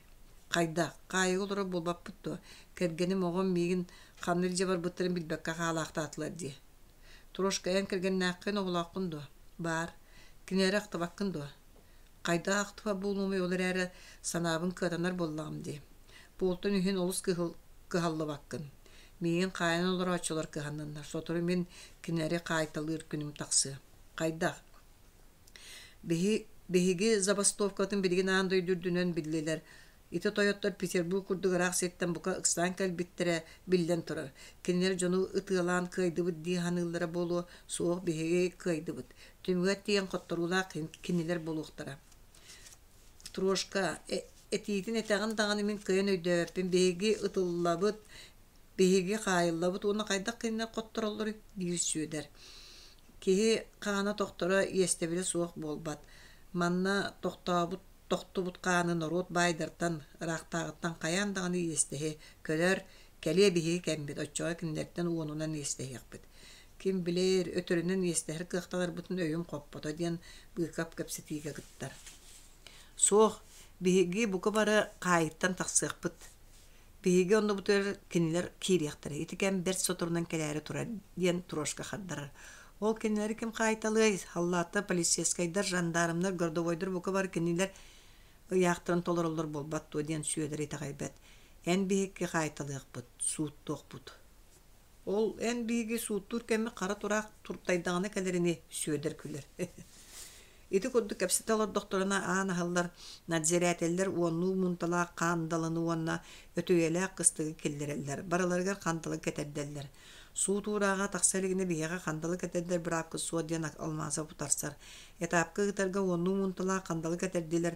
A: Хайдах, хаайыга олорор буолбаппыт дуо? Кэргэним, оҕом миигин ханна илдьэ барбыттарын билбэккэ хаалаахтаатылар дии. Трошка, эн кэргэннээххин, оҕолооххун дуо? Баар. Кинилэри ахтыбаккын дуо? Хайдах ахтыбат буолуомуй ол эрээри санаабын кыатанар буоллаҕым дии. Буолтун иһин олус кыһаллыбаккын. Миигин хаайан олорооччулар кыһанныннар, сотору мин кинилэри хаайталыыр күнүм тахсыа. Хайдах? Биһиги забастовкатын билигин аан дойду үрдүнэн биллилэр. Ити тойоттор Петербург курдук ыраах сиртэн бука ыксаан кэлбиттэрэ биллэн турар. Кинилэр дьону ытыалаан кыайдыбыт дии саныыллара буолуо, суох биһиги кыайдыбыт. Түмүгэр тиийэн хотторуулаах кинилэр буолуохтара. Трошка, этиитин этэҕин даҕаны мин кыайан өйдөөбөппүн. Биһиги ытыллабыт, биһиги хаайыллабыт уонна хайдах кинилэр хоттороллоруй диир Сүөдэр. Киһи хаана тохторо иэстэбилэ суох буолбат. Манна тохтообут тохтубут хааны норуот баайдартан, ыраахтааҕыттан хайаан даҕаны иэстэһи көрөр, кэлиэ биһиги кэммит, оччоҕо кинилэртэн уонунан иэстэһиэхпит. Ким билэр, өтөрүнэн иэстэһэр кыахтанарбытын өйүм хоппото диэн Быыкап кэпсэтиигэ кыттар. Суох, биһиги бука бары хаайыттан тахсыахпыт. Биһиги оннубутугар кинилэр киириэхтэрэ. Ити кэм бэрт соторунан кэлээри турар, диэн Трошка хардарар. Ол кинилэри ким хаайталыай? Халлааттар, полицейскайдар, жандармнар, городовойдар бука бары кинилэр ыйаахтарын толороллор буолбат дуо диэн Сүөдэр итэҕэйбэт. Эн биһикки хаайталыахпыт, сууттуохпут. Ол эн биһиги сууттуур кэммит хара тураах туртайдаҕына кэлэрини Сүөдэр күлэр. Ити курдук кэпсэтэ олордохторуна аан аһыллар, надзирателлэр уоннуу муунталаах хаандаланы уонна өтүйэлээх кыстыгы киллэрэллэр, барыларыгар хандалы кэтэрдэллэр. Суут уурааҕа тахса илигинэ биһиэхэ хандалы кэтэрдэр быраапкыт суох диэн Алмазов утарсар. Этапка ыытарга уоннуу муунталаах хандалы кэтэрдилэр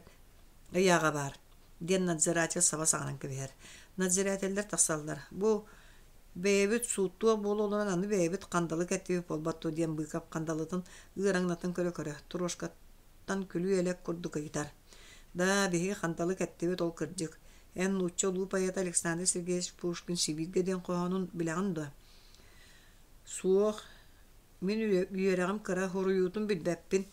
A: ыйааҕа баар, диэн надзиратель саба саҥаран кэбиһэр. Надзирателлэр тахсаллар. Бу Бэйэбит сууттуох буола олорон аны бэйэбит хандалы кэттибит буолбат дуо диэн Быыкап хандалытын ыараҥнатан көрө-көрө, турошкаттан күлүү-элэк курдук ыйытар: «Даа, биһиги хандалы кэттибит ол кырдьык. Эн нуучча улуу поэта Александр Сергеевич Пушкин «Сибииргэ» диэн хоһоонун билэҕин дуо?» «Суох, мин үөрэҕим кыра, суруйуутун билбэппин.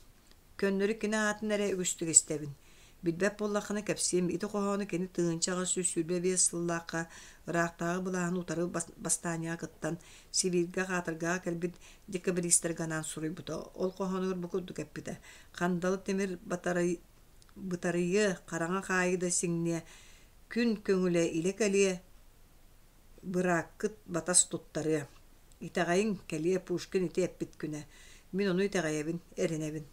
A: Көннөрү кини аатын эрэ үгүстүк истэбин. Билбэт буоллаххына кэпсиэм, ити хоһоону кини 1825 сыллаахха ыраахтааҕы былааһын утары бастаанньаҕа кыттан, Сибииргэ хаатыргаҕа кэлбит декабристарга анаан суруйбута. Ол хоһоонугар бу курдук эппитэ: «Хандалы тимир бытарыйыа, хараҥа хаайыы да сиҥниэ, күн көҥүлэ илэ кэлиэ, бырааккыт батас туттарыа. Итэҕэйиҥ, кэлиэ Пушкин ити эппит күнэ. Мин ону итэҕэйэбин, эрэнэбин.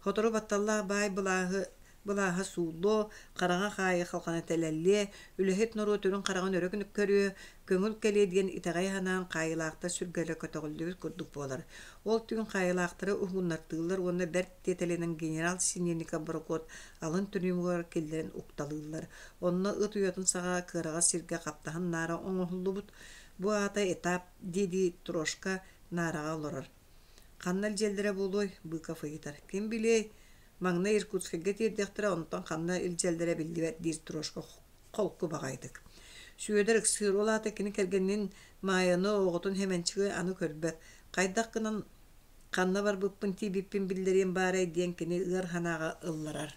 A: Сотору батталлаах баай былааһы былааһа сууллуо, хараҥа хаайы халҕана тэлэллиэ, үлэһит норуот үрүҥ хараҕын өрө көрүө, көҥүл кэлиэ диэн итэҕэйэ санаан хаайыылаахтар сүргэлэрэ көтөҕүллүбүт курдук буолар. Ол түүн хаайыылаахтары уһугуннартыыллар уонна бэрт тиэтэлинэн генерал Синельников борокуот алын түрүүмүгэр киллэрэн укталыыллар. Онно ыт уйатын саҕа кыараҕас сиргэ хаптаһын наара оҥоһуллубут. Бу аата этап дии-дии Трошка наараҕа олорор. Ханна илдьэллэрэ буолуой? Быков ыйытар. Ким билиэй, маҥнай Иркутскайга тиэрдиэхтэрэ, онтон ханна илдьэллэрэ биллибэт диир Трошка холку баҕайытык. Сүөдэр ыксыыр, ол аата кини кэргэнин Маайаны, оҕотун Хэмэнчиги аны көрбөт. Хайдах гынан ханна барбыппын тиийбиппин биллэриэм баарай диэн кини ыар санааҕа ылларар.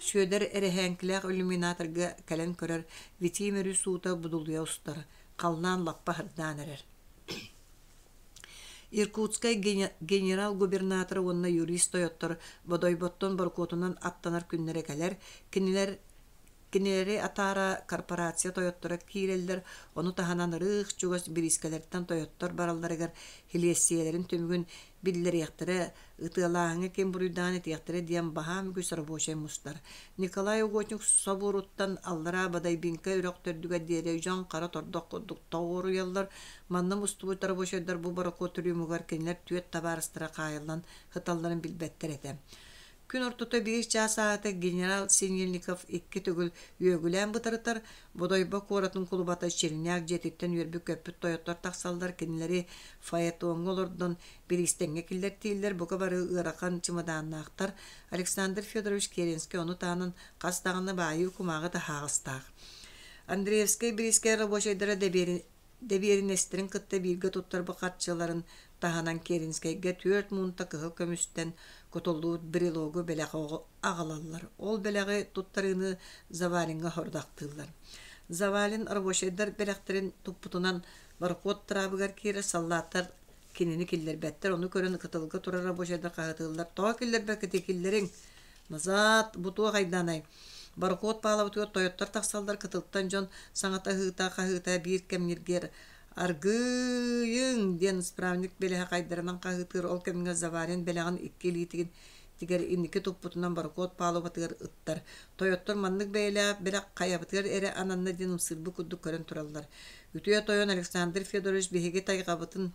A: Сүөдэр эрэһээҥкилээх иллюминаторга кэлэн көрөр, Витим өрүс уута будулуйа устар, халлаан лаппа сырдаан эрэр. Иркутскай генерал-губернатора уонна юрист тойоттор Бодойботтон борокуотунан аттанар күннэрэ кэлэр, кинилэр Кинилэри атаара корпорация тойотторо киирэллэр, ону таһынан ырыых чугас бириискэлэртэн тойоттор баралларыгар һилиэссийэлэрин түмүгүн биллэриэхтэрэ, ытыалааһыҥҥа ким буруйдааҕын этиэхтэрэ диэн баһаам үгүс рабочай мустар. Николай Угодник собуоруттан аллараа Бодайбинка үрэх төрдүгэр диэри дьон хара тордох курдук тоҕуоруйаллар. Манна мустубут рабочайдар бу борокуот трюмугар кинилэр түөрт табаарыстара хаайыллан сыталларын билбэттэр этэ. Күн ортото биир чаас аата генерал Синельников икки төгүл үөгүлээн бытарытар, Бодойбо куоратын кулубата Черняк дьиэтиттэн үөрбүт-көппүт тойоттор тахсаллар, кинилэри фаэтоҥҥа олордон бириистэҥҥэ киллэртииллэр, бука бары ыарахан чымадааннаахтар. Александр Федорович Керенскэй ону таһынан хас даҕаны баайыы кумааҕы таһаҕастаах. Андреевскай бириискэ рабочайдара Дэбиэринэстэрин кытта бииргэ туттарбыт харчыларын таһынан Керенскэйгэ түөрт муунта кыһыл көмүстэн кутуллубут брелогу бэлэх аҕалаллар. Ол бэлэҕи туттарыыны Завалиҥҥа сорудахтыыллар. Завалин рабочайдар бэлэхтэрин туппутунан борокуот тыраабыгар киирэр саллааттар кинини киллэрбэттэр. Ону көрөн кытылга турар рабочайдар хаһытыыллар: «Тоҕо киллэрбэккитий, киллэриҥ!» Назад, бу туох айдаанай? Борокуот паалабытыгар тойоттор тахсаллар кытылтан дьон саҥата ыһыыта-хаһыыта биир кэм ньиргиэр «Аргыыйыҥ!» диэн исправник бэлэһэ хайдарынан хаһыытыыр ол кэмҥэ Заварин бэлэҕин икки илиитигин тигэр инники туппутунан борокуот палубатыгар ыттар. Тойоттор маннык бэйэлээх бэлэх хайабытыгар эрэ ананна диэн ымсыырбыт курдук көрөн тураллар. Үтүө тойон Александр Федорович биһиги тайҕабытын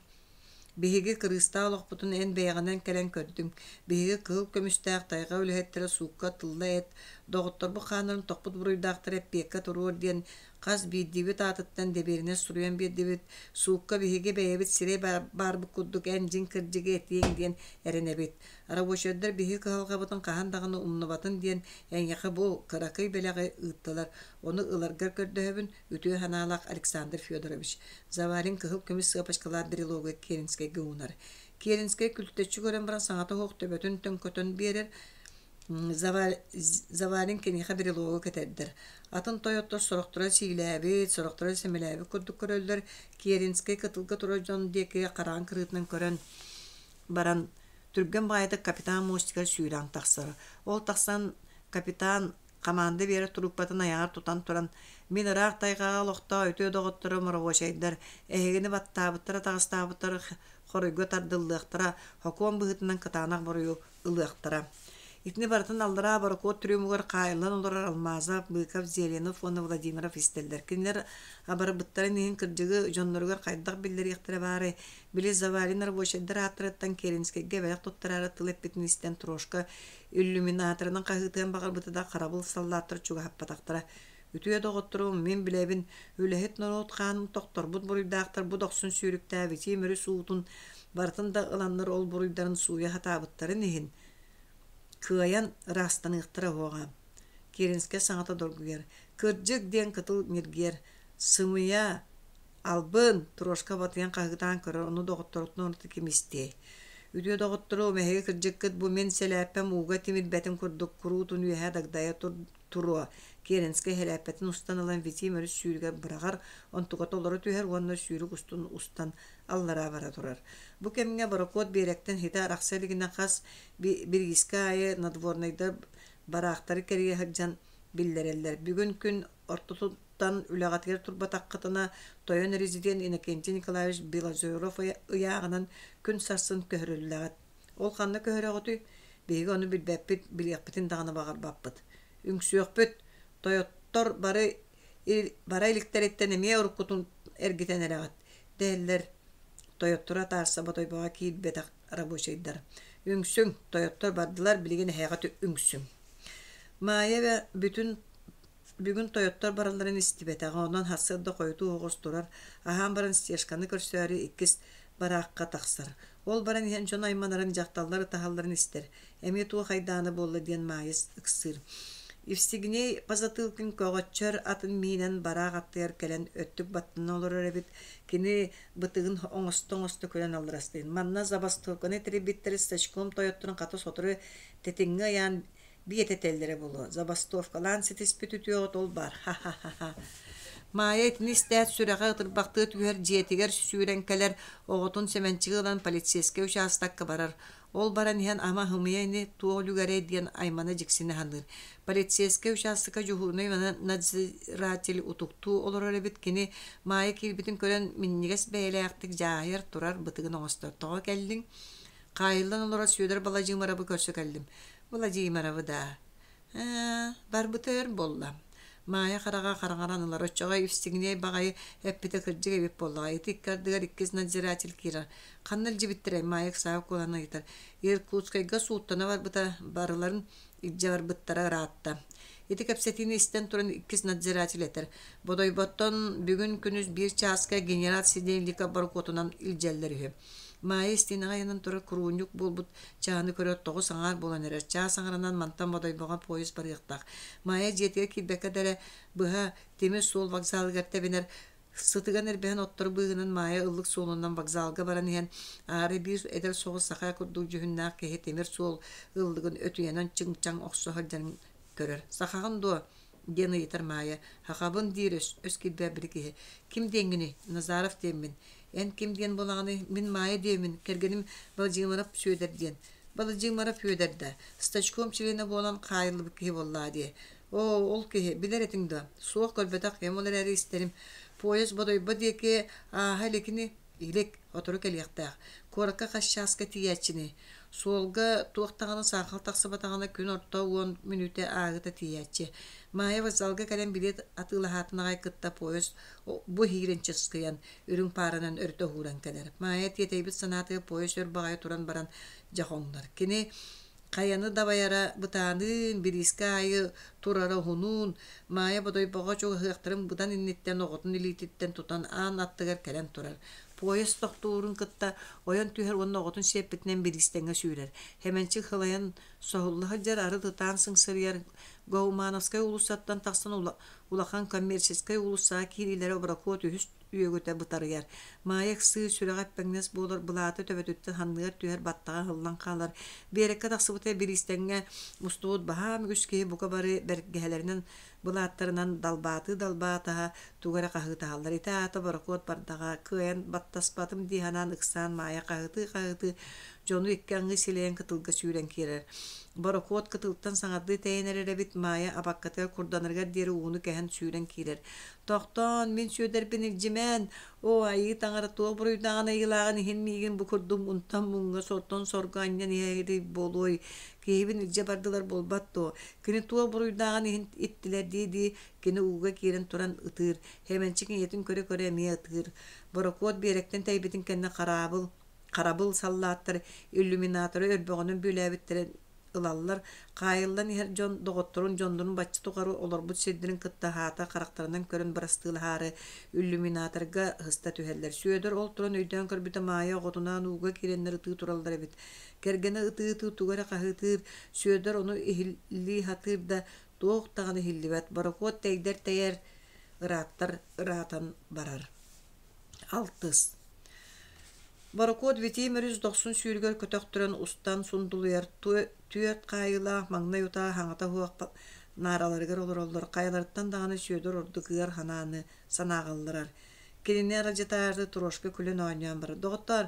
A: Биһиги кырыыстаах олохпутун эн бэйэҕинэн кэлэн көрдүҥ. Биһиги кыһыл көмүстээх тайҕа үлэһиттэрэ суукка тылла эт, доҕотторбут хааннарын тохпут буруйдаахтары эппиэккэ туруор диэн хас биирдиибит аатыттан дэбиэринэс суруйан биэрдибит. Суукка биһиги бэйэбит сирэй баарбыт курдук эн дьиҥ кырдьыгы этиэҥ диэн эрэнэбит. Рабочайдар биһиги кыһалҕабытын хаһан даҕаны умнубатын диэн эйиэхэ бу кыракый бэлэҕи ыыттылар. Ону ыларгар көрдөһөбүн, үтүө санаалаах Александр Федорович. Заварин кыһыл көмүс сыапачкалаах брелогу Керенскэйгэ уунар. Керенскэй күлтэччи көрөн баран саҥата суох төбөтүн төҥкөтөн биэрэр. Заварин киниэхэ брелогу кэтэрдэр. Атын тойоттор сорохторо сиилээбит, сорохторо сэмэлээбит курдук көрөллөр. Керенскэй кытылга турар дьон диэки хараҕын кырыытынан көрөн баран түргэн баҕайытык капитан мостигар сүүрэн тахсар. Ол тахсан капитан Хамаанда биэрэр трубкатын айаҕар тутан туран, «Мин ыраах тайҕаҕа олохтоох үтүө доҕотторум рабочайдар, эһигини баттаабыттара-таҕыстаабыттара хоруйга тардыллыахтара, сокуон быһыытынан кытаанах буруйу ылыахтара». Итини барытын аллараа борокуот трюмугар хаайыллан олорор Алмазов, Быков, Зеленов уонна Владимиров истэллэр. Кинилэр абарбыттарын иһин кырдьыгы дьонноругар хайдах биллэриэхтэрэ баарай, били Завалин рабочайдар ааттарыттан Керенскэйгэ бэлэх туттараары тыл эппитин истэн Трошка Иллюминаторынан хаһыытыан баҕарбыта да харабыл саллааттар чугаһаппатахтара. Үтүө доҕотторум, мин билэбин, үлэһит норуот хаанын тохторбут буруйдаахтар бу дохсун сүүрүктээх Витим өрүс уутун барытын да ыланнар ол буруйдарын сууйа сатаабыттарын иһин кыайан ыраастаныахтара уоҕа. Киринскэй саҥата доргуйар. Кырдьык диэн кытыл ньиргиэр. Сымыйа, Албын, Трошка батыйан хаһыытаан көрөр, ону доҕотторуттан ураты ким истиэй. Үтүө доҕотторум, эһиги кырдьыккыт бу мин сэлээппэм ууга тимирбэтин курдук куруутун үөһэ дагдайа туруо. Керенскэй сэлээппэтин устан ылан Витим өрүс сүүрүгэр быраҕар, онтуга толору түһэр уонна сүүрүк устун устан аллараа бара турар. Бу кэмҥэ борокуот биэрэктэн хитэ арахса илигинэ хас бириискэ аайы надворнайдар бараахтары кэрийэ сылдьан биллэрэллэр. Бүгүн күн ортотун Тан үлэҕитигэр турбатаххытына, тойон резидент Иннокентий Николаевич Белозеров ыйааҕынан күн сарсын көһөрүллэҕит. Ол ханна көһөрөҕүтүй? Биһиги ону билбэппит, билиэхпитин даҕаны баҕарбаппыт. Үҥсүөхпүт. Тойоттор бары бара иликтэриттэн эмиэ уруккутун эргитэн эрэҕит, дэһэллэр тойоттору атаарса Бодойбоҕо киирбэтэх рабочайдар. Үҥсүҥ, тойоттор бардылар, билигин эһээҕит үҥсүҥ. Маайа бүтүн Бүгүн тойоттор баралларын истибэтэҕэ, онон сарсыарда хойутуу оҕус турар, аһаан баран Стешканы көрсөөрү иккис бараахха тахсар. Ол баран иһэн дьон айманарын, дьахталлар ытаһалларын истэр. Эмиэ туох айдаана буолла диэн Маайыс ыксыыр. Евстигней Позатылкин көҕөччөр атын миинэн бараах аттыгар кэлэн өттүк баттана олорор эбит. Кини бытыгын оҥосто-оҥосто күлэн алларастыыр. Манна забастовканы тэрийбиттэр стачком тойотторун хата сотору тэтиҥҥэ ыйаан биэтэтэллэрэ буолуо, забастовкалаан ситиспит үтүөҕүт ол баар, ха-ха-ха-ха. Маайа итини истээт сүрэҕэ ытырбахтыы түһэр дьиэтигэр сүүрэн кэлэр, оҕотун Сэмэнчиги ылан полицейскай учаастакка барар. Ол баран иһэн ама ымыйа ини туох үлүгэрэй диэн аймана дьиксинэ саныыр. Полицейскай учаастакка дьуһуурунай надзиратель утуктуу олорор эбит. Кини Маайа киирбитин көрөн минньигэс бэйэлээхтик дьааһыйар турар бытыгын оҥостор. Тоҕо кэллиҥ? Хаайыллан олорор Сүөдэр Баладьыымарабы көрсө кэллим. Владимировы даа. Ээ, барбыта өр буолла. Маайа хараҕа хараҥаран ылар. Оччоҕо Евстигней баҕайы эппитэ кырдьык эбит буоллаҕа. Ити икки ардыгар иккис надзиратель киирэр. Ханна илдьибиттэрэй? Маайа ыксаабыт куолаһынан ыйытар. Иркутскайга сууттана барбыта, барыларын илдьэ барбыттара ыраатта. Ити кэпсэтиини истэн туран иккис надзиратель этэр. Бодойботтон бүгүн күнүс биир чааска генерал Сидельников борокуотунан илдьэллэр үһү. Маайа истиэнэҕэ ыйанан турар куруунньук буолбут чааны көрөөт тоҕус аҥаар буолан эрэр. Чаас аҥарынан мантан Бодойбоҕо поезд барыахтаах. Маайа дьиэтигэр киирбэккэ да эрэ быһа тимир суол вокзалыгар тэбинэр. Сытыган эрбэһэн оттор быыһынан Маайа ыллык суолунан вокзалга баран иһэн аара биир эдэр соҕус саха курдук дьүһүннээх киһи тимир суол ыллыгын өтүйэнэн чыҥ-чаҥ охсо сылдьарын көрөр. «Сахаҕын дуо?» диэн ыйытар Маайа. «Сахабын» диир өс, өс киирбэт били киһи. «Ким диэҥҥиний?» «Назаров диэммин». «Эн ким диэн буолаҕыный?» «Мин Маайа диэммин, кэргэним Владимиров Сүөдэр диэн». Баладьыымара Федор да, стачком чилиэнэ буолан хаайыллыбыт киһи буоллаа дии. Оо, ол киһи, билэр этиҥ дуо? Суох көрбөтөх киһим, ол эрээри истэрим. Поезд Бодойбо диэки ааһа иликини илик, сотору кэлиэхтээх. Куоракка хас чааска тиийээччиний? Суолга туох даҕаны саахал тахсыбатаҕына күн орто уон мүнүүтэ ааһыыта тиийээччи. Маайа вокзалга кэлэн билиэт атыылаһаатын аҕай кытта поезд бу иһиирэн чыскыйан, үрүҥ пааранан өрүтэ уһууран кэлэр. Маайа тиэтэйбит санаатыгар поезд өр баҕайы туран баран дьэ хоҥнор. Кини хайаны дабайара бытааныын, бириискэ аайы турара уһунуун, Маайа Бодойбоҕо чугаһыахтарын быдан инниттэн оҕотун илиититтэн тутан аан аттыгар кэлэн турар. Поезд тохтуурун кытта ойон түһэр уонна оҕотун сиэппитинэн бириистэҥҥэ сүүрэр. Хэмэнчик сылайан соһулла сылдьар, арыт ытаан сыҥсырыйар Гаумановскай уулуссаттан тахсан улахан коммерческай уулуссаҕа киириилэрэ борокуот үһүс үөгүтэ бытарыйар. Маайа ыксыы сүрэҕэ эппэҥнэс буолар, былаата төбөтүттэн санныгар түһэр, баттаҕа ыһыллан хаалар. Биэрэккэ тахсыбыта бириистэҥҥэ мустубут баһаам үгүс киһи бука бары бэргэһэлэринэн, былааттарынан далбаатыы-далбаатаһа тугу эрэ хаһыытаһаллар. Ити аата борокуот бардаҕа, кыайан баттаспатым дии санаан ыксаан Маайа хаһыытыы-хаһыытыы дьону икки аҥыы силэйэн кытылга сүүрэн киирэр. Борокуот кытылтан саҥардыы тэйэн эрэр эбит, Маайа абаккатыгар курданарыгар диэри ууну кэһэн сүүрэн киирэр. Тохтоон, мин Сүөдэрбин илдьимээн, оо, айыы таҥара туох буруйдааҕын айыылааҕын иһин миигин бу курдук мунтан муҥҥа, сортон сорго анньан иһэрий буолуой, киһибин илдьэ бардылар буолбат дуо, кини туох буруйдааҕын иһин иттилэр дии-дии кини ууга киирэн туран ытыыр, Хэмэнчик ийэтин көрө-көрө эмиэ ытыыр. Борокуот биэрэктэн тэйбитин кэннэ хараабыл, харабыл саллааттар иллюминаторы өрбөҕүнэн бүөлээбиттэрин ылаллар, хаайыллан иһэр дьон доҕотторун дьоннорун бачча тухары олорбут сирдэрин кытта аһаата харахтарынан көрөн бырастыылаһаары иллюминаторга сыста түһэллэр. Сүөдэр ол туран өйдөөн көрбүтэ Маайа оҕотунаан ууга киирэннэр ытыы тураллар эбит. Кэргэнэ ытыы-ытыы тугу эрэ хаһыытыыр, Сүөдэр ону иһиллии сатыыр да, туох даҕаны иһиллибэт, борокуот тэйдэр тэйэр, ырааттар ыраатан барар. Алтыс. Борокуот Витим өрүс дохсун сүүрүгэр көтөхтөрөн устан сундулуйар түөрт хаайыылаах маҥнай утаа хаҥата суох наараларыгар олороллор, хайаларыттан даҕаны Сүөдэр ордук ыар санааны санааҕалларар. Кинини аралдьытаары Трошка күлэн оонньоон барар: «Доҕоттоор,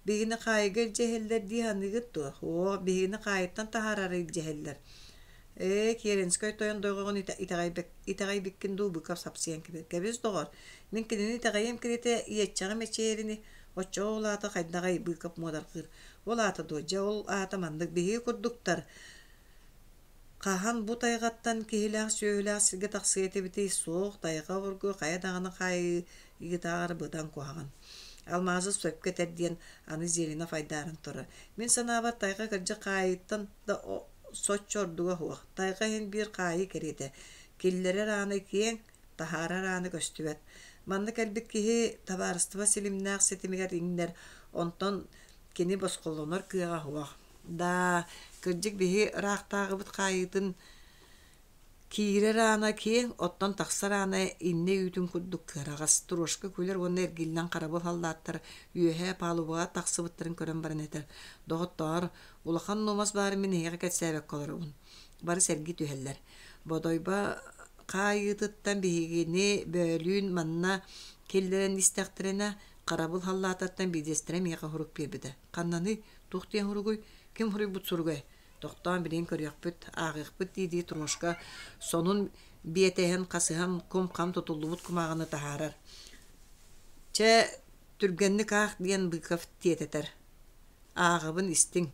A: биһигини хаайыыга илдьэ иһэллэр дии саныыгыт дуо? Оо, биһигини хаайыттан таһаарары илдьэ иһэллэр. Ээ, Керенскэй тойон дойҕоҕун итэҕэйбиккин дуу, Быков сапсыйан кэбис доҕор, мин кинини итэҕэйиэм кириэтэ иэччэҕим эчээрини, оччоҕо ол аата хайдаҕый, Быков муодарҕыыр. Ол аата дуо, дьэ ол аата маннык биһиги курдуктар хаһан бу тайҕаттан киһилээх сүөһүлээх сиргэ тахсыа этибитий, суох, тайҕа обургу хайа даҕаны хаайыытааҕар быдан куһаҕан. Алмаазы сөпкө этэр диэн аны Зеленов айдааран турар. Мин санаабар тайҕа кырдьык хаайыыттан да соччо ордуга суох, тайҕа иһин биир хаайыы кэриэтэ, киллэрэр аана киэҥ, таһаарар аана көстүбэт. Манна кэлбит киһи табаарыстыба силимнээх ситимигэр иҥнэр, онтон кини босхолонор кыаҕа суох. Даа, кырдьык биһи ыраахтааҕыбыт хаайыытын Киирэр аана киэҥ, оттон тахсар аана иннэ үүтүн курдук кыараҕас, Трошка күлэр уонна эргиллэн харабыл халлааттар үөһээ палубаҕа тахсыбыттарын көрөн баран этэр: «Доҕоттоор, улахан нуомас баарын мин эһиэхэ кэпсээбэккэ олоробун». Бары сэргии түһэллэр. Бодойбо хаайыытыттан биһигини бөөлүүн манна киллэрэн истэхтэринэ, харабыл халлаатыттан биирдэстэрэ миэхэ сурук биэрбитэ. Ханнаный? Туох диэн суругуй? Ким суруйбут суругай? Тохтоон билигин көрүөхпүт, ааҕыахпыт дии-дии Трошка сонун биэтэһин хасыһан кум-хам тутуллубут кумааҕыны таһаарар. «Чэ, түргэнник аах» диэн Быков тиэтэтэр. «Ааҕабын истиҥ.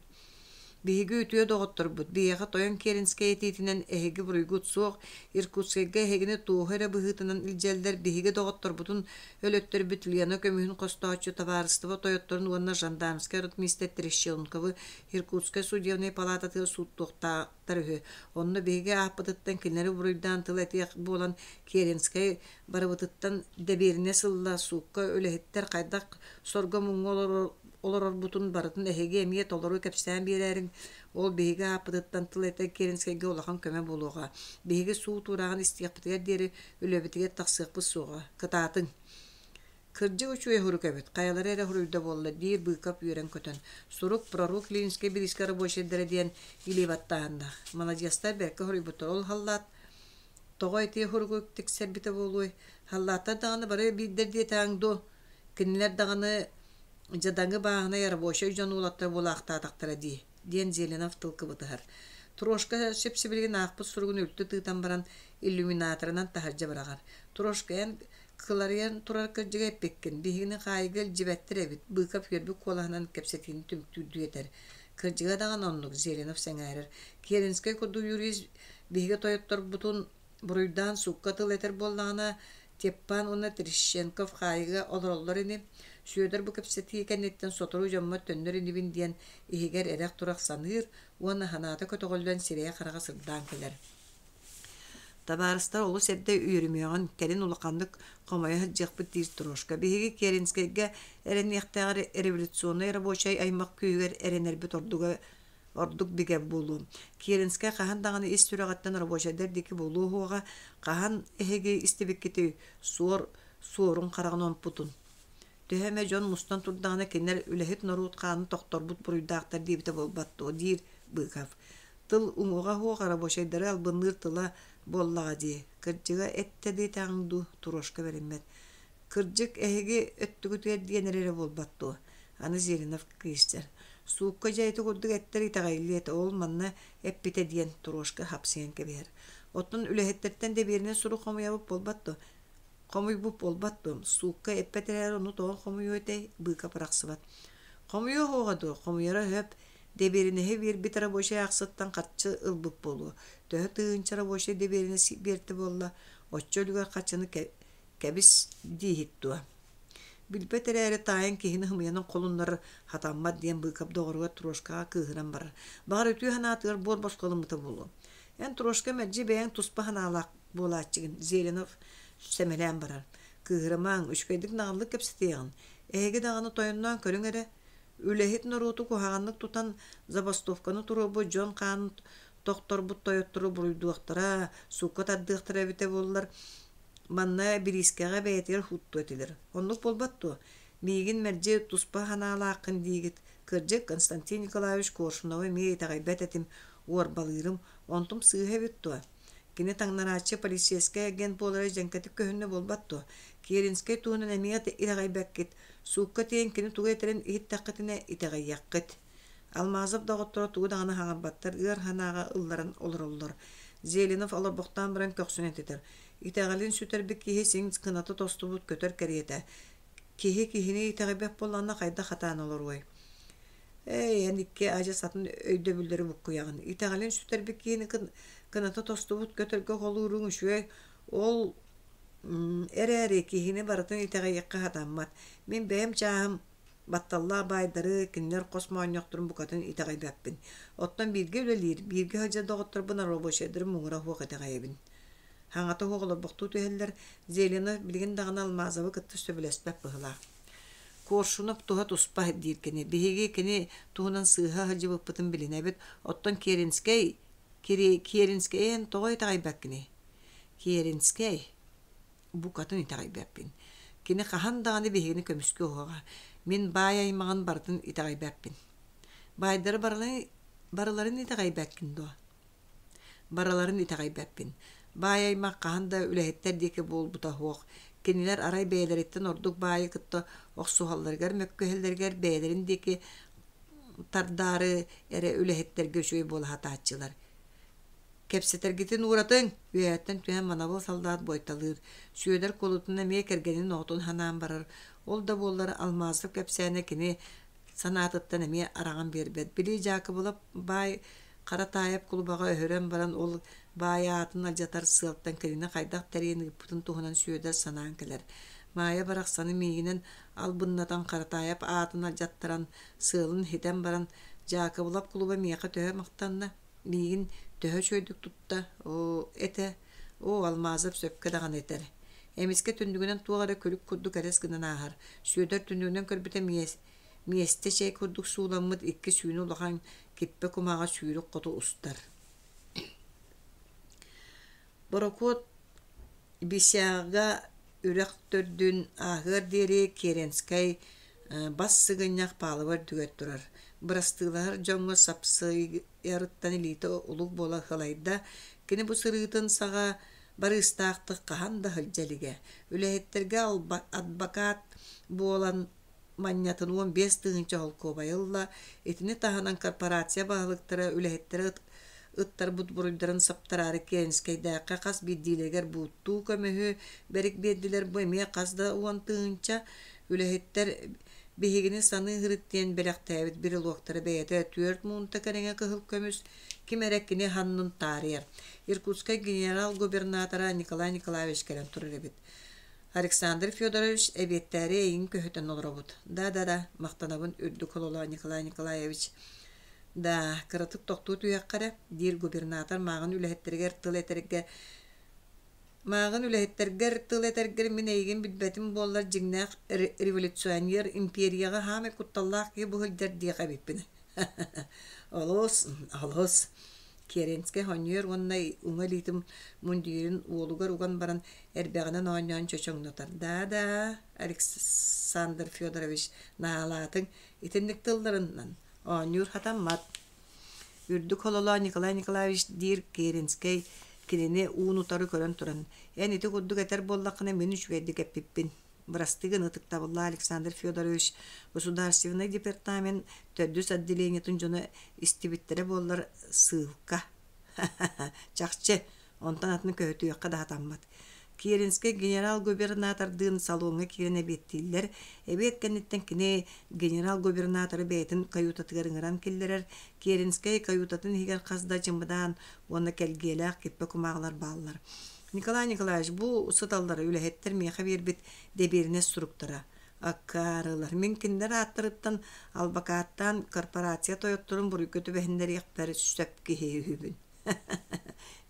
A: Биһиги үтүө доҕотторбут, биһиэхэ Тойон Керенскэй этиитинэн эһиги буруйгут суох, Иркутскайга эһигини туоһу эрэ быһыытынан илдьэллэр, биһиги доҕотторбутун өлөттөрбүт Лена көмүһүн хостооччу табаарыстыба тойотторун уонна жандармскай ротмистр Терещенковы Иркутскай судебнай палаататыгар сууттуохтаахтар үһү. Онно биһиги ааппытыттан кинилэри буруйдаан тыл этиэх буолан Керенскэй барыбытыттан дэбиэринэс ылла, суукка үлэһиттэр хайдах сорго-муҥҥа олорорбутун барытын эһиги эмиэ толору кэпсээн биэрээриҥ, ол биһиги ааппытыттан тыл этэ Керенскэйгэ улахан көмө буолуоҕа. Биһиги суут уурааҕын истиэхпитигэр диэри үлэбитигэр тахсыахпыт суоҕа. Кытаатыҥ! Кырдьык үчүгэй сурук эбит, хайалара эрэ суруйда буолла, диир Быков үөрэн-көтөн. Сурук пророк Ленинскэй бириискэ рабочайдара диэн илии баттааһыннаах. Маладьыастар бэркэ суруйбуттар ол халлаат тоҕо ити суругу тиксэрбитэ буолуой? Халлааттар даҕаны бары биирдэр диэтэҕиҥ дуо? Кинилэр даҕаны дьадаҥы бааһынай рабочай дьон уолаттара буолаахтаатахтара дии. диэн Зеленов тыл кыбытыһар. Трошка сип-сибилигин аахпыт суругун үлтү тыытан баран иллюминаторынан таһырдьа быраҕар. Трошка эн кыларыйан турар кырдьыга эппиккин, биһигини хаайыыга илдьибэттэр эбит, Быков үөрбүт куолаһынан кэпсэтиини түмүктүүрдүү этэр. Кырдьыга даҕаны оннук, Зеленов сэҥээрэр. Керенскэй курдук юрист биһиги тойотторбутун буруйдаан суукка тыл этэр буоллаҕына, Теппан уонна Трещенков хаайыыга олороллор ини. Сүөдэр бу кэпсэтии кэнниттэн сотору дьоммор төннөр инибин диэн иһигэр эрэх-турах саныыр уонна санаата көтөҕүллэн сирэйэ-хараҕа сырдаан кэлэр. Табаарыстар олус эрдэ үөрүмүөҕүн, кэлин улаханнык хомойо сылдьыахпыт диир Трошка. Биһиги Керенскэйгэ эрэниэхтээҕэр революционнай рабочай аймах күүһүгэр эрэнэрбит ордуга ордук бигэ буолуо. Керенскэй хаһан даҕаны ис сүрэҕиттэн рабочайдар диэки буолуо суоҕа, хаһан эһиги истибиккитий суор суорун хараҕын омпутун. Төһө эмэ дьон мустан турдаҕына кинилэр үлэһит норуот хаанын тохторбут буруйдаахтар диэбитэ буолбат дуо диир Быков. Тыл уҥуоҕа суох рабочайдары албынныыр тыла буоллаҕа дии. Кырдьыга эттэ диэтэҕиҥ дуу, Трошка бэриммэт. Кырдьык, эһиги өттүгүтүгэр диэн эрэрэ буолбат дуо? Аны Зеленов киирсэр. Суукка дьэ ити курдук эттэр итэҕэйиллиэ этэ, ол манна эппитэ диэн Трошка хапсыйан кэбиһэр. Оттон үлэһиттэртэн дэбиэринэй сурук хомуйабыт буолбат дуо? Хомуйбут буолбат дуо? Суукка эппэт эрээри ону тоҕо хомуйуо этэй? Быыка бырахсыбат. Хомуйуо суоҕа дуо? Хомуйара сөп. Дэбиэринэһи биэрбит рабочай аахсыттан харчы ылбыт буолуо. Төһө тыһыынча рабочай дэбиэринэс биэртэ буолла, оччо үлүгэр харчыны кэбис дииһик дуо? Билбэт эрээри таайан киһини ымыйанан холуннарар хатаммат диэн Быыкап доҕоругар Трошкаҕа кыыһыран барар. Баҕар үтүө санаатыгар буор босхо ылыммыта буолуо. Эн Трошка мэлдьи бэйэҥ туспа санаалаах буолааччыгын, Зеленов сэмэлээн барар. Кыыһырымаҥ, үчүгэйдик наҕыллык кэпсэтиэҕин. Эһиги даҕаны тойонноон көрүҥ эрэ. Үлэһит норуоту куһаҕаннык тутан забастовканы туруорбут дьон хаанын тохторбут тойоттору буруйдуохтара, суукка тардыахтара эбитэ буоллар, манна бириискэҕэ бэйэтигэр хуттуо этилэр. Оннук буолбат дуо? Миигин мэлдьи туспа санаалааххын диигит. Кырдьык, Константин Николаевич Коршуновы эмиэ итэҕэйбэт этим, уорбалыырым. Онтум сыыһа эбит дуо? Кини таҥнарааччы полицейскай агент буолара дьэҥкэтик көһүннэ буолбат дуо? Керенскэй туһунан эмиэ итэҕэйбэккит. Суукка тиийэн кини тугу этэрин иһиттэххитинэ итэҕэйиэххит. Алмазов доҕотторо тугу даҕаны хаҥарбаттар, ыар санааҕа ылларан олороллор. Зеленов олорбохтоон баран көхсүн этитэр. Итэҕэлин сүтэрбит киһи син кыната тостубут көтөр кэриэтэ. Киһи киһини итэҕэйбэт буоллаҕына хайдах хатаан олоруой? Эй, эн икки адьас атын өйдөбүллэри буккуйаҕын. Итэҕэлин сүтэрбит киһини кыната тостубут көтөргө холууруҥ үчүгэй. Ол эрээри киһини барытын итэҕэйиэххэ сатаммат. Мин бэйэм чааһым батталлаах баайдары, кинилэр хос моонньохторун букатын итэҕэйбэппин. Оттон бииргэ үлэлиир, бииргэ сылдьар доҕотторбун рабочайдары муҥура суох итэҕэйэбин. Хаҥата суох олорбохтуу түһэллэр, Зелена билигин даҕаны Алмазовы кытта сөбүлэспэт быһыылаах. Коршунов туһа туспа диир кини. Биһиги кини туһунан сыыһа сылдьыбыппытын билинэбит. Оттон Керенскэй, Керенскэй эн тоҕо итэҕэйбэккиний? Керенскэй букатын итэҕэйбэппин. Кини хаһан даҕаны биһигини көмүскүө уһуоҕа. Мин баай аймаҕын барытын итэҕэйбэппин. Баайдары барыларын, барыларын итэҕэйбэккин дуо? Барыларын итэҕэйбэппин. Баай аймах хаһан да үлэһиттэр диэки буолбута суох. Кинилэр арай бэйэлэриттэн ордук баайы кытта охсуһалларыгар, мөккүһэллэригэр бэйэлэрин диэки тардаары эрэ үлэһиттэргэ үчүгэй буола сатааччылар. Кэпсэтэргитин ууратыҥ! Үөһэттэн түһэн манабыл саллаат буойталыыр. Сүөдэр куолутун эмиэ кэргэнин оҕотун санаан барар. Ол да буоллар Алмазов кэпсээнэ кини санаатыттан эмиэ араҕан биэрбэт. Били Дьаакыбылап баай Хара Таайап кулубаҕа өһөрөн баран ол баай аатын алдьатар сыалтан кинини хайдах тэрийэн ыыппытын туһунан Сүөдэр санаан кэлэр. Маайа барахсаны миигинэн албыннатан Харатаайап аатын алдьаттаран, сыалын ситэн баран, Дьаакыбылап кулуба миэхэ төһө махтанна, миигин төһө үчүгэйдик тутта, оо, этэ, оо, Алмазов сөпкө даҕаны этэр. Эмискэ түннүгүнэн туох эрэ күлүк курдук элэс гынан ааһар. Сүөдэр түннүгүнэн көрбүтэ миэстэ чэй курдук сууламмыт икки сүүнэ улахан киппэ кумаҕа сүүрүк хоту устар. Борокуот Бисяга үрэх төрдүн ааһыар диэри Керенскэй бас сыгынньах палуба үрдүгэр турар. Бырастыылаһар дьоҥҥо сапсыйарыттан илиитэ улук буола сылайда. Кини бу сырыытын саҕа барыыстаахтык хаһан да сылдьа илигэ. Үлэһиттэргэ адвокат буолан манньатын 15 тыһыынча солкуобайы ылла. Итини таһынан корпорация баһылыктара үлэһиттэрэ ыттарбыт буруйдарын саптараары Керенскэйдээххэ хас биирдиилэригэр бууттуу көмүһү бэрик биэрдилэр. Бу эмиэ хас да уон тыһыынча. Үлэһиттэр биһигини саныы сырыт диэн бэлэхтээбит брелоктара бэйэтэ түөрт муунта кэриҥэ кыһыл көмүс, ким эрэ кини саннын таарыйар. Иркутскай генерал-губернатора Николай Николаевич кэлэн турар эбит. Александр Федорович, эбиэттээри эйигин көһүтэн олоробут. Да-да-да, махтанабын үрдүк хололоо Николай Николаевич. Да, кыратык тохтуу түһүөххэ эрэ, диир губернатор мааҕын үлэһиттэригэр тыл этэргэ Мааҕын үлэһиттэргэр тыл этэргэр мин эйигин билбэтим буоллар дьиҥнээх революционер империяҕа хаамай кутталлаах киһи бу сылдьар диэх эбиппин. Олус, олус. Керенскэй сонньуйар уонна уҥа илиитин мундирын уолугар уган баран эрбэҕинэн оонньоон чочоҥнотор. Да-да, Александр Федорович, наһаалаатыҥ. Итинник тылларынан оонньуур хатаммат. Үрдүк хололоох Николай Николаевич диир Керенскэй кинини уун-утары көрөн туран, «Эн ити курдук этэр буоллаххына мин үчүгэйдик эппиппин. Бырастыы гын ытыктабыллаах Александр Федорович, Государственнай департамент төрдүс отделениетын дьоно истибиттэрэ буоллар сыылка. Чахчы, онтон атын көһүтүөххэ да сатаммат. Керенскэй генерал-губернатордыын салоҥҥа киирэн эбиэттииллэр. Эбиэт кэнниттэн кини генерал-губернаторы бэйэтин каютатыгар ыҥыран киллэрэр. Керенскэй каютатын иһигэр хас да чымыдаан уонна кэлгиэлээх киппэ кумааҕылар бааллар. Николай Николаевич, бу сыталлары үлэһиттэр миэхэ биэрбит дэбиэринэс суруктара. Аккаарылар. Мин кинилэр ааттарыттан албакааттаан корпорация тойотторун буруйга түбэһиннэриэхпэр сөп киһи үһүбүн.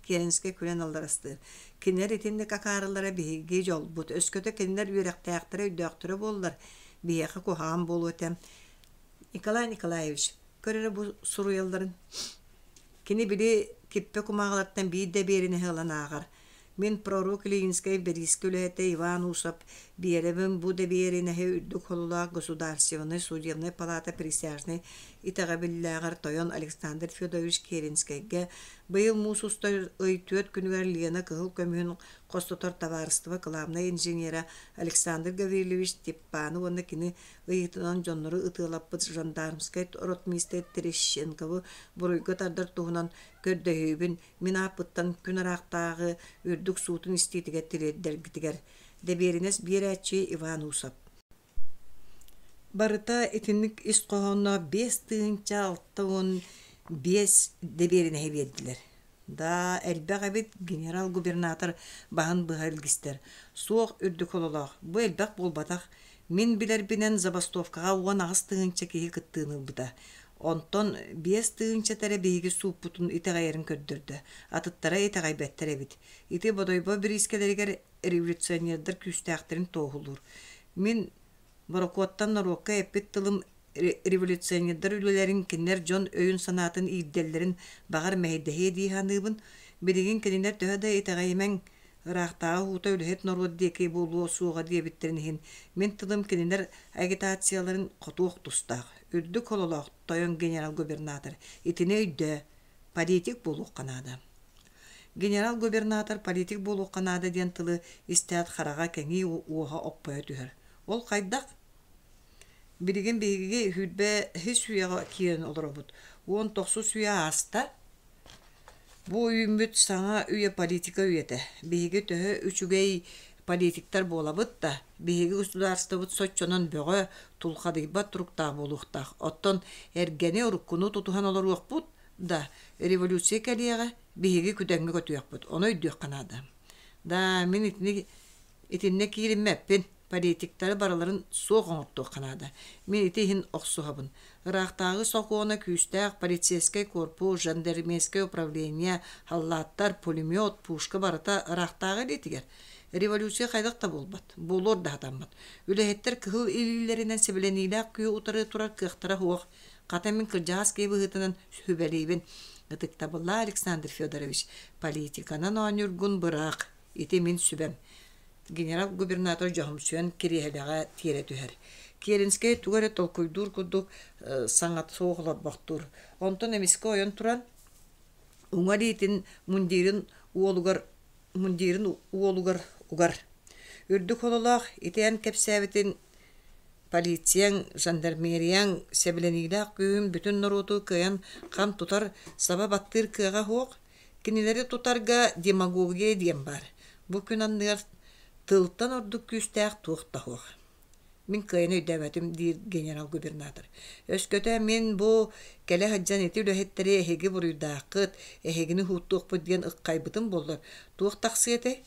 A: Керенскэй күлэн алларастыыр. Кинилэр итинник акаарылара биһиги дьолбут. Өскөтө кинилэр үөрэхтээхтэрэ, өйдөөхтөрө буоллар, биһиэхэ куһаҕан буолуо этэ. Николай Николаевич, көр эрэ бу суруйалларын. Кини били киппэ кумааҕылартан биир да биэринэһи ылан ааҕар. Мин пророк Ленинскэй бэриискэ үлэһитэ Иван Усов биэрэбин бу дэбиэринэһи үрдүк холулаах Государственнай судебнай палата присяжнай итэҕэбиллээҕэр тойон Александр Федорович Керенскэйгэ быйыл муус устар ый түөрт күнүгэр Лена кыһыл көмүһүн хостотор табаарыстыба кылаабынай инженерэ Александр Гаврильевич Степаны уонна кини ыйыытынан дьоннору ытыалаппыт жандармскай ротмистр Терещенковы буруйга тардар туһунан көрдөһүүбүн мин ааппыттан күн ыраахтааҕы үрдүк суутун истиитигэр тириэрдэргитигэр дэбиэринэс биэрээччи Иван Усов. Барыта итинник ис хоһооно 5 065 дэбиэринэһи биэрдилэр. Да, элбэх эбит, генерал-губернатор баһын быһа илгистэр. Суох үрдүк хололоох, бу элбэх буолбатах. Мин билэрбинэн забастовкаҕа 18 тыһыынча киһи кыттыыны ылбыта. Онтон 5 тыһыынчата эрэ биһиги сууппутун итэҕэйэрин көрдөрдө, атыттара итэҕэйбэттэр эбит. Ити Бодойбо бириискэлэригэр революционердар күүстээхтэрин туоһулуур. Мин борокуоттан норуокка эппит тылым революционердар үлэлэрин кинилэр дьон өйүн-санаатын иирдэллэрин баҕар мэһэйдэһиэ дии саныыбын. Билигин кинилэр төһө да итэҕэйимэҥ, ыраахтааҕы уута үлэһит норуот диэки буолуо суоҕа диэбиттэрин иһин, мин тылым кинилэр агитацияларын хотуох тустаах. Үрдүк хололоох тойон генерал-губернатор итини өйдөө, политик буолуохха наада. Генерал-губернатор политик буолуохха наада диэн тылы истээт хараҕа кэҥии уоһа оппойо түһэр. Ол хайдах? Билигин биһиги сүүрбэһис үйэҕэ киирэн олоробут. 19-ус үйэ ааста. Бу үүммүт саҥа үйэ политика үйэтэ. Биһиги төһө үчүгэй политиктар буолабыт да, биһиги государствобыт соччонон бөҕө, тулхадыйбат туруктаах буолуохтаах. Оттон эргэни уруккуну тутуһан олоруохпут да, революция кэлиэҕэ, биһиги күдэҥҥэ көтүөхпүт. Ону өйдүөххэ наада. Да, мин итини итиннэ киириммэппин. Политиктары барыларын суох оҥортуохха наада. Мин ити иһин охсуһабын. Ыраахтааҕы сокуона күүстээх полицейскай корпус, жандармерскай управление, халлааттар, пулемет, пушка барыта ыраахтааҕы илиитигэр. Революция хайдах да буолбат, буолуор да сатаммат. Үлэһиттэр кыһыл илиилэринэн сэбилэниилээх күүһү утары турар кыахтара суох. Хата мин кырдьаҕас киһи быһыытынан сүбэлиибин. Ытыктабыллаах Александр Федорович, политиканан оонньуургун быраах. Ити мин сүбэм. Генерал-губернатор дьоһумсуйан кириэһилэҕэ тиэрэ түһэр. Керенскэй тугу эрэ толкуйдуур курдук саҥата суох олорбохтуур. Онтон эмискэ ойон туран, уҥа илиитин мундирын уолугар мундирын уолугар угар. Үрдүк хололоох ити эн кэпсээбитин. Полицияҥ, жандармерияҥ сэбилэниилээх күүһүн бүтүн норуоту кыайан хам тутар, саба баттыыр кыаҕа суох. Кинилэри тутарга демагогия диэн баар. Бу күн анныгар тылтан ордук күүстээх туох да суох. Мин кыайан өйдөөбөтүм, диир генерал-губернатор. Өскөтө мин бу кэлэ сылдьан ити үлэһиттэри эһиги буруйдааххыт, эһигини уһуктуохпут диэн ыккайбытым буоллар, туох тахсыа этэй?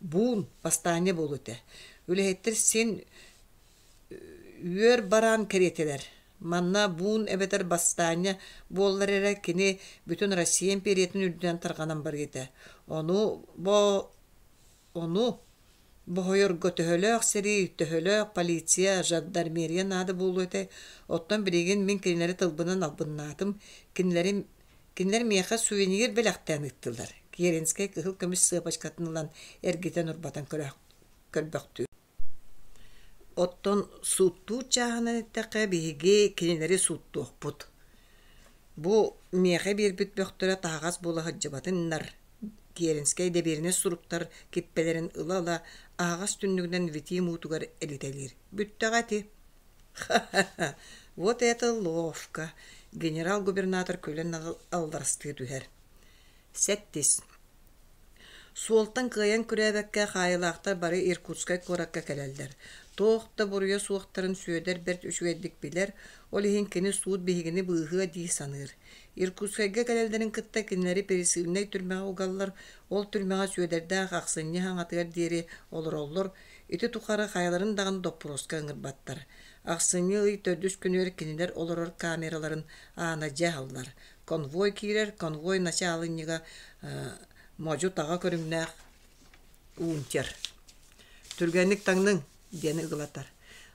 A: Буун, бастаанньа буолуо этэ. Үлэһиттэр син үөр бараан кэриэтилэр. Манна буун эбэтэр бастаанньа буоллар эрэ кини бүтүн Россия империятын үрдүнэн тарҕанан барыа этэ. Ону бо ону боһойорго төһөлөөх сэрии, төһөлөөх полиция, жандармерия наада буолуо этэй? Оттон билигин мин кинилэри тылбынан албыннаатым, кинилэри кинилэр миэхэ сувенир бэлэхтээн ыыттылар. Керенскэй кыһыл көмүс сыапачкатын ылан эргитэн-урбатан көрбөхтүүр. Оттон сууттуур чааһынан эттэххэ, биһиги кинилэри сууттуохпут. Бу миэхэ биэрбит бөхтөрө таһаҕас буола сылдьыбатыннар. Керенскэй дэбиэринэс суруктар киппэлэрин ыла-ыла аһаҕас түннүгүнэн Витим уутугар элитэлиир. Бүттэҕэ ити. Ха-ха-ха, вот это ловко! Генерал-губернатор күлэн алларастыы түһэр. Сэттис. Суолтан кыайан күрээбэккэ хаайыылаахтар бары Иркутскай куоракка кэлэллэр. Туох да буруйа суохтарын Сүөдэр бэрт үчүгэйдик билэр, ол иһин кини суут биһигини быыһыа дии саныыр. Иркутскайга кэлэллэрин кытта кинилэри пересыльнай түрмэҕэ угаллар, ол түрмэҕэ Сүөдэрдээх ахсынньы хаҥатыгар диэри олороллор, ити тухары хайаларын даҕаны доппуруоска ыҥырбаттар. Ахсынньы ый төрдүс күнүгэр кинилэр олорор камераларын аана дьэ аһыллар. Конвой киирэр, конвой начаалынньыга модьу-таҕа көрүҥнээх унтер. «Түргэнник таҥныҥ!» диэн ыгылатар.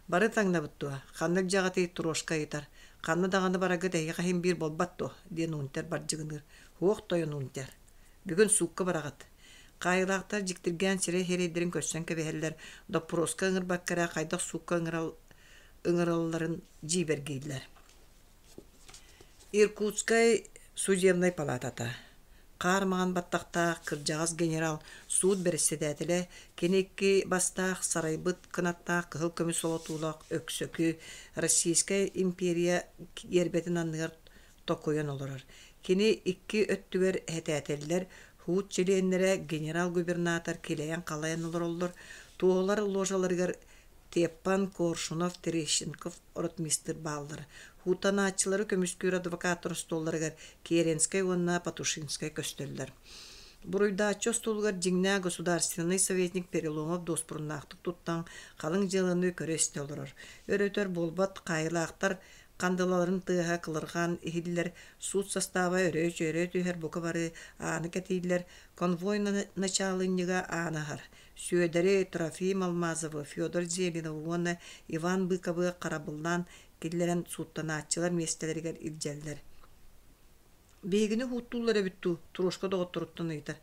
A: «Бары таҥнабыт дуо? Ханнык дьаҕатый?» Трошка ыйытар. «Ханна даҕаны бараргыт эһиэхэ иһин биир буолбат дуо?» диэн унтер бардьыгыныыр. «Һуох тойон унтер. Бүгүн суукка бараҕыт». Хаайыылаахтар дьиктиргээн сирэй сирэйдэрин көрсөн кэбиһэллэр, доппуруоска ыҥырбакка эрэ хайдах суукка ыҥыралларын дьиибэргииллэр. Иркутскай судебнай палатата хаар маҥан баттахтаах кырдьаҕас генерал суут бэрэссэдээтэлэ кини икки бастаах сарайбыт кынаттаах кыһыл көмүс солотуулаах Өксөкү Российскай империя гиэрбэтин анныгар токуйан олорор. Кини икки өттүгэр этээтэллэр ХУТ чилиэннэрэ генерал-губернатор килэйэн-халайан олороллор, туоһулар ложаларыгар Теппан, Коршунов, Терещенков ротмистр бааллар. Хутанааччылары көмүскүүр адвокаттар остуолларыгар Керенскэй уонна Патушинскай көстөллөр. Буруйдааччы остуолугар дьиҥнээх государственнай советник Переломов дуоспуруннаахтык туттан, халыҥ дьыаланы көрө-истэ олорор. Өр-өтөр буолбат хаайыылаахтар хандалаларын тыаһа кылырҕаан иһиллэр, суут састааба өрө-чөрө түһэр бука бары ааны кэтииллэр, конвой начаалынньыга ааны аһар. Сүөдэри, Трофим Алмазовы, Федор Зелиновы уонна Иван Быковы харабыллаан киллэрэн сууттанааччылар миэстэлэригэр илдьэллэр. «Биһигини уһуктууллар эбит дуу?» Трошка доҕотторуттан ыйытар.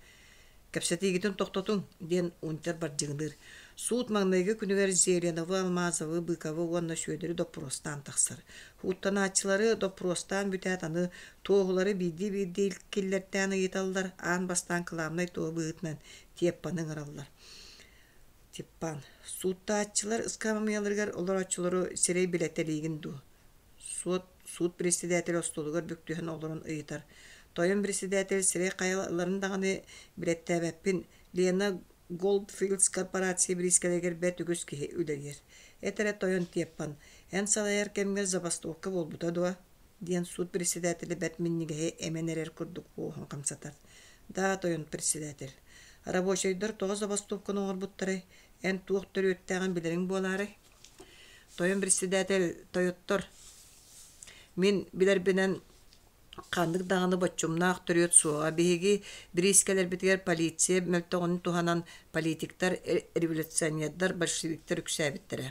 A: «Кэпсэтиигитин тохтотуҥ» диэн унтер бардьыгыныыр. Суут маҥнайгы күнүгэр Зеленовы, Алмазовы, Быковы уонна Сүөдэри доппуруостаан тахсар. Ууттанааччылары доппуруостаан бүтээт аны туоһулары биирдии-биирдии киллэртээн ыйыталлар, аан бастаан кылаабынай туоһу быһыытынан Теппаны ыҥыраллар. Теппан, сууттааччылар ыскаамыйаларыгар олорооччулару сирэй билэтэлиигин дуу? Суот суут председателэ остуолугар бүк түһэн олорон ыйытар. Тойон председатель сирэй хайаларын даҕаны билэттээбэппин. Лена Голдфилдс корпорация бириискэлэригэр бэрт үгүс киһи үлэлиир. Эт эрэ тойон Теппан, эн салайар кэмҥэр забастовка буолбута дуо? диэн суут председателэ бэрт минньигэһи эмэн эрэр курдук уоһун хамсатар. Да, тойон председатель. Рабочайдар тоҕо забастовканы оҥорбуттарай? Эн туох төрүөттээҕин билэриҥ буолаарай? Тойон председатель, тойоттор, мин билэрбинэн ханнык даҕаны боччумнаах төрүөт суоҕа. Биһиги бириискэлэрбитигэр полиция мөлтөҕүн туһанан политиктар, революционердар, большевиктар үксээбиттэрэ.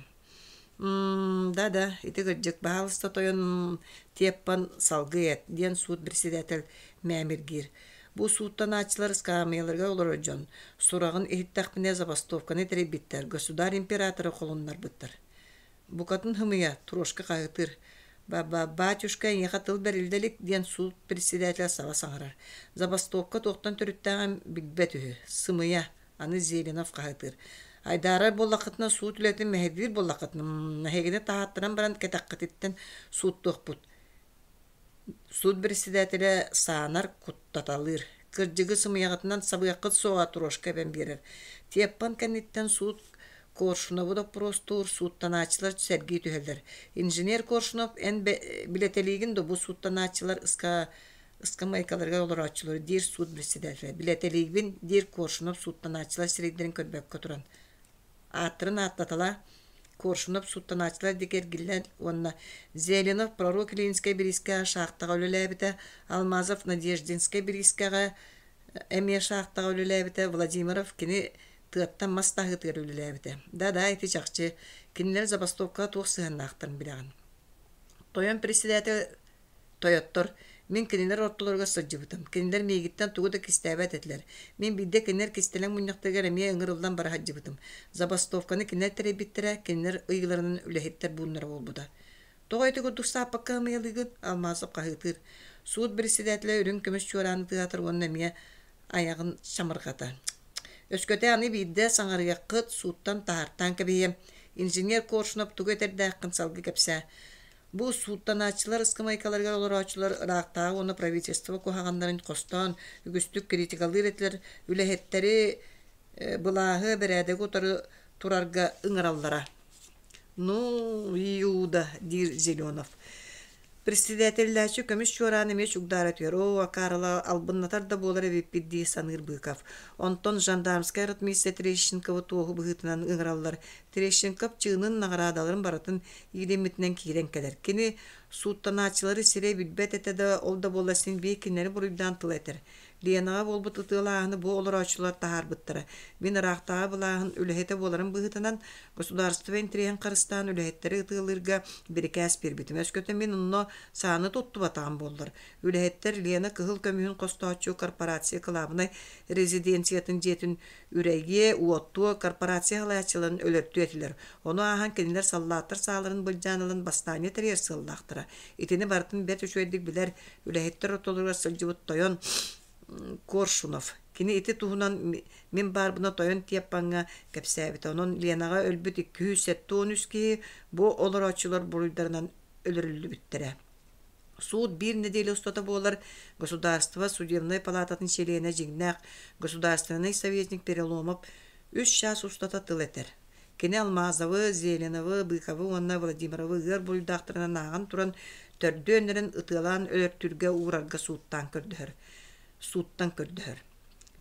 A: Да-да, ити кырдьык, баһаалыста тойон Теппан салгыы эт, диэн суут председатель мээмиргиир. Бу сууттанааччылар ыскаамыйаларыгар олорор дьон, сураҕын иһиттэхпинэ забастовканы тэрийбиттэр, государь императоры холуннарбыттар. Букатын һымыйа, Трошка хаһыытыыр. Ба-ба-батюшка эйиэхэ тыл бэриллэ илик диэн суут председателэ саба саҥарар. Забастовка туохтан төрүттээҕин билбэт үһү. Сымыйа, аны Зеленов хаһыытыыр. Айдаарар буоллаххытына суут үлэтин мэһэйдиир буоллаххытына, эһигини таһааттаран баран кэтэххититтэн сууттуохпут. Суут председателэ саанар, куттаталыыр. Кырдьыгы сымыйаҕытынан сабыаххыт суоҕа Трошка эбэн биэрэр. Тиэппан кэнниттэн суут Коршунову доппуруостуур, сууттанааччылар сэргии түһэллэр. Инженер Коршунов эн билэтэлиигин да бу сууттанааччылар ыскамыайкаларыгар олорооччулар диир суут председателэ. Билэтэлиигин диир Коршунов сууттанааччылар сирэйдэрин көрбөккө туран. Ааттарын ааттатала Коршунов сууттанааччылар диэки эргиллэн уонна Зеленов Пророк Ленинскэй бириискэҕэ шахтаҕа үлэлээбитэ, Алмазов Надеждинскэй бириискэҕэ эмиэ шахтаҕа үлэлээбитэ, Владимиров кини тыаттан мас таһыытыгар үлэлээбитэ. Да-да, ити чахчы. Кинилэр забастовкаҕа туох сыһыаннаахтарын билэҕин. Тойон председатель Тойоттор, мин кинилэр ортолоругар сылдьыбытым. Кинилэр миигиттэн тугу да кистээбэт этилэр. Мин биирдэ кинилэр кистэлэҥ мунньахтарыгар эмиэ ыҥырыллан бара сылдьыбытым. Забастовканы кинилэр тэрийбиттэрэ, кинилэр ыйыыларынан үлэһиттэр бууннара буолбута. Тоҕо ити курдук сааппакка ымыйалыыгын? Алмазов хаһыытыыр. Суут председателэ үрүҥ көмүс чуорааны тыаһатар уонна эмиэ айаҕын чамырҕата. Өскөтө аны биирдэ саҥарыаххыт, сууттан таһаартаан кэбиһиэм. Инженер Коршунов тугу этэрдээххин салгыы кэпсээ. Бу сууттанааччылар ыскамыайкаларыгар олорооччулар ыраахтааҕы уонна правительство куһаҕаннарын хостоон үгүстүк критикалыыр этилэр, үлэһиттэри былааһы, бэрээдэги утары турарга ыҥыраллара. «Ну, Иуда», диир Зеленов. Председателлээччи көмүс чуораан эмиэ чугдаара түһэр. Оо, акаарыла албыннатар да буолар эбиппит дии саныыр Быков. Онтон жандармскай ротмистр Терещенковы туоһу быһыытынан ыҥыраллар. Терещенков чыынын, наҕараадаларын барытын иилиммитинэн киирэн кэлэр. Кини сууттанааччылары сирэй билбэт этэ да, ол да буоллар син биир кинилэри буруйдаан тыл этэр. Ленаҕа буолбут ытыалааһыны бу олорооччулар таһаарбыттара. Мин ыраахтааҕы былааһын үлэһитэ буоларым быһыытынан, государство интэриэһин харыстаан үлэһиттэри ытыалыырга бирикээс биэрбитим. Өскөтө мин онно сааны туттубатаҕым буоллар, үлэһиттэр Лена кыһыл көмүһүн хостооччу корпорация кылаабынай резиденциятын дьиэтин үрэйиэ, уоттуо, корпорация салайааччыларын өлөртүө этилэр. Ону ааһан кинилэр саллааттар сааларын былдьаан ылан бастаанньа тэрийэр сыаллаахтара. Итини барытын бэрт үчүгэйдик билэр, үлэһиттэр ортолоругар сылдьыбыт тойон Коршунов. Кини ити туһунан мин баарбына тойон Тиэппаҥҥа кэпсээбитэ. Онон Ленаҕа өлбүт 273 киһи бу олорооччулар буруйдарынан өлөрүллүбүттэрэ. Суут биир нэдиэлэ устата буолар Государство судебнай палаататын чилиэнэ дьиҥнээх государственнай советник Переломов үс чаас устата тыл этэр. Кини Алмазовы, Зеленовы, Быковы уонна Владимировы ыар буруйдаахтарынан ааҕан туран төрдүөннэрин ытыалаан өлөртүүргэ уурарга сууттаан көрдөһөр. Сууттан көрдөһөр.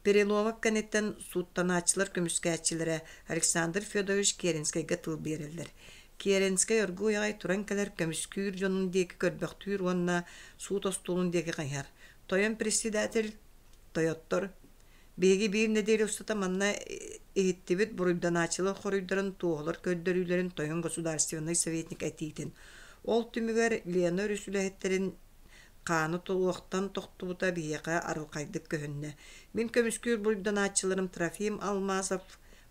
A: Переломов кэнниттэн сууттанааччылар көмүскээччилэрэ Александр Федорович Керенскэйгэ тыл биэрэллэр. Керенскэй оргууй аҕай туран кэлэр көмүскүүр дьонун диэки көрбөхтүүр уонна суут остуолун диэки хайыһар. Тойон председатель, тойоттор, биһиги биир нэдиэлэ устата манна иһиттибит буруйданааччылар хоруйдарын туоһулар көрдөрүүлэрин тойон государственнай советник этиитин. Ол түмүгэр Лена өрүс үлэһиттэрин хаана туруохтан тохтубута биһиэхэ арылхайдык көһүннэ. Мин көмүскүүр буруйданааччыларым Трофим Алмазов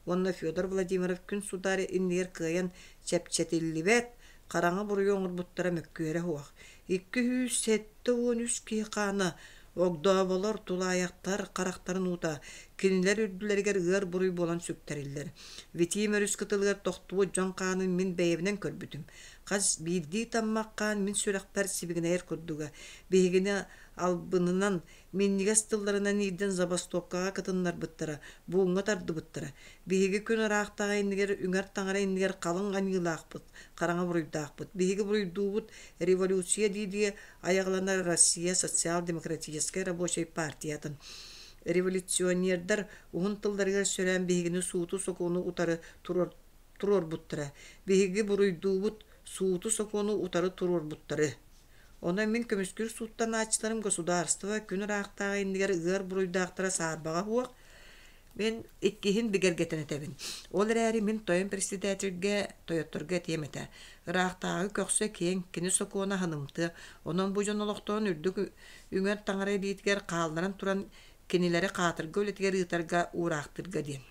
A: уонна Федор Владимиров күн судаар иннигэр кыайан чэпчэтиллибэт хараҥа буруйу оҥорбуттара мөккүөрэ суох. 273 киһи хаана огдооболор, тулаайахтар харахтарын уута кинилэр үрдүлэригэр ыар буруй буолан сүктэриллэр. Витим өрүс кытылыгар тохтубут дьон хаанын мин бэйэбинэн көрбүтүм. Хас биирдии таммах хаан мин сүрэхпэр сибигинэйэр курдуга. Биһигини албынынан, минньигэс тылларынан иирдэн забастовкаҕа кытыннарбыттара, бууҥҥа тардыбыттара. Биһиги күн ыраахтааҕы иннигэр үҥэр таҥара иннигэр халыҥ аньыылаахпыт, хараҥа буруйдаахпыт. Биһиги буруйдуубут революция дии-дии айаҕаланар Россия социал-демократическай рабочай партиятын. Революционердар уһун тылларыгар сөрөөн биһигини сууту-сокуону утары туруорбуттара. Биһиги буруйдуубут сууту-сокуону утары туруорбуттары. Онон мин көмүскүүр сууттанааччыларым государство күн ыраахтааҕы иннигэр ыар буруйдаахтара саарбаҕа суох. Мин иккиһин бигэргэтэн этэбин. Ол эрээри мин тойон председательгэ, тойотторго этиэм этэ. Ыраахтааҕы көхсө киэҥ, кини сокуона аһынымтыа. Онон бу дьон олохторун үрдүк үҥэр таҥара илиитигэр хаалларан туран кинилэри хаатырга үлэтигэр ыытарга уураахтыырга диэн.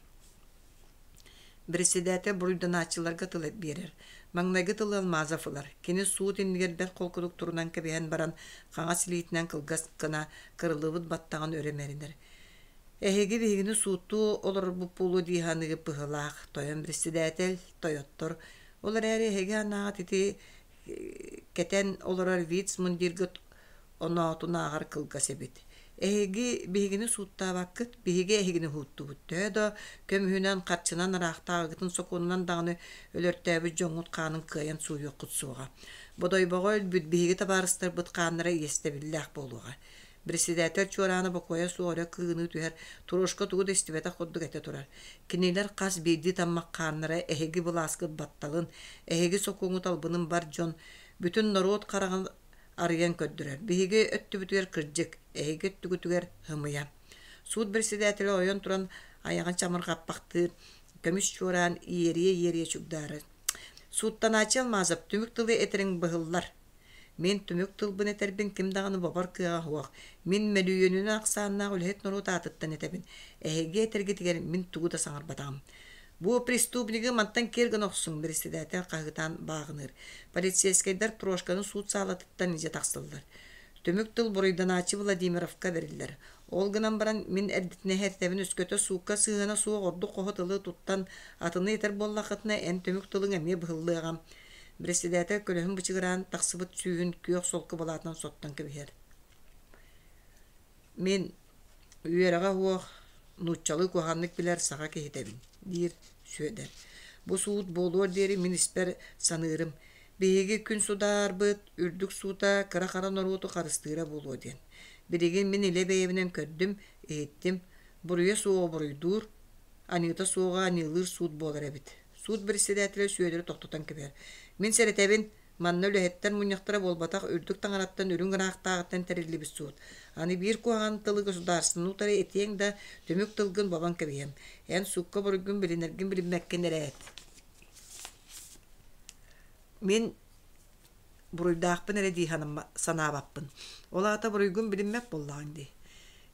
A: Бэрэссэдээтэл буруйданааччыларга тыл биэрэр. Маҥнайгы тылы Алмазов ылар. Кини суут иннигэр бэрт холкутук турунан кэбиһэн баран, хаҥас илиитинэн кылгас гына кырыллыбыт баттаҕын өрө мэринэр. Эһиги биһигини сууттуу олорорбут буолуо дии саныыгыт быһыылаах, тойон председатель, тойоттор. Ол эрээри эһиги анаҕыт ити кэтэн олорор виц-мундиргыт оноотунааҕар кылгас эбит. Эһиги биһигини сууттаабаккыт, биһиги эһигини уһуттубут. Төһө да көмүһүнэн, харчынан ыраахтааҕыгытын сокуонунан даҕаны өлөртөөбүт дьоҥҥут хаанын кыайан сууйуоххут суоҕа. Бодойбоҕо өлбүт биһиги табаарыстарбыт хааннара иэстэбиллээх буолуоҕа. Председатель чуораана бокуойа суох өрө кыыныы түһэр, Трошка тугу да истибэтэх курдук этэ турар. Кинилэр хас биирдии таммах хааннара эһиги былааскыт батталын, эһиги сокуоҥҥут албынын бар дьон, бүтүн норуот хараҕын арыйан көрдөрөр. Биһиги өттүбүтүгэр кырдьык, эһиги өттүгүтүгэр һымыйа. Суут председателэ ойон туран айаҕын чамырҕаппахтыыр, көмүс чуораан иэрийэ-иэрийэ чугдаарар. Сууттанааччы Алмазов түмүк тылы этэриҥ быһыллар. Мин түмүк тылбын этэрбин ким даҕаны бобор кыаҕа суох. Мин мөлүйүөнүнэн ахсааннаах үлэһит норуот аатыттан этэбин. Эһиги этэргитигэр мин тугу да саҥарбатаҕым. Бу преступнигы мантан киэр гына охсуҥ, председатель хаһыытаан бааҕыныыр. Полицейскайдар Трошканы суут саалатыттан илдьэ тахсаллар. Түмүк тыл буруйданааччы Владимировка бэриллэр. Ол гынан баран, мин эрдэтинэ эһэртэбин өскөтө суукка сыһыана суох ордук хоһо тылы туттан атыны этэр буоллаххытына, эн түмүк тылыҥ эмиэ быһыллыаҕа. Председатель көлөһүн бычыгыраан тахсыбыт сүүһүн күөх солко былаатынан соттон кэбиһэр. Мин үөрэҕэ суох, нууччалыы куһаҕаннык билэр саха киһитэбин, диир Сүөдэр. Бу суут буолуор диэри мин испэр саныырым, биһиги күн судаарбыт үрдүк суута кыра-хара норуоту харыстыыра буолуо диэн. Билигин мин илэ бэйэбинэн көрдүм, иһиттим, буруйа суоҕу буруйдуур, аньыыта суоҕу аньыылыыр суут буолар эбит. Суут председателэ Сүөдэри тохтотон кэбиһэр. Мин сэрэтэбин, манна үлэһиттэр мунньахтара буолбатах үрдүк таҥараттан үрүҥ ыраахтааҕыттан тэриллибит суут. Аны биир куһаҕан тылы государствоны утары этиэҥ да, түмүк тылгын бобон кэбиһиэм. Эн суукка буруйгун билинэргин билиммэккин эрээт. Мин буруйдаахпын эрэ дии санаабаппын. Ол аата буруйгун билиммэт буоллаҕыҥ дии.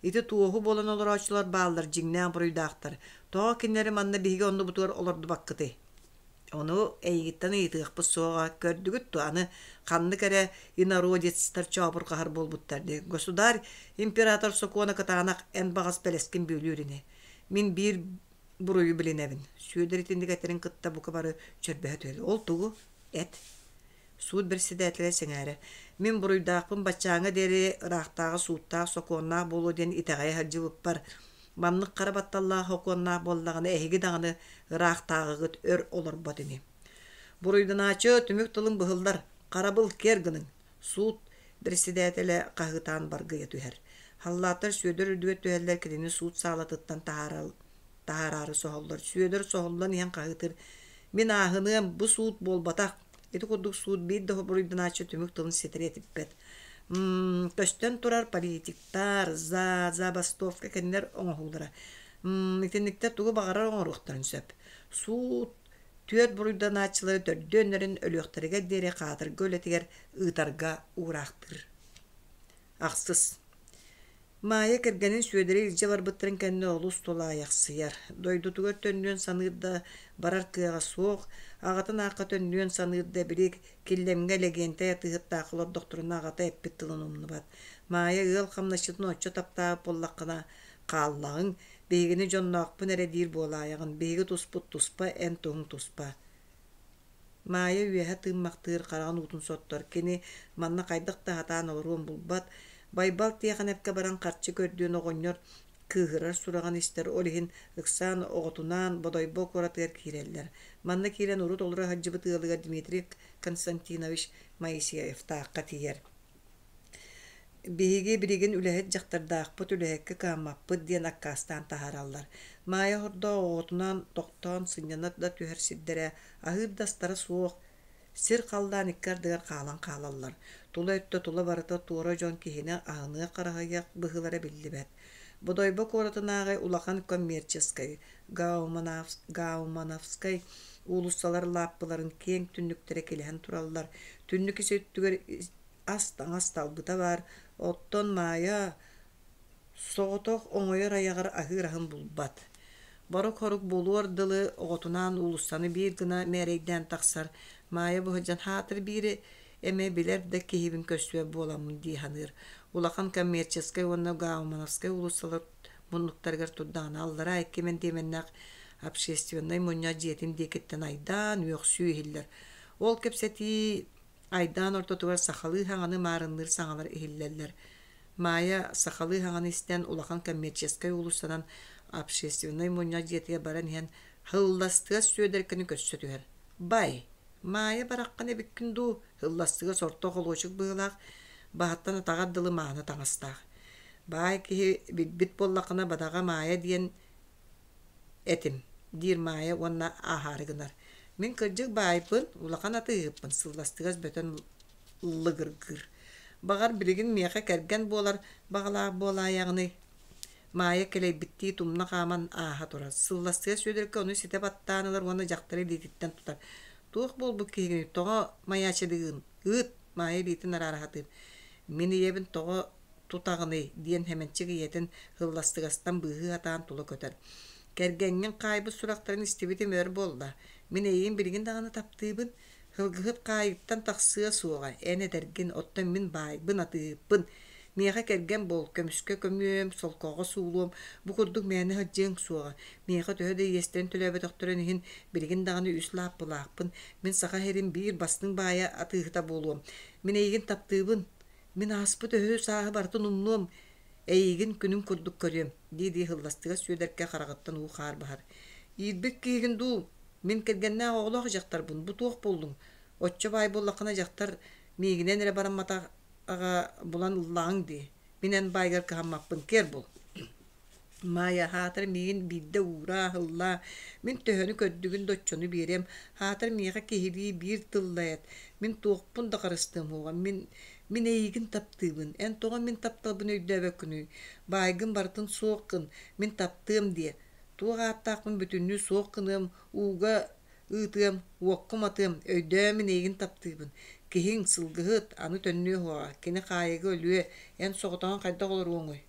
A: Ити туоһу буолан олорооччулар бааллар дьиҥнээх буруйдаахтар. Тоҕо кинилэри манна биһиги оннубутугар олордубаккытый? Ону эйигиттэн ыйытыахпыт суоҕа. Көрдүгүт дуо, аны ханнык эрэ инородецтар чообурҕаһар буолбуттар дии. Государь император сокуона кытаанах эн баҕас бэлэскин бүөлүүр ини. Мин биир буруйу билинэбин. Сүөдэр итинник этэрин кытта бука бары чөрбөһө түһэл. Ол тугу? Эт. Суут председателэ сэҥээрэ: «Мин буруйдаахпын баччааҥҥа диэри ыраахтааҕы сууттаах сокуоннаах буолуо диэн итэҕэйэ сылдьыбыппар, маннык хара батталлаах сокуоннаах буоллаҕына эһиги даҕаны ыраахтааҕыгыт өр олорбот ини. Буруйданааччы түмүк тылын быһыллар, харабыл киэр гыныҥ!» Суут председателэ хаһыытаан баргыйа түһэр. Халлааттар Сүөдэр үрдүгэр түһэллэр кинини суут саалатыттан таһаараары соһоллор. Сүөдэр соһуллан иһэн хаһыытыыр: «Мин ааһыныам, бу суут буолбатах!» Ити курдук суут биир да буруйданааччы түмүк тылын ситэри этиппэт. Көстөн турар политиктар, за забастовка кинилэр оҥоһуулара. Итинниктэр тугу баҕарар оҥоруохтарын сөп. Суут түөрт буруйданааччылары төрдүөннэрин өлүөхтэригэр диэри хаатырга үлэтигэр ыытарга уураахтыыр. Ахсыс. Маайа кэргэнин Сүөдэри илдьэ барбыттарын кэннэ олус тулаайахсыйар. Дойдутугар төннүөн саныыр да, барар кыаҕа суох, аҕатын аахха төннүөн саныыр да, били Киллэмҥэ Лэгиэнтэй атыыһыттаах олордохторуна аҕата эппит тылын умнубат. Маайа ыал хамначчытын оччо таптаабыт буоллаххына, хааллаҕыҥ, биһигини дьонноохпун эрэ диир буолаайаҕын, биһиги туспут туспа, эн туһуҥ туспа. Маайа үөһэ тыыммахтыыр, хараҕын уутун соттор. Кини манна хайдах да сатаан олоруон булбат. Байбал Тиэхэнэпкэ баран харчы көрдүөн оҕонньор кыыһырар сураҕын истэр, ол иһин ыксаан оҕотунаан Бодойбо куоратыгар киирэллэр. Манна киирэн урут олоро сылдьыбыт ыалыгар Дмитрий Константинович Моисеевтаахха тиийэр. Биһиги билигин үлэһит дьахтардаахпыт, үлэһиккэ кыһаммаппыт диэн аккаастаан таһаараллар. Маайа сордоох оҕотунаан тохтоон сынньана да түһэр сирдэрэ, аһыыр да астара суох, сир-халлаан икки ардыгар хаалан хаалаллар. Тула өттө тула барыта туора дьон киһини аһыныах-хараһыйыах быһыылара биллибэт. Бодойбо куоратынааҕы улахан коммерческай, Гаумановскай уулуссалар лааппыларын киэҥ түннүктэрэ килэһэн тураллар. Түннүк ис өттүгэр ас-таҥас талбыта баар, оттон Маайа соҕотох оҥойор айаҕар аһыыр аһын булбат. Борук-хорук буолуор дылы оҕотунаан уулуссаны биир гына мээрэйдээн тахсар. Маайа бу сылдьан хаатыр биири эмэ билэр да киһибин көрсүө буоламмын дии саныыр. Улахан коммерческай уонна Гаумановскай уулуссалар муннуктарыгар турдаҕына аллараа икки мэндиэмэннээх общественнай мунньах дьиэтин диэкиттэн айдаан, үөхсүү иһиллэр. Ол кэпсэтии айдаан ортотугар сахалыы саҥаны маарынныыр саҥалар иһиллэллэр. Маайа сахалыы саҥаны истэн улахан коммерческай уулуссанан общественнай мунньах дьиэтигэр баран иһэн Һылластыас Сүөдэркэни көрсө түһэр. «Бай, Маайа бараххан эбиккин дуу?» Һылластыгас орто холуочук быһыылаах, баһыттан атаҕар дылы мааны таҥастаах. «Баай киһи билбит буоллаххына бадаҕа Маайа диэн этим», диир Маайа уонна ааһаары гынар. «Мин кырдьык баайбын, улахан атыыһыппын», Сылластыгас бөтөн лыгыргыыр. «Баҕар, билигин миэхэ кэргэн буолар баҕалаах буолаайаҕыный?» Маайа кэлэйбиттии тумна хааман ааһа турар. Сылластыга Сүөдэркэ ону ситэ баттаан ылар уонна дьахтары илиититтэн тутар. «Туох буолбут киһигиний, тоҕо майаачылыыгын? Ыыт!» Маайа илиитин араара сатыыр. «Мин ийэбин тоҕо тутаҕыный?» диэн Хэмэнчик ийэтин һылластыгастан быыһыы сатаан тула көтөр. «Кэргэҥҥин хаайбыт сурахтарын истибитим өр буолла. Мин эйигин билигин даҕаны таптыыбын. Һылгыһыт хаайыттан тахсыа суоҕа, эн эдэргин, оттон мин баайбын, атыыһыппын. Миэхэ кэргэн буол, көмүскэ көмүөм, солкоҕо суулуом, бу курдук мээнэ сылдьыаҥ суоҕа. Миэхэ төһө да иэстэрин төлөөбөтөхтөрүн иһин, билигин даҕаны үс лааппылаахпын. Мин Саха сирин биир бастыҥ баайа атыыһыта буолуом. Мин эйигин таптыыбын. Мин ааспыт өһү-сааһы барытын умнуом. Эйигин күнүм курдук көрүөм, дии-дии Һылластыгас Сүөдэркэ хараҕыттан уу-хаар баһар. Иирбит киһигин дуу, мин кэргэннээх оҕолоох дьахтарбын, бу туох буоллуҥ? Оччо баай буоллаххына дьахтар миигинэн эрэ барамматаҕа булан ыллаҕыҥ дии. Мин эн баайгар кыһаммаппын, киэр бул. Маайа, аһаатар миигин биирдэ уураа, ыллаа, мин төһөнү көрдүгүн да оччону биэриэм, аһаатар миэхэ киһилии биир тылла эт, мин туохпун да харыстыам суоҕа, мин мин эйигин таптыыбын, эн тоҕо мин тапталбын өйдөөбөккүнүй, баайгын барытын суох гын, мин таптыам диэ, туох ааттаахпын бүтүннүү суох гыныам, ууга ыытыам, уокка уматыам, өйдөө мин эйигин таптыыбын, киһиҥ, сылгыһыт, аны төннүө суоҕа, кини хаайыга өлүө, эн соҕотоҕун хайдах олоруоҥуй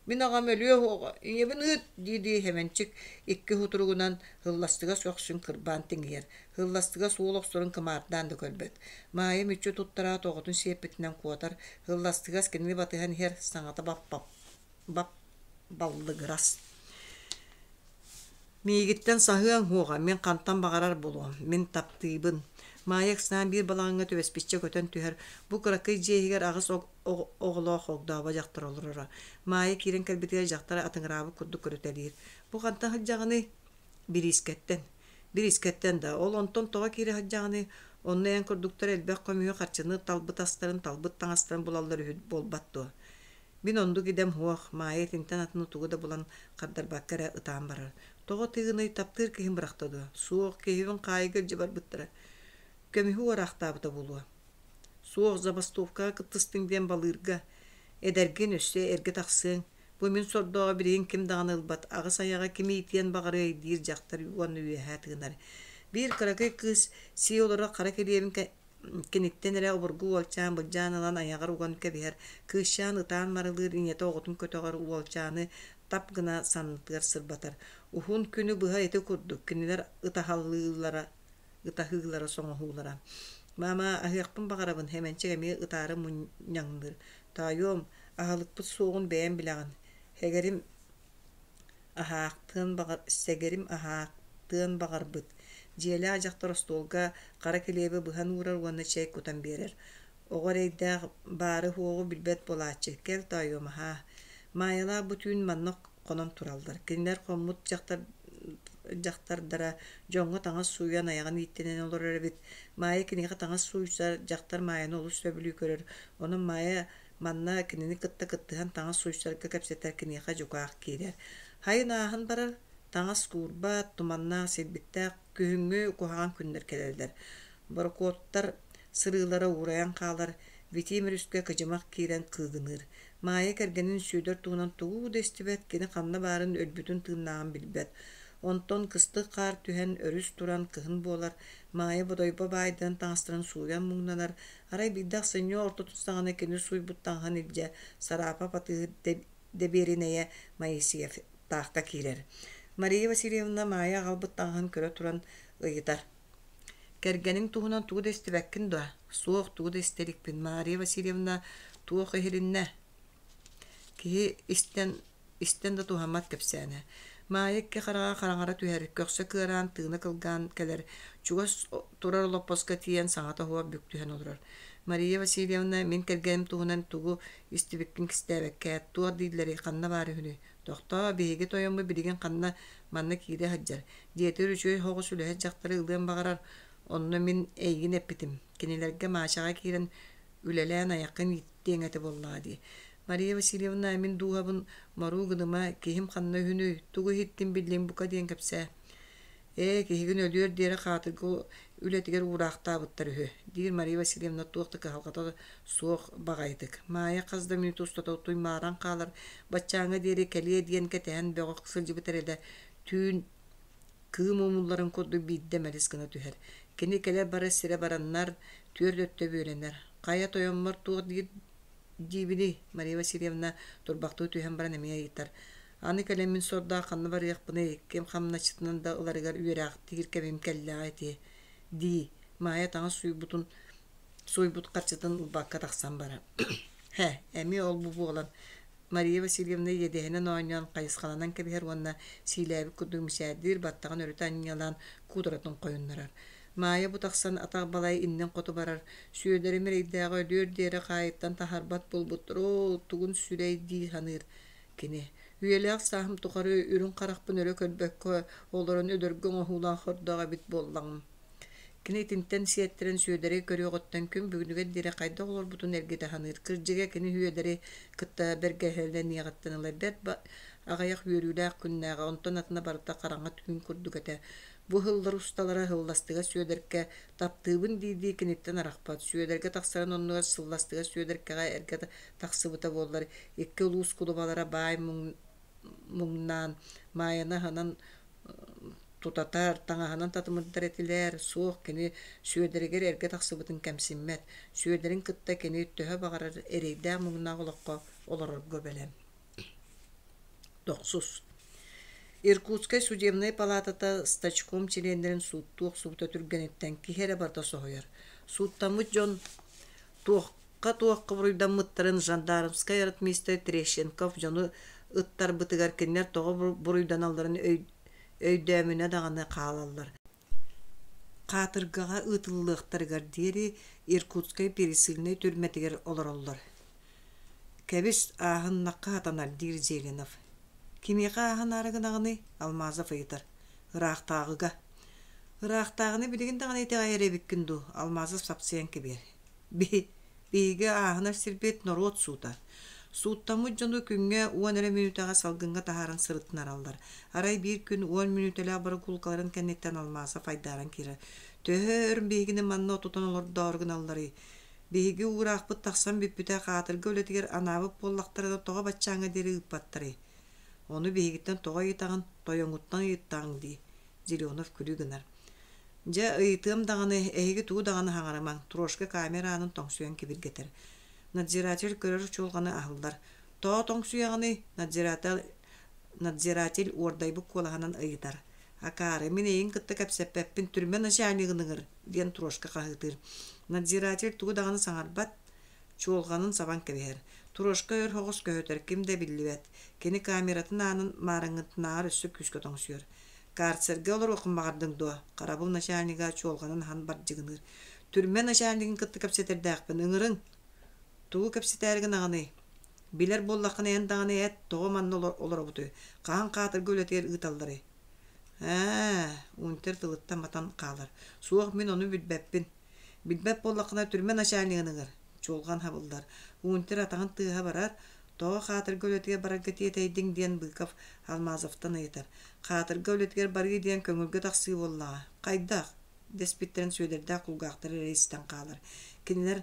A: Мин аҕам өлүө уһуоҕа, ийэбин ыыт дии-дии Хэмэнчик икки сутуругунан Һылластыгас көхсүн кырбаан тиҥийэр, Һылластыгас уол охсорун кымаардаан да көрбөт. Маайа мүччү туттараат оҕотун сиэппитинэн куотар, Һылластыгас кинини батыһан иһэр, саҥата бап-баллыгырас. Миигиттэн саһыаҥ уоҕа, мин хантан баҕарар булуом, мин таптыыбын. Маайа ыксаан биир балаҕаҥҥа түбэспиччэ көтөн түһэр, бу кыракый дьиэ иһигэр аҕыс оҕолоох огдообо дьахтар олороро. Маайа киирэн кэлбитигэр дьахтар атыҥыраабыт курдук көрүтэлиир. Бу хантан сылдьаҕыный? Бириискэттэн. Бириискэттэн да, ол онтон тоҕо киирэ сылдьаҕыный? Онно эн курдуктар элбэх көмүһү харчыны талбыт астарын, талбыт таҥастарын булаллар үһү буолбат дуо? Мин оннук идэм суох, Маайа итинтэн атыны тугу да булан хардарбакка эрэ ытаан барар. Тоҕо тыыный, таптыыр киһим бырахта дуо? Суох, киһибин хаайыга илдьэ барбыттара. Көмүһү уораахтаабыта буолуо. Суох, забастовкаҕа кыттыстыҥ диэн балыырга. Эдэргин өссө эргэ тахсыаҥ. Бу мин сордооҕу билигин ким даҕаны ылбат, аҕыс айаҕа ким иитиэн баҕарыай диир дьахтар уонна үөһэ тыынар. Биир кыракый кыыс сии олорор хара килиэбин Киниттэн эрэ обургу уолчаан былдьаан ылан айаҕар уган кэбиһэр, кыысчаан ытаан марылыыр ийэтэ оҕотун көтөҕөр уолчааны тап гына саннытыгар сырбатар. Уһун күнү быһа ити курдук кинилэр ытаһалыыллара, ытаһыылара соҥоһуулара. «Маама, аһыахпын баҕарабын» Хэмэнчик эмиэ ытаары мунньаҥныыр. «Тоойуом, аһылыкпыт суоҕун бэйэҥ билэҕин. Эгэрим Аһаахтыан баҕар сэгэрим аһаахтыан баҕарбыт, дьиэлээх дьахтар остуолга хара килиэби быһан уурар уонна чэй кутан биэрэр. Оҕо эрэйдээх баары-суоҕу билбэт буолааччы, кэл тоойуом аһаа. Маайалаах бу түүн манна хонон тураллар. Кинилэр хоммут дьахтар дьахтардара дьоҥҥо таҥас сууйан айаҕын ииттинэн олорор эбит. Маайа киниэхэ таҥас сууйсар, дьахтар Маайаны олус сөбүлүү көрөр. Онон Маайа Манна кинини кытта кыттыһан таҥас сууйсарга кэпсэтэр киниэхэ дьукаах киирэр. Хайын ааһан барар, таҥас куурбат, туманнаах, силбиктээх күһүҥҥү куһаҕан күннэр кэлэллэр. Борокуоттар сырыылара уурайан хаалар, Витим өрүскэ кыдьымах киирэн кыыгыныыр. Маайа кэргэнин Сүөдэр туһунан тугу да истибэт, кини ханна баарын, өлбүтүн тыыннааҕын билбэт. Онтон кыстык хаар түһэн, өрүс туран, кыһын буолар, Маайа Бодойбо баайдарын таҥастарын сууйан муҥнанар, Арай биирдэ ахсынньы ортотун саҕана кини сууйбут таҥаһын илдьэ Сараапап атыыһыт дэбиэринэйэ Моисеевтаахха киирэр. Мария Васильевна Маайа аҕалбыт таҥаһын көрө туран ыйытар: «Кэргэниҥ туһунан тугу да истибэккин дуо?» «Суох, тугу да истэ иликпин. Мария Васильевна туох иһилиннэ?» Киһи истэн Истэн да туһаммат кэпсээнэ. Маайа икки хараҕа хараҥара түһэр, көхсө кыараан, тыына кылгаан кэлэр, чугас турар олоппоско тиийэн саҥата суох бүк түһэн олорор. Мария Васильевна, мин кэргэним туһунан тугу истибиккин кистээбэккэ, туох дииллэрий, ханна баар үһүнүй? Тохтоо, биһиги тойоммут билигин ханна манна киирэ сылдьар. Дьиэтигэр үчүгэй соҕус үлэһит дьахтары ылыан баҕарар, онно мин эйигин эппитим. Кинилэргэ Маачаҕа киирэн үлэлээн айаххын ииттиэҥ этэ буоллаҕа дии. Мария Васильевна, мин дууһабын моруу гыныма, киһим ханна үһүнүй, тугу иһиттим биллиҥ бука диэн кэпсээ. Ээ, киһигин өлүөр диэри хаатырга үлэтигэр уураахтаабыттар үһү, диир Мария Васильевна туох да кыһалҕата суох баҕайытык. Маайа хас да мүнүүтэ устата туймааран хаалар, баччааҥҥа диэри кэлиэ диэн кэтэһэн бөҕө сылдьыбыт эрэлэ түүн кыым умулларын курдук биирдэ мэлис гына түһэр. Кини кэлэр-барар сирэ бараннар, түөрт өттө бүөлэнэр. Хайа тойоммор туох диир диибиний? Мария Васильевна турбахтыы түһэн баран эмиэ ыйытар. Аны кэлэн мин сордоох ханна барыахпыный, ким хамначчытынан да ыларыгар үөрээхтиир кэмим кэллэҕэ ити дии. Маайа таҥас сууйбутун суйбут харчытын ылбакка тахсан барар. Һэ, эмиэ ол-бу буолан Мария Васильевна иэдэһинэн оонньоон хайысхаланан кэбиһэр уонна сиилээбит курдук мичээрдиир, баттаҕын өрүтэ анньыалаан куударатын хойуннарар. Маайа бу тахсан атах балай иннин хоту барар, Сүөдэрим эрэйдээҕи өлүөр диэри хаайыттан таһаарбат буолбуттар, оо, тугун сүрэй дии саныыр кини. Үйэлээх сааһым тухары үрүҥ харахпын өрө көрбөккө олорон өлөргө оҥоһуулаах хордоох эбит буоллаҕым. Кини итинтэн сиэттэрэн Сүөдэри көрүөҕүттэн күн бүгүнүгэр диэри хайдах олорбутун эргитэ саныыр. Кырдьыга кини Сүөдэри кытта бэргэһэлэниэҕиттэн ыла бэрт аҕыйах үөрүүлээх күннээҕэ, онтон атына барыта хараҥа түүн курдук этэ. Бу ыһыллар усталара ыһылластыга Сүөдэркэ таптыыбын дии-дии киниттэн арахпат. Сүөдэргэ тахсарын оннугар сылластыга Сүөдэркэҕэ эргэ тахсыбыта буоллар, икки улуус кулубалара баай муҥнаан, Маайаны аһынан тутатар, таҥаһынан татымырдар этилэр, суох кини Сүөдэригэр эргэ тахсыбытын кэмсиммэт, Сүөдэрин кытта кини төһө баҕарар эрэйдээх-муҥнаах олоххо олорорго бэлэм. Тохсус. Иркутскай судебнай палатата стачком чилиэннэрин сууттуу охсубута түргэниттэн киһи эрэ барыта соһуйар. Сууттаммыт дьон туохха-туохха буруйдаммыттарын жандармскай ротмистр Трещенков дьону ыттарбытыгар кинилэр тоҕо буруйданалларын өйдөөмүнэ даҕаны хаалаллар. Хаатыргаҕа ыытыллыахтарыгар диэри Иркутскай пересыльнай түрмэтигэр олороллор. «Кэбис, ааһыннахха сатанар», диир Зеленов. «Кимиэхэ ааһынаары гынаҕыный?» Алмазов ыйытар. «Ыраахтааҕыга». «Ыраахтааҕыны билигин даҕаны итэҕэйэр эбиккин дуу?» Алмазов сапсыйан кэбиһэр. Биһиги ааһынар сирбит норуот суута. Сууттаммыт дьону күҥҥэ уон эрэ мүнүүтэҕэ салгыҥҥа таһааран сырытынараллар. Арай биир күн уон мүнүүтэлээх борокуулкаларын кэнниттэн Алмазов айдааран киирэр. Төһө өр биһигини манна отутан олордоору гыналларый? Биһиги уураахпыт тахсан бүппүтэ хаатырга үлэтигэр анаабыт буоллахтарына тоҕо баччааҥҥа диэри ыыппаттарый? Ону биһигиттэн тоҕо ыйытаҕын, тойоҥҥуттан ыйыттаҕыҥ дии, Зеленов күлүү гынар. Дьэ, ыйытыам даҕаны, эһиги тугу даҕаны саҥарымаҥ, Трошка камера аанын тоҥсуйан кибиргэтэр. Надзиратель көрөр чуолҕаны аһыллар. Тоҕо тоҥсуйаҕыный? Надзиратель, надзиратель уордайбыт куолаһынан ыйытар. Акаары, мин эйигин кытта кэпсэппэппин, түрмэ начальнигын ыҥыр, диэн Трошка хаһыытыыр. Надзиратель тугу даҕаны саҥарбат, чуолҕанын сабан кэбиһэр. Трошка өр соҕус көһүтэр, ким да биллибэт. Кини камератын аанын маарыҥҥытынааҕар өссө күүскэ тоҥсуйар. Карцерга олоруоххун баҕардыҥ дуо? Харабыл начальнига чуолҕанын аһан бардьыгыныыр. Түрмэ начальнигын кытта кэпсэтэрдээхпин, ыҥырыҥ. Тугу кэпсэтээри гынаҕыный? Билэр буоллаххына эн даҕаны эт, тоҕо манна олоробутуй? Хаһан хаатырга үлэтигэр ыыталларый? Ээ, Унтер тылыттан матан хаалар. Суох, мин ону билбэппин. Билбэт буоллаххына түрмэ начальнигын ыҥыр. Чуолҕан хабыллар. Унтер атаҕын тыаһа барар, Тоҕо хаатырга үлэтигэр барарга тиэтэйдиҥ диэн Быков Алмазовтан ыйытар. Хаатырга үлэтигэр барыы диэн көҥүлгэ тахсыы буоллаҕа. Хайдах? дэспиттэрин Сүөдэрдээх кулгаахтара эрэ истэн хаалар. Кинилэр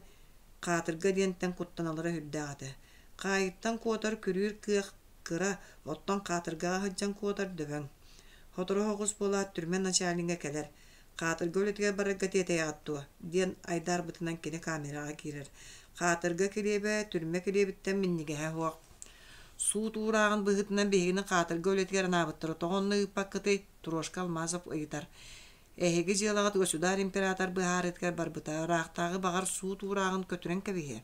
A: хаатырга диэнтэн куттаналлара сүрдээх этэ. Хаайыттан куотар күрүүр кыах кыра, оттон хаатыргаҕа сылдьан куотар дөбөҥ. Сотору соҕус буолаат түрмэ начальнига кэлэр. Хаатырга үлэтигэр барарга тиэтэйэҕит дуо? диэн айдаарбытынан кини камераҕа киирэр. Хаатырга килиэбэ түрмэ килиэбиттэн минньигэһэ суох. Суут уурааҕын быһыытынан биһигини хаатырга үлэтигэр анаабыттара тоҕо онно ыыппаккытый? Трошка Алмазов ыйытар. Эһиги дьыалаҕыт государь император быһаарыытыгар барбыта, ыраахтааҕы баҕар суут уурааҕын көтүрэн кэбиһиэ.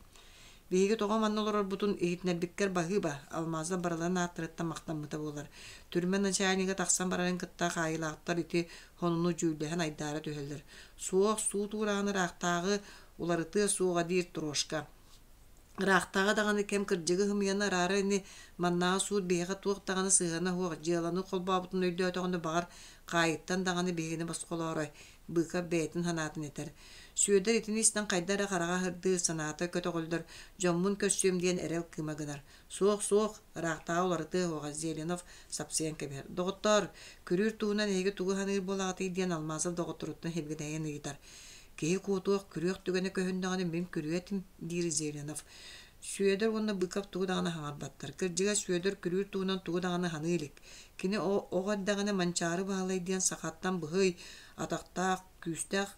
A: Биһиги тоҕо манна олорорбутун иһитиннэрбиккэр баһыыба, Алмазов барыларын ааттарыттан махтаммыта буолар. Түрмэ начальнига тахсан барарын кытта хаайыылаахтар ити сонуну дьүүллэһэн айдаара түһэллэр. Суох, суут уураҕын ыраахтааҕы уларытыа суоҕа диир Трошка. Ыраахтааҕы даҕаны кэм кырдьыгы ымыйаны араара ини, маннааҕы суут биһиэхэ туох даҕаны сыһыана суох, дьыаланы холбообутун өйдөөтөҕүнэ баҕар, хаайыттан даҕаны биһигини босхолоорой, Быков бэйэтин санаатын этэр. Сүөдэр итини истэн хайда эрэ хараҕа аһырдыыр, санаата көтөҕүллэр, дьоммун көрсүөм диэн эрэл кыыма гынар. Суох, суох, ыраахтааҕы уларытыа суоҕа, Зеленов сапсыйан кэбиһэр. Доҕоттоор, күрүүр туһунан эһиги тугу саныыр буолаҕытый диэн Алмазов доҕотторуттан сибигинэйэн ыйытар. Киһи куотуох, күрүөх түгэнэ көһүннэҕинэ мин күрүө этим, диир Зеленов. Сүөдэр уонна Быков тугу даҕаны саҥарбаттар. Кырдьыга, Сүөдэр күрүүр туһунан тугу даҕаны саныы илик. Кини оҕо эрдэҕинэ Манчаары Баһылай диэн сахаттан быһый, атахтаах, күүстээх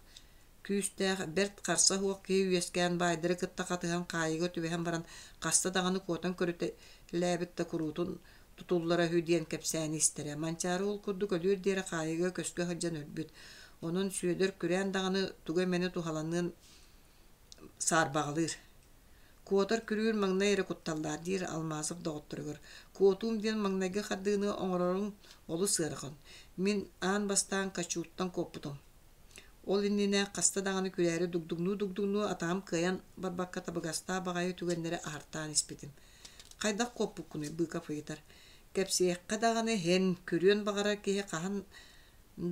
A: күүстээх, бэрт харса суох киһи үөскээн баайдары кытта хатыһан хаайыыга түбэһэн баран хаста даҕаны куотан көрүтэлээбит да куруутун тутуллара үһү диэн кэпсээни истэрэ. Манчаары ол курдук өлүөр диэри хаайыыга көскө сылдьан өлбүт. Онон Сүөдэр күрээн даҕаны тугу эмэни туһаланыан саарбаҕалыыр. Куотар күрүүр маҥнай эрэ кутталлаах диир Алмазов доҕотторугар. Куотуум диэн маҥнайгы хардыыны оҥороруҥ олус ыарахан. Мин аан бастаан Качууттан куоппутум. Ол иннинэ хаста даҕаны күрээри дугдуҥнуу-дугдуҥнуу атаҕым кыайан барбакка табыгастаах баҕайы түгэннэри аһартаан испитим. Хайдах куоппуккунуй Быков ыйытар. Кэпсиэххэ даҕаны иһин, күрүөн баҕарар киһи хаһан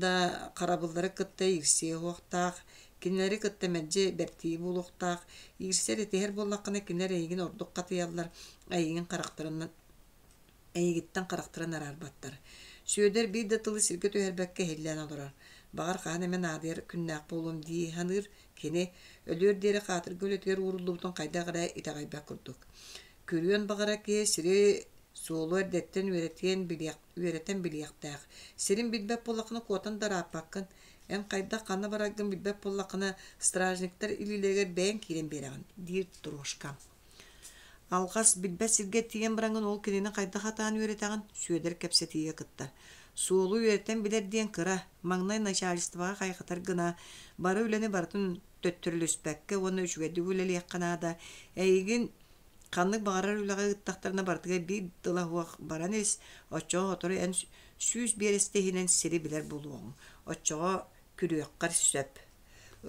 A: да харабыллары кытта иирсиэ суохтаах, кинилэри кытта мэлдьи бэртии буолуохтаах. Иирсэр этиһэр буоллаххына кинилэр эйигин ордук хатыйаллар, эйигин харахтарынан эйигиттэн харахтарын араарбаттар. Сүөдэр биир да тылы сиргэ түһэрбэккэ иһиллээн олорор. Баҕар хаһан эмэ наадыйар күннээх буолуом дии саныыр кини, өлүөр диэри хаатырга үлэтигэр ууруллубутун хайдах эрэ итэҕэйбэт курдук. Күрүөн баҕарар киһи сири суолу эрдэттэн үөрэтиэн билиэх, үөрэтэн билиэхтээх. Сирин билбэт буоллаххына куотан да ырааппаккын. Эн хайдах ханна бараргын билбэт буоллаххына стражниктар илиилэригэр бэйэҥ киирэн биэрэҕин, диир Трошка. Алҕас билбэт сиргэ тиийэн бараҥҥын ол кинини хайдах атаан үөрэтэҕин, Сүөдэр кэпсэтиигэ кыттар. Суолу үөрэтэн билэр диэн кыра, маҥнай начальствоҕа хайҕатар гына, бары үлэни барытын төттөрүлүспэккэ уонна үчүгэйдик үлэлиэххэ наада. Эйигин ханнык баҕарар үлэҕэ ыыттахтарына барытыгар биир тыла суох баран ис, оччоҕо сотору эн 100 биэрэстэ иһинэн сири билэр буолуоҕуҥ, оччоҕо күрүөххэр сөп.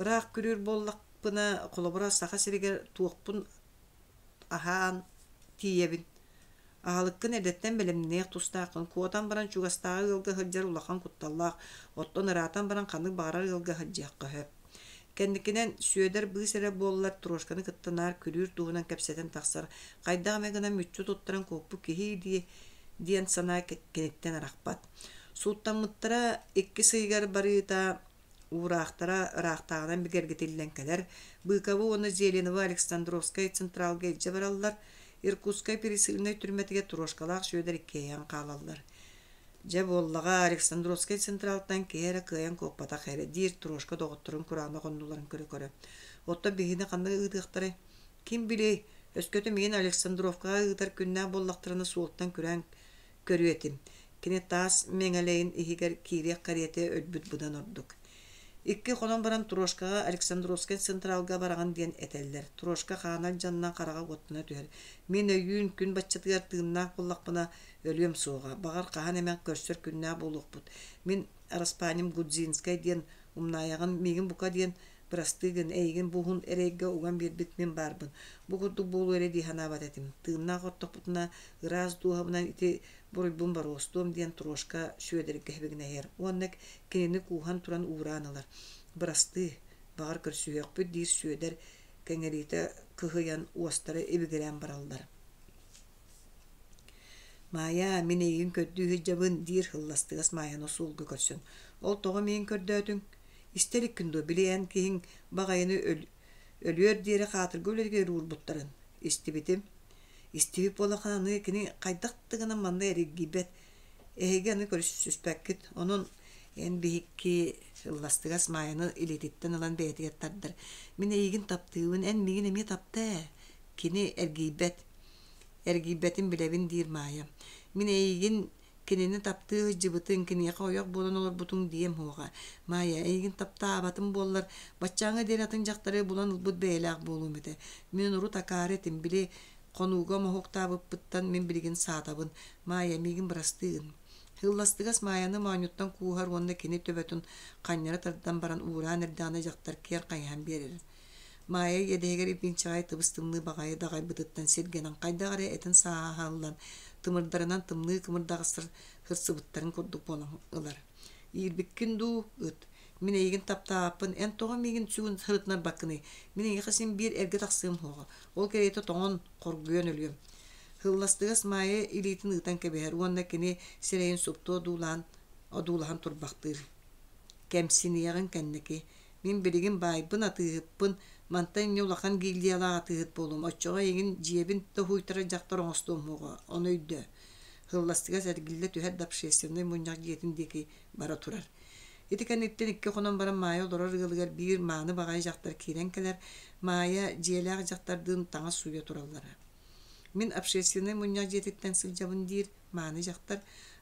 A: Ыраах күрүүр буоллахпына, холобура, Саха сиригэр туохпун аһаан тиийэбин. Аһылыккын эрдэттэн бэлэмниэх тустааххын, куотан баран чугастааҕы ыалга сылдьар улахан кутталлаах, оттон ыраатан баран ханнык баҕарар ыалга сылдьыахха сөп. Кэнникинэн Сүөдэр быыс эрэ буоллар Трошканы кытта наар күрүүр туһунан кэпсэтэн тахсар, хайдах эмэ гынан мүччү туттаран куоппут киһи дии диэн санаа киниттэн арахпат. Сууттаммыттара иккис ыйыгар барыыта Уураахтара ыраахтааҕынан бигэргэтиллэн кэлэр. Быковы уонна Зеленовы Александровскай Централга илдьэ бараллар. Иркутскай пересыльнай түрмэтигэр Трошкалаах Сүөдэр иккиэйэҕин хаалаллар. Дьэ буоллаҕа, Александровскай Централтан киһи эрэ кыайан куоппатах эрэ, диир Трошка доҕотторун кураанах оннуларын көрө-көрө. Оттон биһигини ханна ыытыахтарай? Ким билиэй, өскөтө миигин Александровкаҕа ыытар күннээх буоллахтарына суолтан күрээн көрүө этим. Кини таас мэҥэлэйин иһигэр киириэх кэриэтэ өлбүт быдан ордук. Икки хонон баран Трошкаҕа Александровскай Централга бараҕын диэн этэллэр. Трошка хаана алдьанна, хараҕа уоттана түһэр. Мин өйүүн күн баччатыгар тыыннаах буоллахпына өлүөм суоҕа. Баҕар хаһан эмэ көрсөр күннээх буолуохпут. Мин араспаанньам Гудзинскай диэн умнаайаҕын, миигин бука диэн Бырастыы гын, эйигин бу уһун эрэйгэ уган биэрбит мин баарбын. Бу курдук буолуо эрэ дии санаабат этим. Тыыннаах ортохпутуна ыраас дууһабынан ити буруйбун боруостуом диэн Трошка Сүөдэргэ сибигинэйэр уонна кинини кууһан туран уураан ылар. Бырастыы, баҕар көрсүһүөхпүт диир Сүөдэр кэҥэриитэ кыһыйан уостара ибигирээн бараллар. Маайаа, мин эйигин көрдүү сылдьабын, диир Һылластыгас Маайаны суолга көрсөн. Ол тоҕо миигин көрдөөтүҥ? Истэ иликкин дуо, били эн киһиҥ баҕайыны өлүөр диэри хаатырга үлэтигэр уурбуттарын? Истибитим. Истибит буоллаххына аны кини хайдах да гынан манна эргийбэт. Эһиги аны көрүсүспэккит. Онон эн биһикки Ылластыгас Маайаны илиититтэн ылан бэйэтигэр тардар. Мин эйигин таптыыбын, эн миигин эмиэ таптаа ээ. Кини эргийбэт. Эргийбэтин билэбин диир Маайа. Мин эйигин Кинини таптыы сылдьыбытыҥ, киниэхэ ойох буолан олорбутуҥ диэм суоҕа. Маайа, эйигин таптаабатым буоллар, баччааҥҥа диэри атын дьахтары булан ылбыт бэйэлээх буолуом этэ. Мин урут акаары этим, били хонууга моһуоктаабыппыттан мин билигин саатабын. Маайа, миигин бырастыы гын. Һылластыгас Маайаны моонньуттан кууһар уонна кини төбөтүн ханньара тардан баран уураан эрдэҕинэ дьахтар киэр хайыһан биэрэр. Маайа иэдэһигэр иппинчэҕэй тыбыс-тымныы баҕайы даҕайбытыттан сиргэнэн хайдах эрэ этин сааһа аһыллан, тымырдарынан тымныы кымырдаҕастар сырсыбыттарын курдук буолан ылар. «Иирбиккин дуу, ыт? Мин эйигин таптаабаппын, эн тоҕо миигин сүгүн сырытынарбаккыный? Мин эйиэхэ син биир эргэ тахсыам суоҕа, ол кэриэтэ тоҥон, хоргуйан өлүөм». Һылластыгас Маайа илиитин ыытан кэбиһэр уонна кини сирэйин супту одуулаан, одуулаһан турбахтыыр. Кэмсиниэҕиҥ кэнники Мин билигин баайбын, атыыһыппын, мантан инньэ улахан гильдиялаах атыыһыт буолуом, оччоҕо эйигин дьиэбин да уһуйтарар дьахтар оҥостуом суоҕа, ону өйдөө. Һылластыгас эргиллэ түһэр да общественнай мунньах дьиэтин диэки бара турар. Ити кэнниттэн икки хонон баран Маайа олорор ыалыгар биир мааны баҕайы дьахтар киирэн кэлэр. Маайа дьиэлээх дьахтардыын таҥас сууйа тураллара. Мин общественнай мунньах дьиэтиттэн сылдьабын диир мааны дьахтар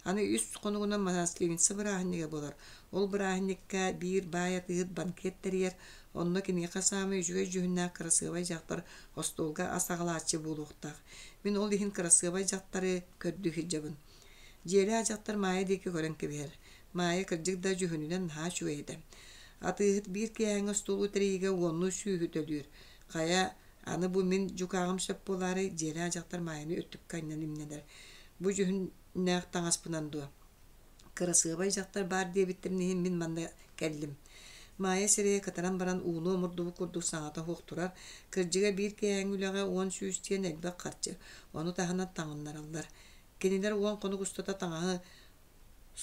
A: аны үс хонугунан Масленица бырааһынньыга буолар. Ол бырааһынньыкка биир баай атыыһыт банкет тэрийэр, онно киниэхэ саамай үчүгэй дьүһүннээх кырасыабай дьахтар остуолга ас аҕалааччы буолуохтаах. Мин ол иһин кырасыабай дьахтары көрдүү сылдьабын. Дьиэлээх дьахтар Маайа диэки көрөн кэбиһэр. Маайа кырдьык да дьүһүнүнэн наһаа үчүгэй этэ. Атыыһыт биир киэһээҥҥи остуолу тэрийиигэ уоннуу сүүһү төлүүр. Хайа, Аны бу мин дьукааҕым сөп буолаарай, дьиэлээх дьахтар Маайаны өттүккэ анньан имнэнэр. Бу дьүһүннээх таҥаспынан дуо? Кырасыабай дьахтар баар диэбиттэрин иһин мин манна кэллим. Маайа сирэйэ кытаран баран ууну омурдубут курдук саҥата суох турар. Кырдьыга биир киэһээҥҥи үлэҕэ 100 диэн элбэх харчы. Ону таһынан таҥыннараллар. Кинилэр уон хонук устата таҥаһы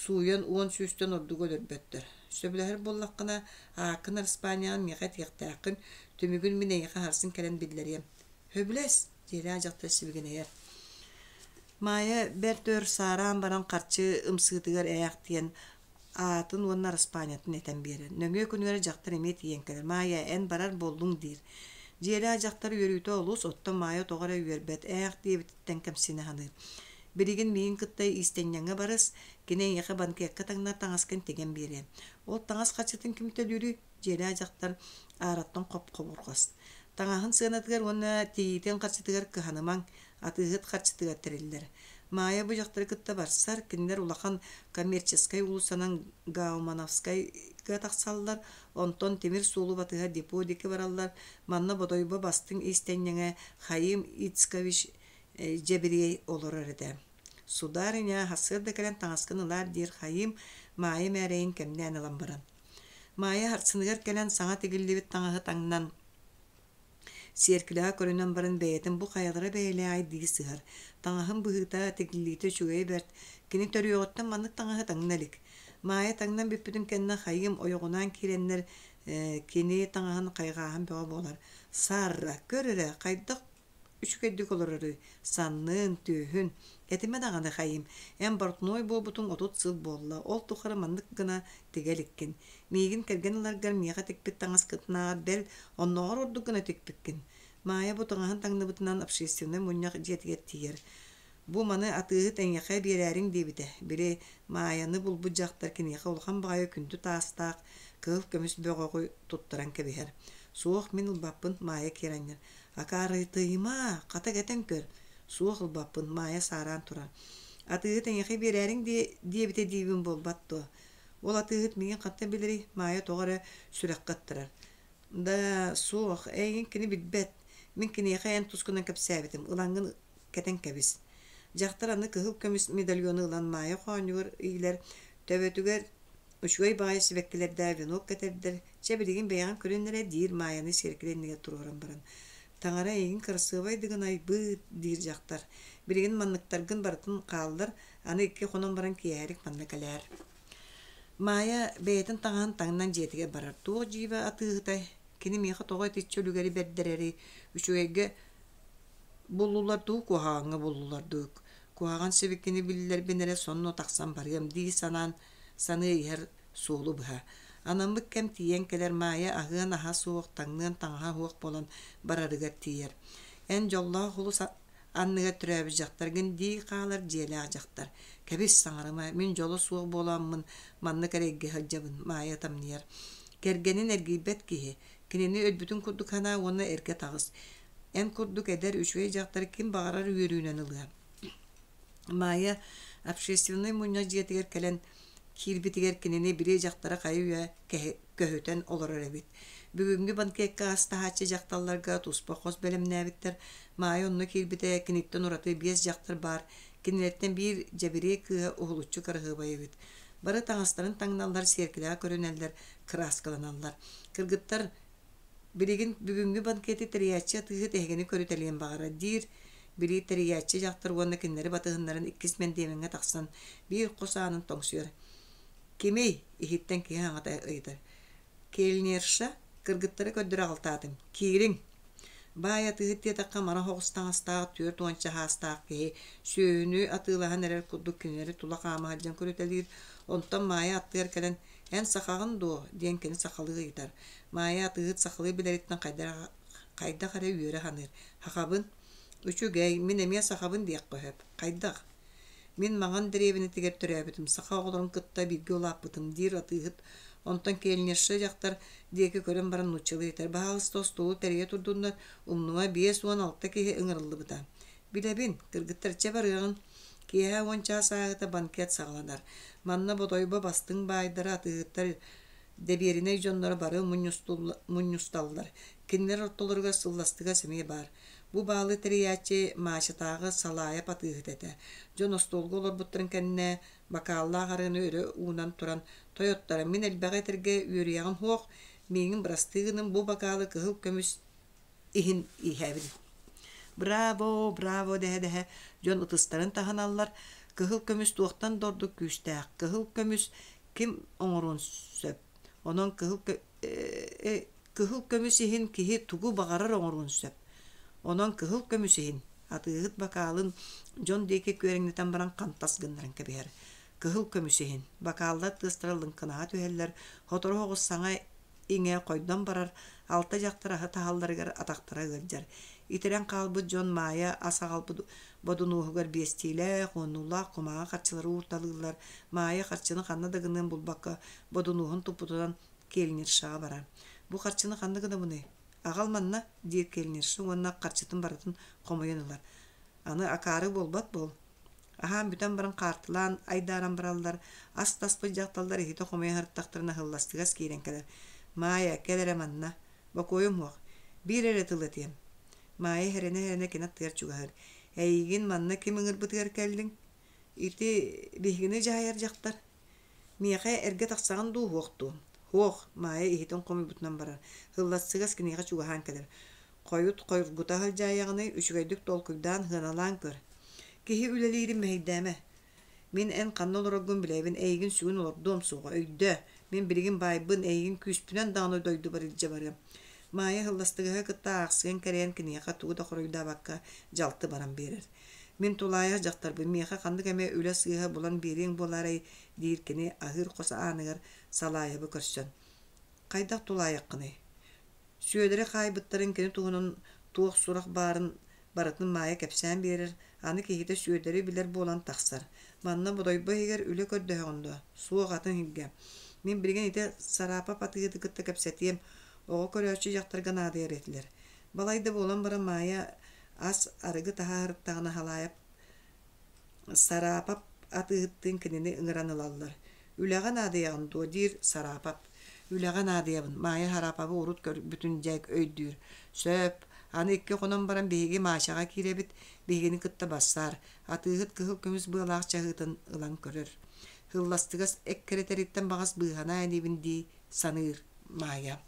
A: Сууйан уон сүүстэн ордугу өлөрбөттөр. Сөбүлэһэр буоллаххына, ааккын араспаанньаҕын миэхэ этиэхтээххин, түмүгүн мин эйиэхэ сарсын кэлэн биллэриэм. Сөбүлэс, дьиэлээх дьахтар сибигинэйэр. Маайа бэрт өр саараан баран харчы ымсыытыгар ээх диэн аатын уонна араспаанньатын этэн биэрэр. Нөҥүө күнүгэр дьахтар эмиэ тиийэн кэлэр. Маайа, эн барар буоллуҥ диир. Дьиэлээх дьахтар үөрүүтэ олус, оттон Маайа тоҕо эрэ үөрбэт, ээх диэбититтэн кэмсинэ саныыр. Билигин миигин кытта иистэнньэҥҥэ барыс, кини эйиэхэ банкекка таҥнар таҥаскын тигэн биэриэ. Ол таҥас харчытын ким төлүүрүй? Дьиэлээх дьахтар аараттан хоп-хобурҕас. Таҥаһын сыанатыгар уонна тиийиитин харчытыгар кыһанымаҥ, атыыһыт харчытыгар тэриллэр. Маайа бу дьахтары кытта барсар, кинилэр улахан коммерческай уулуссанан Гаумановскайга тахсаллар, онтон тимир суолу батыһа депо диэки бараллар. Манна Бодойбо бастыҥ иистэнньэҥэ Хаим Ицкович дьэбириэй олорор этэ. Сударыня, сарсыарда кэлэн таҥаскын ылаар диир Хайыым, Маайа мээрэйин кэмнээн ылан баран. Маайа сарсыныгар кэлэн саҥа тигиллибит таҥаһы таҥнан, сиэркилэҕэ көрүнэн баран бэйэтин бу хайалара бэйэлээҕий дии сыһар. Таҥаһын быһыыта, тигиллиитэ үчүгэйэ бэрт, кини төрүөҕүттэн маннык таҥаһы таҥна илик. Маайа таҥнан бүппүтүн кэннэ Хайыым ойоҕунаан киирэннэр кини таҥаһын хайҕааһын бөҕө буолар. Сарра, көр эрэ, хайдах Үчүгэйдик олороруй, саннын, түөһүн. Этимэ даҕаны хайыым, эн портной буолбутуҥ 30 сыл буолла, ол тухары маннык гына тигэ иликкин. Миигин кэргэн ыларгар миэхэ тикпит таҥаскытынааҕар бэл, оннооҕор ордук гына тикпиккин. Маайа бу таҥаһын таҥныбытынан общественнай мунньах дьиэтигэр тиийэр. Бу маны атыыһыт эйиэхэ биэрээриҥ диэбитэ. Били, Маайаны булбут дьахтар киниэхэ улахан баҕайы күндү таастаах кыһыл көмүс бөҕөҕү туттаран кэбиһэр. Суох, мин ылбаппын, Маайа киэр анньар. Акаарытыйыма, хата кэтэн көр. Суох ылбаппын, Маайа саараан турар. Атыыһыт эйиэхэ биэрээриҥ диэбитэ диибин буолбат дуо? Ол атыыһыт миигин хантан билэрий? Маайа тоҕо эрэ сүрэххэ ыттарар. Да, суох, эйигин кини билбэт. Мин киниэхэ эн тускунан кэпсээбитим, ылаҥҥын кэтэн кэбис. Дьахтар аны кыһыл көмүс медальону ылан Маайа хоонньугар иилэр, төбөтүгэр Үчүгэй баҕайы сибэккилэрдээх венок кэтэрдэр, чэ билигин бэйэҕин көрүн эрэ диир Маайаны сиэркилэ иннигэр туруоран баран. Таҥара эйигин кырасыабай да гына айбыт диир дьахтар. Билигин манныктаргын барытын хааллар, аны икки хонон баран киэһэрик манна кэлээр. Маайа бэйэтин таҥаһын таҥнан дьиэтигэр барар. Туох дьиибэ атыыһытай? Кини миэхэ тоҕо итиччэ үлүгэри бэрдэрэрий? Үчүгэйгэ буллулар дуу, куһаҕаҥҥа буллулар дуу? Куһаҕан сибикини биллэрбин эрэ сонно тахсан барыам дии санаан саныы иһэр суолу быһа. Анаммыт кэм тиийэн кэлэр Маайа аһыан аһа суох, таҥныан таҥаһа суох буолан барарыгар тиийэр. Эн дьоллоох олус Анныгар төрөөбүт дьахтаргын дии хаалар дьиэлээх дьахтар. Кэбис, саҥарыма, мин дьоло суох буоламмын маннык эрэйгэ сылдьабын, Маайа ытамньыйар. Кэргэнин эргийбэт киһи, кинини өлбүтүн курдук санаа уонна эргэ таҕыс. Эн курдук эдэр, үчүгэй дьахтары ким баҕарар үөрүүнэн ылыа. Маайа общественнай мунньах дьиэтигэр кэлэн киирбитигэр кинини били дьахтара хайы-үйэ көһүтэн олорор эбит. Бүгүҥҥү банкекка ас таһааччы дьахталларга туспа хос бэлэмнээбиттэр. Маайа онно киирбитэ киниттэн ураты биэс дьахтар баар. Кинилэртэн биир дьэбириэй кыыһа уһулуччу кыраһыабай эбит. Бары таҥастарын таҥналлар, сиэркилэҕэ көрүнэллэр, кырааскаланаллар. Кыргыттар Билигин бүгүҥҥү банкеты тэрийээччи атыыһыт эһигини көрүтэлиэн баҕарар, диир били тэрийээччи дьахтар уонна кинилэри батыһыннаран иккис мэндиэмэҥҥэ тахсан биир хос аанын тоҥсуйар. «Кимий?» иһиттэн киһи аҥата ыйытар. «Кельнерша, кыргыттары көрдөрө аҕалтаатым. Киириҥ!» Баай атыыһыт диэтэххэ мара оҕус таҥастаах 40 саастаах киһи сүөһүнү атыылаһан эрэр курдук кинилэри тула хаама сылдьан көрүтэлиир. Онтон Маайа аттыгар кэлэн «Эн сахаҕын дуо?» диэн кини сахалыы ыйытар. Маайа атыыһыт сахалыы билэриттэн хайдах эрэ үөрэ саныыр. «Сахабын?» «Үчүгэй, мин эмиэ сахабын диэххэ сөп. Хайдах?» «Мин Маҥан дэриэбинэтигэр төрөөбүтүм, саха оҕолорун кытта бииргэ улааппытым», диир атыыһыт. Онтон кельнерша дьахтар диэки көрөн баран нууччалыы этэр: «Баһаалыста остуолу тэрийэ турдуннар, умнума, 56 киһи ыҥырыллыбыта». «Билэбин, кыргыттар чэ барыаҕын». Киэһэ уон чаас ааһыыта банкет саҕаланар. Манна Бодойбо бастыҥ баайдара, атыыһыттар, дэбиэринэй дьонноро бары мунньусталлар. Кинилэр ортолоругар сылластыгас эмиэ баар. Бу баалы тэрийээччи Маачатааҕы Салаайап атыыһыт этэ. Дьон остуолга олорбуттарын кэннэ бакааллаах арыыны өрө уунан туран «Тойоттор, мин элбэҕи этэргэ үөрүйэҕим суох, миигин бырастыы гыныҥ, бу бакаалы кыһыл көмүс иһин иһэбин. Браво, браво дэһэ-дэһэ дьон ытыстарын таһыналлар. Кыһыл көмүс туохтан да ордук күүстээх. Кыһыл көмүс ким оҥоруон сөп. Онон кыһыл, кыһыл көмүс иһин киһи тугу баҕарар оҥоруон сөп. Онон кыһыл көмүс иһин атыыһыт бакаалын дьон диэки күөрэҥнэтэн баран хантас гыннаран кэбиһэр. Кыһыл көмүс иһин бакааллар тыастара лыҥкынаһа түһэллэр, сотору соҕус саҥа иҥэ хойдон барар, алта дьахтар аһы таһалларыгар атахтара ыалдьар. Итирэн хаалбыт дьон Маайа ас аҕалбыт бодунуоһугар биэстиилээх, уоннуулаах кумааҕы харчылары уурталыыллар. Маайа харчыны ханна да гыныан булбакка, бодунуоһун туппутунан кельнершаҕа барар. «Бу харчыны ханна гынабыный? Аҕал манна», диир кельнерша уонна харчытын барытын хомуйан ылар. Аны акаары буолбат буол. Аһаан бүтэн баран хаартылаан айдааран бараллар, ас таспыт дьахталлар иһитэ хомуйа сырыттахтарына ыһылластыгас киирэн кэлэр: «Маайа, кэл эрэ манна, бокуойум суох, биир эрэ тыл этиэм». Маайа эрэнэ-эрэнэ кини аттыгар чугаһыыр: «Эйигин манна ким ыҥырбытыгар кэллиҥ? Ити биһигини дьаһайар дьахтар. Миэхэ эргэ тахсаҕын дуу, суох дуу?» «Суох», Маайа иһитин хомуйбутунан барар. Һылластыгас киниэхэ чугаһаан кэлэр: Хойут хойургута сылдьаайаҕыный, үчүгэйдик толкуйдаан, сыаналаан көр. Киһи үлэлиирин мэһэйдээмэ. Мин эн ханна олороргун билэбин, эйигин сүгүн олордуом суоҕа, өйдөө. Мин билигин баайбын, эйигин күүспүнэн даҕаны дойдубар илдьэ барыам. Маайа һылластыгаһы кытта аахсыйан кэрэйэн киниэхэ тугу да хоруйдаабакка дьалты баран биэрэр. Мин тулаайах дьахтарбын, миэхэ ханнык эмэ үлэ сыыһа булан биэриэҥ буолаарай диир кини аһыыр хос ааныгар Салаайабы көрсөн. Хайдах тулаайаххыный? Сүөдэри хаайбыттарын кини туһунан туох сурах баарын барытын Маайа кэпсээн биэрэр, аны киһитэ Сүөдэри билэр буолан тахсар. Манна Бодойбо иһигэр үлэ көрдөһөҕүн дуо? Суох, атын иһиргэ. Мин билигин ити Сараапап атыыһыты кытта кэпсэтиэм, оҕо көрөөччү дьахтарга наадыйар этилэр. Балай да буолан баран Маайа ас, арыгы таһаарыттаҕына Халаайап Сараапап атыыһыттыын кинини ыҥыран ылаллар. «Үлэҕэ наадыйаҕын дуо?» диир Сараапап. «Үлэҕэ наадыйабын», Маайа Сараапабы урут көрбүтүн дьэ өйдүүр. «Сөп, аны икки хонон баран биһиги Маачаҕа киирэбит, биһигини кытта бассаар», атыыһыт кыһыл көмүс быалаах чаһыытын ылан көрөр. Һылластыгас эккирэтэриттэн баҕас быыһанаа инибин дии саныыр Маайа.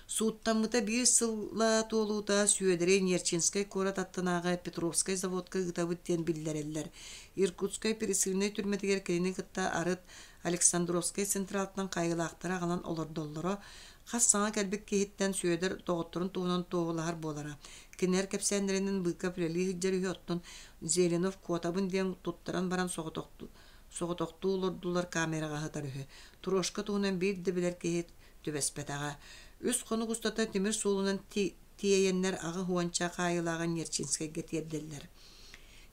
A: Сууттаммыта биир сыла туолуута Сүөдэри Нерчинскэй куорат аттынааҕы Петровскай заводка ыытабыт диэн биллэрэллэр. Иркутскай пересыльнай түрмэтигэр кинини кытта арыт Александровскай централтан хайыылаахтары аҕалан олордоллоро. Хас саҥа кэлбит киһиттэн Сүөдэр доҕотторун туһунан туоһулаһар буолара. Кинилэр кэпсээннэринэн Быков үлэлии сылдьар үһү, оттон Зеленов куотабын диэн туттаран баран соҕотохтуу олордулар камераҕа сытар үһү. Трошка туһунан биир да билэр киһи түбэспэтэҕэ. Үс хонук устата тимир суолунан тиэйэннэр аҕыс уонча хаайыылааҕы Нерчинскэйгэ тиэрдэллэр.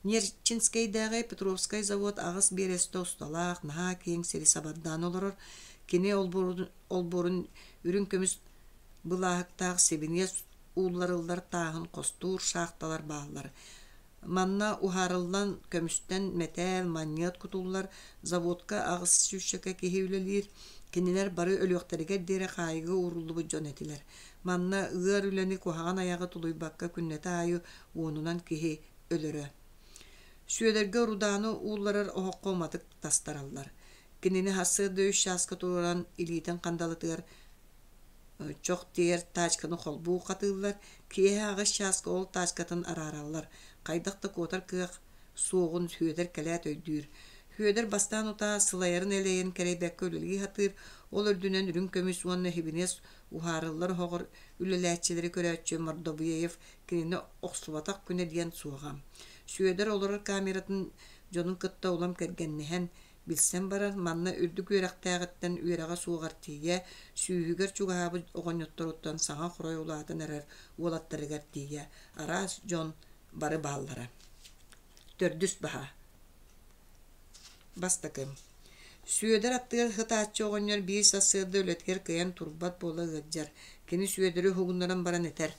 A: Нерчинскэйдээҕи Петровскай завод аҕыс биэрэстэ усталаах, наһаа киэҥ сири сабардаан олорор. Кини олбуорун үрүҥ көмүс былааһыктаах сибиниэс уулларыллар тааһын хостуур шахталар бааллар. Манна уһаарыллан көмүстэн мэтээл, манньыат кутуллар, заводка аҕыс сүүсчэкэ киһи үлэлиир. Кинилэр бары өлүөхтэригэр диэри хаайыыга ууруллубут дьон этилэр. Манна ыар үлэни куһаҕан айаҕы тулуйбакка күннэтэ аайы уонунан киһи өлөрө. Сүөдэргэ рудааны уулларар оһоххо уматык тастараллар. Кинини сарсыарда үс чааска туруоран илиитин хандалытыгар чох тиэйэр тачканы холбуу хатыыллар, киэһэ аҕыс чааска ол тачкатын араараллар, хайдах да куотар кыах суоҕун Сүөдэр кэлээт өйдүүр. Сүөдэр бастаан утаа сылайарын элэйэн кэрэйбэккэ үлэлии сатыыр, ол үрдүнэн үрүҥ көмүс уонна сибиниэс уһаарыллар оһоҕор үлэлээччилэри көрөөччү Мордобуев кинини охсубатах күнэ диэн суоҕа. Сүөдэр олорор камератын дьонун кытта улам кэргэнниһэн, Билсэн баран, манна үрдүк үөрэхтээҕиттэн үөрэҕэ суоҕар тиийэ, сүүһүгэр чугаһаабыт оҕонньотторуттан саҥа хорой улаатан эрэр уолаттарыгар тиийэ араас дьон бары бааллара. Төрдүс баһа. Бастакы. Сүөдэр аттыгар сытааччы оҕонньор биир сарсыарда үлэтигэр кыайан турбат буола ыалдьар. Кини Сүөдэри уһугуннаран баран этэр: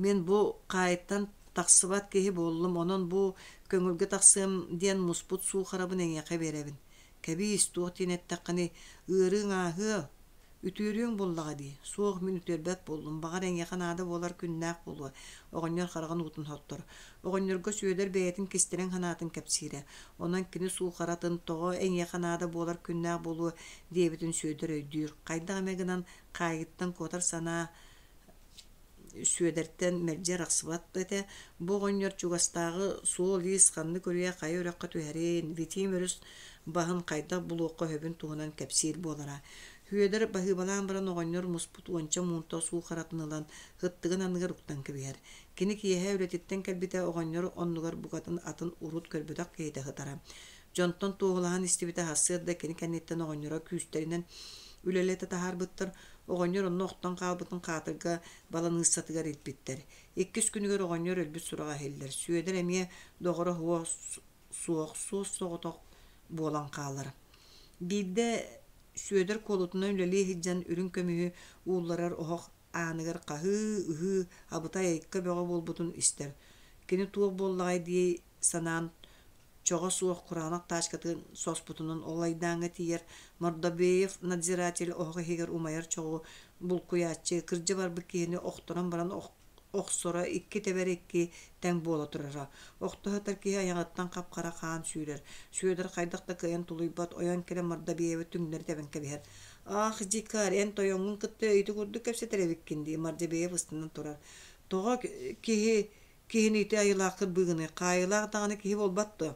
A: Мин бу хаайыттан тахсыбат киһи буоллум, онон бу көҥүлгэ тахсыам диэн муспут суухарабын эйиэхэ биэрэбин. Кэбиис, туох диэн эттэххиний, ыарыыҥ ааһыа, үтүөрүөҥ буоллаҕа дии. Суох, мин үтүөрбэт буоллум, баҕар эйиэхэ наада буолар күннээх буолуо, оҕонньор хараҕын уутун соттор. Оҕонньорго Сүөдэр бэйэтин кистэлэҥ санаатын кэпсиирэ. Онон кини суухаратын тоҕо эйиэхэ наада буолар күннээх буолуо диэбитин Сүөдэр өйдүүр. Хайдах эмэ гынан хаайыыттан куотар санаа Сүөдэртэн мэлдьи арахсыбат да этэ, бу оҕонньор чугастааҕы суол-иис ханнык үрүйэ хайа үрэххэ түһэрин, Витим өрүс баһын хайдах булуохха сөбүн туһунан кэпсиир буолара. Сүөдэр баһыыбалаан баран оҕонньор муспут уонча муунта суу харатын ылан ыттыгын анныгар уктан кэбиһэр. Кини киэһэ үлэтиттэн кэлбитэ оҕонньор оннугар букатын атын урут көрбөтөх киһитэ сытара. Дьонтон туоһулаһан истибитэ сарсыарда кини кэнниттэн оҕонньоро күүстэринэн үлэлэтэ таһаарбыттар, Оҕонньор онно охтон хаалбытын хаатырга баланыыссатыгар илпиттэр. Иккис күнүгэр оҕонньор өлбүт сураҕа иһиллэр. Сүөдэр эмиэ доҕоро суох, суос-соҕотох буолан хаалар. Биирдэ Сүөдэр куолутунан үлэлии сылдьан үрүҥ көмүһү уулларар оһох ааныгар хаһыы-ыһыы, абытай айыкка бөҕө буолбутун истэр. Кини туох буоллаҕай дии санаан чоҕо суох кураанах таачкатын соспутунан ол айдааҥҥа тиийэр Мордобеев надзиратель оһох иһигэр умайар чоҕу булкуйааччы кырдьа барбыт киһини охторон баран охсоро икки тэбэр икки тэҥ буола турара. Охто сытар киһи айаҕыттан хап-хара хаан сүүрэр. Сүөдэр хайдах да кыайан тулуйбат, ойон кэлэн Мордобеевы түҥнэри тэбэн кэбиһэр. «Ах, дикарь, эн тойоҥҥун кытта ити курдук кэпсэтэр эбиккин» дии Мордобеев ыстанан турар. «Тоҕо киһи Киһини ити айылаах кырбыыгыный, хаайыылаах даҕаны киһи буолбат дуо?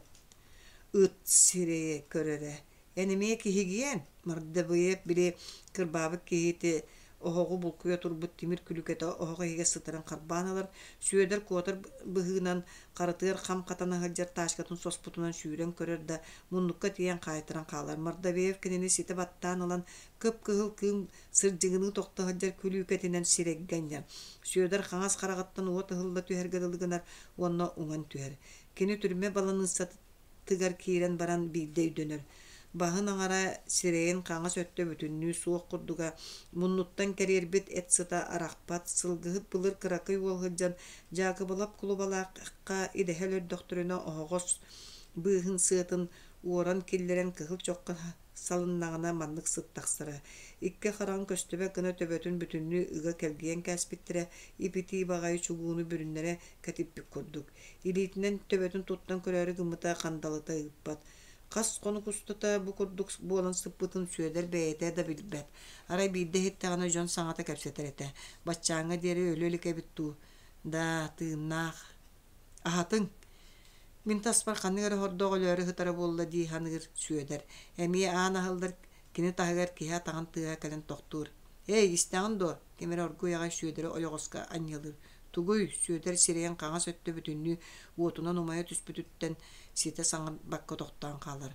A: Ыт сирэйэ көрөрө. Эн эмиэ киһигиэн, Мордобуев били кырбаабыт киһити оһоҕу булкуйа турбут тимир күлүкэтэ оһох иһигэр сытарын харбаан ылар, Сүөдэр куотар быһыынан харытыгар хам хатана сылдьар таачкатын соспутунан сүүрэн көрөр да, муннукка тиийэн хаайтаран хаалар. Мордобеев кинини ситэ баттаан ылан, кып-кыһыл кыым сырдьыгыныы тохто сылдьар күлүүкэтинэн сирэйгэ анньар. Сүөдэр хаҥас хараҕыттан уот ыһылла түһэргэ дылы гынар уонна уҥан түһэр. Кини түрмэ баланыыссатыгар киирэн баран биирдэ өйдөнөр. Баһын аҥара сирэйин хаҥас өттө бүтүннүү суох курдуга, муннуттан кэриэрбит эт сыта арахпат, сылгыһыт былыр кыракый уол сылдьан Дьаакыбылап кулубалаахха идэһэ өлөрдөхтөрүнэ оһоҕос быыһын сыатын уоран киллэрэн кыһыл чоххо салыннаҕына маннык сыт тахсара. Икки хараҕын көстүбэт гына төбөтүн бүтүннүү ыга кэлгийэн кээспиттэрэ, ип-итии баҕайы чугууну бүрүннэрэ кэтиппит курдук. Илиитинэн төбөтүн туттан көрөөрү гыммыта хандалыта ыыппат. Хас хонук устата бу курдук буолан сыппытын Сүөдэр бэйэтэ да билбэт. Арай биирдэ иһиттэҕинэ дьон саҥата кэпсэтэр этэ. Баччааҥҥа диэри өлө илик эбит дуу? Да, тыыннаах. Аһатыҥ, мин таспар ханнык эрэ сордоох өлөөрү сытара буолла дии саныыр Сүөдэр. Эмиэ аан аһыллар, кини таһыгар киһи атаҕын тыаһа кэлэн тохтуур. «Эй, истэҕин дуо?» ким эрэ оргууй аҕай Сүөдэри ойоҕоско анньыалыыр. «Тугуй?» Сүөдэр сирэйин хаҥас өттө бүтүннүү уотунан умайа түспүтүттэн ситэ саҥарбакка тохтоон хаалар.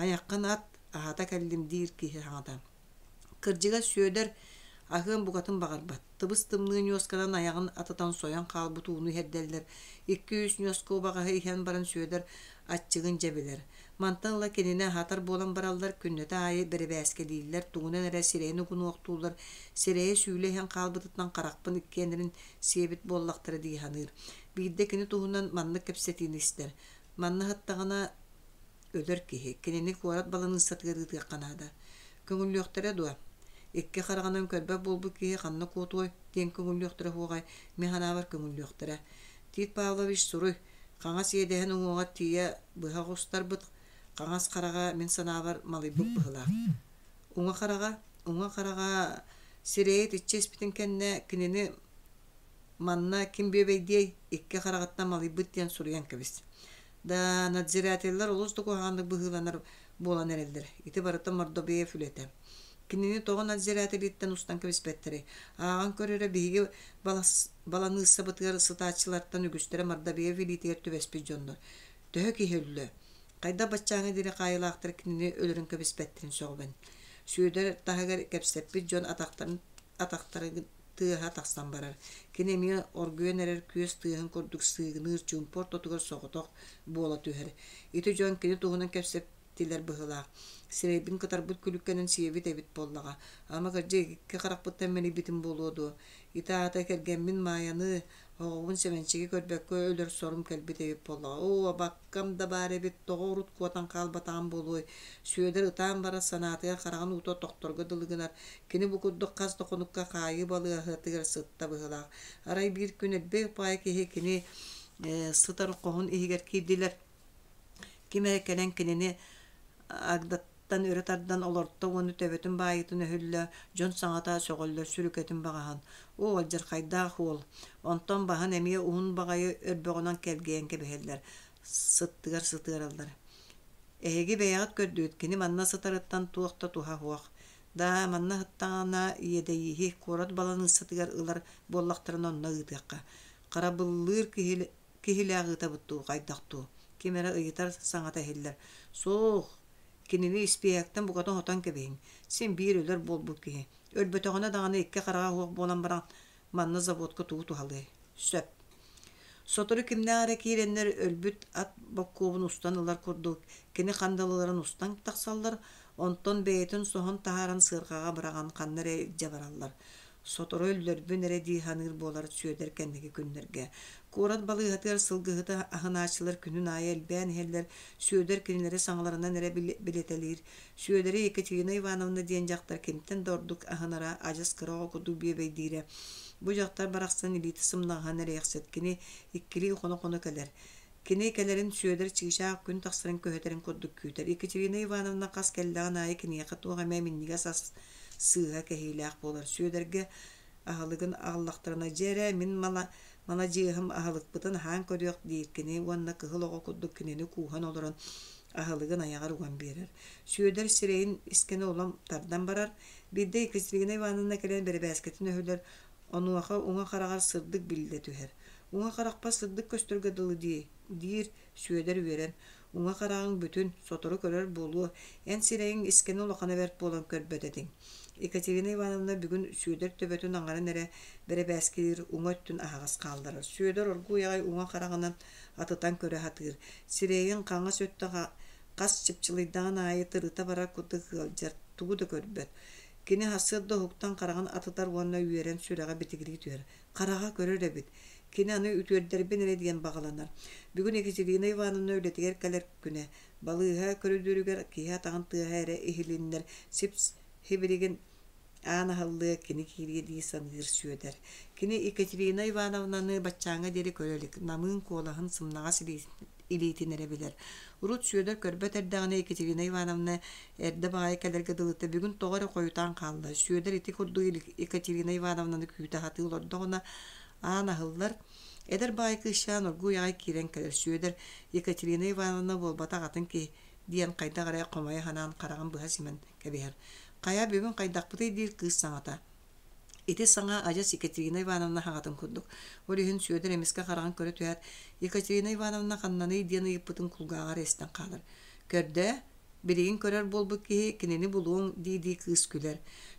A: «Айаххын ат, аһата кэллим» диир киһи саҥата. Кырдьыга Сүөдэр Аһыан букатын баҕарбат. Тыбыс-тымныы ньуосканан айаҕын атытан сойон хаалбыт ууну иһэрдэллэр. Икки-үс ньуоска убаҕаһы иһэн баран Сүөдэр аччыгын дьэ билэр. Мантан ыла кинини аһатар буолан бараллар, күннэтэ аайы бэрэбээскэлииллэр, тугунан эрэ сирэйин угунуохтууллар, сирэйэ сүүлэ иһэн хаалбытыттан харахпын иккиэннэрин сиэбит буоллахтара дии саныыр. Биирдэ кини туһунан маннык кэпсэтиини истэр. Манна аһаттаҕына өлөр киһи, кинини куорат баланыыссатыгар ыытыахха наада. Көҥүллүөхтэрэ дуо? Икки хараҕынан көрбөт буолбут киһи ханна куотуой диэн көҥүллүөхтэрэ суоҕай, мин санаабар көҥүллүөхтэрэ. Тит Павлович суруй, хаҥас иэдэһин уҥуоҕар тиийэ быһа оҕустарбыт, хаҥас хараҕа мин санаабар малыйбыт быһыылаах. Уҥа хараҕа, уҥа хараҕа сирэйэ итиччэ испитин кэннэ кинини Манна ким бүөбэйдиэй, икки хараҕыттан малыйбыт диэн суруйан кэбис. Да, надзирателлэр олус да куһаҕаннык быһыыланар буолан эрэллэр. Ити барыта Мордобеев үлэтэ. Кинини тоҕо надзирателиттэн устан кэбиспэттэрий? Ааҕан көр эрэ, биһиги баланыыссабытыгар сытааччылартан үгүстэрэ Мордобеев илиитигэр түбэспит дьоннор. Төһө киһи өллө? Хайдах баччааҥҥа диэри хаайыылаахтар кинини өлөрөн кэбиспэттэрин сөҕөбүн. Сүөдэр таһыгар кэпсэппит дьон атахтарын атахтарын тыаһа тахсан барар. Кини эмиэ оргуйан эрэр күөс тыаһын курдук сыыгыныыр чуумпу ортотугар соҕотох буола түһэр. Ити дьон кини туһунан кэпсэттилэр быһыылаах. Сирэйбин кытарбыт күлүккэнэн сиэбит эбит буоллаҕа. Ама кырдьык икки харахпыттан мэлийбитим буолуо дуо? Ити аата кэргэммин Маайаны Оҕобун Сэмэнчиги көрбөккө өлөр сорум кэлбит эбит буоллаҕа. Оо, абаккам да баар эбит, тоҕо урут куотан хаалбатаҕым буолуой? Сүөдэр ытаан баран санаатыгар хараҕын уута тохторго дылы гынар. Кини бу курдук хас да хонукка хаайыы балыыһатыгар сытта быһыылаах. Арай биир күн элбэх баай киһи кини сытар хоһун иһигэр киирдилэр. Ким эрэ кэлэн кинини агдаттан өрө тардан олорто уонна төбөтүн баайыытын өһүллэ, дьон саҥата сөҕөллөр сүрүкэтин баҕаһын. Оо, алдьархайдаах уол! Онтон баһын эмиэ уһун баҕайы өрбөҕүнэн кэлгэйэн кэбиһэллэр, сыттыгар сытыараллар. Эһиги бэйэҕит көрдүгүт, кини манна сытарыттан туох да туһа суох. Даа, манна сыттаҕына иэдэйииһи, куорат баланыыссатыгар ылар буоллахтарына онно ыытыахха. Харабыллыыр киһи Киһилээх ыытабыт дуу, хайдах дуу? Ким эрэ ыйытар саҥата иһиллэр: «Суох, кинини испииһэктэн букатын отон кэбиһиҥ, син биир өлөр буолбут киһи. Өлбөтөҕүнэ даҕаны икки хараҕа суох буолан баран манна заводка тугу туһалыай? Сөп». Сотору кимнээх эрэ киирэннэр өлбүт ат боккуобун устан ылар курдук кини хандалыларын устан тахсаллар, онтон бэйэтин соһон таһааран сыарҕаҕа быраҕан ханна эрэ илдьэ бараллар. Сотору өллөрбүн эрэ дии саныыр буолар Сүөдэр кэнники күннэргэ. Куорат балыыһатыгар сылгыһыты аһынааччылар күнүн аайы элбээн иһэллэр, Сүөдэр кинилэри саҥаларынан эрэ билэтэлиир. Сүөдэри Екатерина Ивановна диэн дьахтар кимтэн да ордук аһынара, адьас кыра оҕо курдук бүөбэйдиирэ. Бу дьахтар барахсан илиитэ сымнаҕаһын эрэйэхсит, кини иккилии хоно-хоно кэлэр. Кини кэлэрин Сүөдэр чыычаах күн тахсарын көһүтэрин курдук күүтэр. Екатерина Ивановна хас кэллэҕин аайы киниэхэ туох эмэ минньигэс ас сыыһа кэһиилээх буолар. Сүөдэргэ аһылыгын аҕаллахтарына, «Дьэ эрэ, мин маладьыаһым, аһылыкпытын аһаан көрүөх» диир кини уонна кыһыл оҕо курдук кинини кууһан олорон аһылыгын айаҕар уган биэрэр. Сүөдэр сирэйин искэнэ улам тардан барар. Биирдэ Екатерина Ивановна кэлэн бэрэбээскэтин өһүлэр, онуоха уҥа хараҕар сырдык биллэ түһэр. Уҥа харахпар сырдык көстөргө дылы дии, диир Сүөдэр үөрэн, уҥа хараҕыҥ бүтүн, сотору көрөр буолуо, эн сирэйиҥ искэнэ улахана бэрт буолан көрбөт этиҥ. Екатерина Ивановна бүгүн Сүөдэр төбөтүн аҥарын эрэ бэрэбээскилиир уҥа өттүн аһаҕас хаалларар. Сүөдэр оргууй аҕай уҥа хараҕынан атытан көрө сатыыр. Сирэйин хаҥас өттө хас чыпчылыйдаҕын аайы тырыта барар курдук ыалдьар, тугу да көрбөт. Кини сарсыарда уһуктан хараҕын атытар уонна үөрэн сүрэҕэ битигирии түһэр. Хараҕа көрөр эбит. Кини аны үтүөрдэрбин эрэ диэн баҕаланар. Бүгүн Екатерина Ивановна үлэтигэр кэлэр күнэ. Балыыһа көрүдүөрүгэр киһи атаҕын тыаһа эрэ иһилиннэр, сип-сибилигин аан аһыллыа, кини киириэ дии саныыр Сүөдэр. Кини Екатерина Ивановнаны баччааҥҥа диэри көрө илик, намыын куолаһын сымнаҕас илиитин эрэ билэр. Урут Сүөдэр көрбөт эрдэҕинэ Екатерина Ивановна эрдэ баҕайы кэлэргэ дылыта бүгүн тоҕо эрэ хойутаан хаалла. Сүөдэр ити курдук Екатерина Ивановнаны күүтэ сатыы олордоҕуна аан аһыллар. Эдэр баҕайы кыысчаан оргууй аҕай киирэн кэлэр. Сүөдэр Екатерина Ивановна буолбатах атын киһи диэн хайдах эрэ хомойо санаан хараҕын быһа симэн кэбиһэр. Хайа бүгүн хайдахпытый диир кыыс саҥата. Ити саҥа адьас Екатерина Ивановна аҕатын курдук. Ол иһин Сүөдэр эмискэ хараҕын көрө түһээт, Екатерина Ивановна ханнаный диэн ыйыппытын кулгааҕар истэн хаалар. Көрдөө? Билигин көрөр буолбут киһи кинини булуоҥ дии-дии кыыс күлэр.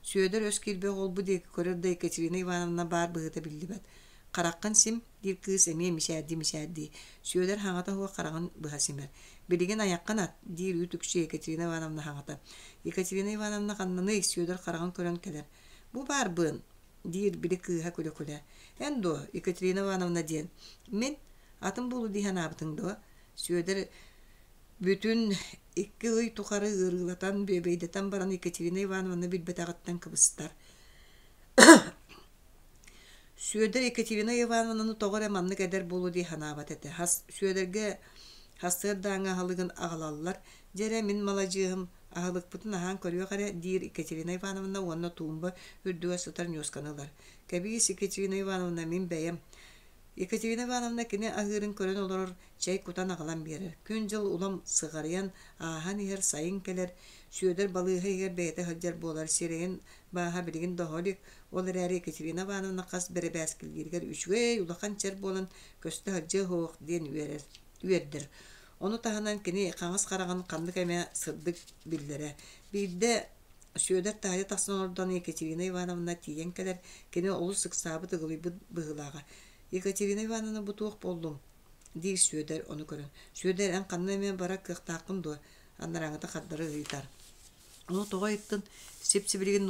A: Сүөдэр өс киирбэх ол-бу диэки көрөр да Екатерина Ивановна баар быһыыта биллибэт. Хараххын сим, диир кыыс эмиэ мичээрдии-мичээрдии. Сүөдэр хаҥата суох хараҕын быһа симэр. Билигин айаххын ат, диир үүт-үкчү Екатерина Ивановна хаҥата. Екатерина Ивановна ханнаный, Сүөдэр хараҕын көрөн кэлэр. Бу баарбын, диир били кыыһа күлэ-күлэ. Эн дуо, Екатерина Ивановна диэн? Мин? Атын буолу дии санаабытыҥ дуо? Сүөдэр бүтүн 2 ый тухары ыарыылатан, бүөбэйдэтэн баран Екатерина Ивановна билбэтэҕиттэн кыбыстар. Сүөдэр Екатерина Ивановнаны тоҕо эрэ маннык эдэр буолуо дии санаабат этэ. Сүөдэргэ сарсыардааҥҥы аһылыгын аҕалаллар. Дьэ эрэ, мин маладьыаһым, аһылыкпытын аһаан көрүөх эрэ, диир Екатерина Ивановна уонна туумба үрдүгэр сытар ньуосканы ылар. Кэбиис, Екатерина Ивановна, мин бэйэм. Екатерина Ивановна кини аһыырын көрөн олорор, чэй кутан аҕалан биэрэр. Күн-дьыл улам сыҕарыйан, ааһан иһэр, сайын кэлэр. Сүөдэр балыыһа иһигэр бэйэтэ сылдьар буолар, сирэйин бааһа билигин да оһо илик, ол эрээри Екатерина Ивановна хас бэрэбээскилииригэр үчүгэй улахан чэр буолан көстө сылдьыа суох диэн үөрэр, үөрдэр. Ону таһынан кини хаҥас хараҕын ханнык эмэ сырдык биллэрэ. Биирдэ Сүөдэр таһырдьа тахсан олордон Екатерина Ивановна тиийэн кэлэр, кини олус ыксаабыт, ыгылыйбыт быһыылааҕа. «Екатерина Ивановна, бу туох буоллуҥ?» диир Сүөдэр ону көрөн. «Сүөдэр, эн ханна эмэ барар кыахтааххын дуо?» анарааҥҥыта хардары ыйытар. Ону тоҕо ыйыттын? Сип-сибилигин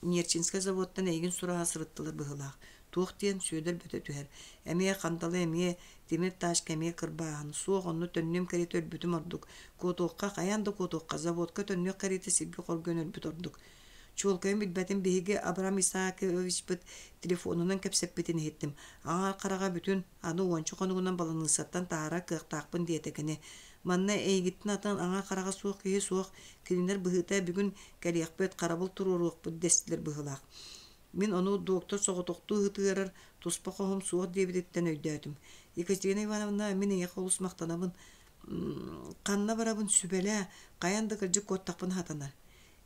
A: Нерчинскэй заводтан эйигин сураһа сырыттылар быһыылаах. Туох диэн Сүөдэр бөтө түһэр. Эмиэ хандалы, эмиэ тимир тачка, эмиэ кырбааһын. Суох, онно төннүөм кэриэтэ өлбүтүм ордук. Куотуохха, хайаан да куотуохха, заводка төннүөх кэриэтэ сиргэ хоргуйан өлбүт ордук. Чуолкайын билбэтим, биһиги Абрам Исааковичпыт телефонунан кэпсэппитин иһиттим. Аҥаар хараҕа бүтүн, аны уонча хонугунан баланыыссаттан таһаарар кыахтаахпын диэтэ кини. Манна эйигиттэн атын аҥаар хараҕа суох киһи суох, кинилэр быһыыта бүгүн кэлиэхпит, харабыл туруоруохпут дэстилэр быһыылаах. Мин ону доктор соҕотохтуу ыһытыарар туспа хоһум суох диэбититтэн өйдөөтүм. Екатерина Ивановна, мин эйиэхэ олус махтанабын. Ханна барабын сүбэлээ, хайаан да кырдьык куоттахпын сатанар.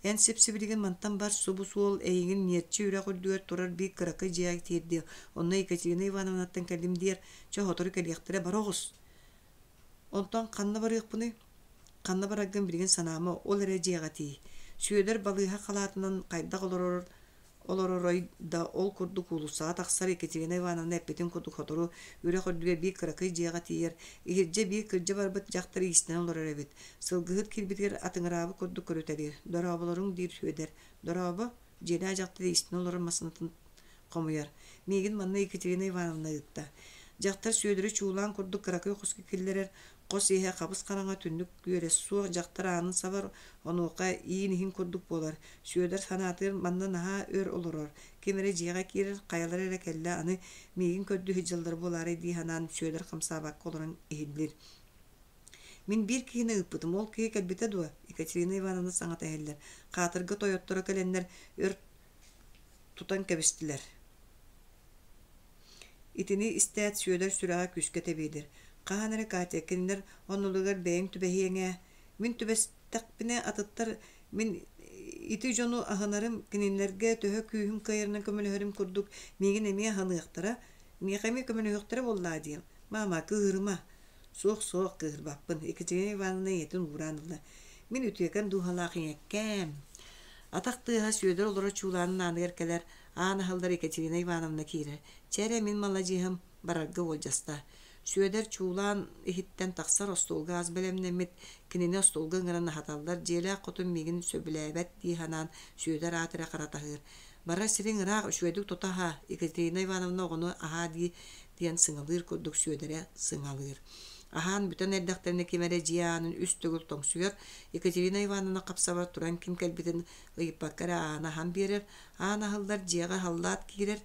A: Эн сип-сибилигин мантан бар субу суол эйигин Нерчи үрэх үрдүгэр турар биир кыракый дьиэҕэ тиэрдиэ. Онно Екатерина Ивановнаттан кэллим диэр, чэ сотору кэлиэхтэрэ, бара оҕус. Онтон ханна барыахпыный? Ханна бараргын билигин санаама, ол эрэ дьиэҕэ тиий. Сүөдэр балыыһа халаатынан хайдах олорор олоророй да ол курдук уулуссаҕа тахсар Екатерина Ивановна эппитин курдук сотору үрэх үрдүгэр биир кыракый дьиэҕэ тиийэр, иһирдьэ биир кырдьа барбыт дьахтар иистэнэ олорор эбит. Сылгыһыт киирбитигэр атыҥыраабыт курдук көрүтэлиир. «Дорооболоруҥ» диир Сүөдэр. «Дорообо» дьиэлээх дьахтар иистэнэ олорор массыынатын хомуйар. Миигин манна Екатерина Ивановна ыытта. Дьахтар Сүөдэри чуулаан курдук кыракый хоско киллэрэр, хос иһэ хабыс-хараҥа түннүк үөрэ суох дьахтар аанын сабар, онуоха иин иһин курдук буолар. Сүөдэр санаатыгар манна наһаа өр олорор, ким эрэ дьиэҕэ киирэр, хайалара эрэ кэллэ, аны миигин көрдүү сылдьаллара буолаарай дии санаан Сүөдэр хамсаабакка олорон иһиллир. Мин биир киһини ыыппытым, ол киһи кэлбитэ дуо? Екатерина Ивановна саҥата иһиллэр. Хаатырга тойотторо кэлэннэр өр тутан кэбистилэр. Итини истээт Сүөдэр сүрэҕэ күүскэ тэбиэлиир. Хаһан эрэ Катя, кинилэр оннуларыгар бэйэҥ түбэһиэҥ ээ. Мин түбэстэхпинэ атыттар мин ити дьону аһынарым, кинилэргэ төһө күүһүм кыайарынан көмөлөһөрүм курдук миигин эмиэ аһыныахтара, миэхэ эмиэ көмөлөһүөхтэрэ буоллаа диэн. Маама, кыыһырыма. Суох, суох, кыыһырбаппын, Екатерина Ивановна ийэтин уураан ылла. Мин үтүөкэн дууһалаах ийэккээм. Атах тыаһа Сүөдэр олорор чуулаанын ааныгар кэлэр, аан аһыллар Екатерина Ивановна киирэр. Чэ эрэ, мин маладьыаһым, барарга уолдьаста. Сүөдэр чуулаан иһиттэн тахсар остуолга ас бэлэмнэммит, кинини остуолга ыҥыран аһаталлар, дьиэлээх хотун миигин сөбүлээбэт дии санаан Сүөдэр аат эрэ хара таһыыр. Барар сириҥ ыраах, үчүгэйдик тута аһаа, Екатерина Ивановна оҕону аһаа дии диэн сыҥалыыр курдук Сүөдэрэ сыҥалыыр. Аһаан бүтэн эрдэхтэринэ ким эрэ дьиэ аанын үс төгүл тоҥсуйар, Екатерина Ивановна хапсабар туран ким кэлбитин ыйыппакка эрэ ааны аһан биэрэр, аан аһыллар, дьиэҕэ халлаат киирэр,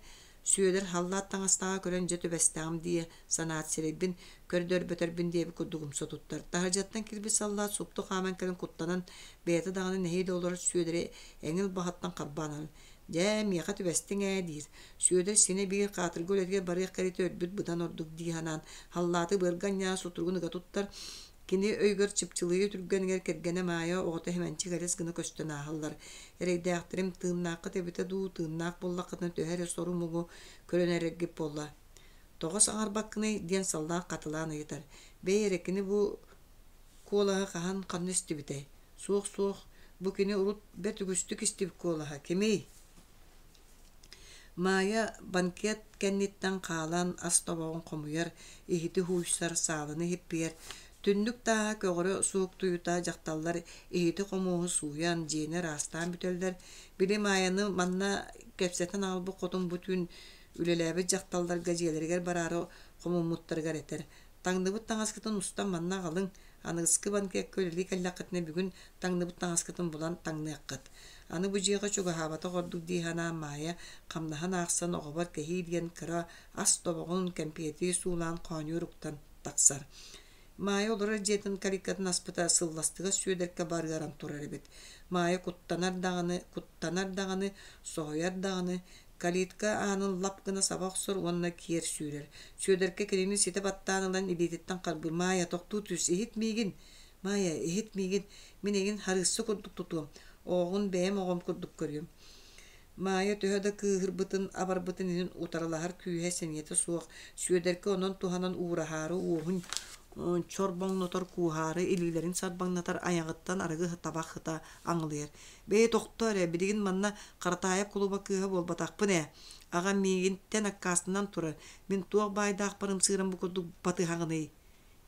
A: Сүөдэр халлаат таҥастааҕа көрөн дьэ түбэстэҕим дии санаат сирэйбин көрдөрбөтөрбүн диэбит курдук умса туттар. Таһырдьаттан киирбит саллаат супту хааман кэлэн куттанан, бэйэтэ даҕаны нэһиилэ олорор Сүөдэри эҥил баһыттан харбаан ылан «Дьэ, миэхэ түбэстиҥ ээ» диир. Сүөдэр синэ биир хаатырга үлэтигэр барыах кэриэтэ өлбүт быдан ордук дии санаан, халлааты быарга анньаа сутуругун ыга туттар. Кини өйүгэр чыпчылыйыы түргэнигэр кэргэнэ Маайа оҕото Хэмэнчик элэс гына көстөн ааһаллар. Эрэйдээхтэрим, тыыннааххыт эбитэ дуу, тыыннаах буоллаххытына төһө эрэ сору-муҥу көрөн эрэргит буолла. Тоҕо саҥарбаккыный? диэн саллаат хатылаан ыйытар. Бэйи эрэ, кини бу куолаһы хаһан ханна истибитэй? Суох, суох, бу кини урут бэрт үгүстүк истибит куолаһа. Кимий? Маайа банкет кэнниттэн хаалан ас тобоҕун хомуйар, иһити һууйсар, сааланы иһиппийэр. Түннүк тааһа көҕөрө суоктуйута дьахталлар иһити-хомуоһу сууйан, дьиэни ыраастаан бүтэллэр. Били Маайаны манна кэпсэтэн аҕалбыт хотун бу түүн үлэлээбит дьахталларга дьиэлэригэр бараары хомуммуттарыгар этэр: «Таҥныбыт таҥаскытын устан манна аҕалыҥ, аныгыскы банкекка үлэлии кэллэххитинэ бүгүн таҥныбыт таҥаскытын булан таҥныаххыт. Аны бу дьиэҕэ чугаһаабатах ордук дии санаан Маайа хамнаһын аахсан оҕобор кэһии диэн кыра ас тобоҕун, кэмпиэти суулаан хоонньуур уктан тахсар. Маайа олорор дьиэтин калиткатын аспыта сылластыгас Сүөдэркэ барыаран турар эбит. Маайа куттанар даҕаны, куттанар даҕаны, соһуйар даҕаны, калитка аанын лап гына саба охсор уонна киэр сүүрэр. Сүөдэркэ кинини ситэ баттаан ылан илиититтэн харбыыр: «Маайа, тохтуу түс, иһит миигин! Маайа, иһит миигин, мин эйигин харыысса курдук тутуом, оҕоҕун бэйэм оҕом курдук көрүөм». Маайа төһө да кыыһырбытын, абарбытын иһин утарылаһар күүһэ сэниэтэ суох, Сүөдэркэ онон туһанан уураһаары уоһун чорбоҥнотор, кууһаары илиилэрин сарбаҥнатар, айаҕыттан арыгы табах сыта аҥылыйар. «Бэйи тохтоо эрэ, билигин манна Харатаайап кулуба кыыһа буолбатахпын ээ. Аҕам миигинтэн аккаастанан турар, мин туох баайдаахпар ымсыыран бу курдук батыһаҕыный?»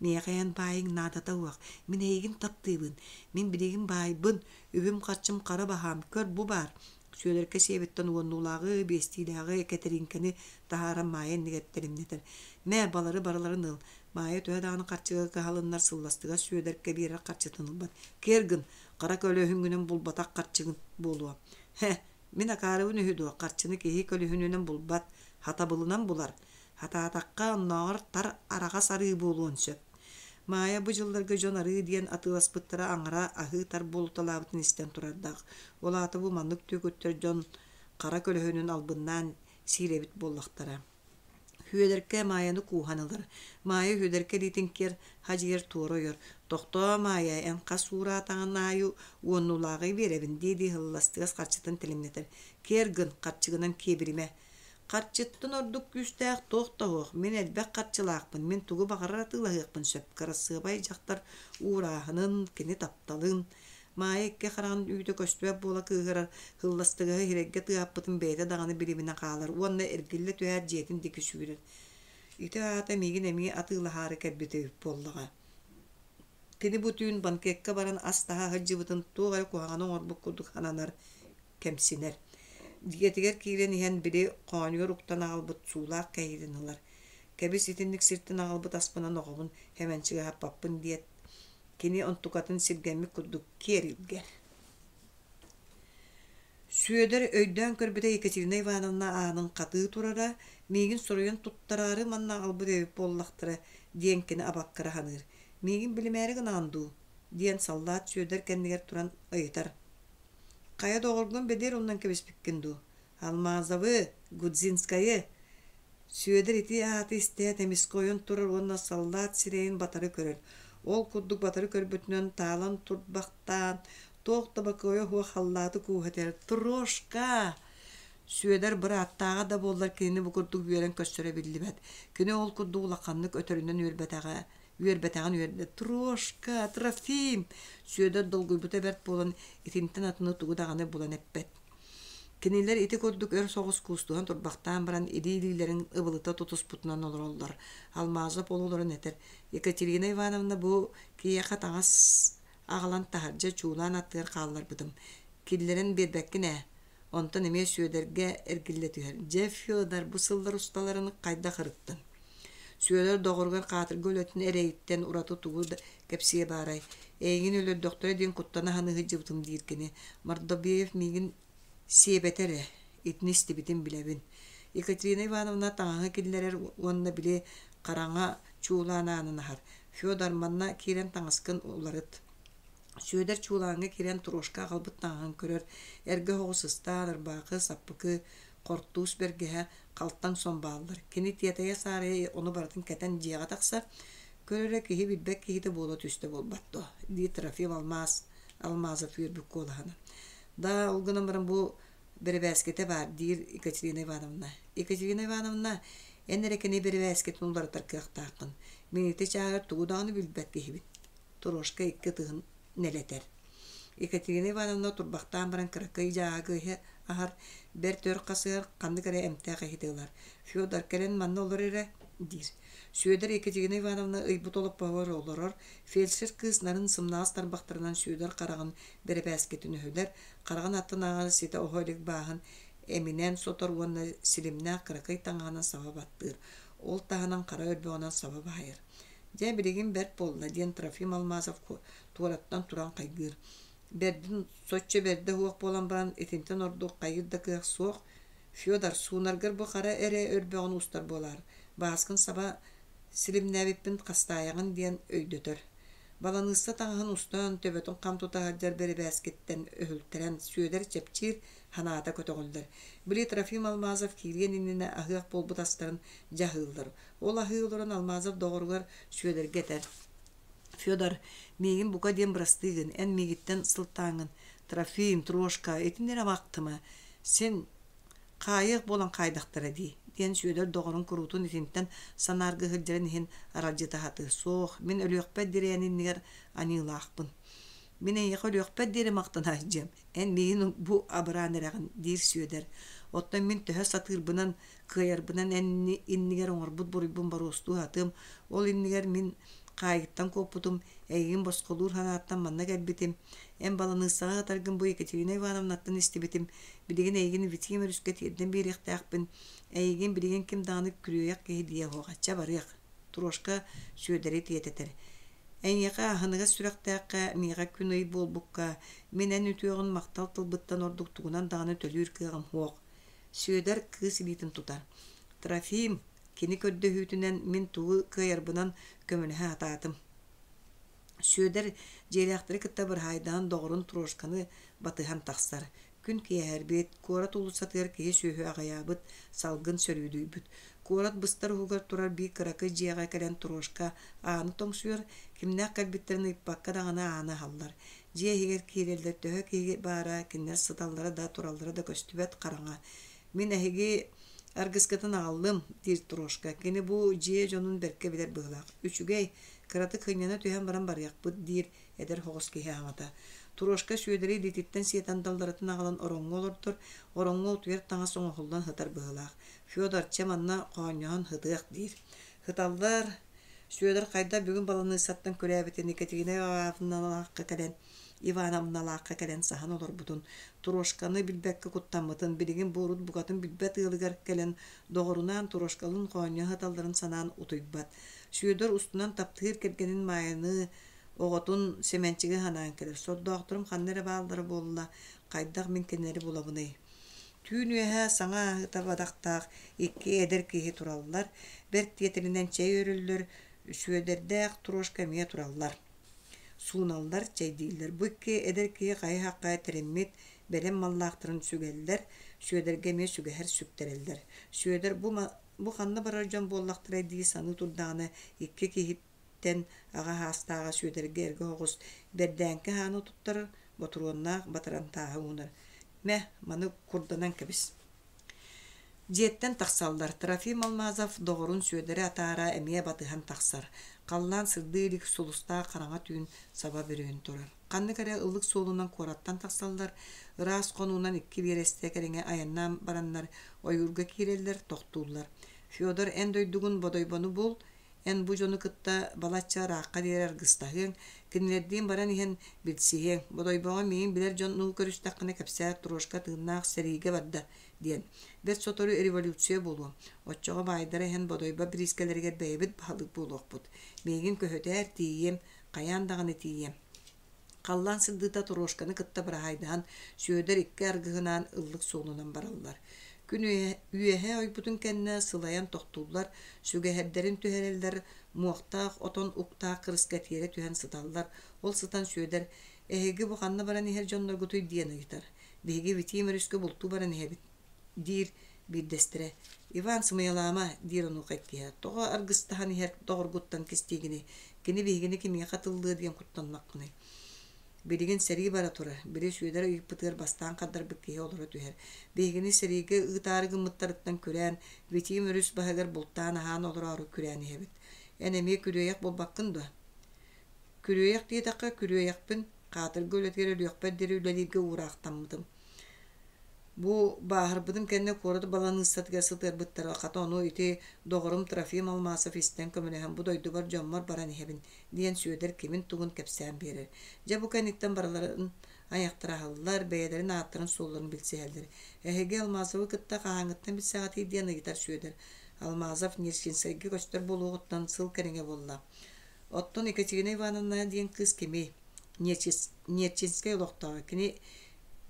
A: Миэхэ эн баайыҥ наадата суох, мин эйигин таптыыбын, мин билигин баайбын, үбүм-харчым хара баһаам, көр бу баар Сүөдэркэ сиэбиттэн уоннуулааҕы, биэстиилээҕи кэтэрииҥкэни таһааран Маайа иннигэр тэримнэтэр. Мэ, балары барыларын ыл. Маайа төһө даҕаны харчыга кыһалыннар сылластыгас Сүөдэркэ биэрэр харчытын ылбат. Киэр гын, хара көлөһүҥҥүнэн булбатах харчыгын буолуо. Һэ, мин акаарыбын үһү дуо, харчыны киһи көлөһүнүнэн булбат, хатабылынан булар. Хатаатахха, оннооҕор тар араҕас арыы буолуон сөп. Маайа бу дьылларга дьон арыы диэн атыыласпыттара аҥара аһыы тар буолуталаабытын истэн турардаах. Ол аата бу маннык түөкүттэр дьон хара көлөһүнүн албыннаан сиир эбит буоллахтара. Сүөдэркэ Маайаны кууһан ылар. Маайа Сүөдэркэ илиитин киэр хадьыйар туора ойор. «Тохтоо, Маайа, эн хас уураатаҕын аайы уоннулааҕы биэрэбин» дии-дии һылластыгас харчытын тэлимнэтэр. «Киэр гын, харчыгынан киэбиримэ. Харчыттан ордук күүстээх туох да суох, мин элбэх харчылаахпын, мин тугу баҕарар атыылаһыахпын сөп, кырасыабай дьахтар уурааһынын, кини тапталын Маайа икки хараҕын үүтэ көстүбэт буола кыыһырар, һылластыгаһы иһирэйгэ тыаһаппытын бэйэтэ даҕаны билиминэ хаалар уонна эргиллэ түһээт дьиэтин диэки сүүрэр. Ити аата миигин эмиэ атыылаһаары кэлбит эбит буоллаҕа. Кини бу түүн банкекка баран ас таһа сылдьыбытын туох эрэ куһаҕаны оҥорбут курдук сананар, кэмсинэр. Дьиэтигэр киирэн иһэн били хоонньугар уктан аҕалбыт суулаах кэһиитин ылар. Кэбис итинник сиртэн аҕалбыт аспынан оҕобун хэмэнчигаһаппаппын диэт, кини онтукатын сиргэммит курдук киэр илгэр. Сүөдэр өйдөөн көрбүтэ Екатерина Ивановна аанын хатыы турара, миигин соруйан туттараары манна аҕалбыт эбит буоллахтара диэн кини абаккара саныыр. Миигин билимээри гынаҕын дуу? диэн саллаат Сүөдэр кэннигэр туран ыйытар. Хайа доҕоргун бэдиэр умнан кэбиспиккин дуу? Алмазовы, Гудзинскайы Сүөдэр ити ааты истээт эмискэ ойон турар уонна саллаат сирэйин батары көрөр. Ол курдук батары көрбүтүнэн таалан турбахтаан, туох да бокуойа суох халлааты кууһа этэр: «Трошка!» Сүөдэр бырааттааҕа да буоллар кинини бу курдук үөрэн көрсөрө биллибэт. Кини ол курдук улаханнык өтөрүнэн үөрбэтэҕэ үөрбэтэҕин үөрдэ: «Трошка, Трофим!» Сүөдэр долгуйбута бэрт буолан итинтэн атыны тугу даҕаны булан эппэт. Кинилэр ити курдук өр соҕус куустуһан турбахтаан баран илии-илиилэрин ыбылыта тутуспутунан олороллор. Алмазов ол олорон этэр: «Екатерина Ивановна бу киһиэхэ таҥас аҕалан таһырдьа чуулаан аттыгар хаалларбытым. Киллэрэн биэрбэккин ээ». Онтон эмиэ Сүөдэргэ эргиллэ түһэр: «Дьэ, Федор, бу сыллар усталарын хайдах ырыттыҥ?» Сүөдэр доҕоругар хаатырга үлэтин эрэйиттэн ураты тугу да кэпсиэ баарай, «Эйигин өлөрдөхтөрө диэн куттана саныы сылдьыбытым» диир кини. Мордобеев миигин сиэбэтэ эрэ, итини истибитин билэбин. Екатерина Ивановна таҥаһы киллэрэр уонна били хараҥа чуулаан аанын аһар. «Федор, манна киирэн таҥаскын уларыт» Сүөдэр чуулааҥҥа киирэн трошка аҕалбыт таҥаһын көрөр, эргэ оһоҕу сыстаан, ырбаахы, саппыкы, хортуус бэргэһэ, халтаҥ сон бааллар. Кини тиэтэйэ-саарайа ону барытын кэтэн дьиэҕэ тахсар, көр эрэ киһи билбэт киһитэ буола түстэ буолбат дуо, диир Трофим Алмаас Алмазов үөрбүт куолаһынан. Да, ол гынан баран бу бэрэбээскитэ баар, диир Екатерина Ивановна. Екатерина Ивановна, эн эрэ кини бэрэбээскитин уларытар кыахтааххын. Мин ити чааһыгар тугу даҕаны билбэт киһибин. Трошка икки ытыһын нэлэтэр. Екатерина Ивановна турбахтаан баран кыракый дьааһыгы иһэ аһар, бэрт өр хасыһар, ханнык эрэ эмтээх иһити ылар. Федор, кэлэн манна олор эрэ, диир. Сүөдэр Екатерина Ивановна ыйбыт олоппоһугар олорор, фельдшер кыыс нарын сымнаҕас тарбахтарынан Сүөдэр хараҕын бэрэбээскитин өһүлэр, хараҕын аттынааҕы ситэ оһо илик бааһын эминэн сотор уонна силимнээх кыракый таҥаһынан саба баттыыр, ол таһынан хара өрбөҕүнэн саба баайар. Дьэ, билигин бэрт буолла, диэн Трофим Алмазов туораттан туран хайгыыр. Бэрдин соччо бэрдэ суох буолан баран, итинтэн ордук хайыыр да кыах суох. Федор, суунаргар бу хара эрэ өрбөҕүн устар буолаар, бааскын саба силимнээбиппин хастаайаҕын диэн өйдөтөр. Баланыысса таҥаһын устан, төбөтүн хам тута сылдьар бэрэбээскиттэн өһүлтэрэн, Сүөдэр чэпчиир, санаата көтөҕүллэр. Били Трофим Алмазов киириэн иннинэ аһыах буолбут астарын дьаһыыллар. Ол аһыы олорон Алмазов доҕоругар Сүөдэргэ этэр: «Федор, миигин бука диэн бырастыы гын, эн миигиттэн сылтааҥҥын. Трофим, Трошка, итини эрэ махтыма. Син хаайыах буолан хаайдахтара дии» диэн Сүөдэр доҕорун куруутун итинтэн санааргыы сылдьарын иһин аралдьыта сатыыр. «Суох, мин өлүөхпэр диэри эн иннигэр аньыылаахпын. Мин эйиэхэ өлүөхпэр диэри махтана сылдьыам. Эн миигин бу абыраан эрэҕин, диир Сүөдэр. Оттон мин төһө сатыырбынан, кыайарбынан эн иннигэр оҥорбут буруйбун боруостуу сатыам. Ол иннигэр мин хаайыттан куоппутум, эйигин босхолуур санааттан манна кэлбитим. Эн баланыыссаҕа сытаргын бу Екатерина Ивановнаттан истибитим. Билигин эйигин Витим өрүскэ тиэрдэн биэриэхтээхпин. Эйигин билигин ким даҕаны күрүөйэх киһи диэ суоҕа. Чэ, барыах. Трошка Сүөдэри тиэтэтэр. Эйиэхэ аһыныгас сүрэхтээххэ, миэхэ күн-ый буолбукка, мин эн үтүөҕүн махтал тылбыттан ордук тугунан даҕаны төлүүр кыаҕым суох. Сүөдэр кыыс илиитин тутар. Трофим, кини көрдөһүүтүнэн мин тугу кыайарбынан көмөлөһө сатаатым. Сүөдэр дьиэлээхтэри кытта быраһаайдаһан доҕорун Трошканы батыһан тахсар. Күн киэһэрбит, куорат уулуссатыгар киһи-сүөһү аҕыйаабыт, салгын сөрүүдүйбүт. Куорат быстар уһугар турар биир кыракый дьиэҕэ кэлэн Трошка ааны тоҥсуйар, кимнээх кэлбиттэрин ыйыппакка даҕаны ааны аһаллар. Дьиэ иһигэр киирэллэр төһө киһи баара, кинилэр сыталлара да, тураллара да көстүбэт хараҥа. «Мин эһиги аргыскытын аҕаллым», диир Трошка. Кини бу дьиэ дьонун бэркэ билэр быһыылаах. «Үчүгэй, кыратык сынньана түһэн баран барыахпыт», диир эдэр соҕус киһи аҕата. Трошка Сүөдэри илиититтэн сиэтэн далларытын аҕалан ороҥҥо олордор, ороҥҥо утуйар таҥас оҥоһуллан сытар быһыылаах. Федор, чэ манна хоонньоһон сытыах диир. Сыталлар. Сүөдэр хайдах бүгүн баланыыссаттан күрээбитин Екатерина Ивановналаахха кэлэн Ивановналаахха кэлэн саһан олорбутун, Трошканы билбэккэ куттаммытын, билигин бу урут букатын билбэт ыалыгар кэлэн доҕорунаан Трошкалыын хоонньоһо сыталларын санаан утуйбат. Сүөдэр устунан таптыыр кэргэнин Маайаны Оҕотун Сэмэнчиги санаан кэлэр: «Сордоохторум ханна эрэ бааллара буолла, хайдах мин кинилэри булабыный?» Түүн үөһэ саҥа ааһыыта бадахтаах икки эдэр киһи тураллар, бэрт тиэтэлинэн чэй өрөллөр, Сүөдэрдээх Трошка эмиэ тураллар. Сууналлар, чэйдииллэр. Бу икки эдэр киһи хайы-хахха тэриммит, бэлэм маллаахтарын сүгэллэр, Сүөдэргэ эмиэ сүгэһэр сүктэрэллэр. Сүөдэр бу, бу ханна барар дьон буоллахтарай дии саныы турдаҕына, икки киһи тэн аҕа саастааҕа Сүөдэргэ эргэ оҕус бэрдээҥки хааны туттарар, ботуруоннаах батарантааһы уунар. Мэ, маны курданан кэбис. Дьиэттэн тахсаллар. Трофим Алмазов доҕорун Сүөдэри атаара эмиэ батыһан тахсар. Халлаан сырдыы илик сулустаах хараҥа түүн саба бүрүйэн турар. Ханнык эрэ ыллык суолунан куораттан тахсаллар, ыраас хонуунан икки биэрэстэ кэриҥэ айаннаан бараннар ойуурга киирэллэр, тохтууллар. Федор, эн дойдугун Бодойбону бул, Эн бу дьону кытта балачча ыраахха диэри аргыстаһыаҥ, кинилэрдиин баран иһэн билсиһиэҥ. Бодойбоҕо миигин билэр дьоннуу көрүстэххинэ кэпсээ, Трошка тыыннаах сэриигэ барда диэн. Бэрт сотору революция буолуо. Оччоҕо баайдара иһэн Бодойбо бириискэлэригэр бэйэбит баһылык буолуохпут. Миигин көһүтээр тиийиэм, хайаан даҕаны тиийиэм. Халлаан сырдыыта Трошканы кытта быраһаайдаһан Сүөдэр икки аргыһынаан ыллык суолунан бараллар. Күн үөһэ ойбутун кэннэ сылайан тохтууллар, сүгэһэрдэрин түһэрэллэр, муохтаах отон уктаах кырыска тиэрэ түһэн сыталлар. Ол сытан Сүөдэр «Эһиги бу ханна баран иһэр дьонноргутуй?» диэн ыйытар. «Биһиги Витим өрүскэ бултуу баран иһэбит» диир биирдэстэрэ. «Иван, сымыйалаама» диир онуоха иккиһэ. «Тоҕо аргыстаһан иһэр доҕоргуттан кистиигиний? Кини биһигини кимиэхэ тыллыа диэн куттаннаххыный?» Билигин сэрии бара турар. Били Сүөдэр ыйыппытыгар бастаан хардарбыт киһи олоро түһэр. Биһигини сэриигэ ыытаары гыммыттарыттан күрээн, Витим өрүс баһыгар бултаан аһаан олороору күрээн иһэбит. Эн эмиэ күрүөйэх буолбаккын дуо? Күрүөйэх диэтэххэ, күрүөйэхпин. Хаатырга үлэтигэр өлүөхпэр диэри үлэлииргэ уураахтаммытым. Бу бааһырбытым кэннэ куорат баланыыссатыгар сытыарбыттара, хата ону ити доҕорум Трофим Алмасов истэн көмөлөһөн бу дойдубар дьоммор баран иһэбин, диэн Сүөдэр кимин-тугун кэпсээн биэрэр. Дьэ бу кэнниттэн барыларын айахтара аһыллар, бэйэлэрин ааттарын-суолларын билсиһэллэр. Эһиги Алмазовы кытта хаһааҥҥыттан билсэҕитий диэн ыйытар Сүөдэр. Алмазов Нерчинскэйгэ көстөр буолуоҕуттан сыл кэриҥэ буолла. Оттон Екатерина Ивановна диэн кыыс кимий? Нерчинскэй олохтооҕо. Кини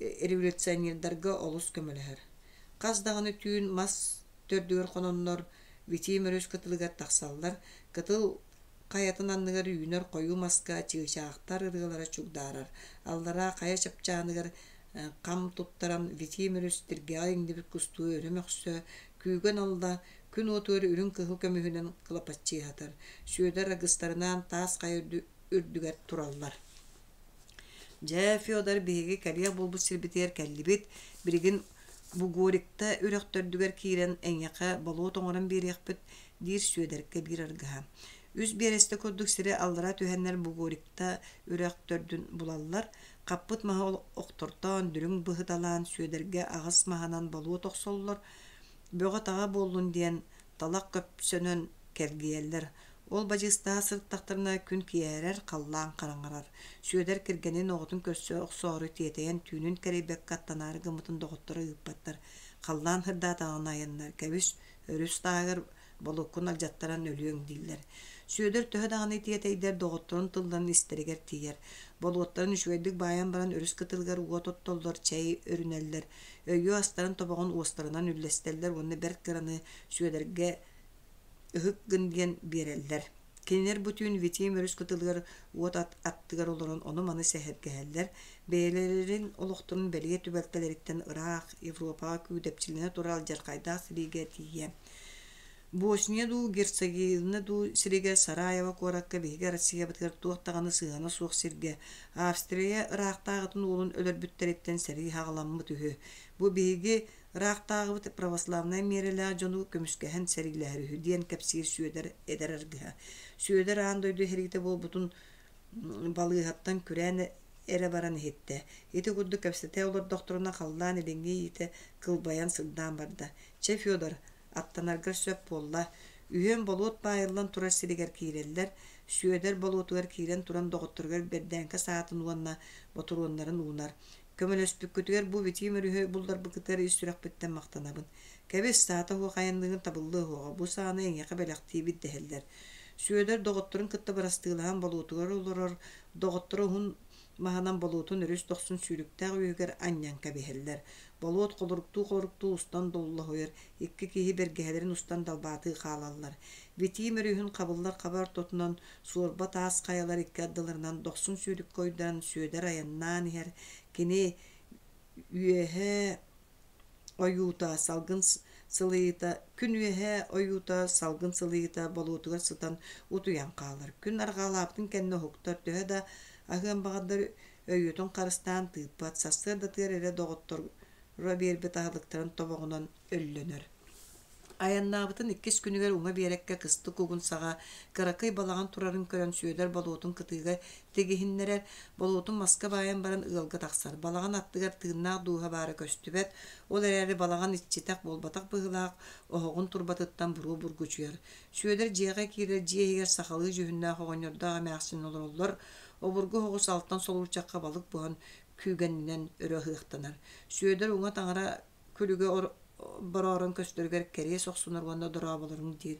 A: революционердарга олус көмөлөһөр. Хас даҕаны түүн мас төрдүгэр хононнор Витим өрүс кытылыгар тахсаллар. Кытыл хайатын анныгар үүнэр хойуу маска чыычаахтар ырыалара чугдаарар. Аллараа хайа чапчааныгар хам туттаран Витим өрүс тиргэҕэ иҥнибит кустуу өрө мөхсө, күүгэн алла, күн уотугар үрүҥ кыһыл көмүһүнэн кылапаччыйатар. Сүөдэр аргыстарынаан таас хайа үрдүгэр тураллар. Дьэ, Федор, биһиги кэлиэх буолбут сирбитигэр кэллибит. Билигин Бугорикта үрэх төрдүгэр киирэн эйиэхэ болуот оҥорон биэриэхпит, диир Сүөдэркэ биир аргыһа. Үс биэрэстэ курдук сири аллара түһэннэр Бугорикта үрэх төрдүн булаллар. Хаппыт маһы охтортоон, дүлүҥ быһыталаан Сүөдэргэ аҕыс маһынан болуот охсоллор. Бөҕө-таҕа буоллун диэн талах көпсөнөн кэлгийэллэр. Ол бадьыыстаһа сырыттахтарына күн киэһэрэр, халлаан хараҥарар. Сүөдэр кэргэнин оҕотун көрсө охсоору тиэтэйэн түүнүн кэрэйбэккэ аттанаары гыммытын доҕотторо ыыппаттар. Халлаан сырдаатаҕына айаннар, кэбис, өрүс тааһыгар болуоккун алдьаттаран өлүөҥ дииллэр. Сүөдэр төһө даҕаны тиэтэйдэр доҕотторун тылларын истэригэр тиийэр. Болуоттарын үчүгэйдик баайан баран өрүс кытылыгар уот оттоллор, чэй өрүнэллэр. Өйүө астарын тобоҕун уостарынан үллэстэллэр уонна бэрт кыраны Сүөдэргэ ыһык гын диэн биэрэллэр. Кинилэр бу түүн Витим өрүс кытылыгар уот аттыгар олорон ону-маны сэһэргэһэллэр, бэйэлэрин олохторун бэлиэ түбэлтэлэриттэн ыраах Европаҕа күүдэпчилэнэ турар алдьархайдаах сэриигэ тиийэ. Босния дуу, Герцеговина дуу сиригэр Сараево куоракка биһиги Россиябытыгар туох даҕаны сыһыана суох сиргэ Австрия ыраахтааҕытын уолун өлөрбүттэриттэн сэрии саҕаламмыт үһү. Бу биһиги ыраахтааҕыбыт православнай миэрэлээх дьону көмүскэһэн сэриилэһэр үһү диэн кэпсиир Сүөдэр эдэр аргыһа. Сүөдэр аан дойду сэриитэ буолбутун балыыһаттан күрээн эрэ баран иһиттэ. Ити курдук кэпсэтэ олордохторуна халлаан илиҥҥи иитэ кылбайан сырдаан барда. Чэ, Федор, аттанаргар сөп буолла. Үһүөн болуот баайыллан турар сиригэр киирэллэр. Сүөдэр болуотугар киирэн туран доҕотторугар бэрдээҥкэ саатын уонна ботуруоннарын уунар. Көмөлөспүккүтүгэр бу Витим өрүһү булларбыккытыгар ис сүрэхпиттэн махтанабын. Кэбис, саата суох айанныгын табыллыа суоҕа, бу сааны эйиэхэ бэлэхтиибит дэһэллэр. Сүөдэр доҕотторун кытта бырастыылаһан болуотугар олорор, доҕотторо уһун маһынан болуотун өрүс дохсун сүүрүктээх үөһүгэр анньан кэбиһэллэр. Болуот холоруктуу-холоруктуу устан доллоһуйар, икки киһи бэргэһэлэрин устан далбаатыы хаалаллар. Витим өрүһүн хабыллар хаба ортотунан суорба таас хайалар икки ардыларынан дохсун сүүрүккэ уйдаран Сүөдэр айаннаан иһэр. Кини үөһэ ойуута салгын сылыйыыта күн үөһэ ойуута салгын сылыйыыта болуотугар сытан утуйан хаалар. Күн арҕаалаабытын кэннэ уһуктар, төһө да аһыан баҕардар өйүөтүн харыстаан тыыппат, сарсыардатыгар эрэ доҕотторо биэрбит аһылыктарын тобоҕунан өллөнөр. Айаннаабытын иккис күнүгэр уҥа биэрэккэ кыстык угун саҕа кыракый балаҕан турарын көрөн Сүөдэр болуотун кытыыга тигиһиннэрэр, болуотун маска баайан баран ыалга тахсар. Балаҕан аттыгар тыыннаах дууһа баара көстүбэт, ол эрээри балаҕан иччитэх буолбатах быһыылаах, оһоҕун турбатыттан буруо бургучуйар. Сүөдэр дьиэҕэ киирэр дьиэ иһигэр сахалыы дьүһүннээх оҕонньордоох эмээхсин олороллор, обургу оһоҕус алтан солуурчахха балык буһан күүгэнинэн өрө ыһыахтанар. Сүөдэр уҥа таҥара күлүгэ бороорон көстөрүгэр кэриэс охсунар уонна дорооболоруҥ диир.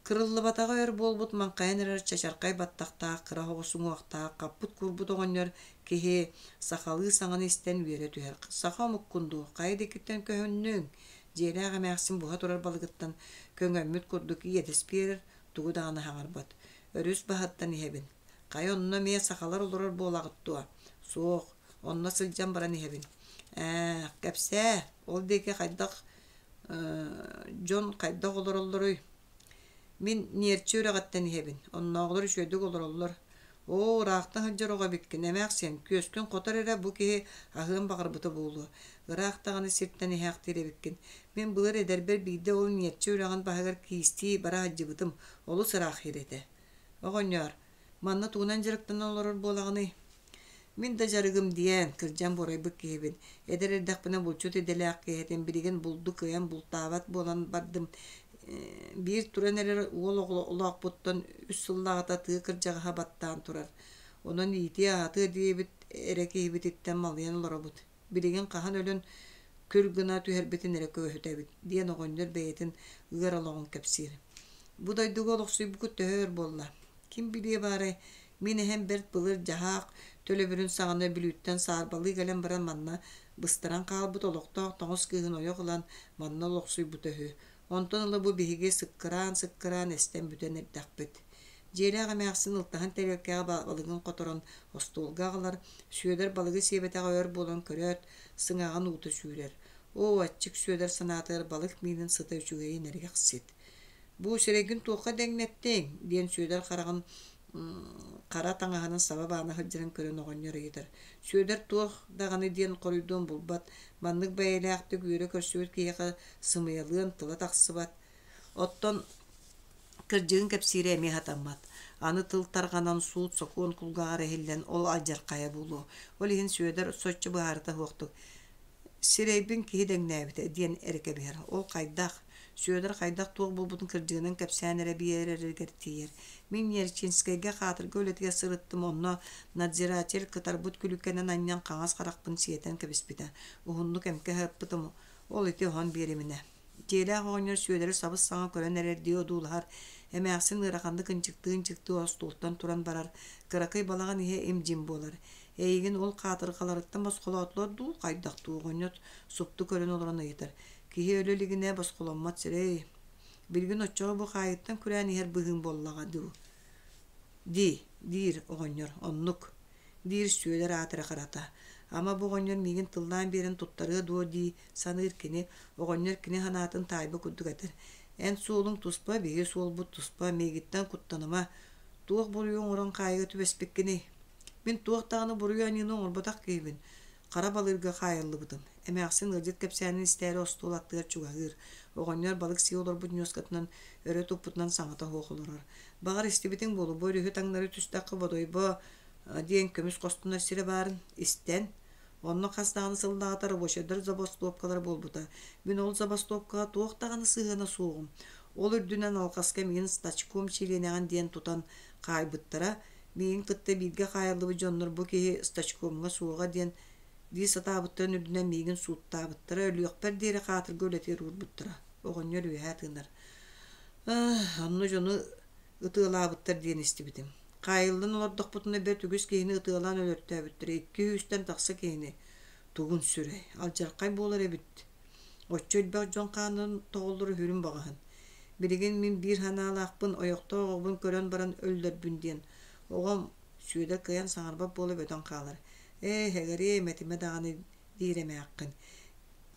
A: Кырыллыбатаҕа өр буолбут маҥхайан эрэр чачархай баттахтаах, кыра оҕус уҥуохтаах, хаппыт-куурбут оҕонньор киһи сахалыы саҥаны истэн үөрэ түһэр. «Саха омуккун дуу, хайа диэкиттэн көһүннүҥ?» Дьиэлээх эмээхсин буһа турар балыгыттан көҥөммүт курдук иэдэс биэрэр, тугу даҕаны саҥарбат. «Өрүс баһыттан иһэбин. Хайа онно эмиэ сахалар олорор буолаҕыт дуо?» «Суох, онно сылдьан баран иһэбин. Ээ, кэпсээ, ол диэки хайдах дьон хайдах олороллоруй? Мин Нерчи үрэҕиттэн иһэбин, оннооҕулар үчүгэйдик олороллор. Оо, ыраахтан сылдьар оҕо эбиккин, эмээхсиэн, күөскүн хотор эрэ бу киһи аһыан баҕарбыта буолуо. Ыраах даҕаны сиртэн иһээхтиир эбиккин. Мин былыр эдэрбэр биирдэ ол Нерчи үрэҕин баһыгар киистии бара сылдьыбытым, олус ыраах сир этэ. Оҕонньоор, манна тугунан дьарыктанан олорор буолаҕыный? Мин да дьарыгым диэн, кырдьан буорайбыт киһибин. Эдэр эрдэхпинэ булчут идэлээх киһи этим, билигин булду кыайан бултаабат буолан бардым. Биир туран эрэр уол оҕолоохпуттан үс сыллааҕыта тыа кырдьаҕаһа баттаан турар. Онон иитиэ-аһатыа диэбит эрэ киһибититтэн малыйан олоробут. Билигин хаһан өлөн күл гына түһэрбитин эрэ көһүтэбит, диэн оҕонньор бэйэтин ыар олоҕун кэпсиир. Бу дойдуга олохсуйбуккут төһө өр буолла? Ким билиэ баарай, мин эһэм бэрт былыр дьаһаах төлөбүрүн саҕана Бүлүүттэн саарбалыы кэлэн баран манна быстаран хаалбыт олохтоох тоҥус кыыһын ойох ылан манна олохсуйбута үһү. Онтон ыла бу биһиги сыккыраан-сыккыраан эстэн бүтэн эрдэхпит. Дьиэлээх эмээхсин ылтаһын тэриэлкэҕэ балыгын хоторон остуолга аҕалар, Сүөдэр балыгы сиэбэтэҕэ өр буолан көрөөт, сыҥаҕын уута сүүрэр. Оо, аччык Сүөдэр санаатыгар балык миинин сыта үчүгэйин эриэхсит. Бу сирэйгин туохха дэҥнэттиҥ? диэн Сүөдэр хараҕын хара таҥаһынан саба баана сылдьарын көрөн оҕонньор ыйытар. Сүөдэр туох даҕаны диэн хоруйдуон булбат, маннык бэйэлээхтик үөрэ көрсүбүт киһиэхэ сымыйалыан тыла тахсыбат. Оттон кырдьыгын кэпсиирэ эмиэ сатаммат. Аны тыл тарҕанан, суут-сокуон кулгааҕар иһиллэн, ол алдьархайа буолуо. Ол иһин Сүөдэр соччо быһаарыта суохтук «Сирэйбин киһи дэҥнээбитэ» диэн эрэ кэбиһэр. Ол хайдах? Сүөдэр хайдах туох буолбутун кырдьыгынан кэпсээн эрэ биэрэригэр тиийэр. Мин Нерчинскэйгэ хаатырга үлэтигэр сырыттым, онно надзиратель кытарбыт күлүккэнэн анньан хаҥас харахпын сиэтэн кэбиспитэ. Уһуннук эмкэ аһаппытым, ол ити оһон биэриминэ. Дьиэлээх оҕонньор Сүөдэри сабыс-саҥа көрөн эрэрдии одуулаһар, эмээхсин ыараханнык ынчыктыы-ынчыктыы остуолтан туран барар, кыракый балаҕан иһэ им-дьим буолар. Эйигин ол хаатырҕаларыттан босхолоотулар дуу, хайдах дуу оҕонньор супту көрөн олорон ыйытар. Киһи өлө илигинэ босхоломмот сирэй. Билигин оччоҕо бу хаайыттан күрээн иһэр быһыым буоллаҕа дуу? Дии, диир оҕонньор, оннук, диир Сүөдэр аатыра харата. Ама бу оҕонньор миигин тыллаан биэрэн туттарыа дуо дии саныыр кини, оҕонньор кини санаатын таайба курдук этэр: «Эн суолуҥ туспа, биһиги суолбут туспа, миигиттэн куттаныма, туох буруйу оҥорон хаайыыга түбэспиккиний? Мин туох даҕаны буруйу-аньыыны оҥорботох киһибин, хара балыырга хаайыллыбытым». Эмээхсин ыалдьыт кэпсээнин истээри остуол аттыгар чугаһыыр, оҕонньор балык сии олорбут ньуоскатынан өрө туппутунан саҥата суох олорор. Баҕар истибитиҥ буолуо, бу өрүһү таҥнары түстэххэ Бодойбо диэн көмүс хостонор сирэ баарын истэн, онно хас даҕаны сыллааҕыта рабочайдар забастовкалара буолбута. Мин ол забастовкаҕа туох даҕаны сыһыана суоҕум. Ол үрдүнэн алҕаска миигин стачком чилиэнэҕин диэн тутан хаайбыттара. Миигин кытта бииргэ хаайыллыбыт дьоннор бу киһи стачкомҥа суоҕа диэн дии сатаабыттарын үрдүнэн миигин сууттаабыттара, өлүөхпэр диэри хаатырга үлэтигэр уурбуттара. Оҕонньор үөһэ тыынар. Онно дьону ытыалаабыттар диэн истибитим. Хаайыллан олордохпутуна бэрт үгүс киһини ытыалаан өлөртөөбүттэрэ, икки сүүстэн тахса киһини. Тугун сүрэй, алдьархай буолар эбит. Оччо элбэх дьон хаанын тоҕоллоро үһүрүн баҕаһын. Билигин мин биир санаалаахпын, ойохтоох оҕобун көрөн баран өллөрбүн диэн. Оҕом Сүөдэр кыайан саҥарбат буола бөтөн хаалар. Ээ, эгэриэ, мэтимэ даҕаны диир эмээххин.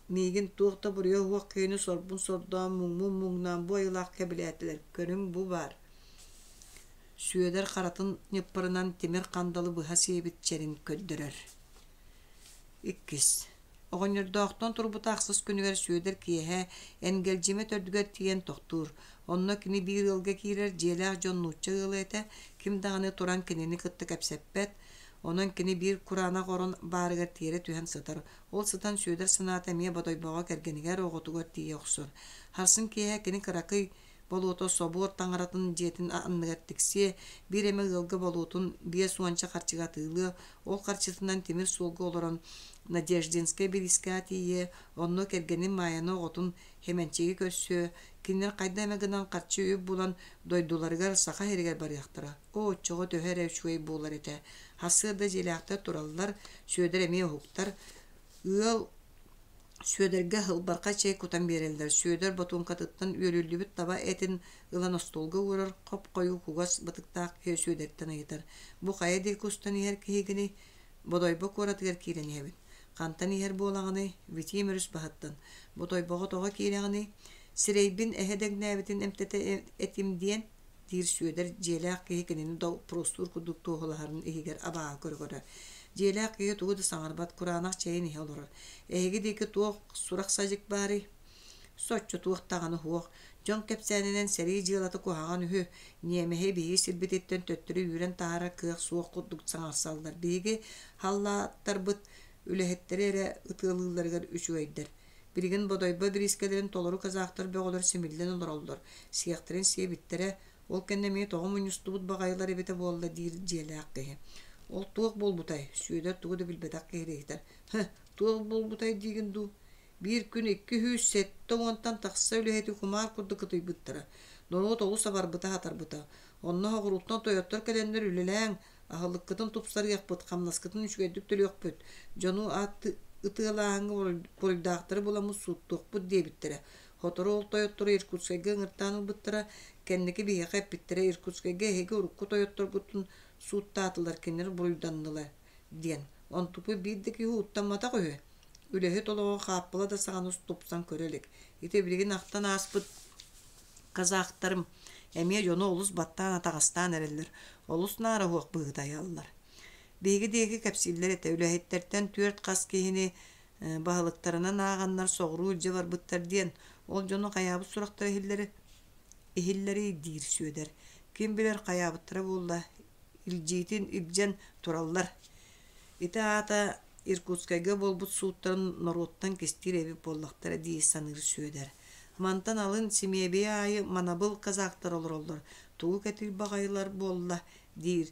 A: Миигин туох да буруйа суох киһини сорбун сордоон, муҥмун муҥнаан бу айылаах кэбилээтилэр, көрүҥ бу баар. Сүөдэр харатын ньыппарынан тимир хандалы быһа сиэбит чэрин көрдөрөр. Иккис. Оҕонньордоохтон турбута ахсыс күнүгэр Сүөдэр киэһэ Энгэлдьимэ төрдүгэр тиийэн тохтуур. Онно кини биир ыалга киирэр, дьиэлээх дьон нуучча ыала этэ, ким даҕаны туран кинини кытта кэпсэппэт. Онон кини биир кураанах орон баарыгар тиэрэ түһэн сытар. Ол сытан Сүөдэр санаата эмиэ Бодойбоҕо кэргэнигэр, оҕотугар тиийэ охсор. Сарсын киэһэ кини кыракый Болуота собуор таҥаратын дьиэтин анныгар тиксиэ, биир эмэ ыалга болуотун биэс уонча харчыга атыылыа, ол харчытынан тимир суолга олорон Надеждинскай бириискэҕэ тиийиэ, онно кэргэнин Маайаны оҕотун Хэмэнчиги көрсүө, кинилэр хайда эмэ гынан харчы үп булан дойдуларыгар Саха сиригэр барыахтара. Оо, оччоҕо төһө эрэ үчүгэй буолар этэ. Сарсыарда дьиэлээхтэр тураллар, Сүөдэр эмиэ уһуктар. Ыал Сүөдэргэ һылбархай чэй кутан биэрэллэр. Сүөдэр ботуоҥкатыттан үөлүллүбүт таба этин ылан остуолга уурар, хоп-хойуу кугас бытыктаах киһи Сүөдэртэн ыйытар: «Бу хайа диэки устан иһэр киһигиний?» «Бодойбо куоратыгар киирэн иһэбин». «Хантан иһэр буолаҕыный?» «Витим өрүс баһыттан». «Бодойбоҕо тоҕо киирэҕиний?» «Сирэйбин эһэ дэҥнээбитин эмтэтэ этим диэн» диир Сүөдэр дьиэлээх киһи кинини доппуруостуур курдук туоһулаһарын иһигэр абааһы көрө-көрө. Дьиэлээх киһи тугу да саҥарбат, кураанах чэйин иһэ олорор. Эһиги диэки туох сурах-садьык баарый? Соччо туох даҕаны суох. Дьон кэпсээнинэн сэрии дьыалата куһаҕан үһү, ньиэмэһи биһиги сирбититтэн төттөрү үүрэн таһаарар кыах суох курдук саҥарсаллар. Биһиги халлааттарбыт үлэһиттэри эрэ ытыалыылларыгар үчүгэйдэр. Билигин Бодойбо бириискэлэрин толору казахтар бөҕөлөр симиллэн олороллор, сиэхтэрин сиэбиттэрэ, ол кэннэ эмиэ тоҕо мунньустубут баҕайылар эбитэ буолла диир дьиэлээх киһи. Ол туох буолбутай? Сүөдэр тугу да билбэтэх киһи ыйытар. Һы, туох буолбутай диигин дуу? Биир күн 270-тан тахса үлэһити кумаар курдук кытыйбыттара. Норуот олус абарбыта-хатарбыта. Онно соҕурууттан тойоттор кэлэннэр үлэлээҥ, аһылыккытын тупсарыахпыт, хамнаскытын үчүгэйдик төлүөхпүт, дьону ытыалааһыҥҥа буруйдаахтары буламмыт сууттуохпут диэбиттэрэ. Сотору ол тойоттору Иркутскайга ыҥыртаан ылбыттара, кэнники биһиэхэ эппиттэрэ Иркутскайга эһиги урукку тойотторгутун сууттаатылар, кинилэр буруйданнылар диэн. Онтукпут биир да киһи уттамматах үһү. Үлэһит олоҕо хааппыла да саҕаны тупсан көрө илик. Ити билигин ахтан ааспыт казахтарым эмиэ дьону олус баттаан атаҕастаан эрэллэр, олус наараһуох быһыыта айаллар. Биһиги диэки кэпсииллэр этэ, үлэһиттэртэн түөрт хас киһини баһылыктарынан ааҕаннар соҕуруу илдьэ барбыттар диэн, ол дьону хайаабыт сурахтара иһиллэрий, иһиллэрий диир Сүөдэр. Ким билэр хайаабыттара буолла, илдьиитин илдьэн тураллар. Ити аата Иркутскайга буолбут сууттарын норуоттан кистиир эбит буоллахтара дии саныыр Сүөдэр. Мантан алын симиэбийэ аайы манабыл казактар олороллор, тугу кэтиир баҕайылар буолла диир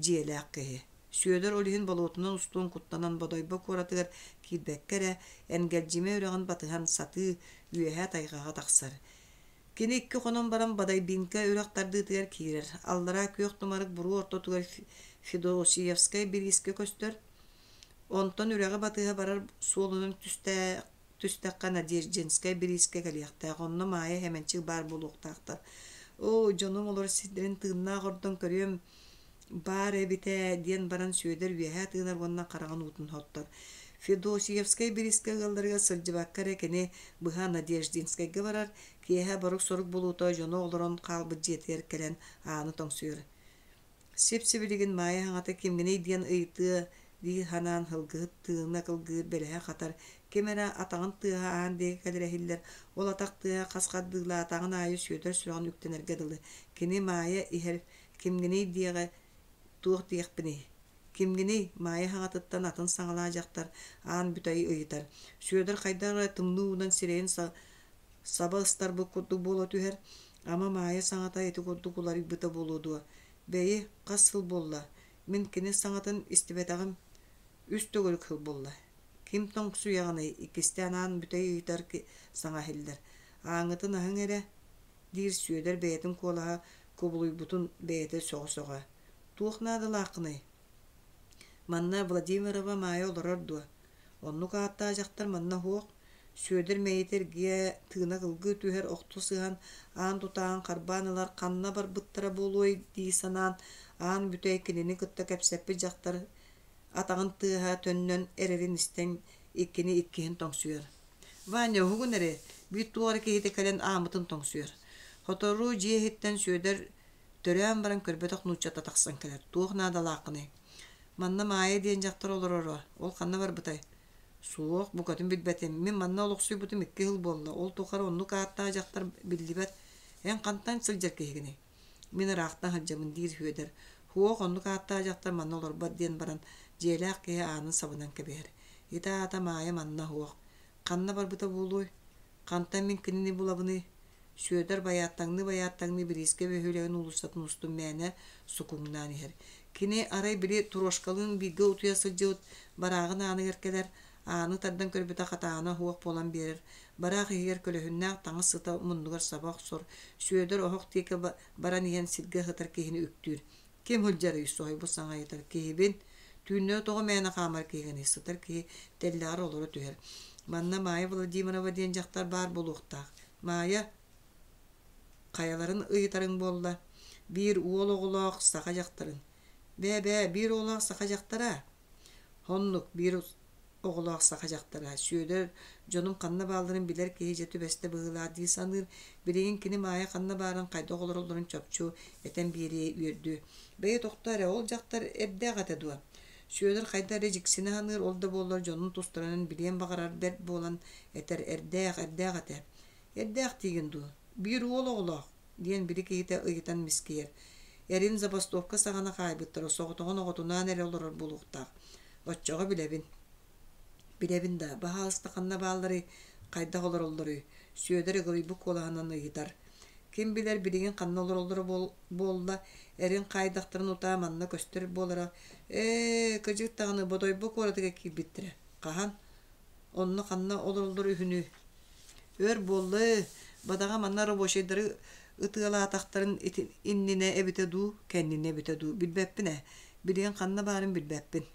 A: дьиэлээх киһи. Сүөдэр ол иһин болуотунан устуон куттанан Бодойбо куоратыгар киирбэккэ эрэ, Энгэлдьимэ үрэҕин батыһан сатыы үөһэ тайҕаҕа тахсар. Кини икки хонон баран Бодайбинка үрэх тардыытыгар киирэр. Аллараа күөх тумарык буруо ортотугар Федосиевскай бириискэ көстөр. Онтон үрэҕи батыһа барар суолунан түстэххэ Надеждинскай бириискэ кэлиэхтээх. Онно Маайа Хэмэнчик баар буолуохтаахтар. Оо, дьонум олор сирдэрин тыыннаах ордон көрүөм баар эбит ээ диэн баран Сүөдэр үөһэ тыынар уонна хараҕын уутун соттор. Федосиевскай бириискэ ыалларыгар сылдьыбакка эрэ кини быһа Надеждинскайга барар, киэһэ борук-сорук буолуута дьоно олорон хаалбыт дьиэтигэр кэлэн ааны тоҥсуйар. Сип-сибилигин Маайа саҥата кимҥиний диэн ыйытыа дии санаан һылгыһыт тыына кылгыыр бэлэһэ хатар, ким эрэ атаҕын тыаһа аан диэки кэлэрэ иһиллэр, ол атах тыаһа хас хардыылаатаҕын аайы Сүөдэр сүрэҕин үктэнэргэ дылы. Кини Маайа иһэр Кимҥиний диэҕи туох диэхпиний? Кимҥиний? Маайа саҥатыттан атын саҥалаах дьахтар аан бүтэй ыйытар. Сүөдэр хайдах эрэ тымныы уунан сирэйин саба ыстарбыт курдук буола түһэр. Ама Маайа саҥата ити курдук уларыйбыта буолуо дуо? Бэйи, хас сыл буолла? Мин кини саҥатын истибэтэҕим үс төгүрүк сыл буолла. Ким тоҥсуйаҕыный? Иккистээн аан бүтэй ыйытар саҥа иһиллэр. Ааҥҥытын аһыҥ эрэ, диир Сүөдэр бэйэтин куолаһа кубулуйбутун бэйэтэ сөҕө-сөҕө. Туох наадалааххыный? Манна Владимирова Маайа олорор дуо? Оннук ааттаах дьахтар манна суох. Сүөдэр мэйиитэ эргийэ, тыына кылгыы түһэр, охто сыһан, аан тутааҕын харбаан ылар ханна барбыттара буолуой дии санаан, аан бүтэй кинини кытта кэпсэппит дьахтар атаҕын тыаһа төннөн эрэрин истэн иккини иккиһин тоҥсуйар. Ваня, уһугун эрэ, биир туох эрэ киһитэ кэлэн ааммытын тоҥсуйар. Сотору дьиэ иһиттэн Сүөдэр төрөөн баран көрбөтөх нууччата тахсан кэлэр. Туох наадалааххыный? Манна Маайа диэн дьахтар олороро. Ол ханна барбытай? Суох, букатын билбэтим. Мин манна олохсуйбутум икки сыл буолла. Ол тухары оннук ааттаах дьахтар биллибэт. Эн хантан сылдьар киһигиний? Мин ыраахтан сылдьабын, диир Сүөдэр. Суох, оннук ааттаах дьахтар манна олорбот диэн баран, дьиэлээх киһи аанын сабынан кэбиһэр. Ити аата Маайа манна суох. Ханна барбыта буолуой? Хантан мин кинини булабыный? Сүөдэр байааттаҥныы-байааттаҥныы бириискэ бөһүөлэгин уулуссатын устун мээнэ сукуҥнаан иһэр. Кини арай били Трошкалыын бииргэ утуйа сылдьыбыт барааҕын ааныгар кэлэр, ааны тардан көрбүтэ хатаана суох буолан биэрэр, бараах иһигэр көлөһүннээх таҥас сыта муннугар саба охсор, Сүөдэр оһох диэки баран иһэн сиргэ сытар киһини үктүүр. Ким сылдьарый? соһуйбут саҥа ыйытар. Киһибин. Түүннэри тоҕо мээнэ хаамар киһигиний? Сытар киһи тэллэҕэр олоро түһэр. Манна Маайа Владимирова диэн дьахтар баар буолуохтаах. Маайа хайаларын ыйытарыҥ буолла? Биир уол оҕолоох саха дьахтарын. Бээ-бээ, биир оҕолоох саха дьахтара? Оннук, биир оҕолоох саха дьахтара Сүөдэр дьонум ханна баалларын билэр киһи дьэ түбэстэ быһыылаах дии саныыр. Билигин кини Маайа ханна баарын, хайдах олороллорун чопчу этэн биэриэ үөрдүө. Бэйи тохтоо эрэ, ол дьахтар эрдээх этэ дуо? Сүөдэр хайда эрэ дьиксинэ саныыр, ол да буоллар дьонун тустарынан билиэн баҕарар бэрт буолан этэр эрдээх, эрдээх этэ. Эрдээх диигин дуу? Биир уол оҕолоох, диэн били киһитэ ыйытан мискийэр. Эрин забастовка саҕана хаайбыттара соҕотоҕун оҕотунаан эрэ олорор буолуохтаах. Оччоҕо билэбин. Билэбин да, баһаалыста ханна баалларый, хайдах олороллоруй? Сүөдэр ыгылыйбыт куолаһынан ыйытар. Ким билэр билигин ханна олороллоро буолла, эрин хаайдахтарын утаа манна көстөр буолара. Ээ, кыдьык даҕаны Бодойбо куоратыгар киирбиттэрэ. Хаһан? Онно ханна олороллор үһүнүй? Өр буолла ээ, бадаҕа манна рабочайдары ытыалаатахтарын иннинэ эбитэ дуу, кэннинэ эбитэ дуу, билбэппин ээ. Билигин ханна баарын билбэппин.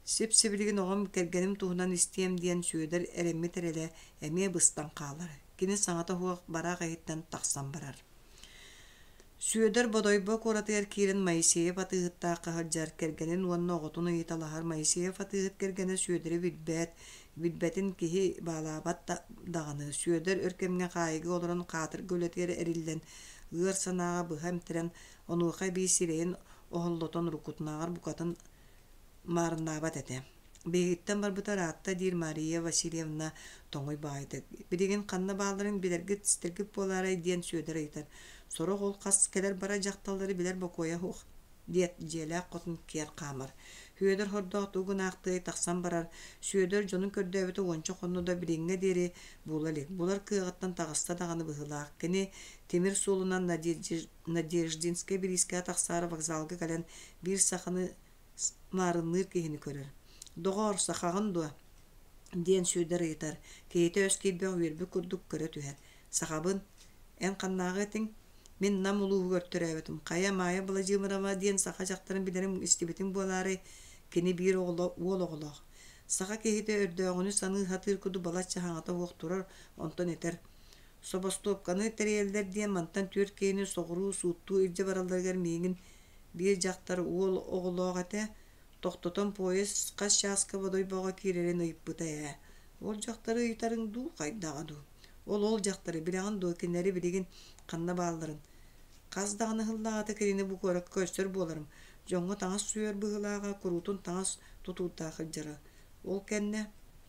A: Сип-сибилигин оҕом кэргэним туһунан истиэм диэн Сүөдэр эрэммит эрэлэ эмиэ быстан хаалар. Кини саҥата суох бараах иһиттэн тахсан барар. Сүөдэр Бодойбо куоратыгар киирэн Моисеев атыыһыттаахха сылдьар кэргэнин уонна оҕотун ыйыталаһар Моисеев атыыһыт кэргэнэ Сүөдэри билбэт, билбэтин киһи баалаабат даҕаны. Сүөдэр өр кэмҥэ хаайыыга олорон хаатырга үлэтигэр эриллэн, ыар санааҕа быһа эмтэрэн, онуоха эбии сирэйин оһоллотон уруккутунааҕар букатын маарыннаабат этэ. Биһигиттэн барбыта ыраатта диир Мария Васильевна тоҥуй баҕайытык. Билигин ханна баалларын билэргит, истэргит буолаарай диэн Сүөдэр ыйытар. Сорох ол хас кэлэр-барар дьахталлары билэр бокуойа суох диэт дьиэлээх хотун киэр хаамар. Сүөдэр хордоох тугу гынаахтыай тахсан барар. Сүөдэр дьонун көрдөөбүтэ уонча хонно да билиҥҥэ диэри була илик. Булар кыаҕыттан таҕыста даҕаны быһыылаах. Кини тимир суолунан Надеждинскай бириискэҕэ тахсаары вокзалга кэлэн биир саханы маарынныыр киһини көрөр. «Доҕоор, сахаҕын дуо?» диэн Сүөдэр ыйытар. Киһитэ өс киирбэх үөрбүт курдук көрө түһэр. «Сахабын. Эн ханнааҕы этиҥ?» «Мин Нам улууһугар төрөөбүтүм. Хайа, Маайа Быладьыымырова диэн саха дьахтарын билэрим истибитиҥ буолаарай?» Кини биир уол оҕолоох. Саха киһитэ өрдөөҕүнү саныы сатыыр курдук балачча саҥата суох турар, онтон этэр: Собостуопканы тэрийэллэр диэн мантан түөрт киһини соҕуруу сууттуу илдьэ баралларыгар миигин биир дьахтар уол оҕолоох этэ, тохтотон поезд хас чааска Бодойбоҕо киирэрин ыйыппыта ээ. Ол дьахтары ыйытарыҥ дуу, хайдаҕа дуу? Ол ол дьахтары билэҕин дуо кинилэри билигин ханна баалларын? Хас даҕаны сыллааҕыта кинини бу куоракка көрсөр буоларым. Дьоҥҥо таҥас сууйар быһыылааҕа, куруутун таҥас тутуурдаах сылдьара. Ол кэннэ,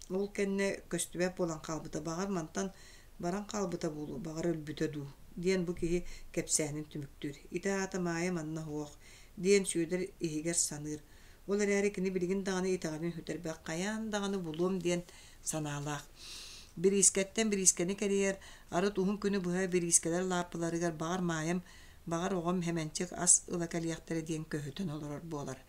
A: ол кэннэ көстүбэт буолан хаалбыта. Баҕар, мантан баран хаалбыта буолуо, баҕар өлбүтэ дуу, диэн бу киһи кэпсээнин түмүктүүр. Ити аата Маайа манна суох, диэн Сүөдэр иһигэр саныыр. Ол эрээри кини билигин даҕаны итэҕэлин сүтэрбэт, хайаан даҕаны булуом диэн санаалаах. Бириискэттэн бириискэни кэрийэр, арыт уһун күнү быһа бириискэлэр лааппыларыгар баҕар Маайам, баҕар оҕом Хэмэнчик ас ыла кэлиэхтэрэ диэн көһүтэн олорор буолар.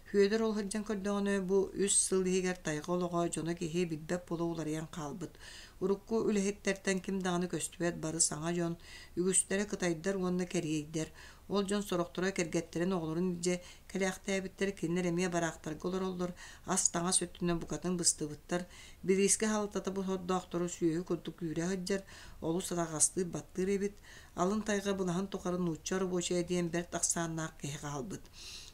A: Сүөдэр ол сылдьан көрдөҕүнэ, бу үс сыл иһигэр тайҕа олоҕо дьоно киһи билбэт буола уларыйан хаалбыт. Урукку үлэһиттэртэн ким даҕаны көстүбэт бары саҥа дьон, үгүстэрэ кытайдар уонна кэриэйдэр. Ол дьон сорохторо кэргэттэрин оҕолорун илдьэ кэлээхтээбиттэр, кинилэр эмиэ бараахтарга олороллор, ас-таҥас өттүнэн букатын быстыбыттар. Бириискэ халатата бу сордоохтору сүөһү курдук үүрэ сылдьар, олус араҕастыыр-баттыыр эбит. Алын тайҕа былаһын тухары нуучча оробуочайа диэн бэрт ахсааннаах киһи хаалбыт.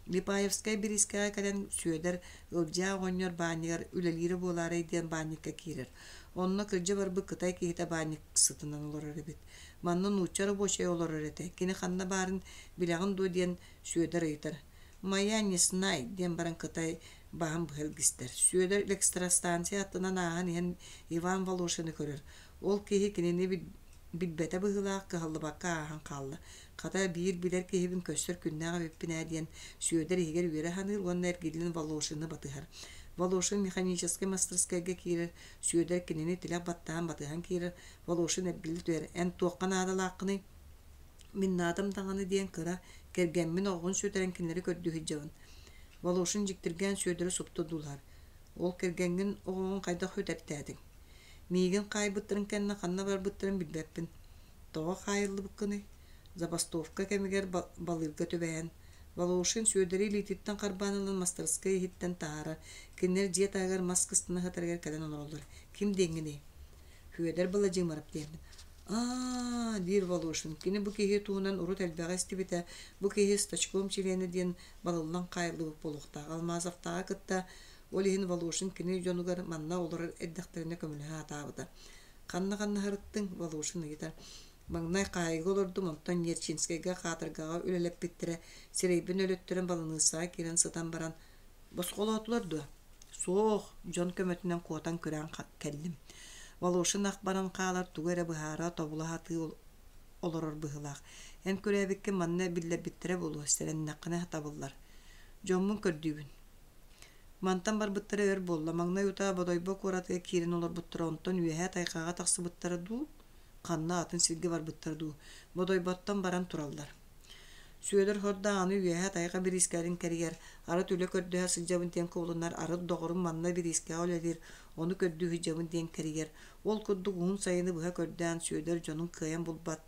A: Липаевскай бириискэҕэ кэлэн Сүөдэр Ылдьаа оҕонньор баанньыгар үлэлиирэ буолаарай диэн баанньыкка киирэр. Онно кырдьа барбыт кытай киһитэ баанньык сытынан олорор эбит. Манна нуучча рабочайа олорор этэ. Кини ханна баарын билэҕин дуо диэн Сүөдэр ыйытар. «Моя не знай» диэн баран кытай баһын быһа илгистэр. Сүөдэр электростанция аттынан ааһан иһэн Иван Волошины көрөр. Ол киһи кинини билбэтэ быһыылаах кыһаллыбакка ааһан хаалла. Хата, биир билэр киһибин көрсөр күннээх эбиппин ээ диэн Сүөдэр иһигэр үөрэ саныыр уонна эргиллэн Волошины батыһар. Волошин механическай мастарыскыайга киирэр, Сүөдэр кинини тилэх баттаан батыһан киирэр, Волошин эргиллэ түһэр: «Эн туохха наадалааххыный?» «Мин наадам даҕаны» диэн кыра, кэргэммин оҕоҕун сүтэрэн кинилэри көрдүү сылдьабын. Волошин дьиктиргээн Сүөдэри супту одуулаһар: «Ол кэргэҥҥин оҕоҕун хайдах сүтэртээтиҥ?» «Миигин хаайбыттарын кэннэ ханна барбыттарын билбэппин. Тоҕо хаайыллыбыккыный?» Забастовка кэмигэр балыырга түбэһэн, Волошин Сүөдэри илиититтэн харбаан ылан мастарыскыай иһиттэн таһаарар. Кинилэр дьиэ таһыгар мас кыстана сытарыгар кэлэн олороллор. «Ким диэҥҥиний?» Сүөдэр Быладьыымарап диэммин. «Аа, диир Волошин, кини бу киһи туһунан урут элбэҕи истибитэ, бу киһи стачком чилиэнэ диэн балыллан хаайыллыбыт буолуохтаах. Алмазовтааҕы кытта ол иһин Волошин кини дьонугар манна олорор эрдэхтэринэ көмөлөһө сатаабыта. «Ханна-ханна сырыттыҥ?» Волошин ыйытар. Маҥнай хаайыыга олордум, онтон Нерчинскэйгэ хаатыргаҕа үлэлэппиттэрэ, сирэйбин өлөттөрөн баланыыссаҕа киирэн сытан баран, «Босхолоотулар дуо?» «Суох, дьон көмөтүнэн куотан күрээн кэллим». Волошин ах баран хаалар тугу эрэ быһаара, тобула сатыы олорор быһыылаах. Эн күрээбиккин манна биллэрбиттэрэ буолуо, сэрэннэххинэ табыллар. Дьоммун көрдүүбүн. Мантан барбыттара өр буолла. Маҥнай утаа Бодойбо куоратыгар киирэн олорбуттара, онтон үөһээ тайҕаҕа тахсыбыттара дуу, ханна атын сиргэ барбыттара дуу, Бодойботтон баран тураллар. Сүөдэр хордоох аны үөһээ тайҕа бириискэлэрин кэрийэр, арыт үлэ көрдөһө сылдьабын диэн кубулунар, арыт доҕорум манна бириискэҕэ үлэлиир, ону көрдүү сылдьабын диэн кэрийэр. Ол курдук уһун сайыны быһа көрдөөн Сүөдэр дьонун кыайан булбат.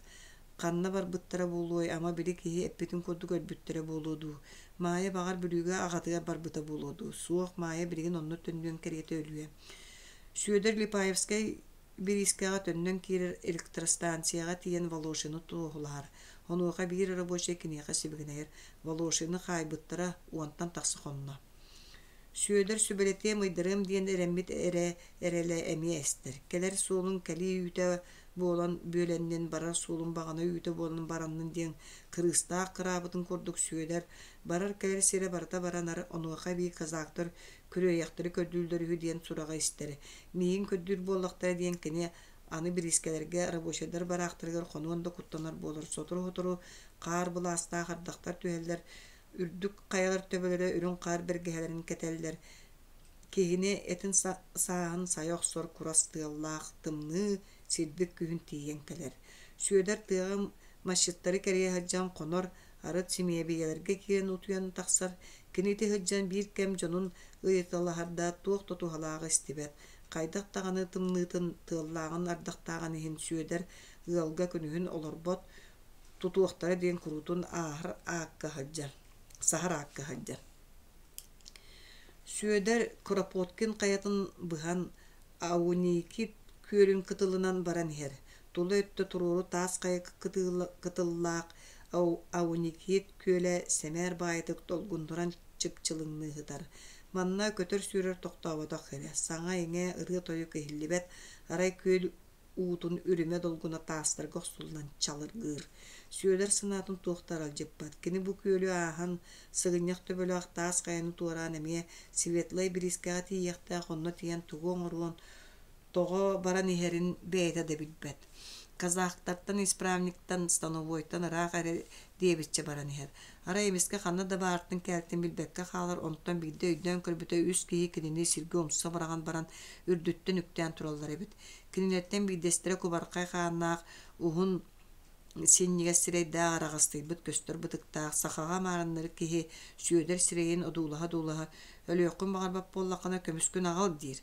A: Ханна барбыттара буолуой, ама били киһи эппитин курдук өлбүттэрэ буолуо дуу? Маайа баҕар Бүлүүгэ аҕатыгар барбыта буолуо дуу? Суох, Маайа билигин онно төннүөн кэриэтэ өлүө. Сүөдэр Липаевскай бириискэҕэ төннөн киирэр электростанцияҕа тиийэн Волошины туоһулаһар. Онуоха биир рабочай киниэхэ сибигинэйэр: Волошины хаайбыттара уонтан тахса хонно. Сүөдэр сүбэлэтиэм ыйдарыам диэн эрэммит эрэ эрэлэ эмиэ эстэр. Кэлэр суолун кэлии үүтэ буолан бүөлэннин, барар суолун баҕана үүтэ буолан бараннын диэн кырыыстаах кыраабытын курдук Сүөдэр барар-кэлэр сирэ барыта баранар, онуоха эбии казактар күрүөйэхтэри көрдүүллэр үһү диэн сураҕы истэр. Миигин көрдүүр буоллахтара диэн кини аны бириискэлэргэ рабочайдар бараахтарыгар хонуон да куттанар буолар. Сотору-сотору хаар былаастаах ардахтар түһэллэр, үрдүк хайалар төбөлөрө үрүҥ хаар бэргэһэлэрин кэтэллэр, киһини этин сааһын сайа охсор курас тыаллаах тымныы силбик күһүн тиийэн кэлэр. Сүөдэр тыаҕа масчыттары кэрийэ сылдьан хонор, арыт симиэбийэлэргэ киирэн утуйан тахсар. Кини ити сылдьан биир кэм дьонун ыйыталаһар да туох да туһалааҕы истибэт. Хайдах даҕаны тымныытын, тыаллааҕын, ардахтааҕын иһин Сүөдэр ыалга күнүһүн олорбот, тутуохтара диэн куруутун ааһар аакка сылдьар, саһар аакка сылдьар. Сүөдэр Кропоткин хайатын быһан Ауникит күөлүн кытылынан баран иһэр. Тула өттө туруору таас хайа кытыллаах Ауникит күөлэ сэмээр баайытык долгуннуран чыпчылыҥныы сытар. Манна көтөр-сүүрэр тохтооботох эрэ, саҥа-иҥэ, ырыа-тойук иһиллибэт, арай күөл уутун үрүмэ долгуна таастарга охсуллан чалыргыыр. Сүөдэр санаатын туох да аралдьыппат. Кини бу күөлү ааһан, сыгынньах төбөлөөх таас хайаны туораан эмиэ Светлай бириискэҕэ тиийиэхтээх, онно тиийэн тугу оҥоруон, тоҕо баран иһэрин бэйэтэ да билбэт. Казахтартан, исправниктан, становойтан ыраах эрэ диэбиччэ баран иһэр. Арай эмискэ ханна да баартын кээлтин билбэккэ хаалар, онтон биирдэ өйдөөн көрбүтэ үс киһи кинини сиргэ умса быраҕан баран үрдүттэн үктээн тураллар эбит. Кинилэртэн биирдэстэрэ кубархай хааннаах, уһун синньигэс сирэйдээх араҕастыйбыт көстөр бытыктаах, сахаҕа маарынныр киһи Сүөдэр сирэйин одуулаһа-одуулаһа «Өлүөххүн баҕарбат буоллаххына көмүскүн аҕал» диир.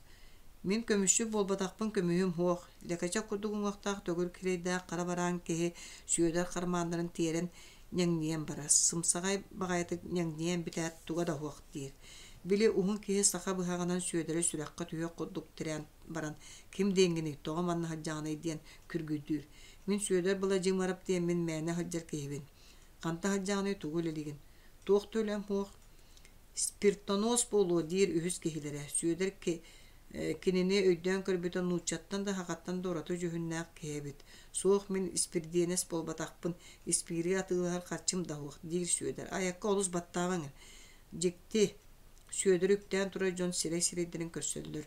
A: «Мин көмүсчүт буолбатахпын көмүһүм суох» лэкэчэк курдук уҥуохтаах төгүрүк сирэйдээх хара бараан киһи Сүөдэр хармааннарын тиэрэн ньэҥнийэн барар, сымсаҕай баҕайытык ньэҥнийэн бүтээт туга да суох диир. Били уһун киһи саха быһаҕынан Сүөдэри сүрэххэ түһүөх курдук тирээн баран «Ким диэҥҥиний, тоҕо манна сылдьаҕыный?» диэн күргүйдүүр. «Мин Сүөдэр Быладьыымарап диэммин мээнэ сылдьар киһибин. Ханта сылдьаҕыный, тугу үлэлиигин?» «Туох да үлэм суох. Спиртонос буолуо» диир үһүс киһилэрэ. Сүөдэр кинини өйдөөн көрбүтэ нууччаттан да сахаттан да ураты дьүһүннээх киһи эбит. «Суох, мин испирдиэнэс буолбатахпын, испиири атыылаһар харчым да суох» диир Сүөдэр. «Айакка олус баттаабаҥ Дьикти, Сүөдэр үктээн турар дьон сирэй-сирэйдэрин көрсөллөр.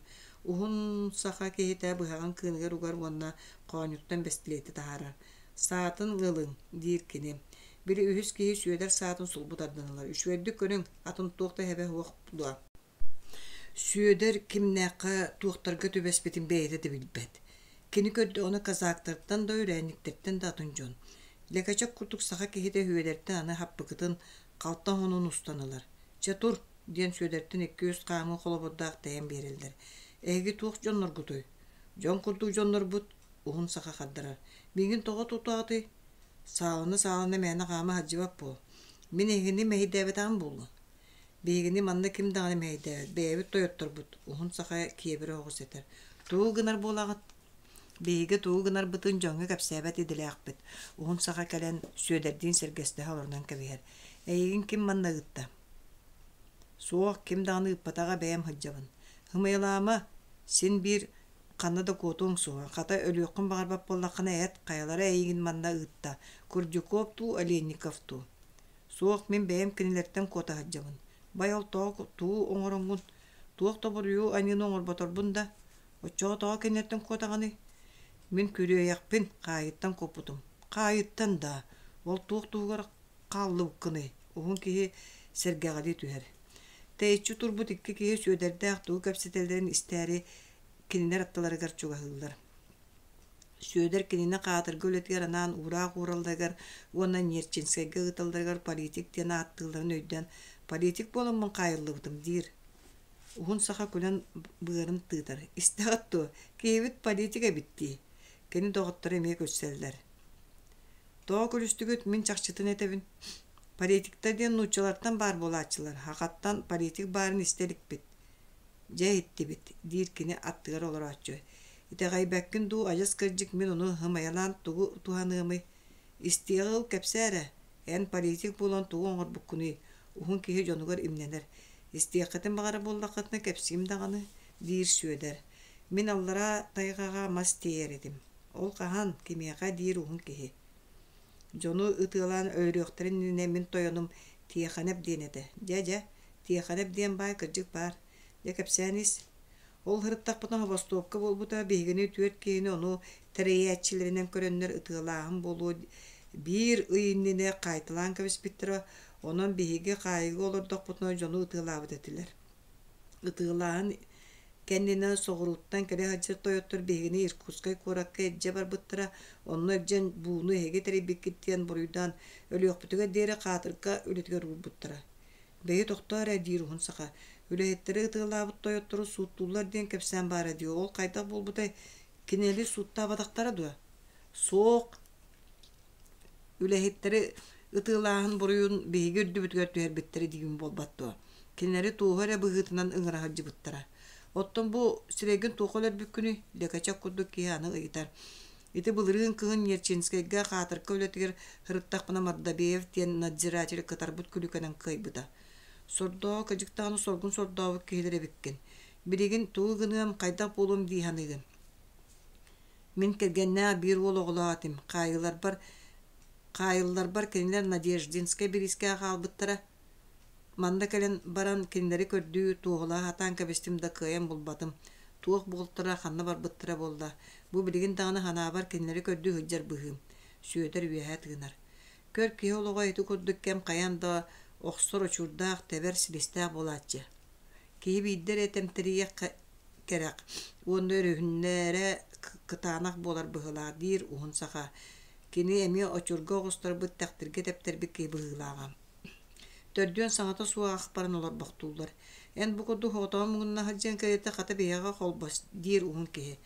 A: Уһун саха киһитэ быһаҕын кыыныгар угар уонна хоонньуттан бэстилиэти таһаарар. «Саатын ылыҥ» диир кини. Били үһүс киһи Сүөдэр саатын сулбу тардан ылар. «Үчүгэйдик көрүҥ, атын туох да иһэбэ суох дуо?» Сүөдэр кимнээххэ, туохтарга түбэспитин бэйэтэ да билбэт. Кини көрдөҕүнэ казактартан да, үрээнньиктэртэн да атын дьон. Лэкэчэк курдук саха киһитэ Сүөдэртэн аны хаппыкытын халта оһонун устан ылар. «Чэ тур» диэн Сүөдэртэн икки-үс хаамыы холобурдаах тэйэн биэрэллэр. «Эһиги туох дьонноргутуй?» «Дьон курдук дьоннорбут», уһун саха хардарар. «Миигин тоҕо тутаҕытый?» «Саалана-саалана мээнэ хаама сылдьыбат буол. Мин эһигини мэһэйдээбэтэҕим буолуо. Биһигини манна ким даҕаны мэһэйдээбэт, бэйэбит тойотторбут», уһун саха киэбирэ оҕус этэр. «Тугу гынар буолаҕыт?» Биһиги тугу гынарбытын дьоҥҥо кэпсээбэт идэлээхпит. Уһун саха кэлэн Сүөдэрдиин сэргэстэһэ олорунан кэбиһэр. Эйигин ким манна ыытта? Суох, ким даҕаны ыыппатаҕа бэйэм сылдьабын. Ымыйалаама, син биир ханна да куотуоҥ суоҕа. Хата өлүөххүн баҕарбат буоллаххына эт, хайалара эйигин манна ыытта, Курдюков дуу, Оленников дуу? Суох, мин бэйэм кинилэртэн куота сылдьабын. Бай ол тоҕо тугу оҥороҥҥун, туох да буруйу аньыыны оҥорботорбун да, Оччоҕо тоҕо кинилэртэн куотаҕыный? Мин күрүөйэхпин, хаайыттан куоппутум. Хаайыттан даа, ол туох туһугар хааллыбыккыный? Уһун киһи сэргэҕэлии түһэр. Тэйиччи турбут икки киһи Сүөдэрдээх тугу кэпсэтэллэрин истээри кинилэр аттыларыгар чугаһыыллар. Сүөдэр кинини хаатырга үлэтигэр анаан уураах ууралларыгар уонна Нерчинскэйгэ ыыталларыгар политик диэн ааттыылларын өйдөөн «Политик буоламмын хаайыллыбытым» диир. Уһун саха күлэн быарын тыытар: «Истэҕит дуо, киһибит политик эбит дии» Кини доҕотторо эмиэ күлсэллэр. Тоҕо күлүстүгүт, мин чахчытын этэбин. Политиктар диэн нууччалартан баар буолааччылар, хахаттан политик баарын истэ иликпит. Дьэ иһиттибит, диир кини аттыгар олорооччу. Итэҕэйбэккин дуу, адьас кырдьык мин ону ымайалаан тугу туһаныамый? Истиэҕи ыл кэпсээ эрэ, эн политик буолан тугу оҥорбуккунуй? Уһун киһи дьонугар имнэнэр. Истиэххитин баҕарар буоллаххытына кэпсиим даҕаны, диир Сүөдэр. Мин аллараа тайҕаҕа мас тиэйэр этим. Ол хаһан, кимиэхэ диир уһун киһи. Дьону ытыалаан өлөрүөхтэрин иннинэ мин тойонум Тиэхэнэп диэн этэ. Дьэ-дьэ, Тиэхэнэп диэн баай кырдьык баар. Дьэ кэпсээн ис. Ол сырыттахпытына хобостуопка буолбута, биһигини түөрт киһини ону тэрийээччилэринэн көрөннөр ытыалааһын буолуо биир ый иннинэ хаайталаан кэбиспиттэрэ, онон биһиги хаайыыга олордохпутуна дьону ытыалаабыт этилэр. Ытыалааһын кэннинэ соҕурууттан кэлэ сылдьар тойоттор биһигини Иркутскай куоракка илдьэ барбыттара, онно илдьэн бууну эһиги тэрийбиккит диэн буруйдаан өлүөхпүтүгэр диэри хаатырга үлэтигэр уурбуттара. Бэйи тохтоо эрэ диир уһун саха. Үлэһиттэри ытыалаабыт тойоттору сууттууллар диэн кэпсээн баара дии, ол хайдах буолбутай? Кинилэри сууттаабатахтара дуо? Суох, Үлэһиттэри ытыалааһын буруйун биһиги үрдүбүтүгэр түһэрбиттэрэ диибин буолбат дуо? Кинилэри туоһу эрэ быһыытынан ыҥыра сылдьыбыттара. Оттон бу сирэйгин туохха өлөрбүккүнүй? Лэкэчэк курдук киһи аны ыйытар. Ити былырыын кыһын Нерчинскэйгэ хаатырка үлэтигэр сырыттахпына Мордобеев диэн надзиратель кытарбыт күлүкэнэн кыайбыта. Сордоо, кырдьык даҕаны соргун сордообут киһилэр эбиккин. Билигин тугу гыныам, хайдах буолуом дии саныыгын. Мин кэргэннээх биир уол оҕолоох этим. Хаайыыларбар хаайылларбар кинилэр Надеждинскай бириискэҕэ хаалбыттара. Манна кэлэн баран кинилэри көрдүү, туоһулаһа сатаан кэбистим да кыайан булбатым. Туох буолтара, ханна барбыттара буолла. Бу билигин даҕаны санаабар кинилэри көрдүү сылдьар быһыым. Сүөдэр үөһэ тыынар. Көр киһи олоҕо ити курдук кэм хайаан да охсор очурдаах, тэбэр силистээх буолааччы. Киһи биирдэ эрэ тэмтэрийиэх кэрэх уонна өрүһүннэрэ кытаанах буолар быһыылаах диир уһун саха. Кини эмиэ очурга оҕустарбыт тэхтиргэ тэптэрбит киһи быһыылааҕа. Төрдүөн саҥата суох ах баран олорбохтууллар. Эн бу курдук оҕотоҕун муҥунна сылдьан кэриэтэ хата биһиэхэ холбос диир уһун киһи.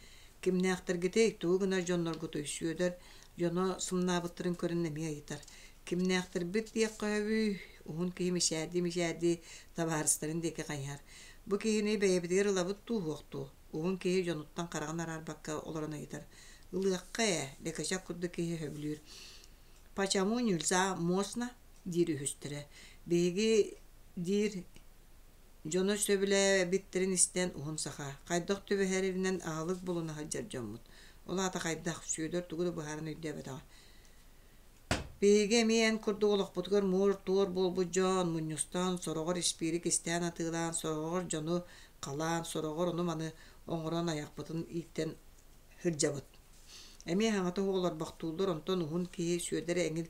A: Кимнээхтэргитий, тугу гынар дьонноргутуй Сүөдэр дьоно сымнаабыттарын көрөн эмиэ ыйытар. Кимнээхтэрбит диэххэ сөбүй уһун киһи мичээрдии-мичээрдии табаарыстарын диэки хайыһар. Бу киһини бэйэбитигэр ылабыт дуу, суох дуу? Уһун киһи дьонуттан хараҕын араарбакка олорон ыйытар. Ылыахха ээ, лэкэчэк курдук киһи сөбүлүүр. Почему нельзя можно? диир үһүстэрэ. Биһиги диир дьоно сөбүлээбиттэрин истэн уһун саха хайдах түбэһэринэн аһылык булуна сылдьар дьоммут. Ол аата хайдах Сүөдэр тугу да быһааран өйдөөбөтөҕө. Биһиги эмиэ эн курдук олохпутугар муор-туор буолбут дьон мунньустан, сороҕор испиири кистээн атыылаан, сороҕор дьону халаан, сороҕор ону-маны оҥорон айахпытын ииттэн сылдьабыт. Эмиэ саҥата суох олорбохтууллар, онтон уһун киһи Сүөдэр эҥил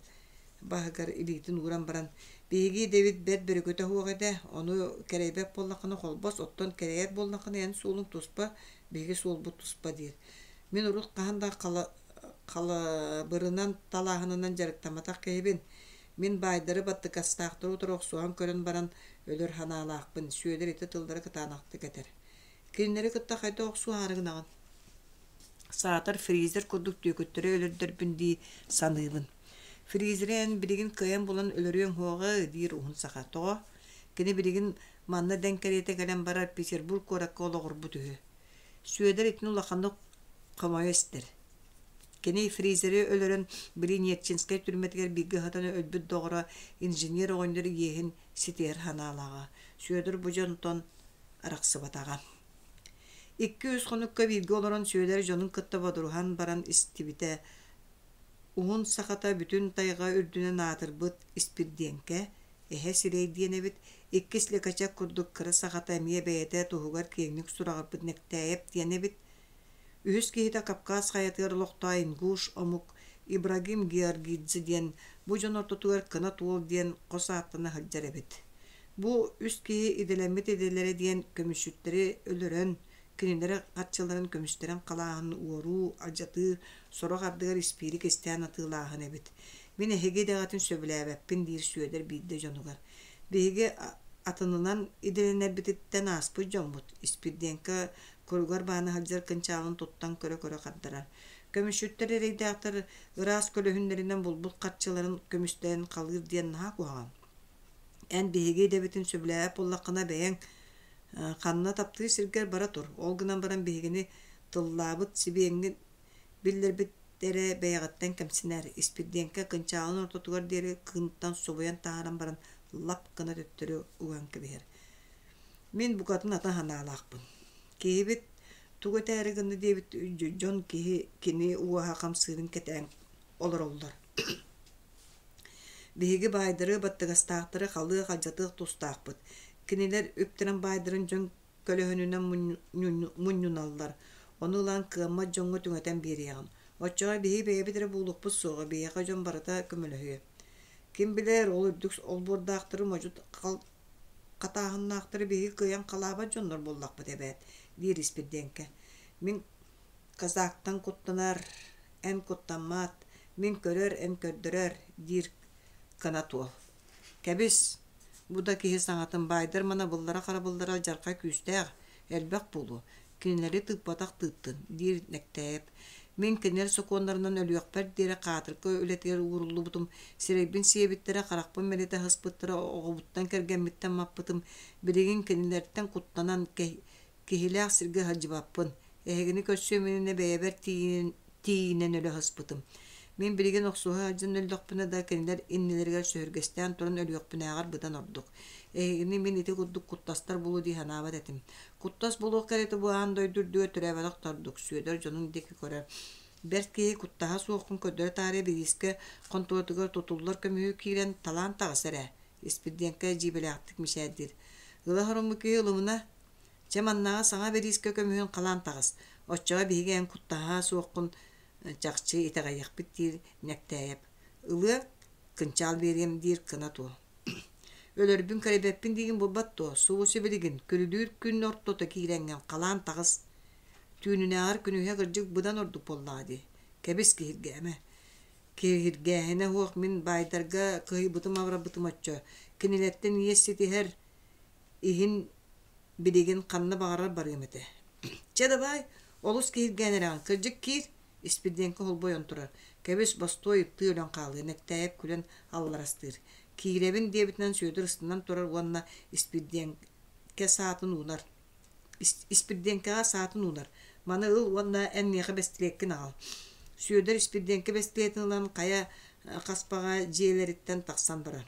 A: баһыгар илиитин ууран баран, «Биһиги идэбит бэрт бөрүкүтэ суох этэ, ону кэрэйбэт буоллаххына холбос, оттон кэрэйэр буоллаххына эн суолуҥ туспа, биһиги суолбут туспа» диир. Мин урут хаһан да халабырынан, талааһынынан дьарыктамматах киһибин. Мин баайдары баттыкастаахтары утары охсуһан көрөн баран өлөр санаалаахпын, Сүөдэр ити тыллары кытаанахтык этэр. Кинилэри кытта хайдах охсуһаары гынаҕын? Саатар фризер курдук түөкүттэри өлөрдөрбүн дии саныыбын. Фризери эн билигин кыайан булан өлөрүөҥ суоҕа диир уһун саха. Тоҕо? Кини билигин манна дэҥ кэриэтэ кэлэн барар Петербург куоракка олоҕурбут үһү. Сүөдэр итини улаханнык хомойо истэр. Кини фризери өлөрөн били Нерчинскэй түрмэтигэр бииргэ сытан өлбүт доҕоро инженер оҕонньор иэһин ситиһэр санаалааҕа. Сүөдэр бу дьонтон арахсыбатаҕа. Икки-үс хонукка бииргэ олорон Сүөдэр дьонун кытта бодоруһан баран истибитэ уһун сахата бүтүн тайҕа үрдүнэн аатырбыт Испирдиэҥкэ, эһэ сирэй диэн эбит, иккис Лэкэчэк курдук кыра сахата эмиэ бэйэтэ туһугар киэҥник сураҕырбыт Нэктээйэп диэн эбит. Үһүс киһитэ Кавказ хайатыгар олохтоох ингуш омук Ибрагим Георгидзе диэн бу дьон ортотугар Кынат уол диэн хос ааттана сылдьар эбит. Бу үс киһи идэлэммит идэлэрэ диэн көмүсчүттэри өлөрөн, кинилэри харчыларын көмүстэрин халааһын уоруу, алдьатыы, сорох ардыгар испиири кистээн атыылааһын эбит. Мин эһиги идэҕитин сөбүлээбэппин диир Сүөдэр биирдэ дьонугар. Биһиги атынынан идэлэнэрбититтэн ааспыт дьоммут, Испирдиэҥкэ куругар баана сылдьар кынчаалын туттан көрө-көрө хардарар. Көмүсчүттэр эрэйдээхтэр ыраас көлөһүннэринэн булбут харчыларын көмүстээн халыыр диэн наһаа куһаҕан. Эн биһиги идэбитин сөбүлээбэт буоллаххына бэйэҥ ханна таптыыр сиргэр бара тур, ол гынан баран биһигини тыллаабыт сибиэҥҥин биллэрбит эрэ бэйэҕиттэн кэмсинээр, Испирдиэҥкэ кынчаалын ортотугар диэри кыынтан субуйан таһааран баран лап гына төттөрү уган кэбиһэр. Мин букатын атын санаалаахпын. Киһибит тугу этээри гынна диэбит дьон киһи кини уоһа хамсыырын кэтээн олороллор. Биһиги баайдары, баттыгастаахтары халыах-алдьатыах тустаахпыт. Кинилэр үптэрин баайдарын дьон көлөһүнүнэн мунньуналлар, ону ылан кыаммат дьоҥҥо түҥэтэн биэриэҕин. Оччоҕо биһиги бэйэбит эрэ буолуохпут суоҕа, биһиэхэ дьон барыта көмөлөһүө. Ким билэр, ол үрдүк олбуордаахтары модьу хатааһыннаахтары биһиги кыайан халаабат дьоннор буоллахпыт эбээт, диир Испирдиэҥкэ. Мин казактан куттанар, эн куттаммат, мин көрөр, эн көрдөрөр, диир кынат уол. Кэбис, бу да киһи саҥатын баайдар манабыллара-харабыллара алдьархай күүстээх, элбэх буолуо, кинилэри тыыппатах тыыттын, диир Нэктээйэп. Мин кинилэр сокуоннарынан өлүөхпэр диэри хаатырка үлэтигэр ууруллубутум, сирэйбин сиэбиттэрэ, харахпын мэлитэ аһыспыттара, оҕобуттан кэргэммиттэн маппытым, билигин кинилэртэн куттанан киһилээх сиргэ сылдьыбаппын, эһигини көрсүөм иннинэ бэйэбэр тиийинэн өлө сыспытым. Мин билигин охсуһа сылдьан өллөхпүнэ да, кинилэр иннилэригэр сөһүргэстээн туран өлүөхпүнээҕэр быдан ордук. Эһигини мин ити курдук куттастар буолуо дии санаабат этим. Куттас буолуох кэриэтэ бу аан дойду үрдүгэр төрөөбөтөх да ордук, Сүөдэр дьонун диэки көрөр. Бэрт киһи куттаһа суоххун көрдөрө таарыйа бириискэ хонтуоратыгар тутуллар көмүһү киирэн талаан таҕыс эрэ, Испирдиэҥкэ дьиибэлээхтик мичээрдиир. Ыла соруммут киһи ылымына, Чэ, маннааҕы саҥа бириискэ көмүһүн халаан таҕыс, оччоҕо биһиги эн куттаһа суоххун чахчы итэҕэйиэхпит диир Нэктээйэп. Ылыа, кынчаал биэриэм диир кынат уол. Өлөрбүн кэрэйбэппин диигин буолбат дуо, субу сибилигин, күрүлүүр күн ортото киирэҥҥин халаан таҕыс. Түүнүнээҕэр күнүһэ кырдьык быдан ордук буоллаҕа дии. Кэбис киһиргээмэ. Киһиргээһинэ суох мин баайдарга кыһыйбытым-абырабытым оччо. Кинилэртэн иэс ситиһэр иһин билигин ханна баҕарар барыам этэ. Чэ дабаай, олус киһиргээн эрэҕин, кырдьык киир, Испирдиэҥкэ холбойон турар. Кэбис, бостуой ыттыы өлөн хаалыа, Нэктээйэп күлэн алларастыыр. Киирэбин диэбитинэн Сүөдэр ыстанан турар уонна Испирдиэҥкэ саатын уунар. Испирдиэҥкэҕэ саатын уунар. Маны ыл уонна эн миэхэ бэстилиэккин аҕал. Сүөдэр Испирдиэҥкэ бэстилиэтин ылан хайа хаспаҕа дьиэлэриттэн тахсан барар.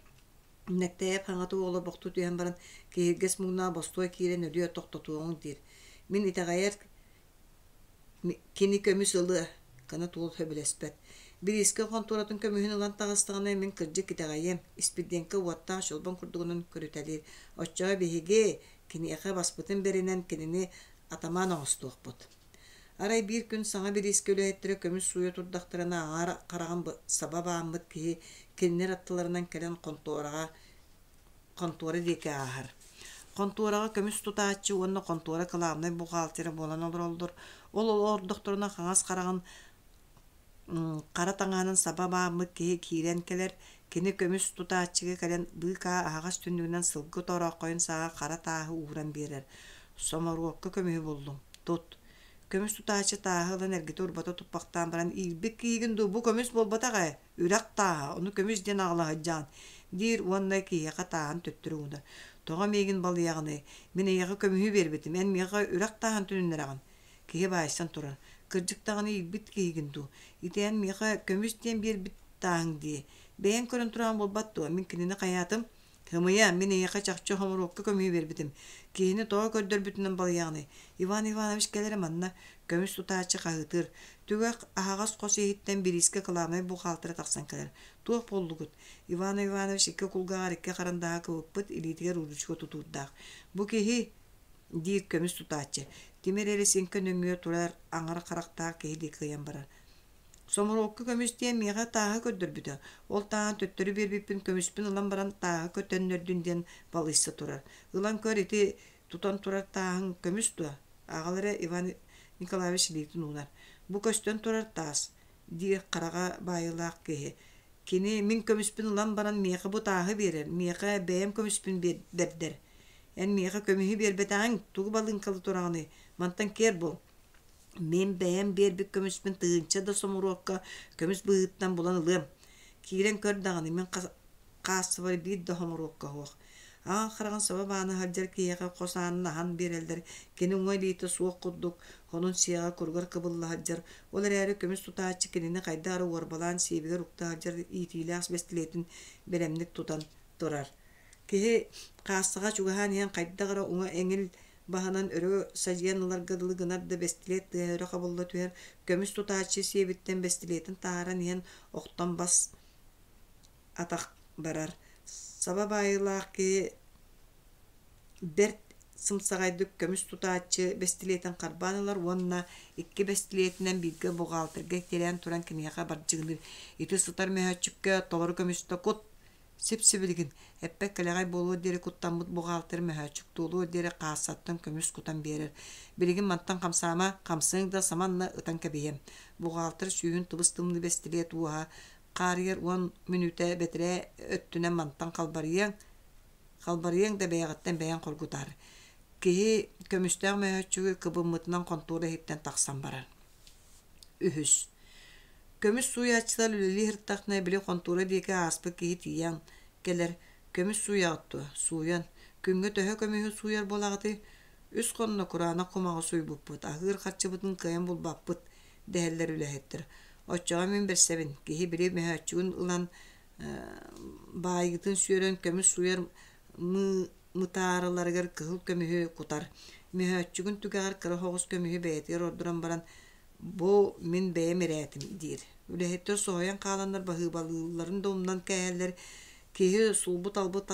A: Нэктээйэп хаҥата уола бохтуу түһэн баран, киһиргэс муҥнаах бостуой киирэн өлүө тохтотуоҕуҥ диир. Мин итэҕэйэр кини көмүс ылыа, кынат уол сөбүлэспэт. Бириискэ хонтуоратын көмүһүн ылан таҕыстаҕына мин кырдьык итэҕэйиэм, Испирдиэҥкэ уоттаах чолбон курдугунан көрүтэлиир. Оччоҕо биһиги киниэхэ баспытын бэринэн кинини атамаан оҥостуохпут. Арай биир күн саҥа бириискэ үлэһиттэрэ көмүс сууйа турдахтарына аҥаар хараҕын саба бааммыт киһи кинилэр аттыларынан кэлэн хонтуораҕа хонтуора диэки ааһар. Хонтуораҕа көмүс тутааччы уонна хонтуора кылаабынай бухгалтера буолан олороллор. Ол олордохторуна хаҥас хараҕын хара таҥаһынан саба бааммыт киһи киирэн кэлэр. Кини көмүс тутааччыга кэлэн быыкаа аһаҕас түннүгүнэн сылгы торооххойун саҕа хара тааһы ууран биэрэр. Соморуокка көмүһү буллум. Тут. Көмүс тутааччы тааһы ылан эргитэ-урбата туппахтаан баран иирбит киһигин дуу, бу көмүс буолбатах ээ, үрэх тааһа, ону көмүс диэн аҕала сылдьаҕын, диир уонна киһиэхэ тааһын төттөрү уунар. Тоҕо миигин балыйаҕыный? Мин эйиэхэ көмүһү биэрбитим, эн миэхэ үрэх тааһын түнүннэрэҕин. Киһи баайсан турар. Кырдьык даҕаны иирбит киһигин дуу? Ити эн миэхэ көмүс диэн биэрбит тааһыҥ дии. Бэйэҥ көрөн тураҕын буолбат дуо? Мин кинини хайаатым? Ымыйа, мин эйиэхэ чахчы хомуруокка көмүһү биэрбитим. Киһини тоҕо көрдөрбүтүнэн балыйаҕыный? Иван Иванович кэлэрэ манна, көмүс тутааччы хаһыытыыр. Түгэх аһаҕас хос иһиттэн бириискэ кылаабынай бухгалтера тахсан кэлэр. Туох буоллугут? Иван Иванович икки кулгааҕар икки харандааһы кыбыппыт, илиитигэр уруучука тутуурдаах. Бу киһи, диир көмүс тутааччы, тимир эрэсиэҥкэ нөҥүө турар аҥар харахтаах киһи диэки ыйан барар. Соморуокка көмүс диэн миэхэ тааһы көрдөрбүтэ. Ол тааһын төттөрү биэрбиппин көмүспүн ылан баран тааһы көтөннөрдүн диэн балыйса турар. Ылан көр ити тутан турар тааһыҥ көмүс дуо? Аҕал эрэ Иван Николаевич илиитин уунар. Бу көстөн турар таас, диир хараҕа баайыылаах киһи. Кини мин көмүспүн ылан баран миэхэ бу тааһы биэрэр, миэхэ бэйэм көмүспүн бэрдэр. Эн миэхэ көмүһү биэрбэтэҕиҥ, тугу балыыҥкалы тураҕыный? Мантан киэр буол. Мин бэйэм биэрбит көмүспүн тыһыынча да сомуруокка көмүс быһыытынан булан ылыам. Киирэн көр даҕаны, мин хаассабар биир да хомуруокка суох. Аҕаҥ хараҕын саба баана сылдьар киһиэхэ хос аанын аһан биэрэллэр, кини уҥа илиитэ суох курдук, сонун сиэҕэ куругар кыбылла сылдьар, ол эрээри көмүс тутааччы кинини хайдах эрэ уорбалаан сиэбигэр укта сылдьар иитиилээх бэстилиэтин бэлэмник тутан турар. Киһи хаассаҕа чугаһаан иһэн хайдах эрэ уҥа эҥил баһынан өрө садьыйан ыларга дылы гынар да бэстилиэт тыаһа өрө хабылла түһэр, көмүс тутааччы сиэбиттэн бэстилиэтин таһааран иһэн охтон бас атах барар. Саба баайыылаах киһи бэрт сымсаҕайдык көмүс тутааччы бэстилиэтин харбаан ылар уонна икки бэстилиэтинэн бииргэ бухгалтерга тирээн туран киниэхэ бардьыгыныыр. Ити сытар мөһөөччүккэ толору көмүстэ кут Сип-сибилигин, эппэт кэлэҕэй буолуор диэри куттаммыт бухгалтер мөһөөччүк туолуор диэри каассаттан көмүс кутан биэрэр. Билигин мантан хамсаама, хамсыаҥ да саманна ытан кэбиһиэм. Бухгалтер сүүһүн тыбыс-тымныы бэстилиэт уоһа хаарыйар уон мүнүүтэ бэтэрээ өттүнэн мантан халбарыйыаҥ, халбарыйыаҥ да бэйэҕиттэн бэйэҥ хоргутаар. Киһи көмүстээх мөһөөччүгү кыбыммытынан хонтуора иһиттэн тахсан барар. Үһүс. Көмүс сууйааччылар үлэлии сырыттахтарына били хонтуора диэки ааспыт киһи тиийэн кэлэр, «Көмүс сууйаҕыт дуо? Сууйан. Күҥҥэ төһө көмүһү сууйар буолаҕытый? Үс хонно кураанах кумаҕы сууйбуппут, аһыыр харчыбытын кыайан булбаппыт», дэһэллэр үлэһиттэр. Оччоҕо мин бэрсэбин, киһи били мөһөөччүгүн ылан баайыытын сүөрэн көмүс сууйар мытаарыларыгар кыһыл көмүһү кутар. Мөһөөччүгүн түгэҕэр кыра соҕус көмүһү бэйэтигэр ордорон баран «Бу мин бэйэм ирээтим» диир. Үлэһиттэр соһуйан хааланнар баһыыбалыылларын да умнан кээһэллэр, киһи сулбу-талбы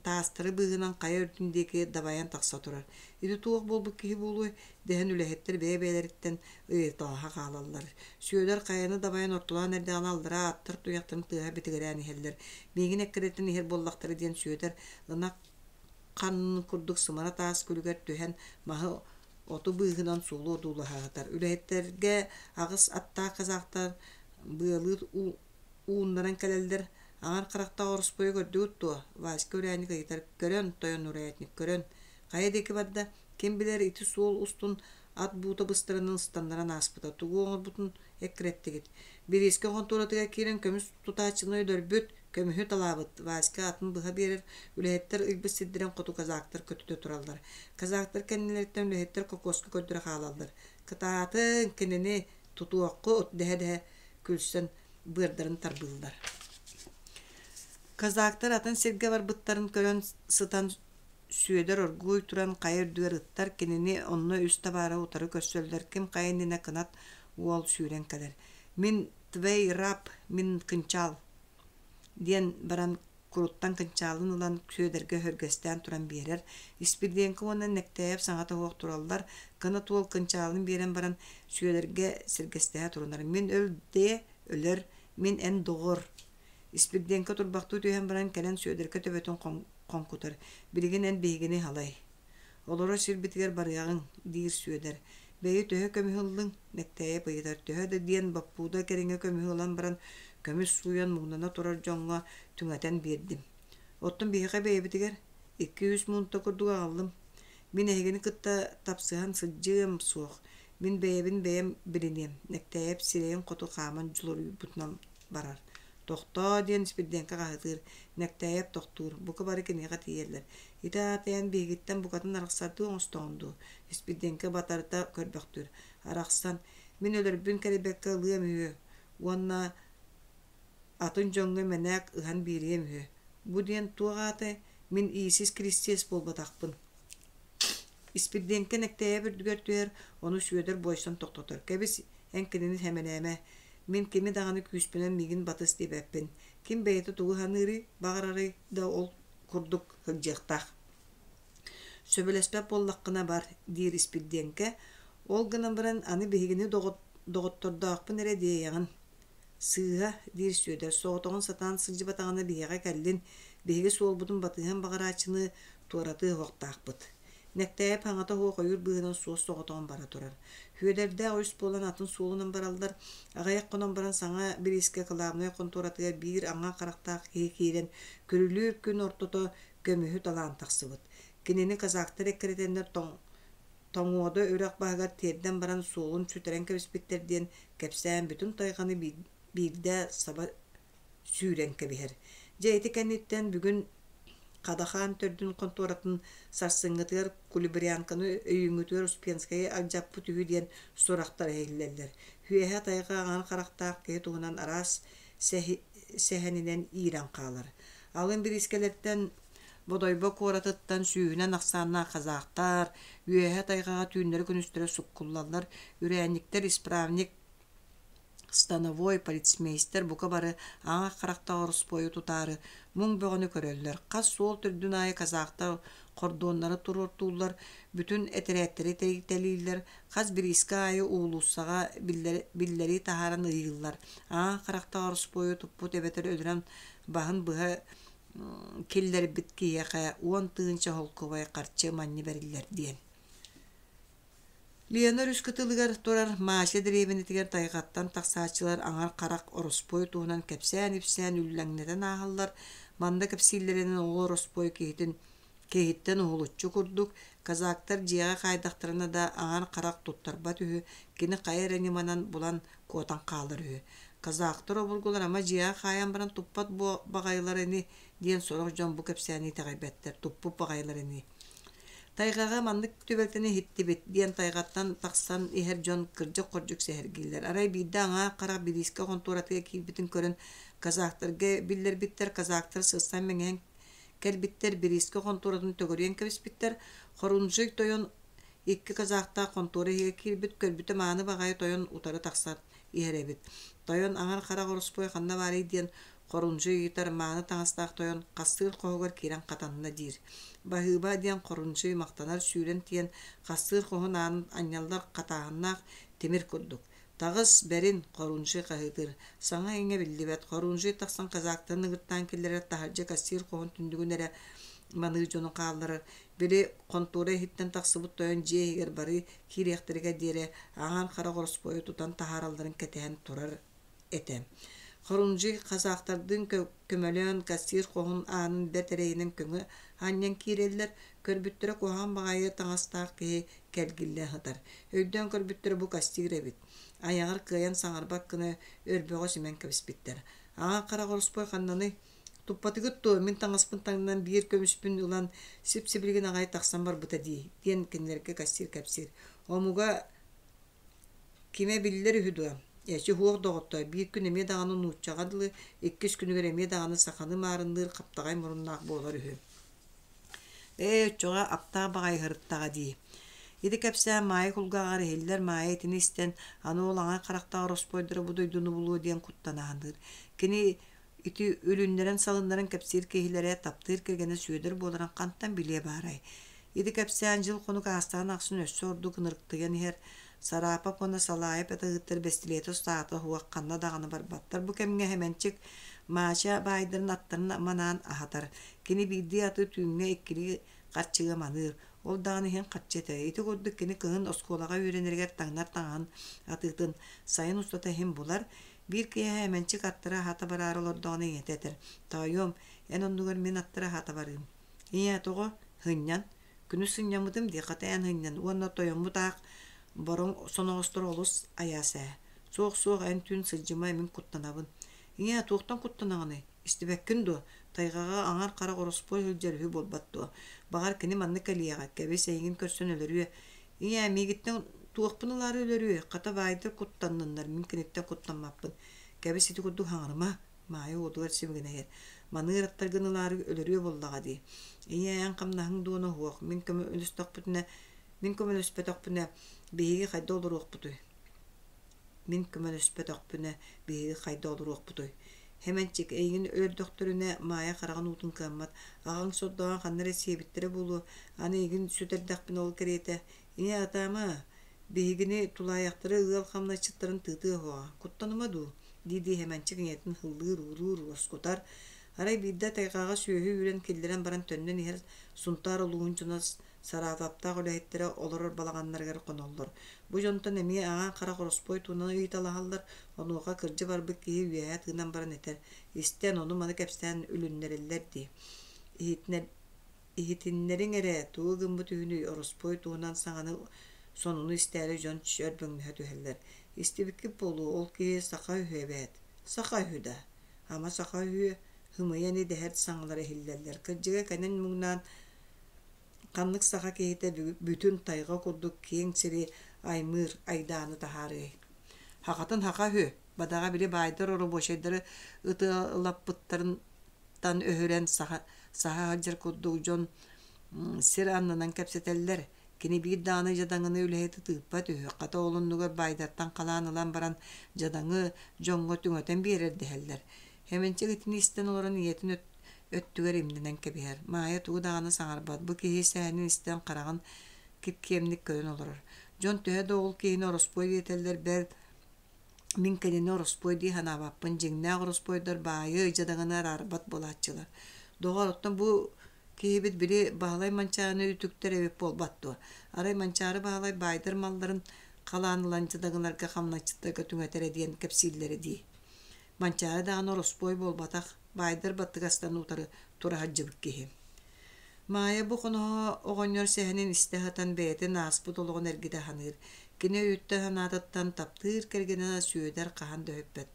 A: таастары быыһынан хайа үрдүн диэки дабайан тахса турар. Ити туох буолбут киһи буолуой дэһэн үлэһиттэр бэйэ-бэйэлэриттэн ыйыталаһа хаалаллар. Сүөдэр хайаны дабайан ортолоон эрдэҕинэ аллараа аттар туйахтарын тыаһа битигирээн иһэллэр. Миигин эккирэтэн иһэр буоллахтара диэн Сүөдэр ынах ханнын курдук сымара таас күлүгэр түһэн маһы оту быыһынан суолу одуулаһа сытар. Үлэһиттэргэ аҕыс аттаах казахтар быалыыр ууннаран кэлэллэр. Аҥар харахтаах ороспуойу көрдүгүт дуо? Васька үрээнник ыйытар. Көрөн, тойон урээтник, көрөн. Хайа диэки барда? Ким билэр ити суол устун ат буута быстарынан ыстаннаран ааспыта. Тугу оҥорбутун эккирэттигит. Бириискэ хонтуоратыгар киирэн көмүс тутааччыны өлөрбүт, көмүһү талаабыт. Васька атын быһа биэрэр, үлэһиттэр ыйбыт сирдэрин хоту казактар көтүтэ тураллар. Казактар кэннилэриттэн үлэһиттэр кокуоска көрдөрө хаалаллар. Кытаатыҥ, кинини тутуоххут дэһэ-дэһэ күлсэн быардарын тарбыыллар. Казактар атын сиргэ барбыттарын көрөн сытан Сүөдэр оргууй туран хайа үрдүгэр ыттар, кинини онно үс табаара утары көрсөллөр, ким хайа иннинэ кынат уол сүүрэн кэлэр: «Мин твэй раб, мин кынчаал» диэн баран куруттан кынчаалын ылан Сүөдэргэ өһүргэстээн туран биэрэр. Испирдиэҥкэ уонна Нэктээйэп саҥата суох тураллар, кынат уол кынчаалын биэрэн баран Сүөдэргэ сэргэстэһэ турунар: «Мин өл дээ, өлөр, мин эн доҕор» Испирдиэҥкэ турбахтыы түһэн баран кэлэн Сүөдэркэ төбөтүн хоҥкутар: «Билигин эн биһигини халай. Олорор сирбитигэр барыаҕыҥ», диир Сүөдэр. «Бэйи төһө көмүһү ыллыҥ?» Нэктээйэп ыйытар. Төһө да диэн боппууда кэриҥэ көмүһү ылан баран, көмүс сууйан муҥнана турар дьоҥҥо түҥэтэн биэрдим. Оттон биһиэхэ бэйэбитигэр икки-үс муунта курдук аҕаллым. Мин эһигини кытта тапсыһан сылдьыам суох. Мин бэйэбин бэйэм билиниэм, Нэктээйэп сирэйин хоту хааман дьулуруйбутунан барар. «Тохтоо!» диэн Испирдиэҥкэ хаһытыыр, Нэктээйэп тохтуур, бука бары киниэхэ тиийэллэр. «Ити аата эн биһигиттэн букатын арахсардыы оҥостоҕун дуу?» Испирдиэҥкэ батарыта көрбөхтүүр. «Арахсан, мин өлөрбүн кэрэйбэккэ ылыам үһү уонна атын дьоҥҥо мэнээк ыһан биэриэм үһү. Бу диэн туох аатай? Мин Иисус Киристиэс буолбатахпын». Испирдиэҥкэ Нэктээйэп үрдүгэр түһэр, ону Сүөдэр буойсан тохтотор: «Кэбис, эн кинини сэмэлээмэ. Мин кими даҕаны күүспүнэн миигин батыс диэбэппин. Ким бэйэтэ тугу саныырый, баҕарарый да ол курдук сылдьыахтаах. Сөбүлэспэт буоллаххына бар, диир Испирдиэҥкэ. Ол гынан баран аны биһигини доҕоттордоохпун эрэ диэйэҕин. Сыыһа, диир Сүөдэр, соҕотоҕун сатаан сылдьыбатаҕына биһиэхэ кэллин, биһиги суолбутун батыһан баҕарааччыны туоратыа суохтаахпыт. Нэктээйэп хаҥата суох ойуур быыһынан суос соҕотоҕун бара турар. Сүөдэрдээх үс буолан атын суолунан бараллар. Аҕыйах хонон баран саҥа бириискэ кылаабынай хонтуоратыгар биир аҥаа харахтаах киһи киирэн күрүлүүр күн ортото көмүһү талаан тахсыбыт. Кинини казактар эккирэтэннэр Тоҥуода үрэх баһыгар тиэрдэн баран суолун сүтэрэн кэбиспиттэр диэн кэпсээн бүтүн тайҕаны биирдэ саба сүүрэн кэбиһэр. Дьэ ити кэнниттэн бүгүн Хадахаан төрдүн хонтуоратын сарсыҥҥытыгар Кулибрянканы өйүүҥҥүтүгэр Успенскайы алдьаппыт үһү диэн сурахтар иһиллэллэр. Үөһэ тайҕа аҥаар харахтаах киһи туһунан араас сэһэнинэн иирэн хаалар. Алын бириискэлэртэн Бодойбо куоратыттан сүүһүнэн ахсааннаах казахтар, үөһэ тайҕаҕа түүннэри-күнүстэри суккуллаллар, үрээнньиктэр, исправник, становой, полицмейстер бука бары аҥах харахтаах ороспуойу тутаары муҥ бөҕөнү көрөллөр. Хас суол төрдүн аайы казахтар хордуоннары туруортууллар, бүтүн этэрээттэри тэрийтэлииллэр, хас бириискэ аайы уулуссаҕа биллэрии таһааран ыйыыллар. Аҥах харахтаах ороспуойу туппут эбэтэр өлөрөн баһын быһа киллэрбит киһиэхэ 10 000 холкуобай харчы манньа бэриллэр диэн. Лена өрүс кытылыгар турар Мася дэриэбинэтигэр тайҕаттан тахсааччылар аҥар харах ороспуой туһунан кэпсээн-ипсээн үллэҥнэтэн ааһаллар. Манна кэпсииллэринэн ол ороспуой киһитин киһиттэн уһулуччу курдук, казактар дьиэҕэ хаайдахтарына да аҥар харах туттарбат үһү, кини хайа эрэ ньыманан булан куотан хаалар үһү. Казактар обургулар ама дьиэҕэ хаайан баран туппат буо баҕайылар ини диэн сорох дьон бу кэпсээни итэҕэйбэттэр, туппут баҕайылар ини. Тайҕаҕа маннык түбэлтэни иһиттибит диэн тайҕаттан тахсан иһэр дьон кырдьык-хордьук сэһэргииллэр. Арай биирдэ аҥаар харах бириискэ хонтуоратыгар киирбитин көрөн казактарга биллэрбиттэр, казактар сырсан мэҥиһэн кэлбиттэр, бириискэ хонтуоратын төгүрүйэн кэбиспиттэр. Хорунжий тойон икки казактаах хонтуора иһигэр киирбит, көрбүтэ мааны баҕайы тойон утары тахсан иһэр эбит. Тойон аҥар харах ороспуой ханна баарый диэн Хорунжий ыйытар мааны таҥастаах тойон хассыыр хоһугар киирэн хатанна диир. Баһыыба диэн Хорунжий махтанар сүүрэн тиийэн хассыыр хоһун аанын анньаллар хатааһыннаах тимир курдук. Таҕыс, бэрин, Хорунжий хаһыытыыр. Саҥа-иҥэ биллибэт. Хорунжий тахсан казактарын ыҥыртаан киллэрэр таһырдьа кассир хоһун түннүгүн эрэ маныыр дьону хаалларар. Били хонтуора иһиттэн тахсыбыт тойон дьиэ иһигэр бары киириэхтэригэр диэри аҥаар хара ороспуойу тутан таһааралларын кэтэһэн турар этэ. Хорунжий казахтардыын көмөлөөн кассир хоһун аанын бэрт эрэйинэн көҥү анньан киирэллэр, көрбүттэрэ куһаҕан баҕайы таҥастаах киһи кэлгиллэ сытар. Өйдөөн көрбүттэрэ бу кассир эбит. Айаҕар кыайан саҥарбат гына өрбөҕө симэн кэбиспиттэр. Аҕа харах ороспуой ханнаный? Туппатыгыт дуо, мин таҥаспын таҥнан биир көмүспүн ылан сип-сибилигин аҕай тахсан барбыта дии, диэн кинилэргэ кассир кэпсиир. Омуга Кимэ биллэр үһү дуо? Эчи уһуох доҕоттоор, биир күн эмиэ даҕаны нууччаҕа дылы, иккис күнүгэр эмиэ даҕаны саханы маарынныыр хаптаҕай муруннаах буолар үһү. Ээ, оччоҕо аптаах баҕайы сырыттаҕа дии. Ити кэпсээн Маайа кулгааҕар иһиллэр Маайа итини истэн, аны ол аҥаар харахтаах ороспуойдара бу дойдуну булуо диэн куттана саныыр. Кини Ити үлүннэрэн-салыннаран кэпсиир киһилэрэ таптыыр кэргэнэ Сүөдэр буоларын хантан билиэ баарай? Ити кэпсээн дьыл-хонук аастаҕын ахсын өссө ордук ынырыктыйан иһэр. Сараапап уонна Салаайап атыыһыттар бэстилиэтэ саата суох ханна даҕаны барбаттар. Бу кэмҥэ Сэмэнчик Маача баайдарын аттарын манаан аһатар. Кини биирдии аты түүҥҥэ иккилии харчыга маныыр. Ол даҕаны иһин харчы этэ. Ити курдук кини кыһын оскуолаҕа үөрэнэригэр таҥнар таҥаһын атыытын сайын устата иһин булар. Биир киэһэ Эмэнчик аттара аһата бараары олордоҕуна ийэтэ этэр: «Тоойуом, эн оннугар мин аттара аһата барыым». «Ийээ, тоҕо?» «Һынньан. Күнүс сынньаммытым дии, хата эн һынньан уонна тойоммут аах бороҥ соноҕосторо олус айаас ээ. Суох-суох, эн түүн сылдьыма, мин куттанабын». «Ийээ, туохтан куттанаҕыный? Истибэккин дуо? Тайҕаҕа аҥар харах ороспуой сылдьар үһү буолбат дуо? Баҕар, кини манна кэлиэҕэ, кэбис, эйигин көрсөн өлөрүө. Ийээ, миигиттэн туохпун ылаары өлөрүөй, хата баайдар куттанныннар, мин киниттэн куттаммаппын. Кэбис ити курдук хаҥырыма, Маайа уотугар сибигинэйэр. Маныыр аттаргын ылаары өлөрүө буоллаҕа дии. Ийээ, эн хамнаһыҥ дуона уһуох, мин көмөлөстөхпүтүнэ, мин көмөлөспөтөхпүнэ, биһиги хайда олоруохпутуй? Мин көмөлөспөтөхпүнэ, биһиги хайда олоруохпутуй? Хэмэнчик, эйигин өлөрдөхтөрүнэ, Маайа хараҕын уутун кыаммат, аҕаҥ сордооҕун ханна эрэ сиэбиттэрэ буолуо, аны эйигин сүтэрдэхпинэ ол кэриэтэ. Ийээ, атаама, биһигини тулаайахтары ыал хамначчыттарын тыытыа суоҕа, куттаныма дуу? дии-дии Сэмэнчик ийэтин һыллыыр-ууруур, уоскутар. Арай биирдэ тайҕаҕа сүөһү үүрэн киллэрэн баран төннөн иһэр Сунтаар улууһун дьоно Саратовтаах үлэһиттэрэ олорор балаҕаннарыгар хоноллор. Бу дьонтон эмиэ аҥаар харах ороспуой туһунан ыйыталаһаллар, онуоха кырдьа барбыт киһи үөһэ тыынан баран этэр: «Истэн, ону-маны кэпсээн үлүннэрэллэр дии. Иһитиннэриҥ эрэ, тугу гыммыт үһүнүй, ороспуой туһунан саҥаны, сонуну истээри дьон чөрбөҥнөһө түһэллэр. Истибиккит буолуо, ол киһи саха үһү эбээт. Саха үһү да? Ама саха үһүө, һымыйа ини дэһэр саҥалар иһиллэллэр. Кырдьыга кэнэн муҥнаан Ханнык саха киһитэ бүтүн тайҕа курдук киэҥ сири аймыыр айдааны таһаарыай? Һахатын һаха үһү, бадаҕа били баайдар оробуочайдары ытыалаппыттарыттан өһүрэн саһа сылдьар курдук дьон сир аннынан кэпсэтэллэр. Кини биир даҕаны дьадаҥыны үлэһити тыыппат үһү, хата ол оннугар баайдартан халаан ылан баран дьадаҥы дьоҥҥо түҥэтэн биэрэр дэһэллэр. Хэмэнчик итини истэн олорон ийэтин өттүгэр имнэнэн кэбиһэр. Маайа тугу даҕаны саҥарбат, бу киһи сэһэнин истэн хараҕын кип-киэмник көрөн олорор. Дьон төһө да ол киһини ороспуой диэтэллэр, бэл, мин кинини ороспуой дии санаабаппын, дьиҥнээх ороспуойдар баайы, дьадаҥыны араарбат буолааччылар. Доҕор, оттон бу киһибит били Баһылай Манчаарыны үтүктэр эбит буолбат дуо? Арай Манчаары Баһылай баайдар малларын халаан ылан дьадаҥыларга хамначчыттарга түҥэтэрэ диэн кэпсииллэрэ дии. Манчаары даҕаны ороспуой буолбатах, баайдар баттыгастан утары тура сылдьыбыт киһи. Маайа бу хоноһо оҕонньор сэһэнин истэ сытан бэйэтин ааспыт олоҕун эргитэ саныыр. Кини өйүттэн санаатыттан таптыыр кэргэнэ Сүөдэр хаһан да өһүппэт.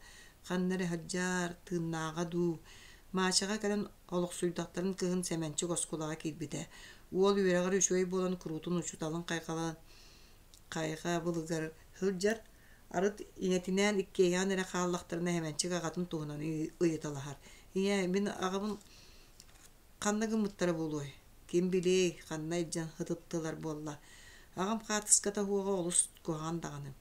A: Ханна эрэ сылдьаар, тыыннааҕа дуу. Маачаҕа кэлэн олохсуйдахтарын кыһын Сэмэнчик оскуолаҕа киирбитэ. Уол үөрэҕэр үчүгэй буолан куруутун учууталын хайҕалаан хайҕабылыгар сылдьар. Арыт ийэтинээн иккиэйэҕин эрэ хааллахтарына Сэмэнчик аҕатын туһунан ыйыталаһар: «Ийээ, мин аҕабын ханна гыммыттара буолуой? Ким билиэй, ханна илдьэн ытыттылар буолла? Аҕам хаартыската уоҕа олус куһаҕан даҕаны.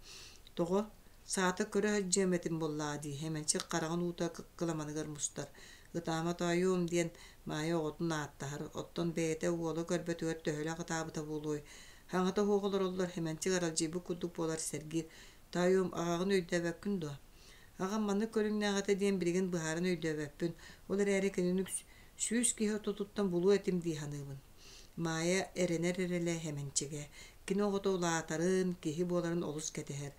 A: Тоҕо? Саата көрө сылдьыам этим буоллаҕа дии» Сэмэнчик хараҕын уута кыламаныгар мустар. «Ытаама тоойуом» диэн Маайа оҕотун ааттаһар, оттон бэйэтэ уола көрбөтүгэр төһөлөөх ытаабыта буолуой? Хаҥата суох олороллор, Сэмэнчик аралдьыйбыт курдук буолар, сэргиир: «Таайым, аҕаҕын өйдөөбөккүн дуо? Аҕам маннык көрүҥнээх этэ диэн билигин быһааран өйдөөбөппүн, ол эрээри кинини 100 киһи ортотуттан булуо этим дии саныыбын». Маайа эрэнэр эрэлэ Сэмэнчигэ. Кини оҕото улаатарын, киһи буоларын олус кэтэһэр.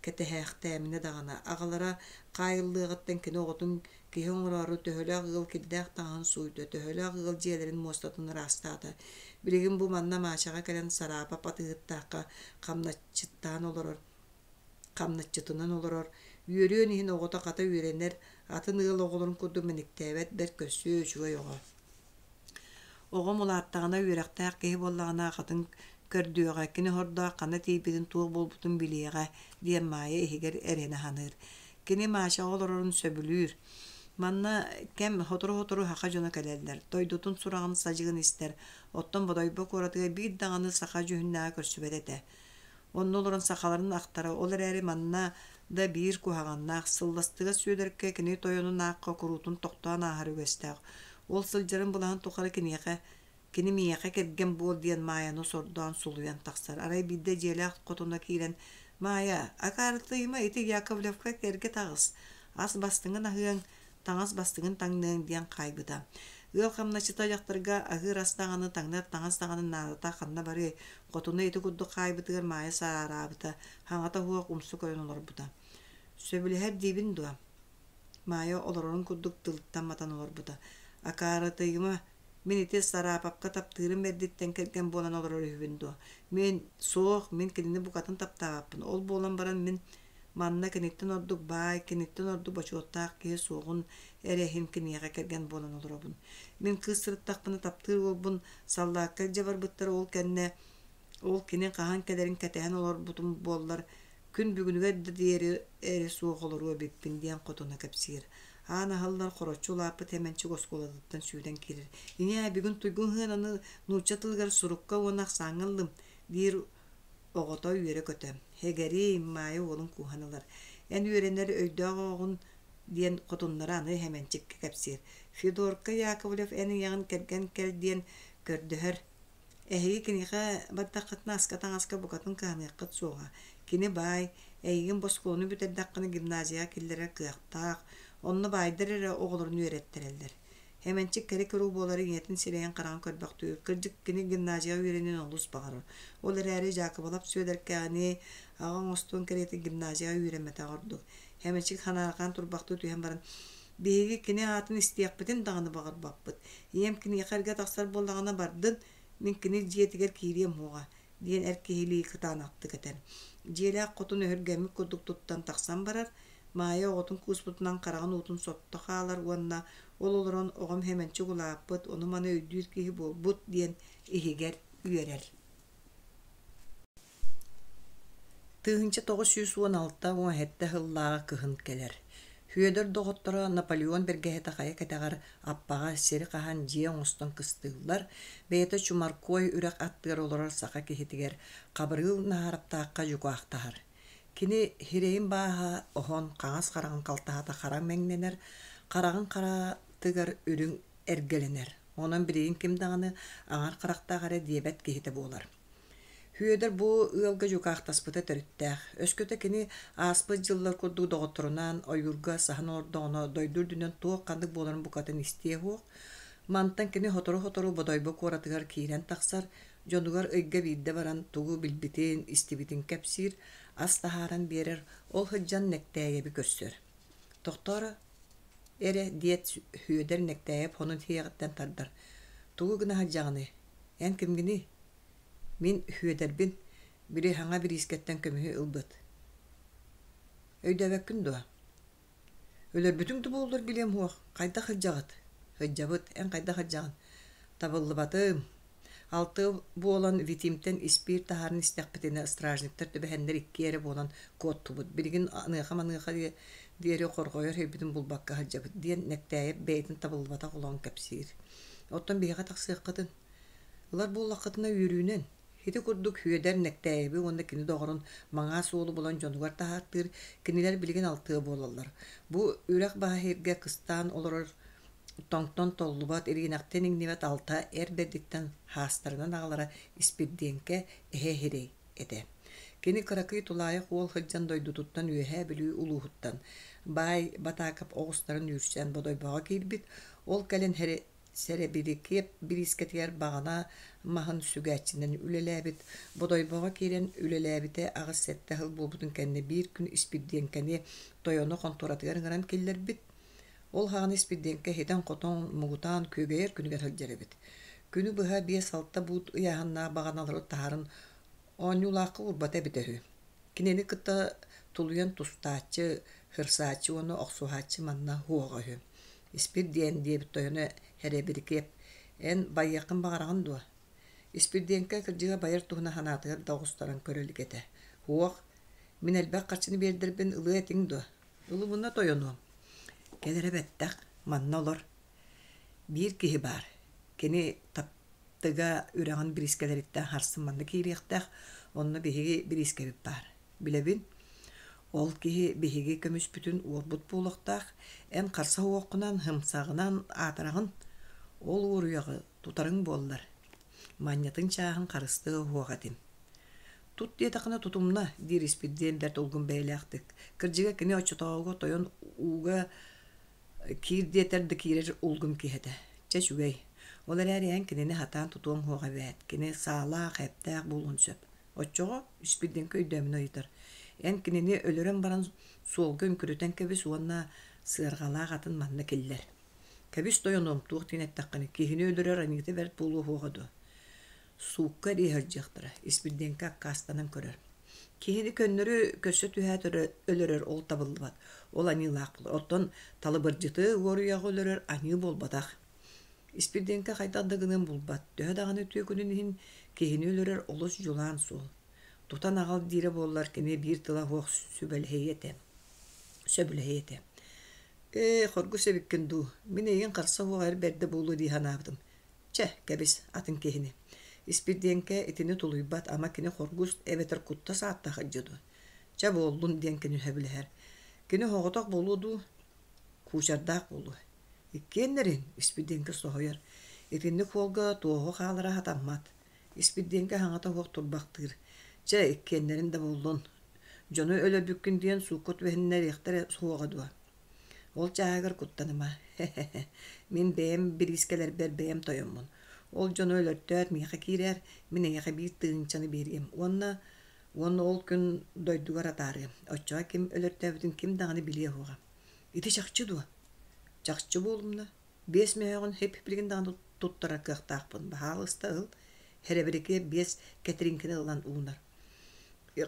A: Кэтэһээхтээминэ даҕаны, аҕалара хаайыллыаҕыттан кини оҕотун Киһи оҥороору төһөлөөх ыал кирдээх таҥаһын сууйда, төһөлөөх ыал дьиэлэрин муостатын ыраастаата. Билигин бу манна Маачаҕа кэлэн Сараапап атыыһыттаахха хамначчыттаан олорор, хамначчытынан олорор, үөрүөн иһин оҕото хата үөрэнэр, атын ыал оҕолорун курдук мэниктээбэт бэрт көрсүө үчүгэй оҕо. Оҕом улааттаҕына үөрэхтээх киһи буоллаҕына аҕатын көрдүөҕэ, кини сордоох ханна тиийбитин, туох буолбутун билиэҕэ диэн Маайа иһигэр эрэнэ саныыр. Кини Маачаҕа олорорун сөбүлүүр. Манна кэм сотору-сотору саха дьоно кэлэллэр, дойдутун сураҕын-садьыгын истэр, оттон Бодойбо куоратыгар биир даҕаны саха дьүһүннээҕи көрсүбэт этэ. Онно олорон сахаларын ахтара, ол эрээри манна да биир куһаҕаннаах, Сылластыгас Сүөдэркэ кини тойонун аахха куруутун тохтоон ааһар үгэстээх. Ол сылдьарын былаһын тухары киниэхэ «Кини миэхэ кэргэн буол» диэн Маайаны сордоон сулуйан тахсар. Арай биирдэ дьиэлээх хотуна киирэн «Маайа, акаарытыйыма ити Яковлевка кэргэ таҕыс, ас бастыҥын аһыаҥ, таҥас бастыҥын таҥныаҥ» диэн хаайбыта. Ыал хамначчыта дьахтарга аһыыр ас даҕаны, таҥнар таҥас даҕаны наадата ханна барыай, хотуна ити курдук хаайбытыгар Маайа саараабыта, хаҥата суох умсу көрөн олорбута. «Сөбүлэһэр диибин дуо?» Маайа олорорун курдук тылыттан матан олорбута. «Акаарытыйыма, мин ити Сараапапка таптыырым бэрдиттэн кэргэн буолан олорор үһүбүн дуо? Мин, суох, мин кинини букатын таптаабаппын. Ол буолан баран мин Манна киниттэн ордук баай, киниттэн ордук бочуоттаах киһи суоҕун эрэ иһин киниэхэ кэргэн буолан олоробун. Мин кыыс сырыттахпына таптыыр уолбун саллаакка илдьэ барбыттара ол кэннэ ол кини хаһан кэлэрин кэтэһэн олорбутум буоллар күн бүгүнүгэр да диэри эрэ суох олоруо эбиппин диэн хотуна кэпсиир. Аан аһыллар хороччу улааппыт Сэмэнчик оскуолатыттан сүүрэн киирэр. «Ийээ, бүгүн туйгун сыананы нуучча тылыгар сурукка уонна ахсааҥҥа ыллым» диир Оҕото үөрэ-көтө: «Эгэриий, Маайа уолун кууһан ылар, эн үөрэнэр өйдөөх оҕоҕун» диэн хотуннара аны Сэмэнчиккэ кэпсиир. «Федорка Яковлев эн ийэҕин кэргэн кэл диэн көрдөһөр. Эһиги киниэхэ бардаххытына аска-таҥаска букатын кыһаныаххыт суоҕа. Кини баай, эйигин босхону бүтэрдэххинэ гимназияҕа киллэрэр кыахтаах, онно баайдар эрэ оҕолорун үөрэттэрэллэр. Эмэнчик кэрэ куруук буолар ийэтин сирэйин-хараҕын көрбөхтүүр. Кырдьык, кини гимназияҕа үөрэниэн олус баҕарар. Ол эрээри Дьаакыбылап Сүөдэркээни аҕа оҥостуон кэриэтэ гимназияҕа үөрэммэтэҕэ ордук. Эмэнчик санаарҕаан турбахтыы түһэн баран, «Биһиги кини аатын истиэхпитин даҕаны баҕарбаппыт. Ийэм киниэхэ эргэ тахсар буоллаҕына бардын, мин кини дьиэтигэр киириэм уоҕа» диэн эр киһилии кытаанахтык этэр. Дьиэлээх хотун өһүргэммит курдук туттан тахсан барар, Маайа оҕотун кууспутунан хараҕын уутун сотто хаалар уонна ол олорон оҕом Һэмэнчик улааппыт, ону-маны өйдүүр киһи буолбут диэн иһигэр үөрэр. 1916-17 сыллааҕы кыһын кэлэр. Сүөдэр доҕотторо Наполеон бэргэһэтэ хайа кэтэҕэр аппаҕа сири хаһан дьиэ оҥостон кыстыыллар, бэйэтэ Чумаркой үрэх аттыгар олорор саха киһитигэр Хабырыыл Наһаараптаахха дьукаахтаһар. Кини сирэйин бааһа оһон хаҥас хараҕын халтаһата хара мэҥнэнэр, хараҕын харатыгар үрүҥ эргэлэнэр. Онон билигин ким даҕаны аҥар харахтаах эрэ диэбэт киһитэ буолар. Сүөдэр бу ыалга дьукаахтаспыта төрүттээх. Өскөтө кини ааспыт дьыллар курдук доҕотторунаан ойуурга саһан олордоҕуна дойду үрдүнэн туох ханнык буоларын букатын истиэ суох. Мантан кини сотору-сотору Бодойбо куоратыгар киирэн тахсар, дьонугар ыйга биирдэ баран тугу билбитин, истибитин кэпсиир, ас таһааран биэрэр, ол сылдьан Нэктээйэби көрсөр. «Тохтооро эрэ» диэт Сүөдэр Нэктээйэп хонун сиэҕиттэн тардар: «Тугу гына сылдьаҕыный? Эн кимҥиний?» «Мин Сүөдэрбин, били саҥа бириискэттэн көмүһү ылбыт». «Өйдөөбөккүн дуо?» Өлөрбүтүҥ да буоллар билиэм суох, хайдах сылдьаҕыт? Сылдьабыт, эн хайдах сылдьаҕын? Табыллыбатым. Алтыа буолан Витимтэн испиир таһааран истэхпитинэ стражниктар түбэһэннэр иккиэ эрэ буолан куоттубут. Билигин аныаха-маныаха диэри хорҕойор өйбүтүн булбакка сылдьабыт, диэн Нэктээйэп бэйэтин табыллыбатах олоҕун кэпсиир. Оттон биһиэхэ тахсыаххытын? Ылар буоллаххытына үөрүүнэн. Ити курдук Сүөдэр Нэктээйэби уонна кини доҕорун Маҥаас уолу булан дьонугар таһаартыыр, кинилэр билигин алтыа буолаллар. Бу үрэх баһа сиргэ кыстаан олорор тоҥтон толлубат, ириэнэхтэн иҥнибэт алта эр бэрдиттэн хаастарынан аҕалара Испирдиэҥкэ эһэ иһирэй этэ. Кини кыракый тулаайах уол сылдьан дойдутуттан Үөһээ Бүлүү улууһуттан Баай Батаакап оҕустарын үүрсэн Бодойбоҕо киирбит, ол кэлин Сэрэбирикиэп бириискэтигэр баҕана маһын сүгээччинэн үлэлээбит, Бодойбоҕо киирэн үлэлээбитэ аҕыс-сэттэ сыл буолбутун кэннэ биир күн Испирдиэҥкэни тойону хонтуоратыгар ыҥыран киллэрбит. Ол хаҕана Испирдиэҥкэ ситэн-хотон, муҥутаан күөгэйэр күнүгэр сылдьар эбит. Күнү быһа биэс-алта буут ыйааһыннаах баҕаналары таһарын оонньуулаахха уурбата эбитэ үһү. Кинини кытта тулуйан тустааччы, сырсааччы уонна охсуһааччы манна суоҕа үһү. Испирдиэн диэбит тойоно Сэрэбирикиэп, эн байыаххын баҕараҕын дуо? Испирдиэҥкэ кырдьыга байар туһунан санаатыгар да оҕустаран көрө илик этэ. Суох, мин элбэх харчыны биэрдэрбин ылыа этиҥ дуо? Ылыбына тойонуом. Кэл эрэ бэттэх, манна олор. Биир киһи баар. Кини Тыга үрэҕин бириискэлэриттэн харсын манна киириэхтээх, онно биһиги бириискэбит баар. Билэбин, ол киһи биһиги көмүспүтүн уорбут буолуохтаах, эн харса уоххунан, һымсаҕынан аатыраҕын, ол уоруйаҕы тутарыҥ буоллар, манньатын чааһын харыстыа уһуох этим. Тут диэтэххинэ тутумна, диир Испирдиэн бэрт улгум бэйэлээхтик. Кырдьыга кини оччотооҕуга тойон ууга Киир диэтэр да киирэр улгум киһи этэ. Чэ, үчүгэй. Ол эрээри эн кинини сатаан тутуоҥ суох эбээт. Кини саалаах, эптээх буолуон сөп. Оччоҕо Испирдиэҥкэ өйдөөмүнэ ыйытар: «Эн кинини өлөрөн баран суолга үҥкүрүтэн кэбис уонна сыарҕалаах атын манна киллэр. Кэбис тойонуом, туох диэн эттэххинэ, киһини өлөрөр аньыыта бэрт буолуо суоҕа дуо?» Суукка эрийэ сылдьыахтара, Испирдиэҥкэ аккаастанан көрөр. Киһини көннөрү көрсө түһээт өлөрөр ол табыллыбат, ол аньыылаах буолар. Оттон талыбырдьыты уоруйаҕы өлөрөр аньыы буолбатах. Испирдиэҥкэ хайдах да гыныан булбат, төһө даҕаны үтүө күнүн иһин киһини өлөрөр олус дьулаан суол. Тутан аҕал диирэ буоллар кини биир тыла суох сүбэлэһиэ этэ. Сөбүлэһиэ этэ. Ээ, хоргус эбиккин дуу, мин эйигин харса суох эр бэрдэ буолуо дии санаабытым. Чэ, кэбис, атын киһини. Испирдиэҥкэ итини тулуйбат, ама кини хоргус эбэтэр куттас ааттаах илдьэ дуо? Чэ, буоллун диэн кини сөбүлэһэр. Кини соҕотох буолуо дуу, куучардаах буолуо. Иккиэннэрин, Испирдиэҥкэ соһуйар. Итинник суолга туоһу хаалара сатаммат. Испирдиэҥкэ саҥата суох турбахтыыр. Чэ, иккиэннэрин да буоллун. Дьону өлөрбүккүн диэн суукка түбэһиннэриэхтэрэ суоҕа дуо? Ол чааһыгар куттаныма. Мин бэйэм бириискэлэрбэр бэйэм тойоммун. Ол дьону өлөртөөт миэхэ киирээр, мин эйиэхэ биир тыһыынчаны биэриэм уонна уонна ол күн дойдугар атаарыам. Оччоҕо ким өлөртөөбүтүн ким даҕаны билиэ суоҕа. Ити чахчы дуо? Чахчы буолумна. Биэс мөһөөҕүн хип билигин даҕаны туттарар кыахтаахпын. Баһаалыста ыл. Хэрэбирикиэп биэс кэтириҥкини ылан уунар.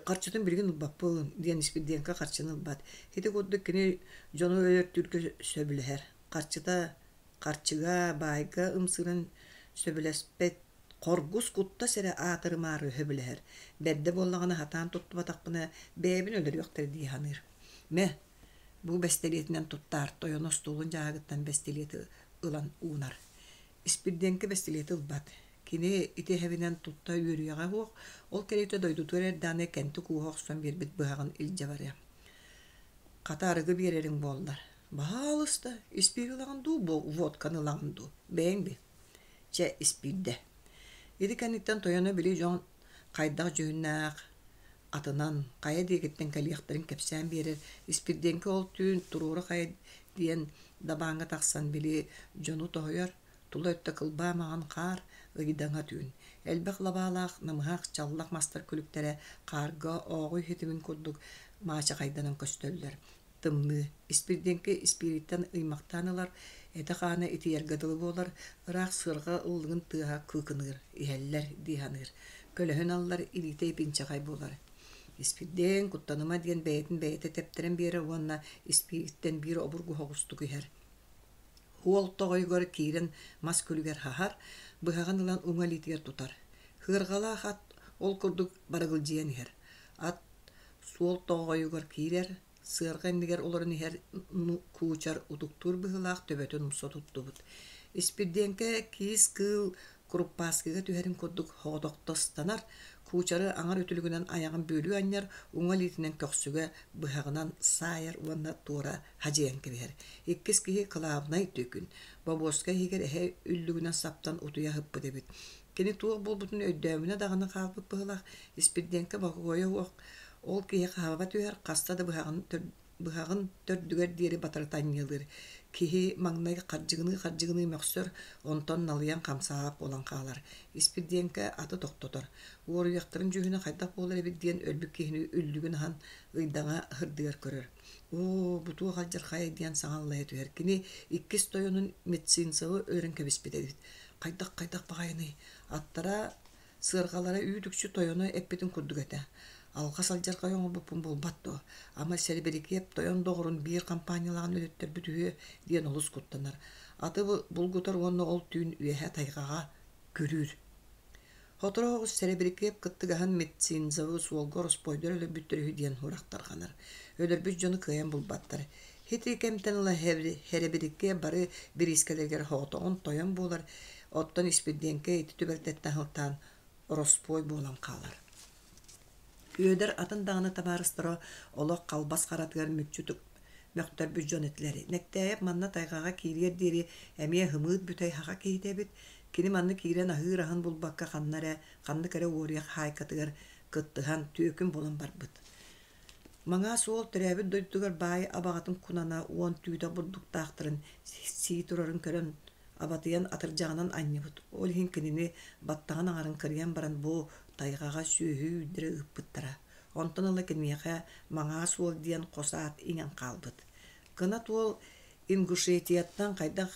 A: Харчытын билигин ылбаппын диэн Испирдиэҥкэ харчыны ылбат. Ити курдук кини дьону өлөртүүргэ сөбүлэһэр. Харчыта харчыга, баайга ымсыыран сөбүлэспэт хоргус куттас эрэ аатырымаары сөбүлэһэр. Бэрдэ буоллаҕына сатаан туттубатахпына бэйэбин өлөрүөхтэрэ дии саныыр. Мэ, бу бэстилиэтинэн туттаар, тойон остуолун дьааһыгыттан бэстилиэти ылан уунар. Испирдиэҥкэ бэстилиэти ылбат. Кини ити эһэбинэн тутта үөрүйэҕэ суох, ол кэриэтэ дойдутугар эрдэҕинэ кэнтик ууһа охсон биэрбит быһаҕын илдьэ барыа. Хата арыгы биэрэриҥ буоллар. Баһаалыста, испиири ылаҕын дуу, водканы ылаҕын дуу, бэйэҥ бил. Чэ, испиирдэ. Ити кэнниттэн тойоно били дьон хайдах дьүһүннээх атынан хайа диэкиттэн кэлиэхтэрин кэпсээн биэрэр. Испирдиэҥкэ ол түүн туруору хайа диэн дабааҥҥа тахсан били дьону тоһуйар, тула өттө кылбаа маҥан хаар, ыйдаҥа түүн. Элбэх лабаалаах намыһах чаллах мастар күлүктэрэ хаарга ооҕуй ситимин курдук маачахайданан көстөллөр. Тымныы. Испирдиэҥкэ испиириттэн ыймахтаан ылар, этэ-хаана итийэргэ дылы буолар, ыраах сыарҕа ыллыгын тыаһа кыыкыныыр, иһэллэр дии саныыр. Көлөһүн аллар, илиитэ ипинчэҕэй буолар. Испирдиэн куттаныма диэн бэйэтин бэйэтэ тэптэрэн биэрэр уонна испиириттэн биир обургу соҕустук иһэр. Уол тоҕойугар киирэн мас күлүгэр хаһар, быһаҕын ылан уҥа илиитигэр тутар. Сыарҕалаах ат ол курдук барыгылдьыйан иһэр. Ат суол тоҕойугар киирэр, сыарҕа иннигэр олорон иһэр куучар утуктуур быһыылаах төбөтүн умса туттубут. Испирдиэҥкэ киис кыыл куруппааскыга түһэрин курдук соҕотохто ыстанар, куучары аҥар үтүлүгүнэн айаҕын бүөлүү анньар, уҥа илиитинэн көхсүгэ быһаҕынан саайар уонна туора хадьыйан кэбиһэр. Иккис киһи кылаабынай түөкүн, бобуоска иһигэр эһэ үллүгүнэн саптан утуйа сыппыт эбит. Кини туох буолбутун өйдөөмүнэ даҕаны хаалбыт быһыылаах, Испирдиэҥкэ бокуойа суох ол киһиэхэ хаба түһэр, хаста да быһаҕын быһаҕын төрдүгэр диэри батарыта анньыалыыр. Киһи маҥнай хардьыгыныы-хардьыгыныы мөхсөр, онтон налыйан хамсаабат буолан хаалар. Испирдиэҥкэ аты тохтотор. Уоруйахтарын дьүһүнэ хайдах буолар эбит диэн өлбүт киһини үллүгүн аһан ыйдаҥа сырдыгар көрөр. Оо, бу туох алдьархайа диэн саҥа аллайа түһэр. Кини иккис тойонун Медцинцевы өлөрөн кэбиспит эбит. Хайдах-хайдах баҕайыный? Аттара Сыарҕалара үүт-үкчү тойоно эппитин курдук этэ. Алҕас алдьархай оҥорбуппун буолбат дуо? Ама Сэлибирикиэп тойон доҕорун биир хампаанньалааҕын өлөттөрбүт үһүө диэн олус куттанар. Аты булгутар уонна ол түүн үөһэ тайҕаҕа күрүүр. Сотору соҕус Сэрэбирикиэп кыттыгаһын Медцинзовы суолга ороспуойдар өлөрбүттэр үһү диэн сурах тарҕанар. Өлөрбүт дьону кыайан булбаттар. Ити кэмтэн ыла Сэрэбирикиэп бары бириискэлэригэр соҕотоҕун тойон буолар, оттон Испирдиэҥкэ ити түбэлтэттэн сылтаан ороспуой буолан хаалар. Үөдэр атын даҕаны табаарыстара олох халбас харатыгар мүччү мөхтөрбүт дьон этилэр. Нэктээйэп манна тайҕаҕа киириэр диэри эмиэ һымыыт бүтэй хаха киһитэ эбит. Кини манна киирэн аһыыр аһын булбакка ханна эрэ, ханнык эрэ уоруйах хаайкатыгар кыттыһан түөкүн буолан барбыт. Маҥаас уол төрөөбүт дойдутугар баай абаҕатын кунана уон түүтэ бурдуктаахтарын сии турарын көрөн абатыйан атырдьаҕынан анньыбыт. Ол иһин кинини баттаҕын аҥарын кырыйан баран бу тайҕаҕа сүөһү үүрдэрэ ыыппыттара. Онтон ыла киниэхэ Маҥаас уол диэн хос аат иҥэн хаалбыт. Кынат уол Ингушетияттан хайдах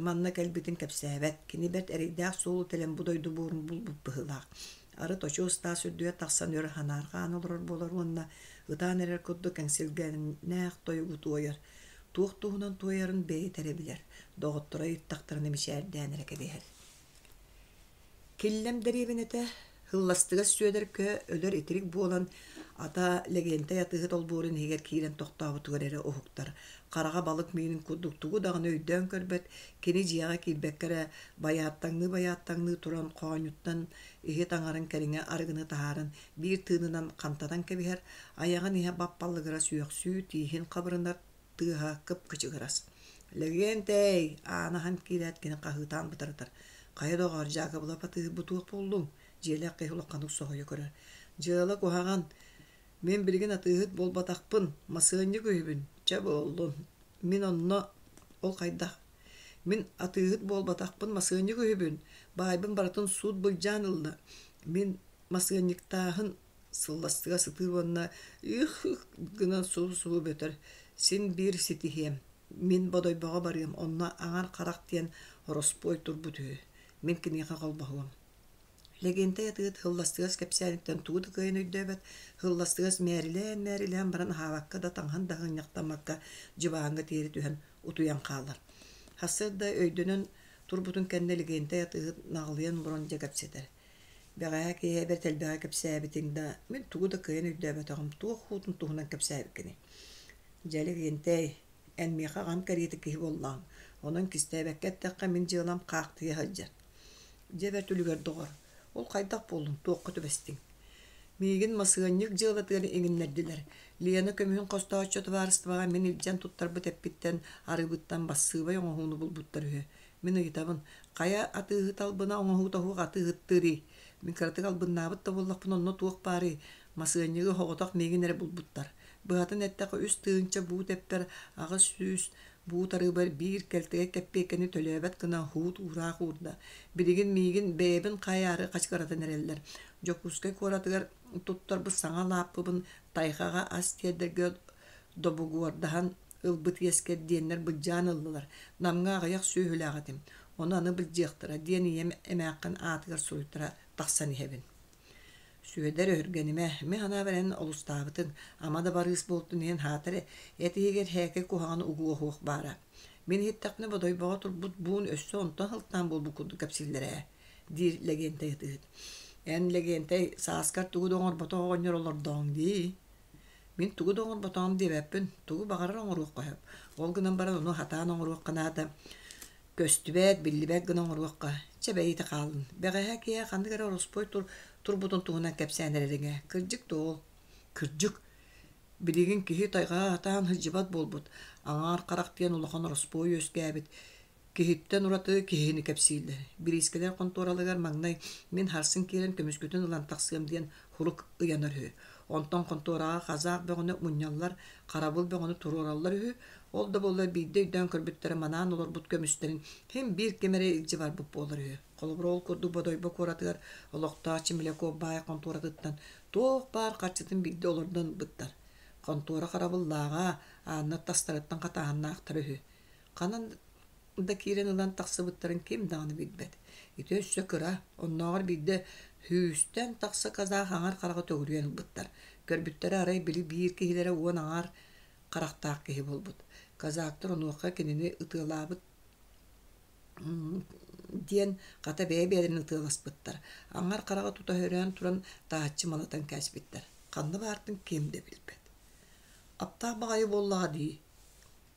A: манна кэлбитин кэпсээбэт. Кини бэрт эрэйдээх суолу тэлэн бу дойду буорун булбут быһыылаах. Арыт очуос таас үрдүгэр тахсан өр санаарҕаан олорор буолар уонна ытаан эрэр курдук эҥсилгэннээх тойугу туойар. Туох туһунан туойарын бэйэтэ эрэ билэр, доҕотторо ыйыттахтарына мичээрдээн эрэ кэбиһэр. Киллэм дэриэбинэтэ Һылластыгас Сүөдэркэ өлөр итирик буолан, ата Лэгиэнтэй атыыһыт олбуорун иһигэр киирэн тохтообутугар эрэ уһуктар. Хараҕа балык миинин курдук тугу даҕаны өйдөөн көрбөт, кини дьиэҕэ киирбэккэ эрэ байааттаҥныы-байааттаҥныы туран хоонньуттан иһит аҥарын кэриҥэ арыгыны таһааран биир тыынынан хантатан кэбиһэр, айаҕын иһэ баппаллыгырас үөхсүү, тииһин хабырынар тыаһа кып-кычыгырас. «Лэгиэнтэй!» ааны аһан киирээт кини хаһыытаан бытарытар. «Хайа доҕоор, Дьаакыбылап атыыһыт бу туох буоллуҥ?» дьиэлээх киһи улаханнык соһуйа көрөр. «Дьыала куһаҕан. Мин билигин атыыһыт буолбатахпын, масыанньык үһүбүн, чэ буоллун. Мин онно ол хайдах? Мин атыыһыт буолбатахпын, масыанньык үһүбүн, баайбын барытын суут былдьаан ылла. Мин масыанньыктааһын сылластыга сытыы уонна ых-ых гынан субу-субу бөтөр. Син биир ситиһиэм. Мин Бодойбоҕо барыам, онно Аҥар Харах диэн ороспуой турбут үһү. Мин киниэхэ холбоһуом. Лэгиэнтэй атыыһыт Һылластыгас кэпсээниттэн тугу да кыайан өйдөөбөт, Һылластыгас мээрилээн-мээрилээн баран аһаабакка да таҥаһын да аһыанньахтаммакка дьыбааҥҥа тиэрэ түһэн утуйан хаалар. Сарсыарда өйдөнөн турбутун кэннэ Лэгиэнтэй атыыһыт наҕылыйан олорон дьэ кэпсэтэр: «Бэҕэһээ киэһэ бэрт элбэҕи кэпсээбитиҥ да, мин тугу да кыайан өйдөөбөтөҕүм, туох уутун туһунан кэпсээбиккиний?» «Дьэ, Лэгиэнтэй, эн миэхэ аҕам кэриэтэ киһи буоллаҕыҥ, онон кистээбэккэ эттэххэ мин дьыалам хаахтыйа сылдьар. Дьэ бэрт үлүгэр доҕор, ол хайдах буоллуҥ, туохха түбэстиҥ? Миигин масыанньык дьыалатыгар иҥиннэрдилэр. Лена көмүһүн хостооччу табаарыстыбаҕа мин илдьэн туттарбыт эппиттэн, арыыбыттан бассыыбай оҥоһууну булбуттар үһү. Мин ыйытабын, хайа атыыһыт албына оҥоһуута суох атыыһыттыырый? Мин кыратык албыннаабыт да буоллахпына онно туох баарый? Масыанньыгы соҕотох миигин эрэ булбуттар. Быһатын эттэххэ 3000 буут эппэр 800 Буут арыыбар биир кэлтэгэй кэппиэккэни төлөөбөт гына уһуут уураах уурда. Билигин миигин бэйэбин хайаары хачыгыратан эрэллэр. Дьокуускай куоратыгар туттарбыт саҥа лааппыбын тайҕаҕа ас тиэрдэргэ добугуордаһан ылбыт иэскэр диэннэр былдьаан ыллылар. Намҥа аҕыйах сүөһүлээх этим. Ону аны былдьыахтара диэн ийэм эмээххин аатыгар суруйтара тахсан иһэбин. Сүөдэр өһүргэнимэ, мин санаабар эн олустаабытыҥ, ама да барыыс буолтун иһин аһаатар эт иһигэр һээкэй куһаҕаны угуо суох баара. Мин иһиттэхпинэ Бодойбоҕо турбут буун өссө онтон сылтаан буолбут курдук кэпсииллэрэ ээ, диир Лэгиэнтэй ытыһыт. Эн, Лэгиэнтэй, сааскар тугу да оҥорботох оҕонньор олордоҕуҥ дии. Мин тугу да оҥорботоҕум диэбэппин, тугу баҕарар оҥоруохха сөп. Ол гынан баран ону сатаан оҥоруохха наада. Көстүбэт, биллибэт гына оҥоруохха, чэ бэйэтэ хааллын. Бэҕэһээ киэһэ ханнык эрэ ороспуой турбутун туһунан кэпсээн эрэриҥ ээ. Кырдьык дуо ол? Кырдьык. Билигин киһи тайҕаҕа сатаан сылдьыбат буолбут. Аҥаар харах диэн улахан ороспуой үөскээбит. Киһиттэн ураты киһини кэпсииллэр. Бириискэлэр хонтуораларыгар маҥнай мин харсын киирэн көмүскүтүн ылан тахсыам диэн хурук ыйанар үһү. Онтон хонтуораҕа казах бөҕөнү мунньаллар, харабыл бөҕөнү туруораллар үһү. Ол да буоллар биирдэ өйдөөн көрбүттэрэ манаан олорбут көмүстэрин син биир ким эрэ илдьэ барбыт буолар үһү. Холобура ол курдук Бодойбо куоратыгар олохтоох Чемляков баай хонтуоратыттан туох баар харчытын биирдэ олордон ылбыттар. Хонтуора харабыллааҕа ааннар тастарыттан хатааһыннаахтара үһү. Ханан да киирэн ылан тахсыбыттарын ким даҕаны билбэт. Ити өссө кыра, оннооҕор биирдэ сүүстэн тахса казах аҥар хараҕы төгүрүйэн ылбыттар. Көрбүттэрэ арай били биир киһилэрэ уон аҥаар харахтаах киһи буолбут. Казактар онуоха кинини ытыалаабыт диэн хата бэйэ-бэйэлэрин ытыаласпыттар. Аҥар хараҕы тута өрөөн туран таһыччы малатан кээспиттэр. Ханна баартын ким да билбэт. Аптаах баҕайы буоллаҕа дии,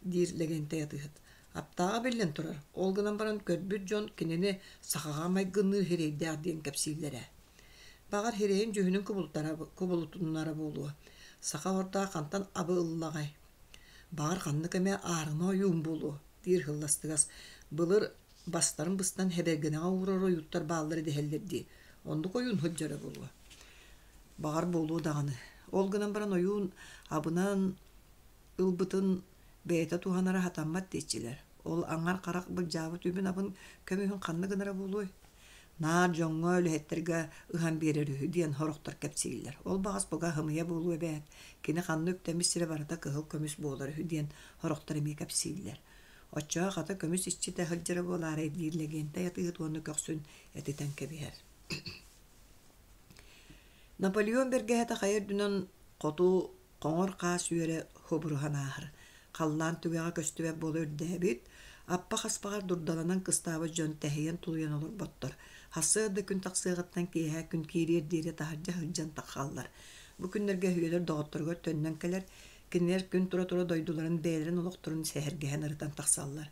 A: диир Лэгиэнтэй атыыһыт. Аптааҕа биллэн турар, ол гынан баран көрбүт дьон кинини сахаҕа майгынныыр сирэйдээх диэн кэпсииллэрэ. Баҕар сирэйин дьүһүнүн кубулутуннара буолуо. Саха ордоох хантан абы ыллаҕай? Баҕар ханнык эмэ аарыма ойуун буолуо, диир Һылластыгас. Былыр бастарын быстан һэбэргэнэҕэ уурар ойууттар бааллара дэһэллэр дии. Оннук ойуун сылдьара буолуо. Баҕар буолуо даҕаны. Ол гынан баран ойуун абынан ылбытын бэйэтэ туһанара сатаммат диэччилэр. Ол аҥар харах былдьаабыт үбүн-абын көмүһүн ханна гынара буолуой? Наар дьоҥҥо, үлэһиттэргэ ыһан биэрэр үһү диэн сорохтор кэпсииллэр. Ол баҕас бука һымыйа буолуо эбээт, кини ханна үктэммит сирэ барыта кыһыл көмүс буолар үһү диэн сорохтор эмиэ кэпсииллэр. Оччоҕо хата көмүс иччитэ сылдьара буолаарай диир Лэгиэнтэй атыыһыт уонна көхсүн этитэн кэбиһэр. Наполеон бэргэһэтэ хайа үрдүнэн хоту Хоҥор хаас үөрэ хобуруһан ааһар, халлаан түгэҕэ көстүбэт буола үрдээбит, аппа хаспаҕар дурдаланан кыстаабыт дьон тэһийэн-тулуйан олорботтор, сарсыарда күн тахсыаҕыттан киэһэ күн киириэр диэри таһырдьа сылдьан таххаллар. Бу күннэргэ Сүөдэр доҕотторугар төннөн кэлэр, кинилэр күн тура-тура дойдуларын бэйэлэрин олохторун сэһэргэһэн ырытан тахсаллар.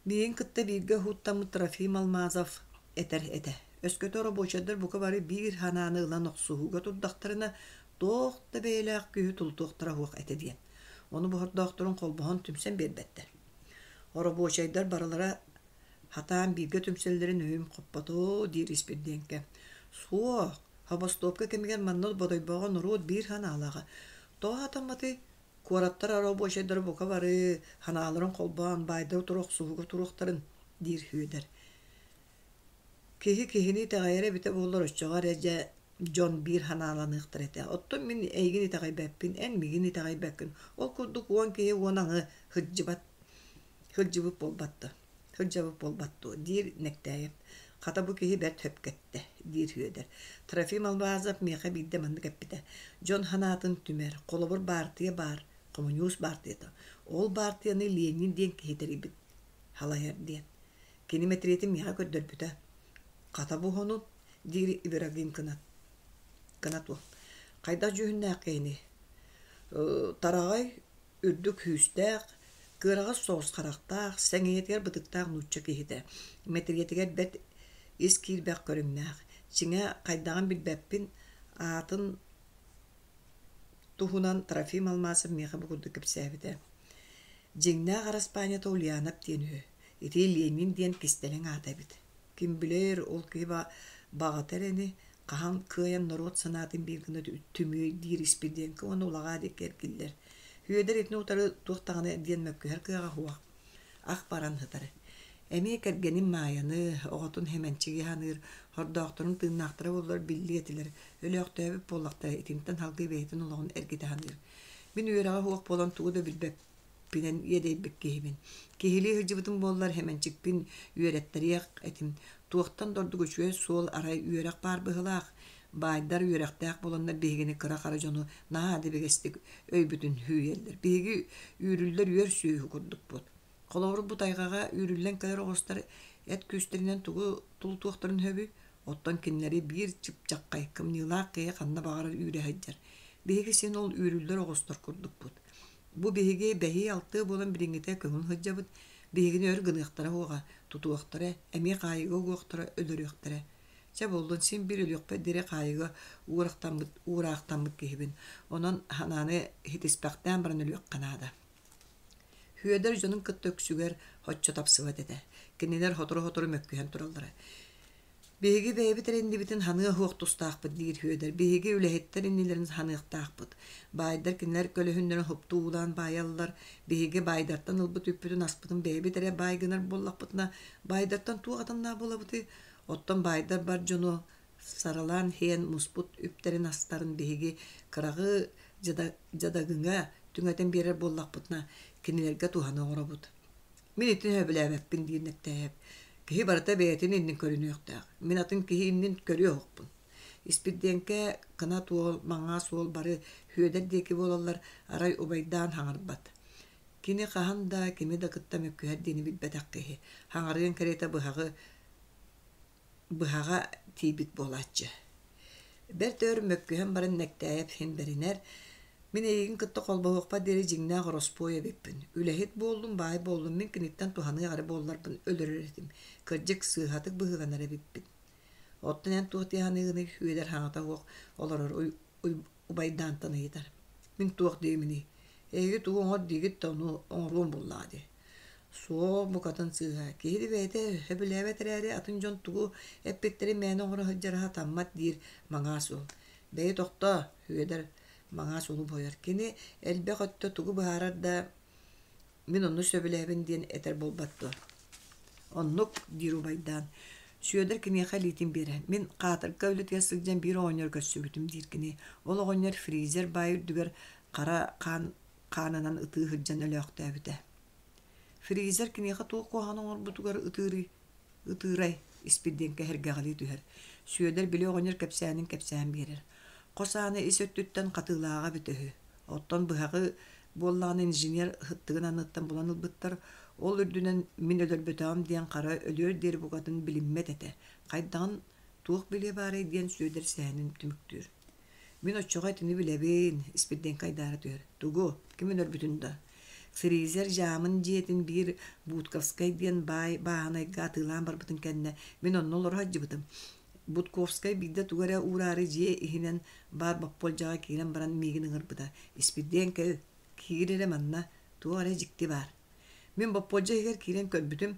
A: Миигин кытта бииргэ уһууттаммыт Трофим Алмазов этэр этэ: «Өскөтө оробуочайдар бука бары биир санааны ылан охсуһууга турдахтарына, туох да бэйэлээх күүһү тулутуохтара суох этэ» диэн. Ону бохордоохторун холбоһон түмсэн биэрбэттэр. Оробуочайдар барылара сатаан бииргэ түмсэллэрин өйүм хоппотоо диир Испирдиэҥкэ. Суох. Хобостуопка кэмигэр манна Бодойбоҕо норуот биир санаалааҕа. Тоҕо сатамматый? Куораттар оробуочайдара бука бары санааларын холбоон баайдары туруохсуһууга туруохтарын, диир Сүөдэр. Киһи киһини итэҕэйэрэ эбитэ буоллар оччоҕо эрэ дьэ дьон биир санааланыахтара этэ. Оттон мин эйигин итэҕэйбэппин, эн миигин итэҕэйбэккин. Ол курдук уон киһи уон аҥы сылдьыбат сылдьыбыт буолбат дуо, сылдьабыт буолбат дуо диир Нэктээйэп. Хата бу киһи бэрт сөпкө эттэ, диир Сүөдэр. Трофим Алмазов миэхэ биирдэ маннык эппитэ: дьон санаатын түмэр, холобур баартыйа баар, хомуньуус баартыйата. Ол баартыйаны Ленин диэн киһи тэрийбит, салайар диэн. Кини мэтириэтин миэхэ көрдөрбүтэ. Хата бу уһунун, диир Ибрагим Кынат. Кынат уол. Хайдах дьүһүннээх киһиний? Тараҕай, үрдүк күүстээх, кыараҕас соҕус харахтаах, сэҥийэтигэр бытыктаах нуучча киһитэ. Мэтириэтигэр бэрт ис киирбэх көрүҥнээх. Дьиҥэ, хайдаҕын билбэппин, аатын туһунан Трофим Алмазов миэхэ бу курдук кэпсээбитэ. Дьиҥнээх араспаанньата Ульянов диэн үһү. Ити Ленин диэн кистэлэҥ аата эбит. Ким билэр, ол киһи баҕата эрэни, хаһан кыайан норуот санаатын биир гына түмүөй диир Испирдиэҥкэ уонна улаҕаа диэки эргиллэр. Сүөдэр итини утары туох даҕаны диэн мөккүһэр кыаҕа суох. Ах баран сытар. Эмиэ кэргэнин Маайаны, оҕотун Хэмэнчиги саныыр, хордоохторун тыыннаахтара буоллар биллиэ этилэр, өлөөхтөөбүт буоллахтара итинтэн салгыы бэйэтин олоҕун эргитэ саныыр. Мин үөрэҕэ суох буолан тугу да билбэппинэн иэдэйбит киһибин. Киһилии сылдьыбытым буоллар Хэмэнчикпин үөрэттэриэх этим. Туохтан да ордук үчүгэй суол арай үөрэх баар быһыылаах. Баайдар үөрэхтээх буоланнар биһигини кыра-хара дьону наһаа дэбигэстик өйбүтүн сүүйэллэр. Биһиги үүрүллэр үөр сүөһү курдукпут. Холобур, бу тайҕаҕа үүрүллэн кэлэр оҕустар эт күүстэринэн тугу тулутуохтарын сөбүй? Оттон кинилэри биир чыпчаххай, кымньыылаах киһи ханна баҕарар үүрэ сылдьар. Биһиги син ол үүрүллэр оҕустар курдукпут. Бу биһиги бэһии-алтыа буолан билиҥҥитэ көҥүл сылдьабыт, биһигини өр гыныахтара суоҕа, тутуохтара, эмиэ хаайыыга угуохтара, өлөрүөхтэрэ. Чэ буоллун, син биир өлүөхпэр диэри хаайыыга уурахтаммыт, уураахтаммыт киһибин. Онон санааны ситиспэхтээн баран өлүөххэ наада. Сүөдэр дьонун кытта үксүгэр оччо тапсыбат этэ. Кинилэр сотору-сотору мөккүһэн тураллара. Биһиги бэйэбит эрэ иннибитин ханыа суох тустаахпыт диир Сүөдэр. Биһиги үлэһиттэр иннилэрин ханыахтаахпыт. Баайдар кинилэр көлөһүннэрин супту уулаан баайаллар. Биһиги баайдартан ылбыт үппүтүн-аспытын бэйэбит эрэ баай гынар буоллахпытына, баайдартан туох атыннаах буолабытый? Оттон баайдар бар дьону саралаан иһэн муспут үптэрин-астарын биһиги кыраҕы дьадагыҥа түҥэтэн биэрэр буоллахпытына, кинилэргэ туһаны оҥоробут. Мин итини сөбүлээбэппин диир Нэктээйэп. Киһи барыта бэйэтин иннин көрүнүөхтээх. Мин атын киһи иннин көрүө оһохпун. Испирдиэҥкэ кынат уол, маҥаас уол бары Сүөдэр диэки буолаллар, арай убайдаан хаҥарбат. Кини хаһан да, кими да кытта мөккүһэр диэни билбэтэх киһи. Хаҥарыан кэриэтэ быһаҕы быһаҕа тиийбит буолааччы. Бэрт өр мөккүһэн баран Нэктээйэп иһин бэринэр, «Мин эйигин кытта холбоһуохпар диэри дьиҥнээх ороспуой эбиппин. Үлэһит буоллум, баай буоллум, мин киниттэн туһаныах эрэ буолларбын өлөрөр этим. Кырдьык, сыыһатык быһыыланар эбиппин. Оттон эн туох дии саныыгыный?» Үөдэр хаҥата суох олорор убайдаантан ыйытар. Мин туох диибиний? Эһиги тугу оҥор диигит да ону оҥоруом буоллаҕа дии. Суох, букатын сыыһа. Киһи да бэйэтэ сөбүлээбэт эрээри, атын дьон тугу эппиттэрин мээнэ оҥоро сылдьара сатаммат диир Маҥаас уол. Бэйи тохтоо, Сүөдэр Маҥаас уолу буойар. Кини элбэх өттө тугу быһаарар да, мин онну сөбүлээбин диэн этэр буолбат дуо? Оннук, диир убайдаан. Сүөдэр киниэхэ илиитин биэрэр. Мин хаатырга үлэтигэр сылдьан биир оҕонньору көрсүбүтүм диир кини. Ол оҕонньор фризер баай үрдүгэр хара хаан хаанынан ытыы сылдьан өлөөхтөөбүтэ. Фризер киниэхэ туох куһаҕаны оҥорбутугар ытыырый, ытыырай, Испирдиэҥкэ эһэргэҕэлии түһэр. Сүөдэр били оҕонньор кэпсээнин кэпсээн биэрэр. Хос ааны ис өттүттэн хатыылааҕа эбитэ үһү. Оттон быһаҕы буоллаҕына инженер ыһыттыгын анныттан булан ылбыттар. Ол үрдүнэн мин өлөрбөтөҕүм диэн хара өлүөр диэри букатын билиммэт этэ. Хайдаҕын туох билиэ баарай диэн Сүөдэр сэһэнин түмүктүүр. Мин оччоҕо итини билэбин, Испирдиэҥкэ айдаара түһэр. Тугу? Ким өлөрбүтүн да? Фризер дьаамын дьиэтин биир Будковскай диэн баай бааһынайга атыылаан барбытын кэннэ мин онно олоро сылдьыбытым. Будковскай биирдэ тугу эрэ уураары дьиэ иһинэн баар боппуолдьаҕа киирэн баран миигин ыҥырбыта. Испирдиэн кэл, киир эрэ манна, туох эрэ дьикти баар. Мин боппуолдьа иһигэр киирэн көрбүтүм,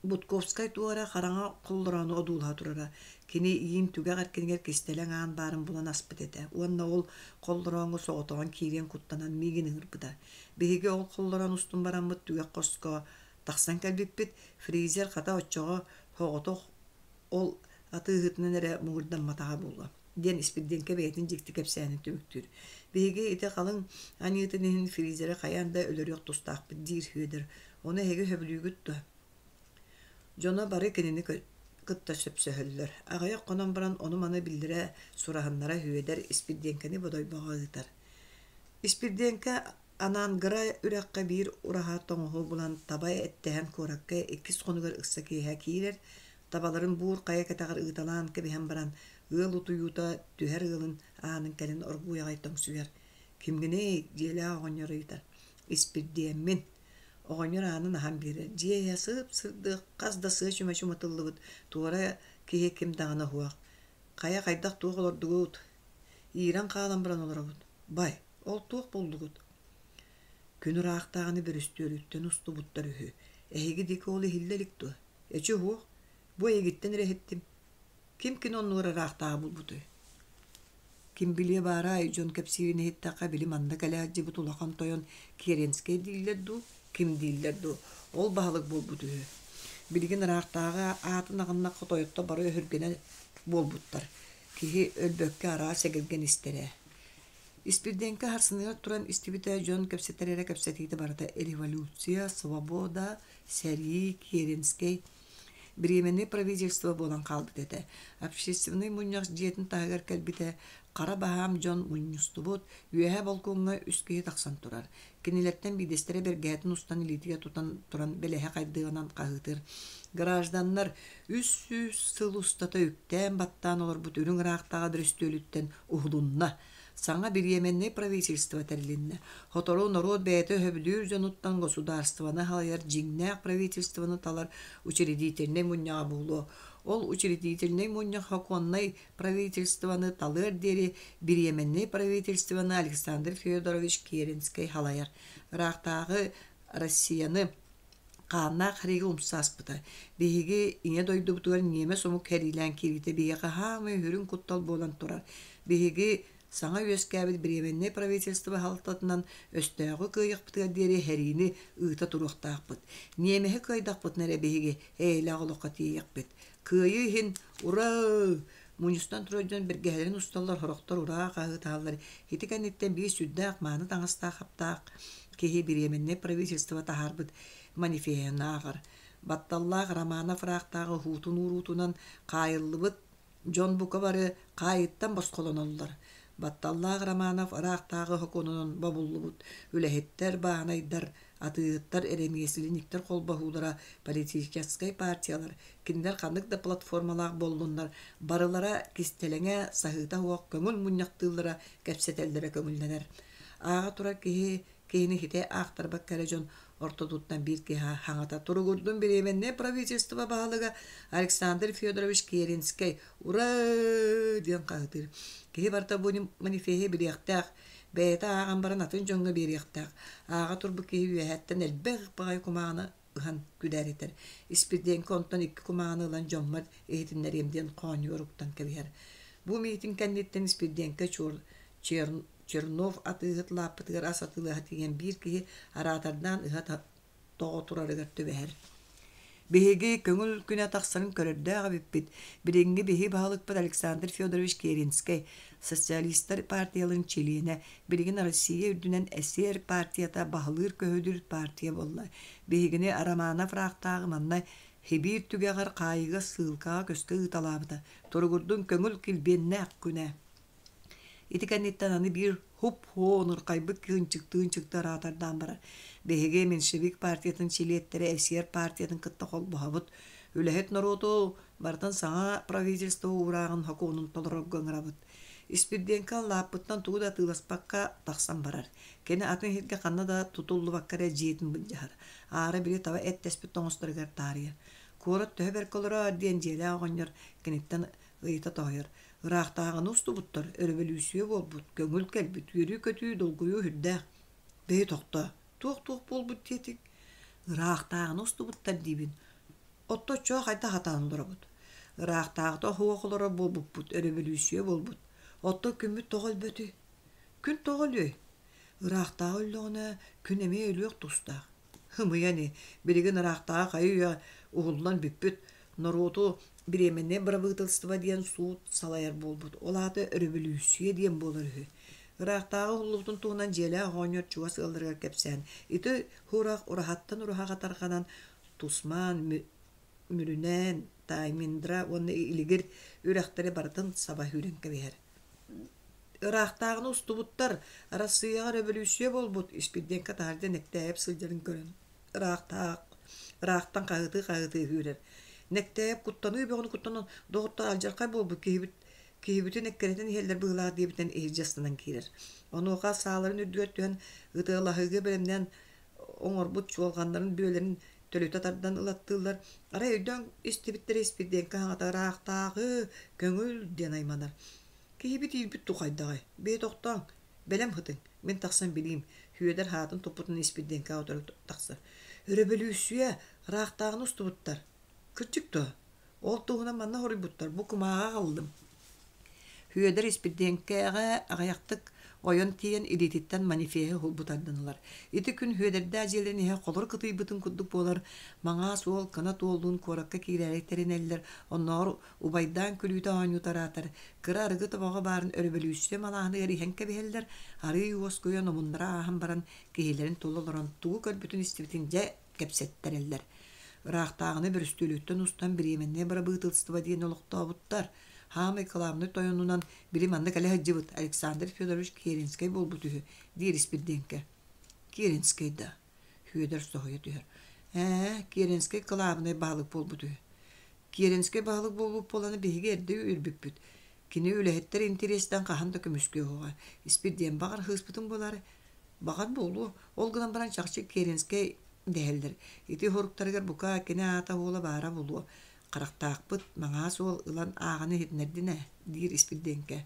A: Бутковскай туох эрэ хараҥа холлороону одуулаһа турара. Кини иин түгэх эркинигэр кистэлэҥ аан баарын булан аспыт этэ уонна ол холлорооҥҥо соҕотоҕун киириэн куттанан миигин ыҥырбыта. Биһиги ол холлороон устун бараммыт түгэх хоско тахсан кэлбиппит. Фризер хата оччоҕо соҕотох ол атыыһытынан эрэ муҥурдамматаҕа буолуо диэн Испирдиэҥкэ бэйэтин дьикти кэпсээнин түмүктүүр. Биһиги ити халыҥ аньыытын иһин фризери хайаан да өлөрүөх тустаахпыт диир Сүөдэр. Ону эһиги сөбүлүүгүт дуо? Дьоно бары кинини кытта сөпсөһөллөр. Аҕыйах хонон баран ону-маны биллэрэ сураһыннара Сүөдэр Испирдиэҥкэни Бодойбоҕо ыытар. Испирдиэҥкэ Анаангыра үрэххэ биир ураһа тоҥуһу булан таба эттэһэн куоракка иккис хонугар ыкса киэһэ киирэр, табаларын буур хайа кэтэҕэр ыыталаан кэбиһэн баран, ыал утуйуута түһэр ыалын аанын кэлин оргууй аҕай тоҥсуйар: «Кимҥиний?» дьиэлээх оҕонньор ыйытар. «Испирдиэммин». Оҕонньор аанын аһан биэрэр. Дьиэ иһэ сып-сырдык, хас да сыа чүмэчи уматыллыбыт, туора киһи ким даҕаны суох. «Хайа хайдах туох олордугут?» «Иирэн хаалан баран олоробут». «Бай, ол туох буоллугут?» Күн ыраахтааҕыны бөрүстүөлүттэн устубуттар үһү. Эһиги диэки ол иһиллэ илик дуо? Эчи уһуох, бу эйигиттэн эрэ иһиттим. Ким кини оннугар ыраахтааҕы булбутуй? Ким билиэ баарай, дьон кэпсиирин иһиттэххэ, били манна кэлэ сылдьыбыт улахан тойон Керенскэй дииллэр дуу, ким дииллэр дуу, ол баһылык буолбут үһү. Билигин ыраахтааҕы аатын аҕыннахха тойотто бары өһүргэнэ буолбуттар. Киһи өлбөккө араас эгэлгэн истэрэ. Испирдиэҥкэ сарсыныгар туран истибитэ дьон кэпсэтэр эрэ кэпсэтиитэ барыта революция, свобода, сэрии, Керенскэй, Бириэмэннэй правительство буолан хаалбыт этэ. Общественнай мунньах дьиэтин таһыгар кэлбитэ, хара баһаам дьон мунньустубут, үөһэ болкуоҥҥа үс киһи тахсан турар. Кинилэртэн биирдэстэрэ бэргэһэтин устан илиитигэр тутан туран бэлэһэ хайдыаҕынан хаһыытыыр: «Гражданнар, 300 сыл устата үктээн-баттаан олорбут үрүҥ ыраахтааҕы бөрөстүөлүттэн уһулунна. Саҥа бириэмэннэй правительство тэрилиннэ. Сотору норуот бэйэтэ өһөбүлүүр дьонуттан государствоны салайар дьиҥнээх правительствоны талар учредительнай мунньаҕа буолуо. Ол учредительнай мунньах сокуоннай правительствоны талыар диэри бириэмэннэй правительствоны Александр Федорович Керенскэй салайар. Ыраахтааҕы Россияны хааннаах хэриигэ умса аспыта. Биһиги Ийэ дойдубутугар ньиэмэс омук хэриилээн киириитэ биһиэхэ хаамай үрүҥ куттал буолан турар. Биһиги саҥа үөскээбит Бириэмэннэй правительство аһалтатынан өстөөҕү кыайыахпытыгар диэри хэриини ыыта туруохтаахпыт. Ньиэмэһи кыайдахпытына эрэ биһиги эйэлээх олоххо тиийиэхпит. Кыайыы иһин ура! Мунньустан турар дьон бэргэһэлэрин усталлар, сорохтор ураа хаһыытаһаллар. Ити кэнниттэн биир сүрдээх мааны таҥастаах аптаах киһи бириэмэннэй правительство таһаарбыт манифеһын ааҕар. Батталлаах Романов ыраахтааҕы уһуутун ууруутунан хаайыллыбыт дьон бука бары хаайыттан босхолоноллор. Батталлаах Романов ыраахтааҕы сокуонунан бобуллубут үлэһиттэр, бааһынайдар, атыыһыттар, эрэниэсилиниктэр холбоһуулара, политическай партиялар, кинилэр ханнык да платформалаах буоллуннар, барылара кистэлэҥэ, саһыыта суох көҥүл мунньахтыыллара, кэпсэтэллэрэ көҥүллэнэр. Ааҕа турар киһи киһини хитэ аахтарбакка эрэ дьон ортотуттан биир киһи хаҥата туругурдун бириэмэннэй правительство баһылыга Александр Федорович Керенскэй «Ура!» диэн хаһытыыр. Киһи барыта бу манифеһы билиэхтээх, бэйэтэ ааҕан баран атын дьоҥҥо биэриэхтээх. Ааҕа турбут киһи үөһэттэн элбэх баҕайы кумааҕыны ыһан күдээритэр. Испирдиэҥкэ онтон икки кумааҕыны ылан дьоммор иһитиннэриэм диэн хоонньугар уктан кэбиһэр. Бу миитин кэнниттэн Испирдиэҥкэ Чернов атыыһыт лааппытыгар ас атыылаһа тиийэн биир киһи араатардаан ыһа тоҕо турарыгар түбэһэр. Биһиги көҥүл күнэ тахсарын көрөрдөөх эбиппит. Билиҥҥи биһи баһылыкпыт Александр Федорович Керенскэй, социалистар партияларын чилиэнэ, билигин Россия үрдүнэн эсер партията баһылыыр-көһүлүүр партия буолла. Биһигини Романов ыраахтааҕы манна Сибиир түгэҕэр хаайыыга сыылкаҕа көскө ыыталаабыта. Туругурдун көҥүл килбиэннээх күнэ! Ити кэнниттэн аны биир хуп-хуо онурхайбыт кыынчыктыы-ынчыкты араатардаан барар. Биһиги меньшевик партиятын чилиэттэрэ эсер партиятын кытта холбоһобут. Үлэһит норуоту барытын саҥа правительство уурааҕын сокуонун толорорго ыҥырабыт. Испирдиэҥкэ лааппыттан тугу да атыыласпакка тахсан барар. Кини атын иһиргэ ханна да тутуллубакка эрэ дьиэтин былдьаһар. Аара били таба эттэспит тоҥустарыгар таарыйар. Куорат төһө бэркэ олороор диэн дьиэлээх оҕонньор киниттэн ыйыта тоһуйар. Ыраахтааҕыны устубуттар, өрөбөлүүссүйэ буолбут, көҥүл кэлбит, үөрүү-көтүү, долгуйуу сүрдээх. Бэйи тохтоо, туох-туох буолбут диэтиҥ? Ыраахтааҕыны устубуттар диибин. Отто оччоҕо хайдах хатаан олоробут? Ыраахтааҕыта оһуох олорор буолбуппут, өрөбөлүүссүйэ буолбут. Оттон күммүт тоҕо өлбөтүй? Күн тоҕо өлүөй? Ыраахтааҕы өллөҕүнэ, күн эмиэ өлүөх тустаах. Ымыйа ини, билигин ыраахтааҕы хайы-үйэ уһуллан бүппүт, норуоту бириэмэннэй бырабыыталыстыба диэн суут салайар буолбут, ол аата өрөбөлүүссүйэ диэн буолар үһү. Ыраахтааҕы уһуллубутун туһунан дьиэлээх оҕонньор чугас ыалларыгар кэпсээн, ити ураһ ураһаттан ураһаҕа тарҕанан Тусмаан, Мүрүнээн, Тайминдра уонна Илигир үрэхтэри барытын саба сүүрэн кэбиһэр. Ыраахтааҕыны устубуттар, Арассыыйаҕа өрөбөлүүссүйэ буолбут, Испирдиэҥкэ таһырдьа Нэктээйэп сылдьарын көрөн, ыраахтаах ыраахтан хаһыытыы-хаһыытыы сүүрэр. Нэктээйэп куттаныы бөҕөнү куттанан, доҕоттор алдьархай буолбут киһибит киһибитин эккирэтэн иһэллэр быһыылаах диэбитинэн иһирдьэ ыстанан киирэр. Онуоха сааларын үрдүгэр түһэн ытыалаһыыга бэлэмнээн оҥорбут чуолҕаннарын бүөлэрин төлүтэ тардан ылаттыыллар. Арай өйдөөн истибиттэрэ Испирдиэҥкэ аһаҕата ыраахтааҕы, көҥүл диэн айманар. Киһибит иирбит тухайдаҕай, бэйэ тохтооҥ, бэлэм сытыҥ, мин тахсан билиим, Сүөдэр хаатын туппутун Испирдиэҥкэ утары тахсар. Өрөбөлүүссүйэ, ыраахтааҕыны устубуттар. Кырдьык дуо? Ол туһунан манна хоруйбуттар, бу кумааҕы аҕаллым. Сүөдэр Испирдиэҥкэҕэ аҕыйахтык ойон тиийэн илиититтэн манифеһы уһулбут ардынылар. Ити күн Сүөдэрдээх дьиэлэрин иһэ холоро кытыйбытын курдук буолар, маҥаас уол кынат уоллуун куоракка киирээри тэринэллэр, оннооҕор убайдаан күлүүтэ оонньуута араатар, кыра арыгы тобоҕо баарын өрөбөлүүссүйэ малааһыныгар иһэн кэбиһэллэр, арыый уоскуйан омуннара ааһан баран киһилэрин тула олорон тугу көрбүтүн-истибитин дьэ кэпсэттэрэллэр. Ыраахтааҕыны бөрүстүөлүттэн устан бириэмэннэй бырабыыталыстыба диэн олохтообуттар. Хаамай кылаабынай тойонунан били манна кэлэ сылдьыбыт Александр Федорович Керенскэй буолбут үһү, диир Испирдиэҥкэ. Керенскэй да? Сүөдэр соһуйа түһэр. Ээ, Керенскэй кылаабынай баһылык буолбут үһү. Керенскэй баһылык буолбут буолан биһиги эрдэ үөрбүппүт. Кини үлэһиттэр интэриэстэн хаһан да көмүскүө суоҕа. Испирдиэн баҕар ыһыспытын буолаары Баҕар буолуо, ол гынан баран чахчы Керенскэй дэһэллэр. Ити хоруктарыгар бука кини аата уола баара буолуо. Харахтаахпыт, маҥаас уол ылан ааҕан иһитиннэрдин ээ, диир Испирдиэҥкэ.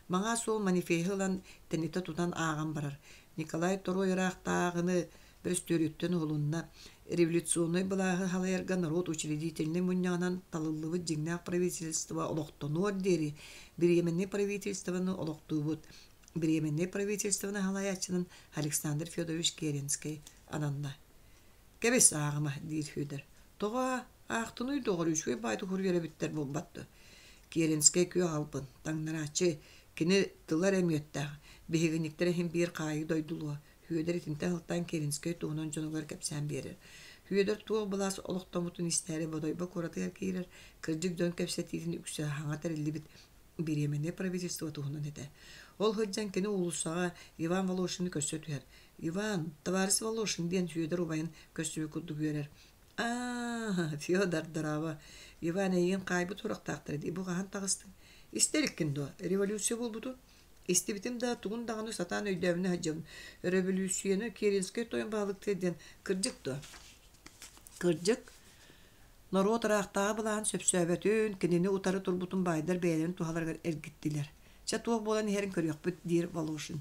A: Маҥаас уол манифеһы ылан тэнитэ тутан ааҕан барар. Николай Торуой ыраахтааҕыны бөрөстүөлүттэн уһулунна. Революционнай былааһы салайарга норуот учредительнай мунньаҕынан талыллыбыт дьиҥнээх правительство олохтонуор диэри бириэмэннэй правительствоны олохтуубут. Бириэмэннэй правительствоны салайааччынан Александр Федорович Керенскэй ананна. «Кэбис, ааҕыма», диир Сүөдэр. «Тоҕо аахтынуй доҕор, үчүгэй баайдык суруйар эбиттэр буолбат дуо?» Керенскэй күөх албын, таҥнарааччы, кини тыла эрэ мүөттээх, биһигинниктэр иһин биир хаайыы дойдулуо. Сүөдэр итинтэн сылтаан Керенскэй туһунан дьонугар кэпсээн биэрэр. Сүөдэр туох былаас олохтоммутун истээри Бодойбо куоратыгар киирэр, кырдьык дьон кэпсэтиитин үксэ саҥа тэриллибит бириэмэннэй правительство туһунан этэ. Ол сылдьан кини уулуссаҕа Иван Волошины көрсө түһэр. «Иван, товарищ Волошин» диэн Сүөдэр убайын көрсүбүт курдук үөрэр. «Аа, Федор, дорообо. Иван эйигин хаайбыт сурахтаахтар дии, бу хаһан таҕыстыҥ? Истэ иликкин дуо, революция буолбутун?» Истибитим да, тугун даҕаны сатаан өйдөөбүнэ сылдьабын. Өрөбөлүүссүйэни Керенскэй тойон баһылыктыыр диэн кырдьык дуо? Кырдьык. Норуот ыраахтааҕы былааһын сөпсөөбөтүн, кинини утары турбутун баайдар бэйэлэрин туһаларыгар эргиттилэр. Чэ, туох буолан иһэрин көрүөхпүт, диир Волошин.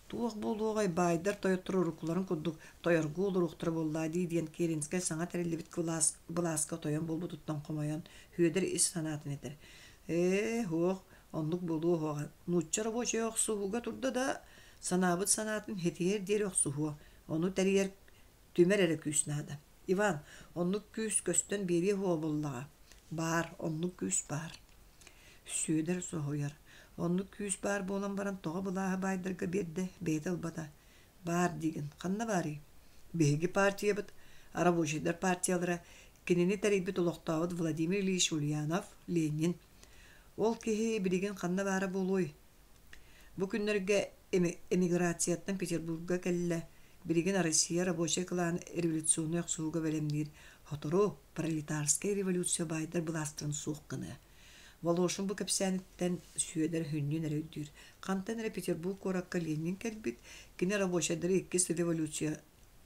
A: Туох буолуоҕай, баайдар тойоттор уруккуларын курдук тойоргуу олоруохтара буоллаа дии диэн Керенскэй саҥа тэриллибит кылаас былааска тойон буолбутуттан хомойон, Сүөдэр ис санаатын этэр. Ээ, суох, оннук буолуо суоҕа. Нуучча рабочайа охсуһууга турда да, санаабыт санаатын ситиһиэр диэри охсуһуо. Ону тэрийэр, түмэр эрэ күүс наада. Иван, оннук күүс көстөн биэриэ суоҕа буоллаҕа. Баар, оннук күүс баар. Сүөдэр соһуйар. Оннук күүс баар буолан баран тоҕо былааһы баайдарга биэрдэ, бэйэтэ ылбата. Баар диигин. Ханна баарый? Биһиги партиябыт, рабочайдар партиялара, кинини тэрийбит олохтообут Владимир Ильич Ульянов, Ленин. Ол киһи билигин ханна баара буолуой? Бу күннэргэ эмиграцияттан Петербурга кэллэ, билигин Россия рабочай кылаан революционнай охсуһууга бэлэмниир сотору пролетарскай революция баайдар былаастарын суох гыныа. Волошин бу кэпсээниттэн Сүөдэр сүнньүн эрэ өйдүүр. Хантан эрэ Петербург куоракка Ленин кэлбит, кини рабочайдары иккис революция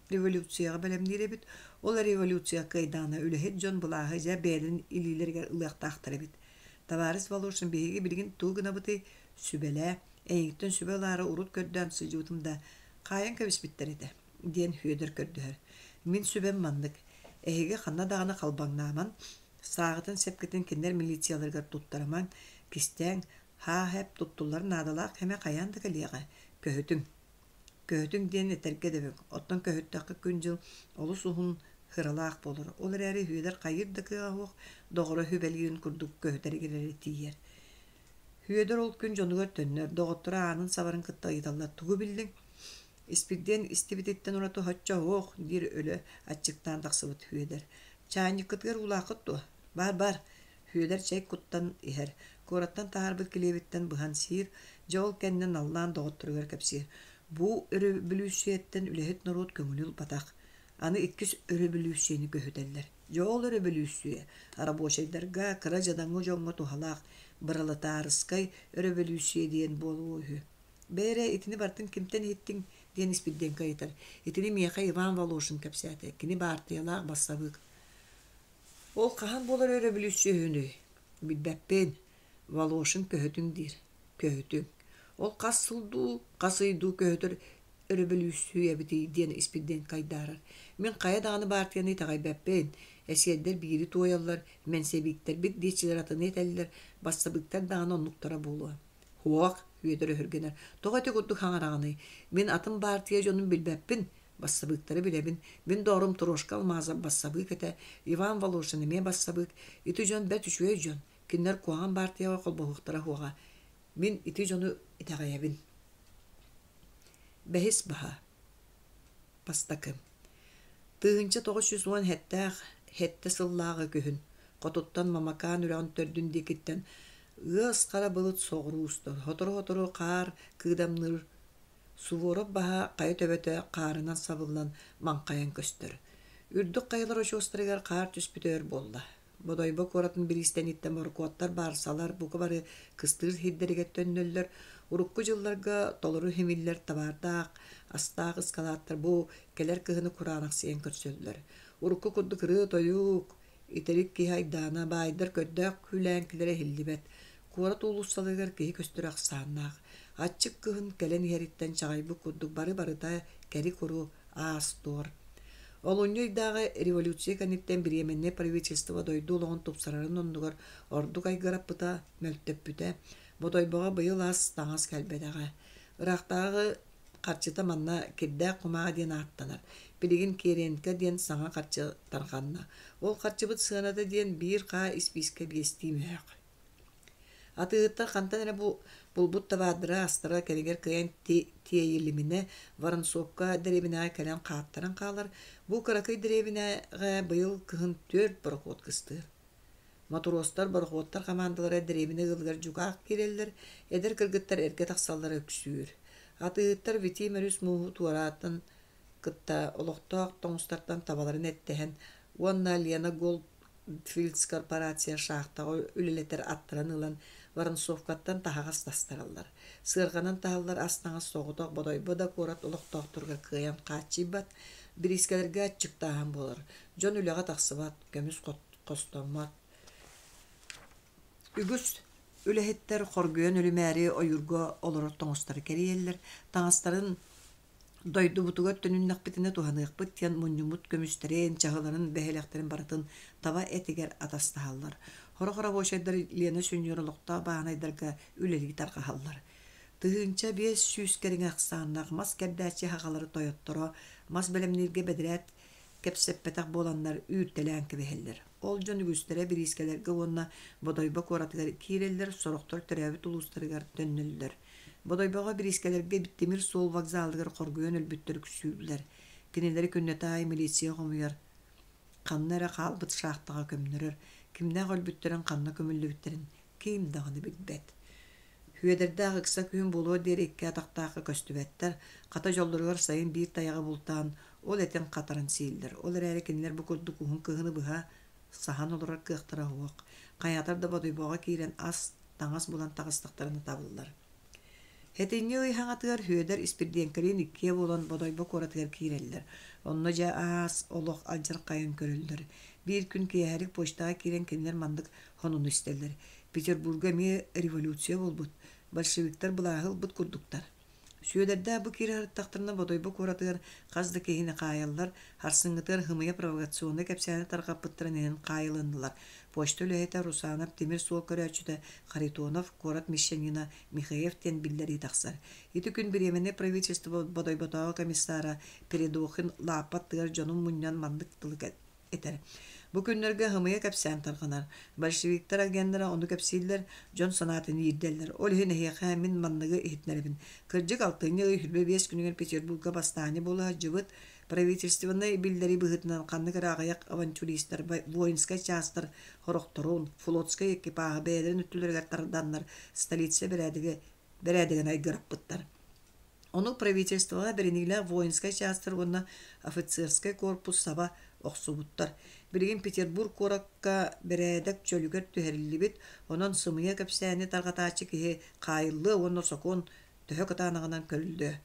A: революцияҕа бэлэмниир эбит. Ол революция кыайдаҕына үлэһит дьон былааһы дьэ бэйэлэрин илиилэригэр ылыахтаахтар эбит. Табаарыс Волошин биһиги билигин тугу гынабытый? Сүбэлээ. Эйигиттэн сүбэ ылаары урут көрдөөн сылдьыбытым да, хаайан кэбиспиттэр этэ, диэн Сүөдэр көрдөһөр. Мин сүбэм маннык. Эһиги ханна даҕаны халбаҥнаамаҥ, сааҕытын сэпкитин кинилэр милицияларыгар туттарымаҥ, кистээҥ, һаа-һэп туттуллар наадалаах кэмэ хайаан да кэлиэҕэ, көһүтүҥ. Көһүтүҥ диэн этэргэ дөбөҥ, оттон көһүттэххэ күн-дьыл олус уһун, һыралаах буолар. Ол эрээри Сүөдэр хайыыр да кыаҕа суох, доҕоро сүбэлиирин курдук көһүтэригэр эрэ тиийэр. Сүөдэр ол күн дьонугар төннөр, доҕотторо аанын сабарын кытта ыйыталлар: «Тугу биллиҥ?» Испирдиэн истибититтэн ураты соччо суох, диир өлө аччыктаан тахсыбыт Сүөдэр. «Чаанньыккытыгар уулааххыт дуо?» «Баар, баар!» Сүөдэр чэй куттан иһэр, куораттан таһаарбыт килиэбиттэн быһан сиир, дьэ ол кэннэ наллаан доҕотторугар кэпсиир: «Бу өрөбөлүүссүйэттэн үлэһит норуот көҥүлү ылбатах. Аны иккис өрөбөлүүссүйэни көһүтэллэр. Дьэ ол өрөбөлүүссүйэ рабочайдарга, кыра дьадаҥы дьоҥҥо туһалаах быралатаарыскай өрөбөлүүссүйэ диэн буолуо үһү. Бээрэ, итини барытын кимтэн иһиттиҥ?» диэн Испирдиэҥкэ ыйытар. «Итини миэхэ Иван Волошин кэпсээтэ. Кини баартыйалаах бассабыык. Ол хаһан буолар өрөбөлүүссүйэһүнүй? Билбэппин. Волошин көһүтүҥ диир. Көһүтүҥ. Ол хас сыл дуу, хас ый дуу көһүтэр өрөбөлүүссүйэбитий диэн Испирдиэҥкэ айдаарар. Мин хайа даҕаны баартыйаны итэҕэйбэппин. Эсиэрдэр биири туойаллар, мэнсэбииктэрбит диэччилэр атыны этэллэр, бассабыыктар даҕаны оннуктара буолуо. Суох, Үөдэр өһүргэнэр. Тоҕо ити курдук хаҥараҕыный? Мин атын баартыйа дьонун билбэппин, бассабыыктары билэбин. Мин доҕорум Трошка Алмазов бассабыык этэ, Иван Волошин эмиэ бассабыык. Ити дьон бэрт үчүгэй дьон. Кинилэр куһаҕан баартыйаҕа холбоһуохтара суоҕа. Мин ити дьону итэҕэйэбин. Бэһис баһа. Бастакы. 1910 сэттээх сэттэ сыллааҕы күһүн хотуттан Мамакаан үрэҕин төрдүн диэкиттэн ыас хара былыт соҕуруу устар, сотору-сотору хаар кыыдамныыр Суворов баһа хайа төбөтө хаарынан сабыллан маҥхайан көстөр. Үрдүк хайалар очуостарыгар хаар түспүтэ өр буолла. Бодойбо куоратын бириистэниттэн борокуоттар, баарсалар бука бары кыстыыр сирдэригэр төннөллөр. Урукку дьылларга толору симиллэр табаардаах, астаах ыскалааттар бу кэлэр кыһыны кураанахсыйан көрсөллөр. Урукку курдук ырыа-тойук, итирик киһи айдаана, баайдар көрдөөх күүлээҥкилэрэ иһиллибэт. Куорат уулуссаларыгар киһи көстөрө ахсааннаах. Аччык кыһын кэлэн иһэриттэн чаҕыйбыт курдук бары-барыта кэри-куру аас-туор. Олунньу ыйдааҕы революция кэнниттэн бириэмэннэй правительство дойду олоҕун тупсарарын оннугар ордук айгыраппыта, мөлтөппүтэ. Бодойбоҕо быйыл ас, таҥас кэлбэтэҕэ. Ыраахтааҕы харчыта манна кирдээх кумааҕы диэн ааттанар. Билигин Керенка диэн саҥа харчы тарҕанна. Ол харчыбыт сыаната диэн биир хаа испиискэ биэстии мөһөөх. Атыыһыттар хантан эрэ бу булбут табаардара, астара кэлигэр кыайан тиэйилиминэ Воронцовка дэриэбинэҕэ кэлэн хааттаран хаалар. Бу кыракый дэриэбинэҕэ быйыл кыһын түөрт борохуот кыстыыр. Мотуруостар, борохуоттар хамаандалара дэриэбинэ ыалыгар дьукаах киирэллэр, эдэр кыргыттар эргэ тахсаллара үксүүр. Атыыһыттар Витим өрүс мууһу туораатын кытта олохтоох тоҥустартан табаларын эттэһэн уонна Лена Голдфилдс корпорация шахтаҕа үлэлэтэр аттарын ылан Воронцовкаттан таһаҕас тастараллар. Сыарҕанан таһаллар ас-таҥас соҕотох Бодойбо да куорат олохтоохторугар кыайан хааччыйбат, бириискэлэргэ аччыктааһын буолар, дьон үлэҕэ тахсыбат, көмүс хостоммот. Үгүс үлэһиттэр хоргуйан өлүмээри ойуурга олорор тоҥустары кэрийэллэр, таҥастарын Дойдубутугар төнүннэхпитинэ туһаныахпыт диэн мунньуммут көмүстэрин, чаһыларын, бэһилэхтэрин барытын таба этигэр атастаһаллар. Сорох рабочайдар Лена сүнньүгэр олохтоох бааһынайдарга үлэлии тарҕаһаллар. 1500 кэриҥэ ахсааннаах мас кэрдээччи аҕалары тойотторо мас бэлэмнииргэ бэдэрээт кэпсэппэтэх буоланнар үүртэлээн кэбиһэллэр. Ол дьон үгүстэрэ бириискэлэргэ уонна Бодойбо куоратыгар киирэллэр, сорохтор төрөөбүт улуустарыгар төннөллөр. Бодойбоҕо бириискэлэргэ тимир суол вокзалыгар хоргуйан өлбүттэр үксүүллэр. Кинилэри күннэтэ аайы милиция хомуйар, ханна эрэ хаалбыт шахтаҕа көмнөрөр, кимнээх өлбүттэрин, ханна көмүллүбүттэрин ким даҕаны билбэт. Сүөдэрдээх ыкса күһүн буолуор диэри икки атахтаахха көстүбэттэр, хата дьоллоругар сайын биир тайаҕы бултаан, ол этин хатаран сииллэр. Ол эрээри кинилэр бу курдук уһун кыһыны быһа саһан олорор кыахтара суох. Хайаатар да Бодойбоҕо киирэн ас, таҥас булан таҕыстахтарына табыллар. Сэтинньи ый хаҥатыгар Сүөдэр Испирдиэҥкэлиин иккиэ буолан Бодойбо куоратыгар киирэллэр. Онно дьэ аас олох алдьархайын көрөллөр. Биир күн киэһэлик почтаҕа киирэн кинилэр маннык сонуну истэллэр. Петербурга эмиэ революция буолбут, большевиктар былааһы ылбыт курдуктар. Сүөдэрдээх бу киирэ сырыттахтарына Бодойбо куоратыгар хас да киһини хаайаллар, сарсыҥҥытыгар һымыйа провокационнай кэпсээни тарҕаппыттарын иһин хаайылыннылар. Почта үлэһитэ Русанов тимир суол көрөөччүтэ Харитонов, куорат мещанина Михеев диэн биллэрии тахсар. Ити күн Бириэмэннэй правительство Бодойботооҕу комиссара Передохин лааппы аттыгар дьонун мунньан маннык тылы этэр. Бу күннэргэ һымыйа кэпсээн тарҕанар. Большевиктар агеннара ону кэпсииллэр, дьон санаатын иирдэллэр. Ол иһин эһиэхэ мин манныгы иһитинэрэбин. Кырдьык, алтынньы ый 25 күнүгэр Петербурга бастаанньа буола сылдьыбыт правительственнай биллэрии быһыытынан ханнык эрэ аҕыйах авантюристар воинскай чаастар сорохторун, флотскай экипааһы бэйэлэрин өттүлэригэр тарданнар столица бэрээдэгэ бэрээдэгин айгыраппыттар. Ону правительствоҕа бэриниилээх воинскай чаастар уонна офицерскай корпус саба охсубуттар. Билигин Петербург куоракка бэрээдэк чөлүгэр түһэриллибит, онон сымыйа кэпсээни тарҕатааччы киһи хаайыллыа уонна сокуон төһө кытаанаҕынан көрүллүө.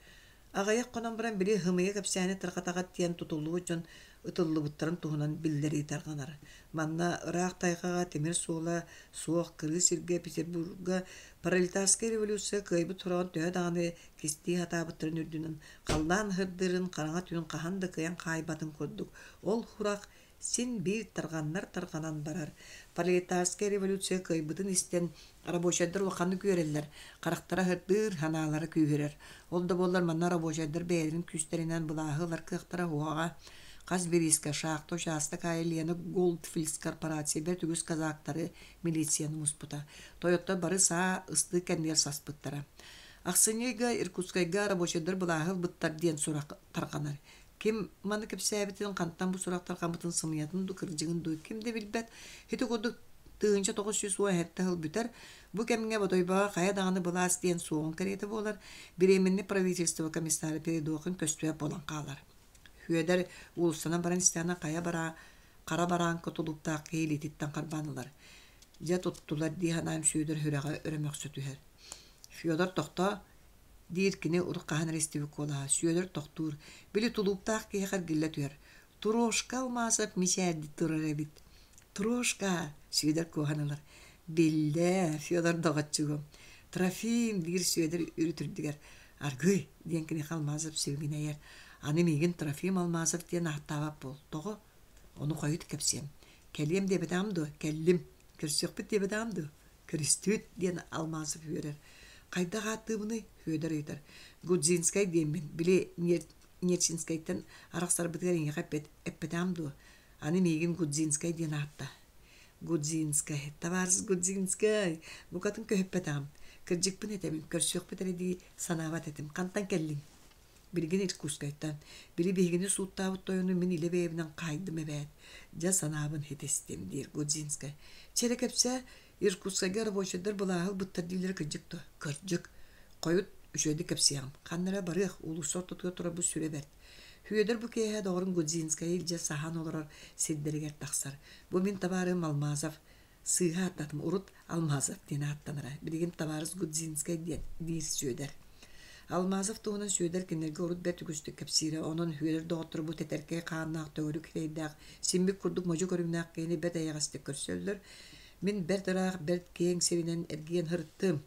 A: Аҕыйах хонон баран били һымыйа кэпсээни тарҕатаҕыт диэн тутуллубут дьон ытыллыбыттарын туһунан биллэрии тарҕанар. Манна ыраах тайҕаҕа тимир суола суох кырыы сиргэ Петербурга пролетарскай революция кыайбыт сураҕын төһө даҕаны кистии сатаабыттарын үрдүнэн халлаан ыһырдыырын хараҥа түүн хаһан да кыайан хаайбатын курдук ол сурах син биир тарҕаннар тарҕанан барар. Пролетарскай революция кыайбытын истэн рабочайдар улаханнык үөрэллэр, харахтара сырдыыр, санаалара күүһүрэр. Ол да буоллар манна рабочайдар бэйэлэрин күүстэринэн былааһы ылар кыахтара уһаҕа. Хас бириискэ, шахта учаастак аайы Лена Голдфильдс корпорация бэрт үгүс казактары, милицияны муспута. Тойоттор бары саа ыстыы кэннигэр саспыттара. Ахсынньы ыйга Иркутскайга рабочайдар былааһы ылбыттар диэн сурах тарҕанар. Ким маны кэпсээбитин, хантан бу сурах тарҕаммытын сымыйатын дуу, кырдьыгын дуу ким да билбэт. Ити курдук 1917 сыл бүтэр. Бу кэмҥэ Бодойбоҕо хайа даҕаны былаас диэн суоҕун кэриэтэ буолар. Бириэмэннэй правительство комиссара Передохин көстүбэт буолан хаалар. Сүөдэр уулуссанан баран истэҕинэ хайа бараа хара барааҥка тулууптаах киһи илиититтэн харбаан ылар. Дьэ туттулар дии санаан Сүөдэр сүрэҕэ өрө мөхсө түһэр. Федор тохтоо, диир кини урут хаһан эрэ истибит куолаһа. Сүөдэр тохтуур, били тулууптаах киһиэхэ эргиллэ түһэр. Трошка Алмазов мичээрдии турар эбит. Трошка! Сүөдэр куоһан ылар. Биллэ, Федор доҕоччугум. Трофим, диир Сүөдэр үрүт үрдүгэр. Аргыый, диэн киниэхэ Алмазов сибигинэйэр. Аны миигин Трофим Алмазов диэн ааттаабат буол. Тоҕо? Ону хойут кэпсиэм. Кэлиэм диэбэтэҕим дуо? Кэллим. Көрсүөхпүт диэбэтэҕим дуо? Көрүстүүт, диэн Алмазов үөрэр. Хайдах ааттыыбыный? Федор ыйытар. Гудзинскай диэммин. Били Нерчинскэйтэн арахсарбытыгар эйиэхэ эппэтэҕим дуо? Аны миигин Гудзинскай диэн аатта. Гудзинскай, табаарыс Гудзинскай, букатын көһүппэтэҕим. Кырдьыкпын этэбин, көрсүөхпүт эрэ дии санаабат этим. Хантан кэллиҥ? Билигин Иркутскайтан. Били биһигини сууттаабыт тойону мин илэ бэйэбинэн хаайдым эбээт. Дьэ санаабын ситистим, диир Гудзинскай. Чэ эрэ кэпсээ, Иркутскайга рабочайдар былааһы ылбыттар дииллэрэ кырдьык дуо? Кырдьык. Хойут үчүгэйдик кэпсиэҕим. Ханна эрэ барыах, уулусса ортотугар турарбыт сүрэ бэрт. Сүөдэр бу киэһэ доҕорун Гудзинскайы илдьэ саһаан олорор сирдэригэр тахсар. Бу мин табаарым Алмазов. Сыыһа ааттатым, урут Алмазов диэн ааттанара, билигин табаарыс Гудзинскай диэн, диир Сүөдэр. Алмазов туһунан Сүөдэр кинилэргэ урут бэрт үгүстүк кэпсиирэ, онон Сүөдэр доҕотторо бу тэтэркэй хааннаах төгүрүк сирэйдээх, симмик курдук модьу көрүҥнээх киһини бэрт эйэҕэстик көрсөллөр. Мин бэрт ыраах, бэрт киэҥ сиринэн эргийэн сырыттым.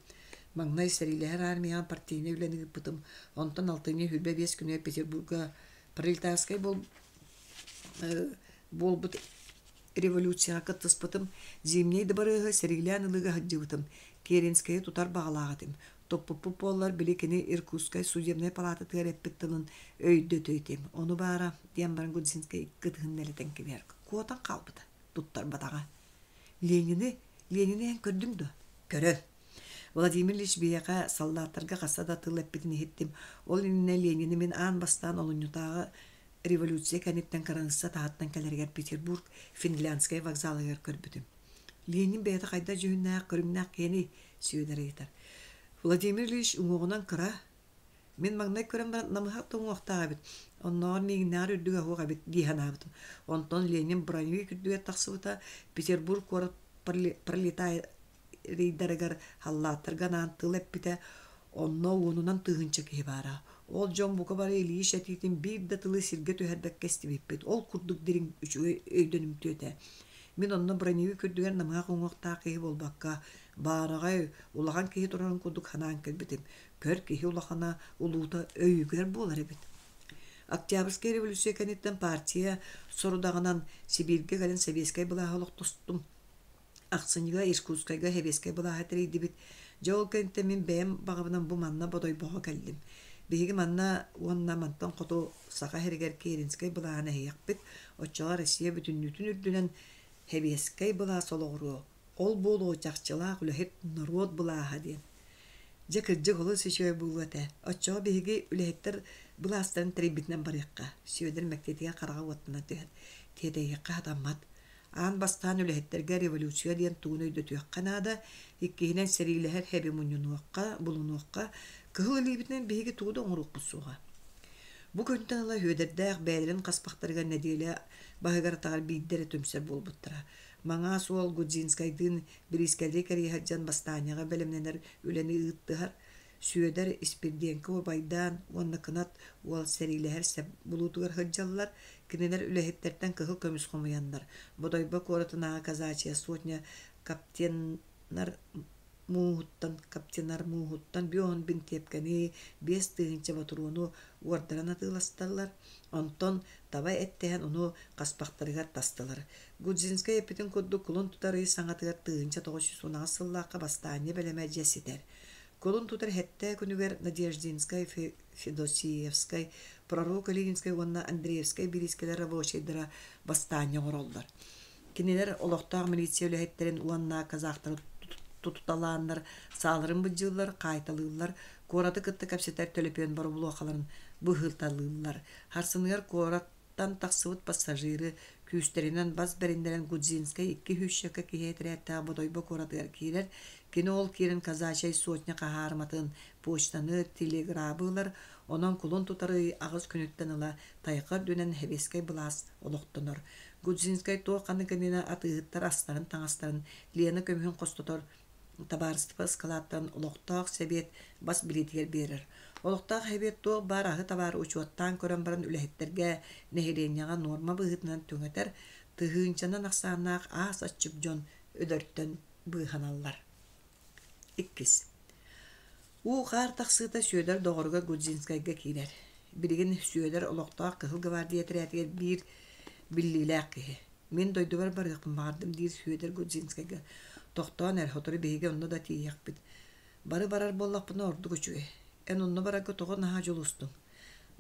A: Маҥнай сэриилэһэр армияҕа партийнай үлэни ыыппытым. Онтон алтынньы 25 күнүгэр Петербурга пролетарскай буолбут революцияҕа кыттыспытым, Зимнэй дыбарыаһы сэриилээн ылыыга сылдьыбытым, Керенскэйи тутар баҕалаах этим. Туппуппут буоллар, били кини Иркутскай судебнай палаататыгар эппит тылын өйдөтүө этим. Ону баара, диэн баран Гудзинскай икки ытыһын нэлэтэн кэбиһэр. Куотан хаалбыта, туттарбатаҕа. Ленини, Ленини эн көрдүҥ дуо? Көрөн. Владимир Ильич биһиэхэ саллааттарга хаста да тыл эппитин иһиттим. Ол иннинэ Ленини мин аан бастаан олунньутааҕы революция кэнниттэн кыраныысса таһыттан кэлэригэр Петербург Финляндскай вокзалыгар көрбүтүм. Ленин бэйэтэ хайдах дьүһүннээх, көрүҥнээх киһиний? Сүөдэр ыйытар. Владимир Ильич уҥуоҕунан кыра. Мин маҥнай көрөн баран намыһах да уҥуохтаах эбит, оннооҕор миигиннээҕэр үрдүгэ суох эбит дии санаабытым. Онтон Ленин броневик үрдүгэр тахсыбыта, Петербург куорат пролетарийдарыгар халлааттарга анаан тыл эппитэ, онно уонунан тыһыынча киһи баара. Ол дьон бука бары Ильич этиитин биир да тылы сиргэ түһэрбэккэ истибиппит. Ол курдук дириҥ үчүгэй өйдөнүмтүө этэ. Мин онно броневик үрдүгэр намыһах уҥуохтаах киһи буолбакка, Баараҕай, улахан киһи турарын курдук санаан кэлбитим. Көр киһи улахана, улуута өйүгэр буолар эбит. Октябрьскай революция кэнниттэн партия сорудаҕынан Сибииргэ кэлэн сэбиэскэй былааһы олохтостум. Ахсынньыга Иркутскайга сэбиэскэй былааһы тэрийдибит. Дьэ ол кэнниттэн мин бэйэм баҕабынан бу манна Бодойбоҕо кэллим. Биһиги манна уонна мантан хоту Саха сиригэр Керенскэй былааһын эһиэхпит, оччоҕо Россия бүтүннүүтүн үрдүнэн сэбиэскэй былаас олоҕуруо, ол буолуо чахчылаах үлэһит норуот былааһа диэн. Дьэ кырдьык олус үчүгэй буолуо этэ. Оччоҕо биһиги үлэһиттэр былаастарын тэрийбитинэн барыахха. Сүөдэр мэктиэтигэр хараҕа уоттана түһэр. Тиэтэйиэххэ сатаммат. Аан бастаан үлэһиттэргэ революция диэн тугун өйдөтүөххэ наада, иккиһинэн сэриилэһэр хэби мунньунуохха, булунуохха, кыһыл илиибитинэн биһиги тугу да оҥоруохпут суоҕа. Бу күнтэн ыла Үөдэрдээх бэйэлэрин хаспахтарыгар нэдиэлэ баһыгар-атаҕар биирдэ эрэ түмсэр буолбуттара. Маҥаас уол Гудзинскайдыын бириискэлии кэрийэ сылдьан бастаанньаҕа бэлэмнэнэр үлэни ыыттыһар, Сүөдэр Испирдиэҥкэ убайдаан уонна Кынат уол сэриилэһэр сэп булуутугар сылдьаллар, кинилэр үлэһиттэртэн кыһыл көмүс хомуйаннар, Бодойбо куоратынааҕы казачья сотня каптенар мууһуттан каптенар мууһуттан бүөһүн бинтиэпкэни, 5000 ботуруону уордаран атыыласталлар, онтон таба эттэһэн ону хаспахтарыгар тастылар. Гудзинскай эппитин курдук кулун тутар ый саҥатыгар 1918 сыллаахха бастаанньа бэлэмэ дьэ ситэр. Кулун тутар сэттэ күнүгэр Надеждинскай, Федосеевскай, Пророк Ленинскэй уонна Андреевскай бириискэлэр рабочайдара бастаанньа оҥороллор. Кинилэр олохтоох милиция үлэһиттэрин уонна казахтары тутуталааннар сааларын былдьыыллар, хаайталыыллар, куораты кытта кэпсэтэр төлөпүөн боробулуохаларын быһыыталыыллар. Харсыныгар куорат Тан тахсыбыт пассажиры күүстэринэн бас бэриннэрэн Гудзинскай икки сүүсчэкэ киһи этэрээттээх Бодойбо куоратыгар киирэр. Кини ол киирэн казачай сотня хаһаарыматын, почтаны, телеграбы ылар, онон кулун тутар ый аҕыс күнүттэн ыла тайҕа үрдүнэн сэбиэскэй былаас олохтонор. Гудзинскай туох ханнык иннинэ атыыһыттар астарын-таҥастарын Лена көмүһүн хостотор табаарыстыба ыскалааттан олохтоох сэбиэт бас билиитигэр биэрэр. Олохтоох сэбиэт туох баар аһы-табаары учуоттаан көрөн баран үлэһиттэргэ, нэһилиэнньэҕэ нуорма быһыытынан түҥэтэр, тыһыынчанан ахсааннаах аас аччык дьон өлөртөн быыһаналлар. Иккис. Уу-хаар тахсыыта Сүөдэр доҕоругар Гудзинскайга киирэр. Билигин Сүөдэр олохтоох Кыһыл гвардия этэрээтигэр биир биллиилээх киһи. Мин дойдубар барыахпын баҕардым диир Сүөдэр Гудзинскайга. Тохтоон эр, сотору биһиги онно да тиийиэхпит. Бары барар буоллахпына ордук үчүгэй. Эн онно барарга тоҕо наһаа дьулустуҥ?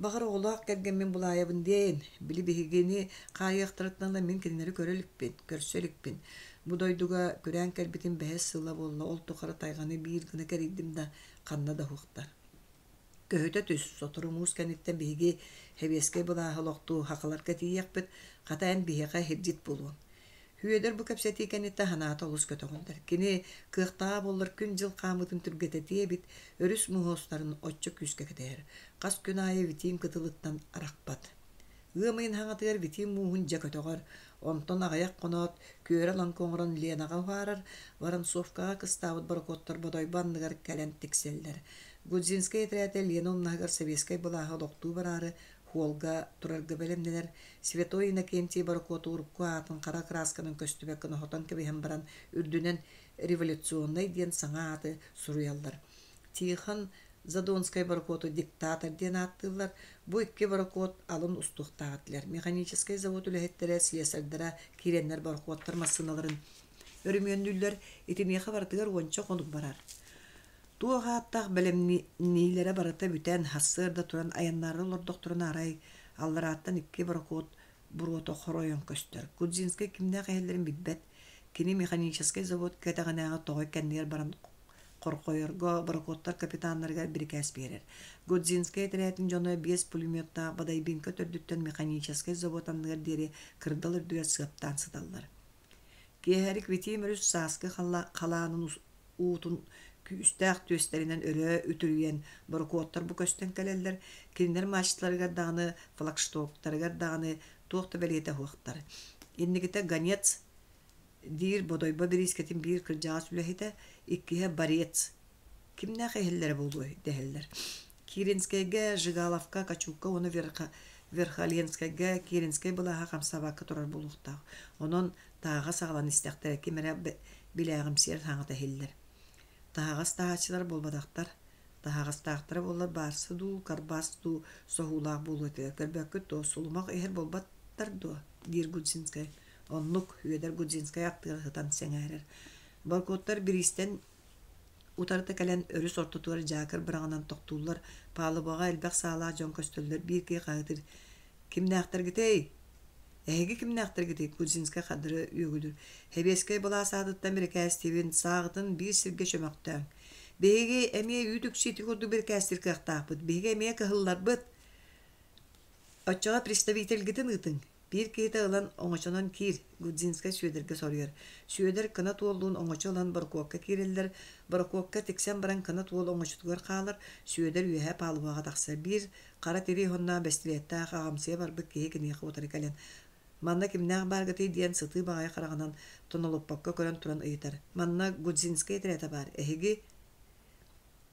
A: Баҕар оҕолоох кэргэммин булаайабын диэн, били биһигини хаайыахтарыттан ыла мин кинилэри көрө иликпин, көрсө иликпин. Бу дойдуга күрээн кэлбитим бэһис сыла буолла, ол тухары тайҕаны биир гына кэрийдим да, ханна да уһуктар. Көһүтэ түс, сотору муус кэнниттэн биһиги сэбиэскэй былааһы олохтуу сахаларга тиийиэхпит, хата эн биһиэхэ сирдьит буолуоҥ. Үөдэр бу кэпсэтии кэнниттэн санаата олус көтөҕүллэр. Кини кыахтааҕа буоллар күн-дьыл хаамыытын түргэтэтиэ эбит, өрүс муһуостарын оччо күүскэ кэтэһэр. Хас күн аайы Витим кытылыттан арахпат. Ыам ыйын хаҥатыгар Витим мууһун дьэ көтөҕөр, онтон аҕыйах хоноот, күөрэ-лаҥкы оҥорон Ленаҕа уһаарар, Воронцовкаҕа кыстаабыт борокуоттар Бодойбо анныгар кэлэн тиксэллэр. Гудзинскай этэрээтэ Лена умнаһыгар сэбиэскэй былааһы олохтуу бараары хуолга турарга бэлэмнэнэр, Святой Иннокентий борокуоту урукку аатын хара кыраасканан көстүбэккэ ноһотон кэбиһэн баран, үрдүнэн «революционнай» диэн саҥа ааты суруйаллар. Тихон Задонскай борокуоту диктатор диэн ааттыыллар. Бу икки борокуот алын устуохтаах этилэр. Механическай завод үлэһиттэрэ, слесарьдара киирэннэр борокуоттар массыыналарын өрөмүөннүүллэр. Итиниэхэ барытыгар уонча хонук барар. Туох ааттаах бэлэмниилэрэ барыта бүтэн, сарсыарда туран айаннаары олордохторуна арай алларааттан икки борокуот буруота хоройон көстөр. Кудзинскай кимнээх иһэллэрин билбэт. Кини механическай завод кэтэҕинээҕи тоҕой кэннигэр баран хорҕойорго борокуоттар капитаннарыгар бирикээс биэрэр. Гудзинскай этэрээтин дьоно биэс пулеметтаах Бодайбинка төрдүттэн механическай завод анныгар диэри кырдал үрдүгэр сыаптаан сыталлар. Киэһэрик Витим өрүс сааскы халаанын уутун күүстээх түөстэринэн өрө үтүрүйэн борокуоттар бу көстөн кэлэллэр. Кинилэр мачталарыгар даҕаны, флагштоктарыгар даҕаны туох да бэлиэтэ суохтар. Инникитэ гонец диир Бодойбо бириискэтин биир кырдьаҕас үлэһитэ, иккиһэ борец. Кимнээх иһэллэрэ буолуой дэһэллэр. Киренскэйгэ, Жигаловка, Качукка уонна Верхоленскайга Киренскэй былааһа хамсаабакка турар буолуохтаах. Онон тааҕа саҕалан истэхтэрэ ким эрэ билээҕимсийэр саҥата иһиллэр. Таһаҕас таһааччылар буолбатахтар. Таһаҕастаахтара буоллар баарса дуу, карбаас дуу соһуулаах буолуо этилэр. Көрбөккүт дуо, сулумах иһэр буолбаттар дуо? диир Гудзинскай. Оннук, Үөдэр Гудзинскай аттыгар сытан сэҥээрэр. Боркуоттар бириистэн утарыта кэлэн өрүс ортотугар дьаакыр быраҕынан тохтууллар. Палубаҕа элбэх саалаах дьон көстөллөр. Биир киһи хаһыытыыр: «Кимнээхтэргитэй? Эһиги кимнээхтэргитий?» Гудзинскай хардары үөгүлүүр. «Сэбиэскэй былаас аатыттан бирикээстиибин, сааҕытын биир сиргэ чөмөхтөөҥ. Биһиги эмиэ үүт үксү ити курдук бирикээстиир кыахтаахпыт. Биһиги эмиэ кыһылларбыт. Оччоҕо представительгитин ыытыҥ. Биир киһитэ ылан оҥочонон киир, Гудзинскай Сүөдэргэ соруйар. Сүөдэр кынат уоллуун оҥочо ылан борокуокка киирэллэр. Борокуокка тиксэн баран кынат уол оҥочотугар хаалар, Сүөдэр үөһэ палубаҕа тахсар. Биир хара тирии сонноох бэстилиэттээх аҕамсыйа барбыт киһи киниэхэ утары кэлэн «Манна кимнээх бааргытый?» диэн сытыы баҕайы хараҕынан тонолуппакка көрөн туран ыйытар. «Манна Гудзинскай этэрээтэ баар. Эһиги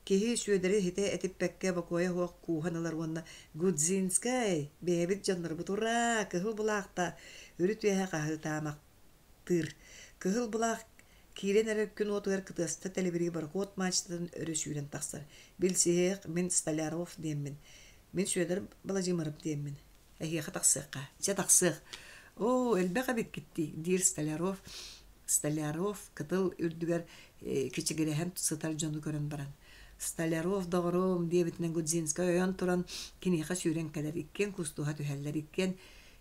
A: Киһи Сүөдэри иһитэ этиппэккэ бокуойа суох кууһан ылар уонна «Гудзинскай! Бэйэбит дьоннорбут ураа! Кыһыл былаахта!» үрүт үөһэ хаһыытаамахтыыр. Кыһыл былаах киирэн эрэр күн уотугар кытыаста тэлибирии борокуот мачтатын өрө сүүрэн тахсар. «Билсиһиэх, мин Столяров диэммин. Мин Сүөдэр Владимиров диэммин. Эһиэхэ тахсыахха. Чэ, тахсыах. Оо, элбэх эбиккит дии, диир Столяров. Столяров кытыл үрдүгэр кичигирэһэн сытар дьону көрөн баран. Столяров, доҕоруом, диэбитинэн Гудзинскай ойон туран киниэхэ сүүрэн кэлэр. Иккиэн кустуһа түһэллэр. Иккиэн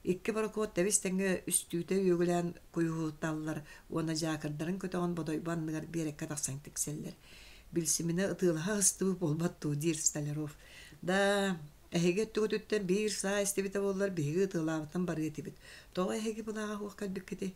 A: икки борокуот тэбис-тэҥҥэ үстүүтэ үөгүлээн куйуһуталлар уонна дьаакырдарын көтөҕөн Бодойбо анныгар биэрэккэ тахсан тиксэллэр. Билсиминэ ытыалаһа сыстыбыт буолбат дуу, диир Столяров. Да, Эһиги өттүгүтүттэн биир саа истибитэ буоллар, биһиги ытыалаабытынан барыа этибит. Тоҕо эһиги былааҕа суох кэлбиккитий?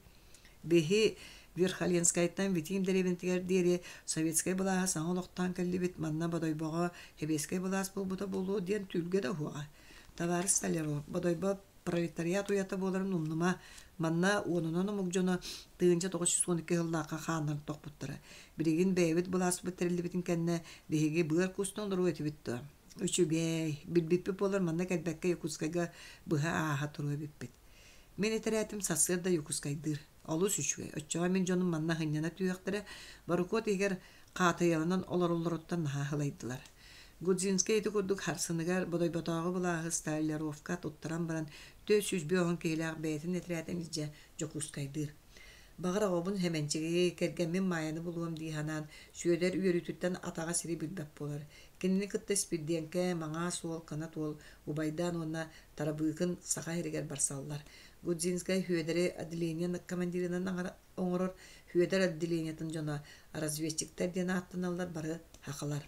A: Биһи Верхоленскайтан Витим дэриэбинэтигэр диэри советскай былааһы саҥа олохтоон кэллибит, манна Бодойбоҕо сэбиэскэй былаас буолбута буолуо диэн түүлгэ да уһуоҕа. Табаарыс Столяров, Бодойбо пролетариат уйата буоларын умнума. Манна уонунан омук дьоно 1912 сыллаахха хааннарын тохпуттара. Билигин бэйэбит былааспыт тэриллибитин кэннэ биһиги быар куустан олоруо этибит дуо? Үчүгэй, билбиппит буоллар манна кэлбэккэ Якутскайга быһа ааһа туруо эбиппит. Мин этэрээтим сарсыарда Якутскайдыыр. Олус үчүгэй. Оччоҕо мин дьонум манна сынньана түһүөхтэрэ, борокуот иһигэр хаатыйаланан олороллоруттан наһаа сылайдылар. Гудзинскай ити курдук харсыныгар Бодойботооҕу былааһы Столяров туттаран баран 450 киһилээх бэйэтин этэрээтин илдьэ Дьокуускайдыыр. Баҕар оҕобун Сэмэнчиги, кэргэммин Маайаны булуом дии санаан, Сүөдэр үөрүүтүттэн атаҕа сири билбэт буолар. Кинини кытта Испирдиэҥкэ, Маҥаас уол, Кынат уол убайдаан уонна Тарабыыкын Саха сиригэр барсаллар. Гудзинскай Сүөдэри отделение командирынан оҥорор. Сүөдэр отделениетын дьоно разведчиктэр диэн ааттаналлар, бары сахалар.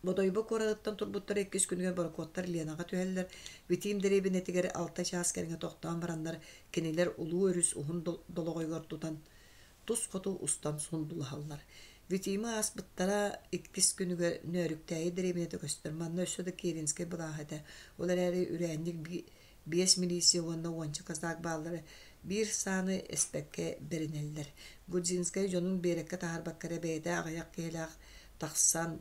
A: Бодойбо куоратыттан турбуттара иккис күнүгэр борокуоттар Ленаҕа түһэллэр. Витим дэриэбинэтигэр алта чаас кэриҥэ тохтоон бараннар, кинилэр улуу өрүс уһун долоҕойугар тутан, тус хоту устан сундулаһаллар. Витимы ааспыттара иккис күнүгэр Нөөрүктээйи дэриэбинэтэ көстөр. Манна өссө да Керенскэй былааһа этэ. Ол эрээри үрээнньик биэс милиция уонна уонча казак бааллара биир сааны эспэккэ бэринэллэр. Гудзинскай дьонун биэрэккэ таһаарбакка эрэ бэйэтэ аҕыйах киһилээх тахсан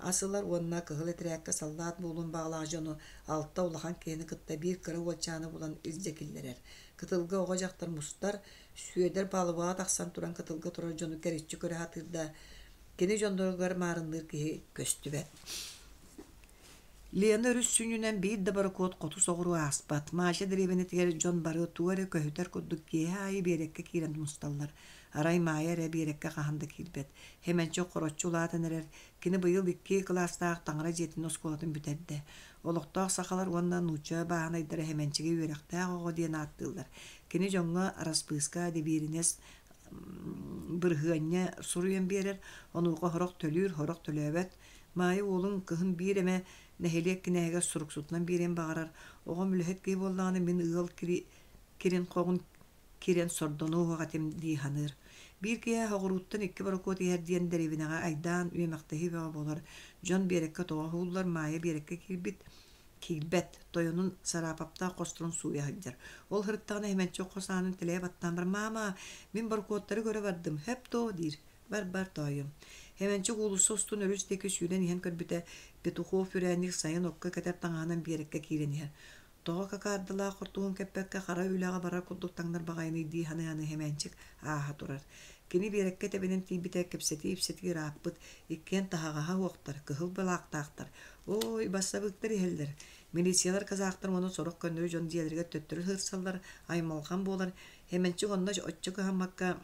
A: ас ылар уонна кыһыл этэрээккэ саллаат буолуон баҕалаах дьону алта улахан киһини кытта биир кыра уолчааны булан илдьэ киллэрэр. Кытылга оҕо-дьахтар мустар, Сүөдэр палубаҕа тахсан туран кытылга турар дьону кэриччи көрө сатыыр да, кини дьонноругар маарынныыр киһи көстүбэт. Лена өрүс сүнньүнэн биир да борокуот хоту соҕуруу ааспат. Маша дэриэбинэтигэр дьон бары тугу эрэ көһүтэр курдук киэһэ аайы биэрэккэ киирэн мусталлар. Арай Маайа эрэ биэрэккэ хаһан да киирбэт. Хэмэнчик хороччу улаатан эрэр. Кини быйыл икки кылаастаах таҥара дьиэтин оскуолатын бүтэрдэ. Олохтоох сахалар уонна нуучча бааһынайдара Хэмэнчиги үөрэхтээх оҕо диэн ааттыыллар. Кини дьоҥҥо араспыыска, дэбиэринэс, бырыһыанньа суруйан биэрэр, онуоха сорох төлүүр, сорох төлөөбөт. Маайа уолун кыһын биир эмэ нэһилиэк кинээһигэр суруксутунан биэриэн баҕарар. Оҕом үлэһит киһи буоллаҕына мин ыал кирин-хоҕун кирэн сордонуо уһуох этим дии саныыр. Биир киэһэ соҕурууттан икки борокуот иһэр диэн дэриэбинэҕэ айдаан, үөмэхтэһии бөҕө буолар. Дьон биэрэккэ тоҕо уһууллар, Маайа биэрэккэ киирбит, киирбэт, тойонун Сараапаптаах хосторун сууйа сылдьар. Ол сырыттаҕына Хэмэнчик хос аанын тэлэйэ баттаан баран «Маама, мин борокуоттары көрө бардым, сөп дуо?» диир. Бар-бар тоойуом. Хэмэнчик уулусса устун өрүс диэки сүүрэн иһэн көрбүтэ, Петухов үрээнньик сайын окко кэтэр таҥаһынан биэрэккэ киирэн иһэр. Тоҕо какаардылаах хортуһун кэппэккэ хара үлэҕэ барар курдук таҥнар баҕайыный дии саныы-саныы Хэмээнчик ааһа турар. Кини биэрэккэ тэбинэн тиийбитэ, кэпсэтии-ипсэтии ырааппыт, иккиэн таһаҕаһа уохтар, кыһыл былаахтаахтар. Ой, бассабыыктар иһэллэр. Милициялар, казахтар уонна сорох көннөрү дьон дьиэлэригэр төттөрү сырсаллар, аймалҕан буолар. Хэмэнчик онно оччо кыһаммакка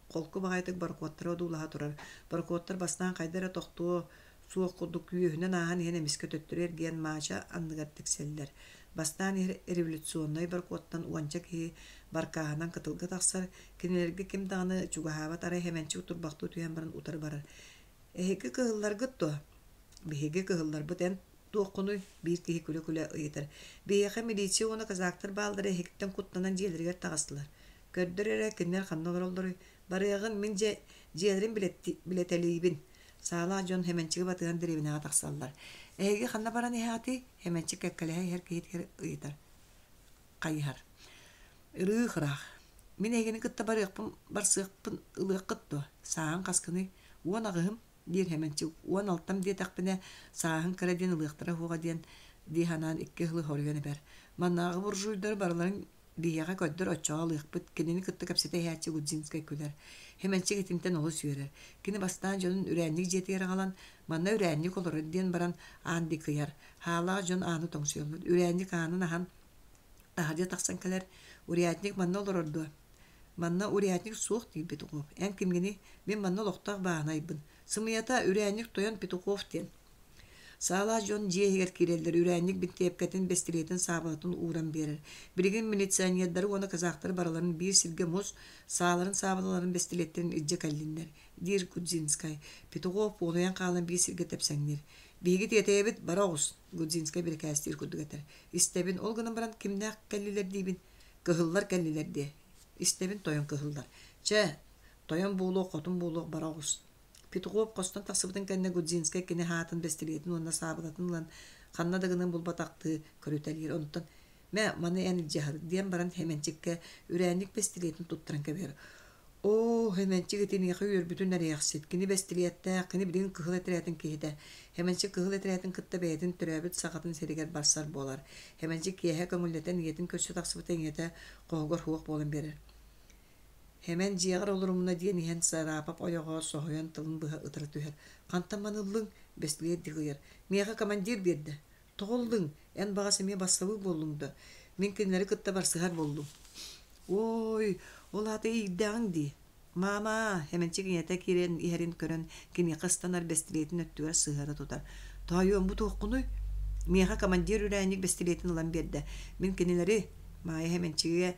A: холку баҕайытык борокуоттары одуулаһа турар. Борокуоттар бастаан хайда эрэ тохтуо суох курдук үөһүнэн ааһан иһэн эмискэ төттөрү эргийэн Маача анныгар тиксэллэр. Бастаан иһэр революционнай борокуоттан уонча киһи баркааһынан кытылга тахсар, кинилэргэ ким даҕаны чугаһаабат арай Хэмэнчик турбахтыы түһэн баран утары барар. «Эһиги кыһылларгыт дуо?» «Биһиги кыһылларбыт эн туоххунуй?» биир киһи күлэ-күлэ ыйытар. «Биһиэхэ милиция уонна казактар бааллара эһигиттэн куттанан дьиэлэригэр таҕыстылар. Көрдөр эрэ, кинилэр ханна олороллоруй? Барыаҕын, мин дьэ дьиэлэрин билэтэлиибин. Саалаах дьон Хэмэнчиги батыһан дэриэбинэҕэ тахсаллар. Эһиги ханна баран иһэҕитий? Хэмэнчик кэккэлэһэ иһэр киһитигэр ыйытар. Хайыһар. Ырыых-ыраах. Мин эһигини кытта барыахпын, барсыахпын ылыаххыт дуо? Сааһын хаскыный? 18-ым, диир Хэмэнчик. 16-м диэтэхпинэ, сааһын кыра диэн ылыахтара суоҕа диэн дии санаан икки сылы хоруйан эбэр. Маннааҕы буржуйдары барыларын Биһиэхэ көрдөр оччоҕо ылыахпыт, кинини кытта кэпсэтэ иһээччи Гудзинскай күлэр. Хэмэнчик итинтэн олус үөрэр. Кини бастаан дьонун үрээнньик дьиэтигэр аҕалан, манна үрээнньик олорор диэн баран аан диэки ыйар. Хаалаах дьон ааны тоҥсуйаллар. Үрээнньик аанын аһан, таһырдьа тахсан кэлэр. Урядник манна олорор дуо? Манна урядник суох диир Петухов. Эн кимҥиний? Мин манна олохтоох бааһынайбын. Сымыйата, үрээнньик тойон Петухов диэн. Саалаах дьон дьиэ иһигэр киирэллэр, үрээнньик бинтиэпкэтин, бэстилиэтин, саабылатын ууран биэрэр. Билигин милиционердары уонна казахтары барыларын биир сиргэ мус, сааларын, саабылаларын, бэстилиэттэрин илдьэ кэллиннэр, диир Гудзинскай. Петухов уолуйан хаалан биир сиргэ тэпсэҥниир. Биһиги тиэтэйэбит, бара оҕус, Гудзинскай бирикээстиир курдук этэр. Истэбин, ол гынан баран кимнээх кэллилэр диибин? Кыһыллар кэллилэр диэ. Истэбин, тойон кыһыллар. Чэ, тойон буолуох, хотун буолуох, бара оҕус. Петухов хостон тахсыбытын кэннэ Гудзинскай кини аатын, бэстилиэтин уонна саабылатын ылан ханна да гынан булбатахтыы көрүтэлиир. Онтон «Мэ, маны эн илдьэ сырыт» диэн баран Хэмэнчиккэ үрээнньик бэстилиэтин туттаран кэбиһэр. Оо, Хэмэнчик итиниэхэ үөрбүтүн эрэйэхсит. Кини бэстилиэттээх, кини билигин кыһыл этэрээтин киһитэ. Хэмэнчик кыһыл этэрээтин кытта бэйэтин төрөөбүт сахатын сиригэр барсар буолар. Хэмэнчик киэһэ көҥүллэтэн ийэтин көрсө тахсыбыта ийэтэ хоһугар суох буолан биэрэр. Хэмэн дьиэҕэр олорумуна диэн иһэн Сараапап ойоҕо соһуйан тылын быһа ытыра түһэр: «Хантан маны ыллыҥ?» Бэстилиэт дьыгыйар: «Миэхэ командир биэрдэ». «Тоҕо ыллыҥ? Эн баҕас эмиэ бассабыык буоллуҥ да? Мин кинилэри кытта барсыһар буоллум». «Уой, ол аата иирдэҕиҥ дии». «Маама!» Хэмэнчик ийэтэ киирэн иһэрин көрөн киниэхэ ыстанар бэстилиэтин өттүгэр сыһыара тутар: «Тоойуом, бу туоххунуй?» «Миэхэ командир үрээнньик бэстилиэтин ылан биэрдэ. Мин кинилэри» Маайа Хэмэнчигэ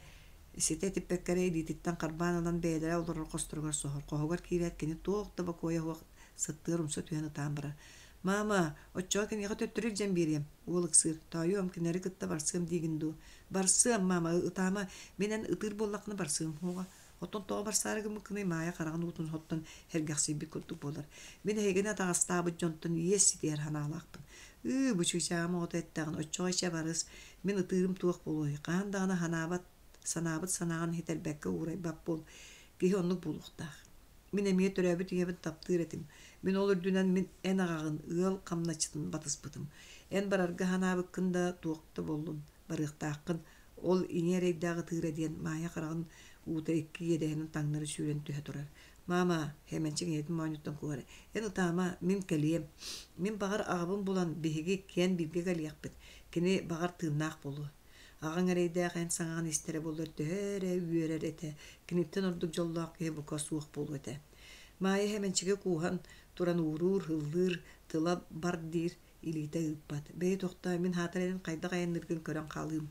A: Ситэ этиппэккэ эрэ илиититтэн харбаан ылан бэйэлэрэ олорор хосторугар соһор. Хоһугар киирээт кини туох да бокуойа суох сыттыар умса түһэн ытаан барар. «Маама, оччоҕо киниэхэ төттөрү илдьэн биэриэм», уол ыксыыр. «Тоойуом, кинилэри кытта барсыам диигин дуу?» «Барсыам, маама, ытаама. Мин эн ытыыр буоллаххына барсыам суоҕа». Оттон тоҕо барсаары гыммыккыный Маайа хараҕын уутун соттон сэргэхсийбит курдук буолар. Мин эһигини атаҕастаабыт дьонтон иэс ситиһэр санаалаахпын. Ыы, бу чыычааҕым оҕото эттэҕин, оччоҕо ичэ барыс, мин ытыырым туох буолуой, хаһан даҕаны санаабат, санаабыт санааҕын иһитэрбэккэ уурайбат буол. Киһи оннук буолуохтаах. Мин эмиэ төрөөбүт ийэбин таптыыр этим. Мин ол үрдүнэн мин эн аҕаҕын, ыал хамначчытын батыспытым. Эн барарга санаабыккын да туох да буоллун, барыахтааххын. Ол ийэ эрэйдээх ытыыра диэн Маайа хараҕын уута икки иэдэһинэн таҥнары сүүрэн түһэ турар. «Маама, Хэмэнчик ийэтин моонньуттан куһар, эн ытаама, мин кэлиэм. Мин баҕар аҕабын булан, биһиги иккиэн бииргэ кэлиэхпит. Кини баҕар тыыннаах буолуо. Аҕаҥ эрэйдээх эн саҥаҕын истэрэ буоллар төһө эрэ үөрэр этэ, киниттэн ордук дьоллоох киһи бука суох буолуо этэ». Маайа Хэмэнчиги кууһан туран ууруур, ыллыыр, тыла бар диир, илиитэ ыыппат. Бэйи тохтоо, мин аһаатар эрэн хайдах айанныыргын көрөн хаалыым.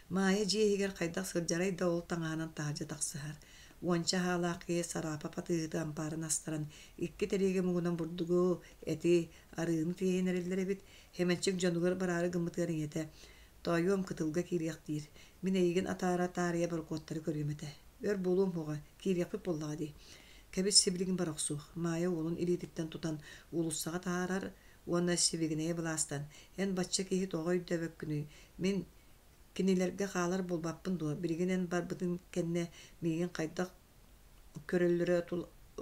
A: Маайа дьиэ иһигэр хайдах сылдьарай да ол таҥаһынан таһырдьа тахсыһар. Уонча аһаалаах киһи Сараапап атыыһыты ампаарын астаран, икки тэриэгэ муҥунан бурдугу, эти, арыыны тиэйэн эрэллэр эбит. Хэмэнчик дьонугар бараары гыммытыгар ийэтэ: «Тоойуом, кытылга киириэх» диир. «Мин эйигин атаара таарыйа борокуоттары көрүөм этэ. Өр буолуом суоҕа, киириэхпит буоллаҕа дии». Кэбис сибилигин бара охсуох. Маайа уолун илиититтэн тутан уулуссаҕа таһаарар уонна сибигинэйэ былаастан: «Эн бачча киһи тоҕо өйдөөбөккүнүй? Мин кинилэргэ хаалар буолбаппын дуо? Билигин эн барбытыҥ кэннэ миигин хайдах көрөллөрө,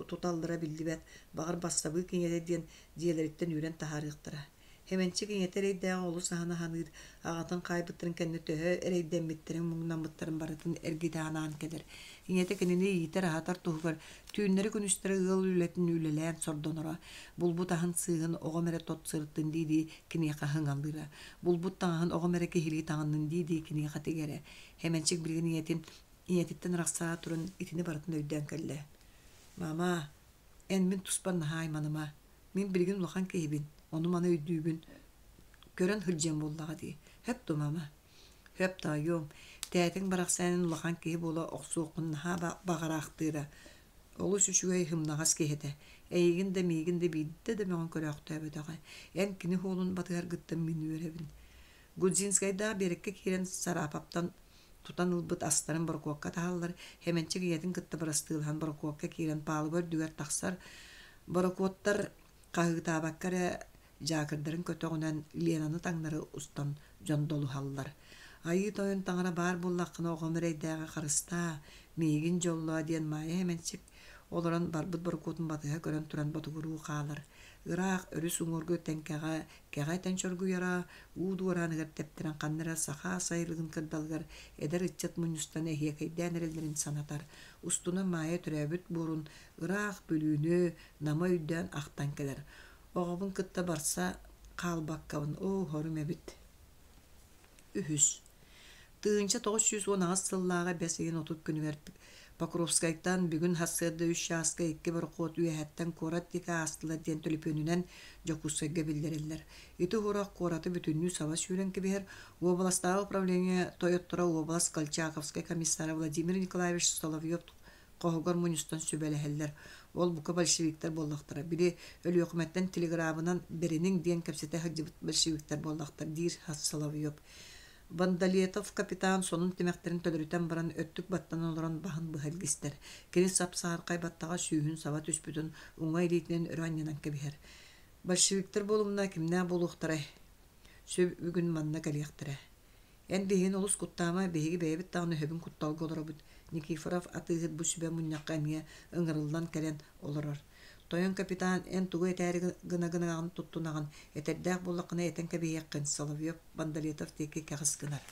A: туталлара биллибэт. Баҕар, бассабыык ийэтэ диэн дьиэлэриттэн үүрэн таһаарыахтара». Хэмэнчик ийэтэ эрэйдээҕи олус аһына саныыр, аҕатын хаайбыттарын кэннэ төһө эрэйдэммиттэрин, муҥнаммыттарын барытын эргитэ анаан кэлэр. Ийэтэ кинини иитэр-аһатар туһугар түүннэри-күнүстэри ыал үлэтин үлэлээн сордоноро. Булбут аһын сыыһын оҕом эрэ тот сырыттын дии-дии киниэхэ ыһыҥалыыра. Булбут таҥаһын оҕом эрэ киһилии таҥыннын дии-дии киниэхэ тигэрэ. Хэмэнчик билигин ийэтин ийэтиттэн арахсаа туран итини барытын өйдөөн кэллэ. «Мама, эн мин туспар наһаа айманыма. Мин билигин улахан киһибин, ону-маны өйдүүбүн. Көрөн сылдьыам буоллаҕа дии. Сөп дуо, мама?» «Сөп тоойуом, тээтэҥ барахсан улахан киһи буола охсуоххун наһаа баҕараахтыыра. Олус үчүгэй сымнаҕас киһи этэ. Эйигин да, миигин да биирдэ да мөҕөн көрөөхтөөбөтөҕө. Эн кини суолун батыһаргыттан мин үөрэбин. Гудзинскайдаах биэрэккэ киирэн Сараапаптан тутан ылбыт астарын борокуокка таһаллар, Хэмэнчик ийэтин кытта бырастыылаһан борокуокка киирэн палуба үрдүгэр тахсар. Борокуоттар хаһыытаабакка эрэ дьаакырдарын көтөҕүнэн Ленаны таҥнары устан дьон долуһаллар. «Айыы Тойон таҥара баар буоллаххына оҕом эрэйдээҕи харыстаа, миигин дьоллоо» диэн Маайа Хэмэнчик олорон барбыт борокуотун батыһа көрөн туран ботугуруу хаалар. Ыраах өрүс уҥуоргу тэҥкэҕэ кэҕэ этэн чоргуйара, уу дуорааныгар тэптэрэн ханна эрэ саха сайылыгын кырдалыгар эдэр ыччат мунньустан эһиэкэйдээн эрэллэрин санатар. Устунан Маайа төрөөбүт буорун ыраах Бүлүүнү, Намы өйдөөн ахтан кэлэр. Оҕобун кытта барса хаалбаккабын, оо, хорум эбит. Үһүс. 1918 сыллааҕы бэс ыйын 30 күнүгэр Покровскайтан бүгүн сарсыарда үс чааска икки борохуот үөһэттэн куорат диэки аастылар диэн төлөпүөнүнэн Дьокуускайга биллэрэллэр. Ити уһурах куораты бүтүннүү саба сүүрэн кэбиһэр. Уобаластааҕы управление тойотторо уобалас Колчаковскай комиссара Владимир Николаевич Соловьев хоһугар мунньустан сүбэлэһэллэр. Ол бука большевиктар буоллахтара. Били Өлүөхүмэттэн телеграмынан бэриниҥ диэн кэпсэтэ сылдьыбыт большевиктар буоллахтар, диир Соловьев. Бондалетов капитан сонун тимэхтэрин төлөрүтэн баран өттүк баттанан олорон баһын быһа илгистэр. Кини сап-саархай баттаҕа сүүһүн саба түспүтүн уҥа илиитинэн өрө анньынан кэбиһэр. Большевиктар буолумна кимнээх буолуохтарай? Сөп бүгүн манна кэлиэхтэрэ. Эн биһигини олус куттаама, биһиги бэйэбит даҕаны өһөбүн кутталга олоробут, Никифоров атыыһыт бу сүбэ мунньахха эмиэ ыҥырыллан кэлэн олорор. Тойон капитан, эн тугу этээри гына-гынаҕын туттунаҕын, этэрдээх буоллаххына этэн кэбиһиэххин, Соловьев Бондалетов диэки кэҕис гынар.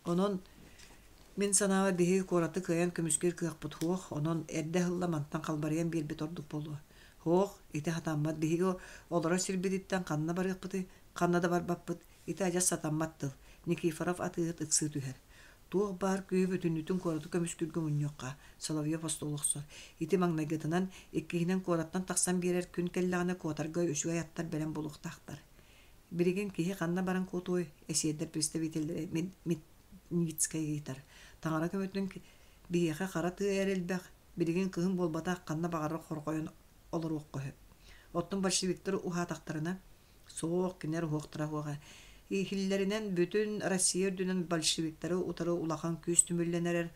A: Онон мин санаабар биһиги куораты кыайан көмүскүүр кыахпыт суох, онон эрдэ ыһылла мантан халбарыйан биэрбит ордук буолуо. Суох, ити хатаммат, биһиги олорор сирбититтэн ханна барыахпытый, ханна да барбаппыт, Ити адьас сатаммат тыл, Никифоров атыыһыт ыксыы түһэр. Туох баар күүһү бүтүннүүтүн куораты көмүскүүргэ мунньуохха, Соловьев остуол охсор. Ити маҥнайгытынан, иккиһинэн куораттан тахсан биэрэр күн кэллэҕинэ куотарга үчүгэй аттар бэлэм буолуохтаахтар. Билигин киһи ханна баран куотуой, эсиэрдэр представителлэрэ Медницкай ыйытар. Таҥара көмөтүнэн биһиэхэ хара тыа эрэ элбэх, билигин кыһын буолбатах ханна баҕарар хорҕойон олоруохха сөп. Оттон большевиктар уһаатахтарына, Суох, кинилэр уһуохтара уһуоҕа. Иһиллэринэн бүтүн Россия үрдүнэн большевиктары утары улахан күүс түмүллэн эрэр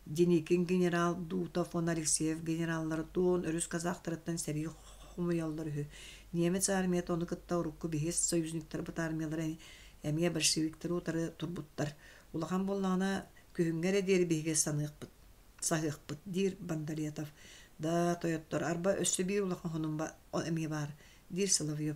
A: Деникин генерал, Дутов уонна Алексеев генераллары туон өрүс казахтарыттан сэрии хомуйаллар үһү. Немец армията ону кытта урукку биһис союзниктарбыт армиялара эмиэ большевиктары утары турбуттар. Улахан буоллаҕына, күһүҥҥэ эрэ диэри биһиги саныахпыт саһыахпыт, диир Бондалетов. Да, тойоттор, арба өссө биир улахан хонум эмиэ баар диир Соловьев.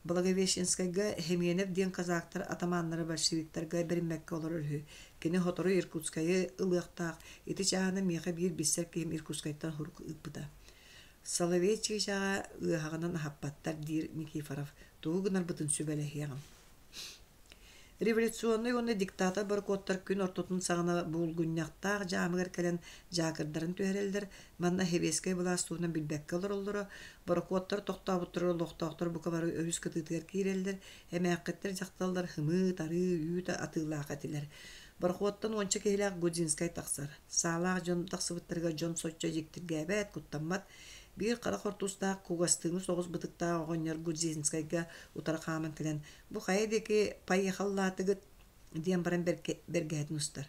A: Благовещенскайга Хеменев диэн казактар атамааннара большевиктарга бэриммэккэ олорор үһү. Кини сотору Иркутскайы ылыахтаах. Ити чааһына миэхэ биир билсэр киһим Иркутскайтан сурук ыыппыта. Соловей чыычааҕа ыаһаҕынан аһаппаттар, диир Никифоров. Тугу гынарбытын сүбэлэһиэҕим. Революционнай уонна диктатор борокуоттар күн ортотун саҕана булгунньахтаах дьаамыгар кэлэн дьаакырдарын түһэрэллэр, манна сэбиэскэй былаас туһунан билбэккэ олороллоро, борокуоттар тохтообуттара олохтоохтор бука бары өрүс кытыытыгар киирэллэр, эмээххиттэр дьахталлар һымыт, арыы, үүт атыылаах этилэр. Борохуоттан уонча киһилээх Гудзинскай тахсар. Саалаах дьон тахсыбыттарыгар дьон соччо дьиктиргээбэт, куттаммат. Биир хара хортуустаах кугастыҥы соҕус бытыктаах оҕонньор Гудзинскайга утары хааман кэлэн Бу хайа диэки поехаллаатыгыт диэн баран бэргэһэтин устар.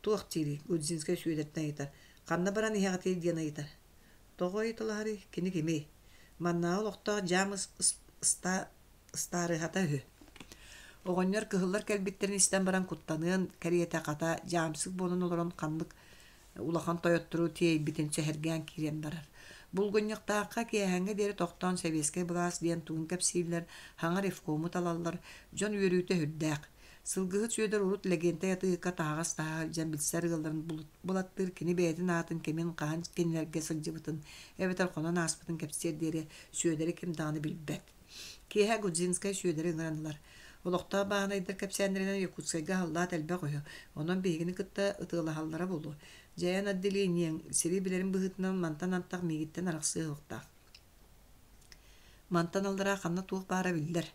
A: Туох диирий? Гудзинскай Сүөдэртэн ыйытар. Ханна баран иһэҕитий диэн ыйытар. Тоҕо ыйыталаһарый? Кини кимий? Маннааҕы олохтоох дьаам ыстаарыһата үһү. Оҕонньор кыһыллар кэлбиттэрин истэн баран куттаныан кэриэтэ хата дьаамсык буолан олорон ханнык улахан тойоттору тиэйбитин сэһэргээн киирэн барар. Булгунньахтаахха киэһээҥҥэ диэри тохтоон сэбиэскэй былаас диэн тугун кэпсииллэр, хаҥа ревкому талаллар, дьон үөрүүтэ сүрдээх. Сылгыһыт Сүөдэр урут Лэгиэнтэй атыыһыкка таһаҕас таһа сылдьан билсэр ыалларын булаттыыр кини бэйэтин аатын кимин хаһан кинилэргэ сылдьыбытын эбэтэр хонон ааспытын кэпсиэр диэри Сүөдэри ким даҕаны билбэт. Киэһэ Гудзинскай Сүөдэри ыҥыран ылар. Олохтоох бааһынайдар кэпсээннэринэн Якутскайга аһыллаат элбэх үһү, онон биһигини кытта ытыалаһаллара буолуо. Дьайан отделениеҥ сири билэрин быһыытынан мантан антах миигиттэн арахсыа суохтаах. Мантан аллараа ханна туох баара биллэр.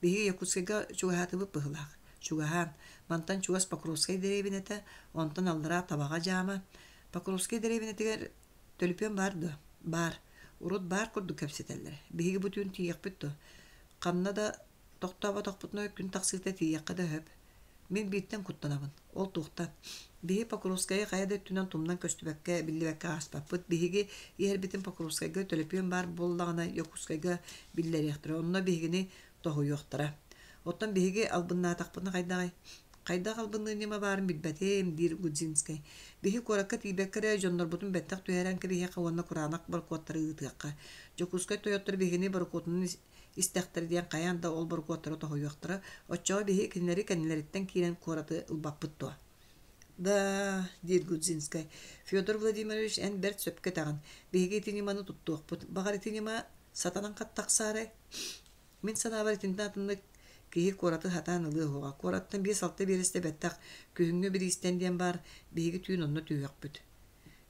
A: Биһиги Якутскайга чугаһаатыбыт быһыылаах. Чугаһаан, мантан чугас Покровскай дэриэбинэтэ, онтон аллараа Табаҕа дьаама. Покровскай дэриэбинэтигэр төлөпүөн баар дуо? Баар. Урут баар курдук кэпсэтэллэр. Биһиги бу түүн тиийиэхпит дуо? Ханна да тохтооботохпутуна күн тахсыыта тиийиэххэ да сөп. Мин бииртэн куттанабын. Ол туохтан? Биһи Покровскайы хайа да өттүнэн тумнан көстүбэккэ, биллибэккэ ааспаппыт. Биһиги иһэрбитин Покровскайга төлөпүөн баар буоллаҕына, Якутскайга биллэриэхтэрэ. Онно биһигини тоһуйуохтара. Оттон биһиги албыннаатахпытына хайдаҕый? Хайдах албынныыр ньыма баарын билбэтим, диир Гудзинскай. Биһи куоракка тиийбэккэ эрэ дьоннорбутун бэттэх түһэрэн кэбиһиэххэ уонна кураанах борокуоттары ыытыахха. Дьокуускай тойоттор биһигини борокуотунан истэхтэрэ диэн хайаан да ол борокуоттары тоһуйуохтара, оччоҕо биһи кинилэри кэннилэриттэн киирэн куораты ылбаппыт дуо? Да, диир Гудзинскай, Федор Владимирович, эн бэрт сөпкө этэҕин. Биһиги ити ньыманы туттуохпут. Баҕар ити ньыма сатанан хат тахсаарай? Мин санаабар итинтэн атыннык киһи куораты сатаан ылыа суоҕа. Куораттан биэс-алта биэрэстэ бэттэх күһүҥҥү бириистэн диэн баар, биһиги түүн онно түһүөхпүт.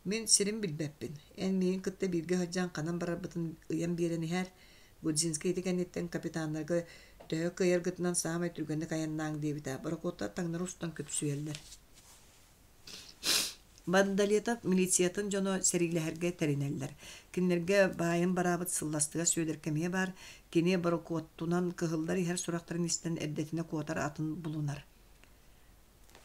A: Мин сирин билбэппин. Эн миигин кытта бииргэ сылдьан ханан барарбытын ыйан биэрэн иһээр. Гудзинскай ити кэнниттэн капитаннарга төһө кыайаргытынан саамай түргэнник айаннааҥ диэбитэ. Борокуоттар таҥнары устан күпсүйэллэр. Бандалетов милициятын дьоно сэриилэһэргэ тэринэллэр. Кинилэргэ баайын бараабыт Сылластыга Сүөдэркэ эмиэ баар. Кини борокуоттунан кыһыллар иһэр сурахтарын истэн эрдэтинэ куотар атын булунар.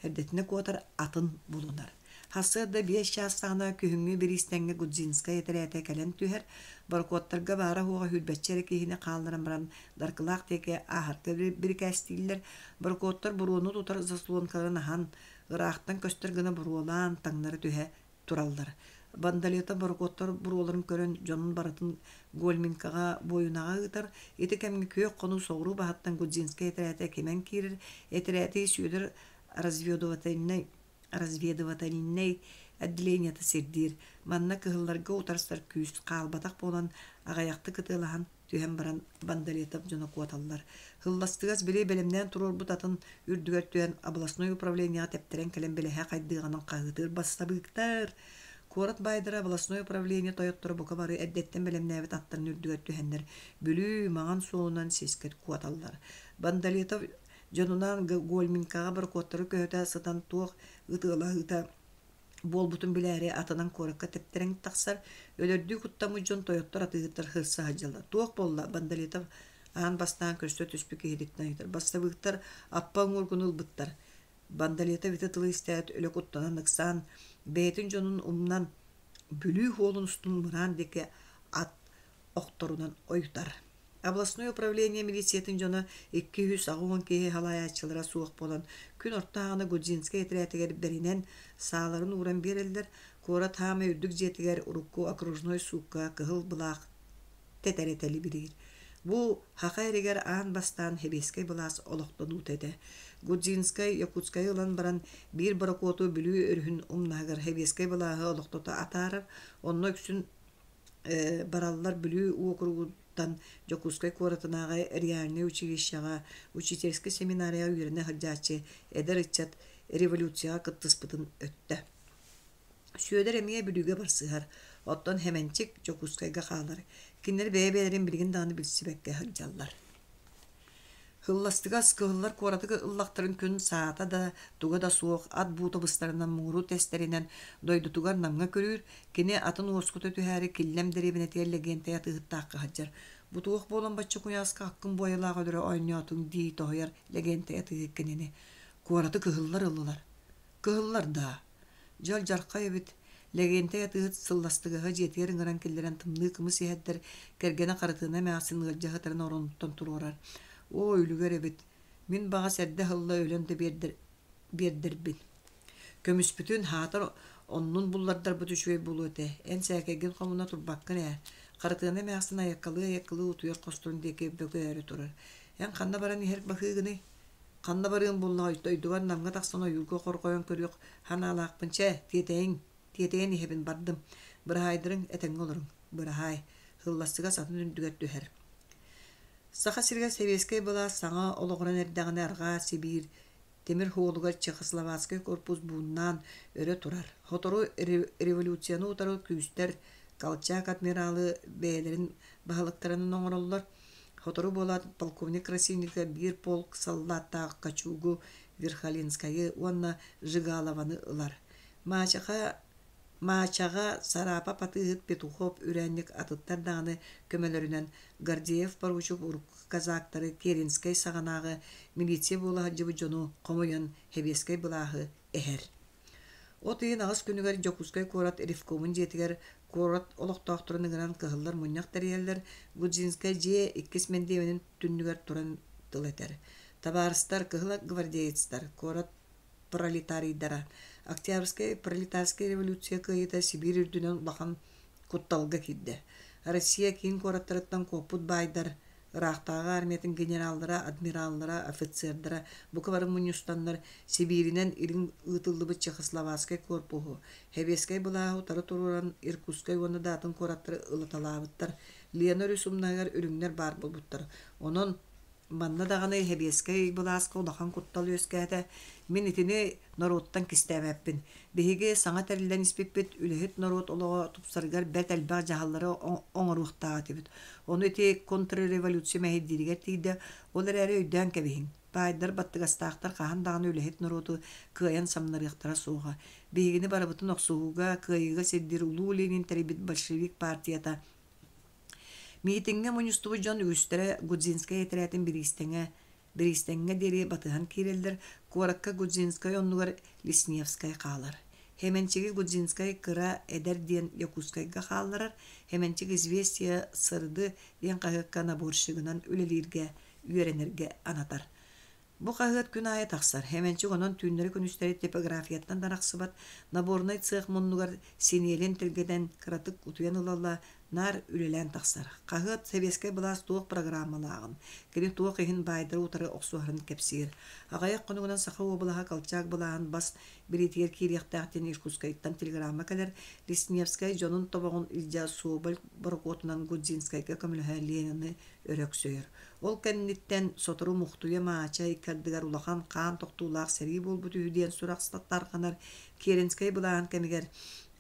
A: Эрдэтинэ куотар атын булунар. Сарсыарда биэс чаас саҕана күһүҥҥү бириистэҥҥэ Гудзинскай этэрээтэ кэлэн түһэр, борокуоттарга баара-суоҕа сүүрбэччэ эрэ киһини хаалларан баран Даркылаах диэки ааһарга бирикээстииллэр. Борокуоттар буруону тутар заслонкаларын аһан, ыраахтан көстөр гына буруолаан таҥнары түһэ тураллар. Бандалета борокуоттар буруоларын көрөн дьонун барытын Гольминкаҕа буойунаҕа ыытар. Ити кэмҥэ күөх хонуу соҕуруу баһыттан Гудзинскай этэрээтэ кимэн киирэр. Этэрээти Сүөдэр разведывательнай разведывательнай отделениета сирдиир. Манна кыһылларга утарсар күүс хаалбатах буолан аҕыйахтык ытыалаһан түһэн баран Бандалетов дьоно куоталлар. Һылластыгас били бэлэмнээн туруорбут атын үрдүгэр түһэн областной управлениеҕа тэптэрэн кэлэн бэлэһэ хайдыаҕынан хаһыытыыр бассабыыктар. Куорат баайдара областной управление тойотторо бука бары эрдэттэн бэлэмнээбит аттарын үрдүгэр түһэннэр Бүлүү Маҥан суолунан сискэ куоталлар. Бандалетов дьонунаан Гольминкаҕа борокуоттары көһүтэ сытан туох ытыалаһыыта буолбутун билээри атынан куоракка тэптэрэн тахсар, өлөрдүү куттаммыт дьон тойоттор атыыһыттар сырса сылдьаллар. Туох буолла? Бандалетов аан бастаан көрсө түспүт киһититтэн ыйытар. Бассабыыктар аппа уҥуоргуну ылбыттар. Бандалетов ити тылы истээт өлө куттанан ыксаан, бэйэтин дьонун умнан, Бүлүү суолун устун мыраан диэки ат охторунан ойутар. Областной управление милициятын дьоно 280 киһи салайааччылара суох буолан, күн орто аҕана Гудзинскай этэрээтигэр бэринэн, сааларын ууран биэрэллэр, куорат хаамай үрдүк дьиэтигэр урукку окружной суукка кыһыл былаах тэтэрэ тэлибириир. Бу Саха эригэр аан бастаан сэбиэскэй былаас олохтонуута этэ. Гудзинскай Якутскайы ылан баран биир борокуоту Бүлүү өрүһүн умнаһыгар сэбиэскэй былааһы олохтото атаарар, онно үксүн бараллар Бүлүү уокуругуттан Дьокуускай куоратынааҕы реальнай училищеҕа, учительскай семинарияҕа үөрэнэ сылдьааччы эдэр ыччат революцияҕа кыттыспытын өттө. Сүөдэр эмиэ Бүлүүгэ барсыһар, оттон Хэмэнчик Дьокуускайга хаалар. Кинилэр бэйэ-бэйэлэрин билигин даҕаны билсибэккэ сылдьаллар. Һылластыгас кыһыллар куораты ыллахтарын күн саата да, туга да суох ат буута быстарынан муҥуру тэстэринэн дойдутугар Намҥа күрүүр, кини атын уоскута түһээри Киллэм дэриэбинэтигэр Лэгиэнтэй атыыһыттаахха сылдьар. Бу туох буолан бачча куйааска аккын буойалаах өлөрө оонньоотуҥ дии тоһуйар Лэгиэнтэй атыыһыт кинини. Куораты кыһыллар ыллылар. Кыһыллар даа? Дьол-дьархай эбит, Лэгиэнтэй атыыһыт Сылластыгаһы дьиэтигэр ыҥыран киллэрэн тымныы кымыс иһэрдэр, кэргэнэ Харытыана эмээхсин ыалдьа сытарын оронуттан туруорар. Оо, үлүгэр эбит, мин баҕас эрдэ ыһылла өлөн да биэрдэр, биэрдэрбин. Көмүспүтүн, хаатар Оннун буллардарбыт үчүгэй буолуо этэ. Эн сээкэйгин хомуна турбаккын ээ. Харытыана эмээхсин айаккалыы-айаккалыы утуйар хосторун диэки бөкөйөөрү турар. Эн ханна баран иһэр баһыыгыный? Ханна барыам буоллаҕай, дойдубар Намҥа тахсан ойуурга хорҕойон көрүөх санаалаахпын. Чэ, тиэтэйиҥ, тиэтэйэн иһэбин, бардым. Быраһаайдарыҥ, этэҥҥэ олоруҥ. Быраһаай. Һылластыгас атын үрдүгэр түһэр. Саха сиригэр сэбиэскэй былаас саҥа олоҕуран эрдэҕинэ Арҕаа Сибиир тимир суолугар Чехословацкай корпус бууннаан өрө турар. Сотору революцияны утары күүстэр Колчак адмиралы бэйэлэрин баһылыктарынан оҥороллор. Сотору буолаат полковник Красильников биир полк саллааттаах Качугу, Верхоленскайы уонна Жигалованы ылар. Маачаха Маачаҕа Сараапап атыыһыт Петухов үрээнньик атыттар даҕаны көмөлөрүнэн Гордеев поручик урукку казактары Керенскэй саҕанааҕы милиция буола сылдьыбыт дьону хомуйан сэбиэскэй былааһы эһэр. От ыйын аҕыс күнүгэр Дьокуускай куорат ревкомун дьиэтигэр куорат олохтоохторун ыҥыран кыһыллар мунньах тэрийэллэр, Гудзинскай дьиэ иккис мэндиэмэнин түннүгэр туран тыл этэр. Табаарыстар, кыһыл гвардеецтар, куорат пролетарийдара. Октябрьскай пролетарскай революция кыайыыта Сибиир үрдүнэн улахан кутталга киирдэ. Россия киин куораттарыттан куоппут баайдар, ыраахтааҕы армиятын генераллара, адмираллара, офицердара бука бары мунньустаннар Сибииринэн илин ыытыллыбыт Чехословацкай корпуһу, Сэбиэскэй былааһы утары туруоран Иркутскай уонна да атын куораттары ылаталаабыттар. Лена өрүс умнаһыгар үрүҥнэр баар буолбуттар. Онон Манна даҕаны сэбиэскэй былааска улахан куттал үөскээтэ. Мин итини норуоттан кистээбэппин. Биһиги саҥа тэриллэн испиппит, үлэһит норуот олоҕо тупсарыгар бэрт элбэх дьаһаллары оҥоруохтаах этибит. Ону ити контрреволюция мэһэйдииригэр тиийдэ. Ол эрээри өйдөөн кэбиһиҥ, баайдар баттыгастаахтар хаһан даҕаны үлэһит норуоту кыайан самнарыахтара суоҕа. Биһигини барыбытын охсуһууга, кыайыыга сирдиир улуу Ленин тэрийбит большевик партията Миитиҥҥэ мунньустубут дьон үгүстэрэ Гудзинскай этэрээтин бириистэҥэ бириистэҥҥэ диэри батыһан киирэллэр, куоракка Гудзинскай оннугар Лесневскай хаалар. Хэмэнчиги Гудзинскай кыра эдэр диэн Якутскайга хаалларар, Хэмэнчик «Известия сырды» диэн хаһыакка наборщигынан үлэлииргэ, үөрэнэргэ анатар. Бу хаһыат күн аайы тахсар, Хэмэнчик онон түүннэри-күнүстэри типографияттан да арахсыбат, наборнай цех муннугар синиэлин тэлгэтэн, кыратык утуйан ыла-ыла, наар үлэлээн тахсар. Хаһыат сэбиэскэй былаас туох программалааҕын, кини туох иһин баайдары утары охсуһарын кэпсиир. Аҕыйах хонугунан Саха уобалаһа Колчак былааһын бас билиитигэр киириэхтээх диэн Иркутскайтан телеграмма кэлэр, Лесневскэй дьонун тобоҕун илдьэ Соболь борокуотунан Гудзинскайга көмөлөһө Ленины өрө өксөйөр. Ол кэнниттэн сотору Мухтуйа Маача икки ардыгар улахан хаан тохтуулаах сэрии буолбут үһү диэн сурах тарҕанар. Керенскэй былааһын кэмигэр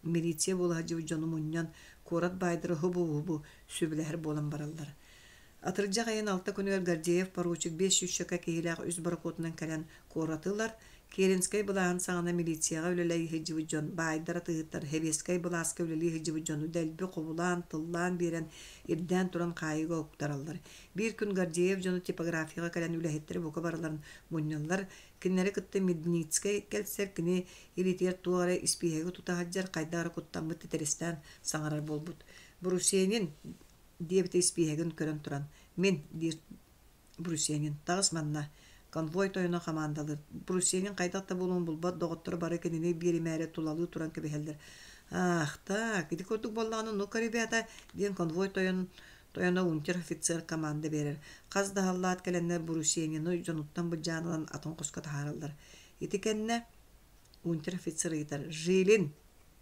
A: милиция буола сылдьыбыт дьону мунньан, куорат баайдара һубу-һубу сүбэлэһэр буолан бараллар. Атырдьах ыйын алта күнүгэр Гордеев поручик биэс сүүсчэкэ киһилээх үс борокуотунан кэлэн куораты ылар, Керенскэй былааһын саҕана милицияҕа үлэлии сылдьыбыт дьон, баайдар атыыһыттар сэбиэскэй былааска үлэлии сылдьыбыт дьону дэлби хобулаан, тыллаан биэрэн, ирдээн туран хаайыыга уктараллар. Биир күн Гордеев дьону типографияҕа кэлэн үлэһиттэри бука барыларын мунньаллар, кинилэри кытта Медницкэй кэлсэр, кини илиитигэр туох эрэ испииһэги тута сылдьар, хайдах эрэ куттаммыт титирэстээн саҥарар буолбут. «Брусенин!» диэбитэ испииһэгин көрөн туран. «Мин!» диир Брусенин, таҕыс манна. Конвой тойоно хамаандалыыр. Брусенин хайдах да буолуон булбат, доҕотторо бары кинини биэримээри тулалыы туран кэбиһэллэр. Ах, так, ити курдук буоллаҕына, ну-ка, ребята, диэн конвой тойон тойоно унтер-офицер команда биэрэр. Хас да халлаат кэлэннэр Брусенины дьонуттан былдьаан ылан атын хоско таһаараллар. Ити кэннэ унтер-офицер ыйытар: «Жилин!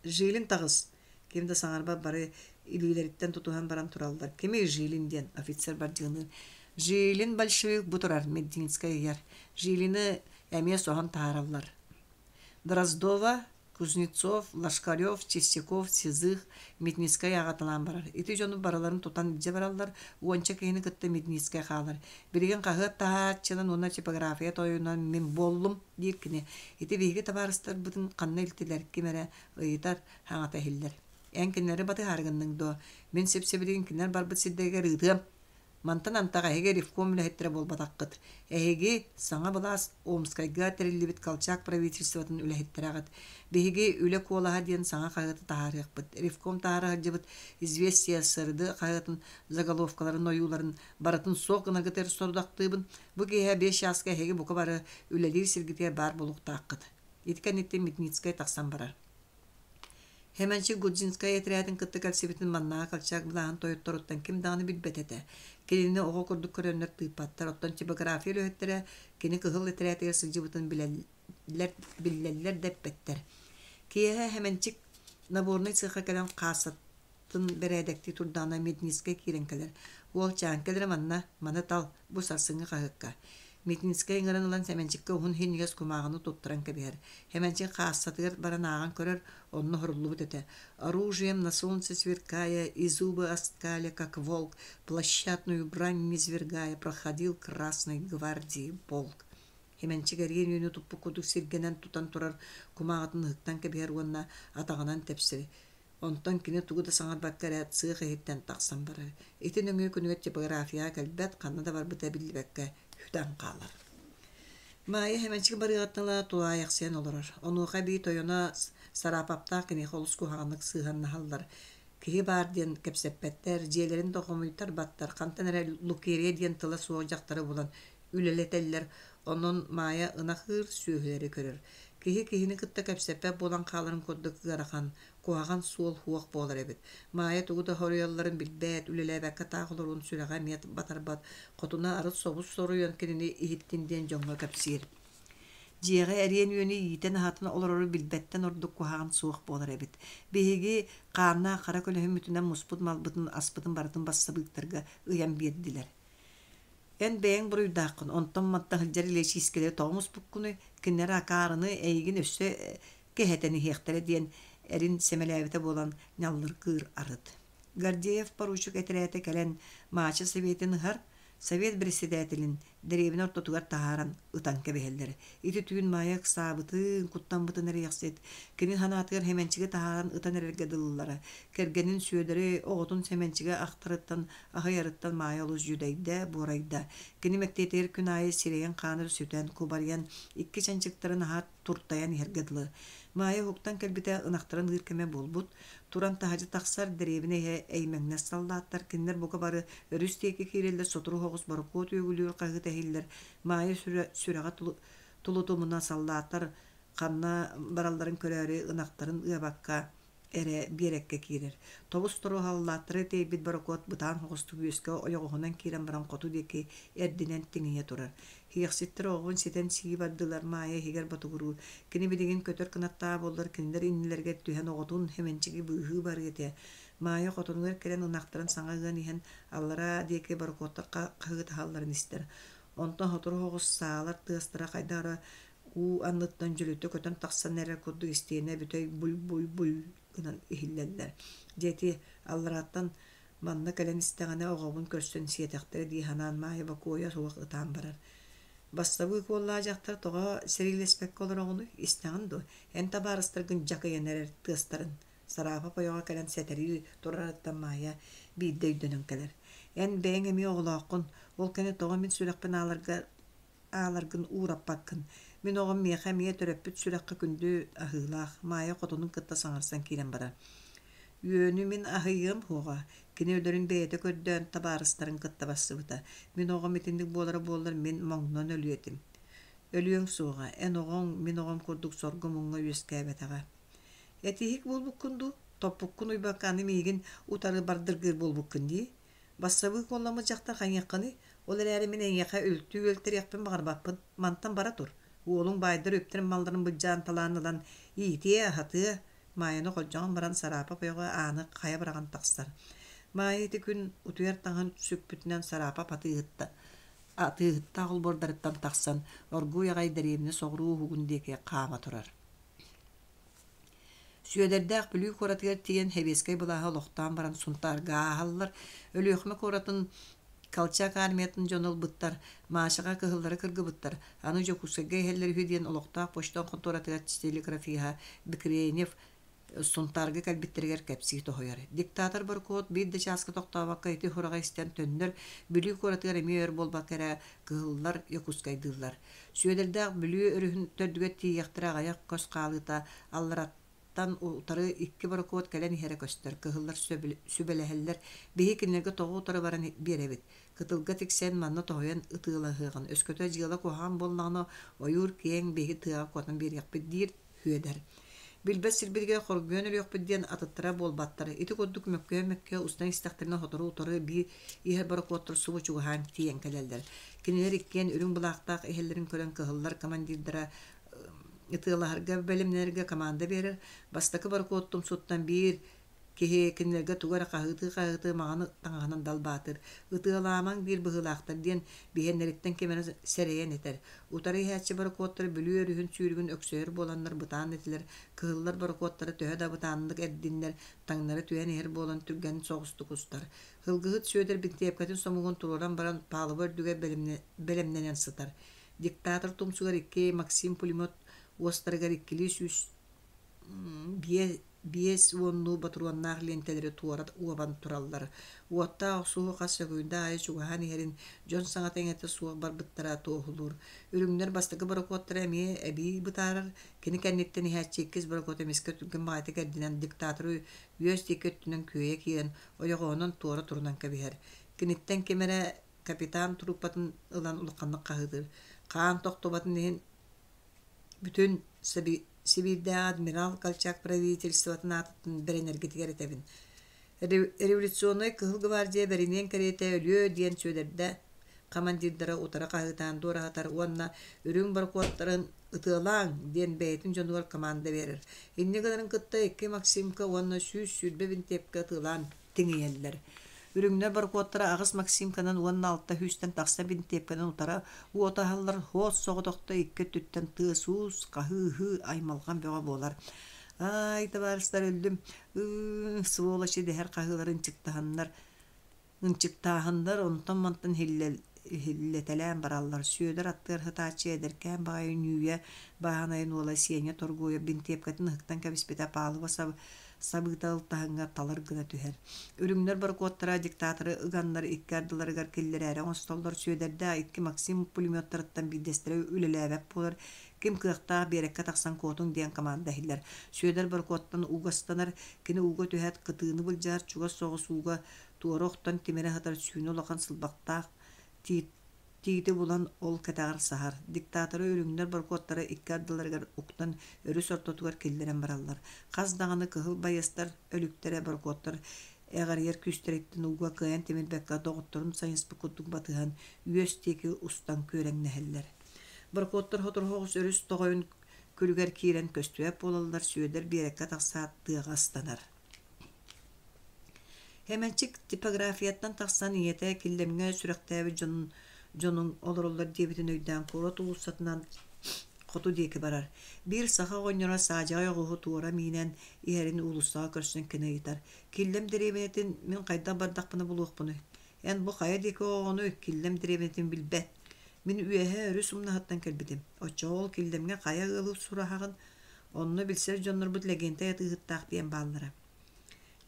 A: Жилин таҕыс!» Ким да саҥарбат бары илиилэриттэн тутуһан баран тураллар. Кимий Жилин диэн офицер бардьыгыныыр. Жилин большевик бу турар, Мединскэй ыйар. Жилины эмиэ соһон таһаараллар. Дроздова, Кузнецов, Лошкарев, Чистяков, Сизых, Медницкэй аҕаталаан барар. Ити дьону барыларын тутан илдьэ бараллар, уонча киһини кытта Медницкэй хаалар. Билигин хаһыат таһааччынан уонна типография тойонунан мин буоллум, диир кини. Ити биһиги табаарыстарбытын ханна илтилэр, ким эрэ ыйытар, хаҥата иһиллэр. Эн кинилэри батыһаары гынныҥ дуо? Мин сип-сибилигин кинилэр барбыт сирдэригэр ыытыам. Мантан антах эһиги ревком үлэһиттэрэ буолбатаххыт. Эһиги саҥа былаас Омскайга тэриллибит Колчак правительствотын үлэһиттэрэҕит. Биһиги Үлэ куолаһа диэн саҥа хаһыаты таһаарыахпыт. Ревком таһаара сылдьыбыт «Известия сырды» хаһыатын заголовкаларын ойууларын барытын суох гынаргытыгар сорудахтыыбын. Бу киэһэ биэс чааска эһиги бука бары үлэлиир сиргитигэр баар буолуохтааххыт. Ити кэнниттэн Медницкэй тахсан барар. Хэмэнчик Гудзинскай этэрээтин кытта кэлсибитин маннааҕы Колчак былааһын тойотторуттан ким даҕаны билбэт этэ. Кинини оҕо курдук көрөннөр тыыппаттар, оттон типография үлэһиттэрэ кини кыһыл этэрээтигэр сылдьыбытын билэллэр, биллэллэр да эппэттэр. Киэһэ Хэмэнчик наборнай сыахха кэлэн хаассатын бэрээдэктии турдаҕына Медницкэй киирэн кэлэр. Уолчаан кэлэрэ манна, маны тал, бу сарсыҥҥы хаһыакка. Митинскэй ыҥыран ылан Сэмэнчиккэ уһун иһинньигэс кумааҕыны туттаран кэбиһэр. Сэмэнчик хаассатыгар баран ааҕан көрөр, онно уһуруллубут этэ: «Оружием на солнце сверкая и зубы оскаля, как волк, площадную брань низвергая, проходил Красной гвардии полк». Сэмэнчик эриэн үөнү туппут курдук сиргэнэн тутан турар кумааҕытын ыһыктан кэбиһэр уонна атаҕынан тэпсэр. Онтон кини тугу да саҥарбакка эрэ сыах иһиттэн тахсан барар. Ити нөҥүө күнүгэр типографияҕа кэлбэт, ханна да барбыта биллибэккэ сүтэн хаалар. Маайа Хэмэнчик барыаҕыттан ыла тулаайахсыйан олорор. Онуоха эбии тойоно Сараапаптаах киниэхэ олус куһаҕаннык сыһыаннаһаллар. Киһи баар диэн кэпсэппэттэр, дьиэлэрин да хомуйтарбаттар, хантан эрэ Лукерия диэн тыла суох дьахтары булан үлэлэтэллэр, онон Маайа ынах ыыр, сүөһүлэри көрөр. Киһи киһини кытта кэпсэппэт буолан хааларын курдук ыарахан, куһаҕан суол суох буолар эбит. Маайа тугу да хоруйалларын билбэт, үлэлээбэккэ таах олоруон сүрэҕэ эмиэ батарбат, хотуна арыт собус соруйан кинини иһиттин диэн дьоҥҥо кэпсиир. Дьиэҕэ эриэн үөнү иитэн-аһатан олорору билбэттэн ордук куһаҕан суох буолар эбит. Биһиги хааннаах хара көлөһүммүтүнэн муспут малбытын, аспытын барытын бассабыыктарга ыйан биэрдилэр. Эн бэйэҥ буруйдааххын, онтон манта сылдьар илиэчиискэлэри тоҕо муспуккунуй, кинилэр акаарыны эйигин өссө кэһэтэн иһиэхтэрэ диэн эрин сэмэлээбитэ буолан ньаллыргыыр арыт. Гордеев поручик этэрээтэ кэлэн Маача сэбиэтин ыһар, совет председателин дэриэбинэ ортотугар таһааран ытан кэбиһэллэр. Ити түүн Маайа ыксаабытын, куттаммытын эрэйэхсит. Кини санаатыгар Сэмэнчиги таһааран ытан эрэргэ дылылара. Кэргэнин Сүөдэри, оҕотун Сэмэнчиги ахтарыттан, аһыйарыттан Маайа олус дьүдэйдэ, буорайда. Кини мэктиэтигэр күн аайы сирэйин хаана сүтэн, кубарыйан, икки чанчыктарын аһа туртайан иһэргэ дылы. Маайа уһуктан кэлбитэ ынахтарын ыыр кэмэ буолбут. Туран таһырдьа тахсар, дэриэбинэ иһэ эймэҥнэс саллааттар, кинилэр бука бары өрүс диэки киирэллэр, сотору соҕус борокуот үөгүлүүр хаһыыта иһиллэр. Маайа сүрэҕэ тулутумуна саллааттар ханна баралларын көрөөрү ынахтарын ыабакка эрэ биэрэккэ киирэр. Тобус-тору халлааттары тиэйбит борокуот бытаан соҕустук үөскэ ойоҕоһунан киирэн баран хоту диэки эрдинэн тиҥийэ турар. Иэхситтэр оҕоҕун ситэн сии бардылар, Маайа иһигэр ботугуруур. Кини билигин көтөр кынаттаах буоллар кинилэр иннилэригэр түһэн оҕотун Хэмэнчиги быыһыы барыа этэ. Маайа хотонугар кэлэн ынахтарын саҥа ыан иһэн аллараа диэки борокуоттар хаһыытаһалларын истэр. Онтон сотору соҕус саалар тыастара хайдах эрэ уу анныттан дьөлүтэ көтөн тахсан эрэр курдук истиэнэ бүтэй буй-буй-буй гынан иһиллэллэр. Дьэ ити алларааттан манна кэлэн истэҕинэ оҕобун көрсөн сиэтэхтэрэ дии санаан Маайа бокуойа суох ытаан барар. Бассабыык уоллаах дьахтар тоҕо сэриилэспэккэ олороҕунуй, истэҕин дуо, эн табаарыстаргын дьакыйан эрэр тыастарын Сараапап ойоҕо кэлэн сэтэрии турарыттан Маайа биирдэ өйдөнөн кэлэр. Эн бэйэҥ эмиэ оҕолооххун, ол кэннэ тоҕо мин сүрэхпин ааларга ааларгын уураппаккын. Мин оҕом миэхэ эмиэ төрөппүт сүрэххэ күндү аһыылаах, Маайа хотунун кытта саҥарсан киирэн барар. Үөнү мин аһыйыам суоҕа, кини өлөрүн бэйэтэ көрдөөн табаарыстарын кытта барсыбыта. Мин оҕом итинник буолара буоллар мин моҥнон өлүө этим. Өлүөҥ суоҕа, эн оҕоҥ мин оҕом курдук сорго-муҥҥа үөскээбэтэҕэ. Этиһик буолбуккун дуу, топпуккун уйбакка аны миигин утары бардыргыыр буолбуккун дии. Бассабыык уолламмыт дьахтар хайыаххыный? Ол эрээри мин эйиэхэ үлтү үөлтэриэхпин баҕарбаппын. Мантан бара тур. Уолуҥ баайдар үптэрин-малларын былдьаан талаан ылан иитиэ, аһатыа. Маайаны холдьоҕон баран Сараапап ойоҕо ааны хайа быраҕан тахсар. Маайа ити күн утуйар таҥаһын сүкпүтүнэн Сараапап атыыһытта атыыһыттаах олбуордарыттан тахсан оргууй аҕай дэриэбинэ соҕуруу уһугун диэки хаама турар. Сүөдэрдээх Бүлүү куоратыгар тиийэн сэбиэскэй былааһы олохтоон баран Сунтаарга ааһаллар. Өлүөхүмэ куоратын Колчак армиятын дьоно ылбыттар, Машаҕа кыһыллары кыргыбыттар, аны Дьокуускайга иһэллэр үһү диэн олохтоох почта хонтуоратыгар телеграфиһа Бекренев Сунтаарга кэлбиттэригэр кэпсии тоһуйар. Диктатор борокуот биир да чааска тохтообокко ити сураҕы истэн төннөр, Бүлүү куоратыгар эмиэ өр буолбакка эрэ кыһыллар Якутскайдыыллар. Сүөдэрдээх Бүлүү өрүһүн төрдүгэр тиийиэхтэрэ аҕыйах көс хаалыыта аллараттан утары икки борокуот кэлэн иһэрэ көстөр. Кыһыллар сүбэлэһэллэр, биһи кинилэргэ тоҕо утары баран биэрэбит. Кытылга тиксэн манна тоһуйан ытыалаһыаҕын, өскөтө дьыала куһаҕан буоллаҕына ойуур киэҥ биһи тыаҕа куотан биэриэхпит диир Сүөдэр. Билбэт сирбитигэр хоргуйан өлүөхпүт диэн атыттара буолбаттар. Ити курдук мөккүһэ-мөккүһэ устан истэхтэринэ сотору утары биир иһэр борокуоттар субу чугаһаан тиийэн кэлэллэр. Кинилэр иккиэн үрүҥ былаахтаах иһэллэрин көрөн кыһыллар командирдара ытыалаһарга бэлэмнэнэргэ команда биэрэр. Бастакы борокуот тумсуттан биир Киһи кинилэргэ тугу эрэ хаһыытыы-хаһыытыы маҥан таҥаһынан далбаатыыр, ытыалаамаҥ диир быһыылаахтар диэн биһиэннэриттэн ким эрэ сэрэйэн этэр. Утары иһээччи борокуоттар Бүлүү өрүһүн сүүрүгүн өксөйөр буоланнар бытаан этилэр, кыһыллар борокуоттара төһө да бытааннык эрдиннэр, таҥнары түһэн иһэр буолан түргэн соҕустук устар. Һылгыһыт Сүөдэр бинтиэпкэтин сомугун туруоран баран палуба үрдүгэр бэлэмнэнэн сытар. Диктатор тумсугар икки Максим пулемет уостарыгар иккилии 150 ботуруоннаах лиэнтэлэри туора уобан тураллар. Уоттаах охсуһуу хас сөкүүндэ аайы чугаһаан иһэрин дьон саҥата-иҥэтэ суох барбыттара туоһулуур. Үрүҥнэр бастакы борокуоттара эмиэ эбии бытаарар, кини кэнниттэн иһээччи иккис борокуот эмискэ түргэн баҕайытык эрдинэн диктаторы үөс диэки өттүнэн күөйэ киирэн, ойоҕоһунан туора турунан кэбиһэр. Киниттэн ким эрэ капитан труппатын ылан улаханнык хаһыытыыр: «Хаан тохтубатын иһин Бүтүн Сибиирдээҕи адмирал Колчак правительствотын аатыттан бэринэргитигэр этэбин. Революционнай Кыһыл гвардия бэриниэн кэриэтэ өлүө диэн Сүөдэрдэ командирдара утары хаһыытаан дуораһытар уонна үрүҥ борокуоттарын ытыалааҥ диэн бэйэтин дьонугар команда биэрэр. Инньэ гынарын кытта икки Максимка уонна 120 бинтиэпкэ ытыалаан тиҥийэллэр. Үрүҥнэр борокуоттара аҕыс Максимканан уонна алта сүүстэн тахса бинтиэпкэнэн утара уоту аһаллар, хоос соҕотохто икки өттүттэн тыас-уус, хаһыы-ыһыы, аймалҕан бөҕө буолар. «Аай, табаарыстар, өллүм, ыы, сволочи!» дэһэр хаһыылар ынчыктаһаннар Ынчыктааһыннар онтон-мантан иһиллэтэлээн бараллар. Сүөдэр аттыгар сытааччы эдэркээн баҕайы Ньүүйэ бааһынайын уола Сеня Торгуйап бинтиэпкэтин ыһыктан кэбиспитэ палуба сабыыта ылтаһыҥҥа талыр гына түһэр. Үрүҥнэр борокуоттара диктаторы ыганнар икки ардыларыгар киллэрээри оҥостоллор. Сүөдэрдээх икки Максим пулеметтарыттан биирдэстэрэ үлэлээбэт буолар, ким кыахтаах биэрэккэ тахсан куотуҥ диэн команда иһиллэр. Сүөдэр борокуоттан ууга ыстанар, кини ууга түһээт кытыыны былдьаһар, чугас соҕус ууга туора охтон тимирэ сытар сүүнэ улахан сылбахтаах тиити булан ол кэтэҕэр саһар. Диктаторы үрүҥнэр борокуоттара икки ардыларыгар уктан өрүс ортотугар киллэрэн бараллар. Хас даҕаны кыһыл байыастар өлүктэрэ борокуоттар эҕэрийэр күүстэриттэн ууга кыайан тимирбэккэ доҕотторун сайыспыт курдук батыһан үөс диэки устан күөрэҥнэһэллэр. Борокуоттар сотору соҕус өрүс тоҕойун күлүгэр киирэн көстүбэт буолаллар, Сүөдэр биэрэккэ тахсаат тыаҕа ыстанар. Эмэнчик типографияттан тахсан ийэтэ Киллэмҥэ сүрэхтээбит дьонун дьонуҥ олороллор диэбитин өйдөөн куорат уулуссатынан хоту диэки барар. Биир саха оҕонньоро саадьаҕай оҕуһу туора миинэн иһэрин уулуссаҕа көрсөн кини ыйытар: «Киллэм дэриэбинэтин мин хайдах бардахпына булуохпунуй? Эн бу хайа диэки оҕону Киллэм дэриэбинэтин билбэт. Мин үөһээ өрүс умнаһыттан кэлбитим. Оччоҕо ол Киллэмҥэ хайа ыалы сураһаҕын? Онно билсэр дьоннорбут Лэгиэнтэй атыыһыттаах диэн бааллара.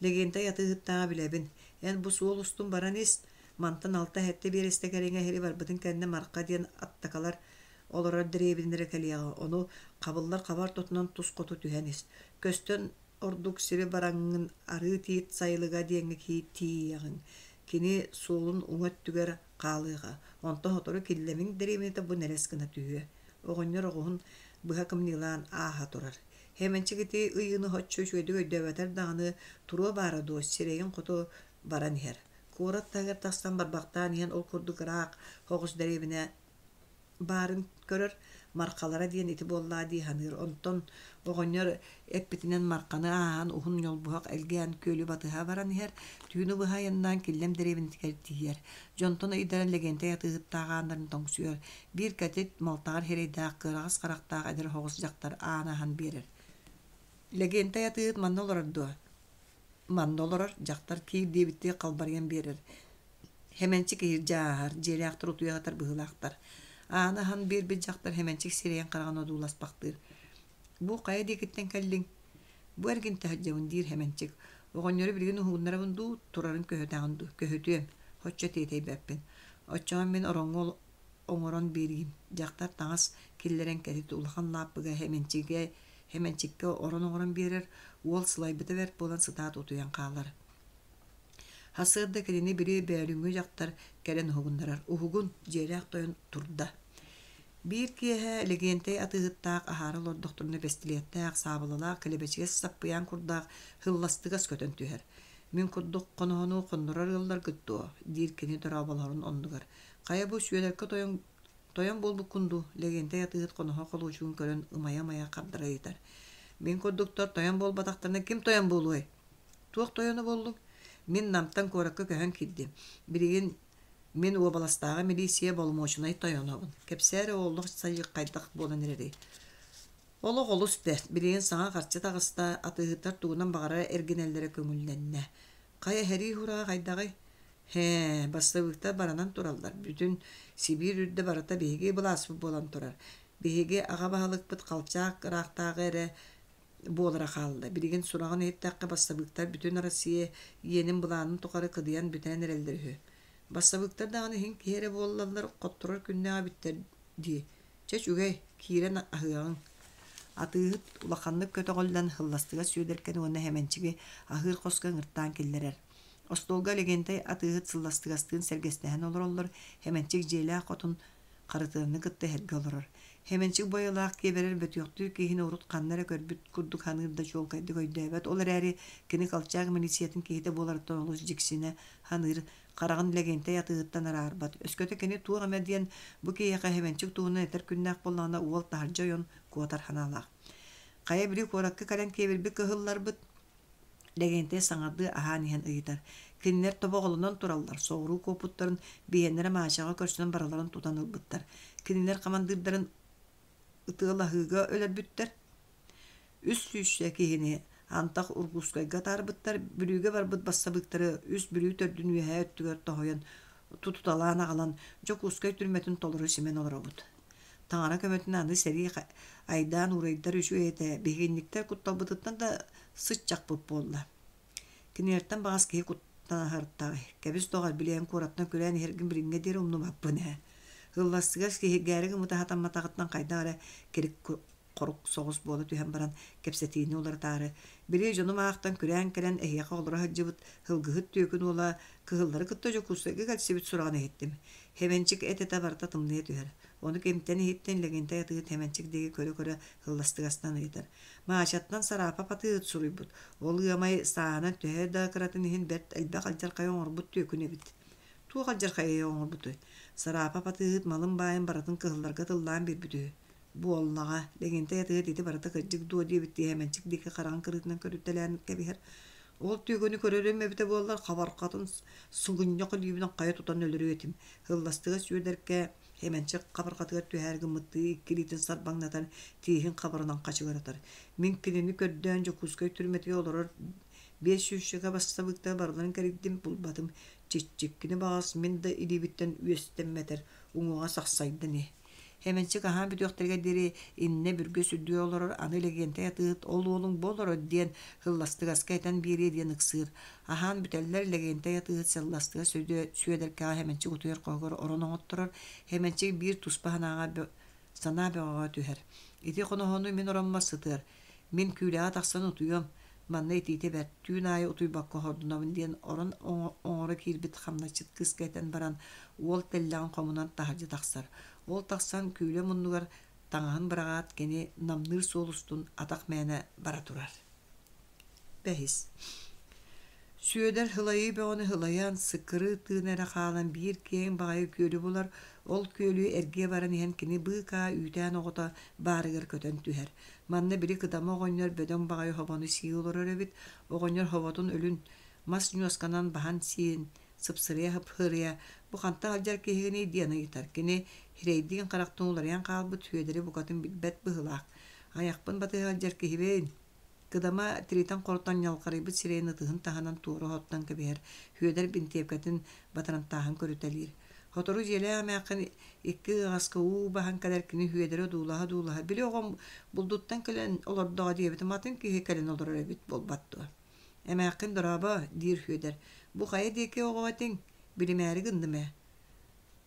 A: Лэгиэнтэй атыыһыттааҕы билэбин. Эн бу суол устун баран ис, мантан алта-сэттэ биэрэстэ кэриҥэ иһири барбытын кэннэ Марха диэн аттакалар олорор дэриэбинэлэрэ кэлиэҕэ. Ону хабыллар хаба ортотунан тус хоту түһэн ис. Көстөн ордук сири бараҥҥын Арыы Тиит сайылыга диэҥҥэ тиийэҕиҥ. Кини суолун уҥа өттүгэр хаалыаҕа. Онтон сотору Киллэмиҥ дэриэбинэтэ бу нэлэс гына түһүө. Оҕонньор оҕуһун быһа кымньыылаан ааһа турар. Хэмэнчик ити ыйыыны соччо үчүгэйдик өйдөөбөтөр даҕаны, туруо баара дуо, сирэйин хоту баран иһэр. Куорат таһыгар тахсан барбахтаан иһэн ол курдук ыраах оҕус дэриэбинэ баарын көрөр, Мархалара диэн ити буоллаа дии саныыр. Онтон оҕонньор эппитинэн Марханы ааһан уһун ньолбуһах элгээн күөлү батыһа баран иһэр, түүнү быһа айаннаан Киллэм дэриэбинэтигэр тиийэр. Дьонтон ыйдаран Лэгиэнтэй атыыһыттаах ааннарын тоҥсуйар. Биир кэтит, малтаҕар сирэйдээх, кыараҕас харахтаах эдэр оһоҕос дьахтар ааны аһан биэрэр. Лэгиэнтэй атыыһыт манна олорор дуо? Манна олорор, дьахтар киир диэбиттии халбарыйан биэрэр. Хэмэнчик иһирдьэ ааһар, дьиэлээхтэр утуйа сытар быһыылаахтар. Ааны аһан биэрбит дьахтар Хэмэнчик сирэйин-хараҕын одууласпахтыыр. «Бу хайа диэкиттэн кэллиҥ?» «Бу эргинтэ сылдьабын» диир Хэмэнчик. «Оҕонньору билигин уһугуннарабын дуу, турарын көһүтэҕин дуу? Көһүтүөм, соччо тиэтэйбэппин. Оччоҕо мин ороҥҥо оҥорон биэриим». Дьахтар таҥас киллэрэн кэтит улахан лааппыга Хэмэнчигэ Хэмэнчиккэ орон оҥорон биэрэр, уол сылайбыта бэрт буолан сытаат утуйан хаалар. Сарсыарда кинини били бөөлүүҥҥү дьахтар кэлэн уһугуннарар. Уһугун, дьиэлээх тойон турда. Биир киэһэ Лэгиэнтэй атыыһыттаах аһаары олордохторуна бэстилиэттээх, саабылалаах, килэбэчигэс саппыйаан курдаах һылластыгас көтөн түһэр. «Мин курдук хоноһону хоннорор ыалларгыт дуо?» диир кини дорооболоһорун оннугар. «Хайа бу Сүөдэркэ тойон тойон буолбуккун дуу?» Лэгиэнтэй атыыһыт хоноһо холуочугун көрөн ымайа-ымайа хардара ыйытар. «Мин курдуктар тойон буолбатахтарына ким тойон буолуой?» «Туох тойоно буоллуҥ?» «Мин Намтан куоракка көһөн киирдим. Билигин Мин уобаластааҕы милииссийэ боломуочунай тойонобун. Кэпсээ эрэ олох сайы хайдах буолан эрэрий? Олох олус бэрт. Билигин саҥа харчы таҕыста, атыыһыттар тугунан баҕарар эргинэллэрэ көҥүллэннэ. Хайа эһэрии ураҕа хайдаҕый? Һээ, бассабыыктар баранан тураллар. Бүтүн Сибиир үрдэ барыта биһиги былааспыт буолан турар. Биһиги аҕа баһылыкпыт Халчаак ыраахтааҕы эрэ буолара хаалла. Билигин сураҕын иһиттэххэ, бассабыыктар бүтүн Россия иэнин былаанын тухары кыдыйан бүтэрэн эрэллэр үһү. Бассабыыктар даҕаны иһин киһи эрэ буоллаллар, хотторор күннээх эбиттэр дии. Чэ, үчүгэй, киирэн аһыаҕыҥ. Атыыһыт улаханнык көтөҕүллэн Һылластыгас Сүөдэркэни уонна Хэмэнчиги аһыыр хоско ыҥыртаан киллэрэр. Остуолга Лэгиэнтэй атыыһыт Сылластыгастыын сэргэстэһэн олороллор, Хэмэнчик дьиэлээх хотун Харытыаны кытта иһэргэ олорор. Хэмэнчик бойолоох киэбэрэр бөтүөхтүүр киһини урут ханна эрэ көрбүт курдук саныыр да чуолкайдык өйдөөбөт. Ол эрээри кини Колчак милициятын киһитэ буоларыттан олус дьиксинэ саныыр, хараҕын Лэгиэнтэй атыыһыттан араарбат. Өскөтө кини туох эмэ диэн бу киһиэхэ Хэмэнчик туһунан этэр күннээх буоллаҕына уол таһырдьа ойон куотар санаалаах. Хайа били куоракка кэлэн киэбирбит кыһылларбыт Лэгиэнтэй саҥардыы аһаан иһэн ыйытар: «Кинилэр тобоҕолонон тураллар, соҕуруу куоппуттарын биһиэннэрэ Маачаҕа көрсөн барыларын тутан ылбыттар. Кинилэр хамандыырдарын ытыалаһыыга өлөрбүттэр. Үс сүүсчэ киһини антах Ургуускайга атаарбыттар, Бүлүүгэ барбыт бассабыыктары үс Бүлүү төрдүн үөһээ өттүгэр тоһуйан тутуталаан аҕалан Дьокуускай түрмэтин толору симэн олоробут. Таҥара көмөтүнэн аны сэрии айдаан уурайдар үчүгэй этэ, биһигинниктэр кутталбытыттан да сыччахпыт буолла. Кинилэртэн баҕас киһи куттанаһартаҕай. Кэбис доҕор, билиэн куораттан күрээн иһэргин билиҥҥэ диэри умнубаппын ээ. Ылластыгас киһиргээри гыммыта сатамматаҕыттан хайдах эрэ кирик хорук соҕус буола түһэн баран кэпсэтиини уларытаары, били дьонум аахтан күрээн кэлэн эһиэхэ олоро сылдьыбыт һылгыһыт түөкүн уола кыһыллары кытта Дьокуускайга кэлсибит сураҕын иһиттим. Хэмэнчик эт-этэ барыта тымныйа түһэр. Ону кимтэн иһиттэн Лэгинтэй атыыһыт Хэмэнчик диэки көрө-көрө һылластыгастан ыйытар. Маачаттан Сараапап атыыһыт суруйбут. Ол ыамай сааһынан төһө да кыратын иһин бэрт элбэх алдьархайы оҥорбут түөкүн эбит. Туох алдьархайы оҥорбутуй? Сараапап атыыһыт малын баайын барытын кыһылларга тыллаан биэрбит үһү. Буоллаҕа, Лэгинтэй атыыһыт ити барыта кырдьык дуо диэбиттии Хэмэнчик диэки хараҕын кырыытынан көрүтэлээн кэбиһэр. Ол түгэни көрөрүм эбитэ буоллар, хабарҕатын сугунньах илиибинэн хайа тутан өлөрүө этим. Һылластыгас Сүөдэркэ Хэмэнчик хабарҕатыгар түһээри гыммыттыы икки илиитин сарбаҥнатан, тииһин хабарынан хачыгыратар. Мин кинини көрдөөн Дьокуускай түрмэтигэр олорор биэс сүүсчэкэ бассабыыктары барыларын кэрийдим, булбатым. Чиччиккини баҕас мин да илиибиттэн үөстэммэтэр, уҥуоҕа сахсайда ини. Хэмэнчик аһаан бүтүөхтэригэр диэри иннэ бүргэс үрдүгэр олорор аны Лэгиэнтэй атыыһыт ол уолуҥ бу олорор диэн һылластыгаска этэн биэриэ диэн ыксыыр. Аһаан бүтэллэр Лэгиэнтэй атыыһыт Сылластыгас Сүөдэркэҕэ Хэмэнчик утуйар хоһугар орон оҥотторор, Хэмэнчик биир туспа санааҕа санаа бөҕөҕө түһэр. Ити хоноһону мин ороммор сытыар. Мин күүлэҕэ тахсан утуйуом, манна итиитэ бэрт, түүн аайы утуйбакка хордунабын диэн орон оҥоро киирбит хамначчыт кыыска этэн баран, уол тэллэҕин хомунан таһырдьа тахсар. Ол тахсан күүлэ муннугар таҥаһын быраҕаат, кини намныыр суол устун атах мээнэ бара турар. Бэһис. Сүөдэр һылайыы бөҕөнү һылайан, сыккырыы тыына эрэ хаалан биир киэҥ баҕайы күөлү булар, ол күөлү эргийэ баран иһэн кини быыкаа үүтээн оҕото баарыгар көтөн түһэр. Манна били кыдама оҕонньор бөдөҥ баҕайы хобону сии олорор эбит. Оҕонньор хоботун өлүн мас ньуосканан баһан сиэн, сыпсырыйа-сыпсырыйа, «Бу хантан сылдьар киһигиний?» диэн ыйытар. Кини сирэйдиин-харахтыын уларыйан хаалбыт Сүөдэри букатын билбэт быһыылаах. «Айахпын батыһа сылдьар киһибин, Кыдама тиритэн-хорутан ньалҕарыйбыт сирэйин ытыһын таһынан туора оһоттон кэбиһэр, Сүөдэр бинтиэпкэтин батарантааһын көрүтэлиир. Сотору дьиэлээх эмээххин икки ыаҕаска уу баһан кэлэр кини Сүөдэри одуулаһа-одуулаһа, «Били оҕом булдуттан кэлэн олордоҕо диэбитим, атын киһи кэлэн олорор эбит буолбат дуо?» «Эмээххин дорообо», диир Сүөдэр, «бу хайа диэки оҕо этиҥ? Билимээри гынным ээ».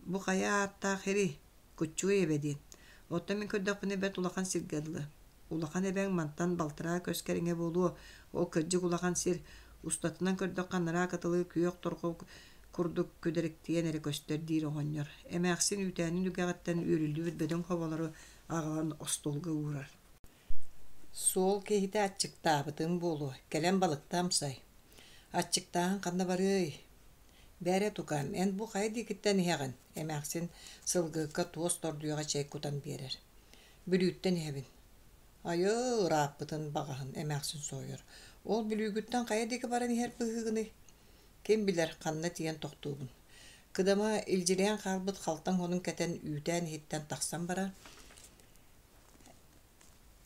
A: «Бу хайа ааттаах сирий?» Куччугуй эбэ диэн. Оттон мин көрдөхпүнэ бэрт улахан сиргэ дылы. Улахан эбэҥ мантан балтараа көс кэриҥэ буолуо. Ол кырдьык улахан сир. Устатынан көрдөххө анараа кытылы күөх торҕо курдук күдэриктийэн эрэ көстөр диир оҕонньор. Эмээхсин үүтээнин үгэҕиттэн үүрүллүбүт бөдөҥ хоболору аҕалан остуолга уурар. Суол киһитэ аччыктаабытыҥ буолуо, кэлэн балыкта амсай. Аччыктааһын ханна барыай? Бээрэ тукаам, эн бу хайа диэкиттэн иһэҕин? Эмээхсин сылгыһыкка туос тордуйаҕа чэй кутан биэрэр. Бүлүүттэн иһэбин. Айыы, ырааппытын баҕаһын, эмээхсин соһуйар. Ол Бүлүүгүттэн хайа диэки баран иһэр быһыыгыный? Ким билэр, ханна тиийэн тохтуубун. Кыдама илдьирийэн хаалбыт халтаҥ хонун кэтэн үүтээн иһиттэн тахсан барар.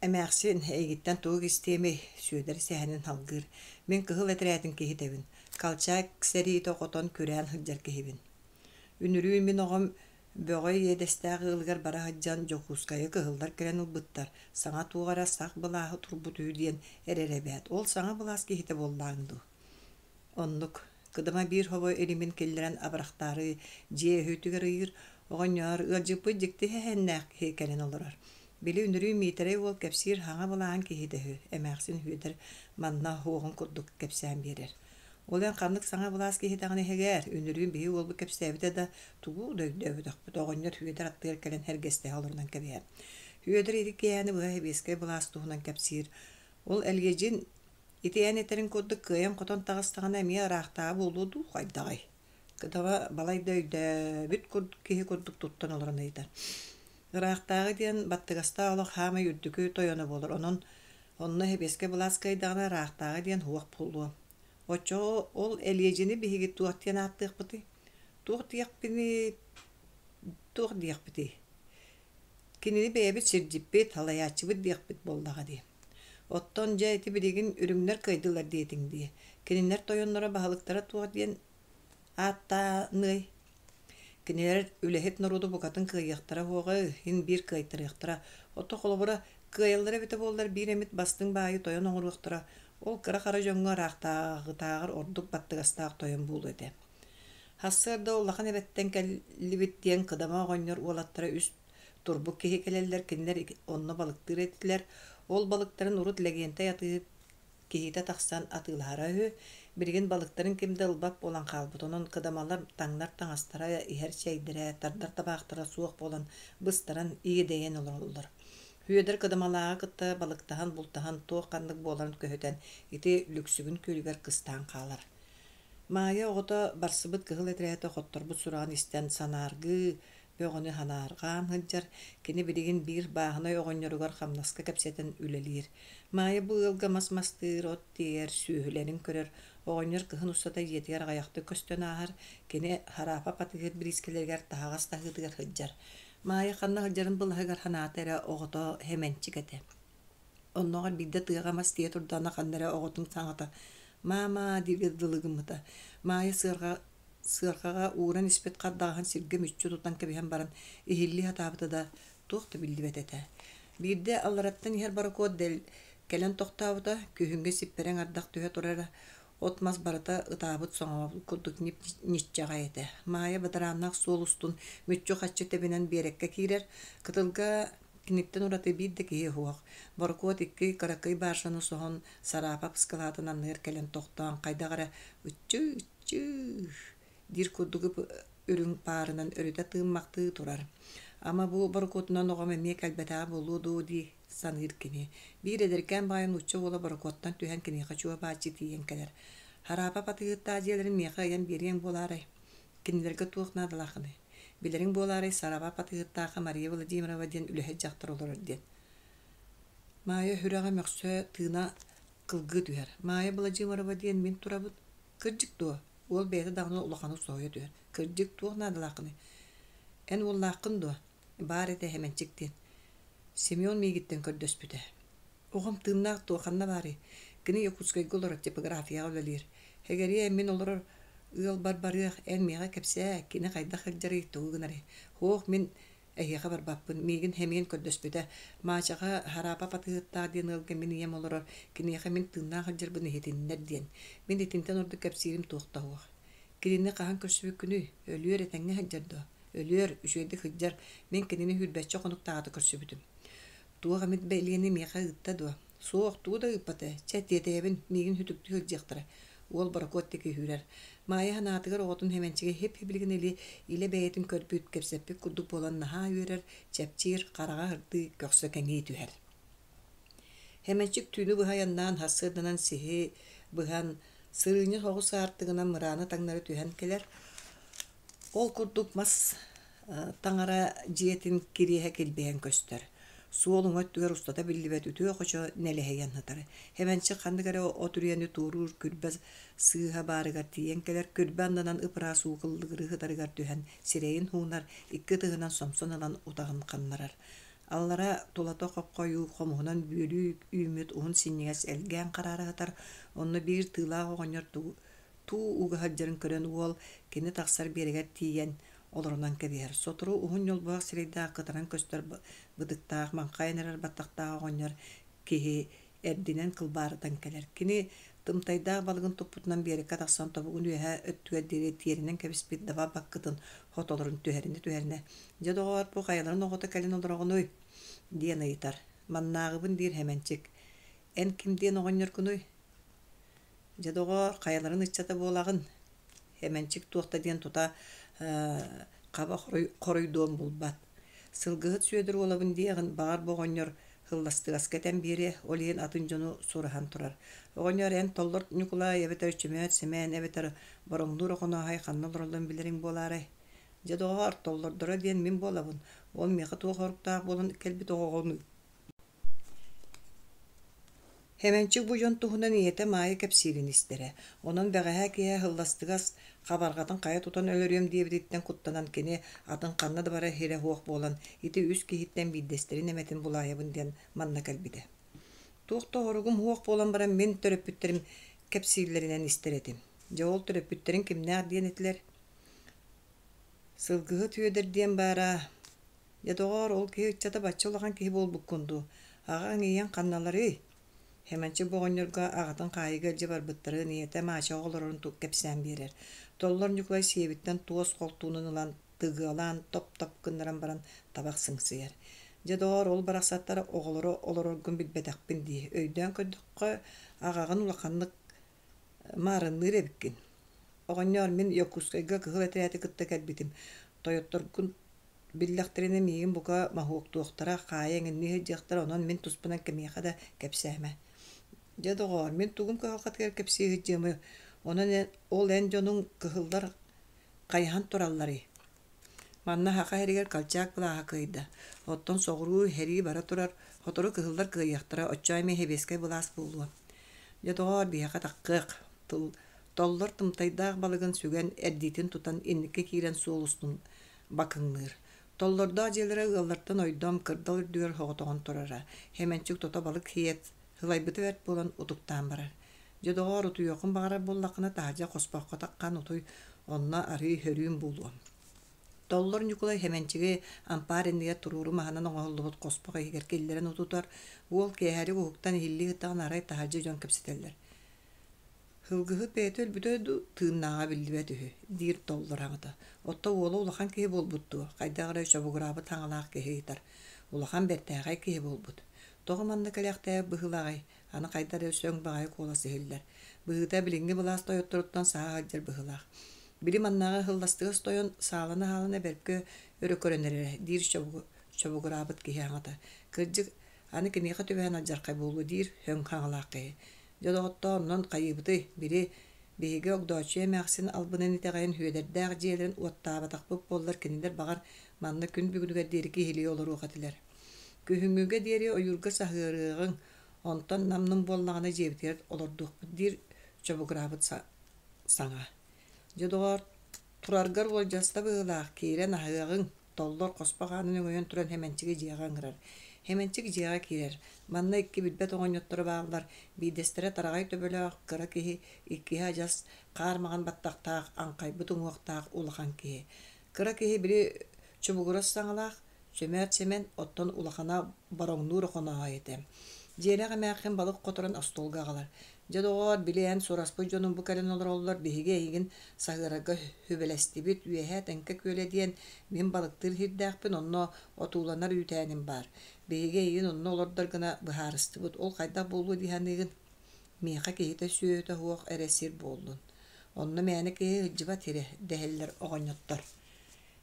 A: Эмээхсин, эйигиттэн тугу кистиэмий? Сүөдэр сэһэнин салгыыр. Мин кыһыл этэрээтин киһитэбин. Колчак сэриитэ хотон күрээн сылдьар киһибин. Үнүрүүн мин оҕом Бөҕө иэдэстээх ыалыгар бара сылдьан Дьокуускайы кыһыллар кэлэн ылбыттар, саҥа туох эрэ сах былааһы турбут үһү диэн эрэр эбээт. Ол саҥа былаас киһитэ буоллаҕыҥ дуу? Оннук. Кыдама биир хобо илимин киллэрэн абырахтаары дьиэ өһүөтүгэр ыйыыр, оҕонньоор, ыалдьыппыт дьикти сэһэннээх киһи кэлэн олорор. Били үнүрүү Миитэрэй уол кэпсиир хаҥа былааһын киһитэ үһү, эмээхсин Сүөдэр манна уоҕун курдук кэпсээн биэрэр. Ол эн ханнык саҥа былаас киһитэҕин иһигээр, үнүрүүн биһи уолбут кэпсээбитэ да, тугу да өйдөөбөтөхпүт, оҕонньор Сүөдэр аттыгар кэлэн эргэстэһэ олорунан кэбиһэр. Сүөдэр ити киэһэни быһа сэбиэскэй былаас туһунан кэпсиир. Ол Элгэдьин Ити эн этэриҥ курдук кыайан-хотон таҕыстаҕына эмиэ ыраахтааҕы буолуо дуу, хайдаҕый? Кыдава балайда өйдөөбүт киһи курдук туттан олорон ыйытар. Ыраахтааҕы диэн баттыгастаах олох хаамай үрдүкү тойоно буолар, онон онно сэбиэскэй былаас кыайдаҕына ыраахтааҕы диэн суох буолуо. Оччоҕо ол Элиэдьини биһиги туох диэн ааттыахпытый? Туох диэхпиний, туох диэхпитий? Кинини бэйэбит сирдьиппит, салайааччыбыт диэхпит буоллаҕа дии. Оттон дьэ ити билигин үрүҥнэр кыайдылар диэтиҥ дии. Кинилэр тойонноро баһылыктара туох диэн ааттааныай? Кинилэр үлэһит норуоту букатын кыайыахтара суоҕа, иһин биир кыайтарыахтара. Ото холобура, кыайаллара эбитэ буоллар биир эмит бастыҥ баайы тойон оҥоруохтара, ол кыра-хара дьоҥҥо ыраахтааҕытааҕар ордук баттыгастаах тойон буолуо этэ. Сарсыарда улахан эбэттэн кэллибит диэн Кыдама оҕонньор уолаттара үс турбут киһи кэлэллэр, кинилэр онно балыктыыр этилэр. Ол балыктарын урут Лэгиэнтэй атыыһыт киһитэ тахсан атыылаһара үһү. Билигин балыктарын ким да ылбат буолан хаалбыт. Онон кыдамалар таҥнар таҥастара, иһэр чэйдэрэ, тардар табаахтара суох буолан быстаран, иэдэйэн олороллор. Сүөдэр Кыдамалааҕы кытта балыктаһан, бултаһан туох-ханнык буоларын көһүтэн, ити Лүксүгүн күөлүгэр кыстаан хаалар. Маайа оҕото барсыбыт кыһыл этэрээтэ хотторбут сураҕын истэн санааргыы, бөҕөнү санаарҕаан сылдьар, кини билигин биир бааһынай оҕонньоругар хамнаска кэпсэтэн үлэлиир. Маайа бу ыалга мас мастыыр, от тиэйэр, сүөһүлэрин көрөр, оҕонньор кыһын устата дьиэтигэр аҕыйахтык көстөн ааһар, кини Хараапап атыыһыт бириискэлэригэр таһаҕас таһыытыгар сылдьар. Маайа ханна сылдьарын былаһыгар санаата эрэ оҕото Хэмэнчик этэ. Оннооҕор биирдэ тыаҕа мас тиийэ турдаҕына ханна эрэ оҕотун саҥата «Маама» дииргэ дылы гыммыта. Маайа сыарҕа сыарҕаҕа ууран испит хардаҕаһын сиргэ мүччү тутан кэбиһэн баран иһиллии сатаабыта да, туох да биллибэт этэ. Биирдэ аллараттан иһэр борокуот дэл кэлэн тохтообута, күһүҥҥү сиппэрэҥ ардах түһэ турара, от-мас барыта ытаабыт соҥообут курдук ньип-ньиччэҕэй этэ. Маайа бадарааннаах суол устун мүччү-хаччы тэбинэн биэрэккэ киирэр, кытылга Киниттэн ураты биир да киһи суох. Борокуот икки кыракый бааржаны соһон, Сараапап ыскылаатын анныгар кэлэн тохтоон, хайдах эрэ «ыччыы-ыччыы» диир курдук үрүҥ паарынан өрүтэ тыыммахтыы турар. Ама бу борокуотунан оҕом эмиэ кэлбэтэҕэ буолуо дуо дии саныыр кини. Биир эдэркээн баҕайы нуучча уола борокуоттан түһэн киниэхэ чуо-бааччы тиийэн кэлэр. «Хараапап атыыһыттаах дьиэлэрин миэхэ ыйан биэриэҥ буолаарай? Кинилэргэ туох наадалааххыный? Билэриҥ буолаарай, Сараапап атыыһыттаахха Мария Владимирова диэн үлэһит дьахтар олорор диэн. Маайа сүрэҕэ мөхсө, тыына кылгыы түһэр. Маайа Владимирова диэн мин турабын. Кырдьык дуо? Уол бэйэтэ даҕаны улаханнык соһуйа түһэр. Кырдьык, туох наадалааххыный? Эн уоллааххын дуо? Баар этэ Хэмэнчик диэн. Семен миигиттэн көрдөспүтэ. Оҕом тыыннаах дуо, ханна баарый? Кини Якутскайга олорор, типографияҕа үлэлиир. Эгэриэ, мин олорор ыалбар барыах, эн миэхэ кэпсээ, кини хайдах сылдьарый, тугу гынарый? Һуох, мин эһиэхэ барбаппын, миигин Хэмиэн көрдөспүтэ. Маачаҕа Хараапап атыыһыттаах диэн ыалга мин ийэм олорор, киниэхэ мин тыыннаах сылдьарбын иһитиннэр диэн. Мин итинтэн ордук кэпсиирим туох да суох. Кинини хаһан көрсүбүккүнүй? Өлүөр этэҥҥэ сылдьар дуо? Өлүөр, үчүгэйдик сылдьар. Мин кинини сүүрбэччэ хонуктааҕыта көрсүбүтүм. Туох эмит бэлиэни миэхэ ыытта дуо? Суох, тугу да ыыппата. Чэ, тиэтэйэбин, миигин сүтүктүү сылдьыахтара. Уол борокуот диэки үүрэр. Маайа санаатыгар оҕотун Хэмэнчигэ хип-хибилигин или илэ бэйэтин көрбүт, кэпсэппит курдук буолан наһаа үөрэр, чэпчиир, хараҕа сырдыы, көхсө кэҥии түһэр. Хэмэнчик түүнү быһа айаннаан сарсыарданан сиһи быһан, сырыынньа соҕус аартыгынан мырааны таҥнары түһэн кэлэр. Ол курдук мас таҥара дьиэтин кириэһэ килбэйэн көстөр. Суол уҥа өттүгэр устата биллибэт үтүө хочо нэлэһийэн сытар. Хэмэнчик ханнык эрэ от үрүйэни туоруур күрбэ сыыһа баарыгар тиийэн кэлэр, күрбэ аннынан ып-ыраас уу кыллыгырыы сытарыгар түһэн сирэйин уунар, икки ытыһынан сомсон ылан утаҕын ханнарар. Аллара тулата хопхойуу хомуһунан бүөлүү үүммүт уһун синньигэс элгээн хараара сытар, онно биир тыылаах оҕонньор туу уга сылдьарын көрөн уол кини тахсар биэрэгэр тиийэн олорунан кэбиһэр. Сотору уһун ньолбуһах сирэйдээх кытаран көстөр бытыктаах, маҥхайан эрэр баттахтаах оҕонньор киһи эрдинэн кылбаарытан кэлэр. Кини тымтайдаах балыгын туппутунан биэрэккэ тахсан тобугун үөһээ өттүгэр диэри тиэринэн кэбиспит даба баккытын хотолорун түһэринэ-түһэринэ «Дьэ, доҕоор, бу хайаларын оҕото кэлэн олороҕунуй?» диэн ыйытар. «Маннааҕыбын» диир Хэмэнчик. «Эн ким диэн оҕонньоргунуй?» «Дьэ, доҕоор, хайаларын ыччата буолаҕын?» Хэмэнчик туох да диэн тута хаба хоруйдуон булбат. Сылгыһыт Сүөдэр уолабын диэҕин, баҕар бу оҕонньор һылластыгаска этэн биэриэ, ол иһин атын дьону сураһан турар. Оҕонньор эн Толлор Ньукулай эбэтэр Чөмөөт Сэмэн эбэтэр Бороҥнуур Охонооһой ханна олороллорун билэриҥ буолаарай? Дьэ доҕоор, толлордоро диэн мин буолабын, ол миэхэ туох оруктаах буолан кэлбит оҕоҕунуй? Хэмэнчик бу дьон туһунан ийэтэ Маайа кэпсиирин истэрэ. Онон бэҕэһээ киэһэ һылластыгас хабарҕатын хайа тутан өлөрүөм диэбититтэн куттанан кини атын ханна да барар сирэ суох буолан ити үс киһиттэн биирдэстэрин эмэтин булаайабын диэн манна кэлбитэ. Туох да оһоругум суох буолан баран мин төрөппүттэрим кэпсииллэринэн истэр этим. Дьэ ол төрөппүттэриҥ кимнээх диэн этилэр? Сылгыһыт Үөдэр диэн баара Дьэ, доҕоор, ол киһи ыччата бачча улахан киһи буолбуккун дуу? Аҕаҥ, ийэҥ ханналарый? Хэмэнчик бу оҕонньорго аҕатын хаайыыга илдьэ барбыттарын, ийэтэ Маачаҕа олорорун кэпсээн биэрэр. Толлор Ньукулай сиэбиттэн туос холтуунун ылан, тыгыалаан, топ-топ гыннаран баран табах сыҥсыйар. Дьэ, доҕоор, ол барахсаттар оҕолоро олороргун билбэтэхпин дии. Өйдөөн көрдөххө, аҕаҕын улаханнык маарынныыр эбиккин. Оҕонньоор, мин Якутскайга кыһыл этэрээти кытта кэлбитим. Тойотторгун Биллэхтэринэ миигин бука моһуоктуохтара, хаайа эҥиннии сылдьыахтара, онон мин туспунан кимиэхэ да кэпсээмэ. Дьэ, доҕоор, мин тугум кыһалҕатыгар кэпсии сылдьыамый, онон ол эн дьонуҥ кыһыллар хайаһан туралларый? Манна саха сиригэр Колчак былааһа кыайда, оттон соҕуруу сэрии бара турар, сотору кыһыллар кыайыахтара, оччоо эмиэ сэбиэскэй былаас буолуо. Дьэ, доҕоор, биһиэхэ таххыах, тыл толлор тымтайдаах балыгын сүгэн, эрдиитин тутан инникки киирэн суол устун бакыҥныыр. Толлордоох дьиэлэрэ ыаллартан ойдом, кырдал үрдүгэр соҕотоҕун турара. Хэмэнчик тото балык сиэт, сылайбыта бэрт буолан утуктаан барар. Дьэ, доҕоор, утуйуоххун баҕарар буоллаххына, таһырдьа хоспоххо таххан утуй, онно арыый хөрүүн буолуо. Толлор Ньукулай Хэмэнчиги ампаар иннигэр туруору маһынан оҥоһуллубут хоспох иһигэр киллэрэн утутар. Уол киэһэрик уһуктан иһиллии сыттаҕына арай таһырдьа дьон кэпсэтэллэр. Сылгыһыт бэйэтэ өлбүтэ дуу, тыыннааҕа биллибэт үһү, диир толлор аҕата. Оттон уола улахан киһи буолбут дуо, хайдах эрэ чобугураабыт саҥалаах киһи ыйытар. Улахан бэртээхэй киһи буолбут. Тоҕо манна кэлээхтээбит быһыылааҕый, аны хайда эрэ сөҥ баҕайы куолас иһиллэр. Быһыыта билиҥҥи былаас тойотторуттан саһа сылдьар быһыылаах. Били маннааҕы ыһылластыгас тойон саалана-саалана бэркэ өрө көрөн эрэрэ, диир чобугураабыт киһи аҕата. Кырдьык, аны киниэхэ түбэһэн алдьархай буолуо диир сөҥ хаҥалаах киһи. Дьэ, доҕоттоор, онон хайыыбытый, били, биһиги Огдооччуйа эмээхсин албынын итэҕэйэн Сүөдэрдээх дьиэлэрин уоттаабатахпыт буоллар, кинилэр, баҕар, манна күн бүгүнүгэр диэри киһилии олоруох этилэр. Күһүҥҥүгэ диэри ойуурга саһыарыаҕыҥ, онтон нам-нум буоллаҕына дьиэбитигэр олордуохпут диир чобугураабыт саҥа. Дьэ, доҕоор, тураргар уолдьаста быһыылаах, киирэн аһыаҕыҥ, Толлор хоспох аанын өҥөйөн туран Хэмэнчиги дьиэҕэ ыҥырар. Хэмэнчик дьиэҕэ киирэр. Манна икки билбэт оҕонньотторо бааллар, биирдэстэрэ тараҕай төбөлөөх кыра киһи, иккиһэ адьас хаар маҥан баттахтаах, аҥхайбыт уҥуохтаах улахан киһи. Кыра киһи били чубугурас саҥалаах, Чөмөөт Сэмэн, оттон улахана бороҥнуур Охонооһой этэ. Дьиэлээх эмээххин балык хоторон остуолга аҕалар. Дьэ, доҕоор, били эн сураспыт дьонуҥ бу кэлэн олороллор, биһиги эйигин саһыарарга сүбэлэстибит, Үөһээ Тэҥкэ күөлэ диэн мин балыктыыр сирдээхпин, онно отууланар үүтээним баар. Биһиги эйигин онно олордор гына быһаарыстыбыт, ол хайдах буолуо дии саныыгын? Миэхэ киһитэ-сүөһүтэ суох эрэ сир буоллун. Онно мээнэ киһи сылдьыбат сирэ, дэһэллэр оҕонньоттор.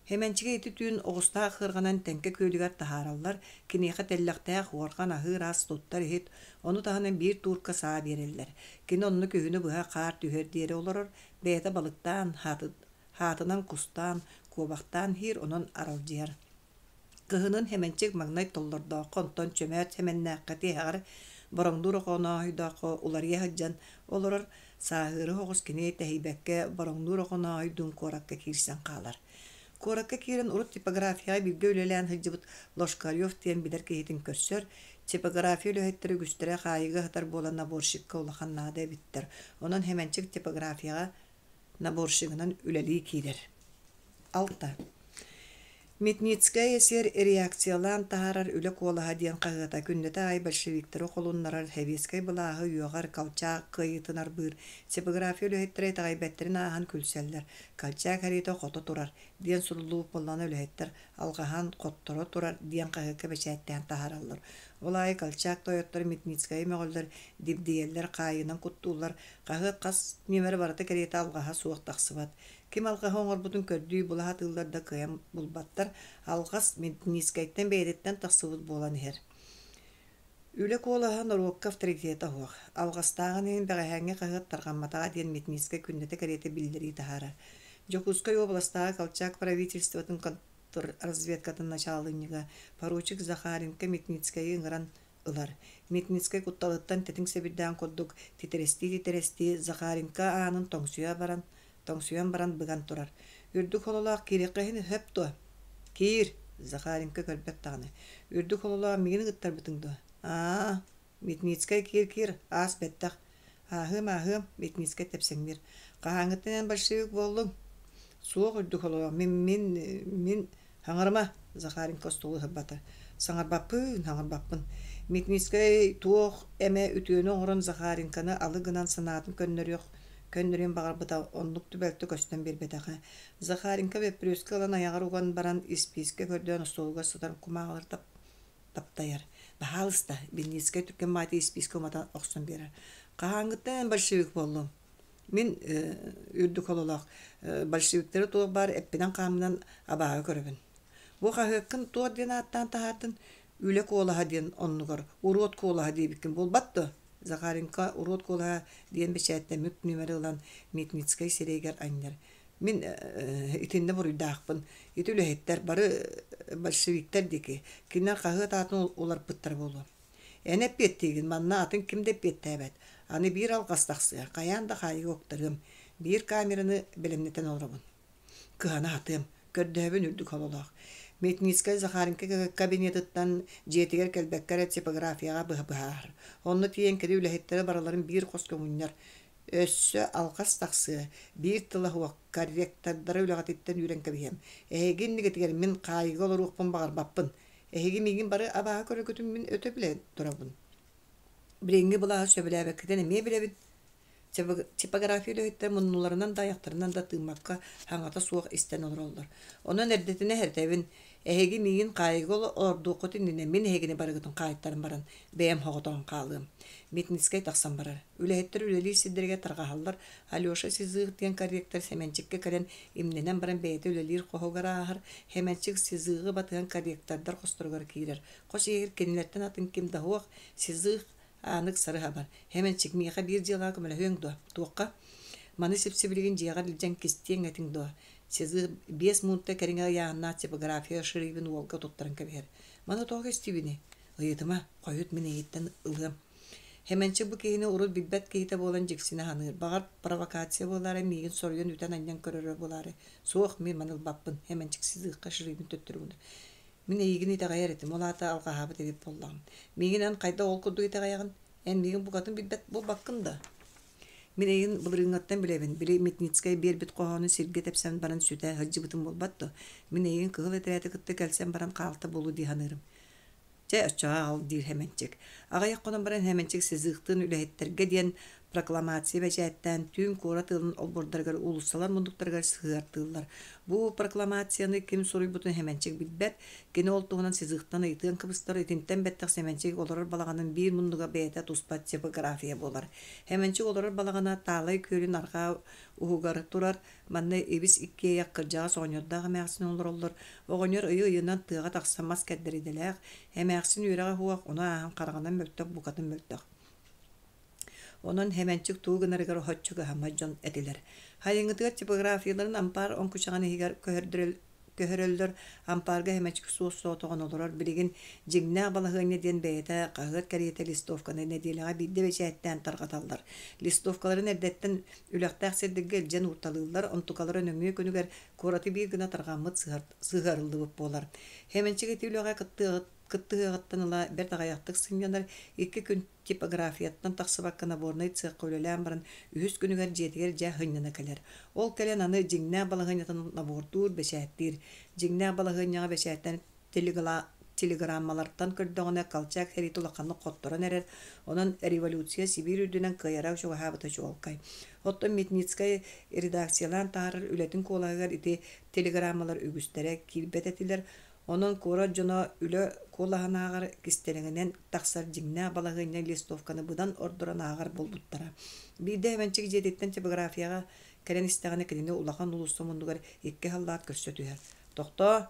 A: Хэмэнчигэ ити түүн оҕустаах ыарҕанан Тэҥкэ күөлүгэр таһаараллар, киниэхэ тэллэхтээх уорҕан аһыыр ас туттар иһит, ону таһынан биир туурка саа биэрэллэр. Кини онно күһүнү быһа хаар түһүөр диэри олорор, бэйэтэ балыктаан, хаатынан кустаан, куобахтаан иһиир, онон аралдьыйар. Кыһынын Хэмэнчик маҥнай Толлордооххо, онтон Чөмөөт Сэмэннээххэ тиһэҕэр Бороҥнуур Охонооһойдооххо уларыйа сылдьан олорор, сааһыары соҕус кини тэһийбэккэ Бороҥнуур Охонооһойдуун куоракка киирсэн хаалар. Куоракка киирэн урут типографияҕа бииргэ үлэлээн сылдьыбыт Лошкарев диэн билэр киһитин көрсөр, типография үлэһиттэрэ үгүстэрэ хаайыыга сытар буолан наборщикка улахан наада эбиттэр, онон Хэмэнчик типографияҕа наборщигынан үлэлии киирэр. Алта. Метницкэй эсер реакциялаан таһаарар «Үлэ куолаһа» диэн хаһыата күннэтэ аайы большевиктары холуннарар, сэбиэскэй былааһы үөҕэр, Колчак кыайыытын арбыыр, типография үлэһиттэрэ итэҕэйбэттэрин ааһан күлсэллэр, «Колчак сэриитэ хото турар» диэн суруллубут буоллаҕына үлэһиттэр алҕаһаан хотторо турар диэн хаһыакка бэчээттээн таһаараллар. Ол аайы Колчак тойотторо Метницкэйи мөҕөллөр, дибдийэллэр, хаайыынан куттууллар, хаһыат хас нүөмэрэ барыта кэриэтэ алҕаһа суох тахсыбат. Ким алҕаһы оҥорбутун көрдүү була сатыыллар да кыайан булбаттар, алҕас Медницкэйтэн бэйэтиттэн тахсыбыт буолан иһэр. Үлэ куолаһа норуокка авторитета суох. Алҕастааҕын иһин бэҕэһээҥҥи хаһыат тарҕамматаҕа диэн Медницкэй күннэтэ кэриэтэ биллэрии таһаарар. Дьокуускай уобаластааҕы Колчак правительствотын контрразведкатын начаалынньыга поручик Захаренко Медницкэйи ыҥыран ылар. Митницкэй кутталыттан тэтиҥ сэбирдээн курдук титирэстии-титирэстии Захаренко аанын тоҥсуйа баран, тоҥсуйан баран быган турар. Үрдүк хололоох киириэххэ иһин сөп дуо? Киир! Захаренко көрбөт даҕаны. Үрдүк хололоох миигин ыҥыттарбытыҥ дуо? Аа, Митницкэй киир-киир, аас бэттэх. Ааһыам-ааһыам, Митницкэй тэпсэҥниир. Хаһааҥҥыттан эн большевик буоллуҥ? Суох үрдүк хололоох, мин, мин, мин Хаҥарыма, Захаренко остуолу ыһырбата. Саҥарбаппын, хаҥарбаппын. Митницкэй туох эмэ үтүөнү оҥорон Захаренконы алы гынан санаатын көннөрүөх көннөрүөн баҕарбыта оннук түбэлтэ көстөн биэрбэтэҕэ. Захаренко бөппүрүөскэ ылан айаҕар уган баран испиискэ көрдөөн остуолугар сытар кумааҕылары таптайар. Баһаалыста, Бенницкэй түргэн маати испиискэ умата охсон биэрэр. Хаһааҥҥыттан эн большевик буоллуҥ? Мин үрдүк хололоох большевиктары туох баар эппинэн-хааммынан абааһы көрөбүн. Бу хаһыаккын туох диэн ааттаан таһаардын? Үлэ куолаһа диэн оннугар уруот куолаһа диэбиккин буолбат дуо? Захаренко уруот куолаһа диэн бэчээттэммит нүөмэри ылан Митницкэй сирэйигэр анньар. Мин итиннэ буруйдаахпын. Ити үлэһиттэр бары большевиктар диэки. Кинилэр хаһыат аатын уларпыттара буолуо. Эн эппиэттиигин, манна атын ким да эппиэттээбэт. Аны биир алҕас тахсыа, хайаан да хаайыыга уктарыам. Биир камераны бэлэмнэтэн олоробун. Кыһана сатыам, көрдөһөбүн үрдүк хололоох. Метницкай Захаренко кабинетыттан дьиэтигэр кэлбэккэ эрэ типографияҕа быһа быһаарар. Онно тиийэн кини үлэһиттэрэ барыларын биир хоско мунньар. Өссө алҕас тахсыа, биир тыла суох корректордары үлэҕититтэн үүрэн кэбиһиэм. Эһиги иннигитигэр мин хаайыыга олоруохпун баҕарбаппын. Эһиги миигин бары абааһы көрөргүтүн мин өтө билэ турабын. Билиҥҥи былааһы сөбүлээбэккитин эмиэ билэбин. Типография үлэһиттэрэ муннуларынан да айахтарынан да тыыммакка саҥата суох истэн олороллор. Онон эрдэтинэ эһэртэбин, эһиги миигин хаайыыга олордуоххут иннинэ мин эһигини барыгытын хаайтаран баран бэйэм соҕотоҕун хаалыам. Митницкэй тахсан барар. Үлэһиттэр үлэлиир сирдэригэр тарҕаһаллар. Алеша Сизых диэн корректор Сэмэнчиккэ кэлэн имнэнэн баран бэйэтэ үлэлиир хоһугар ааһар. Сэмэнчик Сизыҕы батыһан корректордар хосторугар киирэр. Хос иһигэр кинилэртэн атын ким да суох. Сизых ааны ыксары хабар. Сэмэнчик, миэхэ биир дьыалаҕа көмөлөһүөҥ дуо? Туохха? Маны сип-сибилигин дьиэҕэр илдьэн кистиэҥ этиҥ дуо? Сизых биэс муунта кэриҥэ ыйааһыннаах типография шрибин уолга туттаран кэбиһэр. Маны тоҕо кистиибиний? Ыйытыма, хойут мин эйиттэн ылыам. Хэмэнчик бу киһини урут билбэт киһитэ буолан дьиксинэ саныыр. Баҕар, провокация буолаары миигин соруйан үтэн-анньан көрөрө буолаары. Суох, мин маны ылбаппын, Хэмэнчик сизыхха шрибин төттөрү гынар. Мин эйигин итэҕэйэр этим, ол аата алҕаһаабыт эбит буоллаҕым. Миигин эн хайдах ол курдук итэҕэйэҕин? Эн миигин букатын билбэт буолбаккын да? Мин эйигин былырыыҥҥыттан билэбин, били Метницкэй биэрбит хоһоонун сиргэ тэпсэн баран сүтэ сылдьыбытым буолбат дуо? Мин эйигин кыһыл этэрээти кытта кэлсэн баран хаалта буолуо дии саныырым. Чэ, оччоҕо аҕал, диир Хэмэнчик. Аҕыйах хонон баран Хэмэнчик Сизыхтыын үлэһиттэргэ диэн Прокламация бэчээттээн түүн куорат ыалын олбуордарыгар уулуссалар муннуктарыгар сыһыартыыллар. Бу прокламацияны ким суруйбутун Сэмэнчик билбэт. Кини ол туһунан Сизыхтан ыйытыан кыбыстар. Итинтэн бэттэх Сэмэнчик олорор балаҕанын биир муннуга бэйэтэ туспа типография буолар. Сэмэнчик олорор балаҕана Таалай күөлүн арҕаа уһугар турар. Манна ибис иккиэйэх кырдьаҕас оҕонньордоох эмээхсин олороллор. Оҕонньор ыйы-ыйынан тыаҕа тахсан мас кэрдэр идэлээх. Эмээхсин үөрэҕэ суох, ону ааһан хараҕынан мөлтөх, букатын мөлтөх. Онон Сэмэнчик тугу гынарыгар оһоччу кыһаммат дьон этилэр. Сайыҥҥытыгар типографияларын ампаар оҥкучаҕын иһигэр көһөрөллөр, ампаарга Сэмэнчик суос-соҕотоҕун олорор. Билигин дьиҥнээх балаһыанньа диэн бэйэтэ хаһыат кэриэтэ листовканы нэдиэлэҕэ биирдэ бэчээттээн тарҕаталлар. Листовкаларын эрдэттэн үлэхтээх сирдэргэ илдьэн уурталыыллар, онтукалара нөҥүө күнүгэр куораты биир гына тарҕаммыт сыһыарыллыбыт буолар. Сэмэнчик ити үлэҕэ кыттыһыаҕыттан ыла бэрт аҕыйахтык сынньанар, икки күн типографияттан тахсыбакка наборнай цехха үлэлээн баран, үһүс күнүгэр дьиэтигэр дьэ сынньана кэлэр. Ол кэлэн аны дьиҥнээх балаһыанньатын набордуур, бэчээттиир. Дьиҥнээх балаһыанньаҕа бэчээттэн телеграммалартан көрдөҕүнэ, Колчак сэриитэ улаханнык хотторон эрэр, онон революция Сибиир үрдүнэн кыайара чугаһаабыта чуолкай. Оттон Мясницкай редакциялаан таһаарар үлэтин куолаһыгар ити телеграммалар үгүстэрэ киирбэт этилэр, Онон куорат дьоно үлэ куолаһынааҕар кистэлэҥинэн тахсар дьиҥнээх балаһыанньа листовканы быдан ордорон ааҕар буолбуттара. Биирдэ Иванчик дьиэтиттэн типографияҕа кэлэн истэҕинэ кинини улахан уулусса муннугар икки халлаат көрсө түһэр. «Тохтоо!»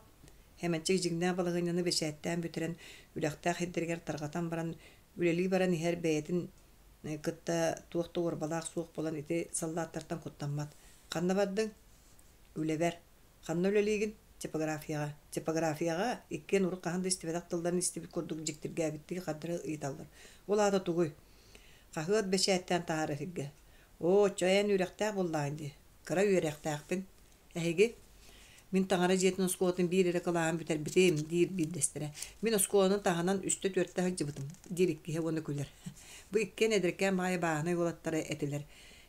A: Хэмэнчик дьиҥнээх балаһыанньаны бэчээттээн бүтэрэн, үлэхтээх сирдэригэр тарҕатан баран, үлэлии баран иһэр бэйэтин кытта туох да уорбалаах суох буолан ити саллааттартан куттаммат. «Ханна бардыҥ?» «Үлэбэр». Ханна үлэлиигин? Типографияҕа. Типографияҕа иккиэн урут хаһан да истибэтэх тылларын истибит курдук дьиктиргээбиттии хардары ыйыталлар. Ол аата тугуй? Хаһыат бэчээттээн таһаарар сиргэ. Оо, оччо эн үөрэхтээх буоллаҕыҥ дии. Кыра үөрэхтээхпин. Эһиги? Мин таҥара дьиэтин оскуолатын биир эрэ кылааһын бүтэрбитим, диир биирдэстэрэ. Мин оскуоланы таһынан үстэ-түөртэ сылдьыбытым, диир иккиһэ уонна күлэр. Бу иккиэн эдэркээн баҕайы бааһынай уолаттара этилэр.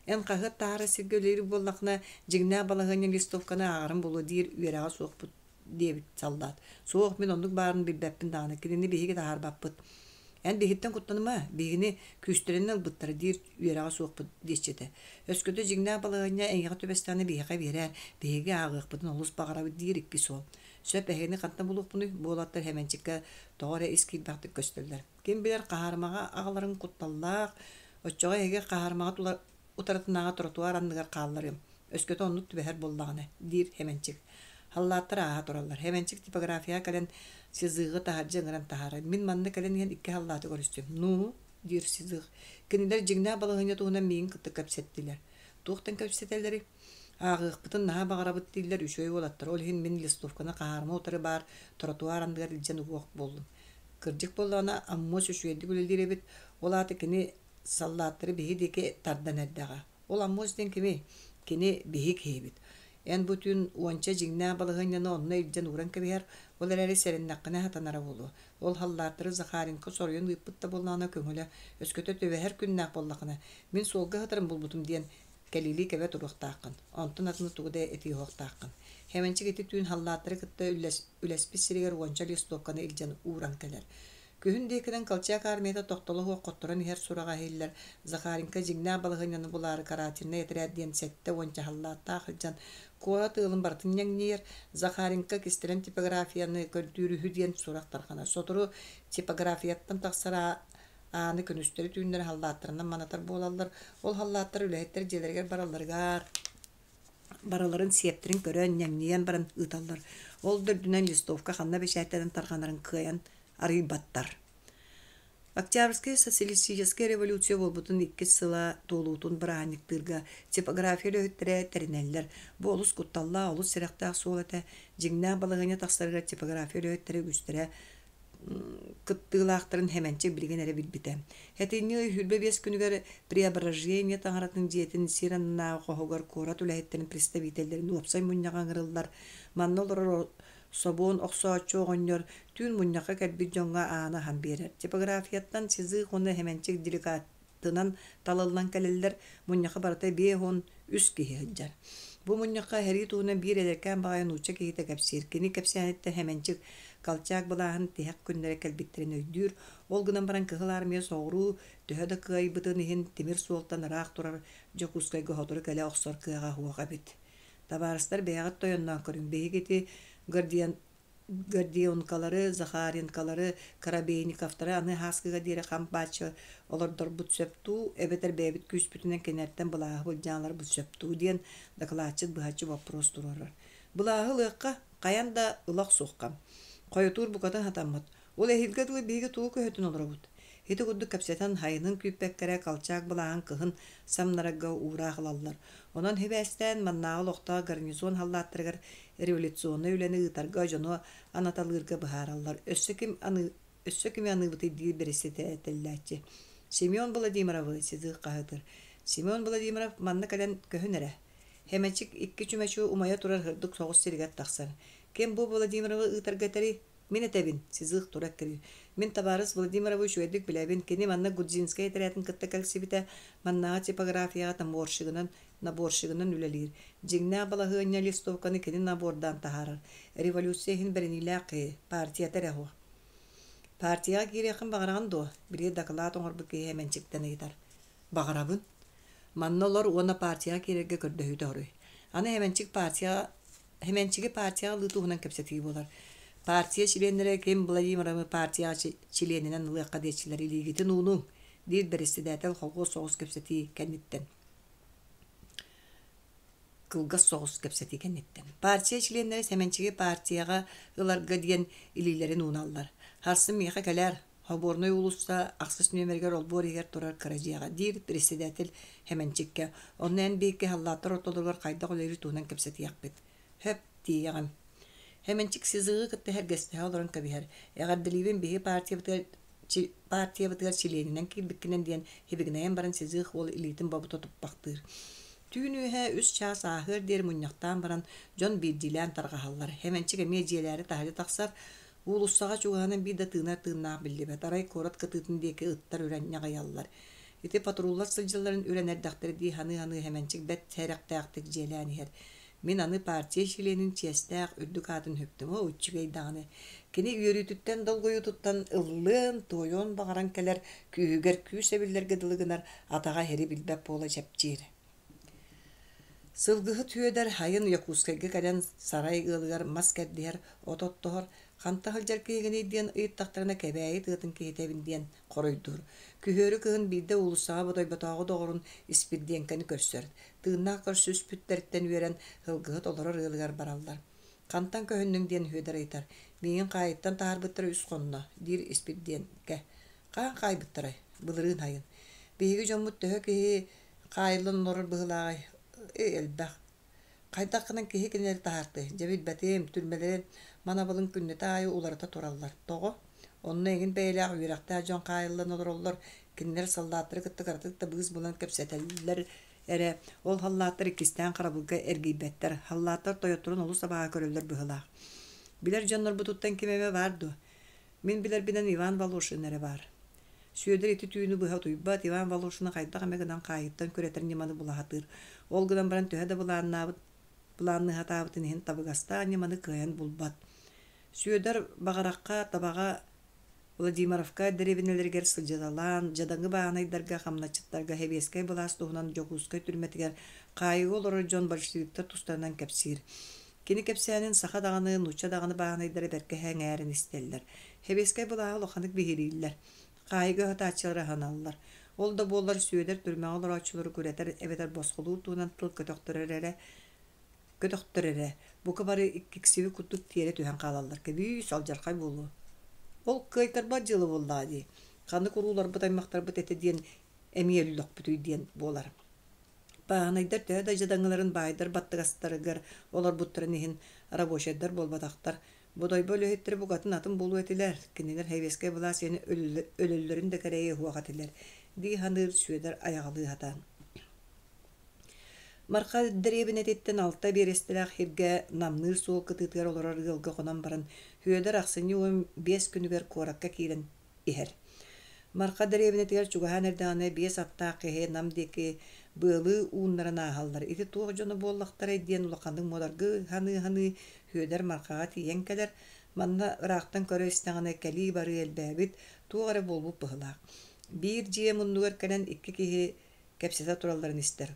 A: Эн хаһыат таһаарар сиргэ үлэлиир буоллаххына, дьиҥнээх балаһыанньа листовканы ааҕарым буолуо диир үөрэҕэ суохпут диэбит саллаат. Суох, мин оннук баарын билбэппин даҕаны, кинини биһиги таһаарбаппыт. Эн биһиттэн куттаныма, биһигини күүстэринэн ылбыттара диир үөрэҕэ суохпут диэччи этэ. Өскөтө дьиҥнээх балаһыанньа эйиэхэ түбэстэҕинэ биһиэхэ биэрээр, биһиги ааҕыахпытын олус баҕарабыт диир иккис уол. Сөп, эһигини хантан булуохпунуй? Бу уолаттар Хэмэнчиккэ тоҕо эрэ ис киирбэхтик көстөллөр. Ким билэр хаһаарымаҕа аҕаларын кутталлаах, оччоҕо эһиги хаһаарымаҕа утарытынааҕы тротуар анныгар хаалларыам, өскөтө оннук түбэһэр буоллаҕына, диир Хэмэнчик. Халлааттар ааһа тураллар. Хэмэнчик типографияҕа кэлэн Сизыҕы таһырдьа ыҥыран таһаарар. Мин манна кэлэн иһэн икки халлааты көрүстүм. Ну, диир Сизых. Кинилэр дьиҥнээх балаһыанньа туһунан миигин кытта кэпсэттилэр. Туохтан кэпсэтэллэрий? Ааҕыахпытын наһаа баҕарабыт дииллэр үчүгэй уолаттар. Ол иһин мин листовканы хаһаарыма утары баар тротуар анныгар илдьэн угуох буоллум. Кырдьык буоллаҕына, Аммос үчүгэйдик үлэлиир эбит, ол аата кини саллааттары биһи диэки тардан эрдэҕэ. Ол Аммос диэн кимий? Кини биһи киһибит. Эн бу түүн уонча дьиҥнээх балаһыанньаны онно илдьэн ууран кэбиһэр, ол эрээри сэрэннэххинэ сатанара буолуо. Ол халлааттары Захаренко соруйан ыыппыт да буоллаҕына көҥүлэ, өскөтө түбэһэр күннээх буоллаххына, мин суолга сытарын булбутум диэн кэлиилии кэбэ туруохтааххын, онтон атыны тугу да этиэ суохтааххын. Хэмэнчик ити түүн халлааттары кытта үлэспит сиригэр уонча листовканы илдьэн ууран кэлэр. Күһүн диэкинэн Колчак армията тохтоло суох хотторон иһэр сураҕа иһиллэр. Захаренко дьиҥнээх балаһыанньаны булаары карательнай этэрээт диэн 70 халлааттаах илдьэн куорат ыалын барытын ньэҥнийэр. Захаренко кистэлэҥ типографияны көрдүүр үһү диэн сурах тарҕанар. Сотору типографияттан тахсар ааны күнүстэри-түүннэри халлааттарынан манатар буолаллар. Ол халлааттар үлэһиттэр дьиэлэригэр баралларыгар барыларын сиэптэрин көрөн, ньэҥнийэн баран ыыталлар. Ол да үрдүнэн листовка ханна бэчээттэнэн тарҕанарын кыайан арыйбаттар. Октябрьскай социалистическай революция буолбутун иккис сыла туолуутун бырааһынньыктыырга типография үлэһиттэрэ тэринэллэр. Бу олус кутталлаах, олус сэрэхтээх суол этэ. Дьиҥнээх балаһыанньа тахсарыгар типография үлэһиттэрэ үгүстэрэ кыттыылаахтарын Хэмэнчик билигин эрэ билбитэ. Сэтинньи ый 25 күнүгэр Преображение таҥаратын дьиэтин сир аннынааҕы хоһугар куорат үлэһиттэрин представителлэрин уопсай мунньаҕа ыҥырыллар. Манна олорор собуон охсооччу оҕонньор түүн мунньахха кэлбит дьоҥҥо ааны аһан биэрэр. Типографияттан Сизых уонна Хэмэнчик делегатынан талыллан кэлэллэр. Мунньахха барыта 53 киһи сылдьар. Бу мунньахха сэрии туһунан биир эдэркээн баҕайы нуучча киһитэ кэпсиир. Кини кэпсээниттэн Хэмэнчик Колчак былааһын тиһэх күннэрэ кэлбиттэрин өйдүүр. Ол гынан баран Кыһыл Армия соҕуруу төһө да кыайбытын иһин тимир суолтан ыраах турар Дьокуускайга сотору кэлэ охсор кыаҕа суох эбит. Табаарыстар бэйэҕит тойонноон көрүҥ, биһиги ити Гордионкалары, Захаренкалары, Коробейниковтары аны Һааскыга диэри хам бааччы олордорбут сөп дуу, эбэтэр бэйэбит күүспүтүнэн кинилэртэн былааһы былдьаан ыларбыт сөп дуу диэн дакылаатчыт быһаччы боппуруос туруорар. Былааһы ылыахха, хайан да ыла охсуохха. Хойутуур букатын сатаммат. Ол эһиилгэ дылы биһиги тугу көһүтэн олоробут? Ити курдук кэпсэтэн хайынын күүппэккэ эрэ Колчак былааһын кыһын самнарарга уураах ылаллар. Онон сибээстээн маннааҕы олохтоох гарнизон халлааттарыгар революционнай үлэни ыытарга дьону анаталыырга быһаараллар. Өссө ким аны өссө кими аныыбытый диир бэрэссэдээтэллээччи. Семен Владимировы Сизых хаһыытыр. Семен Владимиров манна кэлэн көһүн эрэ. Хэмэчик икки чүмэчи умайа турар сырдык соҕус сиригэр тахсар. Ким бу Владимировы ыытарга этэрий? Мин этэбин, Сизых тура эккириир. Мин табаарыс Владимировы үчүгэйдик билэбин. Кини манна Гудзинскай этэрээтин кытта кэлсибитэ. Маннааҕы типографияҕа наборщигынан, наборщигынан үлэлиир. Дьиҥнээх балаһыанньа листовканы кини набордаан таһаарар. Революция иһин бэриниилээх киһи, партията эрэ суох. Партияҕа киириэххин баҕараҕын дуо? Били дакылаат оҥорбут киһи Эмэнчиктэн ыйытар. Баҕарабын. Манна олор уонна партияҕа киирэргэ көрдөһүүтэ хоруй. Аны Эмэнчик партияҕа Эмэнчиги партияҕа ылыы туһунан кэпсэтии буолар. Партия чилиэннэрэ ким Владимировы партияҕа чилиэнинэн ылыахха диэччилэр илиигитин уунуҥ, диир бэрэссэдээтэл холкуос соҕус кэпсэтии кэнниттэн. Кылгас соҕус кэпсэтии кэнниттэн. Партия чилиэннэрэ Сэмэнчиги партияҕа ыларга диэн илиилэрин ууналлар. Харсын миэхэ кэлээр, Соборнай уулусса ахсыс нүөмэригэр олбуор иһигэр турар кыра дьиэҕэ, диир председатель Хэмэнчиккэ. Онно эн биһикки халлааттар ортолоругар хайдах үлэлиир туһунан кэпсэтиэхпит. Сөп, тиийэҕин. Хэмэнчик СИЗИ-ҕы кытта сэргэстэһэ олорон кэбиһэр. Эҕэрдэлиибин биһи партиябытыгар партиябытыгар чилиэнинэн киирбиккинэн диэн хибигинэйэн баран Сизых уол илиитин бобута туппахтыыр. Түүн үөһэ үс чаас ааһыар диэри мунньахтаан баран дьон биирдиилээн тарҕаһаллар. Хэмэнчик эмиэ дьиэлээри таһырдьа тахсар. Уулуссаҕа чугаһынан биир да тыынар тыыннаах биллибэт, арай куорат кытыытын диэки ыттар үрэн ньаҕыйаллар. Ити патруллар сылдьалларын үрэн эрдэхтэрэ дии саныы-саныы Хэмэнчик бэрт сэрэхтээхтик дьиэлээн иһэр. Мин аны партия чилиэнин чиэстээх үрдүк аатын үһүктүм, оо, үчүгэй даҕаны. Кини үөрүүтүттэн долгуйуутуттан ыллыан, туойуон баҕаран кэлэр, күүһүгэр күүс эбиллэргэ дылы гынар, атаҕа иһэри билбэт буола чэпчиир. Сылгыһыт Сүөдэр сайын Якутскайга кэлэн сарай ыалыгар мас кэрдиһэр, от оттоһор, ханта сылдьар киһигиний диэн ыйыттахтарына Кэбээйи тыатын киһитэбин диэн хоруйдуур. Күһүөрү кыһын биирдэ уулуссаҕа Бодойботооҕу доҕорун Испирдиэҥкэни көрсөр. Тыыннаах көрсүспүттэриттэн үөрэн, сылгыһыт олорор ыалыгар бараллар. «Хантан көһүннүҥ?» диэн Сүөдэр ыйытар. «Миигин хаайыттан таһаарбыттара үс хонно», диир Испирдиэҥкэ. «Хаһан хаайбыттарай?» «Былырыын сайын. Биһиги дьоммут төһө киһи хаайыллан олорор быһыылааҕай? Элбэх. Хайдах гынан киһи кинилэри таһаартыай? Дьэ билбэтим, түрмэлэрин манабылын күннэтэ аайы уларыта тураллар. Тоҕо? Онно эҥин бэйэлээх үөрэхтээх дьон хаайыллан олороллор, кинилэр саллааттары кытта кыратык да быыс булан кэпсэтэллэр эрэ, ол саллааттар иккистээн харабылга эргийбэттэр. Саллааттар тойотторун олус абааһы көрөллөр быһыылаах. Билэр дьоннорбутуттан ким эмэ баар дуо? Мин билэрбинэн Иван Волошин эрэ баар. Сүөдэр ити түүнү быһа утуйбат, Иван Волошины хайдах эмэ гынан хаайыттан күрэтэр ньыманы була сатыыр. Ол гынан баран төһө да былааннаабыт былаанныы сатаабытын иһин табыгастаах ньыманы кыайан булбат. Сүөдэр Баҕарахха, Табаҕа, Владимировка дэриэбинэлэригэр сылдьыталаан, дьадаҥы бааһынайдарга, хамначчыттарга сэбиэскэй былаас туһунан Дьокуускай түрмэтигэр хаайыыга олорор дьон большевиктар тустарынан кэпсиир. Кини кэпсээнин саха даҕаны, нуучча даҕаны бааһынайдара бэркэ сэҥээрэн истэллэр. Сэбиэскэй былааһы улаханнык биһирииллэр. Хаайыыга ыһытааччылары аһыналлар. Ол да буоллар Сүөдэр түрмэҕэ олорооччулары күрэтэр эбэтэр босхолуур туһунан тыл көтөхтөрөр эрэ көтөхтөр эрэ, бука бары иккиксиби курдук тиэрэ түһэн хаалаллар. Кэбиис, алдьархай буолуо. Ол кыайтарбат дьыала буоллаҕа дии. Ханнык урууларбыт, аймахтарбыт этэ диэн эмиэ өллөхпүтүй диэн буолар. Бааһынайдар төһө да дьадаҥыларын баайдар баттыгастарыгар олорбуттарын иһин рабочайдар буолбатахтар. Бодойбо үлэһиттэрэ букатын атын буолуо этилэр, кинилэр сэбиэскэй былаас иһин өлөллөрүн да кэрэйиэ суох этилэр, дии саныыр Сүөдэр айаҕалыы сатаан. Марха дэриэбинэтиттэн алта биэрэстэлээх сиргэ Намныыр суол кытыытыгар олорор ыалга хонон баран, Сүөдэр ахсынньы 15 күнүгэр куоракка киирэн иһэр. Марха дэриэбинэтигэр чугаһаан эрдэҕинэ биэс аттаах киһи Нам диэки быалыы ууннаран ааһаллар. Ити туох дьоно буоллахтарай диэн улаханнык муодаргыы саныы-саныы Сүөдэр Мархаҕа тиийэн кэлэр. Манна ыраахтан көрө истэҕинэ кэлии-барыы элбээбит, туох эрэ буолбут быһыылаах. Биир дьиэ муннугар кэлэн икки киһи кэпсэтэ туралларын истэр.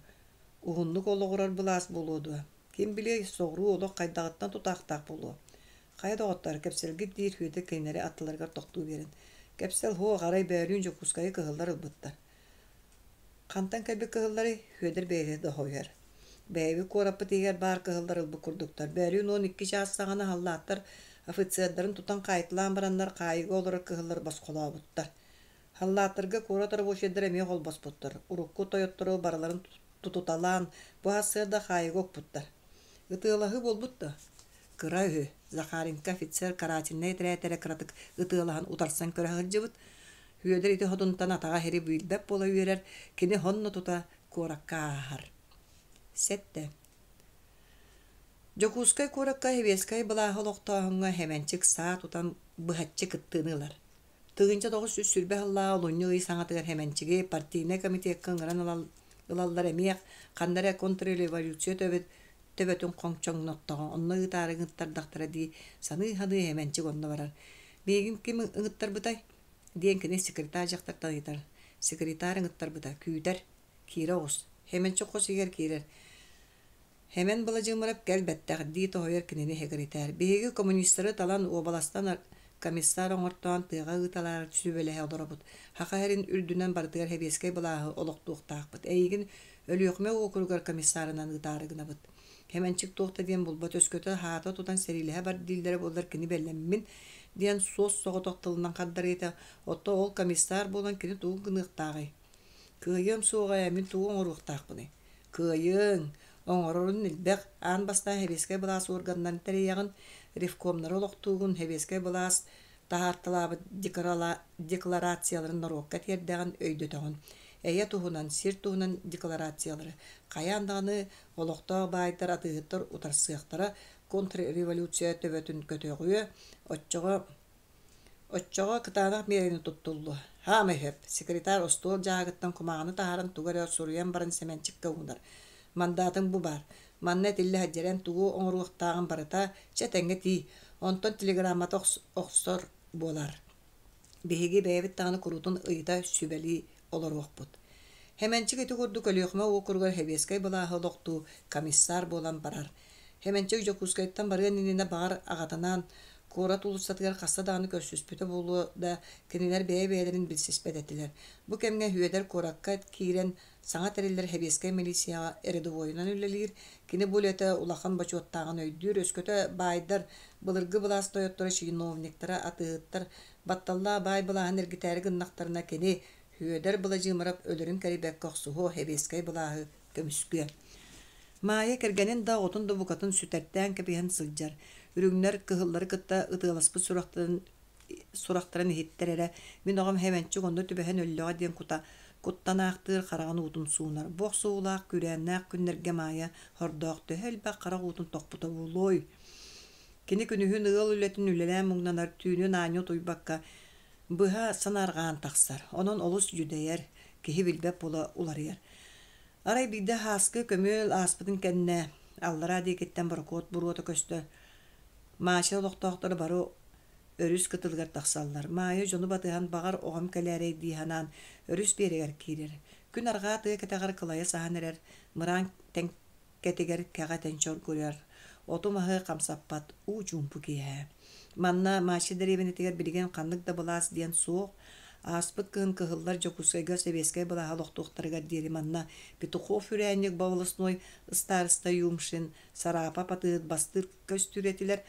A: Уһуннук олоҕурар былаас буолуо дуо? Ким билиэй, соҕуруу олох хайдаҕыттан тутаахтаах буолуо. Хайа доҕоттоор, кэпсэлгит диир Сүөдэр кинилэри аттыларыгар тохтуу биэрэн. Кэпсэл һуох, арай бөөлүүн Дьокуускайы кыһыллар ылбыттар. Хантан кэлбит кыһылларый? Сүөдэр бэйэтэ да хоһуйар. Бэйэбит куораппыт иһигэр баар кыһыллар ылбыт курдуктар. Бөөлүүн 12 чаас саҕана саллааттар офицердарын тутан хаайталаан бараннар хаайыыга олорор кыһыллары босхолообуттар. Саллааттарга куорат рабочайдара эмиэ холбоспуттар. Урукку тойоттору барыларын тутуталаан, бу сарсыарда хаайыыга укпуттар. Ытыалаһыы буолбут дуо? Кыра үһү. Захаренко офицер карательнай этэрээт эрэ кыратык ытыалаһан утарсан көрө сылдьыбыт. Сүөдэр ити хотунтан атаҕа иһири билбэт буола үөрэр, кини сонно тута куоракка ааһар. Сэттэ. Дьокуускай куоракка сэбиэскэй былааһы олохтооһуҥҥа Хэмэнчик саа тутан быһаччы кыттыыны ылар. 1920 сыллааҕы олунньу ый саҥатыгар Хэмэнчиги партийнай комитекка ыҥыран ылаллар эмиэ ханна эрэ контрреволюция төбөтүн хоҥчоҥноттоҕо, онно ыытаары ыҥыттардахтара дии саныы-саныы Хэмэнчик онно барар. «Миигин ким ыҥыттарбытай?» диэн кини секретарь дьахтартан ыйытар. Секретарь ыҥыттарбыта, күүтэр, киирэ оҕус. Хэмэнчик хос иһигэр киирэр. Хэмэн Быладьыымырап кэлбэттэх, дии тоһуйар кинини секретарь. Биһиги коммунистары талан уобаластан комиссар оҥортоон тыаҕа ыыталаары сүбэлэһэ олоробут. Саха сирин үрдүнэн барытыгар сэбиэскэй былааһы олохтуохтаахпыт. Эйигин Өлүөхүмэ уокуругар комиссарынан ыытаары гынабыт. Хэмэнчик туох да диэн булбат өскөтө хаата тутан сэриилэһэ бар дииллэрэ буоллар кини бэлэммин диэн суос-соҕотох тылынан хардарыыта. Оттон ол комиссар буолан кини тугу гыныахтааҕый? Кыайыам суоҕа ээ, мин тугу оҥоруохтаахпыный? Кыайыаҥ, оҥорорун элбэх, аан бастаан сэбиэскэй былаас уорганнарын тэрийэҕин, ревкомнары олохтуугун, сэбиэскэй былаас таһаарталаабыт декларацияларын норуокка тиэрдэҕин, өйдөтөҕүн. Эйэ туһунан, сир туһунан декларациялары хайаан даҕаны олохтоох баайдар, атыыһыттар утарсыахтара, контрреволюция төбөтүн көтөҕүө, оччоҕо Оччоҕо кытаанах миэрэни туттуллуо. Хаамай сөп, секретарь остуол дьааһыгыттан кумааҕыны таһааран тугу эрэ суруйан баран Сэмэнчиккэ уунар. Мандаатыҥ бу баар. Манна этиллэ сылдьар эн тугу оҥоруохтааҕын барыта, чэ этэҥҥэ тиий. Онтон телеграммата охсор буолар. Биһиги бэйэбит даҕаны куруутун ыйыта сүбэлии олоруохпут. Хэмэнчик ити курдук Өлүөхүмэ уокуругар сэбиэскэй былааһы олохтуу комиссар буолан барар. Хэмэнчик Дьокуускайтан барыан иннинэ баҕар аҕатынаан куорат уулуссатыгар хаста даҕаны көрсүспүтэ буолуо да, кинилэр бэйэ-бэйэлэрин билсиспэт этилэр. Бу кэмҥэ Сүөдэр куоракка киирэн саҥа тэриллэр сэбиэскэй милицияҕа рядовойунан үлэлиир, кини бу үлэтэ улахан бочуоттааҕын өйдүүр, өскөтө баайдар, былыргы былаас тойотторо, чиновниктара, атыыһыттар батталлаах баай былааһын эргитээри гыннахтарына кини Сүөдэр Быладьыымырап өлөрүн кэрийбэккэ охсуһуо, сэбиэскэй былааһы көмүскүө. Маайа кэргэнин да, оҕотун да букатын сүтэртээн кэбиһэн сылдьар. Үрүҥнэр кыһыллары кытта ытыаласпыт сурахтарын сурахтарын иһиттэр эрэ, мин оҕом Хэмэнчик онно түбэһэн өллөҕө диэн кута куттанаахтыыр хараҕын уутун суунар. Бу охсуулаах, күүрээннээх күннэргэ Маайа хордоох төһө элбэх харах уутун тохпута буолуой? Кини күнүһүн ыал үлэтин үлэлээн муҥнанар, түүнүн аанньа утуйбакка быһа санаарҕаан тахсар. Онон олус дьүдэйэр, киһи билбэт буола уларыйар. Арай биирдэ Һааскы көмүөл ааспытын кэннэ аллараа диэкиттэн борокуот буруота көстө. Маача олохтоохторо бары өрүс кытылыгар тахсаллар. Маайа дьону батыһан баҕар оҕом кэлээрэй дии санаан өрүс биэрэгэр киирэр. Күн арҕаа тыа кэтэҕэр кылайа саһан эрэр мыраан кэтигэр кэҕэ этэн чоргуйар, оту-маһы хамсаппат уу чуумпу киэһэ. Манна Мачи дэриэбинэтигэр билигин ханнык да былаас диэн суох. Ааспыт кыһын кыһыллар Дьокуускайга сэбиэскэй былааһы олохтуохтарыгар диэри манна Петухов үрээнньик волостной ыстаарыста Юмшин, Сараапап атыыһыт бастыыр көстүүр этилэр.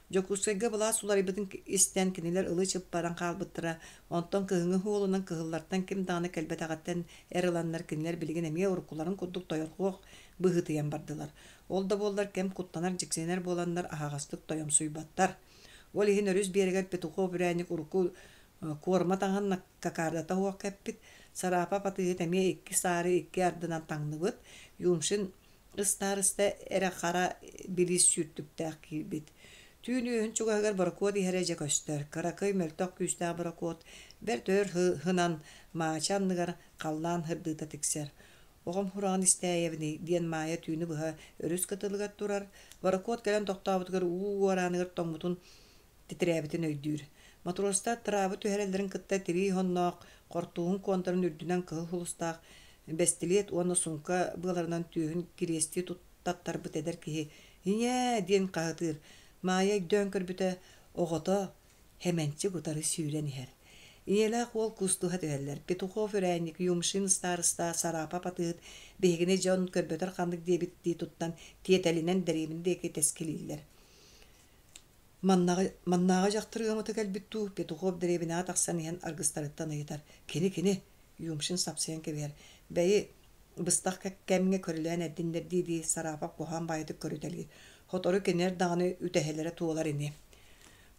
A: Дьокуускайга былаас уларыйбытын истэн кинилэр ылы-чып баран хаалбыттара. Онтон кыһыҥҥы суолунан кыһыллартан ким даҕаны кэлбэтэҕиттэн эр ыланнар кинилэр билигин эмиэ уруккуларын курдук тойорҕуох быһыытыйан бардылар. Ол да буоллар кэм куттанар-дьиксинэр буоланнар аһаҕастык тойомсуйбаттар. Ол иһин өрүс биэрэгэр Петухов үрээнньик урукку куорма таҥаһын кокардата суох кэппит, Сараапап атыыһыт эмиэ икки саары икки ардынан таҥныбыт, Юмшин ыстаарыста эрэ хара билиис сүүртүктээх киирбит. Түүн үөһүн чугаһыгар борокуот иһэрэ дьэ көстөр. Кыракый мөлтөх күүстээх борокуот бэрт өр һынан Маача анныгар халлаан һырдыыта тиксэр. Оҕом сураҕын истээйэбиний диэн Маайа түүнү быһа өрүс кытылыгар турар, борокуот кэлэн тохтообутугар уу уорааныгар тоҥмутун титирээбитин өйдүүр. Матростар тыраабы түһэрэллэрин кытта тирии сонноох, хортууһун куонтарын үрдүнэн кыһыл сулустаах бэстилиэт уонна суумка быаларынан түөһүн кириэстии туттаттарбыт эдэр киһи «Ийээ!» диэн хаһытыыр. Маайа өйдөөн көрбүтэ, оҕото Хэмэнчик утары сүүрэн иһэр. Ийэлээх уол куустуһа түһэллэр. Петухов үрээнньик, Юмшин староста, Сараапап атыыһыт биһигини дьон көрбөтөр ханнык диэбиттии туттан, тиэтэлинэн дэриэбинэ диэки тэскилииллэр. Маннаҕы, маннааҕы дьахтар ыамата кэлбит дуу, Петухов дэриэбинэҕэ тахсан иһэн аргыстарыттан ыйытар. Кини, кини, Юмшин сапсыйан кэбиһэр. Бэйи, быстах кэмҥэ көрүлээн эрдиннэр дии-дии Сараапап куһаҕан баайытык көрүтэлиир. Сотору кинилэр даҕаны үтэһэлэрэ туолар ини.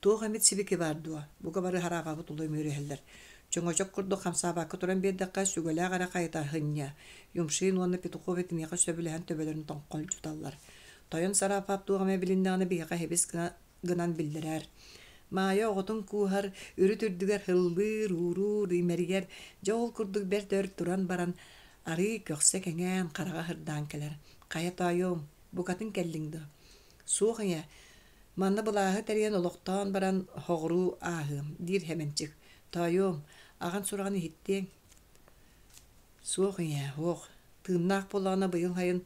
A: Туох эмит сибики баар дуо? Бука бары хараапабыт тула үмүөрүһэллэр. Чөҥөчөк курдук хамсаабакка туран биэрдэххэ, сүгэлээх эрэ хайыта сынньа. Юмшин уонна Петухов итиниэхэ сөбүлэһэн төбөлөрүн тоҥхолдьуталлар. Тойон Сараапап туох эмэ билиннэҕинэ биһиэхэ һэбис гынан биллэрээр. Маайа оҕотун кууһар, үрүт үрдүгэр һыллыыр, ууруур, имэрийэр, дьэ ол курдук бэрт өр туран баран, арыый көхсө кэҥээн, хараҕа сырдаан кэлэр. Хайа тоойуом, букатын кэллиҥ дуо? Суох ийэ, Манна былааһы тэрийэн олохтоон баран соҕуруу ааһыам, диир Хэмэнчик. Тоойуом, аҕан сураҕын иһиттиэҥ? Суох ийээ, суох. Тыыннаах буоллаҕына быйыл сайын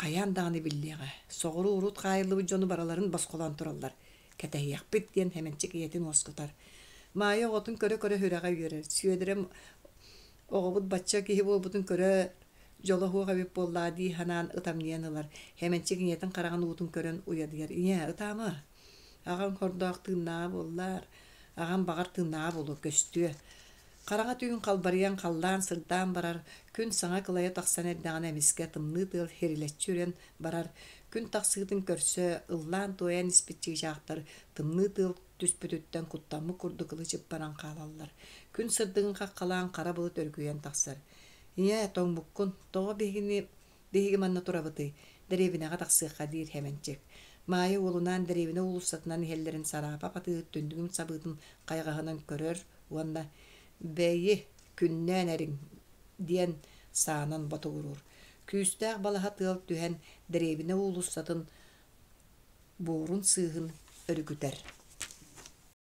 A: хайаан даҕаны биллиэҕэ. Соҕуруу урут хаайыллыбыт дьону барыларын босхолоон тураллар. Кэтэһиэхпит, диэн Хэмэнчик ийэтин уоскутар. Маайа оҕотун көрө-көрө сүрэҕэ үөрэр. Сүөдэрэ Оҕобут бачча киһи буолбутун көрө, дьоло суох эбит буоллаа дии санаан ытамньыйан ылар. Хэмэнчик ийэтин хараҕын уутун көрөн уйадыйар. Ийээ, ытаама. Аҕаҥ хордоох тыыннааҕа буоллар, аҕам баҕар тыыннааҕа буолуо көстүө. Хараҥа түүн халбарыйан халлаан сырдаан барар, күн саҥа кылайа тахсан эрдэҕинэ эмискэ тымныы тыал хирилэччи үрэн барар, күн тахсыытын көрсө, ыллаан-туойан испит чыычаахтар тымныы тыал түспүтүттэн куттаммыт курдук ылы-чыппаран хаалаллар. Күн сырдыгын хаххалаан хара былыт өрүкүйэн тахсар. «Ийээ, тоҥмуккун, тоҕо биһигини биһиги манна турабытый? Дэриэбинэҕэ тахсыахха» диир Хэмэнчик. Маайа уолунаан дэриэбинэ уулуссатынан иһэллэрин Сараапап атыыһыт түннүгүн сабыытын хайҕаһынан көрөр уонна «Бэйи, күннээн эриҥ» диэн саанан ботугуруур. Күүстээх балаһа тыал түһэн дэриэбинэ уулуссатын буорун сыыһын өрүкүтэр.